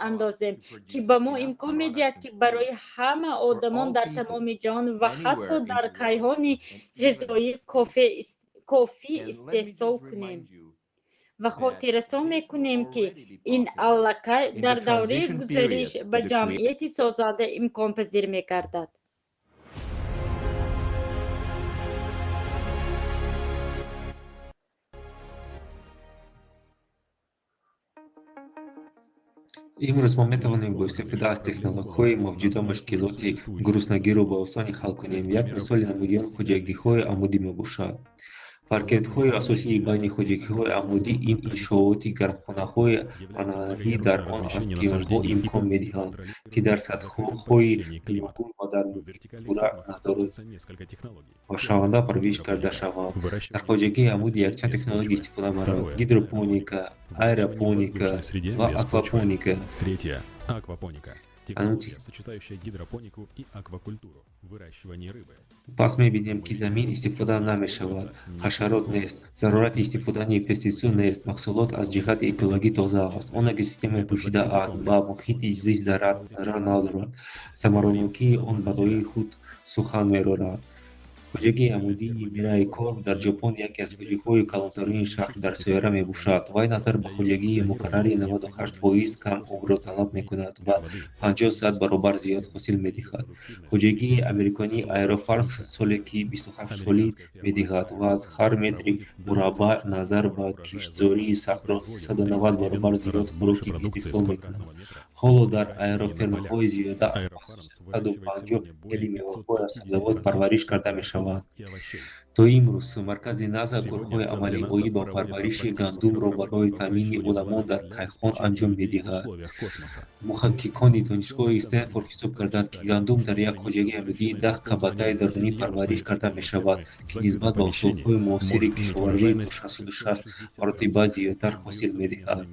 андозем, ки ба мо имкон медиҳад, ки барои ҳама одамон дар тамоми ҷаҳон ва ҳатто дар кайҳони ғизои кофӣ истеҳсол кунем. Ва хотиррасон мекунем, ки ин аллакай дар давраи гузариш ба ҷамъияти созанда имконпазир мегардад. Имрӯз мо метавонем бо истифода аз технологияҳои мавҷуда мушкилоти гуруснагиро ба осонӣ ҳал кунем. Як мисоли намуди он хоҷагиҳои амудӣ мебошад. Фарқиятҳои асосии байни хоҷагиҳои амудӣ ин иншооти гармхонаҳои анъанавӣ дар он аст, ки онҳо имкон медиҳанд, ки дар сатҳҳои гуногун ва дар муҳити пурра назоратшаванда парвариш карда шаванд. Дар хоҷагии амудӣ якчанд технология истифода меравад: гидропоника, аэропоника ва аквапоника. Третье. Аквапоника. Технология, сочетающая гидропонику и аквакультуру, выращивание рыбы. Пас мебинем, ки замин истифода намешавад, ҳашарот нест, зарурати истифодани пеститсид нест, маҳсулот аз ҷиҳати экологӣ тоза аст, он экосистемаи пӯшида аст, ба муҳити зист зарар надорад, самаранокии он барои худ сухан мерорад. Хоҷагии амудии Мирай Корп дар Ҷопон яке аз хоҷагиҳои калонтарини шаҳр дар сайёра мебошад. Вай назар ба хоҷагии мукаррари 98% кам обро талаб мекунад ва 50 баробар зиёд ҳосил медиҳад. Хоҷагии американии Аэрофармс соле ки 27 ҳосил медиҳад ва аз ҳар метри мураббаъ назар ба киштзории саҳро 390 баробар зиёд хӯрокӣ истеҳсол мекунад. Ҳоло дар аэрофермаҳои зиёда аз 550 хели меваҳо ва сабзавот парвариш карда мешаванд. То имрӯз маркази НАСА корҳои амалӣ оид ба парвариши гандумро барои таъмини одамон дар кайҳон анҷом медиҳад. Муҳаққиқони донишгоҳи Стэнфорд ҳисоб карданд, ки гандум дар як хоҷагии амудии 10 қабатаи дарунӣ парвариш карда мешавад, ки нисбат ба усулҳои муосири кишоварзӣ то 660 маротиба зиёдтар ҳосил медиҳад.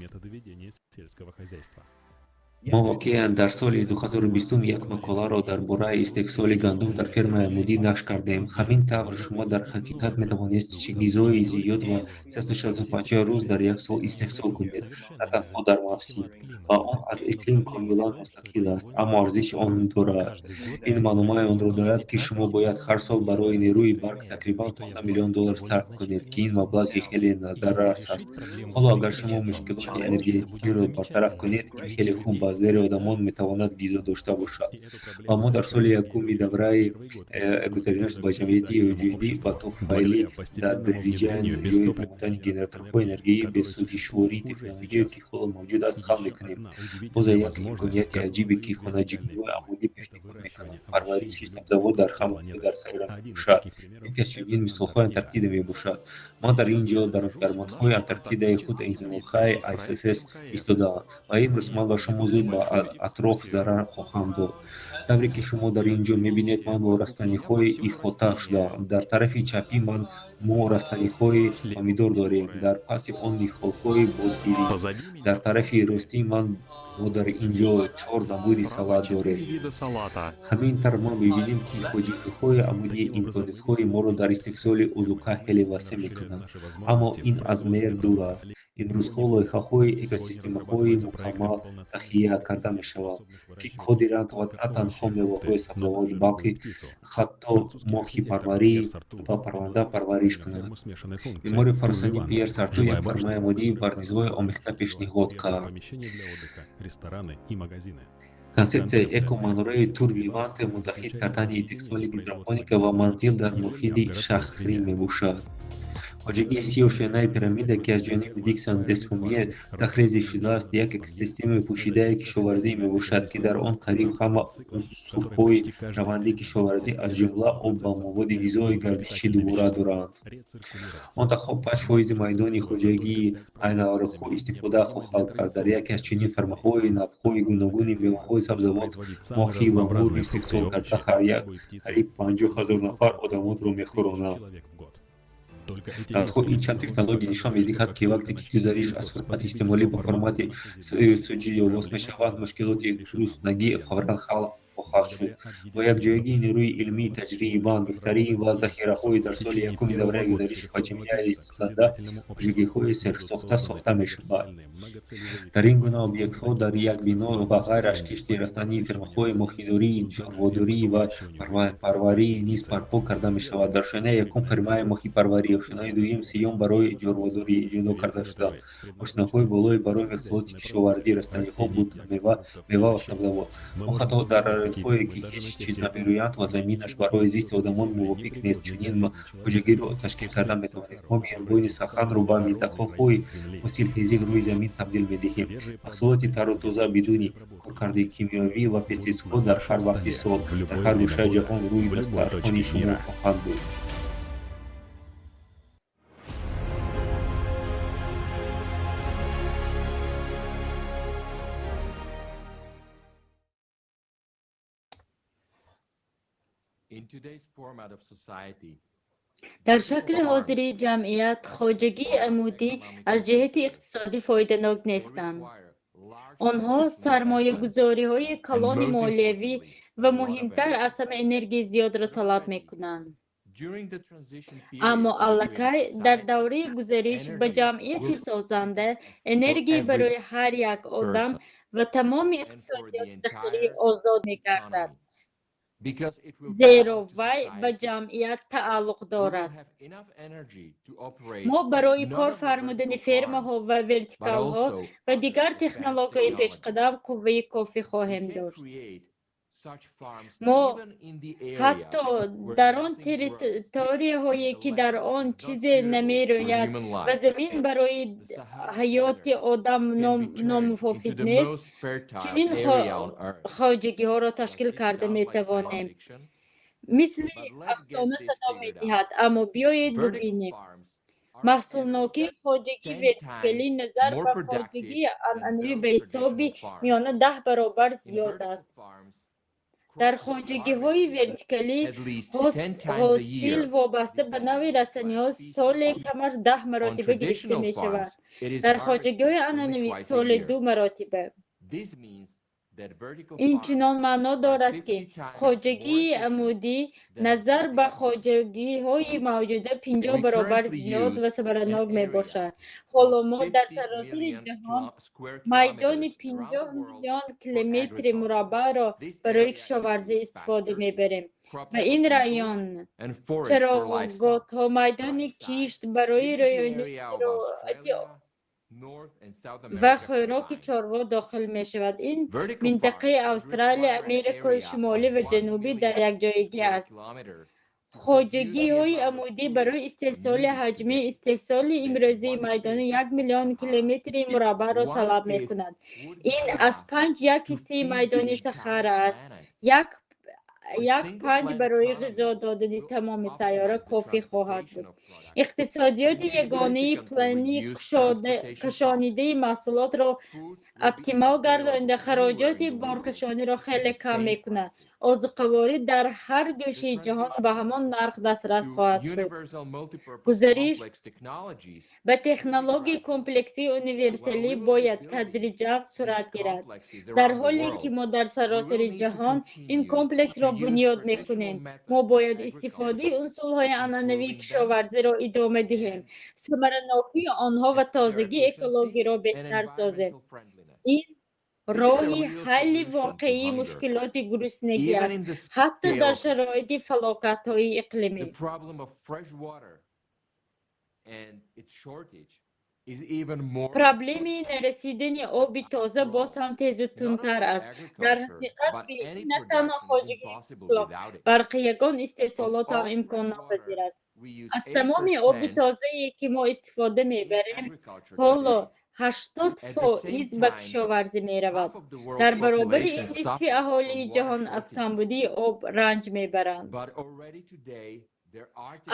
Мо воқеан дар соли 2020 як мақоларо дар бораи истеҳсоли гандум дар фермаи амудӣ нашр кардем. Ҳамин тавр, шумо дар ҳақиқат метавонед ғизои зиёд ва 365 рӯз дар як сол истеҳсол кунед, на танҳо дар мавсим. Ва он аз иқлим комилан мустақил аст, аммо арзиши он дорад. Ин маъномаи онро дорад, ки шумо бояд ҳар сол барои нерӯи барқ тақрибан 15 миллион доллар сарф кунед, ки ин маблағи хеле назаррас аст. Ҳоло агар шумо мушкилоти энергетикиро бартараф кунед, ин хеле хуб аст, зеро одамон метавонад ғизо дошта бошад. Ва мо дар соли якуми давраи гузарониш ба ҷамъияти эҷодӣ ба туфайли дар дариҷаи ҷой намудани генераторҳои энергияи бесӯзишвории технологие, ки ҳоло мавҷуд аст, ҳал мекунем. Боз як имконияти аҷибе, ки хонаҷигиҳои амудӣ пешниҳод мекунанд: парвариши сабзавот дар ҳама ҷо дар сайёра мебошад. Яке аз чунин мисолҳои Антарктида мебошад. Ман дар ин ҷо дар гармонҳои Антарктидаи худ инзимолхаи ISS истодаам ва имрӯз ман ба шумо зуд ба атроф зарар хоҳам дод. Тавре ки шумо дар ин ҷо мебинед, ман бо растаниҳои иҳота шудаам. Дар тарафи чапи ман мо растаниҳои помидор дорем, дар паси он ниҳолҳои бодирӣ. Дар тарафи ростии ман мо дар ин ҷо чор намуди салат дорем. Ҳамин тавр мо мебинем, ки хоҷагиҳои амудӣ имкониятҳои моро дар истеҳсоли озуқа хеле васеъ мекунанд, аммо ин аз меъёр дур аст. Имрӯзҳо лоиҳаҳои экосистемаҳои мукаммал таҳия карда мешаванд, ки қодиранд на танҳо меваҳои сабзавот, балки ҳатто моҳипарварӣ ва парранда парвариш кунанд. Меъмори фаронсавӣ Пьер Сарту як фермаи амудии варнизҳои омехта пешниҳод кард. Консепсияи эко-манораи Тур Виванте муттаҳид кардани истеҳсоли гидропоника ва манзил дар муҳити шаҳрӣ мебошад. Хоҷагии сиёшонаи пирамида, ки аз ҷониби Диксон Десомье тахрезӣ шудааст, як экосистемаи пӯшидаи кишоварзӣ мебошад, ки дар он қариб ҳама унсурҳои раванди кишоварзӣ, аз ҷумла об ва маводи ғизоӣ, гардиши дубора доранд. Он танҳо 5% майдони хоҷагии айнаварҳо истифода хоҳад кард. Дар яке аз чунин фермаҳои навъҳои гуногуни меваҳои сабзавот, моҳӣ ва мурғ истеҳсол карда қариб 50 000 нафар одамонро мехӯронанд. Танҳо ин чанд технология нишон медиҳад, ки вақте ки гузариш аз формати истеъмолӣ ба формати суҷӣ оғоз мешавад, мушкилоти гуруснагӣ фавран ҳал хоҳад шуд. Бо якҷоягии нерӯи илмӣ, таҷриба, бехтарӣ ва захираҳои дар соли якуми давраи гузариш ба ҷамъияти истиқлолда хоҷагиҳои серсохта сохта мешавад. Дар ин гуна объектҳо дар як бино ва ғайраш кишти растанӣ, фермаҳои моҳидорӣ, ҷонводорӣ ва парварӣ низ барпо карда мешавад. Дар ошёнаи якум фермаи моҳипарварӣ, ошёнаи дуюм, сеюм барои ҷонводорӣ ҷудо карда шуданд. Ошёнаҳои болои барои маҳсулоти кишоварзӣ, растаниҳо, бута, мева ва сабзавот. Мо ҳатто дар Шароитҳое, ки ҳеҷ чиз намерӯянд ва заминаш барои зисти одамон мувофиқ нест, чунин хоҷагиро ташкил карда метавонед. Мо меҳрубони саханро ба минтақаҳои ҳосилхези рӯи замин табдил медиҳем. Маҳсулоти тару тоза бидуни коркарди кимиёвӣ ва пеститсидҳо дар ҳар вақти сол, дар ҳар гӯшаи ҷаҳон рӯи дастархони шумо хоҳанд буд. Дар шакли ҳозирии ҷамъият, хоҷагии амудӣ аз ҷиҳати иқтисодӣ фоиданок нестанд. Онҳо сармоягузориҳои калони молиявӣ ва муҳимтар аз ҳама энергияи зиёдро талаб мекунанд. Аммо аллакай дар давраи гузариш ба ҷамъияти созанда энергия барои ҳар як одам ва тамоми иқтисодиёти башарӣ озод мегардад, зеро вай ба ҷамъият тааллуқ дорад. Мо барои кор фармудани фермаҳо ва вертикалҳо ва дигар технологияи пешқадам қувваи кофӣ хоҳем дошт. Мо ҳатто дар он территорияҳое, ки дар он чизе намерӯяд ва замин барои ҳаёти одам номувофиқ нест, чунин хоҷагиҳоро ташкил карда метавонем. Мисли афсона садо медиҳад, аммо биёед бубинем. Маҳсулнокии хоҷагии вертикалӣ назар ба хоҷагии анъанавӣ ба ҳисоби миёна 10 баробар зиёд аст. Дар хоҷагиҳои вертикалӣ ҳосил вобаста ба навъи растаниҳо соле камаш 10 маротиба гирифта мешавад. Дар хоҷагиҳои анъанавӣ соле 2 маротиба. Ин чунон маъно дорад, ки хоҷагии амудӣ назар ба хоҷагиҳои мавҷуда 50 баробар зиёд ва самаранок мебошад. Ҳоло мо дар саросари ҷаҳон майдони 50 миллион километри мураббаъро барои кишоварзӣ истифода мебарем. Ба ин район чароғгоҳҳо, майдони кишт барои рӯёнии зироати ва хӯроки чорво дохил мешавад. Ин минтақаи Австралия, Америкаи Шимолӣ ва Ҷанубӣ дар якҷоягӣ аст. Хоҷагиҳои амудӣ барои истеҳсоли ҳаҷми истеҳсоли имрӯзии майдони 1 миллион километри мураббаъро талаб мекунад. Ин аз 5,1 ҳиссаи майдони Сахара аст. 1,5 барои ғизо додани тамоми сайёра кофӣ хоҳад буд. Иқтисодиёти ягонаи планӣ кашонидаи маҳсулотро оптимал гардонида, хароҷоти боркашониро хеле кам мекунад. Озуқаворӣ дар ҳар гӯшаи ҷаҳон ба ҳамон нарх дастрас хоҳад шуд. Гузариш ба технологияи комплексии универсалӣ бояд тадриҷан сурат гирад. Дар ҳоле ки мо дар саросари ҷаҳон ин комплексро бунёд мекунем, мо бояд истифодаи усулҳои анъанавии кишоварзиро идома диҳем, самаранокии онҳо ва тозагии экологиро беҳтар созем. Ин роҳи ҳалли воқеии мушкилоти гуруснагӣ аст, ҳатто дар шароити фалокатҳои иқлимӣ. Проблеми нарасидани оби тоза боз ҳам тезу тунтар аст. Дар ҳақиқат, бе ин на танҳо хоҷагии қишлоқ, балки ягон истеҳсолот ҳам имконнопазир аст. Аз тамоми оби тозае, ки мо истифода мебарем, ҳоло 80% ба кишоварзӣ меравад. Дар баробари ин нисфи аҳолии ҷаҳон аз камбудии об ранҷ мебаранд.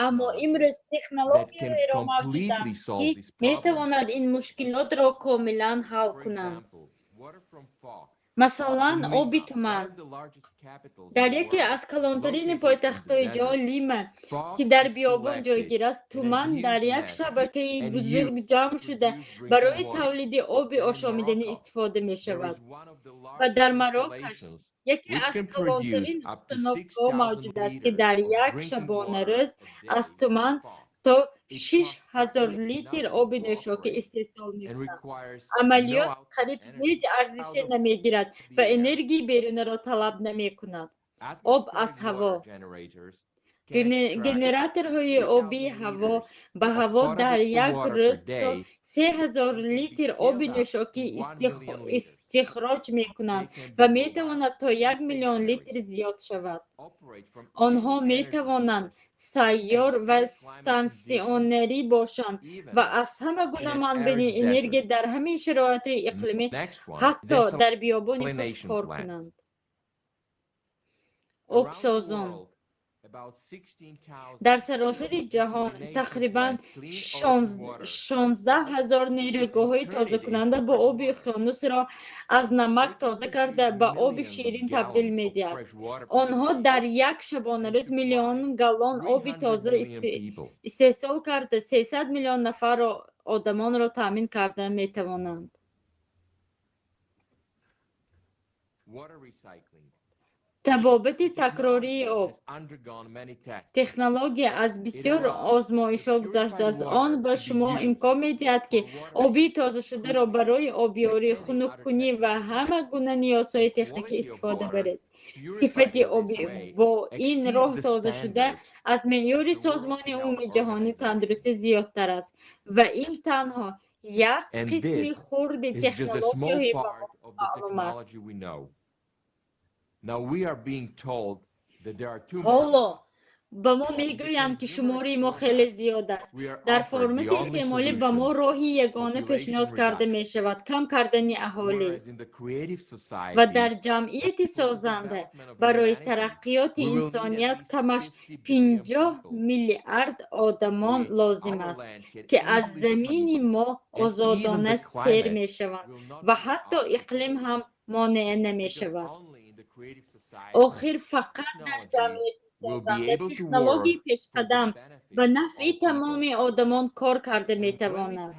Аммо имрӯз технологияеро мавҷуданд, ки метавонад ин мушкилотро комилан ҳал кунанд. Масалан, оби туман. Дар яке аз калонтарини пойтахтҳои ҷаҳон Лима, ки дар биёбон ҷойгир аст, туман дар як шабакаи бузург ҷамъ шуда барои тавлиди оби ошомиданӣ истифода мешавад. Ва дар Марокаш яке аз калонтарин установкаҳо мавҷуд аст, ки дар як шабонарӯз аз туман то 6000 литр оби нӯшокӣ истеҳсол мекунад. Амалиёт қариб ҳеҷ арзише намегирад ва энергияи берунаро талаб намекунад. Об аз ҳаво. Генераторҳои обии ҳаво ба ҳаво дар як рӯз то 3000 литр оби нӯшокӣ истихроҷ мекунанд ва метавонад то 1 миллион литр зиёд шавад. Онҳо метавонанд сайёр ва стансионерӣ бошанд ва аз ҳама гуна манбаи энергия дар ҳамин шароити иқлимӣ, ҳатто дар биёбони хушк кор кунанд. Обсозон. Дар саросари ҷаҳон тақрибан 16 000 нерӯгоҳҳои тозакунанда бо оби уқёнусро аз намак тоза карда ба оби ширин табдил медиҳад. Онҳо дар як шабонарӯз миллион галлон оби тоза истеҳсол карда 300 миллион нафарро одамонро таъмин карда метавонанд. Табобати такрории об. Технология аз бисёр озмоишҳо гузаштааст. Он ба шумо имкон медиҳад, ки оби тозашударо барои обёрӣ, хунуккунӣ ва ҳама гуна ниёзҳои техникӣ истифода баред. Сифати оби бо ин роҳ тозашуда аз меъёри Созмони Умумии Ҷаҳонии Тандурустӣ зиёдтар аст ва ин танҳо як қисми хурди технологияҳои ба мо маълум аст. Ҳоло ба мо мегӯянд, ки шумори мо хеле зиёд аст. Дар формати истеъмолӣ ба мо роҳи ягона пешниҳод карда мешавад: кам кардани аҳолӣ. Ва дар ҷамъияти созанда барои тараққиёти инсоният камаш 50 миллиард одамон лозим аст, ки аз замини мо озодона сер мешаванд ва ҳатто иқлим ҳам монеа намешавад. Охир фақат дар ҷамъияти созанда технологияи пешқадам ба нафъи тамоми одамон кор карда метавонад.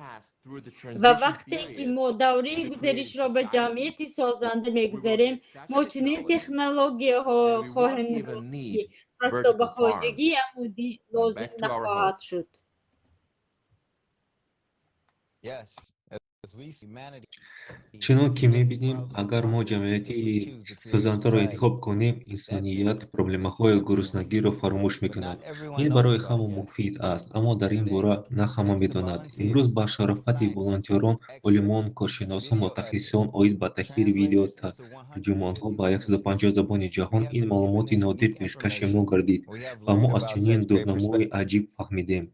Ва вақте ки мо давраи гузаришро ба ҷамъияти созанда мегузарем, мо чунин технологияҳо хоҳем дошт, ки ҳатто ба хоҷагии амудӣ лозим нахоҳад шуд. Чунон ки мебинем, агар мо ҷамъияти созандаро интихоб кунем, инсоният проблемаҳои гуруснагиро фаромӯш мекунад. Ин барои ҳама муфид аст, аммо дар ин бора на ҳама медонад. Имрӯз ба шарофати волонтёрон, олимон, коршиносон, мутахассисон оид ба таҳрири видео тарҷумонҳо ба 150 забони ҷаҳон ин маълумоти нодир пешкаши мо гардид ва мо аз чунин дурнамои аҷиб фаҳмидем.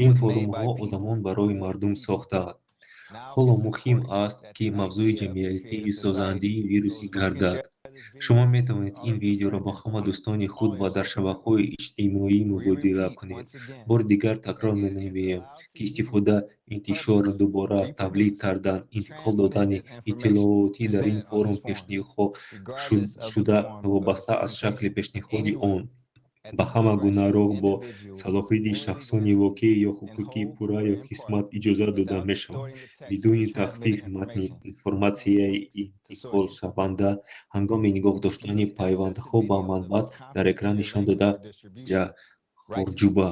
Ин форумҳо одамон барои мардум сохтаанд. Ҳоло муҳим аст, ки мавзӯи ҷамъиятии созандии вирусӣ гардад. Шумо метавонед ин видеоро бо ҳама дӯстони худ ва дар шабакаҳои иҷтимоӣ мубодила кунед. Бори дигар такрор менамоем, ки истифода, интишор, дубора таблиғ кардан, интиқол додани иттилоотӣ дар ин форум пешниҳодшуда вобаста аз шакли пешниҳоди он ба ҳама гуна роҳ бо салоҳияти шахсони воқеӣ ё ҳуқуқӣ пурра ё қисмат иҷозат дода мешавад. Бидуни тахфиф матни информатсияи интиқолшаванда ҳангоми нигоҳ доштани пайвандҳо ба манбаъ дар экран нишон дода ҷаҳорҷуба.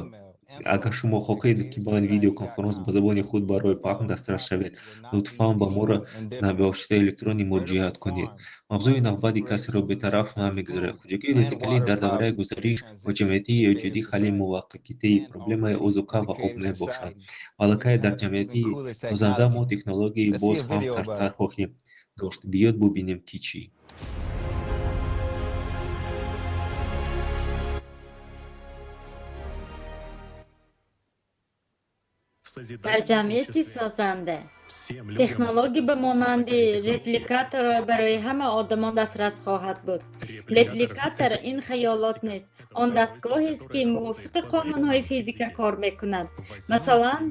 Агар шумо хоҳед, ки ба ин видеоконференс ба забони худ барои паҳн дастрас шавед, лутфан ба моро ба воситаи электронӣ муроҷиат кунед. Мавзӯи навбатӣ касеро бетараф намегузорад. Хоҷагии вертикалӣ дар давраи гузариш ба ҷамъияти эҷодӣ ҳалли муваққатии проблемаи озуқа ва об мебошад. Аллакай дар ҷамъияти созанда мо технологияи боз ҳам хартар хоҳем дошт. Биёед бубинем, ки чӣ. Дар ҷамъияти созанда технология ба монанди репликатор барои ҳама одамон дастрас хоҳад буд. Репликатор ин хаёлот нест, он дастгоҳест, ки мувофиқи қонунҳои физика кор мекунад. Масалан,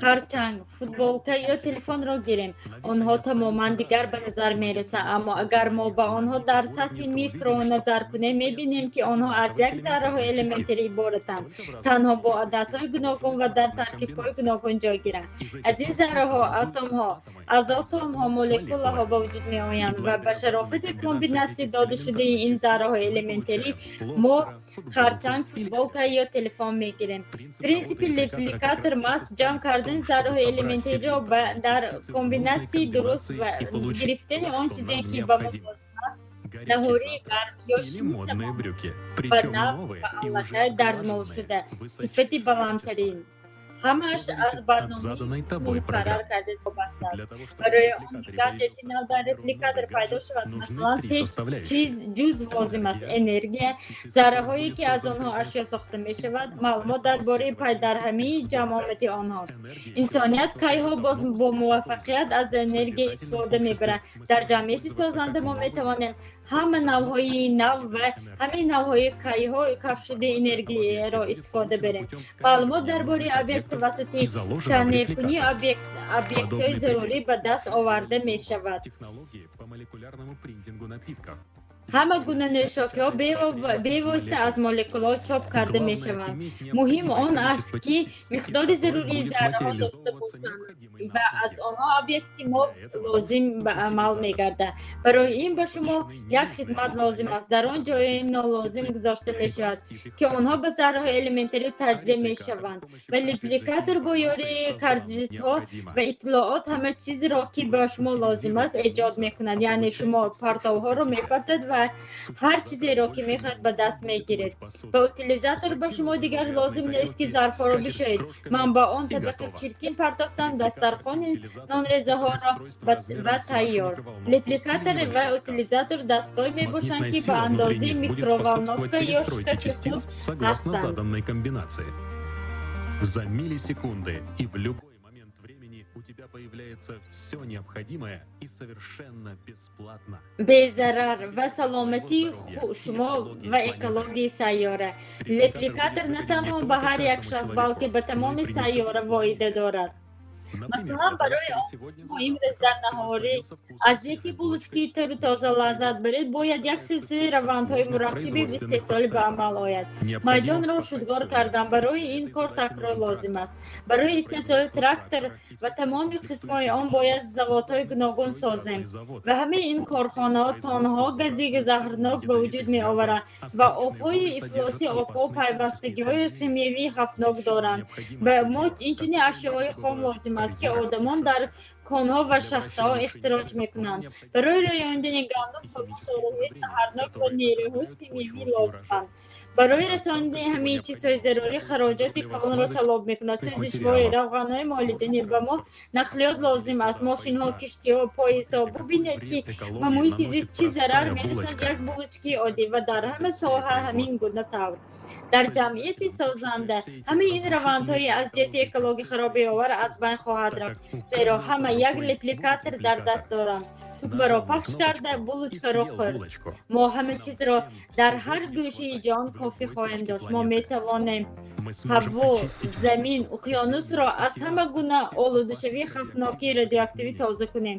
харчанг, футболка ё телефонро гирем. Онҳо тамоман дигар ба назар мерасанд, аммо агар мо ба онҳо дар сатҳи микро назар кунем, мебинем, ки онҳо аз як зарраҳои элементарӣ иборатанд, танҳо бо ададҳои гуногун ва дар таркибҳои гуногун ҷойгиранд. Аз ин зарраҳо атомҳо, аз атомҳо молекулаҳо ба вуҷуд меоянд ва ба шарофати комбинатсия додашудаи ин зарраҳои элементарӣ мо харчанг, футболка ё телефон мегирем. Принсипи репликатор маҳз ҷамъ кардани зарраҳои элементариро дар комбинатсияи дуруст ва гирифтани он чизе, ки ба мо лозим аст, наҳории гарм ё шими ба нав ва аллакай дарзмолшуда, сифати баландтарин. Ҳамааш аз барномаи муқаррар карда вобаста аст. Барои он ки гаджети нав дар репликатор пайдо шавад, масалан, се чиз ҷузъ лозим аст: энергия, зарраҳое ки аз онҳо ашё сохта мешавад, маълумот дар бораи пайдарҳамии ҷамъомади онҳо. Инсоният кайҳо боз бо муваффақият аз энергия истифода мебарад. Дар ҷамъияти созанда мо метавонем ҳама навъҳои нав ва ҳамаи навъҳои кайҳо кафшудаи энергияро истифода барем. Маълумот дар бораи объект тавассути сканеркунии объектҳои зарурӣ ба даст оварда мешавад. Ҳама гуна нӯшокиҳо бевосита аз молекулаҳо чоп карда мешаванд. Муҳим он аст, ки миқдори зарурии зарраҳо дошта бошанд ва аз онҳо объекти мо лозим ба амал мегардад. Барои ин ба шумо як хидмат лозим аст. Дар он ҷои нолозим гузошта мешавад, ки онҳо ба зарраҳои элементарӣ таҷзия мешаванд ва репликатор бо ёрии картриҷҳо ва иттилоот ҳама чизеро, ки ба шумо лозим аст, эҷод мекунад. Яъне шумо партовҳоро мепартед ва ҳар чизеро, ки мехоҳед, ба даст мегиред. Ба утилизатор ба шумо дигар лозим нест, ки зарфҳоро бишӯед. Ман ба он табақи чиркин партофтам дастархони нонрезаҳоро ва тайёр. Репликатор ва утилизатор дастгоҳе мебошанд, ки ба андозаи микроволновка ё шкафи хурд ҳастанд. За миллисекунды и в любой момент времени у тебя появляется все необходимое и совершенно бесплатно. Безарар ва саломатии шумо ва экологияи сайёра. Репликатор на танҳо ба ҳар як шахс, балки ба тамоми сайёра фоида дорад. Масалан, барои он ки шумо имрӯз дар наҳорӣ аз яке булочкаи тару тоза лаззат баред, бояд як силсилаи равандҳои мураккаби истеҳсолӣ ба амал ояд. Майдонро шудгор кардан барои ин кор такрор лозим аст. Барои истеҳсоли трактор ва тамоми қисмҳои он бояд заводҳои гуногун созем ва ҳамаи ин корхонаҳо тоннаҳо гази заҳрнок ба вуҷуд меоваранд ва обҳои ифлоси обҳо пайвастагиҳои химиявии хавфнок доранд. Ба мо инчунин ашёҳои хом лозим аст, ки одамон дар конҳо ва шахтаҳо ихтироҷ мекунанд. Барои рӯёндани гандум ба мо доруҳои заҳрнок ва нерӯҳои химиявӣ лозиманд. Барои расонидани ҳамаи чизҳои зарурӣ хароҷоти калонро талаб мекунад. Сӯзишворӣ, равғанҳои молиданӣ. Ба мо нақлиёт лозим аст: мошинҳо, киштиҳо, поездҳо. Бубинед, ки ба муҳити зист чӣ зарар мерасад як булочкаи оддӣ ва дар ҳама соҳа ҳамин гуна тавр. Дар ҷамъияти созанда ҳамаи ин равандҳои аз ҷиҳати экологӣ харобиовар аз байн хоҳад рафт, зеро ҳама як репликатор дар даст доранд. Тугмаро пахш карда, булочкаро хӯрд. Мо ҳама чизро дар ҳар гӯшаи ҷаҳон кофӣ хоҳем дошт. Мо метавонем ҳаво, замин, уқёнусро аз ҳама гуна олудашавии хавфнокии радиоактивӣ тоза кунем.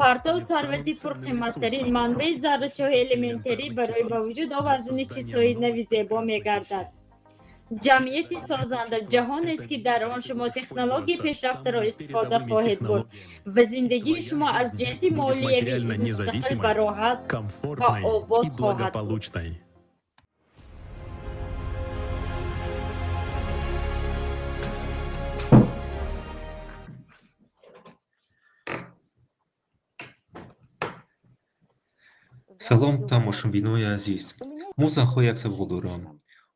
Партов сарвати пурқиматтарин манбаи заррачаҳои элементарӣ барои ба вуҷуд овардани чизҳои нави зебо мегардад. Ҷамъияти созанда ҷаҳонест, ки дар он шумо технологияи пешрафтаро истифода хоҳед бурд ва зиндагии шумо аз ҷиҳати молиявӣ мустақил ва роҳат ва обод хоҳад буд. Салом, тамошобинои азиз. Мо занҳо як савол дорам.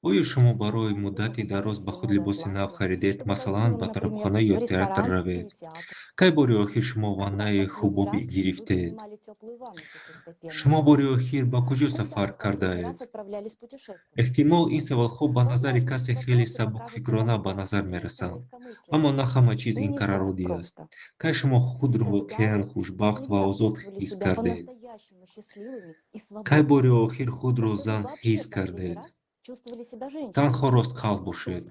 Оё шумо барои муддати дароз ба худ либоси нав харидед, масалан, ба тарабхона ё театр равед? Кай бори охир шумо ваннаи хубобӣ гирифтед? Шумо бори охир ба куҷо сафар кардаед? Эҳтимол, ин саволҳо ба назари касе хеле сабукфикрона ба назар мерасанд. Аммо на ҳама чиз ин қадар оддӣ аст. Кай шумо худро воқеан хушбахт ва озод ҳис кардед? Кай бори охир худро зан ҳис кардед? Танҳо ростқалб бошед.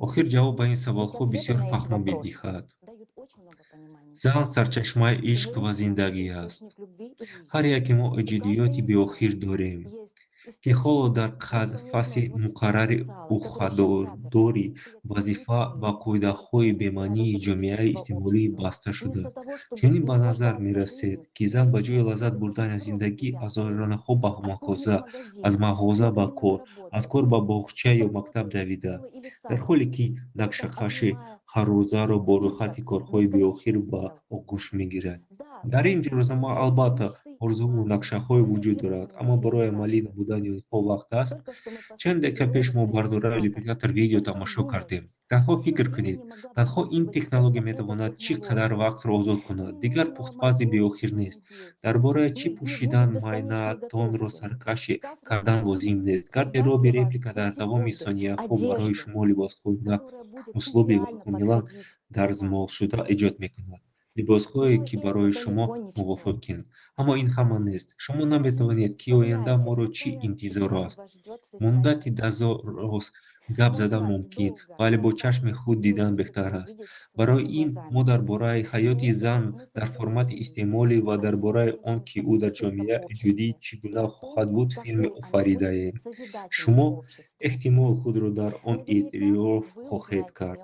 Охир ҷавоб ба ин саволҳо бисёр фаҳмо медиҳад. Зан сарчашмаи ишқ ва зиндагӣ аст. Ҳар яке мо эҷодиёти беохир дорем, ки ҳоло дар қафаси муқаррари уҳдадорӣ, вазифа ва қоидаҳои бемаънии ҷомеаи истеъмолӣ баста шуда. Чунин ба назар мерасед, ки зан ба ҷои лаззат бурдан аз зиндагӣ, аз хонаҳо ба мағоза, аз мағоза ба кор, аз кор ба боғча ё мактаб давида, дар ҳоле ки нақшакаши ҳаррӯзаро бо рӯйхати корҳои беохир ба оғӯш мегирад. Дар ин рӯзнома, албатта, орзуву нақшаҳое вуҷуд дорад, аммо барои амалӣ намудани онҳо вақт аст. Чанд дақиқа пеш мо бар доираи репликатор видео тамошо кардем. Танҳо фикр кунед, танҳо ин технология метавонад чӣ қадар вақтро озод кунад. Дигар пухтпази беохир нест. Дар бораи чӣ пӯшидан майнаатонро саркашӣ кардан лозим нест. Гардероби реплика дар давоми сонияҳо барои шумо либосҳои нав, услубӣ ва комилан дарзмолшуда эҷод мекунад. Либосҳое, ки барои шумо мувофиқанд. Аммо ин ҳама нест. Шумо наметавонед, ки оянда моро чӣ интизор аст. Муддати дазроз гап задан мумкин, вале бо чашми худ дидан беҳтар аст. Барои ин мо дар бораи ҳаёти зан дар формати истеъмолӣ ва дар бораи он, ки ӯ дар ҷомеаи эҷодӣ чӣ гуна хоҳад буд, филме офаридаем. Шумо эҳтимол худро дар он эътироф хоҳед кард.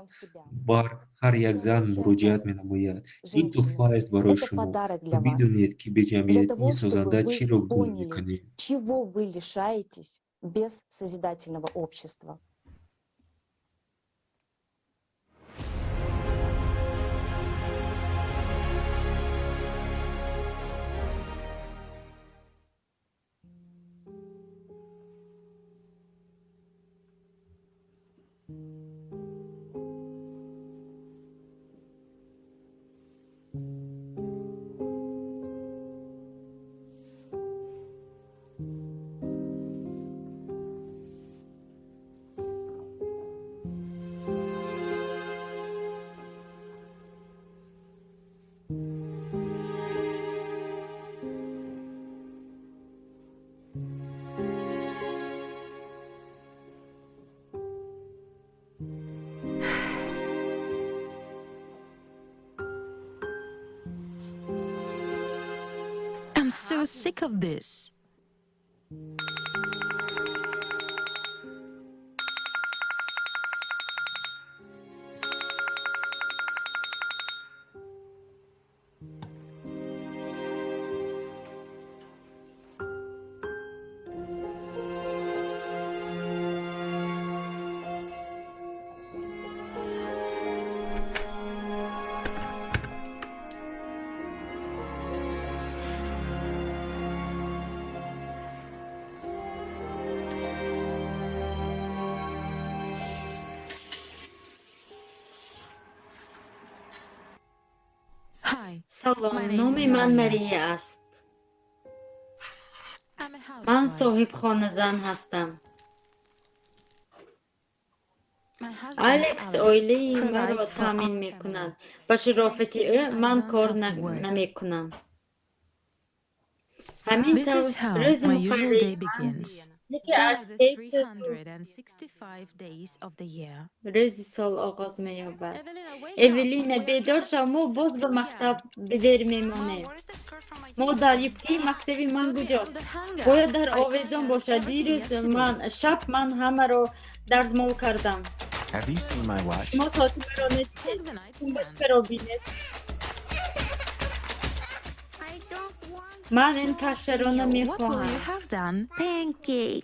Бар ҳар як зан муроҷиат менамояд. Ин тӯҳфаест барои шумо, то бидонед, ки бе ҷамъияти созанда чиро гум мекунед. Чего вы лишаетесь без созидательного общества? I'm so sick of this. Салом, номи ман Мария аст. Ман соҳибхоназан ҳастам. Алекс оилаи маро таъмин мекунад. Ба шарофати ӯ ман кор намекунам. Ҳамин тавр, рӯзи муқаррарии ман яке аз рӯзи сол оғоз меёбад. Эвелина, бедор шав, мо боз ба мактаб дер мемонем. Модар, юбкаи мактаби ман куҷост? Бояд дар овезон бошад. Дирӯз шаб ман ҳамаро дарзмол кардам. Шумо соати маро надидед. Тумбочкаро бинед. Ман ин кашаро намехоҳам.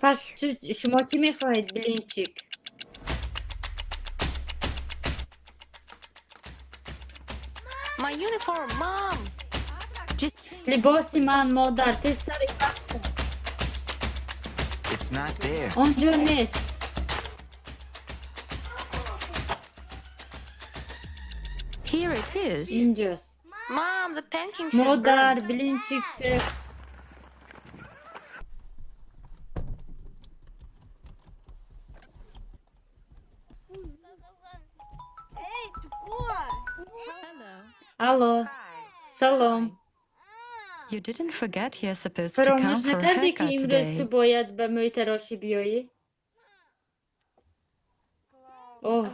Пас шумо чӣ мехоҳед, блинчик? Либоси ман, модар, тезтар иваз кун. Он ҷо нест. Инҷост. Модар, блинчик сӯхт. Алло, салом. Фаромӯш накардӣ, ки имрӯз ту бояд ба мӯйтарошӣ биёӣ? Оҳ,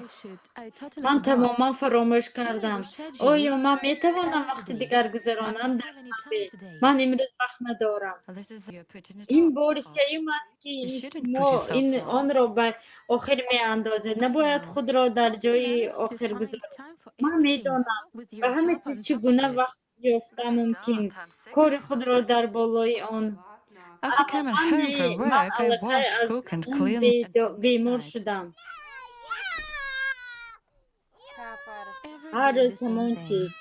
ман тамоман фаромӯш кардам. Оё ман метавонам вақти дигар гузаронам дар шанбе? Ман имрӯз вақт надорам. Ин бори сеюм аст, ки мо онро ба охир меандозем. Набояд худро дар ҷои охир гузорем. Ман медонам, ба ҳама чиз чӣ гуна вақт ёфта мумкин. Кори худро дар болои он. Аммо ман аллакай аз он бемор шудам. Ҳар рӯз ҳамон чиз.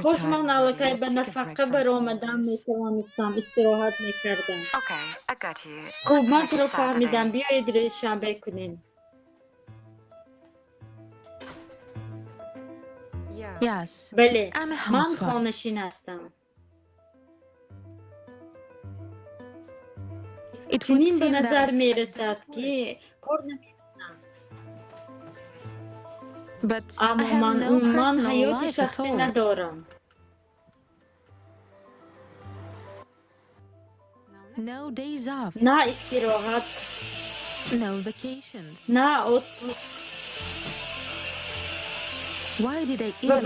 Кош ман аллакай ба нафақа баромадан метавонистам, истироҳат мекардам. Хуб, ман туро фаҳмидам. Биёед рӯзи шанбе кунем. Бале, ман хонашин ҳастам. Чунин ба назар мерасад, ки кор намекунам. Аммо ман умуман ҳаёти шахсӣ надорам. На истироҳат, на отпуск. Ва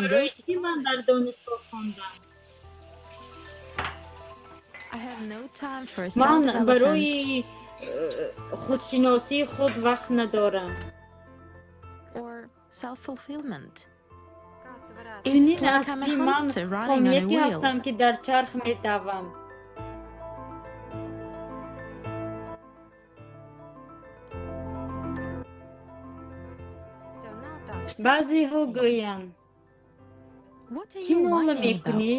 барои чӣ ман дар донишгоҳ хондам? Ман барои худшиносии худ вақт надорам. Чунин аст, ки ман хомияке ҳастам, ки дар чарх медавам. Баъзеҳо гӯянд: чӣ нола мекунӣ?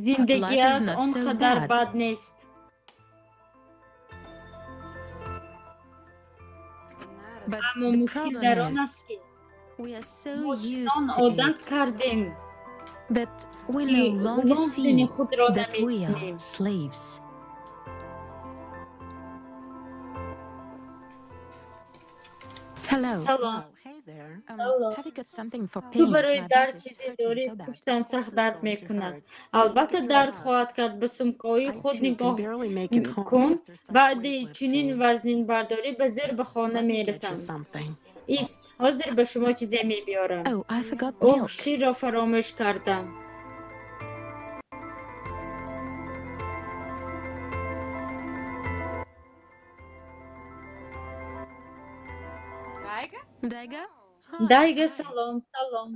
Зиндагиат он қадар бад нест. Аммо мушкил дар он аст, ки мо чунон одат кардем, ки ғулом будани худро намебинем. Салом. Ту барои дард чизе дорӣ? Пуштам сахт дард мекунад. Албатта дард хоҳад кард. Ба сумкаҳои худ нигоҳ кун. Баъди чунин вазнинбардорӣ ба зӯр ба хона мерасам. Ист, ҳозир ба шумо чизе мебиёрам. Оҳ, ширро фаромӯш кардам. Дайга, салом, салом.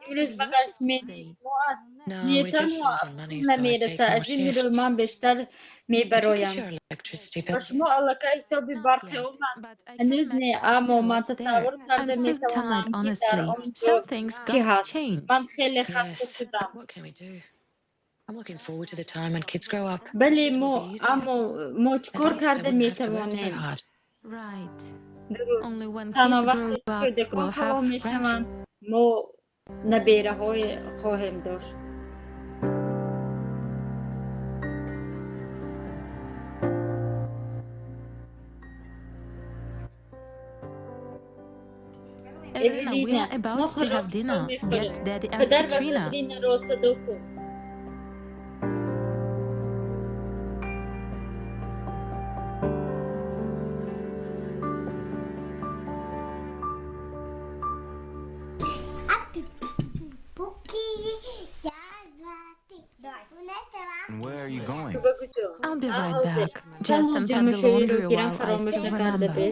Имрӯз магар сменаи шумо аст? Не, танҳо пул намерасад, аз ин рӯ ман бештар мебароям. Ба шумо аллакай ҳисоби барқӣ омад? Ҳанӯз не, аммо ман тасаввур карда метавонам, ки дар он ҷо чӣ ҳаст. Ман хеле хаста шудам. Бале, мо, аммо мо чӣ кор карда метавонем? Дуруст. Танҳо вақте кӯдакон калон мешаванд, мо набераҳое хоҳем дошт. Эвелина, мо хӯрокро мехӯрем. Падар ва Катринаро садо кун. I'll be right back. Just unpack the laundry while I still remember.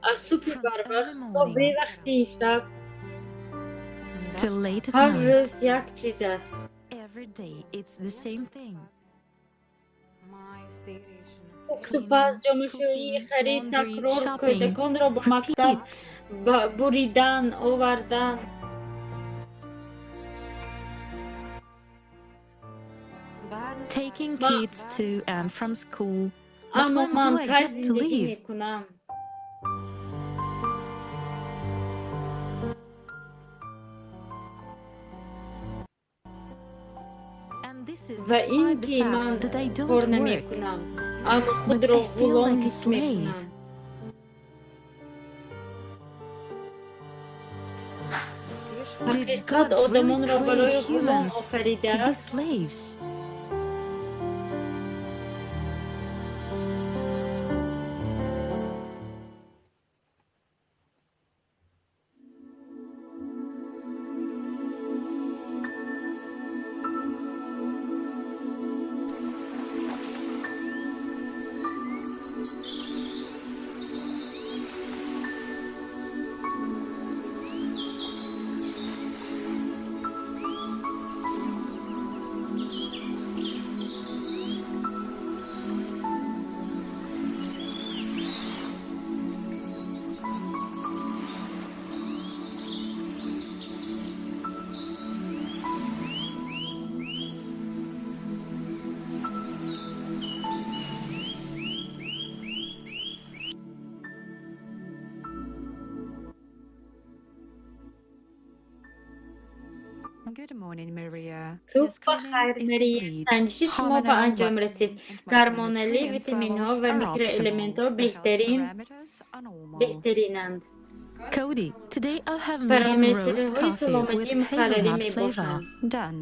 Аз субҳи барвақт то бевақтии шаб Till late at ҳар night. рӯз як чиз аст. Every day it's the same thing. Пухтупаз, ҷомашӯӣ, харид, такрор, кӯдаконро ба мактаб буридан, овардан. Taking kids to and from school. But Аммо when ман do I кай get to зиндагӣ leave? мекунам? And this is Ва ин despite the ки ман fact that I кор don't work. намекунам, аммо But худро I feel ғулом like a ҳис slave. мекунам. Did Ҳақиқат God really одамонро барои create ғулом humans to be офаридааст? slaves? Субҳ ба хайр, Мария. Санҷиши шумо ба анҷом расид. Гормоналӣ, витаминҳо ва микроэлементҳо беҳтаринанд. Cody, today I'll have medium roast Параметрҳои coffee with саломатӣ муқаррарӣ hazelnut flavor. мебошанд. Done.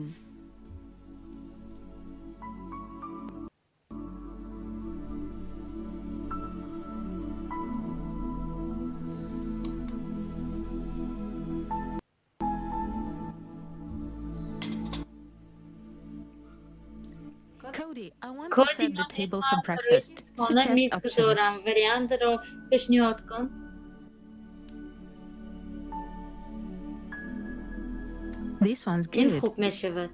Cody, I want to Коди, set the ман table for мехоҳам барои breakfast. нисфона Suggest миз options. гузорам. Вариантро пешниҳод кун. This one's Ин good. хуб мешавад.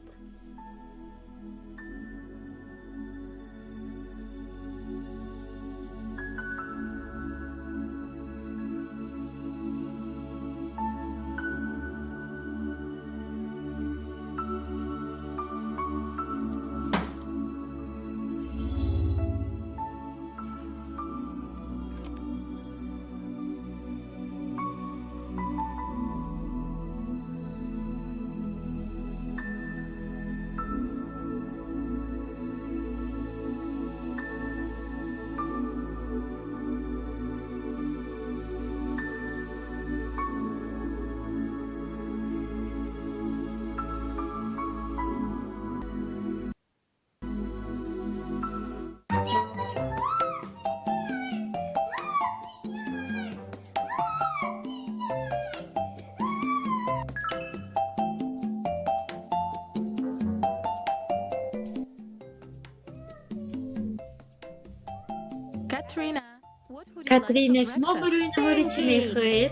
Katrina, what would you like for Катрина, шумо breakfast? барои наҳори чӣ мехоҳед?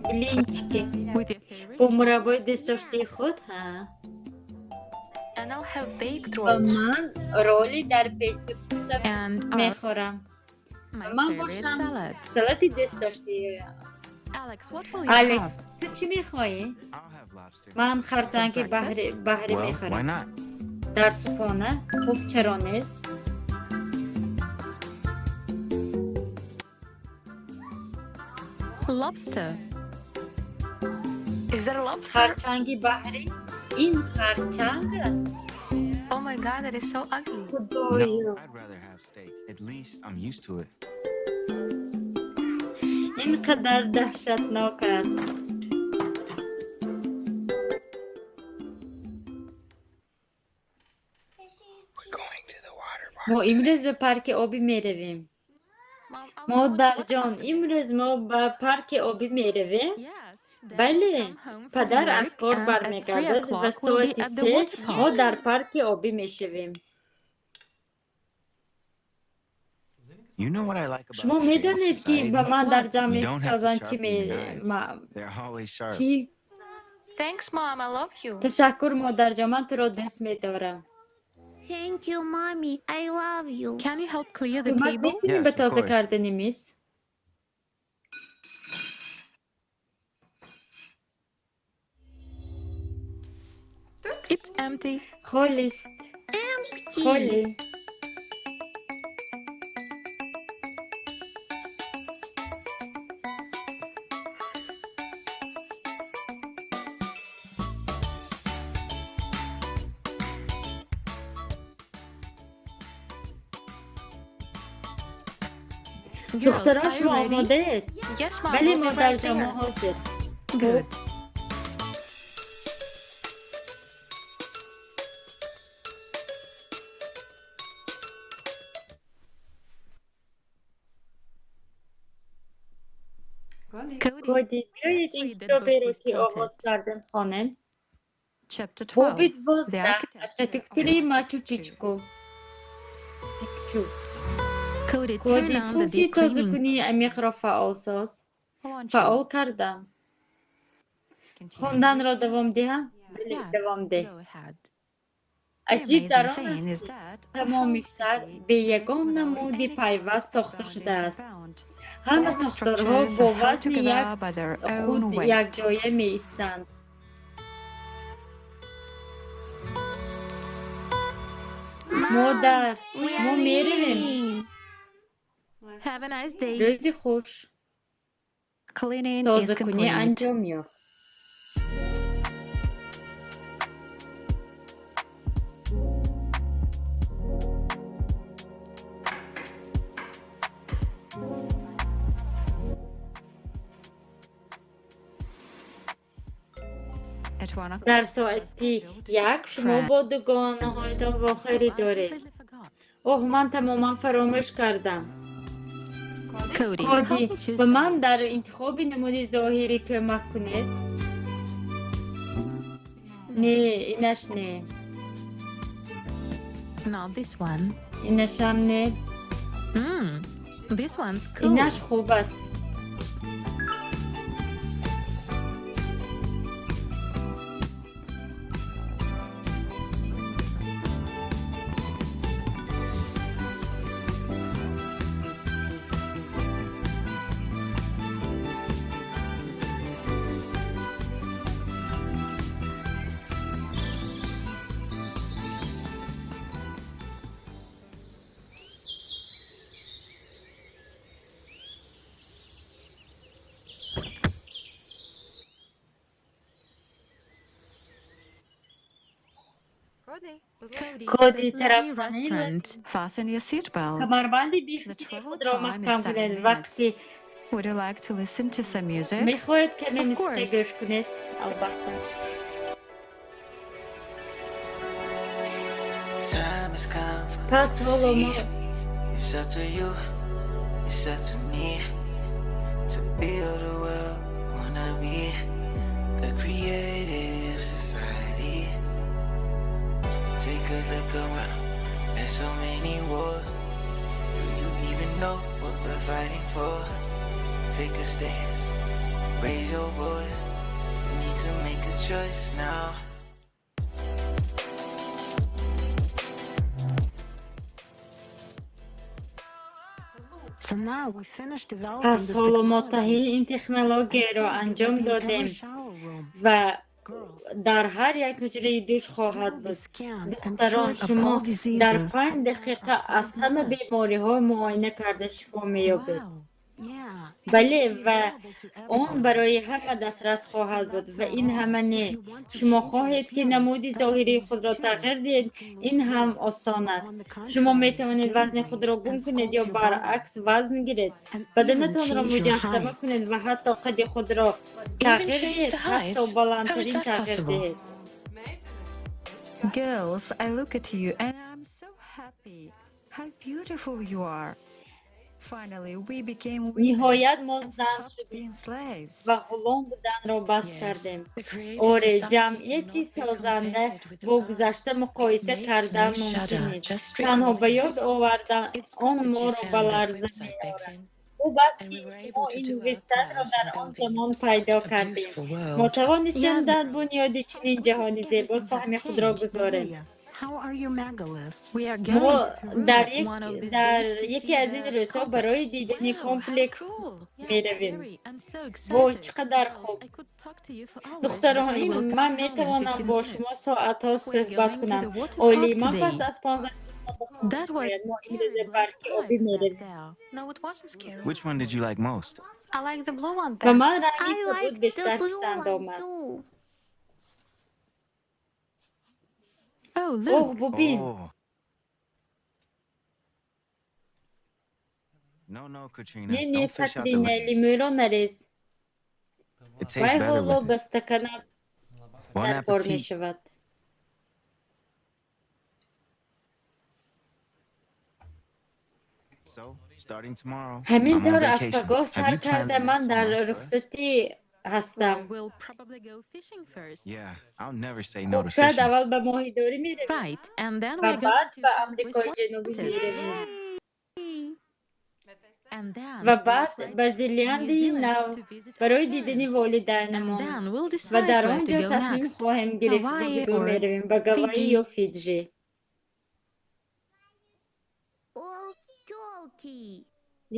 Блинчики. With your favorite Бо мураббои дӯстдоштаи худ, ҳа? And I'll have baked Ва rolls. ман роли дар печи пухта and мехӯрам. my Ман favorite бошам salad. салати дӯстдоштаи. Alex, what will you Алекс, have? ту чӣ мехоҳӣ? Ман харчанги breakfast? баҳрӣ Well, why мехӯрам. not? Дар субҳона? Хуб, чаро нест? Lobster. Is that a lobster? Харчанги баҳрӣ? Ин харчанг аст? Oh my god, that is so ugly. No, Худоё, I'd rather have steak. At least I'm used to it. ин қадар даҳшатнок аст. Мо имрӯз ба парки обӣ меравем. Mom, I wanna go to water Модарҷон, park today. имрӯз мо ба парки обӣ меравем? Yes. Dad will Бале, come home from падар аз work кор and at 3 бармегардад ва o'clock we'll be соати at the 3 water мо park. дар парки обӣ мешавем. You know what I like about Шумо the creative медонед, ки ба society? ман дар What? ҷамъи You don't have to созан чӣ sharpen ме your knives. ма- They're always sharp. чӣ? Thanks, Mom. I love you. Ташаккур, модарҷон, ман туро дӯст медорам. Thank you, mommy. I love you. Can you help clear the Кӯмак table? мекунӣ ба Yes, of тоза course. кардани миз? It's empty. Холист. Empty. Холӣ. Girls, Духтарон, are you шумо ready? омодаед? Yes, Mom. Бале, We'll be right модарҷон, мо there. ҳозир. Good. Cody, Коди, биёед let's ин read that book китоберо we ки оғоз started. кардем хонем. Chapter Боби 12. The 12, architecture of архитектураи Machu Мачу Picchu. Пичку. Пикчу. Cody, turn Коди, on the функсияи deep cleaning. тозакунии амиқро фаъол соз. Launching. Фаъол кардам. Continue. Хонданро давом диҳам? Бале, Yes, давом деҳ. go ahead. The Аҷиб дар amazing он thing аст, is ки that the тамоми whole шаҳр city бе is made ягон without намуди any пайваст сохта grounding шудааст. compound. Ҳама All the сохторҳо structures бо are held вазни як together by their own худ weight. якҷоя меистанд. Mom, Модар, we мо are меравем. leaving. Have a nice day. Рӯзи хуш. Cleaning is Тозакунӣ complete. анҷом ёфт. Дар соати 1 шумо бо дугонаҳоятон вохӯрӣ доред. Оҳ, ман тамоман фаромӯш кардам. Cody, Коди, help me choose ба ман дар интихоби намуди зоҳирӣ кӯмак кунед. Не, инаш не. Not this one. Инашам не. This one's cool. Инаш хуб аст. Cody, Коди, the lovely тарафхонаи restaurant. Fasten your seatbelt. камарбанди The бихати travel худро time is маҳкам 7 кунед. minutes. Вақти Would you like to listen to some music? мехоҳед каме Of мусиқӣ course. гӯш кунед? Албатта. Time has come for us Пас to ҳоло see. мо It's up to you, it's up to me to build a world we wanna be. The creative society. Take a look around, there's so many wars. Do you even know what we're fighting for? Take a stance, raise your voice. We need to make a choice now. So now we finished developing Пас this ҳоло мо technology таҳияи ин технологияро and think анҷом it'll be in додем every shower room. ва дар ҳар як ҳуҷраи душ хоҳад Will be буд. scanned and Духтарон, cured of шумо all дар diseases. 5 дақиқа аз ҳама бемориҳо муоина карда шифо меёбед. Wow. Yeah, and Бале, it'll be ва available to он everyone. барои ҳама дастрас хоҳад буд ва ин ҳама не. If you want to Шумо change your хоҳед, ки appearance, намуди that's зоҳирии easy худро too. тағйир диҳед, You can lose ин ҳам weight осон or аст. on the Шумо contrary, метавонед gain вазни weight худро гум and кунед sculpt ё your body баръакс вазн гиред. and even Баданатонро change your муҷассама height. кунед ва ҳатто қади худро Even тағйир change диҳед, the ҳатто height? How is баландтарин that тағйир possible? диҳед. Girls, I look at you and I'm so happy. How beautiful you are. Finally, we became women Ниҳоят мо and зан stopped шудем being slaves. ва ғулом буданро бас Yes, кардем. the creative Оре, society ҷамъияти cannot be созанда compared with the бо past. гузашта It муқоиса makes кардан me мумкин shudder нест. just Танҳо ба recalling ёд it. овардан It's он good that you моро ба found that ларза website back меорад. then, Хуб аст, and ки we were шумо able to ин do our вебсайтро part дар in он building замон such пайдо a кардем. beautiful Мо world. тавонистем Yes, дар бунёди чунин ҷаҳони зебо Everything has саҳми худро changed, гузорем. Maria. How are your megaliths? We are Мо going to Peru дар one of these дар days to яке see аз ин the рӯзҳо барои complex. дидани Wow, how комплекс cool! Yes, меравем. very. I'm so Вой, excited. чӣ қадар Girls, хуб! I could talk to you for hours, but Духтарон, I will ман come home in метавонам 15 бо шумо minutes. соатҳо We're суҳбат going to кунам. the water Олӣ, park ман пас today. аз 15 That was бояд мо имрӯза scary black барки обӣ pipe back меравем. there. No, it wasn't scary. Which one did you like most? I like the blue one Ба ман best. ранги I кабуд like the бештар blue писанд one омад. too. Oh, Оҳ, look! бубин! Oh. No, no, Katrina. Не, не, Don't fish out the Катрина, lemon. лимӯро нарез. It tastes Вай better ҳоло with ба it. стаканат Bon даркор appetit. мешавад. So, starting tomorrow, Ҳамин I'm on тавр аз vacation. пагоҳ Have сар you planned карда the ман next 2 дар months for us? рухсатӣ Well, ҳастам. we'll probably go fishing first. Yeah, I'll never say no Хуб, to шояд fishing. аввал ба моҳидорӣ меравем Right, and then ва we're going баъд to ба Southwest Амрикои Ҷанубӣ Washington. меравем. And then Ва we'll баъд fly ба to New Зеландияи Zealand Нав to visit our барои дидани parents. And волидайнамон then we'll ва decide дар where он to ҷо go тасмим next. хоҳем гирифт, ба Hawaii куҷо or меравем, ба Гавайи Fiji. ё Фиджи. Turkey.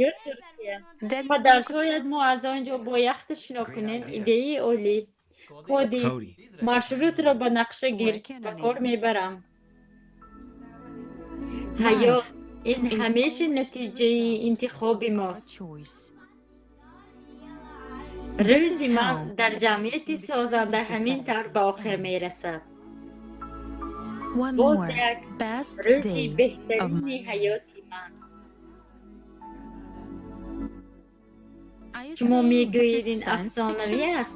Ё Туркия. Then Падар, we could шояд мо аз он ҷо бо яхта шино Great кунем. idea. Идеяи олӣ. Коди, Cody, маршрутро ба нақша гир, Working ба on кор it. мебарам. Ҳаёт Life ин is ҳамеша always the натиҷаи result интихоби of our мост. choice. This is Рӯзи ман how дар ҷамъияти the созанда creative ҳамин тавр society ба охир ends. мерасад. One Боз more як best рӯзи day of беҳтарини my life. ҳаёти ман. Are you Шумо saying this мегӯед is ин science афсонавӣ fiction? аст?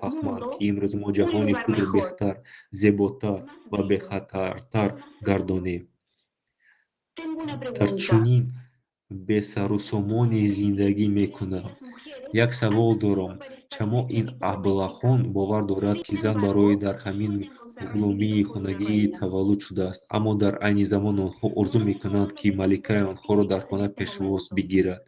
фаҳманд, ки имрӯз мо ҷаҳони худро беҳтар, зеботар ва бехатартар гардонем. Дар чунин Бесарусомонӣ зиндагӣ мекунам. Як савол дорам: чамо ин аблаҳон бовар дорад, ки зан барои дар ҳамин ғуломии хонагӣ таваллуд шудааст, аммо дар айни замон онҳо орзу мекунанд, ки маликаи онҳоро дар хона пешвоз бигирад?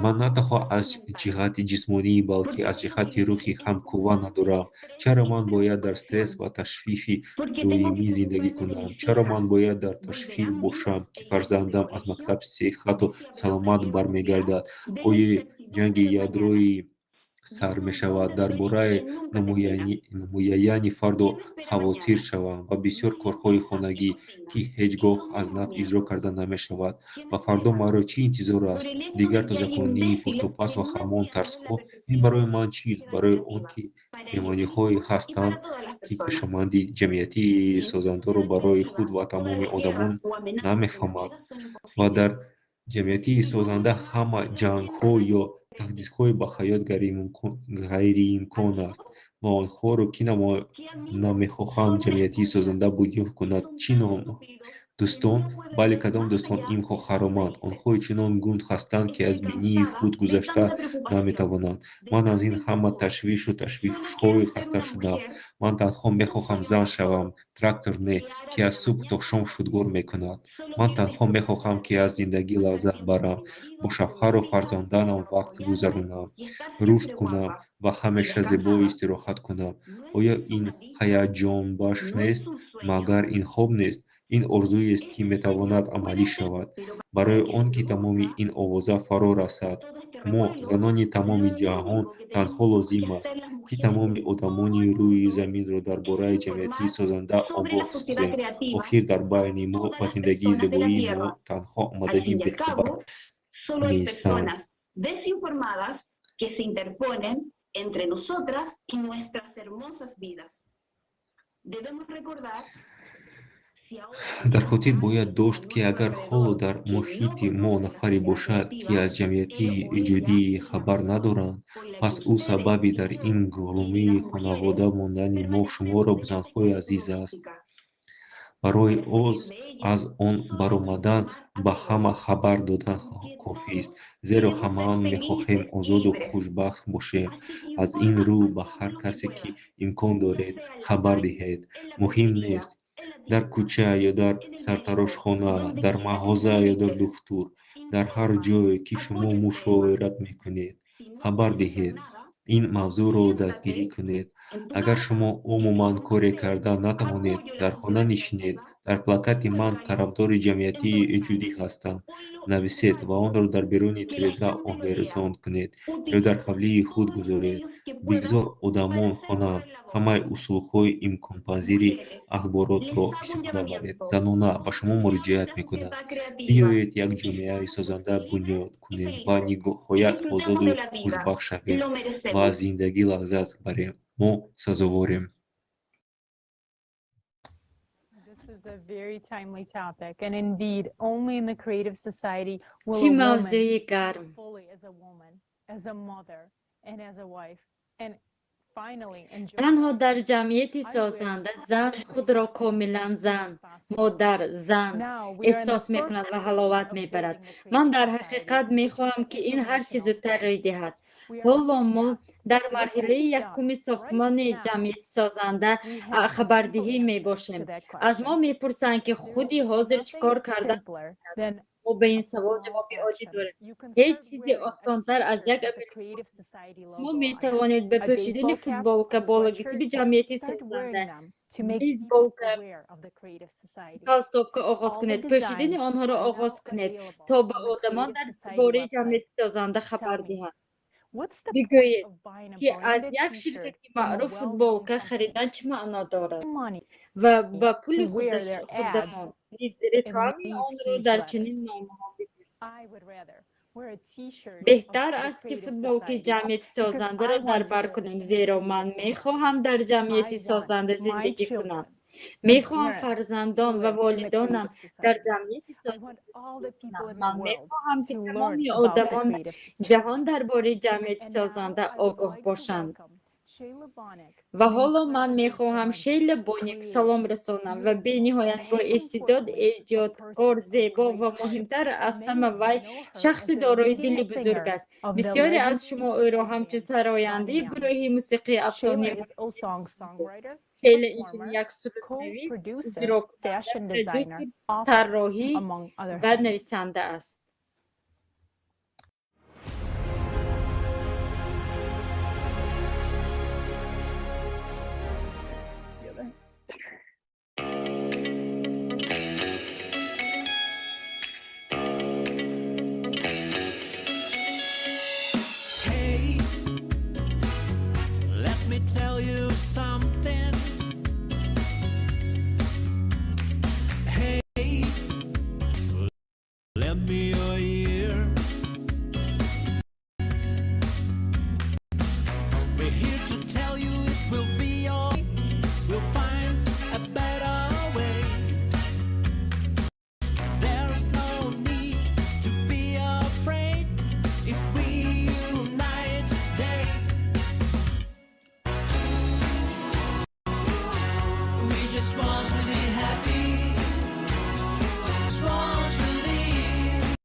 Ман на танҳо аз ҷиҳати ҷисмонӣ, балки аз ҷиҳати рӯҳӣ ҳам қувва надорам. Чаро ман бояд дар стресс ва ташвиши доимӣ зиндагӣ кунам? Чаро ман бояд дар ташвиш бошам, ки фарзандам аз мактаб сиҳату саломат бармегардад? Оё ҷанги ядроӣ сар мешавад? Дар бораи намояяни фардо хавотир шавам ва бисёр корҳои хонагӣ, ки ҳеҷ гоҳ аз нав иҷро карда намешавад. Ва фардо маро чӣ интизор аст? Дигар тозакунии пухтупаз ва ҳамон тарсҳо? Ин барои ман чист? Барои он ки бемониҳое ҳастанд, ки пешомади ҷамъияти созандаро барои худ ва тамоми одамон намефаҳмад. Ва дар ҷамъияти созанда ҳама ҷангҳо ё таҳдидҳои ба ҳаёт ғайриимкон аст. Ва онҳоро, ки намехоҳанд ҷамъияти созанда бунёд кунад, чӣ ном? Дӯстон? Бале, кадом дӯстон имхо ҳароманд? Онҳо чунон гунд ҳастанд, ки аз бинии худ гузашта наметавонанд. Ман аз ин ҳама ташвишу ташвишҳои хаста шудам. Ман танҳо мехоҳам зан шавам, трактор не, ки аз субҳ то шом шудгор мекунад. Ман танҳо мехоҳам, ки аз зиндагӣ лаззат барам, бо шавҳару фарзандонам вақт гузаронам, рушд кунам ва ҳамеша зебо истироҳат кунам. Оё ин ҳаяҷонбахш нест? Магар ин хоб нест? Ин орзуест, ки метавонад амалӣ шавад. Барои он ки тамоми ин овоза фаро расад, мо, занони тамоми ҷаҳон, танҳо лозим аст, ки тамоми одамони рӯи заминро дар бораи ҷамъияти созанда огоҳ созем. Охир, дар байни мо ва зиндагии зебоии мо танҳо омадани бехабар меистанд. Desinformadas que se interponen entre nosotras y nuestras hermosas vidas. Debemos recordar. Дар хотир бояд дошт, ки агар ҳоло дар муҳити мо нафаре бошад, ки аз ҷамъияти эҷодӣ хабар надоранд, пас ӯ сабаби дар ин ғуломии хонавода мондани мо шуморо, занҳои азиз, аст. Барои аз он баромадан ба ҳама хабар додан кофист, зеро ҳамаон мехоҳем озоду хушбахт бошем. Аз ин рӯ ба ҳар касе, ки имкон доред, хабар диҳед. Муҳим нест, дар кӯча ё дар сартарошхона, дар мағоза ё дар духтур, дар ҳар ҷое, ки шумо мушовират мекунед, хабар диҳед. Ин мавзӯъро дастгирӣ кунед. Агар шумо умуман коре карда натавонед, дар хона нишинед, дар плакати «Ман тарафдори ҷамъияти эҷодӣ ҳастам» нависед ва онро дар беруни тиреза овезон кунед ё дар ҳавлии худ гузоред. Бигзор одамон хонанд. Ҳамаи усулҳои имконпазири ахборотро истифода баред. Занона, ба шумо муроҷиат мекунам. Биёед, як ҷомеаи созанда бунёд кунем ва ниҳоят озоду хушбахт шавем ва аз зиндагӣ лаззат барем. Мо сазоворем. Is a very timely topic, and indeed, only in the creative society will Чӣ a woman мавзӯи гарм! Fully as a woman, as a mother, and as a wife, and finally enjoy. Танҳо дар ҷамъияти созанда зан худро комилан зан, модар, зан эҳсос мекунад ва ҳаловат мебарад. Ман дар ҳақиқат мехоҳам, ки ин ҳарчи зудтар рӯй диҳад. Ҳоло мо дар марҳилаи якуми сохтмони ҷамъияти созанда хабардиҳӣ мебошем. Аз мо мепурсанд, ки худи ҳозир чӣ кор карда. Мо ба ин савол ҷавоби оддӣ дорем: ҳеҷ чизе осонтар аз як амали. Шумо метавонед ба пӯшидани футболка бо логотипи ҷамъияти созанда, бейсболка, толстовка оғоз кунед. Пӯшидани онҳоро оғоз кунед, то ба одамон дар бораи ҷамъияти созанда хабар диҳанд. Бигӯед, ки аз як ширкати маъруф футболка харидан чӣ маъно дорад ва ба пули худамон низ рекламаи онро дар чунин номаҳо бигӯед. Беҳтар аст, ки футболкаи ҷамъияти созандаро дар бар кунем, зеро ман мехоҳам дар ҷамъияти созанда зиндагӣ кунам. Мехоҳам фарзандон ва волидонам дар ҷамъияти созанда зиндагӣ кунанд. Ман мехоҳам, ки тамоми одамони ҷаҳон дар бораи ҷамъияти созанда огоҳ бошанд. Ва ҳоло ман мехоҳам Шейла Боник салом расонам ва бениҳоят боистеъдод, эҷодкор, зебо ва муҳимтар аз ҳама вай шахси дорои дили бузург аст. Бисёре аз шумо ӯро ҳамчун сарояндаи гурӯҳи мусиқии афсонавӣ. Шейла инчунин як суруднавис, иҷрокунанда, продюсер, тарроҳӣ ва нависанда аст. Hey, let me tell you something. Hey, lend me your ear. We're here to tell you it will be all. We'll find a better way. There's no need to be afraid if we unite today. We just want to be happy. Just want to live.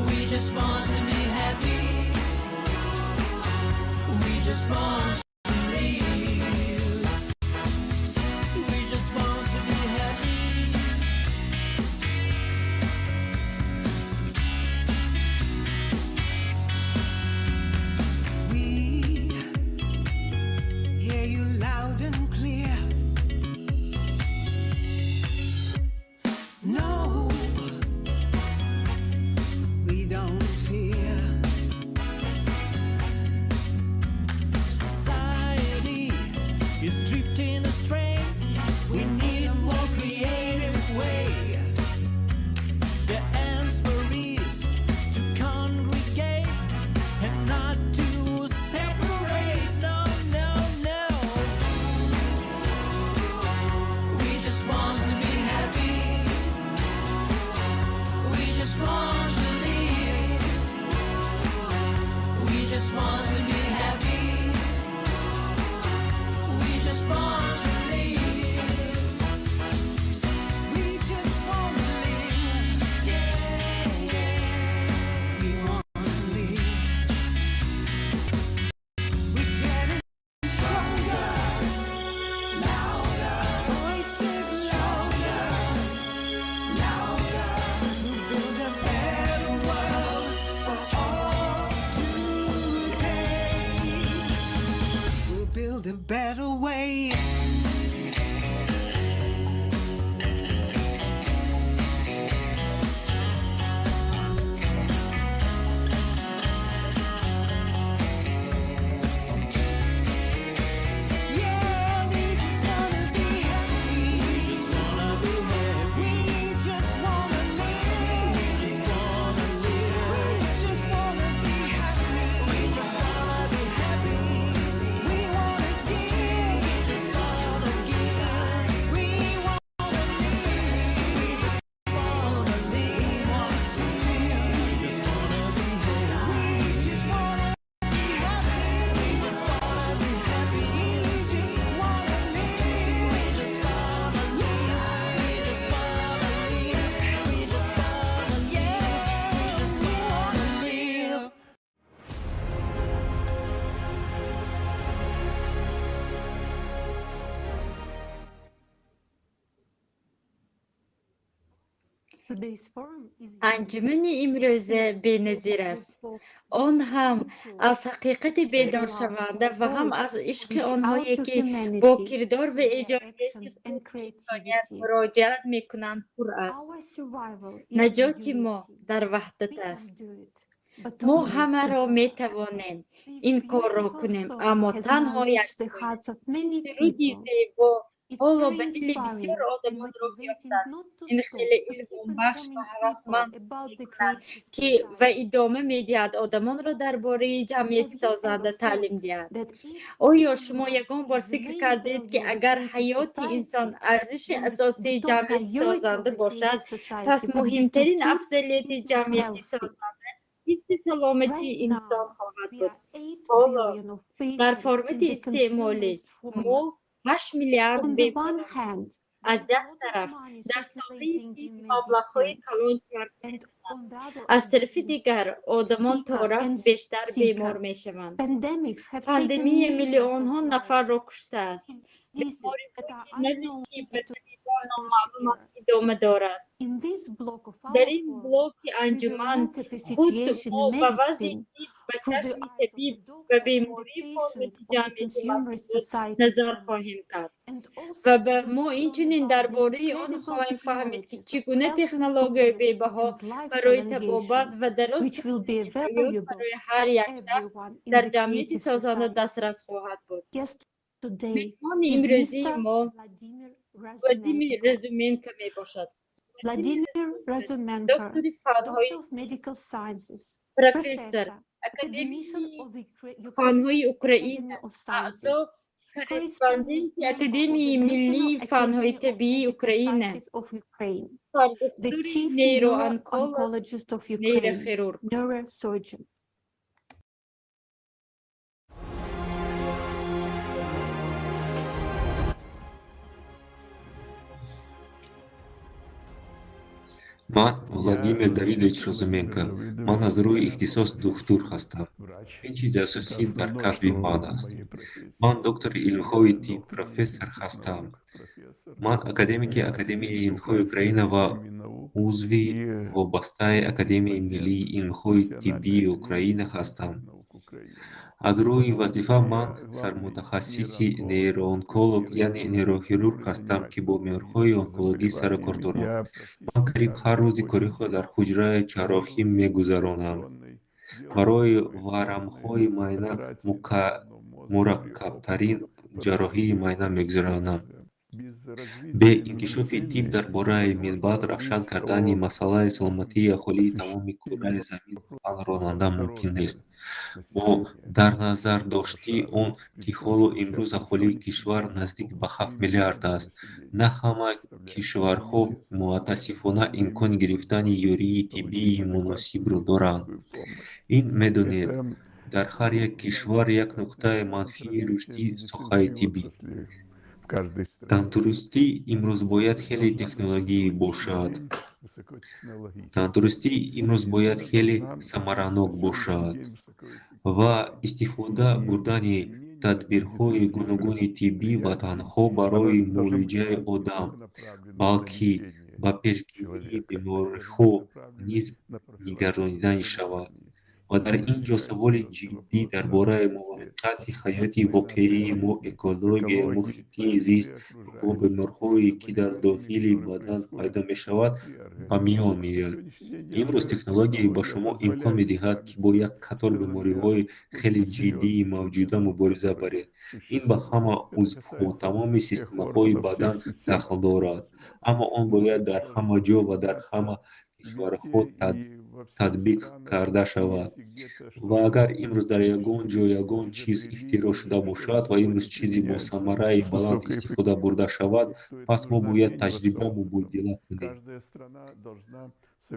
We just want to be happy. We just want to live. We just want to be happy. We hear you loud and clear. No, we don't fear. Society is drifting astray. We need a more creative way. The answer is to congregate and not to separate. No, no, no. We just want to be happy. We just want to live. We just want to be happy. We just want to live. We just want to live. Yeah, yeah. We want to live. We're getting stronger, louder. Voices louder, louder. We'll build a better world for all today. We'll build a better way. Yeah, we just wanna be happy. We just wanna be happy. We just wanna live. We just wanna live. We just wanna be happy. We just wanna be happy. We wanna give. We just wanna give. We wanna live. We just wanna live. We just wanna be happy. We just wanna be happy. We just wanna be happy. We just wanna live. We just wanna live. We just wanna live. We just wanna yeah. We just wanna live. Today's forum is Анҷумани имрӯза беназир аст. Он ҳам аз ҳақиқати бедоршаванда ва ҳам аз ишқи онҳое, ки бо кирдор ва эҷодияти and инсоният creativity. муроҷиат мекунанд, пур аст. Our survival is in Наҷоти мо unity. дар ваҳдат We can аст. do it, but Мо only ҳамаро together. метавонем This ин корро beautiful кунем, song аммо has now танҳо reached the якҷоя. hearts of many Суруди people. зебо It's ҳоло very ба дили бисёр inspiring and одамон роҳ motivating ёфтааст. not to Ин stop, хеле to keep илҳомбахш ва informing people ҳавасманд about the мекунад, creative ки ва society. идома медиҳад одамонро дар бораи ҷамъияти Have you ever созанда thought таълим диҳад. that if Оё human шумо life ягон бор is the фикр main кардед, ки value of the агар creative ҳаёти инсон society, арзиши then the асосии top ҷамъияти priority of созанда the бошад, creative пас society would be to муҳимтарин keep афзалияти people ҷамъияти healthy? созанда ҳифзи саломатии инсон хоҳад буд. Ҳоло дар формати истеъмолӣ мо 8 миллиард беморем. Аз як тараф, дар соҳаи тиб маблағҳои калон чарх мезананд, аз тарафи дигар, одамон торафт бештар бемор мешаванд. Пандемия миллионҳо нафарро куштааст. Бемориҳои наве, ки ба табибон номаълуманд, идома дорад. Дар ин блоки анҷуман худ мо ба вазъи тиб ба чашми табиб ва бемории формати ҷамъияти мавҷуд назар хоҳем кард ва ба мо инчунин дар бораи он хоҳем фаҳмид, ки чӣ гуна технологияи бебаҳо барои табобат ва дароз кардани ҳаёт барои ҳар як шахс дар ҷамъияти созанда дастрас хоҳад буд. Меҳмони имрӯзии мо Владимир Разуменко мебошад. Vladimir Razumenko, Доктори фанҳои Doctor of Medical Sciences, профессор, Professor, Академияи Academician of the фанҳои Ukrainian Украина, Academy of аъзо Sciences, корреспонденти corresponding member of Академияи the National миллии фанҳои Academy of табиии Medical Украина, Sciences of Ukraine, the сардухтури Chief нейроонколог, Neuro-Oncologist of Ukraine, нейрохирург. Neurosurgeon. Ман Владимир Давидович Розуменко. Ман аз рӯи ихтисос духтур ҳастам. Ин чизи асосӣ дар касби ман аст. Ман доктори илмҳои тиб, профессор ҳастам. Ман академики Академияи илмҳои Украина ва узви вобастаи Академияи миллии илмҳои тиббии Украина ҳастам. Аз рӯи вазифа ман сармутахассиси нейроонколог, яъне нейрохирург ҳастам, ки бо беморҳои онкологӣ сару кор дорам. Ман қариб ҳар рӯзи кори худро дар ҳуҷраи ҷарроҳӣ мегузаронам. Барои варамҳои майна мураккабтарин ҷарроҳии майна мегузаронам. Бе инкишофи тиб дар бораи минбаъд равшан кардани масъалаи саломатии аҳолии тамоми кураи замин сухан рондан мумкин нест. Бо дарназардошти он, ки ҳоло имрӯз аҳолии кишвар наздик ба 7 миллиард аст, на ҳама кишварҳо муатассифона имкони гирифтани ёрии тиббии муносибро доранд. Ин, медонед, дар ҳар як кишвар як нуқтаи манфии рушди соҳаи тиббӣ. Тандурустӣ имрӯз бояд хеле технологӣ бошад. Тандурустӣ имрӯз бояд хеле самаранок бошад ва истифода бурдани тадбирҳои гуногуни тиббӣ ва танҳо барои муолиҷаи одам, балки ба пешгирии бемориҳо низ нигаронида шавад. Ва дар ин ҷо саволи ҷиддӣ дар бораи муваффақияти ҳаёти воқеии мо, экология, муҳити зист бо бемориҳое, ки дар дохили бадан пайдо мешавад, ба миён меояд. Имрӯз технология ба шумо имкон медиҳад, ки бо як қатор бемориҳои хеле ҷиддии мавҷуда мубориза баред. Ин ба ҳама узвҳо, тамоми системаҳои бадан дахл дорад, аммо он бояд дар ҳама ҷо ва дар ҳама кишварҳо татбиқ карда шавад. Ва агар имрӯз дар ягон ҷо ягон чиз ихтироъ шуда бошад ва имрӯз чизи бо самараи баланд истифода бурда шавад, пас мо бояд таҷриба мубодила кунем.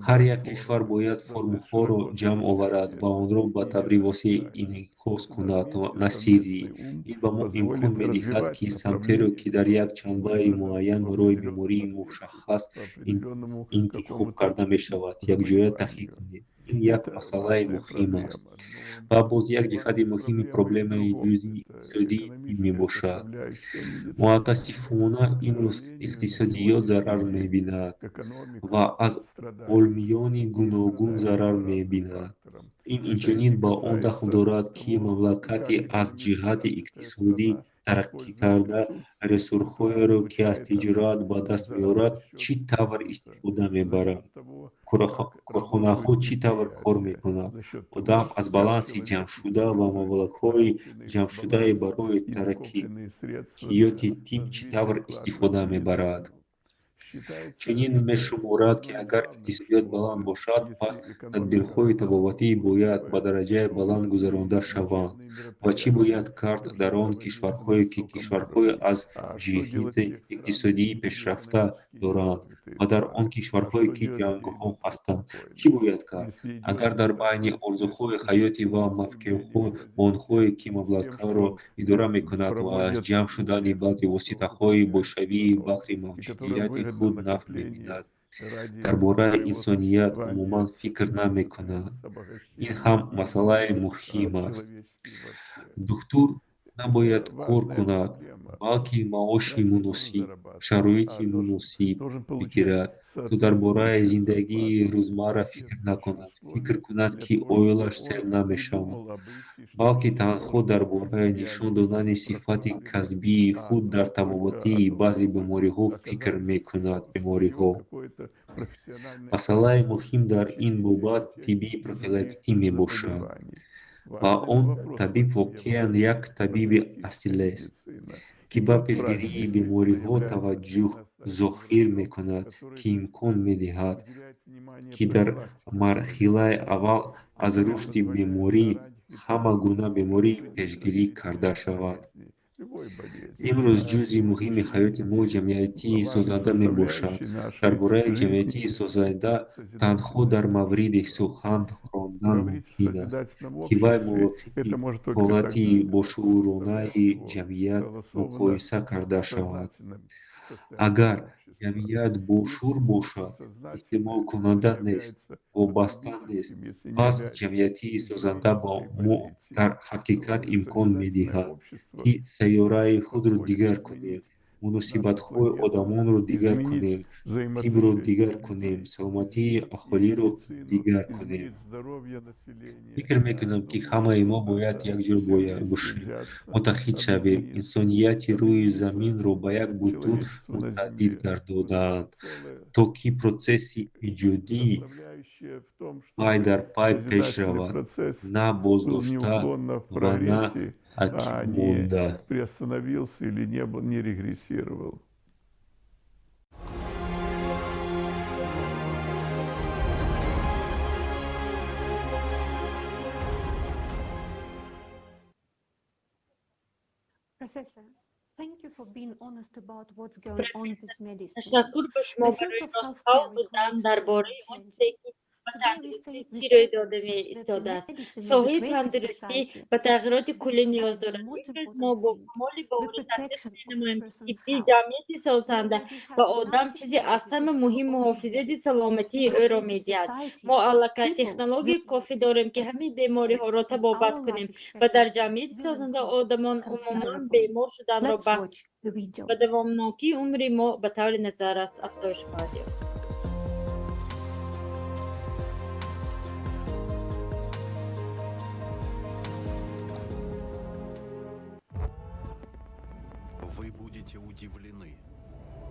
Ҳар як кишвар бояд формулҳоро ҷамъ оварад ва онро ба таври васеъ инъикос кунад, на сиррӣ. Ин ба мо имкон медиҳад, ки самтеро, ки дар як чанбаи муайян барои бемории мушаххас интихоб карда мешавад, якҷоя таҳқиқ кунем. Ин як масъалаи муҳим аст. Ва боз як ҷиҳати муҳими проблемаи ҷузъии иқтисодии тиб мебошад. Муатассифона, имрӯз иқтисодиёт зарар мебинад ва аз омилёни гуногун зарар мебинад. Ин инчунин ба он дахл дорад, ки мамлакати аз ҷиҳати иқтисодӣ тараққикарда ресурсҳоеро, ки аз тиҷорат ба даст меорад, чӣ тавр истифода мебарад, корхонаҳо чӣ тавр кор мекунанд, одам аз баланси ҷамъшуда ва маблағҳои ҷамъшудаи барои тараққиёти тиб чӣ тавр истифода мебарад. Чунин мешуморад, ки агар иқтисодиёт баланд бошад, пас тадбирҳои табобатӣ бояд ба дараҷаи баланд гузаронда шаванд. Ва чӣ бояд кард дар он кишварҳое, ки кишварҳои аз ҷиҳати иқтисодӣ пешрафта доранд, ва дар он кишварҳое, ки ҷангҳо ҳастанд? Чӣ бояд кард, агар дар байни орзуҳои ҳаётӣ ва мавқеъҳо онҳое, ки мамлакатро идора мекунад ва аз ҷамъ шудани баъзе воситаҳои бойшавии баҳри мавҷудияти худ нафъ мебинад, дар бораи инсоният умуман фикр намекунад? Ин ҳам масъалаи муҳим аст. Духтур набояд кор кунад, балки маоши муносиб, шароити муносиб бигирад, то дар бораи зиндагии рӯзмарра фикр накунад, фикр кунад, ки оилааш сер намешавад, балки танҳо дар бораи нишон додани сифати касбии худ дар табобати баъзе бемориҳо фикр мекунад. Бемориҳо. Масъалаи муҳим дар ин бобат тибби профилактикӣ мебошад. Ва он табиб воқеан як табиби асилест, ки ба пешгирии бемориҳо таваҷҷӯҳ зоҳир мекунад, ки имкон медиҳад, ки дар марҳилаи аввал аз рушди беморӣ, ҳама гуна беморӣ пешгирӣ карда шавад. Имрӯз ҷузъи муҳими ҳаёти мо ҷамъияти созанда мебошад. Дар бораи ҷамъияти созанда танҳо дар мавриде сухан рондан мумкин аст, ки вай мувофиқи ҳолати бошууронаи ҷамъият муқоиса карда шавад. Агар ҷамъият бошуур бошад, истеъмолкунанда нест, вобаста нест, пас ҷамъияти созанда ба мо дар ҳақиқат имкон медиҳад, ки сайёраи худро дигар кунем, муносибатҳои одамонро дигар кунем, тибро дигар кунем, саломатии аҳолиро дигар кунем. Фикр мекунам, ки ҳамаи мо бояд якҷо бошем, муттаҳид шавем. Инсонияти рӯи заминро ба як бутун муттаҳид гардодаанд, то ки протсесси иҷодӣ пай дар пай пеш равад, на боздошта ва на ақиб монда. Приостановился или не был, не регрессировал. Professor, thank you for being honest about what's going on with medicine. Ташаккур ба шумо The field барои of ростқавл healthcare будан requires дар бораи он чизе, ки ба Today we тандурустӣ say чӣ with рӯй дода certainty that the меистодааст. medicine is the Соҳаи creative тандурустӣ society. ба тағйироти куллӣ ниёз And the дорад. most Имрӯз мо important бо thing, камоли the боварӣ тасдиқ protection of a менамоем, ки person's тибби health. ҷамъияти We созанда already ба have enough одам чизи аз technology ҳама to cure муҳим all муҳофизати diseases. саломатии In a ӯро creative медиҳад. society, Мо аллакай people технологияи will кофӣ дорем, ки ҳамаи бемориҳоро табобат our кунем life ва дар expectancy ҷамъияти will созанда increase одамон умуман considerably. бемор шуданро Let's бас watch the video. ва давомнокии умри мо ба таври назаррас афзоиш хоҳад ёфт. Вы будете удивлены,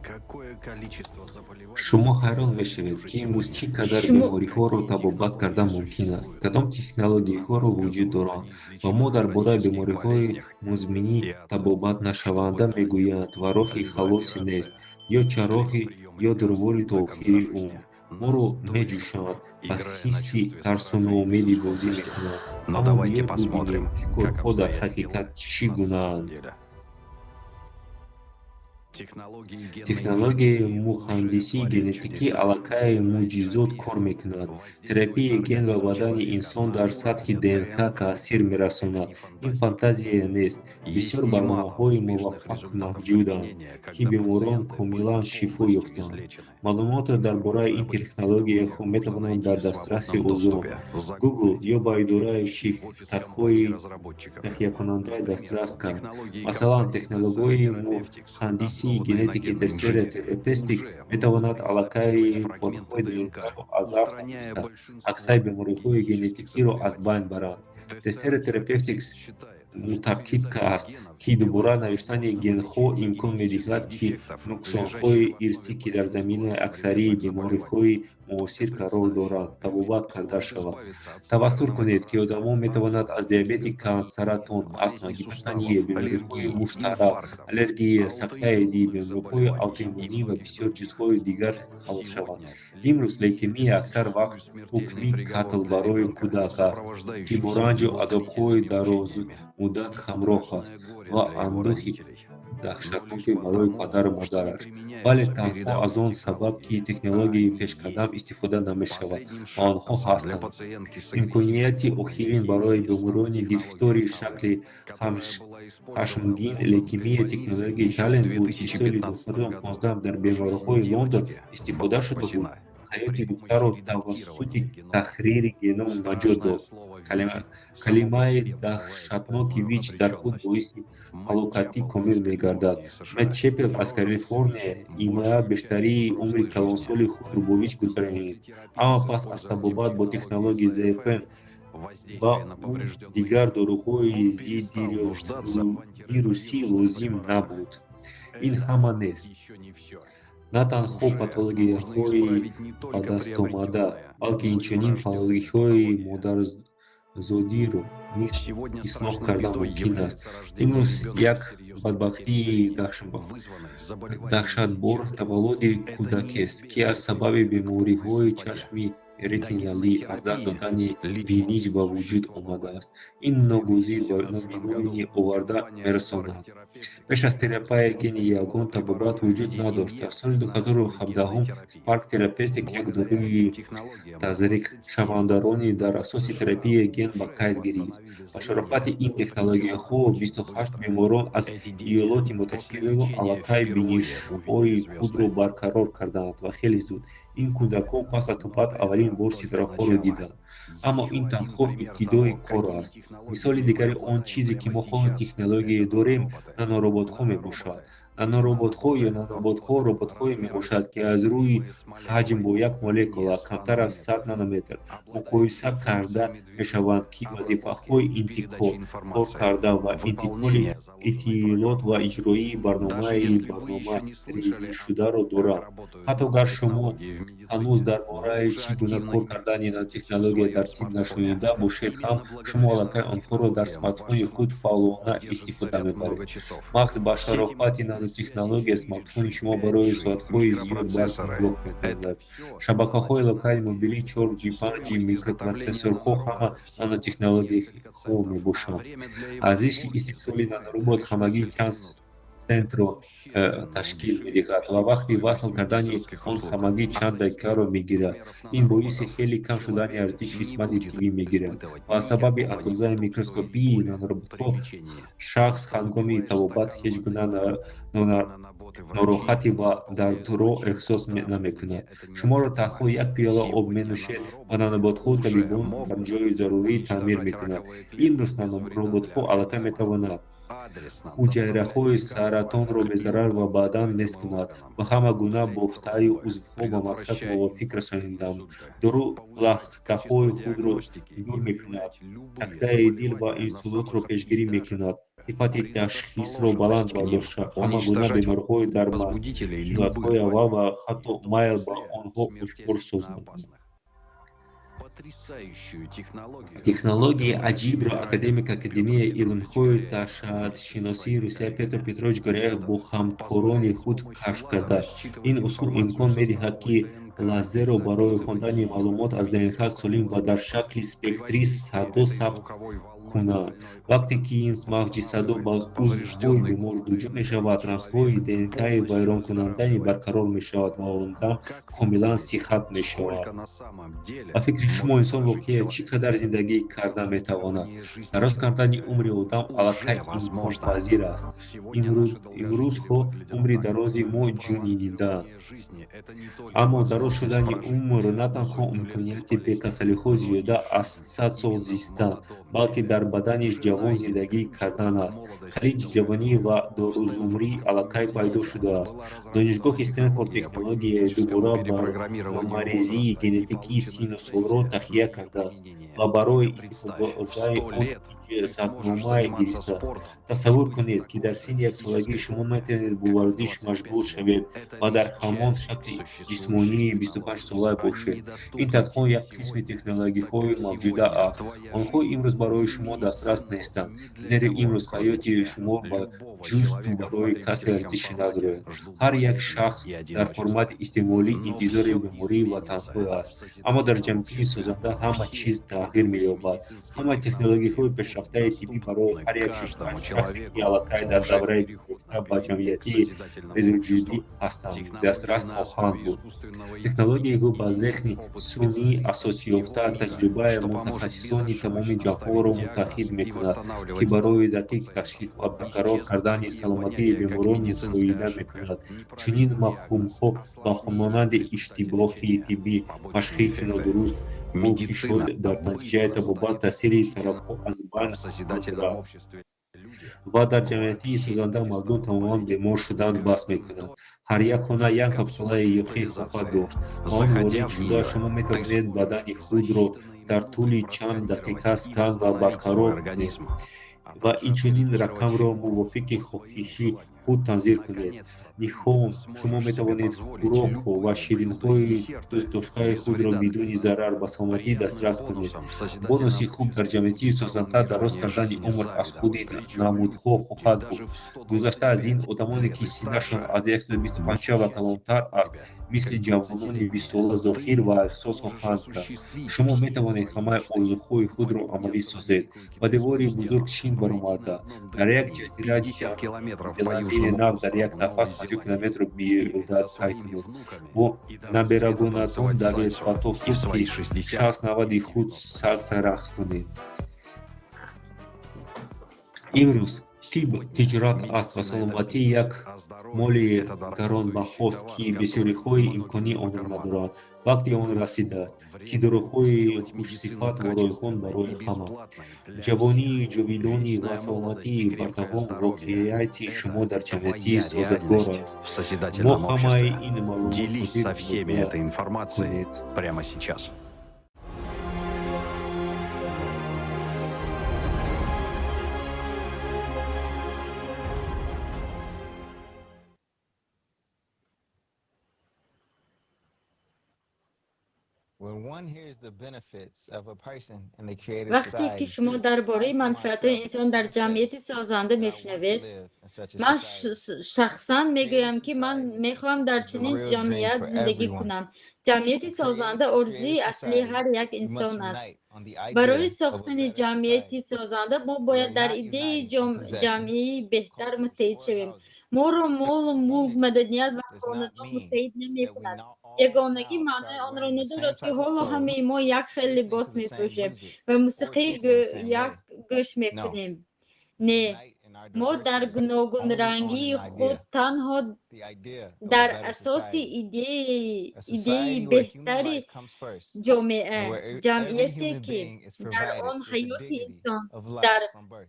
какое количество заболеваний Шумо ҳайрон мешавед, ки имрӯз чӣ қадар Шумо бемориҳоро табобат кардан мумкин аст, кадом технологияҳоро вуҷуд доранд, ва мо дар бораи бемориҳои музмини табобатнашаванда мегӯянд ва роҳи халосӣ нест, ё ҷарроҳӣ, ё дорувори то охири умр. Моро меҷӯшанд ва ҳисси тарсу ноумедӣ бозӣ мекунанд. Но Аммо давайте биёед бубинем, посмотрим, ки как корҳо дар обстоят дела ҳақиқат чӣ на самом гунаанд. деле. Технологии генной Технологияи инженерии уже муҳандисии творят генетикӣ чудеса. аллакай мӯъҷизот кор мекунад. Терапияи ген ба бадани инсон дар сатҳи ДНК таъсир мерасонад. Ин фантазия нест. Есть Бисёр немало барномаҳои успешных муваффақ результатов мавҷуданд, применения, ки когда беморон пациенты были комилан шифо полностью ёфтанд. излечены. Маълумотро дар бораи ин технологияҳо Информацию об этих технологиях можно метавонанд найти дар в дастраси свободном Озон, доступе. Google Загуглить ё ба идораи или в офис ширкатҳои компании разработчиков. таҳиякунандаи Например, дастрас кард. технологии Масалан, компании Tessera технологияи Therapeutics, муҳандисии основанной на генетики генной Tessera инженерии, Therapeutics уже метавонад могут аллакай записывать фрагменты порҳои ДНК, ДНК-ро аз афт устраняя омӯхта, большинство аксари бемориҳои генетических генетикиро аз заболеваний. байн баранд. Tessera Tessera Therapeutics Therapeutics считает, Мутақид аст, ки дубора навиштани генҳо имкон медиҳад, ки нуқсонҳои ирсӣ, ки дар заминаи аксарии бемориҳои муосир қарор доранд, табобат карда шавад. Тасаввур кунед, ки одамон метавонанд аз диабети қанд, саратон, астма, гипертония, бемориҳои муштарак, аллергия, сактаи дил, бемориҳои аутоиммунӣ ва бисёр чизҳои дигар халос шаванд. Имрӯз лейкемия аксар вақт ҳукми қатл барои кӯдак аст, ки бо ранҷу азобҳои дарозмуддат ҳамроҳ аст ва андӯҳи даҳшатноке барои падару модараш. Вале танҳо аз он сабаб, ки технологияи пешқадам истифода намешавад ва онҳо ҳастанд. Имконияти охирин барои беморони гирифтори шакли хашмгин лейкемия технологияи Талент буд, ки соли 2015 дар беморхонаи Лондон истифода шуда буд, ҳаёти духтарро тавассути таҳрири геном наҷот дод. Калимаи даҳшатноки ВИЧ дар худ боиси ҳалокати комил мегардад. Мэтт Чепел аз Калифорния имая бештарии умри калонсоли худро бо ВИЧ гузаронид, аммо пас аз табобат бо технологияи ЗФН ба ӯ дигар доруҳои зиддивирусӣ лозим набуд. Ин ҳама нест. На танҳо патологияҳои ба дастомада, балки инчунин патологияҳои модарзодиро низ ислоҳ кардан мумкин аст. Имрӯз як бадбахтии даҳшатбор таваллуди кӯдакест, ки аз сабаби бемориҳои чашми ретиналӣ аз даст додани биниш ба вуҷуд омадааст. Ин ногузир ба номинони оварда мерасонад. Пеш аз терапияи гени ягон табобат вуҷуд надошт. Дар соли 2017 Spark Therapeutics як доруи тазриқшавандарони дар асоси терапияи ген ба қайд гирифт. Ба шарофати ин технологияҳо 28 беморон аз Иёлоти Муттаҳидаро аллакай бинишҳои худро барқарор карданд ва хеле зуд ин кӯдакон пас аз табобат аввалин бор ситораҳоро диданд. Аммо ин танҳо ибтидои кор аст. Мисоли дигари он чизе, ки мо ҳоло технология дорем, нанороботҳо мебошад. Нанороботҳо ё наноботҳо роботҳое мебошад, ки аз рӯи ҳаҷм бо як молекула камтар аз 100 нанометр муқоиса карда мешаванд, ки вазифаҳои интиқол, кор карда ва интиқоли иттилоот ва иҷрои барномаи барномарезишударо доранд. Ҳатто гар шумо ҳанӯз дар бораи чӣ гуна кор кардани нанотехнология дар тиб нашунида бошед ҳам, шумо аллакай онҳоро дар смартфони худ фаъолона истифода мебаред. Маҳз ба шарофати нанотехнология смартфони шумо барои соатҳои зиёд барқ нигоҳ медорад. Шабакаҳои локали мобилӣ, 4G, 5G, микропротсессорҳо ҳама нанотехнологияҳо мебошанд. Арзиши истеҳсоли наноробот ҳамагӣ чанд сентро ташкил медиҳад ва вақти васл кардани он ҳамагӣ чанд дақиқаро мегирад. Ин боиси хеле кам шудани арзиши хизмати тиббӣ мегирад ва аз сабаби андозаи микроскопии нанороботҳо шахс ҳангоми табобат ҳеҷ гуна нороҳатӣ ва дардро эҳсос намекунад. Шуморо танҳо як пиёла об менӯшед ва наноботҳо табибон дар ҷои зарурӣ таъмир мекунад. Имрӯз нанороботҳо аллакай метавонад ҳуҷайраҳои саратонро безарар ва баъдан нест кунад ва ҳама гуна бофтаю узвҳо ба мақсад мувофиқ расонидан. Дору лахтаҳои худро дур мекунад, сактаи дил ва инсултро пешгирӣ мекунад, сифати ташхисро баланд бардошта, ҳама гуна бемориҳои дар марҳилаҳои аввал ва ҳатто майл ба онҳо ошкор созад. Технологияи аҷибро академик Академияи илмҳои табиатшиносии Русия Петр Петрович Горяев бо ҳамкорони худ кашф кардааст. Ин усул имкон медиҳад, ки лазерро барои хондани маълумот аз ДНК солим ва дар шакли спектри садо сабт кунанд. Вақте ки ин мавҷи садо ба узвҳои бемор дуҷор мешавад, рамзҳои ДНКи вайронкунандаи барқарор мешавад ва одам комилан сиҳат мешавад. Ба фикри шумо, инсон воқеан чӣ қадар зиндагӣ карда метавонад? Дароз кардани умри одам аллакай имконпазир аст. Имрӯзҳо умри дарози мо ҷунинидаанд. Аммо дароз шудани умр на танҳо имконияти бекасалиҳо зиёда аз 100 сол зистан, балки дар бадани ҷавон зиндагӣ кардан аст. Калиди ҷавонӣ ва дарозумрӣ аллакай пайдо шудааст. Донишгоҳи Стенфорд технологияи дубора барномарезии генетикии сину солро таҳия кардааст ва барои истифодаи он сатномае гирифтааст. Тасаввур кунед, ки дар синни яксолагӣ шумо метавонед бо варзиш машғул шавед ва дар ҳамон шакли ҷисмонии 25-сола бошед. Ин танҳо як қисми технологияҳои мавҷуда аст. Онҳо имрӯз барои шумо дастрас нестанд, зеро имрӯз ҳаёти шумо ба ҷуз ту барои касе арзише надорад. Ҳар як шахс дар формати истеъмолӣ интизори беморӣ ва танҳоӣ аст. Аммо дар ҷамъияти созанда ҳама чиз тағйир меёбад. Ҳамаи технологияҳои пешрафтаи тиббӣ барои ҳар як шахсе, ки аллакай дар давраи гирифта ба ҷамъияти безвуҷудӣ ҳастанд, дастрас хоҳанд буд. Технологияҳо ба зеҳни сунъӣ асос ёфта таҷрибаи мутахассисони тамоми ҷаҳонро муттаҳид мекунад, ки барои дақиқ ташхис ва барқарор кардани саломатии беморон мусоида мекунад. Чунин мафҳумҳо ба монанди иштибоҳи тиббӣ, ташхиси нодуруст, мукишод дар натиҷаи табобат, таъсири тарафҳо аз байн хоҳанд рафт. Ва дар ҷамъияти созанда мардум тамоман бемор шудан бас мекунанд. Ҳар як хона як капсулаи ёхӣ хоҳад дошт. Ба он ворид шуда шумо метавонед бадани худро дар тӯли чанд дақиқа скан ва барқарор кунед ва инчунин рақамро мувофиқи хоҳиши худ танзир кунед. Ниҳон шумо метавонед хӯрокҳо ва ширинҳои дӯстдоштаи худро бидуни зарар ба саломатӣ дастрас кунед. Бонуси хуб дар ҷамъияти созанда дароз кардани умр аз худи намудҳо хоҳад буд. Гузашта аз ин, одамоне, ки синнашон аз 125 ва калонтар аст, мисли ҷавонони 20-сола зоҳир ва эҳсос хоҳанд кард. Шумо метавонед ҳамаи орзуҳои худро амалӣ созед. Ба девори бузург Чин баромада, дар як ҷазира Зеландияи Нав дар як нафас 50 километрро биёда тай кунед. Бо наберагонатон давед ва то субҳи 60-90 худ салса рақс кунед. Имрӯз тиб тиҷорат аст ва саломатӣ як моли гаронбаҳост, ки бисёриҳои имкони онро надоранд. Вақти он расидааст, ки доруҳои хушсифат ва ройгон барои ҳама. Ҷавонии ҷовидонӣ ва саломатии бардавом воқеияти шумо дар ҷамъияти созадгор аст. Мо ҳамаи ин Делись со всеми маълумотро этой информацией кунед. прямо сейчас. Вақте ки шумо дар бораи манфиатҳои инсон дар ҷамъияти созанда мешунавед, ман шахсан мегӯям, ки ман мехоҳам дар чунин ҷамъият зиндагӣ кунам. Ҷамъияти созанда орзуи аслии ҳар як инсон аст. Барои сохтани ҷамъияти созанда мо бояд дар идеяи ҷамъии беҳтар муттаҳид шавем. Моро молу мулк, маданият ва хонадон муттаҳид намекунад. Ягонагӣ маънои онро надорад, ки ҳоло ҳамаи мо як хел либос мепӯшем ва мусиқии як гӯш мекунем. Не, мо дар гуногунрангии худ танҳо дар асоси идеяи беҳтари ҷомеа, ҷамъияте, ки дар он ҳаёти инсон дар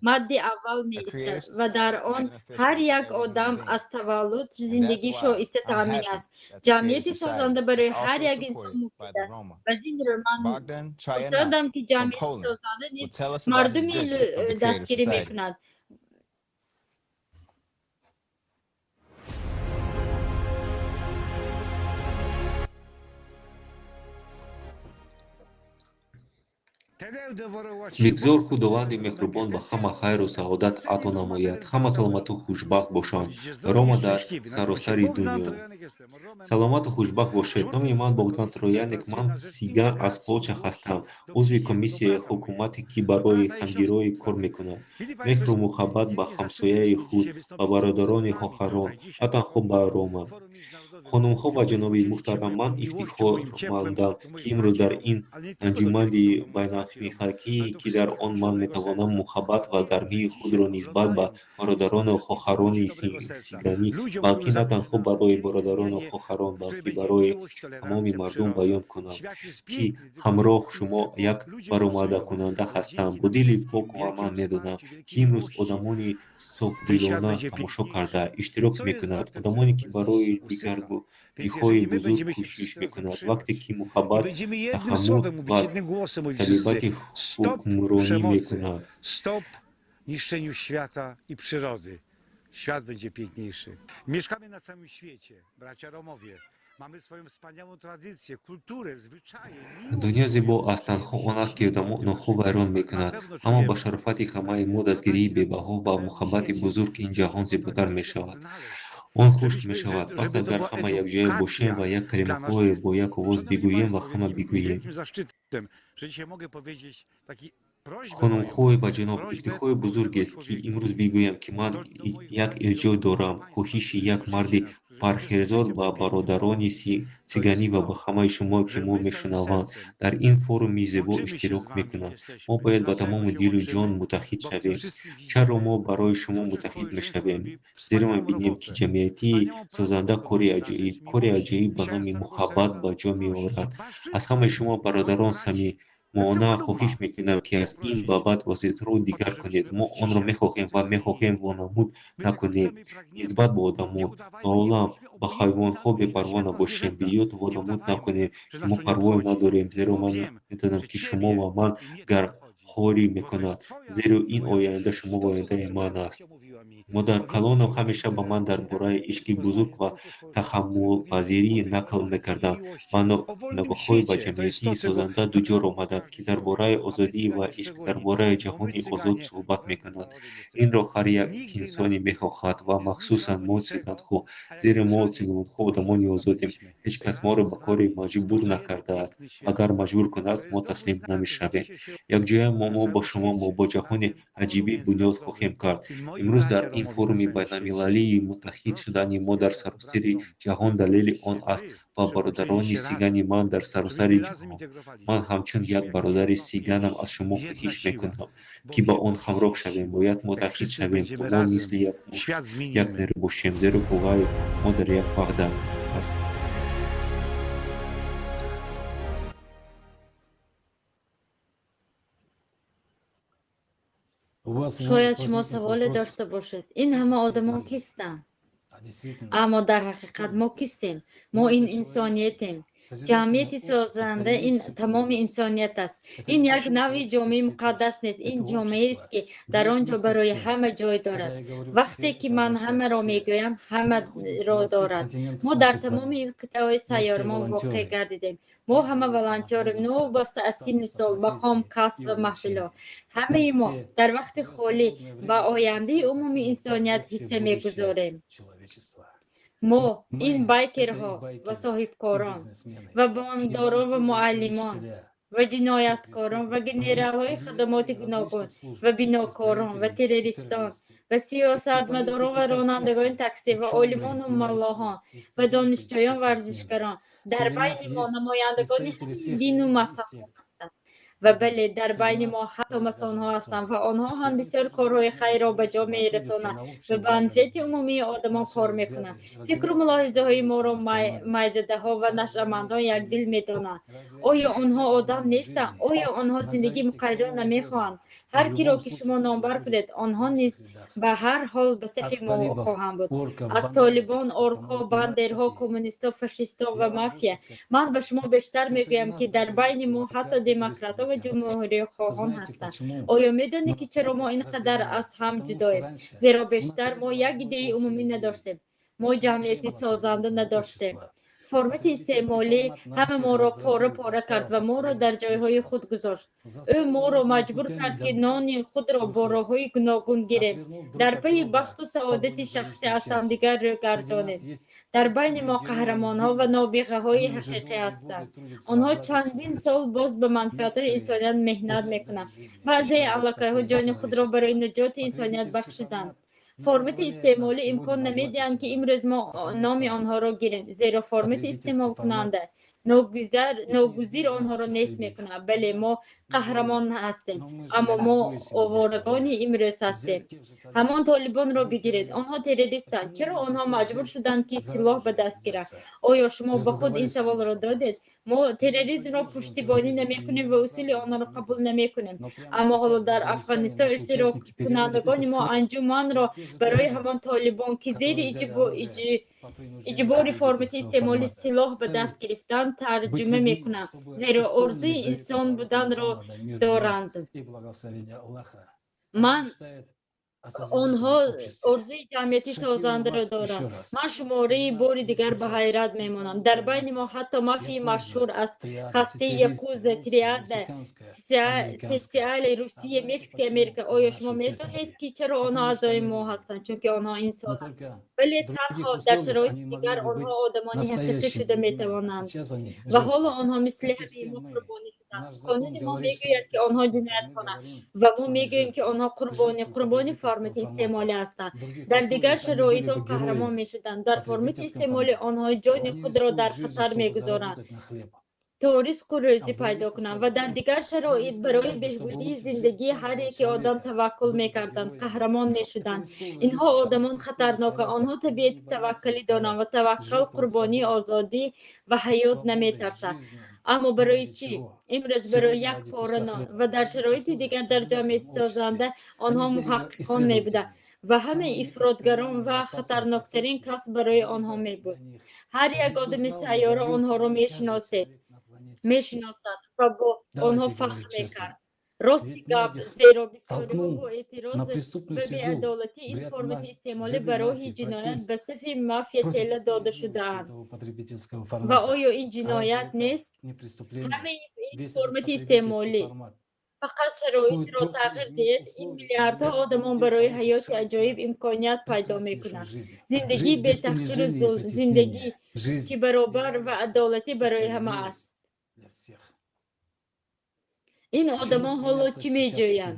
мадди аввал меистад ва дар он ҳар як одам аз таваллуд зиндагии шоиста таъмин аст. Ҷамъияти созанда барои ҳар як инсон муфид аст. Аз ин рӯ ман хурсандам, ки ҷамъияти созанда низ мардуми дастгирӣ мекунад. Бигзор Худованди меҳрубон ба ҳама хайру саодат ато намояд, ҳама саломату хушбахт бошанд. Рома дар саросари дунё. Саломату хушбахт бошед. Номи ман Богдан Трояник, ман сиган аз Полша ҳастам, узви комиссияи ҳукумате, ки барои ҳамгироӣ кор мекунад. Меҳру муҳаббат ба ҳамсояи худ, ба бародарони хоҳарон, на танҳо ба Рома. Хонумҳо ва ҷаноби муҳтарам, ман ифтихормандам, ки имрӯз дар ин анҷумани байналмилалӣ, ки дар он ман метавонам муҳаббат ва гармии худро нисбат ба бародарону хоҳарони сиганӣ, балки на танҳо барои бародарону хоҳарон, балки барои тамоми мардум баён кунам, ки ҳамроҳ шумо як баромадакунанда ҳастам. Бо дили пок ва ман медонам, ки имрӯз одамони софдилона тамошо карда иштирок мекунанд, одамоне, ки барои дигаргунӣ камёбиҳои бузург кӯшиш мекунад. Вақте ки муҳаббат таҳаммул ва талибати ҳукмронӣ мекунад. Niszczeniu świata i przyrody. Świat będzie piękniejszy. Mieszkamy na całym świecie, bracia Romowie. Mamy swoją wspaniałą tradycję, kulturę, zwyczaje. Дунё зебо аст, танҳо он аст, ки одамон онҳо вайрон мекунанд. Аммо ба шарофати ҳамаи мо, дастгирии бебаҳо ва муҳаббати бузург ин ҷаҳон зеботар мешавад. Он хушк мешавад. Пас агар ҳама якҷоя бошем ва як калимаҳое бо як овоз бигӯем ва ҳама бигӯем. Хонумҳо ва ҷаноб, ифтихори бузургест, ки имрӯз бигӯям, ки ман як илтиҷо дорам, хоҳиши як марди парҳезор ба бародарони циганӣ ва ба ҳамаи шумо, ки мо мешунаванд, дар ин форуми зебо иштирок мекунанд. Мо бояд ба тамоми дилу ҷон муттаҳид шавем. Чаро мо барои шумо муттаҳид мешавем? Зеро мебинем, ки ҷамъияти созанда кори аҷоиб, кори аҷоиб ба номи муҳаббат ба ҷо меорад. Аз ҳамаи шумо, бародарон, самимона хоҳиш мекунам, ки аз ин ба баъд вазъиятро дигар кунед. Мо онро мехоҳем ва мехоҳем вонамуд накунем. Нисбат ба одамон, ба олам, ба ҳайвонҳо бепарво набошем. Биёд вонамуд накунем, ки мо парвое надорем, зеро ман медонам, ки шумо ва ман гармхорӣ мекунад, зеро ин ояндаи шумо ва ояндаи ман аст. Модаркалонам ҳамеша ба ман дар бораи ишқи бузург ва таҳаммулпазирӣ нақл мекарданд ва ногоҳҳое ба ҷамъияти созанда дуҷор омаданд, ки дар бораи озодӣ ва ишқ, дар бораи ҷаҳони озод суҳбат мекунад. Инро ҳар як инсоне мехоҳад ва махсусан мо циганҳо, зеро мо циганҳо одамони озодем. Ҳеҷ кас моро ба коре маҷбур накардааст. Агар маҷбур кунад, мо таслим намешавем. Якҷоя мо бо шумо мо бо ҷаҳони аҷибӣ бунёд хоҳем кард. Имрӯз дар ин форуми байналмилалии муттаҳид шудани мо дар саросари ҷаҳон далели он аст ва бародарони сигани ман дар саросари ҷаҳон. Ман ҳамчун як бародари сиганам аз шумо хоҳиш мекунам, ки ба он ҳамроҳ шавем. Бояд муттаҳид шавем, то мо мисли як мушт, як нерӯ бошем, зеро қувваи мо дар як ваҳдат аст. Шояд шумо саволе дошта бошед: ин ҳама одамон кистанд? Аммо дар ҳақиқат мо кистем? Мо ин инсониятем. Ҷамъияти созанда ин тамоми инсоният аст. Ин як навъи ҷомеаи муқаддас нест, ин ҷомеаест, ки дар он ҷо барои ҳама ҷой дорад. Вақте ки ман ҳамаро мегӯям, ҳамаро дорад. Мо дар тамоми ин қитъаҳои сайёрамон воқеъ гардидем. Мо ҳама волонтёрем, новобаста аз синну сол, мақом, касб ва маҳфилҳо. Ҳамаи мо дар вақти холӣ ба ояндаи умумии инсоният ҳисса мегузорем. Мо ин байкерҳо ва соҳибкорон ва бонкдорон ва муаллимон ва ҷинояткорон ва генералҳои хадамоти гуногун ва бинокорон ва террористон ва сиёсатмадорон ва ронандагони таксӣ ва олимону маллоҳон ва донишҷӯён, варзишгарон. Дар байни мо намояндагони ҳамаи дину мазҳабҳо ҳастанд. Ва бале, дар байни мо ҳатто масонҳо ҳастанд ва онҳо ҳам бисёр корҳои хайрро ба ҷо мерасонанд ва ба манфиати умумии одамон кор мекунанд. Фикру мулоҳизаҳои моро майзадаҳо ва нашъамандон якдил медонанд. Оё онҳо одам нестанд? Оё онҳо зиндагии муқаррарро намехоҳанд? Ҳар киро ки шумо номбар кунед, онҳо низ ба ҳар ҳол ба сафи мо хоҳанд буд. Аз толибон, оркҳо, бандерҳо, коммунистҳо, фашистҳо ва мафия. Ман ба шумо бештар мегӯям, ки дар байни мо ҳатто демократҳо ва ҷумҳурихоҳон ҳастанд. Оё медонед, ки чаро мо ин қадар аз ҳам ҷудоем? Зеро бештар мо як идеяи умумӣ надоштем. Мо ҷамъияти созанда надоштем. Формати истеъмолӣ ҳама моро пора-пора кард ва моро дар ҷойҳои худ гузошт. Ӯ моро маҷбур кард, ки нони худро бо роҳҳои гуногун гирем, дар пайи бахту саодати шахсӣ аз ҳамдигар рӯ гардонем. Дар байни мо қаҳрамонҳо ва нобиғаҳои ҳақиқӣ ҳастанд. Онҳо чандин сол боз ба манфиатҳои инсоният меҳнат мекунанд. Баъзеи аллакайҳо ҷони худро барои наҷоти инсоният бахшиданд. Формати истеъмолӣ имкон намедиҳанд, ки имрӯз мо номи онҳоро гирем, зеро формати истеъмолкунанда ногузир онҳоро нест мекунад. Бале, мо қаҳрамон ҳастем, аммо мо оворагони имрӯз ҳастем. Ҳамон толибонро бигиред. Онҳо террористанд. Чаро онҳо маҷбур шуданд, ки силоҳ ба даст гиранд? Оё шумо ба худ ин саволро додед? Мо терроризмро пуштибонӣ намекунем ва усули онро қабул намекунем. Аммо ҳоло дар Афғонистон иштироккунандагони мо анҷуманро барои ҳамон толибон, ки зери иҷбори формати истеъмоли силоҳ ба даст гирифтанд, тарҷума мекунам, зеро орзуи инсон буданро доранд. Ман онҳо орзуи ҷамъияти созандаро доранд. Ман шумораи бори дигар ба ҳайрат мемонам. Дар байни мо ҳатто мафияи машҳур аз ҳастаи якуза, триада, Сицилия, Русия, Мексика, Америка. Оё шумо медонед, ки чаро онҳо аъзои мо ҳастанд? Чунки онҳо инсонанд. Вале танҳо дар шароити дигар онҳо одамони ҳақиқӣ шуда метавонанд. Ва ҳоло онҳо мисли ҳамаи мо қурбонӣ шуданд. Қонуни мо мегӯяд, ки онҳо ҷинояткоранд, ва мо мегӯем, ки онҳо қурбони формати истеъмолӣ ҳастанд. Дар дигар шароитҳо қаҳрамон мешуданд. Дар формати истеъмолӣ онҳо ҷони худро дар хатар мегузоранд, то ризқу рӯзӣ пайдо кунанд, ва дар дигар шароит барои беҳбудии зиндагии ҳар яке одам таваккул мекарданд, қаҳрамон мешуданд. Инҳо одамон хатарноканд. Онҳо табиати таваккалӣ доранд ва таваккал қурбонии озодӣ ва ҳаёт наметарсад. Аммо барои чӣ? Имрӯз барои як пора нон. Ва дар шароити дигар дар ҷамъияти созанда онҳо муҳаққиқон мебуданд ва ҳамаи ифротгарон ва хатарноктарин кас барои онҳо мебуд. Ҳар як одами сайёра онҳоро мешиносад ва бо онҳо фахр мекард. Рости гап, зеро бисёриҳо бо эътироз ба беадолатӣ ин формати истеъмолӣ ба роҳи ҷиноят ба сафи мафия тела дода шудаанд. Ва оё ин ҷиноят нест? Ҳамаи ин формати истеъмолӣ фақат шароитро тағйир диҳед, ин миллиардҳо одамон барои ҳаёти аҷоиб имконият пайдо мекунанд. Зиндагии бетаҳқиру зулм, зиндагӣ, ки баробар ва адолатӣ барои ҳама аст. Ин одамон ҳоло чӣ меҷӯянд?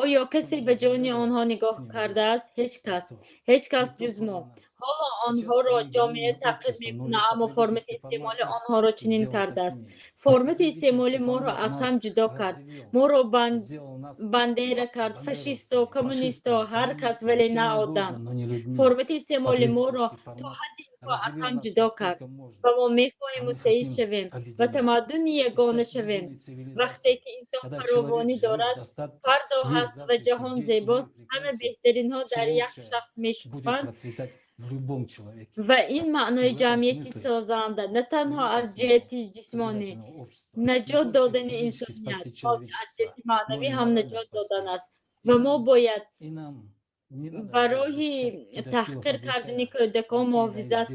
Оё касе ба ҷони онҳо нигоҳ кардааст? Ҳеҷ кас. Ҳеҷ кас ҷуз мо. Ҳоло онҳоро ҷомеа таъқиб мекунад, аммо формати истеъмолӣ онҳоро чунин кардааст. Формати истеъмолӣ моро аз ҳам ҷудо кард. Моро бандера кард, фашистҳо, коммунистҳо, ҳар кас, вале на одам. Формати истеъмолӣ моро то ҳадди имкон аз ҳам ҷудо кард ва мо мехоҳем муттаҳид шавем ва тамаддуни ягона шавем. Вақте ки инсон фаровонӣ дорад, фардо ҳаст ва ҷаҳон зебост, ҳама беҳтаринҳо дар як шахс мешукуфанд ва ин маънои ҷамъияти созанда на танҳо аз ҷиҳати ҷисмонӣ наҷот додани инсоният, балки аз ҷиҳати маънавӣ ҳам наҷот додан аст. Ва мо бояд ба роҳи таҳқир кардани кӯдакон муҳофизат.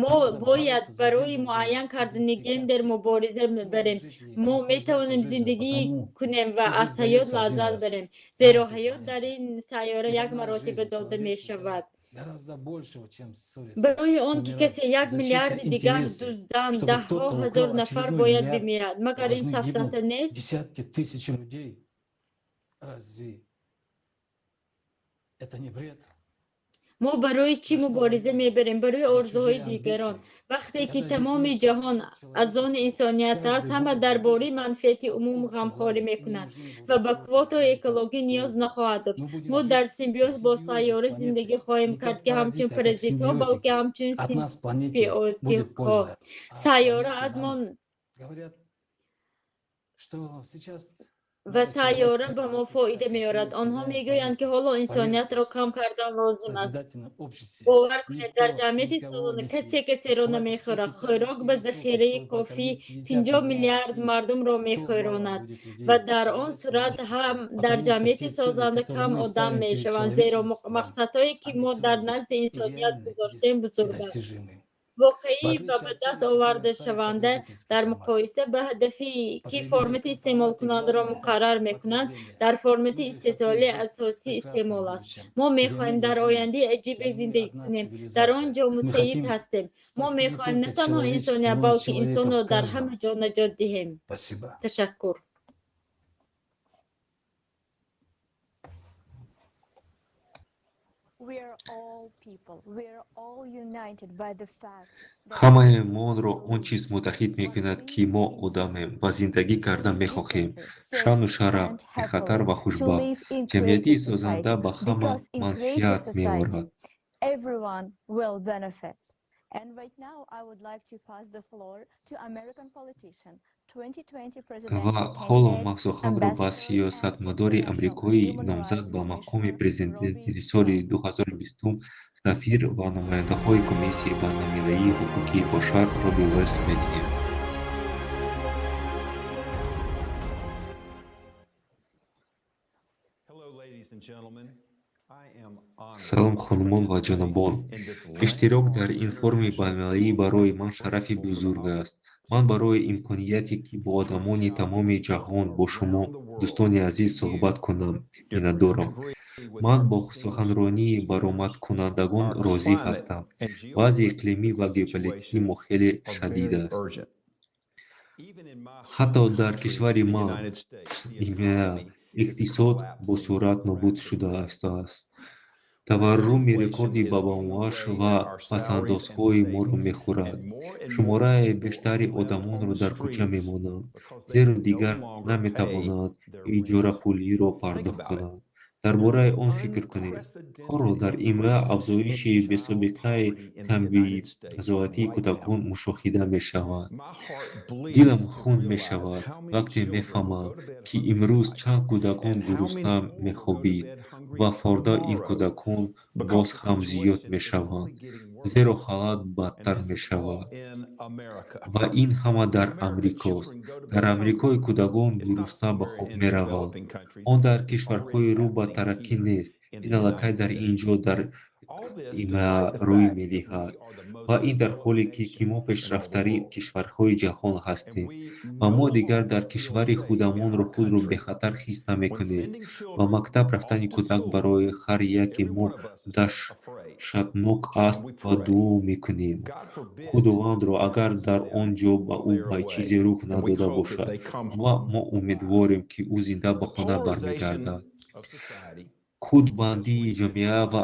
Мо бояд барои муайян кардани гендер мубориза барем. Мо метавонем зиндагӣ кунем ва аз ҳаёт лаззат барем, зеро ҳаёт дар ин сайёра як маротиба дода мешавад. Барои он ки касе як миллиарди дигар дузданд, даҳҳо ҳазор нафар бояд бимирад. Магар ин сафсата нест? Мо барои чӣ мубориза мебарем? Барои орзуҳои дигарон. Вақте ки тамоми ҷаҳон аз они инсоният аст, ҳама дар бораи манфиати умум ғамхорӣ мекунанд ва ба квотаҳои экологӣ ниёз нахоҳад дошт. Мо дар симбиоз бо сайёра зиндагӣ хоҳем кард, ки ҳамчун паразитҳо, балки ҳамчун симбиотикҳо. Сайёра аз мо ва сайёра ба мо фоида меорад. Онҳо мегӯянд, ки ҳоло инсониятро кам кардан лозим аст. Бовар кунед, дар ҷамъияти созанда касе касеро намехӯрад. Хӯрок ба захираи кофӣ 50 миллиард мардумро мехӯронад ва дар он сурат ҳам дар ҷамъияти созанда кам одам мешаванд, зеро мақсадҳое, ки мо дар назди инсоният гузоштем, бузурганд. Воқеӣ ва ба даст овардашаванда дар муқоиса ба ҳадафе, ки формати истеъмолкунандаро муқаррар мекунад, дар формати истеҳсолӣ асосӣ истеъмол аст. Мо мехоҳем дар ояндаи аҷибе зиндагӣ кунем. Дар он ҷо муттаҳид ҳастем. Мо мехоҳем на танҳо инсоният, балки инсонро дар ҳама ҷо наҷот диҳем. Ташаккур. Ҳамаи моро он чиз муттаҳид мекунад, ки мо одамем ва зиндагӣ карда мехоҳем, шаъну шараф, бехатар ва хушбахт. Ҷамъияти созанда ба ҳама манфиат меорад. And right now I would like to pass the floor to American politician, 2020 presidential Ва ҳоло candidate, ман суханро ба ambassador and сиёсатмадори international амрикоӣ, human номзад rights ба commissioner мақоми президенти Robin соли Wright. 2020, сафир ва намояндаҳои Комиссияи байналмилалии ҳуқуқи башар Робби Уэллс медиҳем. Салом, хонумон ва ҷанобон! Иштирок дар ин форуми байналмилалӣ барои ман шарафи бузург аст. Ман барои имконияте, ки бо одамони тамоми ҷаҳон, бо шумо, дӯстони азиз, суҳбат кунам, миннатдорам. Ман бо суханронии баромадкунандагон розӣ ҳастам. Вазъи иқлимӣ ва геополитикии мо хеле шадид аст. Ҳатто дар кишвари ман, иқтисод босуръат нобуд шуда истодааст. Таварруми рекордӣ ба маош ва пасандозҳои моро мехӯрад. Шумораи бештари одамонро дар кӯча мемонанд, зеро дигар наметавонанд иҷорапулиро пардохт кунанд. Дар бораи он фикр кунед. Ҳоло дар имра афзоиши бесобиқаи камбизоатии кӯдакон мушоҳида мешавад. Дилам хун мешавад, вақте мефаҳмам, ки имрӯз чанд кӯдакон гурусна мехобид ва фордо ин кӯдакон боз ҳам зиёд мешаванд, зеро ҳолат бадтар мешавад. Ва ин ҳама дар Амрикост. Дар Амрикои кӯдакон гурусна ба хоб мераванд. Он дар кишварҳои рӯ ба тараққӣ нест. Ин аллакай дар ин ҷо дар има рӯй медиҳад. Ва ин дар ҳоле ки мо пешрафтарин кишварҳои ҷаҳон ҳастем. Ва мо дигар дар кишвари худамонро худро бехатар ҳис намекунем. Ба мактаб рафтани кӯдак барои ҳар яке мо даҳшатнок аст ва дуо мекунем Худовандро, агар дар он ҷо ба ӯ ба чизе рух надода бошад, ва мо умедворем, ки ӯ зинда ба хона бармегардад. Қутббандии ҷомеа ба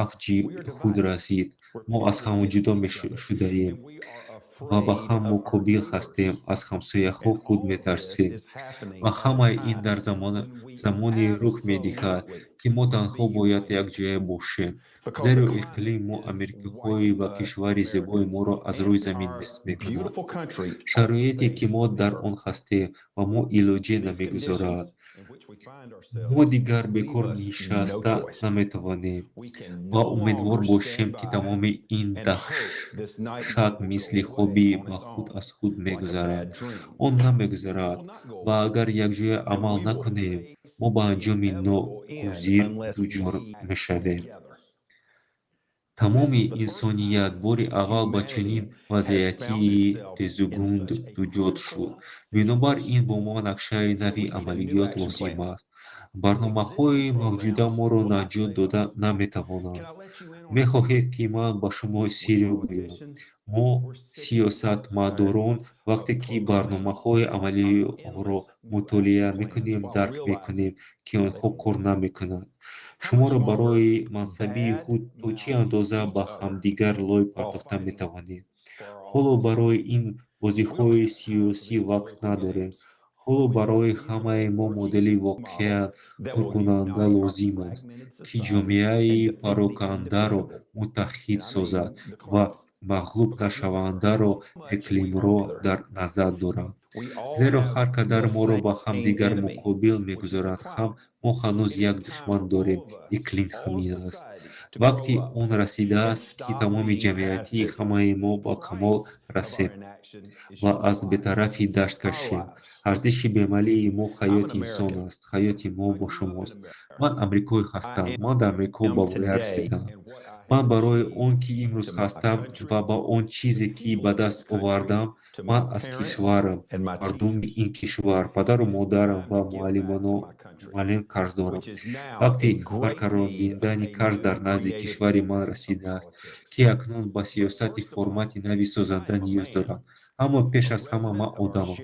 авҷи худ расид. Мо аз ҳам ҷудо шудаем ва ба ҳам муқобил ҳастем, аз ҳамсояҳо худ метарсем. Ва ҳамаи ин дар замоне рух медиҳад, ки мо танҳо бояд якҷоя бошем, зеро иқлим мо амрикоиҳо ва кишвари зебои моро аз рӯи замин нест мекунад. Шароите, ки мо дар он ҳастем, ба мо илоҷе намегузорад. Мо дигар бекор нишаста наметавонем ва умедвор бошем, ки тамоми ин даҳшат мисли хоби ба худ аз худ мегузарад. Он намегузарад, ва агар якҷоя амал накунем, мо ба анҷоми ногузир дучор мешавем. Тамоми инсоният бори аввал ба чунин вазъияти тезугунд дучор шуд. Бинобар ин бо мо нақшаи нави амалиёт лозим аст. Барномаҳои мавҷуда моро наҷот дода наметавонанд. Мехоҳед, ки ман ба шумо сирро гӯям? Мо, сиёсатмадорон, вақте ки барномаҳои амалиро мутолиа мекунем, дарк мекунем, ки онҳо кор намекунанд. Шуморо барои мансаби худ то чӣ андоза ба ҳамдигар лой партофта метавонед? Ҳоло барои ин бозиҳои сиёсӣ вақт надорем. Ҳоло барои ҳамаи мо модели воқеан коркунанда лозим аст, ки ҷомеаи парокандаро муттаҳид созад ва мағлуб нашавандаро иқлимро дар назар дорад. Зеро ҳар қадар моро ба ҳамдигар муқобил мегузоранд ҳам, мо ҳанӯз як душман дорем – иқлим ҳамин аст. Вақти он расидааст, ки тамоми ҷамъияти ҳамаи мо ба камол расем ва аз бетарафӣ даст кашем. Арзиши беамалии мо ҳаёти инсон аст, ҳаёти мо бо шумост. Ман амрикоӣ ҳастам. Ман дар Амрико ба воя расидам. Ман барои он ки имрӯз ҳастам ва ба он чизе, ки ба даст овардам, ман аз кишварам, мардуми ин кишвар, падару модарам ва муаллим қарз дорам. Вақти барқарордидани қарз дар назди кишвари ман расидааст, ки акнун ба сиёсати формати нави созанда ниёз дорад. Аммо пеш аз ҳама ман одамам,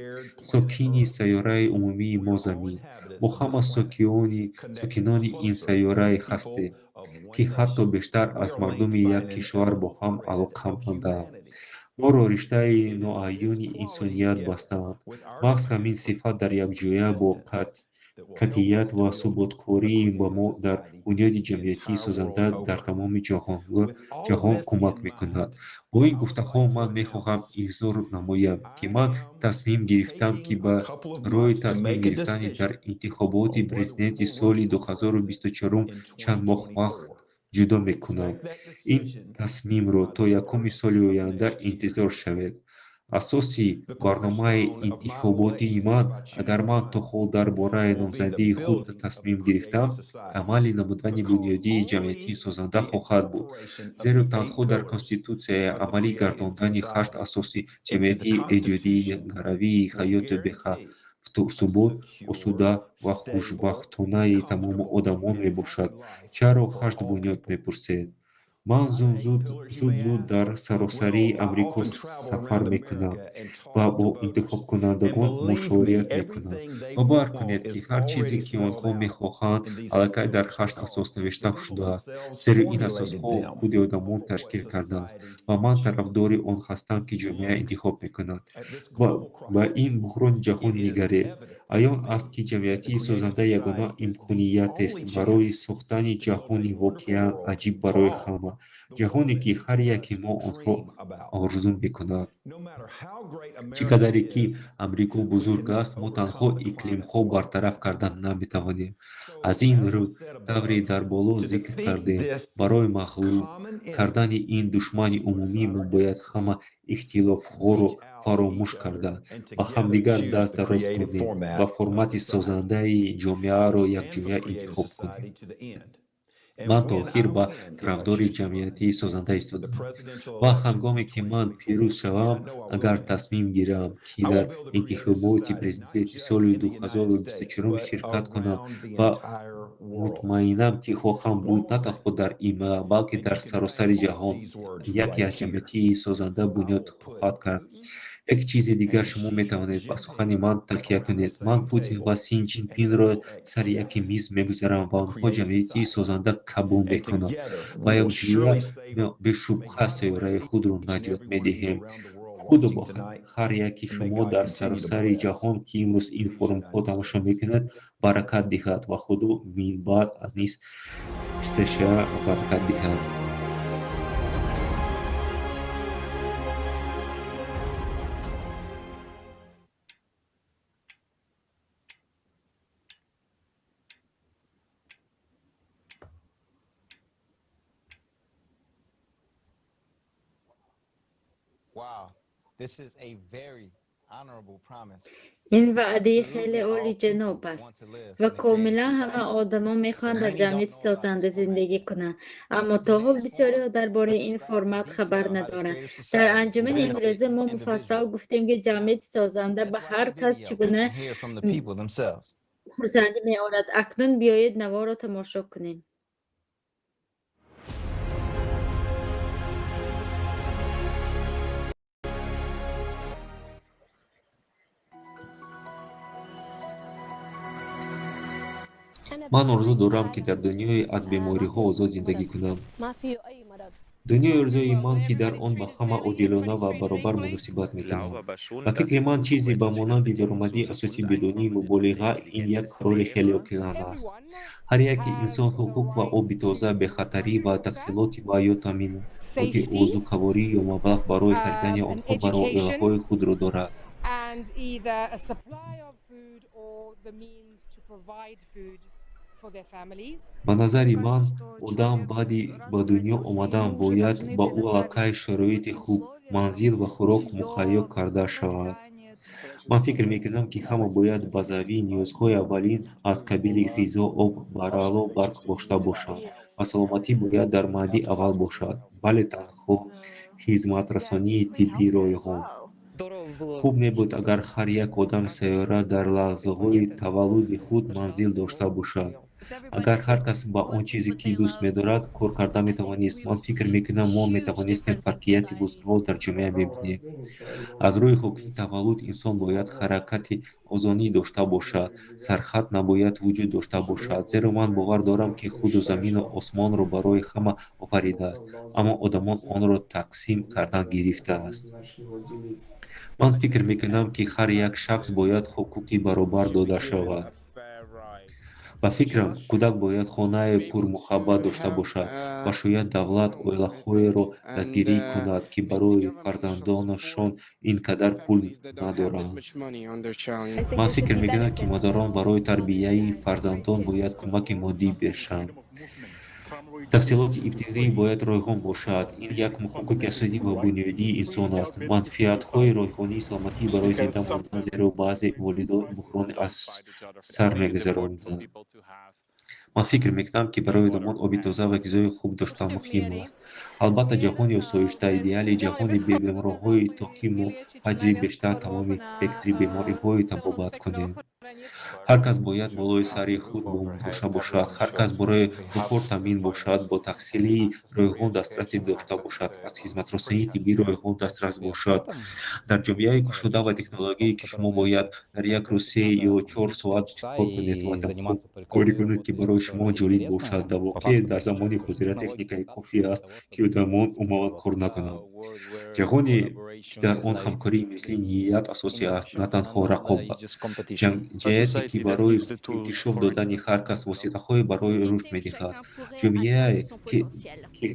сокини сайёраи умумии мо Замин. Мо ҳама сокинони ин сайёрае ҳастем, ки ҳатто бештар аз мардуми як кишвар бо ҳам алоқаманданд. Моро риштаи ноаёни инсоният бастаанд. Маҳз ҳамин сифат дар якҷоя бо қатъият ва суботкорӣ ба мо дар бунёди ҷамъияти созанда дар тамоми ҷаҳон кӯмак мекунад. Бо ин гуфтаҳо ман мехоҳам изҳор намоям, ки ман тасмим гирифтам, ки барои тасмим гирифтани дар интихоботи президенти соли 2024 чанд моҳ вақт ҷудо мекунам. Ин тасмимро то якуми соли оянда интизор шавед. Асоси барномаи интихоботии ман, агар ман то ҳол дар бораи номзадии худ тасмим гирифтам, амалӣ намудани бунёди ҷамъияти созанда хоҳад буд, зеро танҳо дар Конститутсия амалӣ гардондани ҳашт асоси ҷамъияти эҷодии гаравии ҳаёти бехавфусубот, осуда ва хушбахтонаи тамоми одамон мебошад. Чаро ҳашт бунёд, мепурсед? Ман зуд-зуд дар саросари Амрико сафар мекунам ва бо интихобкунандагон мушовират мекунам. Ва бовар кунед, ки ҳар чизе, ки онҳо мехоҳанд, аллакай дар ҳашт асос навишта шудааст, зеро ин асосҳо худи одамон ташкил кардаанд ва ман тарафдори он ҳастам, ки ҷомеа интихоб мекунад. Ба ин буҳрони ҷаҳон нигаред. Аён аст, ки ҷамъияти созанда ягона имкониятест барои сохтани ҷаҳони воқеан аҷиб барои ҳама, ҷаҳоне, ки ҳар яке мо онро орзу мекунад. Чӣ қадаре ки Амрико бузург аст, мо танҳо иқлимҳо бартараф кардан наметавонем. Аз ин рӯ, тавре дар боло зикр кардем, барои мағлуб кардани ин душмани умумӣ мо бояд ҳама ихтилофҳоро фаромӯш карда, ба ҳамдигар даст дароз кунем ва формати созандаи ҷомеаро якҷоя интихоб кунем. Ман то охир ба тарафдори ҷамъияти созанда истодам ва ҳангоме ки ман пирӯз шавам, агар тасмим гирам, ки дар интихоботи президенти соли 2024 ширкат кунам, ва мутмаинам, ки хоҳам буд на танҳо дар ИМА, балки дар саросари ҷаҳон яке аз ҷамъияти созанда бунёд хоҳад кард. Як чизи дигар, шумо метавонед ба сухани ман такя кунед. Ман Путин ва Си Ҷинпинро сари яке миз мегузарам ва онҳо ҷамъияти созанда қабул мекунанд ва якҷоя бешубҳа сайёраи худро наҷот медиҳем. Худо бо ҳар яки шумо дар саросари ҷаҳон, ки имрӯз ин форумҳо тамошо мекунед, баракат диҳад ва Худо минбаъд низ США баракат диҳад. Ин ваъдаи хеле олиҷаноб аст ва комилан ҳама одамон мехоҳанд дар ҷамъияти созанда зиндагӣ кунанд, аммо то ҳол бисёриҳо дар бораи ин формат хабар надоранд. Дар анҷумани имрӯза мо муфассал гуфтем, ки ҷамъияти созанда ба ҳар кас чӣ гуна хурсандӣ меорад. Акнун биёед наворро тамошо кунем. Ман орзу дорам, ки дар дунёе аз бемориҳо озод зиндагӣ кунам. Дунёи орзуи ман, ки дар он ба ҳама одилона ва баробар муносибат мекунанд. Ба фикри ман, чизе ба монанди даромади асосӣ бидуни муболиға ин як қарори хеле оқилона аст. Ҳар яке инсон ҳуқуқ ва оби тоза, бехатарӣ ва таҳсилоти ва ё таъминоти озуқаворӣ ё маблағ барои харидани онҳо барои оилаҳои худро дорад. Ба назари ман, одам баъди ба дунё омадан бояд ба ӯ аллакай шароити хуб, манзил ва хӯрок муҳайё карда шавад. Ман фикр мекунам, ки ҳама бояд базавии ниёзҳои аввалин аз қабили ғизо, об, барало барқ дошта бошанд ва саломатӣ бояд дар маҳди аввал бошад. Бале, танҳо хизматрасонии тиббӣ ройгон. Хуб мебуд, агар ҳар як одами сайёра дар лаҳзаҳои таваллуди худ манзил дошта бошад. Агар ҳар кас ба он чизе, ки дӯст медорад, кор карда метавонист, ман фикр мекунам, мо метавонистем фарқияти бузургро дар ҷомеа бибинем. Аз рӯи ҳуқуқи таваллуд инсон бояд ҳаракати озонӣ дошта бошад, сарҳад набояд вуҷуд дошта бошад, зеро ман бовар дорам, ки Худо замину осмонро барои ҳама офаридааст, аммо одамон онро тақсим кардан гирифтааст. Ман фикр мекунам, ки ҳар як шахс бояд ҳуқуқи баробар дода шавад. Ба фикрам, кӯдак бояд хонаи пурмуҳаббат дошта бошад ва шояд давлат оилаҳоеро дастгирӣ кунад, ки барои фарзандонашон ин қадар пул надоранд. Ман фикр мекунам, ки модарон барои тарбияи фарзандон бояд кӯмаки моддӣ бешанд. Таҳсилоти ибтидоӣ бояд ройгон бошад. Ин як ҳуқуқи асосӣ ва бунёдии инсон аст. Манфиатҳои ройгонии саломатӣ барои зинда мондан, зеро баъзе волидон буҳрони аз сар мегузаронанд. Ман фикр мекунам, ки барои одамон оби тоза ва ғизои хуб доштан муҳим аст. Албатта, ҷаҳони осоишта, идеали ҷаҳони бебемориҳо, то ки мо ҳаҷри бештар тамоми спектри бемориҳои табобат кунем. Ҳар кас бояд болои сари худ бом дошта бошад, ҳар кас барои бухор таъмин бошад, бо таҳсили ройгон дастрасӣ дошта бошад, аз хизматрасонии тиббӣ ройгон дастрас бошад. Дар ҷомеаи кушода ва технологие, ки шумо бояд дар як рӯз 3 ё 4 соат кор кунед ва танҳо коре кунед, ки барои шумо ҷолиб бошад. Дар воқеъ, дар замони ҳозира техникаи кофӣ аст, ки одамон умуман кор накунанд. Ҷаҳоне, ки дар он ҳамкории мисли ният асосӣ аст, на танҳо рақобат. Ҷамъияте, ки барои инкишоф додани ҳар кас воситаҳое барои рушд медиҳад. Ҷомеае, ки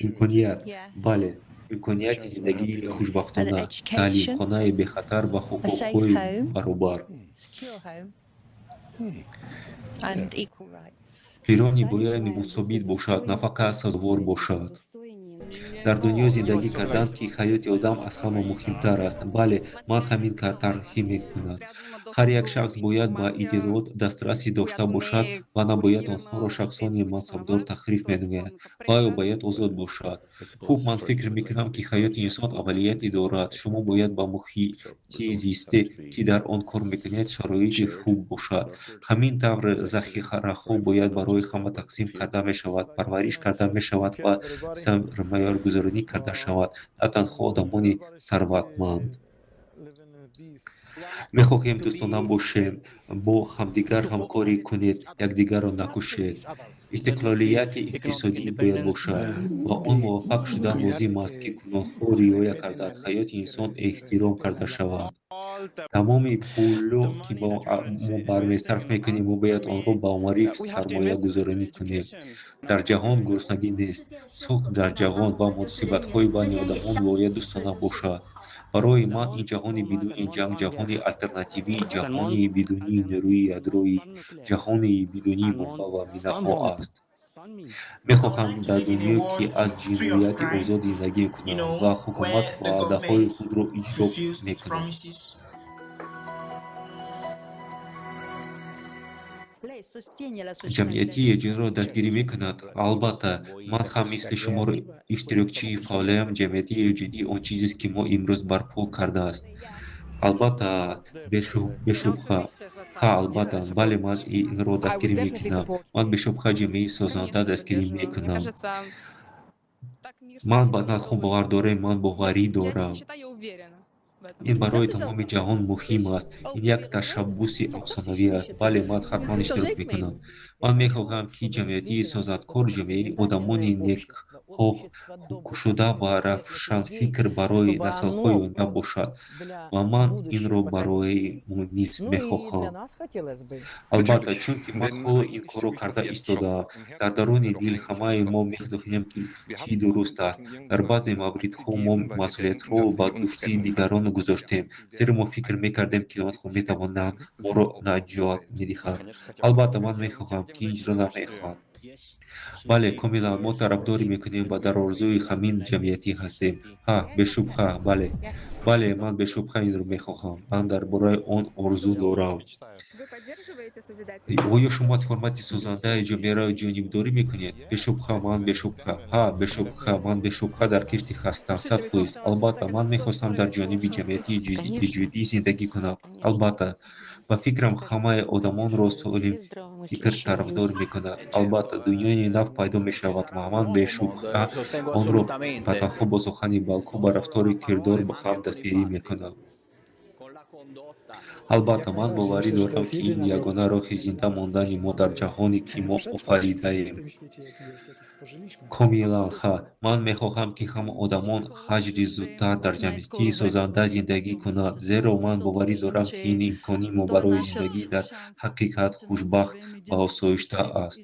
имконият, бале, имконияти зиндагии хушбахтона, таълим, хонаи бехатар ва ҳуқуқҳои баробар. Пирони бояд мусобид бошад, нафақа сазовор бошад. Дар дунё зиндагӣ кардан, ки ҳаёти одам аз ҳама муҳимтар аст. Бале, ман ҳамин тарҳӣ мекунад. Ҳар як шахс бояд ба иттилоот дастрасӣ дошта бошад ва набояд онҳоро шахсони мансабдор таҳриф менамоянд. Ва ё бояд озод бошад. Хуб, ман фикр мекунам, ки ҳаёти инсон аввалияте дорад. Шумо бояд ба муҳити зисте, ки дар он кор мекунед, шароити хуб бошад. Ҳамин тавр захираҳо бояд барои ҳама тақсим карда мешавад, парвариш карда мешавад ва сармоягузорӣ карда шавад, на танҳо одамони сарватманд. Мехоҳем дӯстона бошем, бо ҳамдигар ҳамкорӣ кунед, якдигарро накушед. Истиқлолияти иқтисодӣ бояд бошад ва он муваффақ шудан лозим аст, ки қонунҳо риоя карда, ҳаёти инсон эҳтиром карда шавад. Тамоми пуло, ки мо сарф мекунем, мо бояд онро ба маориф сармоягузорӣ кунем. Дар ҷаҳон гуруснагӣ нест. Сулҳ дар ҷаҳон ва муносибатҳои байни одамон бояд дӯстона бошад. Барои ман ин ҷаҳони бидуни ҷанг, ҷаҳони алтернативӣ, ҷаҳони бидуни нерӯи ядроӣ, ҷаҳони бидуни бомба ва минаҳо аст. Мехоҳам дар дунёе, ки аз ҷинояти озод зиндагӣ кунам ва ҳукумат ваъдаҳои худро иҷро мекунад. Ҷамъияти эҷодро дастгирӣ мекунад. Албатта, ман ҳам мисли шумо иштирокчии фаъолаям. Ҷамъияти эҷодӣ он чизест, ки мо имрӯз барпо кардааст. Албатта, бешубҳа. Ҳа, албатта, бале, ман инро дастгирӣ мекунам. Ман бешубҳа ҷамъияти созанда дастгирӣ мекунам. Ман ба танҳо бовар дорам, ман боварӣ дорам. Ин барои тамоми ҷаҳон муҳим аст. Ин як ташаббуси афсонавӣ аст. Бале, ман ҳатман иштирок мекунам. Ман мехоҳам, ки ҷамъияти созандкор, ҷамъияти одамони некхоҳ, кушода ва равшанфикр барои наслҳои оянда бошад. Ва ман инро барои мо низ мехоҳам. Албатта, чунки ман ҳоло ин корро карда истодаам. Дар даруни дил ҳамаи мо медонем, ки чӣ дуруст аст. Дар баъзе мавридҳо мо масъулиятро ба дӯши дигарон гузоштем, зеро мо фикр мекардем, ки онҳо метавонанд моро наҷот медиҳанд. Албатта, ман мехоҳам, ки иҷро намехоҳад. Бале, комилан, мо тарафдорӣ мекунем ва дар орзуи ҳамин ҷамъиятӣ ҳастем. Ҳа, бешубҳа, бале. Бале, ман бешубҳа инро мехоҳам. Ман дар бораи он орзу дорам. Оё шумо формати созандаи ҷомеаро ҷонибдорӣ мекунед? Бешубҳа, ман бешубҳа. Ҳа, бешубҳа, ман бешубҳа дар кишти ҳастам, 100%. Албатта, ман мехостам дар ҷониби ҷамъияти эҷодӣ зиндагӣ кунам. Албатта, ба фикрам, ҳамаи одамонро солимфикр тарафдор мекунад. Албатта, дунёи нав пайдо мешавад ва ман бешубҳа онро ба танҳо бо сухани, балки ба рафтору кирдор ҳам дастгирӣ мекунам. Албатта, ман боварӣ дорам, ки ин ягона роҳи зинда мондани мо дар ҷаҳоне, ки мо офаридаем. Комилан, ҳа. Ман мехоҳам, ки ҳама одамон ҳаҷри зудтар дар ҷамъияти созанда зиндагӣ кунанд, зеро ман боварӣ дорам, ки ин имкони мо барои зиндагӣ дар ҳақиқат хушбахт ва осоишта аст.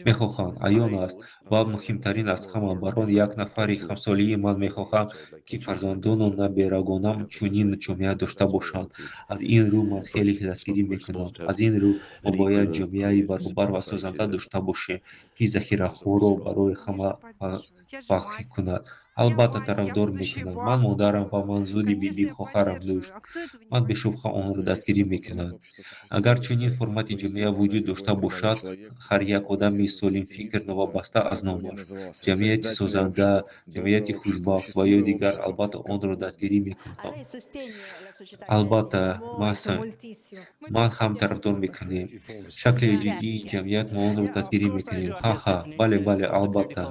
Мехоҳанд, аён аст, ва муҳимтарин аз ҳама, барои як нафари ҳамсолии ман мехоҳам, ки фарзандону наберагонам чунин ҷомеа дошта бошанд. Аз ин рӯ ман хеле дастгирӣ мекунам. Аз ин рӯ мо бояд ҷомеаи баробар ва созанда дошта бошем, ки захираҳоро барои ҳама пахш кунад. Албатта, тарафдор мекунам. Ман модарам ва ман зуди биби хоҳарам дошт. Ман бешубҳа онро дастгирӣ мекунам. Агар чунин формати ҷомеа вуҷуд дошта бошад, ҳар як одами солимфикр новобаста аз номаш, ҷамъияти созанда, ҷамъияти хушбахт ва ё дигар, албатта онро дастгирӣ мекунам. Албатта, ман ҳам тарафдор мекунем. Шакли ҷиддии ҷамъият мо онро дастгирӣ мекунем. Ҳа-ҳа, бале, бале, албатта.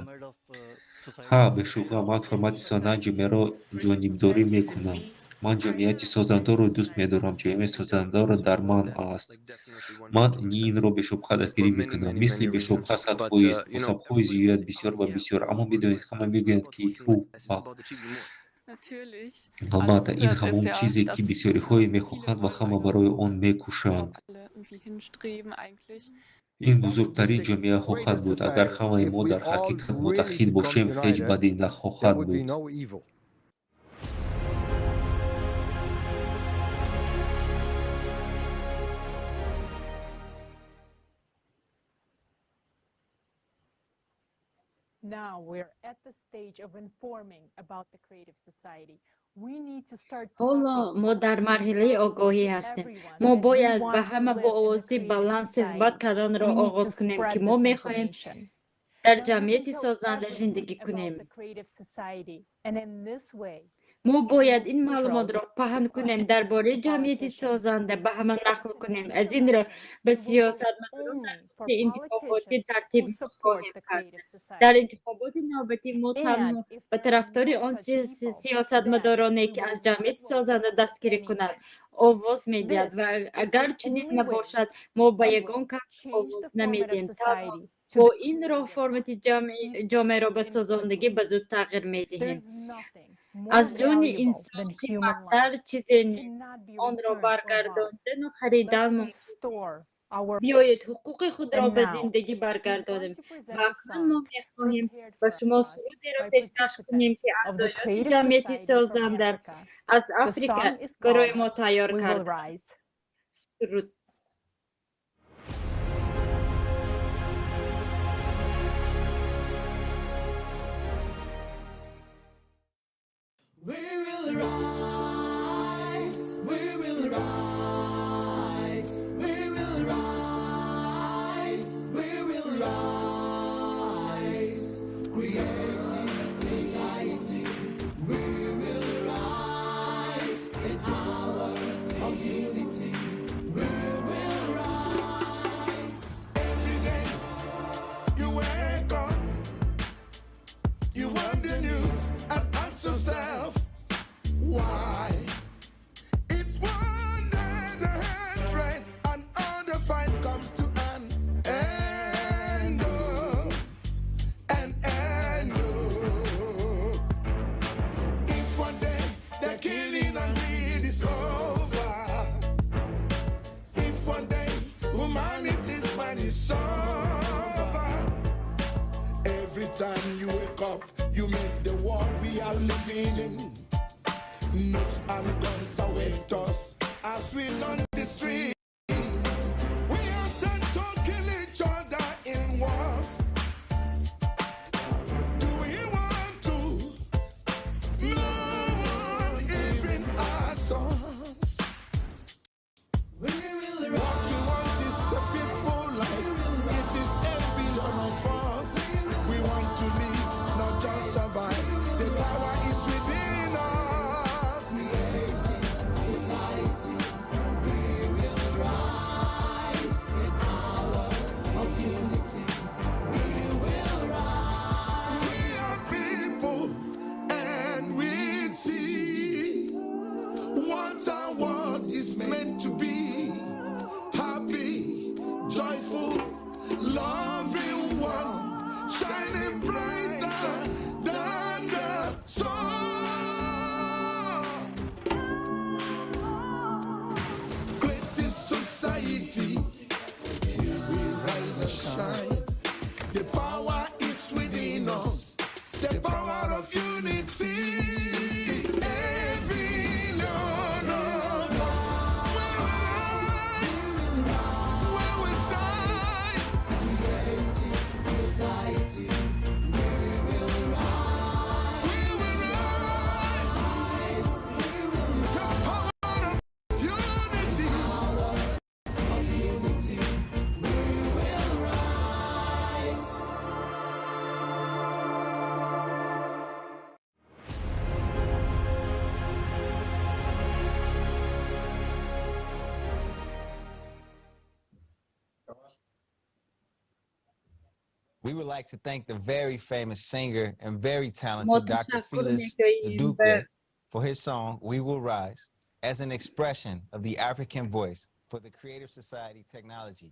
Ҳа, бешубҳа, ман формати созандаи ҷомеаро ҷонибдорӣ мекунам. Ман ҷамъияти созандаро дӯст медорам, ҷамъияти созандаро дар ман аст. Ман инро бешубҳа дастгирӣ мекунам. Мисли бешубҳа 100%, мусабҳои зиёд, бисёр ва бисёр. Аммо медонед, ҳама мегӯянд, ки хуб, албатта, ин ҳамон чизе, ки бисёриҳое мехоҳанд ва ҳама барои он мекӯшанд. Ин бузургтарин ҷомеа хоҳад буд. Агар ҳамаи мо дар ҳақиқат муттаҳид бошем, ҳеҷ бадӣ нахоҳад буд. Ҳоло мо дар марҳилаи огоҳӣ ҳастем. Мо бояд ба ҳама бо овози баланд суҳбат карданро оғоз кунем, ки мо мехоҳем дар ҷамъияти созанда зиндагӣ кунем. Мо бояд ин маълумотро паҳн кунем, дар бораи ҷамъияти созанда ба ҳама нақл кунем. Аз ин рӯ ба сиёсатмадорон дар вақти интихоботӣ тартиб хоҳем кард. Дар интихоботи навбатӣ мо танҳо ба тарафдори он сиёсатмадороне, ки аз ҷамъияти созанда дастгирӣ кунад, овоз медиҳад ва агар чунин набошад, мо ба ягон кас овоз намедиҳем. Танҳо бо ин роҳ формати ҷомеаро ба созандагӣ ба зуд тағйир медиҳем. Аз ҷони инсон қиматтар чизе нест. Онро баргардондану харидан мумкин. Биёед ҳуқуқи худро ба зиндагӣ баргардонем. Ва акнун мо мехоҳем ба шумо сурудеро пешкаш кунем, ки аъзоёни ҷамъияти созанда аз Африка барои мо тайёр карданд. Суруд. We will rise, we will rise, we will rise, we will rise. Creating society, we will rise in power of unity. We will rise. Every day you wake up, you want the news and ask yourself, why? If one day the hatred and all the fight comes to an end, oh, an end, oh. If one day the killing and greed is over, if one day humanity's mind is sober, every time you wake up, you make the world we are living in. Nooks and guns await us as we run the streets. We are sent to kill each other in wars. Do we want to? No one even asks us. We will What we want is a peaceful life. It is a billion of us. We want to live, not just survive. The power is within us. Creating society, we We would like to thank the very famous singer and very Мо talented Dr. ташаккур Felix мегӯем ба Duque for his song We Will Rise as an expression of the African voice for the Creative Society technology.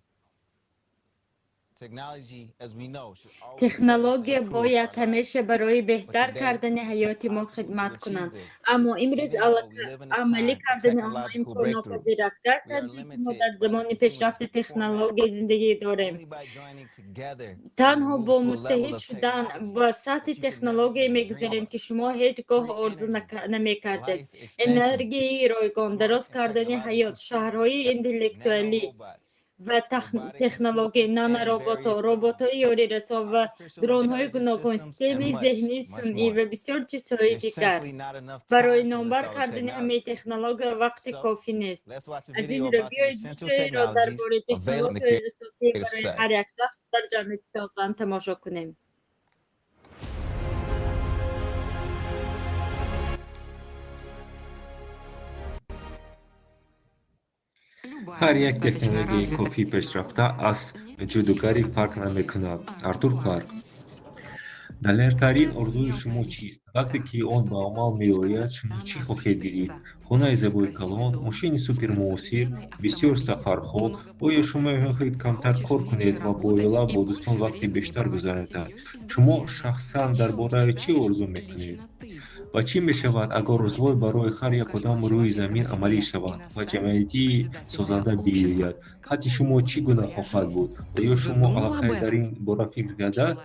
Technology, as we know, should always serve to Технология improve бояд our lives. ҳамеша барои But беҳтар today, кардани it's ҳаёти мо impossible to хидмат achieve кунанд. this. Аммо имрӯз Even though we live in a амалӣ time of кардани онҳо technological breakthroughs, имконнопазир аст. we are Гарчанде ки мо limited дар by the замони consumer пешрафти format. технология зиндагӣ дорем. Only by joining together can we Танҳо move бо to a level муттаҳид of шудан technology ба сатҳи that you could never технология even dream мегузарем, of. ки шумо ҳеҷ гоҳ Free орзу energy, намекардед. life extension, Энергияи ройгон, smart дароз and кардани ҳаёт, technological cities, шаҳрҳои интеллектуалӣ nanorobots, ва robotic технология, assistants, and нанороботҳо, various drones, роботҳои ёрирасон ва artificial дронҳои intelligence гуногун, systems, and системаи much, зеҳнии much сунъӣ more. ва бисёр чизҳои There's дигар. simply not enough Барои time to list номбар all the кардани ҳамаи technologies. технология вақти So кофӣ нест. let's watch a Аз video ин рӯ about the биёед essential видеоеро дар technologies бораи available in the технологияҳои асосӣ Creative барои Society. ҳар як шахс дар ҷамъияти созанд тамошо кунем. Ҳар як технологияи кофӣ пешрафта аз ҷодугарӣ фарқ намекунад. Артур Кларк. Далертарин орзуи шумо чист? Вақте ки он ба амал меояд, шумо чӣ хоҳед гирифт? Хонаи зебои калон, мошини супермуосир, бисёр сафарҳо? Оё шумо мехоҳед камтар кор кунед ва бо оила, бо дӯстон вақти бештар гузаронед? Шумо шахсан дар бораи чӣ орзу мекунед? Ва чӣ мешавад, агар орзуҳо барои ҳар як одам рӯи замин амалӣ шаванд ва ҷамъияти созанда биёяд? Хатти шумо чӣ гуна хоҳад буд? Оё шумо аллакай дар ин бора фикр кардаед?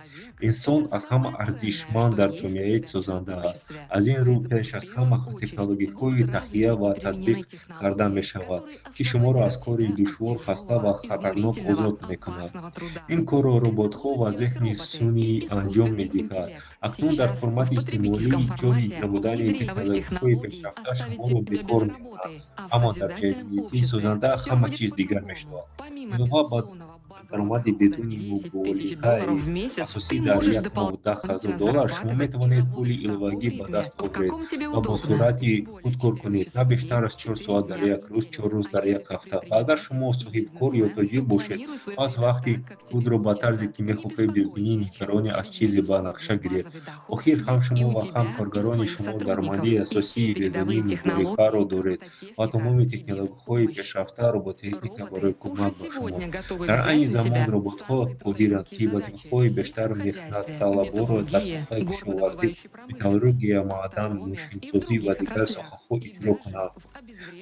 Инсон аз ҳама арзишманд дар ҷомеаи созанда аст. Аз ин рӯ пеш аз ҳама технологияҳои таҳия ва татбиқ карда мешавад, ки шуморо аз кори душвор, хаста ва хатарнок озод мекунад. Ин корро роботҳо ва зеҳни сунъӣ анҷом медиҳад. Акнун дар формати истеъмолӣ ҷорӣ намудани технологияҳои пешрафта шуморо бекор мекунад, аммо дар ҷамъияти созанда ҳама чиз дигар мешавад. Илова ба даромади бидуни муболиғаи асосӣ дар як моҳ 10 000 доллар, шумо метавонед пули иловагӣ ба даст оред ва бо суръати худ кор кунед, на бештар аз 4 соат дар як рӯз, 4 рӯз дар як ҳафта. Ва агар шумо соҳибкор ё тоҷир бошед, пас вақти худро ба тарзе ки мехоҳед, бидуни нигаронӣ аз чизе ба нақша гиред. Охир ҳам шумо ва ҳам коргарони шумо даромади асосии бидуни муболиғаро доред ва тамоми технологияҳои пешрафта, робототехника барои кӯмак ба шумо. Дар айни замон роботҳо қодиранд, ки вазифаҳои бештар меҳнатталаборо дар соҳаи кишоварзӣ, металлургия, маъдан, мошинсозӣ ва дигар соҳаҳо иҷро кунанд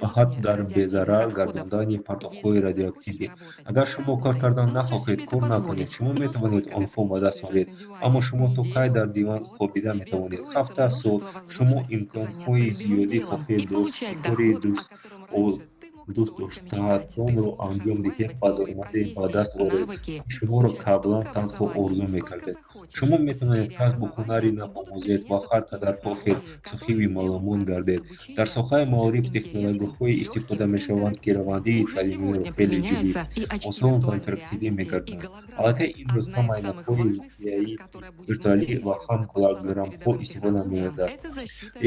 ва ҳатто дар безарар гардондани партовҳои радиоактивӣ. Агар шумо кор кардан нахоҳед, кор накунед. Шумо метавонед онҳо ба даст оред, аммо шумо то кай дар диван хобида метавонед? Ҳафта, сол? Шумо имконҳои зиёдӣ хоҳед дошт, ки кори дӯстдоштаатонро анҷом диҳед ва даромаде ба даст оред, ки шуморо қаблан танҳо орзу мекардед. Шумо метавонед касбу ҳунари нав омӯзед ва ҳар қадар хоҳед соҳиби маълумот гардед. Дар соҳаи маориф технологияҳое истифода мешаванд, ки раванди таълимиро хеле ҷолиб, осон ва интерактивӣ мегардонанд. Аллакай имрӯз ҳам айнакҳои воқеаи виртуалӣ ва ҳам голограммҳо истифода мегардад.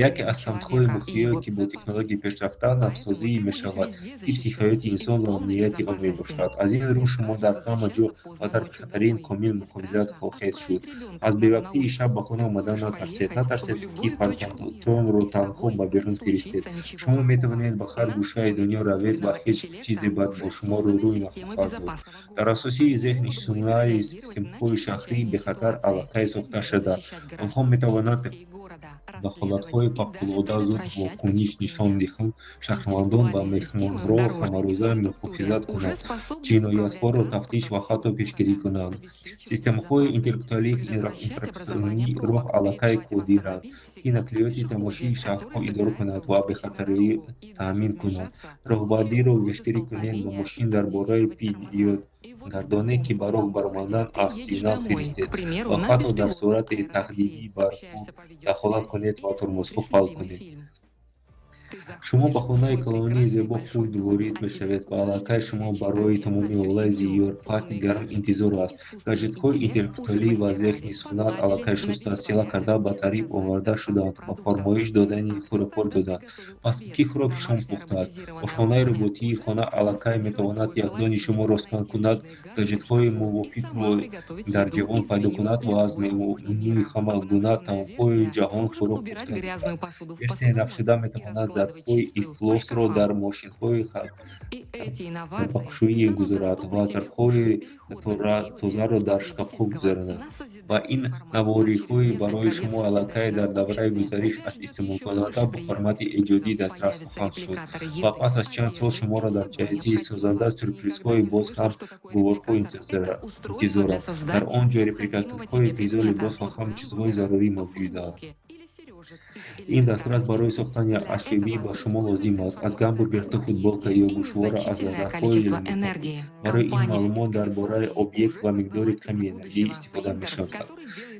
Яке аз самтҳои муҳимое, ки бо технологияи пешрафта навсозӣ мешавад, ҳифзи ҳаёти инсон ва амнияти он мебошад. Аз ин рӯ шумо дар ҳама ҷо ва дар бехатарии комил муҳофизат хоҳед шуд. Аз бевақтии шаб ба хона омадан натарсед. Натарсед, ки фарзандатонро танҳо ба берун фиристед. Шумо метавонед ба ҳар гӯшаи дунё равед ва ҳеҷ чизе бад бо шумо рӯ-рӯй нахоҳад буд. Дар асоси зеҳни сунъӣ системаҳои шаҳрии бехатар аллакай сохта шуда. Онҳо метавонанд ба ҳолатҳои фавқулода зуд вокуниш нишон диҳанд, шаҳрвандон ва меҳмонро ҳамарӯза муҳофизат кунанд, ҷиноятҳоро тафтиш ва ҳатто пешгирӣ кунанд. Системаҳои интеллектуалии инфрасунъии роҳ аллакай қодиранд, ки нақлиёти тамошии шаҳрҳо идора кунанд ва бехатариро таъмин кунанд. Роҳбардиро бештарӣ кунед ба мошин дар бораи пиёдагардоне, ки ба роҳ баромадан аз сигнал фиристед ва ҳатто дар сурати таҳдидӣ бар худ дахолат кунед ва тормозҳо фаъол кунед. Шумо ба хонаи калони зебо худ ворид мешавед ва аллакай шумо барои тамоми оила зиёфати гарм интизор аст. Гаджетҳои интеллектуалӣ ва зехни сунъат аллакай шуста, села карда ба таъриф оварда шудаанд ва фармоиш додани хӯрокҳо доданд. Пас кӣ хӯроки шом пухтааст? Ошхонаи роботии хона аллакай метавонад яхдони шуморо скан кунад, гаджетҳои мувофиқро дар ҷаҳон пайдо кунад ва аз менюи ҳама гуна таомҳои ҷаҳон хӯрок пухта диҳад. Версияи навшуда метавонад зарфҳои ифлосро дар мошинҳои табақшӯӣ гузорад ва зарфҳои тозаро дар шкафҳо гузаронад. Ва ин навовариҳои барои шумо аллакай дар давраи гузариш аз истеъмолкунанда ба формати эҷодӣ дастрас хоҳанд шуд ва пас аз чанд сол шуморо дар ҷиҳати созанда сюрпризҳои боз ҳам гуворҳо интизоранд. Дар он ҷо репликаторҳои ғизо, либос ва ҳама чизҳои зарурӣ мавҷуданд. Ин дастрас барои сохтани ашёбӣ ба шумо лозим аст, аз гамбургер то футболка ё гӯшвора аз зарфҳои элементарӣ. Барои ин маълумот дар бораи объект ва миқдори ками энергия истифода мешавад.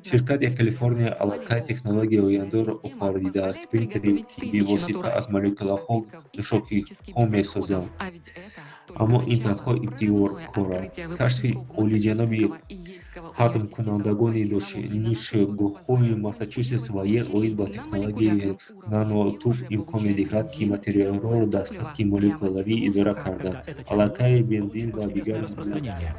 Ширкати Калифорния аллакай технологияи ояндаро офаридааст, принтере, ки бевосита аз молекулаҳо нӯшокиҳо месозанд. Аммо ин танҳо ибтидои кор аст. Кашфи олиҷаноби хатмкунандагони донишгоҳҳои Массачусетс ва Йел оид ба технологияи нанотуб имкон медиҳад, ки материалҳоро дар сатҳи молекулавӣ идора карда, аллакай бензин ва дигар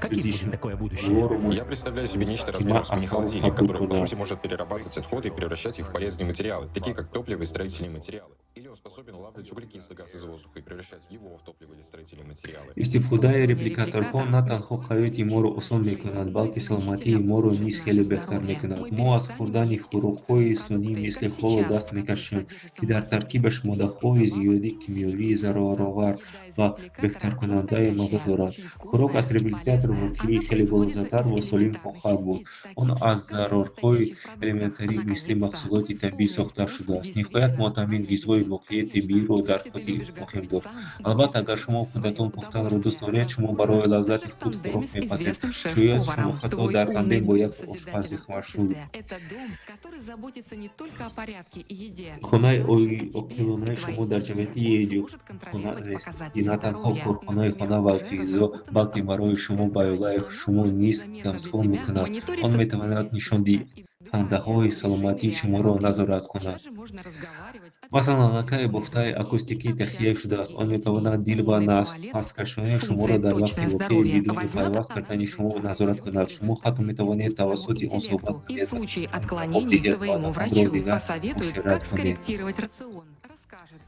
сӯзишворро Я представляю себе нечто мустақиман размером с аз ҳаво мини-холодильник, қабул который, по кунад. сути, может перерабатывать отходы и превращать их в полезные материалы, такие как топливо и строительные материалы. Или он способен улавливать углекислый газ из воздуха и превращать его в топливо или строительные материалы. Истифодаи репликаторҳо на танҳо ҳаёти моро осон мекунад, балки саломатии моро низ хеле беҳтар мекунад. Мо аз хӯрдани хӯрокҳои сунъӣ мисли ҳоло даст мекашем, ки дар таркибаш моддаҳои зиёди кимиёвии зараровар ва беҳтаркунандаи мазза дорад. Хӯрок аз репликатор воқеӣ хеле болаззаттар ва солим хоҳад буд. Он аз зарарҳои элементарӣ мисли маҳсулоти табиӣ сохта шудааст. Ниҳоят, мо таъмин ғизои воқеии табииро дар худ хоҳем дошт. Албатта, агар шумо худатон пухтанро дӯст доред, шумо барои лаззати худ хӯрок мепазед. Шояд шумо ҳатто дар тандем бо як ошпази машҳур. Хонаи оқилонаи шумо дар ҷамъияти эҷодхона нест, ки на танҳо корхонаи хона ва ғизо, балки барои шумо ва оилаи шумо низ гамсхон мекунад. Он метавонад нишондиҳандаҳои саломатии шуморо назорат кунад. Масалан, аллакай бофтаи акустикӣ таҳия шудааст. Он метавонад дил ва нафаскашонии шуморо дар вақти воқеӣ бидуни пайваст кардани шумо назорат кунад. Шумо ҳатто метавонед тавассути он суҳбат кунед, об диҳед ва одамонро дигар муошират кунед.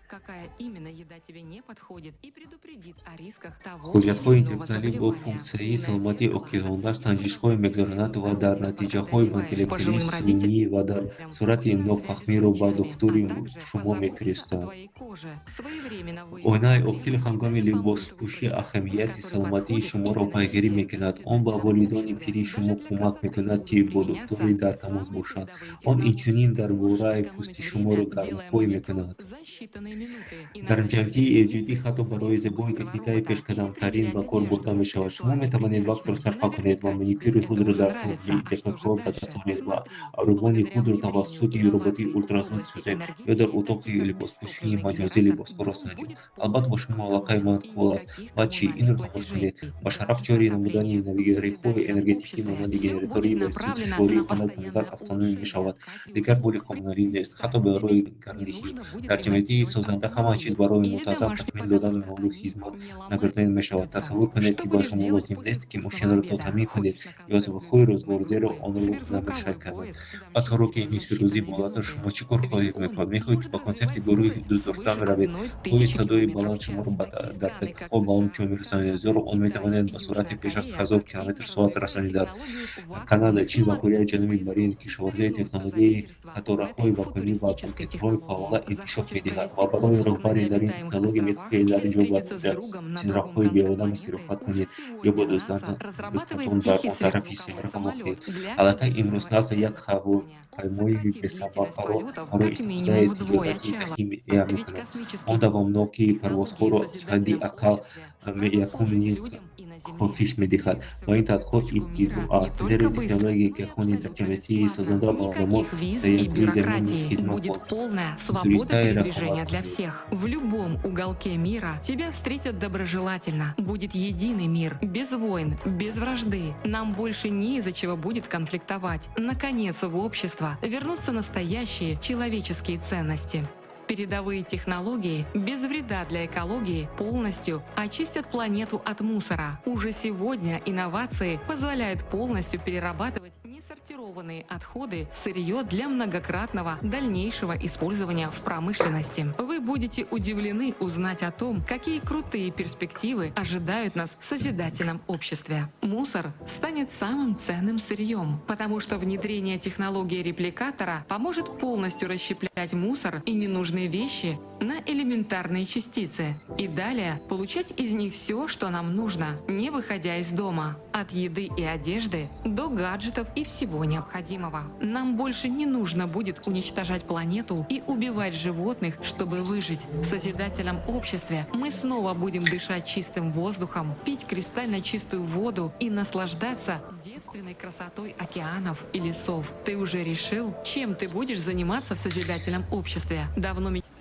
Какая именно еда тебе не подходит, и предупредит о рисках того Ҳуҷҷатҳои или иного интеллектуалӣ бо заболевания. функсияи саломатии оқилона санҷишҳое мегузаронад ва дар натиҷаҳои ба интеллектуалии сунъӣ ва дар сурати нофаҳмиро ба духтури шумо мефиристад. Оинаи оқил ҳангоми либоспӯшӣ аҳамияти саломатии шуморо пайгирӣ мекунад. Он ба волидони пири шумо кӯмак мекунад, ки бо духтуре дар тамос бошанд. Он инчунин дар бораи пӯсти шуморо гармхой мекунад. Гармҷамъии эҷодӣ ҳатто барои зебои техникаи пешқадамтарин ба кор бурда мешавад. Шумо метавонед вақтро сарфа кунед ва маникюри худро дар тӯли дақиқаҳо ба даст оред ва абрӯвони худро тавассути роботи ултразвук созед ё дар утоқи либоспӯшии маҷозӣ либосҳоро санҷед. Албатта, ба шумо аллакай маъқул аст. Ва чӣ? Инро тамошо кунед. Ба шараф ҷорӣ намудани навигариҳои энергетикӣ монанди генераторӣ ва сӯзишвории хона камтар автономӣ мешавад. Дигар пули коммуналӣ нест, ҳатто барои гармдиҳӣ. Дар ҷамъияти созанда ҳама чиз барои мунтазам такмил додан молу хизмат нагардонида мешавад. Тасаввур кунед, ки ба шумо лозим нест, ки мошинро то таъмин кунед ё сабабҳои рӯзгор, зеро онро намешаканад. Пас хӯроки нисфирӯзӣ болатар шумо чӣ кор хоҳед мекард? Мехоҳед, ки ба консерти гурӯҳи дӯстдошта равед? Ҳои садои баланд шуморо дар дақиқаҳо ба он ҷо мерасонад, зеро он метавонад ба суръати беш аз 1000 километр-соат расонида. Канада, Чин ва Кореяи Ҷанубӣ бар ин кишоварзии технологияи қатораҳои вакуумӣ ва бункерҳои фаъола инкишоф медиҳад ва барои роҳбарӣ дар ин технология мехоҳед дар ин ҷо ба синрафҳои беодам истироҳат кунед ё бо дӯстатон дар он тарафи сайёра вохӯред. Аллакай имрӯз НАСА як ҳавопаймои бесафарро барои истифодаи тиҷоратӣ таҳия мекунад. Он давомнокии парвозҳоро ҳадди аққал 1,5 хоҳиш медиҳад ва ин тадқиқот ибтидоъ аст, зеро технологияи кайҳонӣ дар ҷамъияти созанда ба одамон Никаких виз дар и як рӯи замин низ бюрократии. хизмат Будет хоҳад. полная свобода Туристаи передвижения рақобат для всех. В любом уголке мира тебя встретят доброжелательно. Будет единый мир, без войн, без вражды. Нам больше не из-за чего будет конфликтовать. Наконец, в общество вернутся настоящие человеческие ценности. Передовые технологии без вреда для экологии полностью очистят планету от мусора. Уже сегодня инновации позволяют полностью перерабатывать несортированные отходы в сырье для многократного дальнейшего использования в промышленности. Вы будете удивлены узнать о том, какие крутые перспективы ожидают нас в созидательном обществе. Мусор станет самым ценным сырьем, потому что внедрение технологии репликатора поможет полностью расщеплять мусор и ненужные вещи на элементарные частицы и далее получать из них все, что нам нужно, не выходя из дома. От еды и одежды до гаджетов и всего необходимого. Нам больше не нужно будет уничтожать планету и убивать животных, чтобы выжить. В созидательном обществе мы снова будем дышать чистым воздухом, пить кристально чистую воду и наслаждаться девственной красотой океанов и лесов. Ты уже решил, чем ты будешь заниматься в созидательном обществе? Давно мечтаешь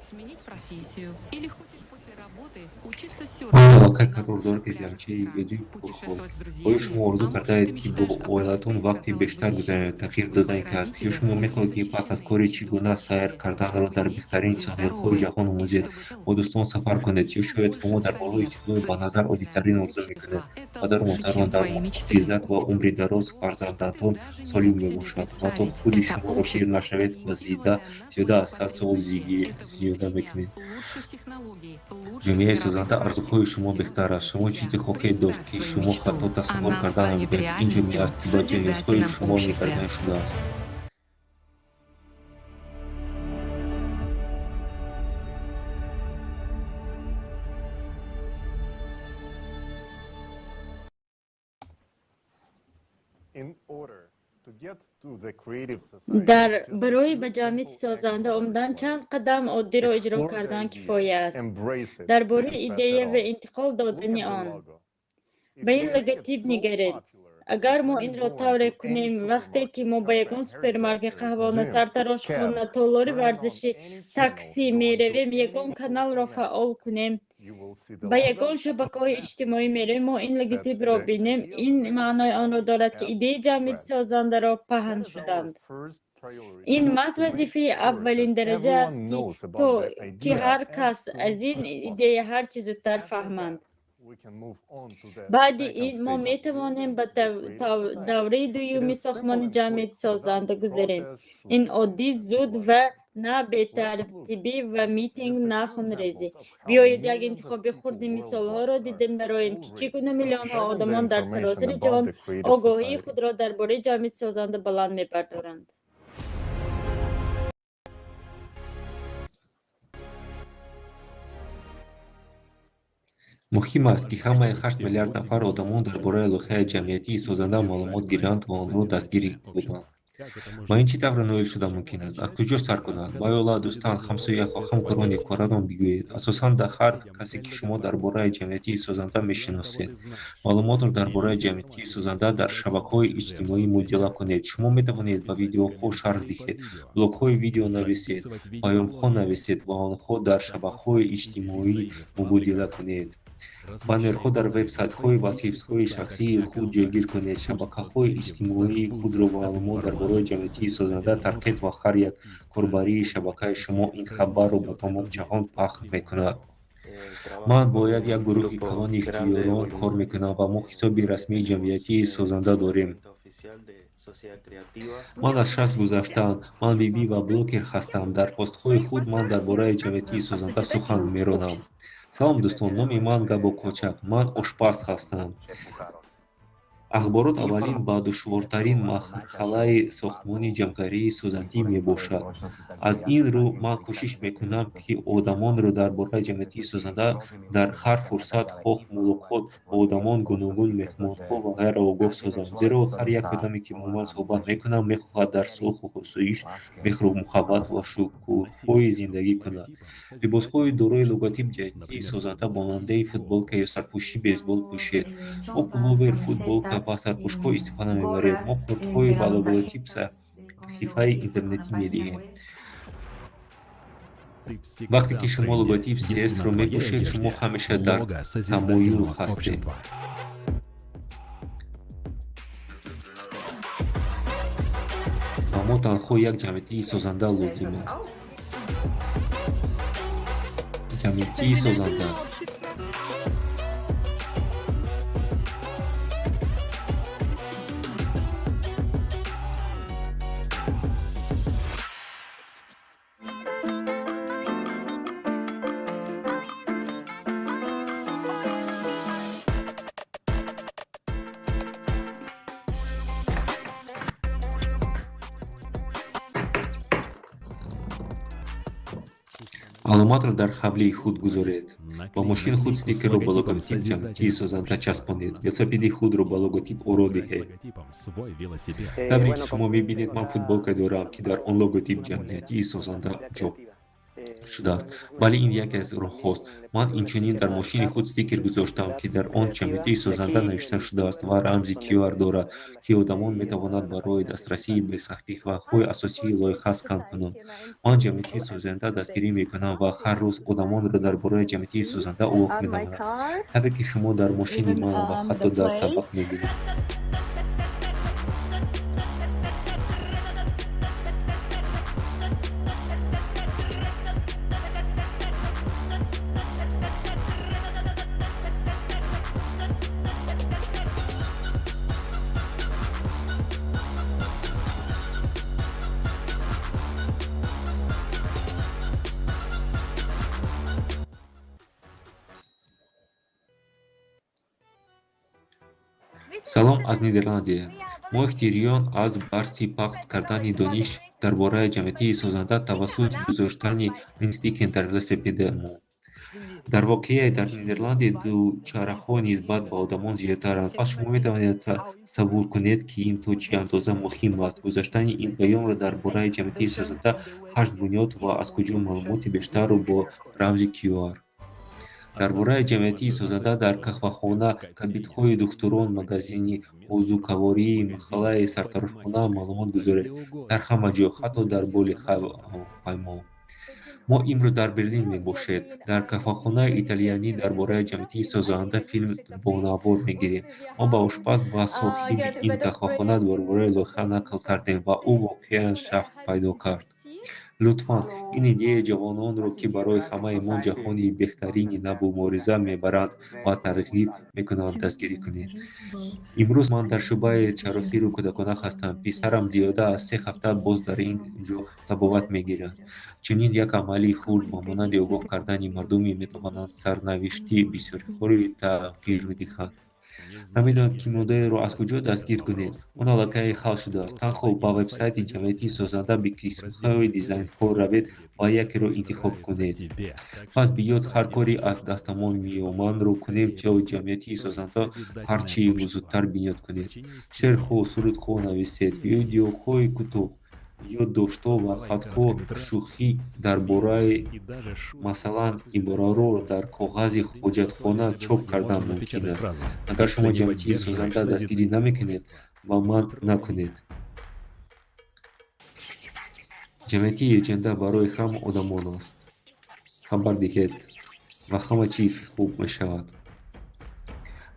сменить профессию или хочешь после работы учиться Он серфингу? аллакай қарор дорад, ки ҷамъчаи видеои пурхол. Оё шумо орзу кардаед, ки бо оилатон вақти бештар гузаронед, тағйир додани касб? Ё шумо мехоҳед, ки пас аз кори чӣ гуна сайр карданро дар беҳтарин соҳилҳои ҷаҳон омӯзед, бо дӯстон сафар кунед? Ё шояд шумо дар болои чизҳои ба назар оддитарин орзу мекунед: падару модарон дар муҳофизат ва умри дароз, фарзандатон солим мебошанд ва то худи шуморо пир нашавед ва зиёда аз 100 сол зиёда мекунед. Ҷомеаи созанда арзуҳои шумо беҳтар аст. Шумо чизе хоҳед дошт, ки шумо ҳатто тасаввур карда наметавонед. Ин ҷомеа аст, ки ба ниёзҳои шумо нигаронида шудааст. Дар барои ба ҷамъияти созанда омадан чанд қадам оддиро иҷро кардан кифоя аст. Дар бораи идея ва интиқол додани он. Ба ин логотип нигаред. Агар мо инро тавре кунем, вақте ки мо ба ягон супермаркет, қаҳвона, сартарошхона, толори варзишӣ, таксӣ меравем, ягон каналро фаъол кунем, ба ягон шабакаҳои иҷтимоӣ меравем, мо ин логотипро бинем, ин маънои онро дорад, ки идеяи ҷамъияти созандаро паҳн шуданд. Ин маҳз вазифаи аввалин дараҷа аст, ки то ки ҳар кас аз ин идея ҳар чӣ зудтар фаҳманд. Баъди ин мо метавонем ба давраи дуюми сохтмони ҷамъияти созанда гузарем. Ин оддӣ, зуд ва на бетартибӣ ва митинг, на хунрезӣ. Биёед як интихоби хурди мисолҳоро дида бароем, ки чӣ гуна миллионҳо одамон дар саросари ҷаҳон огоҳии худро дар бораи ҷамъияти созанда баланд мебардоранд. Муҳим аст, ки ҳамаи 8 миллиард нафар одамон дар бораи лоиҳаи ҷамъиятии созанда маълумот гиранд ва онро дастгирӣ кунанд. Ба ин чӣ тавр ноил шудан мумкин аст? Аз куҷо сар кунанд? Ба оила, дӯстон, ҳамсояҳо, ҳамкорони коратон бигӯед. Асосан дар ҳар касе, ки шумо дар бораи ҷамъиятии созанда мешиносед. Маълумотро дар бораи ҷамъиятии созанда дар шабакаҳои иҷтимоӣ мубодила кунед. Шумо метавонед ба видеоҳо шарҳ диҳед, блогҳои видео нависед, паёмҳо нависед ва онҳо дар шабакаҳои иҷтимоӣ мубодила кунед. Баннерҳо дар вебсайтҳои ва саҳифаҳои шахсии худ ҷойгир кунед. Шабакаҳои иҷтимоии худро маълумот дар бораи ҷамъиятии созанда тарғиб ва ҳар як корбарии шабакаи шумо ин хабарро ба тамоми ҷаҳон пахш мекунад. Ман бо як гурӯҳи калони ихтиёрон кор мекунам ва мо ҳисоби расмии ҷамъиятии созанда дорем. Ман аз 60 гузаштаам. Ман бибӣ ва блогер ҳастам. Дар постҳои худ ман дар бораи ҷамъиятии созанда сухан меронам. Салом, дӯстон, номи ман Габо Кочак. Ман ошпаз ҳастам. Ахборот аввалин ва душвортарин марҳалаи сохтмони ҷамъиятии созандагӣ мебошад. Аз ин рӯ ман кӯшиш мекунам, ки одамонро дар бораи ҷамъияти созанда дар ҳар фурсат, хоҳ мулоқот бо одамони гуногун, меҳмонҳо ва ғайра огоҳ созам, зеро ҳар як одаме, ки бо ман суҳбат мекунад, мехоҳад дар сулҳу осоиш, меҳру муҳаббат ва шукӯҳӣ зиндагӣ кунад. Либосҳои дорои логотип ҷамъияти созанда монанди футболка ё сарпӯши бейсбол пӯшед. Мо пуловер, футболка ва сарпӯшҳо истифода мебарем. Мо кортҳои ба логотип саҳифаи интернетӣ медиҳем. Вақте ки шумо логотип СС-ро мепӯшед, шумо ҳамеша дар тамоюл ҳастед. Ба мо танҳо як ҷамъияти созанда лозим аст. Ҷамъияти созанда. Аломатро дар ҳавлии худ гузоред. Ба мошини худ стикерро ба логотип ҷамъияти созанда часпонед. Велосипеди худро ба логотип оро диҳед. Тавре ки шумо мебинед, ман футболка дорам, ки дар он логотип ҷамъияти созанда ҷо шудааст. Бале, ин яке аз роҳҳост. Ман инчунин дар мошини худ стикер гузоштам, ки дар он ҷамъияти созанда навишта шудааст ва рамзи QR дорад, ки одамон метавонанд барои дастрасӣ ба саҳифаҳои асосии лоиҳа скан кунанд. Ман ҷамъияти созанда дастгирӣ мекунам ва ҳар рӯз одамонро дар бораи ҷамъияти созанда огоҳ менамоям. Тавре ки шумо дар мошини ман ва ҳатто дар табақ мебинед. Салом аз Нидерландия. Мо ихтиёриён аз барси пахт кардани дониш дар бораи ҷамъияти созанда тавассути гузоштани ин стикер дар велосипедамон. Дар воқеа дар Нидерландия дучарахаҳо нисбат ба одамон зиёдтаранд. Пас шумо метавонед тасаввур кунед, ки ин то чӣ андоза муҳим аст. Гузоштани ин паёмро дар бораи ҷамъияти созанда ҳашт бунёд ва аз куҷо маълумоти бештарро бо рамзи QR. Дар бораи ҷамъияти созанда дар қаҳвахона, кабинетҳои духтурон, магазини озуқавории маҳаллаи сартарошхона маълумот гузоред. Дар ҳама ҷо, ҳатто дар боли ҳавопаймо. Мо имрӯз дар Берлин мебошед. Дар қаҳвахонаи италиянӣ дар бораи ҷамъияти созанда филм бо навор мегирем. Мо ба ошпаз ва соҳиби ин қаҳвахона дар бораи лоиҳа нақл кардем ва ӯ воқеан шавқ пайдо кард. Лутфан, ин идеяи ҷавононро, ки барои ҳамаи мо ҷаҳони беҳтарини наву мубориза мебаранд ва тарғиб мекунанд, дастгирӣ кунед. Имрӯз ман дар шӯъбаи чарофиру кӯдакона ҳастам. Писарам зиёда аз 3 ҳафта боз дар ин ҷо табобат мегирад. Чунин як амали хурд ба монанди огоҳ кардани мардуми метавонад сарнавишти бисёриҳоро тағйир диҳад. Намедонам, ки моделро аз куҷо дастгир кунед. Он аллакай ҳал шудааст. Танҳо ба вебсайти ҷамъияти созанда ба қисмҳои дизайнҳо равед ва якеро интихоб кунед. Пас биёд ҳар кори аз дастамон меомадро кунем, то ҷамъияти созанда ҳар чӣ зудтар бунёд кунед. Шеърҳо, сурудҳо нависед, видеоҳои кӯтоҳ, ёддоштҳо ва хатҳо, шӯхӣ дар бораи, масалан, ибораро дар коғази ҳоҷатхона чоп кардан мумкин аст. Агар шумо ҷамъияти созанда дастгирӣ намекунед, ба ман накунед. Ҷамъияти еҷанда барои ҳама одамон аст. Хабар диҳед ва ҳама чиз хуб мешавад.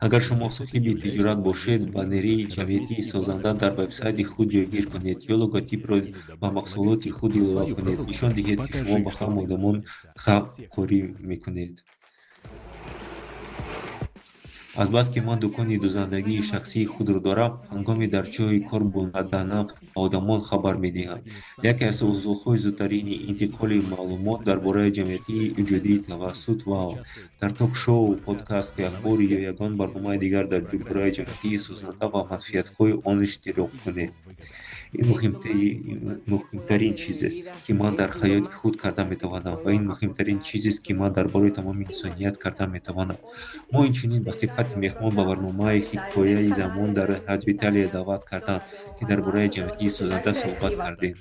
Агар шумо соҳиби тиҷорат бошед, баннери ҷамъияти созанда дар вебсайти худ ҷойгир кунед ё логотипро ба маҳсулоти худ илова кунед. Нишон диҳед, ки шумо ба ҳама одамон ғамхорӣ мекунед. Азбаски ман дукони дӯзандагии шахсии худро дорам, ҳангоми дар ҷойи кор буданам ба одамон хабар медиҳам. Яке аз усулҳои зудтарини интиқоли маълумот дар бораи ҷамъияти эҷодӣ тавассут ва дар ток-шоу, подкаст, ахбор ё ягон барномаи дигар дар бораи ҷамъияти созанда ва манфиатҳои он иштирок кунед. Ин муҳимтарин чизест, ки ман дар ҳаёти худ карда метавонам, ва ин муҳимтарин чизест, ки ман дар бораи тамоми инсоният карда метавонам. Мо инчунин ба сифати меҳмон ба барномаи «Ҳикояи замон» дар Радио Италия даъват карданд, ки дар бораи ҷамъияти созанда суҳбат кардем.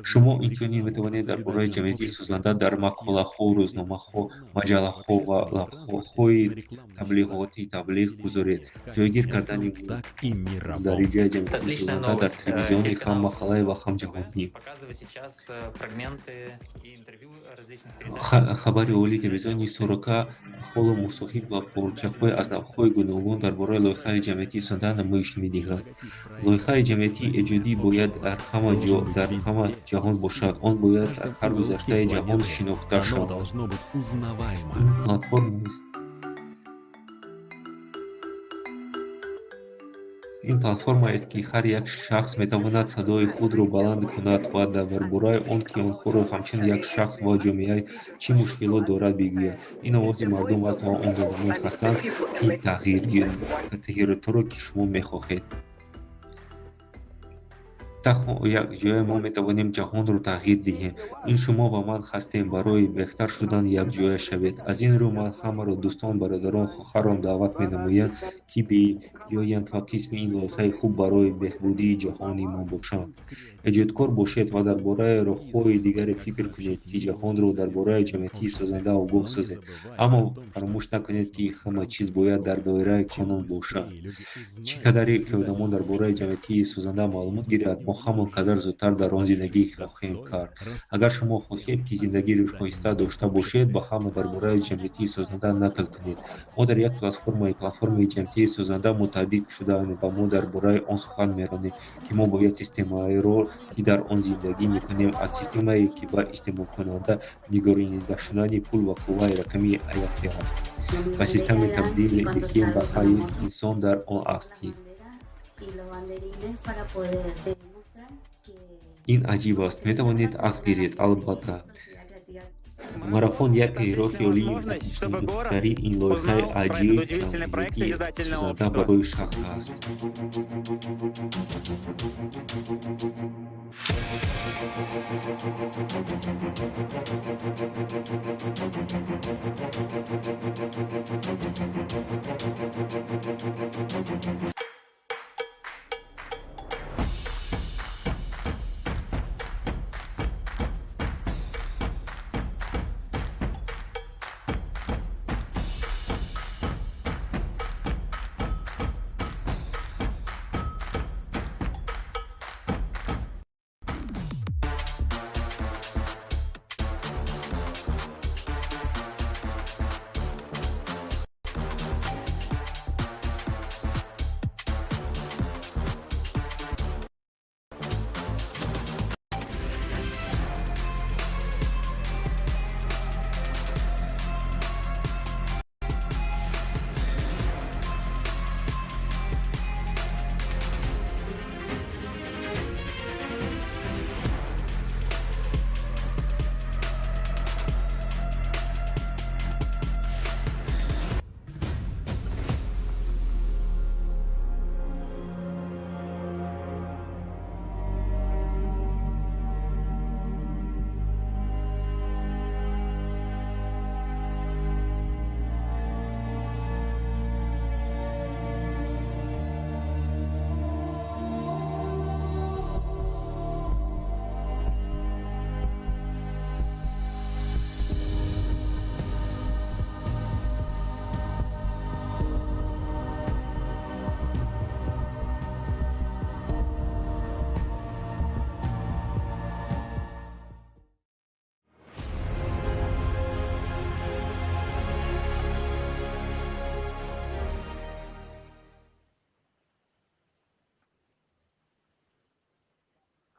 Шумо инчунин метавонед дар бораи ҷамъияти созанда дар мақолаҳо, рӯзномаҳо, маҷаллаҳо ва лавҳаҳои таблиғотӣ таблиғ гузоред. Ҷойгир кардани мундариҷаи ҷамъияти созанда дар телевизиони ҳам маҳаллӣ ва ҳам ҷаҳонӣ. Хабари олии телевизиони Сорока ҳоло мусоҳиб ва порчаҳои аз навъҳои гуногун дар бораи лоиҳаи ҷамъияти созанда намоиш медиҳад. Лоиҳаи ҷамъияти эҷодӣ бояд дар ҳама ҷо, дар ҳама ҷаҳон бошад. Он бояд дар ҳар гузаштаи ҷаҳон шинохта шавад. Ин платформаест. Ин платформаест, ки ҳар як шахс метавонад садои худро баланд кунад ва дар бораи он, ки онҳоро ҳамчун як шахс ва ҷомеа чӣ мушкилот дорад, бигӯяд. Ин овози мардум аст ва он одамоне ҳастанд, ки тағйиротеро, ки шумо мехоҳед. Танҳо якҷоя мо метавонем ҷаҳонро тағйир диҳем. Ин шумо ва ман ҳастем. Барои беҳтар шудан якҷоя шавед. Аз ин рӯ ман ҳамаро дӯстон, бародарон, хоҳарон даъват менамоям, ки биёянд ва қисми ин лоиҳаи хуб барои беҳбудии ҷаҳони мо бошанд. Эҷодкор бошед ва дар бораи роҳҳои дигаре фикр кунед, ки ҷаҳонро дар бораи ҷамъияти созанда огоҳ созед. Аммо фаромӯш накунед, ки ҳама чиз бояд дар доираи қонун бошад. Чӣ қадаре ки одамон дар бораи ҷамъияти созанда маълумот гиранд, мо ҳамон қадар зудтар дар он зиндагӣ хоҳем кард. Агар шумо хоҳед, ки зиндагиро шоиста дошта бошед, ба ҳама дар бораи ҷамъияти созанда нақл кунед. Мо дар як платформаи ҷамъияти созанда муттаҳид шудаем ва мо дар бораи он сухан меронем, ки мо бояд системаеро, ки дар он зиндагӣ мекунем, аз системае, ки ба истеъмолкунанда нигаронида шудани пул ва қувваи рақамӣ яке аст, ба системе табдил диҳем ва ҳаёти инсон дар он аст, ки ин аҷиб аст. Метавонед акс гиред, албатта. Марафон як роҳи олии муҳимтарин ин лоиҳаи аҷиб ҷамъияти созанда барои шахс аст.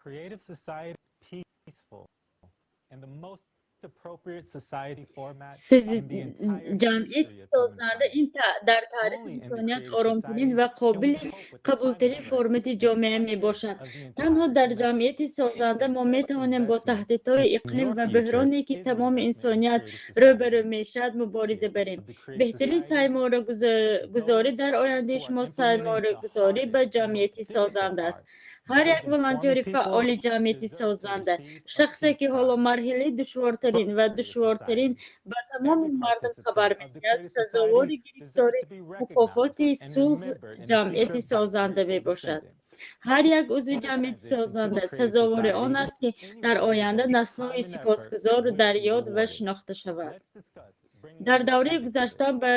Creative society is peaceful and the most Ҷамъияти созанда ин дар таърихи инсоният оромтарин ва қобили қабултарин формати ҷомеа мебошад. Танҳо дар ҷамъияти созанда мо метавонем бо таҳдидҳои иқлим ва бӯҳроне, ки тамоми инсоният рӯ ба рӯ мешавад, мубориза барем. Беҳтарин сармоягузорӣ дар ояндаи шумо сармоягузорӣ ба ҷамъияти созанда аст. Ҳар як волонтёри фаъоли ҷамъияти созанда, шахсе, ки ҳоло марҳилаи душвортарин ва душвортарин ба тамоми мардум хабар медиҳад, сазовори гирифтори мукофоти сулҳ ҷамъияти созанда мебошад. Ҳар як узви ҷамъияти созанда сазовори он аст, ки дар оянда наслҳои сипосгузор дар ёд ва шинохта шавад. Дар давраи гузаштан ба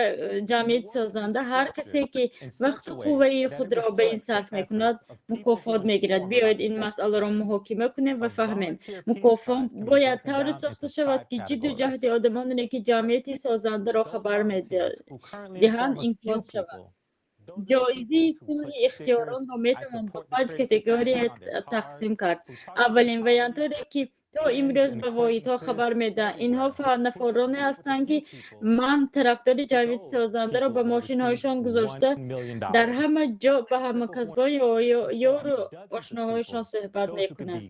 ҷамъияти созанда ҳар касе, ки вақту қувваи худро ба ин сарф мекунад, мукофот мегирад. Биёед ин масъаларо муҳокима кунем ва фаҳмем. Мукофот бояд тавре сохта шавад, ки ҷидду ҷаҳди одамоне, ки ҷамъияти созандаро хабар медиҳанд, инъикос шавад. Ҷоизаи сулҳи ихтиёронро метавон ба панҷ категория тақсим кард. Аввалин волонтёре, ки то имрӯз ба воҳидҳо хабар медиҳанд. Инҳо нафароне ҳастанд, ки ман тарафдори ҷамъияти созандаро ба мошинҳояшон гузошта, дар ҳама ҷо ба ҳамкасбон ёру ошноҳояшон суҳбат мекунанд.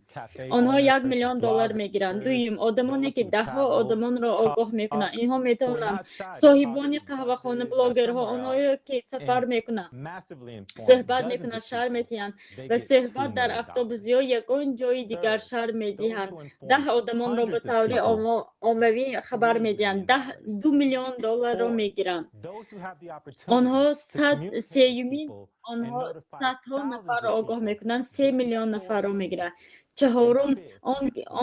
Онҳо 1 миллион доллар мегиранд. Дуюм, одамоне, ки даҳҳо одамонро огоҳ мекунанд. Инҳо метавонанд соҳибони қаҳвахона, блогерҳо, онҳое, ки сафар мекунанд, суҳбат мекунанд, шарҳ медиҳанд ва суҳбат дар автобус ё ягон ҷои дигар шарҳ медиҳанд, 10 одамонро ба таври оммавӣ хабар медиҳанд, 2 миллион долларро мегиранд. Онҳо сеюмин, онҳо садҳо нафарро огоҳ мекунанд, 3 миллион нафарро мегиранд. Чаҳорум,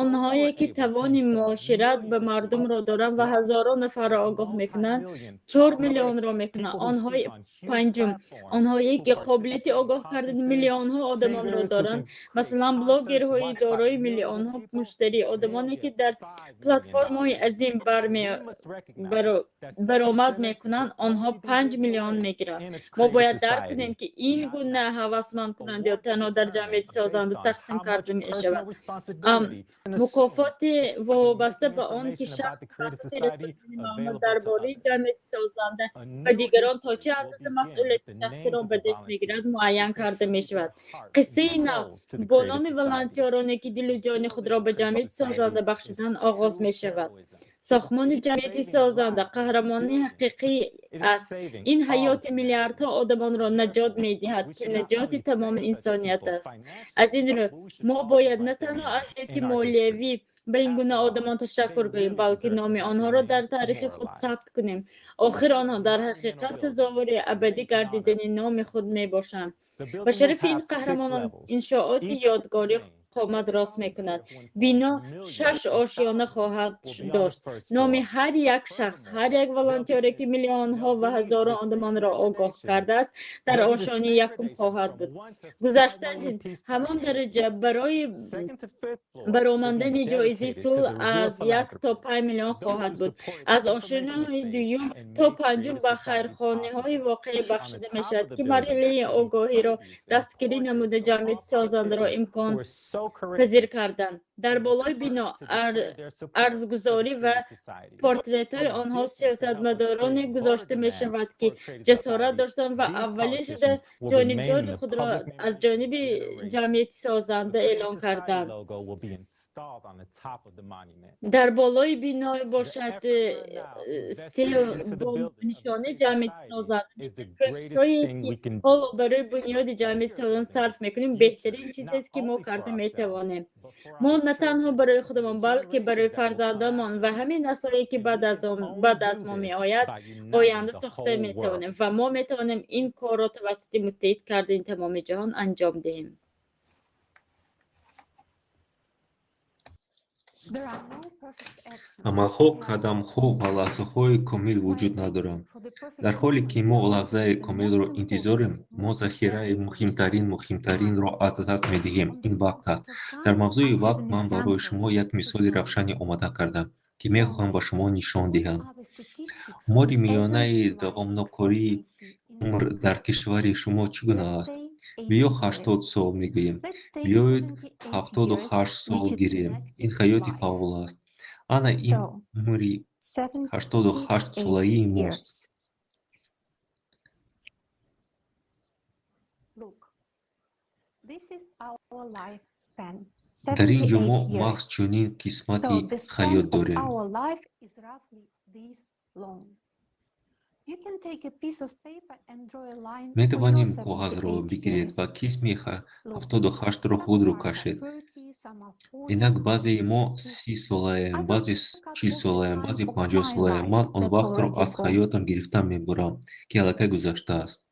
онҳое, ки тавони муошират ба мардумро доранд ва ҳазорон нафарро огоҳ мекунанд, 4 миллионро мекунанд. Онҳои панҷум, онҳое, ки қобилияти огоҳ кардани миллионҳо одамонро доранд, масалан, блогерҳои дорои миллионҳо муштарӣ, одамоне, ки дар платформаҳои азим баромад мекунанд, онҳо 5 миллион мегиранд. Мо бояд дарк кунем, ки ин гуна ҳавасмандкунандиҳо танҳо дар ҷамъияти созанда тақсим карда мешавад. Мукофоти вобаста ба он, ки шахс тавассути расонидани маълумот дар бораи ҷамъияти созанда ба дигарон то чӣ андоза масъулияти шахсиро ба дӯш мегирад, муайян карда мешавад. Қиссаи нав бо номи волонтёроне, ки дилу ҷони худро ба ҷамъияти созанда бахшиданд, оғоз мешавад. Сохтмони ҷамъияти созанда қаҳрамонии ҳақиқӣ аст. Ин ҳаёти миллиардҳо одамонро наҷот медиҳад, ки наҷоти тамоми инсоният аст. Аз ин рӯ, мо бояд на танҳо аз ҷиҳати молиявӣ ба ин гуна одамон ташаккур гӯем, балки номи онҳоро дар таърихи худ сабт кунем. Охир онҳо дар ҳақиқат сазовори абадӣ гардидани номи худ мебошанд. Ба шарафи ин қаҳрамонон иншооти ёдгорӣ қомат рост мекунад. Бино шаш ошёна хоҳад дошт. Номи ҳар як шахс, ҳар як волонтёре, ки миллионҳо ва ҳазорон одамонро огоҳ кардааст, дар ошёнаи якум хоҳад буд. Гузашта аз ин, ҳамон дараҷа барои баромадани ҷоизаи сулҳ аз 1 то 5 миллион хоҳад буд. Аз ошёнаи дуюм то панҷум ба хайрхоҳони воқеӣ бахшида мешавад, ки марҳилаи огоҳиро дастгирӣ намуда, ҷамъияти созандаро имконпазир карданд. Дар болои бино арзгузорӣ ва портретҳои онҳо сиёсатмадороне гузошта мешавад, ки ҷасорат доштанд ва аввалин шуда ҷонибдори худро аз ҷониби ҷамъияти созанда эълон карданд. Дар болои бино бошад стел бо нишонаи ҷамъияти созанда. Кӯшишҳое, ки ҳоло барои бунёди ҷамъияти созанда сарф мекунем, беҳтарин чизест, ки мо карда метавонем. Мо на танҳо барои худамон, балки барои фарзандонамон ва ҳамин наслҳое, ки баъд аз мо меояд, оянда сохта метавонем ва мо метавонем ин корро тавассути муттаҳид кардани тамоми ҷаҳон анҷом диҳем. Амалҳо, қадамҳо ва лаҳзаҳои комил вуҷуд надоранд. Дар ҳоле ки мо лаҳзаи комилро интизорем, мо захираи муҳимтарин муҳимтаринро аз даст медиҳем. Ин вақт аст. Дар мавзӯи вақт ман барои шумо як мисоли равшане омода кардам, ки мехоҳам ба шумо нишон диҳам. Омори миёнаи давомнокии умр дар кишвари шумо чӣ гуна аст? Биё 80 сол мегӯем. Биёед 78 сол гирем. Ин ҳаёти фаъол аст. Ана ин So, умри 88-солаи 78 мост. years. Look, this is our lifespan, Дар ин ҷо мо 78 маҳз years. чунин қисмати So the span ҳаёт of дорем. our life is roughly this long. You can take a piece of paper and draw a line for your Метавонем коғазро 78 бигиред years. ва қисми Look, 78-ро some of худро us are кашед. 30, some are 40, Инак баъзеи мо 60. 30 солаем, I will баъзе cut off the 40-солаем, time баъзе of my 50-солаем. life Ман он that's вақтро already аз gone. ҳаётам гирифта мебурам, ки аллакай гузаштааст.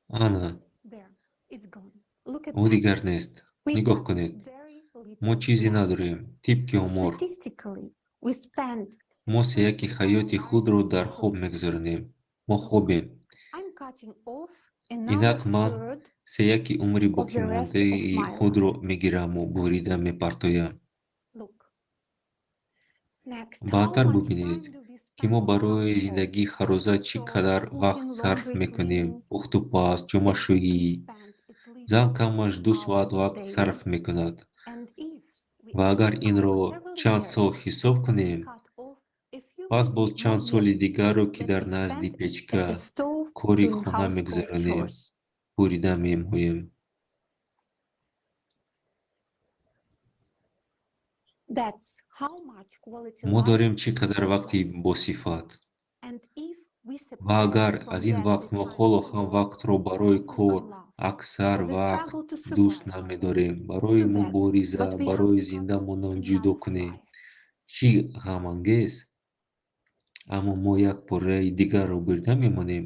Ана, There, it's gone. Look at ӯ that. дигар нест. We Нигоҳ have кунед. very Мо little чизе left. надорем. Тибқи омор, Statistically, we spend мо сеяки ҳаёти худро дар хоб мегузаронем. Мо хобем. I'm cutting off another Инак ман third сеяки умри of the rest of боқимондаи my life. худро мегираму бурида мепартоям. Look. Next, how Баъдтар much бубинед, time do we ки мо spend on барои household зиндагии ҳаррӯза чӣ chores, қадар вақт cooking, сарф laundry, мекунем: cleaning? пухтупаз, ҷомашӯӣ. Spends at least Зан камаш 2 2 соат hours a вақт day. сарф мекунад. And if we Ва add агар our инро several чанд сол years, ҳисоб we кунем, cut off a few пас боз more чанд соли years дигарро, ки that дар we назди spend at печка the stove кори doing хона household мегузаронем, chores. бурида мемоем. That's how much quality Мо life дорем чӣ we қадар have вақти left. босифат. And if we Ва subtract агар from аз ин that вақт the мо time ҳоло we ҳам work вақтро for барои those we кор, unloved, аксар for the вақт struggle to дӯст survive, намедорем, барои too bad, мубориза, but we have барои to cut зинда off мондан ҷудо another кунем. slice. Чӣ ғамангез! Аммо мо як пораи дигарро бурида мемонем.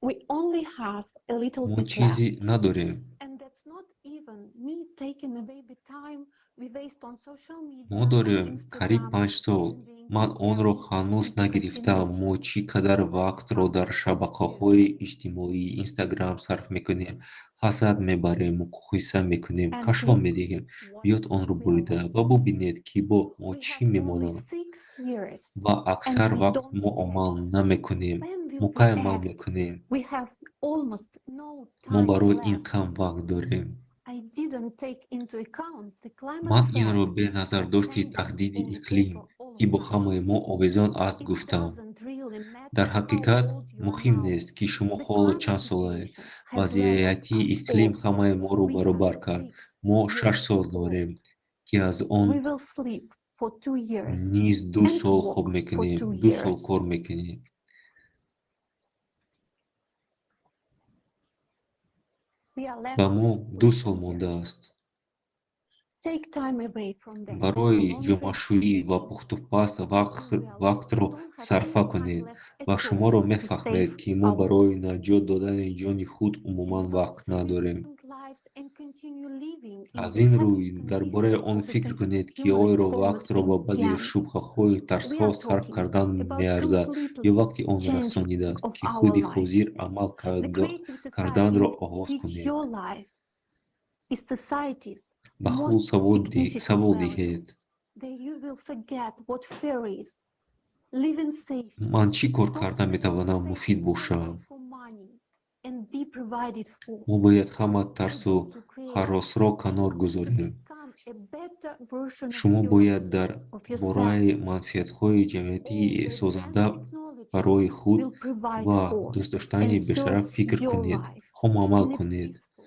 We only have a little Мо bit чизе left. надорем. And that's not even me taking away the time we waste on social Мо media, on дорем қариб Instagram, 5 сол. envying, Ман онро comparing, ҳанӯз and нагирифтаам. procrastinating. Мо чӣ қадар Let's вақтро cut дар off шабакаҳои иҷтимоӣ, Инстаграм сарф мекунем, ҳасад мебарем, муқоиса мекунем, And кашол look медиҳем. what Биёд онро we are бурида left. ва бубинед, ки бо мо We чӣ have only мемонад. 6 years Ва and аксар we вақт don't мо амал act. намекунем. When Мо will we кай амал act? мекунем? We have almost no Мо time барои ин left. кам вақт дорем. I didn't take into account the climate Ман инро threat бе назардошти that's hanging таҳдиди all иқлим, over all ки of бо us. ҳамаи мо овезон аст, It гуфтам. doesn't really Дар matter how ҳақиқат old you are муҳим now. нест, ки шумо The ҳоло climate чанд солаед. situation has leveled Вазъияти us иқлим all. ҳамаи моро We are баробар кард. 6 Мо 6 years сол old. дорем, ки аз он We will sleep for 2 years низ 2 and сол хоб walk for мекунем, 2 2 сол years. кор мекунем. We are Ба left мо with 2 сол 2 years. мондааст. Take time away from that. Барои Laundry, ҷомашӯӣ ва пухтупаз you realize вақтро you don't have сарфа any time кунед left at ва all шуморо to мефаҳмед, save ки мо our барои наҷот додани ҷони худ умуман and our вақт надорем. significant lives and continue living in Аз the ин hellish рӯй дар бораи conditions он of the фикр кунед, ки consumerist оё format вақтро ба баъзе again. шубҳаҳою We тарсҳо are сарф talking кардан about меарзад ё completely вақти он changing расонидааст, of ки our худи lives. ҳозир амал The creative society карданро in оғоз which кунед. your life is society's Ба худ most significant савол value. диҳед: That you will forget what fear is, live in safety, ман чӣ кор stop карда метавонам sacrificing муфид бошам? family for money, and be provided for. Мо бояд ҳама тарсу Able to create, ҳаросро канор to гузорем. become a better version of Шумо yours, бояд дар of yourself. бораи манфиатҳои All ҷамъиятии the advanced созанда technologies барои худ will provide ва for дӯстдоштани and бештара serve фикр your кунед, life ҳам амал in a кунед. peaceful,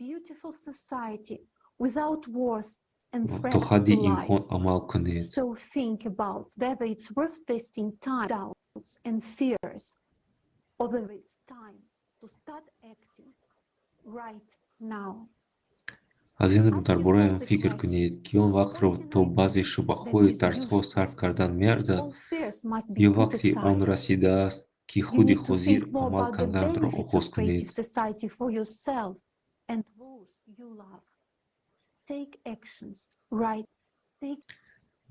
beautiful society without wars and То threats ҳадди to life. имкон амал кунед. So think about whether it's worth wasting time, doubts and fears, or whether it's time to start acting right now. Аз ин рӯ Ask дар бораи yourself он the фикр question, кунед, ки он вақтро what can то I do баъзе that шубҳаҳою is тарсҳо useful? сарф кардан меарзад All fears must be ё put вақти он aside. расидааст, ки You худи need to ҳозир think more амал about the карданро benefits оғоз of кунед. creative society for yourself and those you love. Take actions, right? Take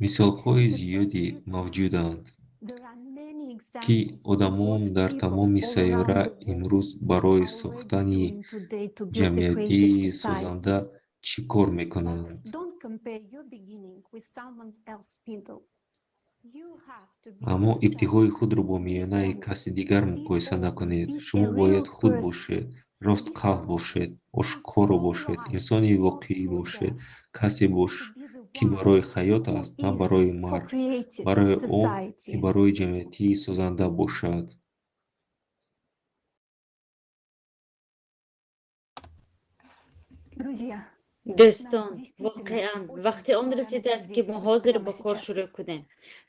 Мисолҳои the best зиёде you can. мавҷуданд, There are many ки examples of одамон what дар people тамоми all around сайёра the world имрӯз барои are already сохтани doing today to build a creative ҷамъиятии society. созанда чӣ кор But мекунанд. don't compare your beginning with someone else's middle. Аммо ибтидои худро бо миёнаи каси дигар муқоиса накунед. Шумо бояд худ бошед, ростқалб бошед, ошкоро бошед, инсони воқеӣ бошед, касе бош, ки барои ҳаёт аст, на барои марг, барои он, ки барои ҷамъияти созанда бошад. Дӯстон, воқеан вақти он расидааст, ки мо ҳозир ба кор шурӯъ кунем.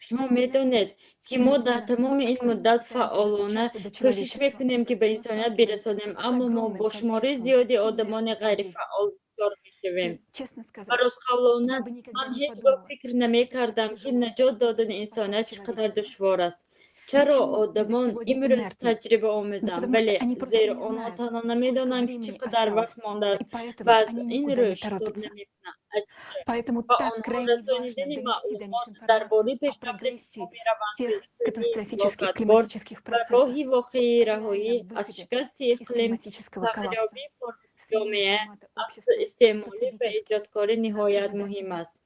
Шумо медонед, ки мо дар тамоми ин муддат фаъолона кӯшиш мекунем, ки ба инсоният бирасонем, аммо мо бо шумораи зиёди одамони ғайрифаъол дучор мешавем. Ва ростқавлона, ман ҳеҷ гоҳ фикр намекардам, ки наҷот додани инсоният чӣ қадар душвор аст. Чаро одамон имрӯз таҷрибаомезанд? Бале, зеро онҳо танҳо намедонанд, ки чӣ қадар вақт мондааст ва аз ин рӯ шитоб намекунанд. Ба онҳо расонидани маълумот дар бораи пешрафти тамоми равандҳои фалокатбор ва роҳи воқеии раҳоӣ аз шикасти иқлим, тағйирёбии форми ҷомеа, аз суистеъмолӣ ва эҷодкорӣ ниҳоят муҳим аст.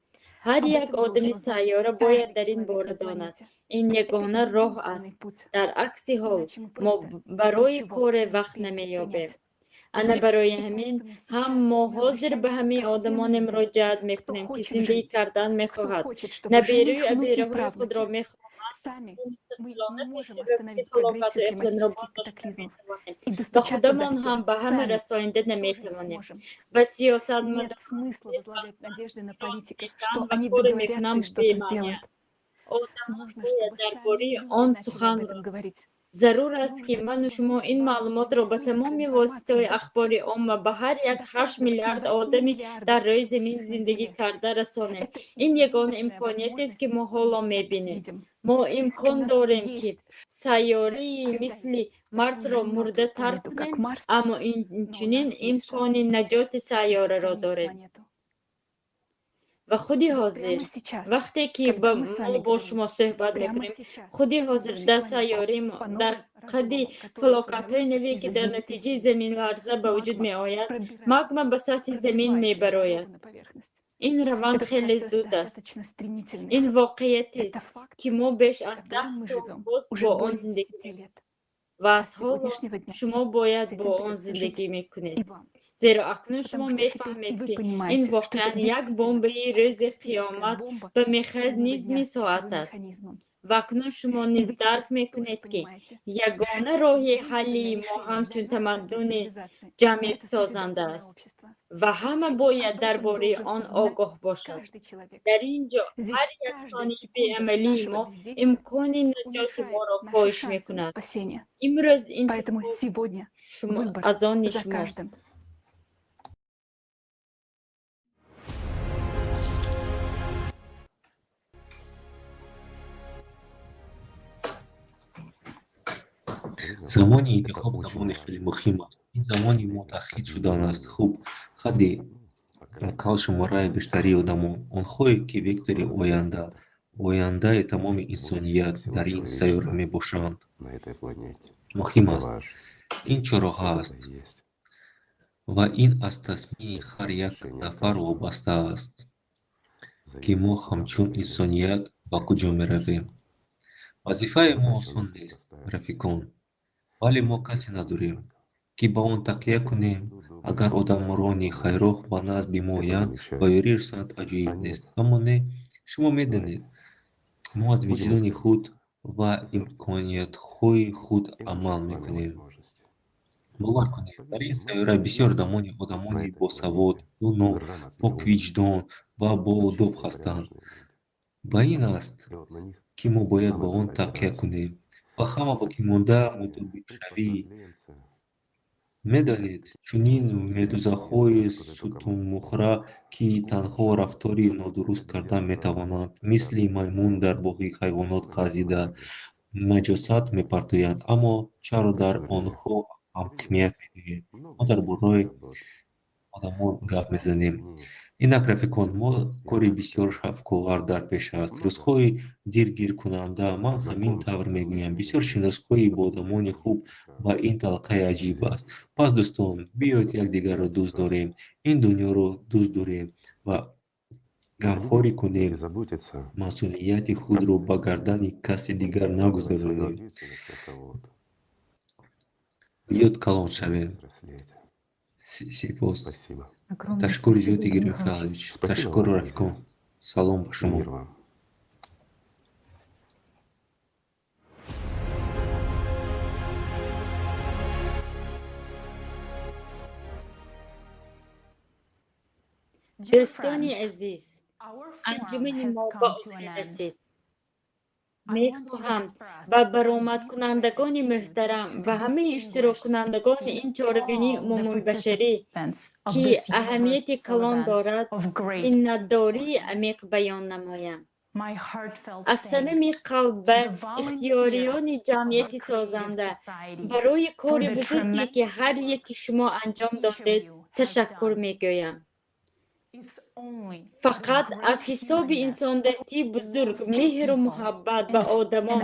Ҳар як одами сайёра бояд дар ин бора донад. Ин ягона роҳ аст. Дар акси ҳол, мо барои коре вақт намеёбем. Ана барои ҳамин ҳам мо ҳозир ба ҳамин одамоне муроҷиат мекунем, ки зиндагӣ кардан мехоҳад, набераю абераҳои худро мехоҳанд. Мустақилона пешрафти фалокату иқлимро боздошта метавонем ва худамон ҳам ба ҳама расонида наметавонем. Ба сиёсатмадорон ва коре мекунанд бемаъниаст. Одамон бояд дар бораи он сухан ронанд. Зарур аст, ки ману шумо ин маълумотро ба тамоми воситаҳои ахбори омма ба ҳар як 8 миллиард одами дар рӯи замин зиндагӣ карда расонем. Ин ягона имкониятест, ки мо ҳоло мебинем. Мо имкон дорем, ки сайёраи мисли Марсро мурда тарк кунем, аммо инчунин имкони наҷоти сайёраро дорем. Ва худи ҳозир, вақте ки мо бо шумо суҳбат мекунем, худи ҳозир дар сайёраи мо, дар қади фалокатҳои наве, ки дар натиҷаи заминларза ба вуҷуд меояд, магма ба сатҳи замин мебарояд. Ин раванд хеле зуд аст. Ин воқеиятест, ки мо беш аз 10 сол боз бо он зиндагӣ мекунем. Ва аз ҳоло шумо бояд бо он зиндагӣ мекунед. Зеро акнун шумо мефаҳмед, ки ин воқеан як бомбаи рӯзи қиёмат ба механизми соат аст. Ва акнун шумо низ дарк мекунед, ки ягона роҳи ҳалли мо ҳамчун тамаддуни ҷамъиятсозанда аст ва ҳама бояд дар бораи он огоҳ бошад. Дар ин ҷо ҳар як сонияи беамалии мо имкони наҷоти моро коҳиш мекунад. Имрӯз интихоб аз они шумост. Замони интихоб замони хеле муҳим аст. Ин замони муттаҳид шудан аст. Хуб, ҳадди ақал шумораи бештари одамон, онҳое, ки вектори оянда, ояндаи тамоми инсоният дар ин сайёра мебошанд. Муҳим аст. Ин чорроҳа аст. Ва ин аз тасмими ҳар як нафар вобаста аст, ки мо ҳамчун инсоният ба куҷо меравем. Вазифаи мо осон нест, рафиқон, вале мо касе надорем, ки ба он такя кунем. Агар одамрони хайрохоҳ ба назд бимоянд ва ёрӣ расонанд, аҷоиб нест. Аммо не, шумо медонед, мо аз виҷдони худ ва имкониятҳои худ амал мекунем. Бовар кунед, дар ин сайёра бисёр одамони босавод, доно, поквиҷдон ва боодоб ҳастанд. Ба ин аст, ки мо бояд ба он такя кунем ва ҳама боқимонда мутобиқшавӣ. Медонед, чунин медузаҳои сутунмуҳра, ки танҳо рафтори нодуруст карда метавонанд, мисли маймун дар боғи ҳайвонот хазида наҷосат мепартоянд, аммо чаро дар онҳо аҳамият медиҳем? Мо дар бораи одамон гап мезанем. Инак, рафиқон, мо кори бисёр шавқовар дар пеш аст. Рӯзҳои дилгиркунанда, ман ҳамин тавр мегӯям, бисёр шиносҳои бо одамони хуб ва ин талқаи аҷиб аст. Пас, дӯстон, биёед якдигарро дӯст дорем, ин дунёро дӯст дорем ва Гамхорӣ кунем, масъулияти худро ба гардани каси дигар нагузаронем. Зиёд калон шавем. Сипос. Ташаккури зиёд, Игорь Михайлович. Ташаккур, рафиқон. Салом ба шумо. Дӯстони азиз, анҷумани мо ба охир расид. Мехоҳам ба баромадкунандагони муҳтарам ва ҳамаи иштироккунандагони ин чорабинии умумибашарӣ, ки аҳамияти калон дорад, миннатдории амиқ баён намоям. Аз самими қалб ба ихтиёриёни ҷамъияти созанда барои кори бузурге, ки ҳар яки шумо анҷом додед, ташаккур мегӯям. Фақат аз ҳисоби инсондӯстии бузург, меҳру муҳаббат ба одамон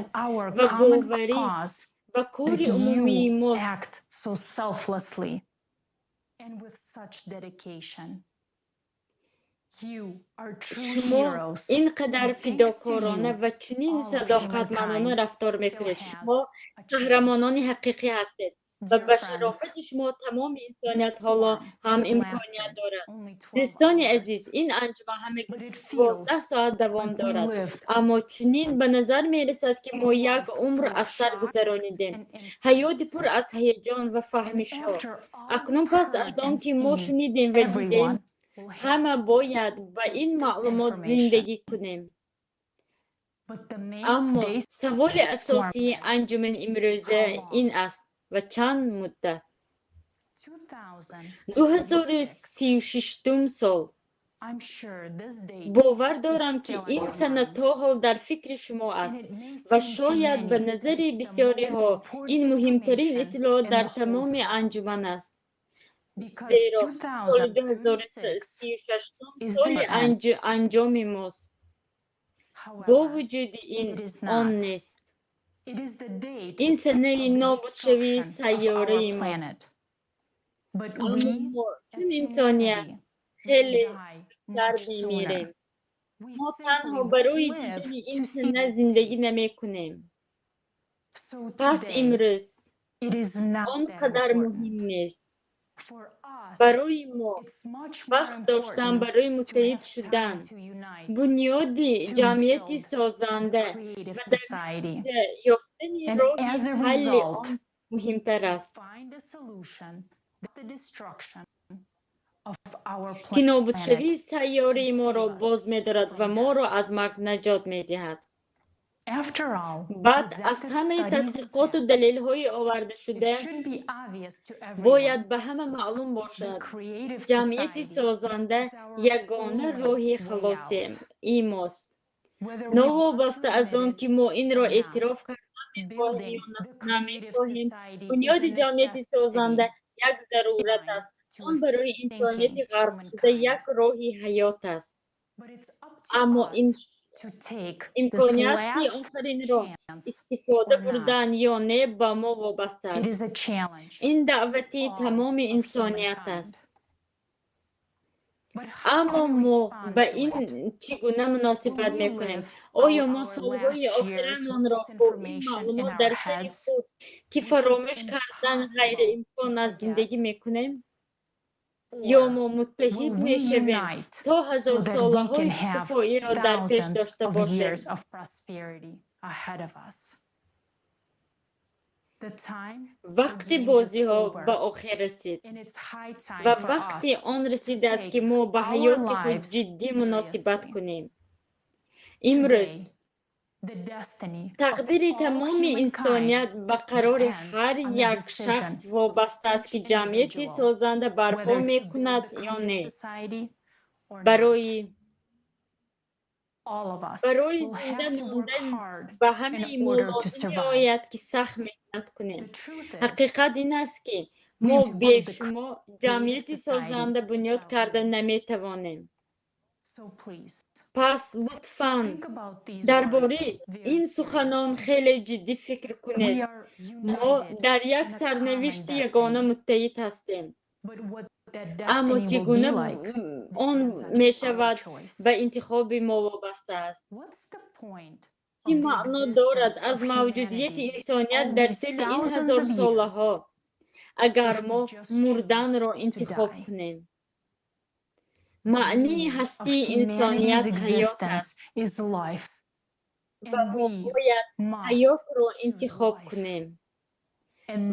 ва боварӣ ба кори умумии мост, шумо ин қадар фидокорона ва чунин садоқатмандона рафтор мекунед. Шумо қаҳрамонони ҳақиқӣ ҳастед ва ба шарофати шумо тамоми инсоният ҳоло ҳам имконият дорад. Дӯстони азиз, ин анҷуман ҳамагӣ 12 соат давом дорад, аммо чунин ба назар мерасад, ки мо як умр аз сар гузаронидем, ҳаёти пур аз ҳаяҷон ва фаҳмишҳо. Акнун пас аз он ки мо шунидем ва дидем, ҳама бояд ба ин маълумот зиндагӣ кунем. Аммо саволи асосии анҷумани имрӯза ин аст: ва чанд муддат? 2036 сол. Бовар дорам, ки ин сана то ҳол дар фикри шумо аст ва шояд ба назари бисёриҳо ин муҳимтарин иттилоот дар тамоми анҷуман аст, зеро соли 2036 соли анҷоми мост. Бо вуҷуди ин, он нест. Ин санаи нобудшавии сайёраи мост. Аммо мо чун инсоният хеле зудтар мемирем. Мо танҳо барои дидани ин сана зиндагӣ намекунем. Пас имрӯз он қадар муҳим нест. Барои мо вақт доштан барои муттаҳид шудан, бунёди ҷамъияти созанда ва дар натиҷа ёфтани роҳи ҳалли он муҳимтар аст, ки нобудшавии сайёраи моро боз медорад ва моро аз марг наҷот медиҳад. Баъд аз ҳамаи тадқиқоту далелҳои овардашуда, бояд ба ҳама маълум бошад: ҷамъияти созанда ягона роҳи халосии мост. Новобаста аз он ки мо инро эътироф кардан мехоҳем ё намехоҳем, бунёди ҷамъияти созанда як зарурат аст. Он барои инсонияти ғарқшуда як роҳи ҳаёт аст. Аммо имконияти офаринро истифода бурдан ё не ба мо вобаста аст. Ин даъвати тамоми инсоният аст. Аммо мо ба ин чӣ гуна муносибат мекунем? Оё мо солҳои охирамонро бо ин маълумот дар сари худ, ки фаромӯш кардан ғайриимкон аст, зиндагӣ мекунем? Ё мо муттаҳид мешавем, то ҳазорсолаҳои шукуфоиро дар пеш дошта бошем? Вақти бозиҳо ба охир расид ва вақти он расидааст, ки мо ба ҳаёти худ ҷиддӣ муносибат кунем. Имрӯз тақдири тамоми инсоният ба қарори ҳар як шахс вобаста аст, ки ҷамъияти созанда барпо мекунад ё не. Барои зинда мондан ба ҳамаи мо лозим меояд, ки сахт меҳнат кунем. Ҳақиқат ин аст, ки мо бе шумо ҷамъияти созанда бунёд карда наметавонем. Пас лутфан дар бораи ин суханон хеле ҷиддӣ фикр кунед. Мо дар як сарнавишти ягона муттаҳид ҳастем. Аммо чӣ гуна он мешавад ба интихоби мо вобаста аст. Чӣ маъно дорад аз мавҷудияти инсоният дар тӯли ин ҳазорсолаҳо, агар мо мурданро интихоб кунем? Маънии ҳастии инсоният ҳаёт аст ва мо бояд ҳаётро интихоб кунем.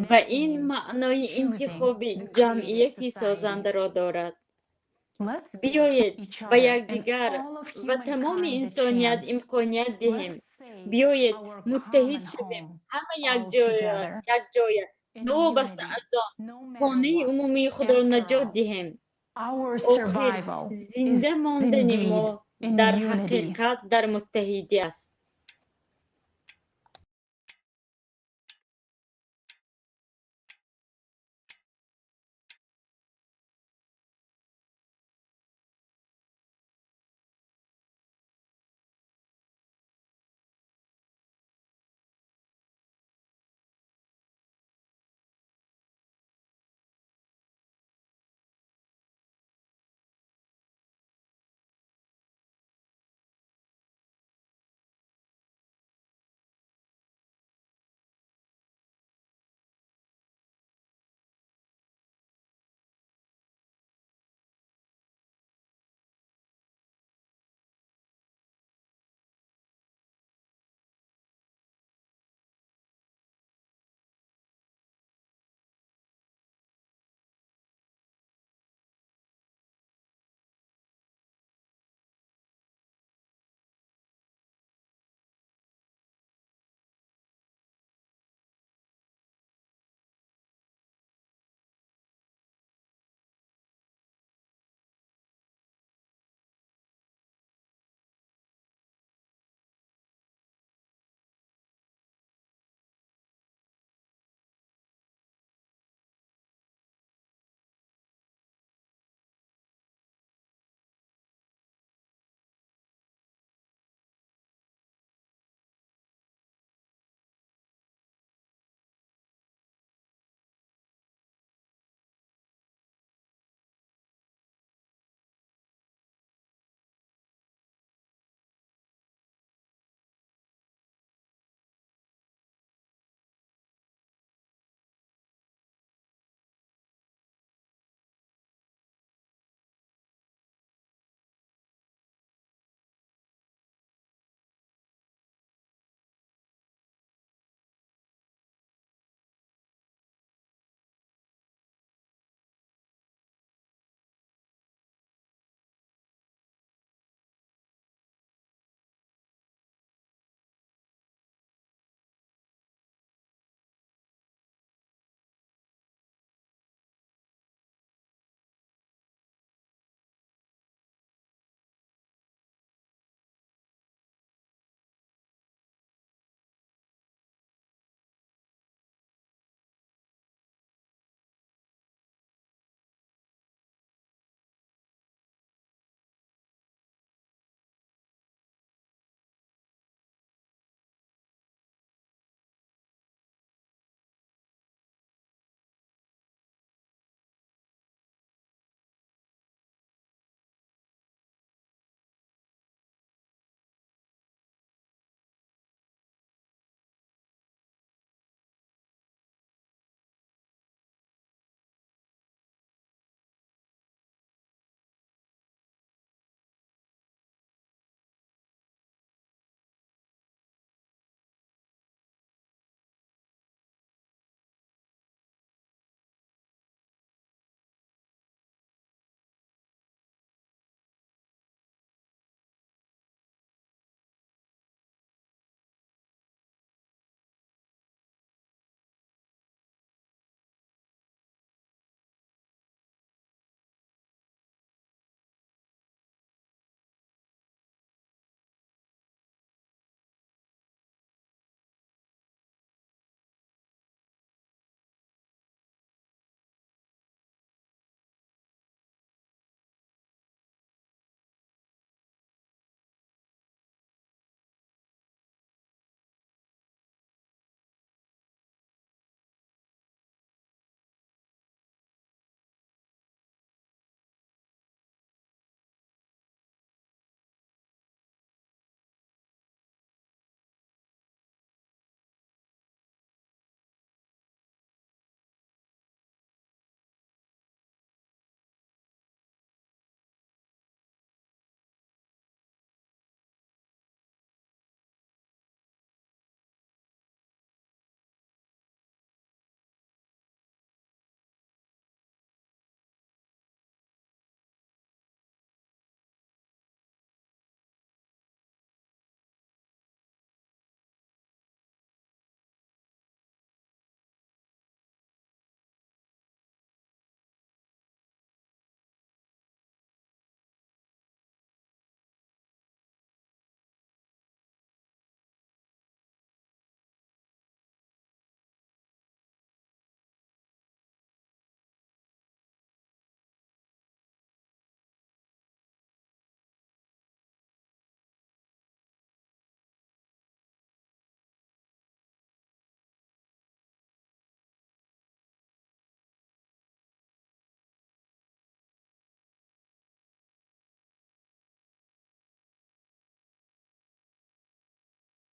Ва ин маънои интихоби ҷамъияти созандаро дорад. Биёед ба якдигар ва тамоми инсоният имконият диҳем. Биёед муттаҳид шавем, ҳама якҷоя, новобаста аз он, хонаи умумии худро наҷот диҳем. Охир, зинда мондани мо дар ҳақиқат дар муттаҳидӣ аст.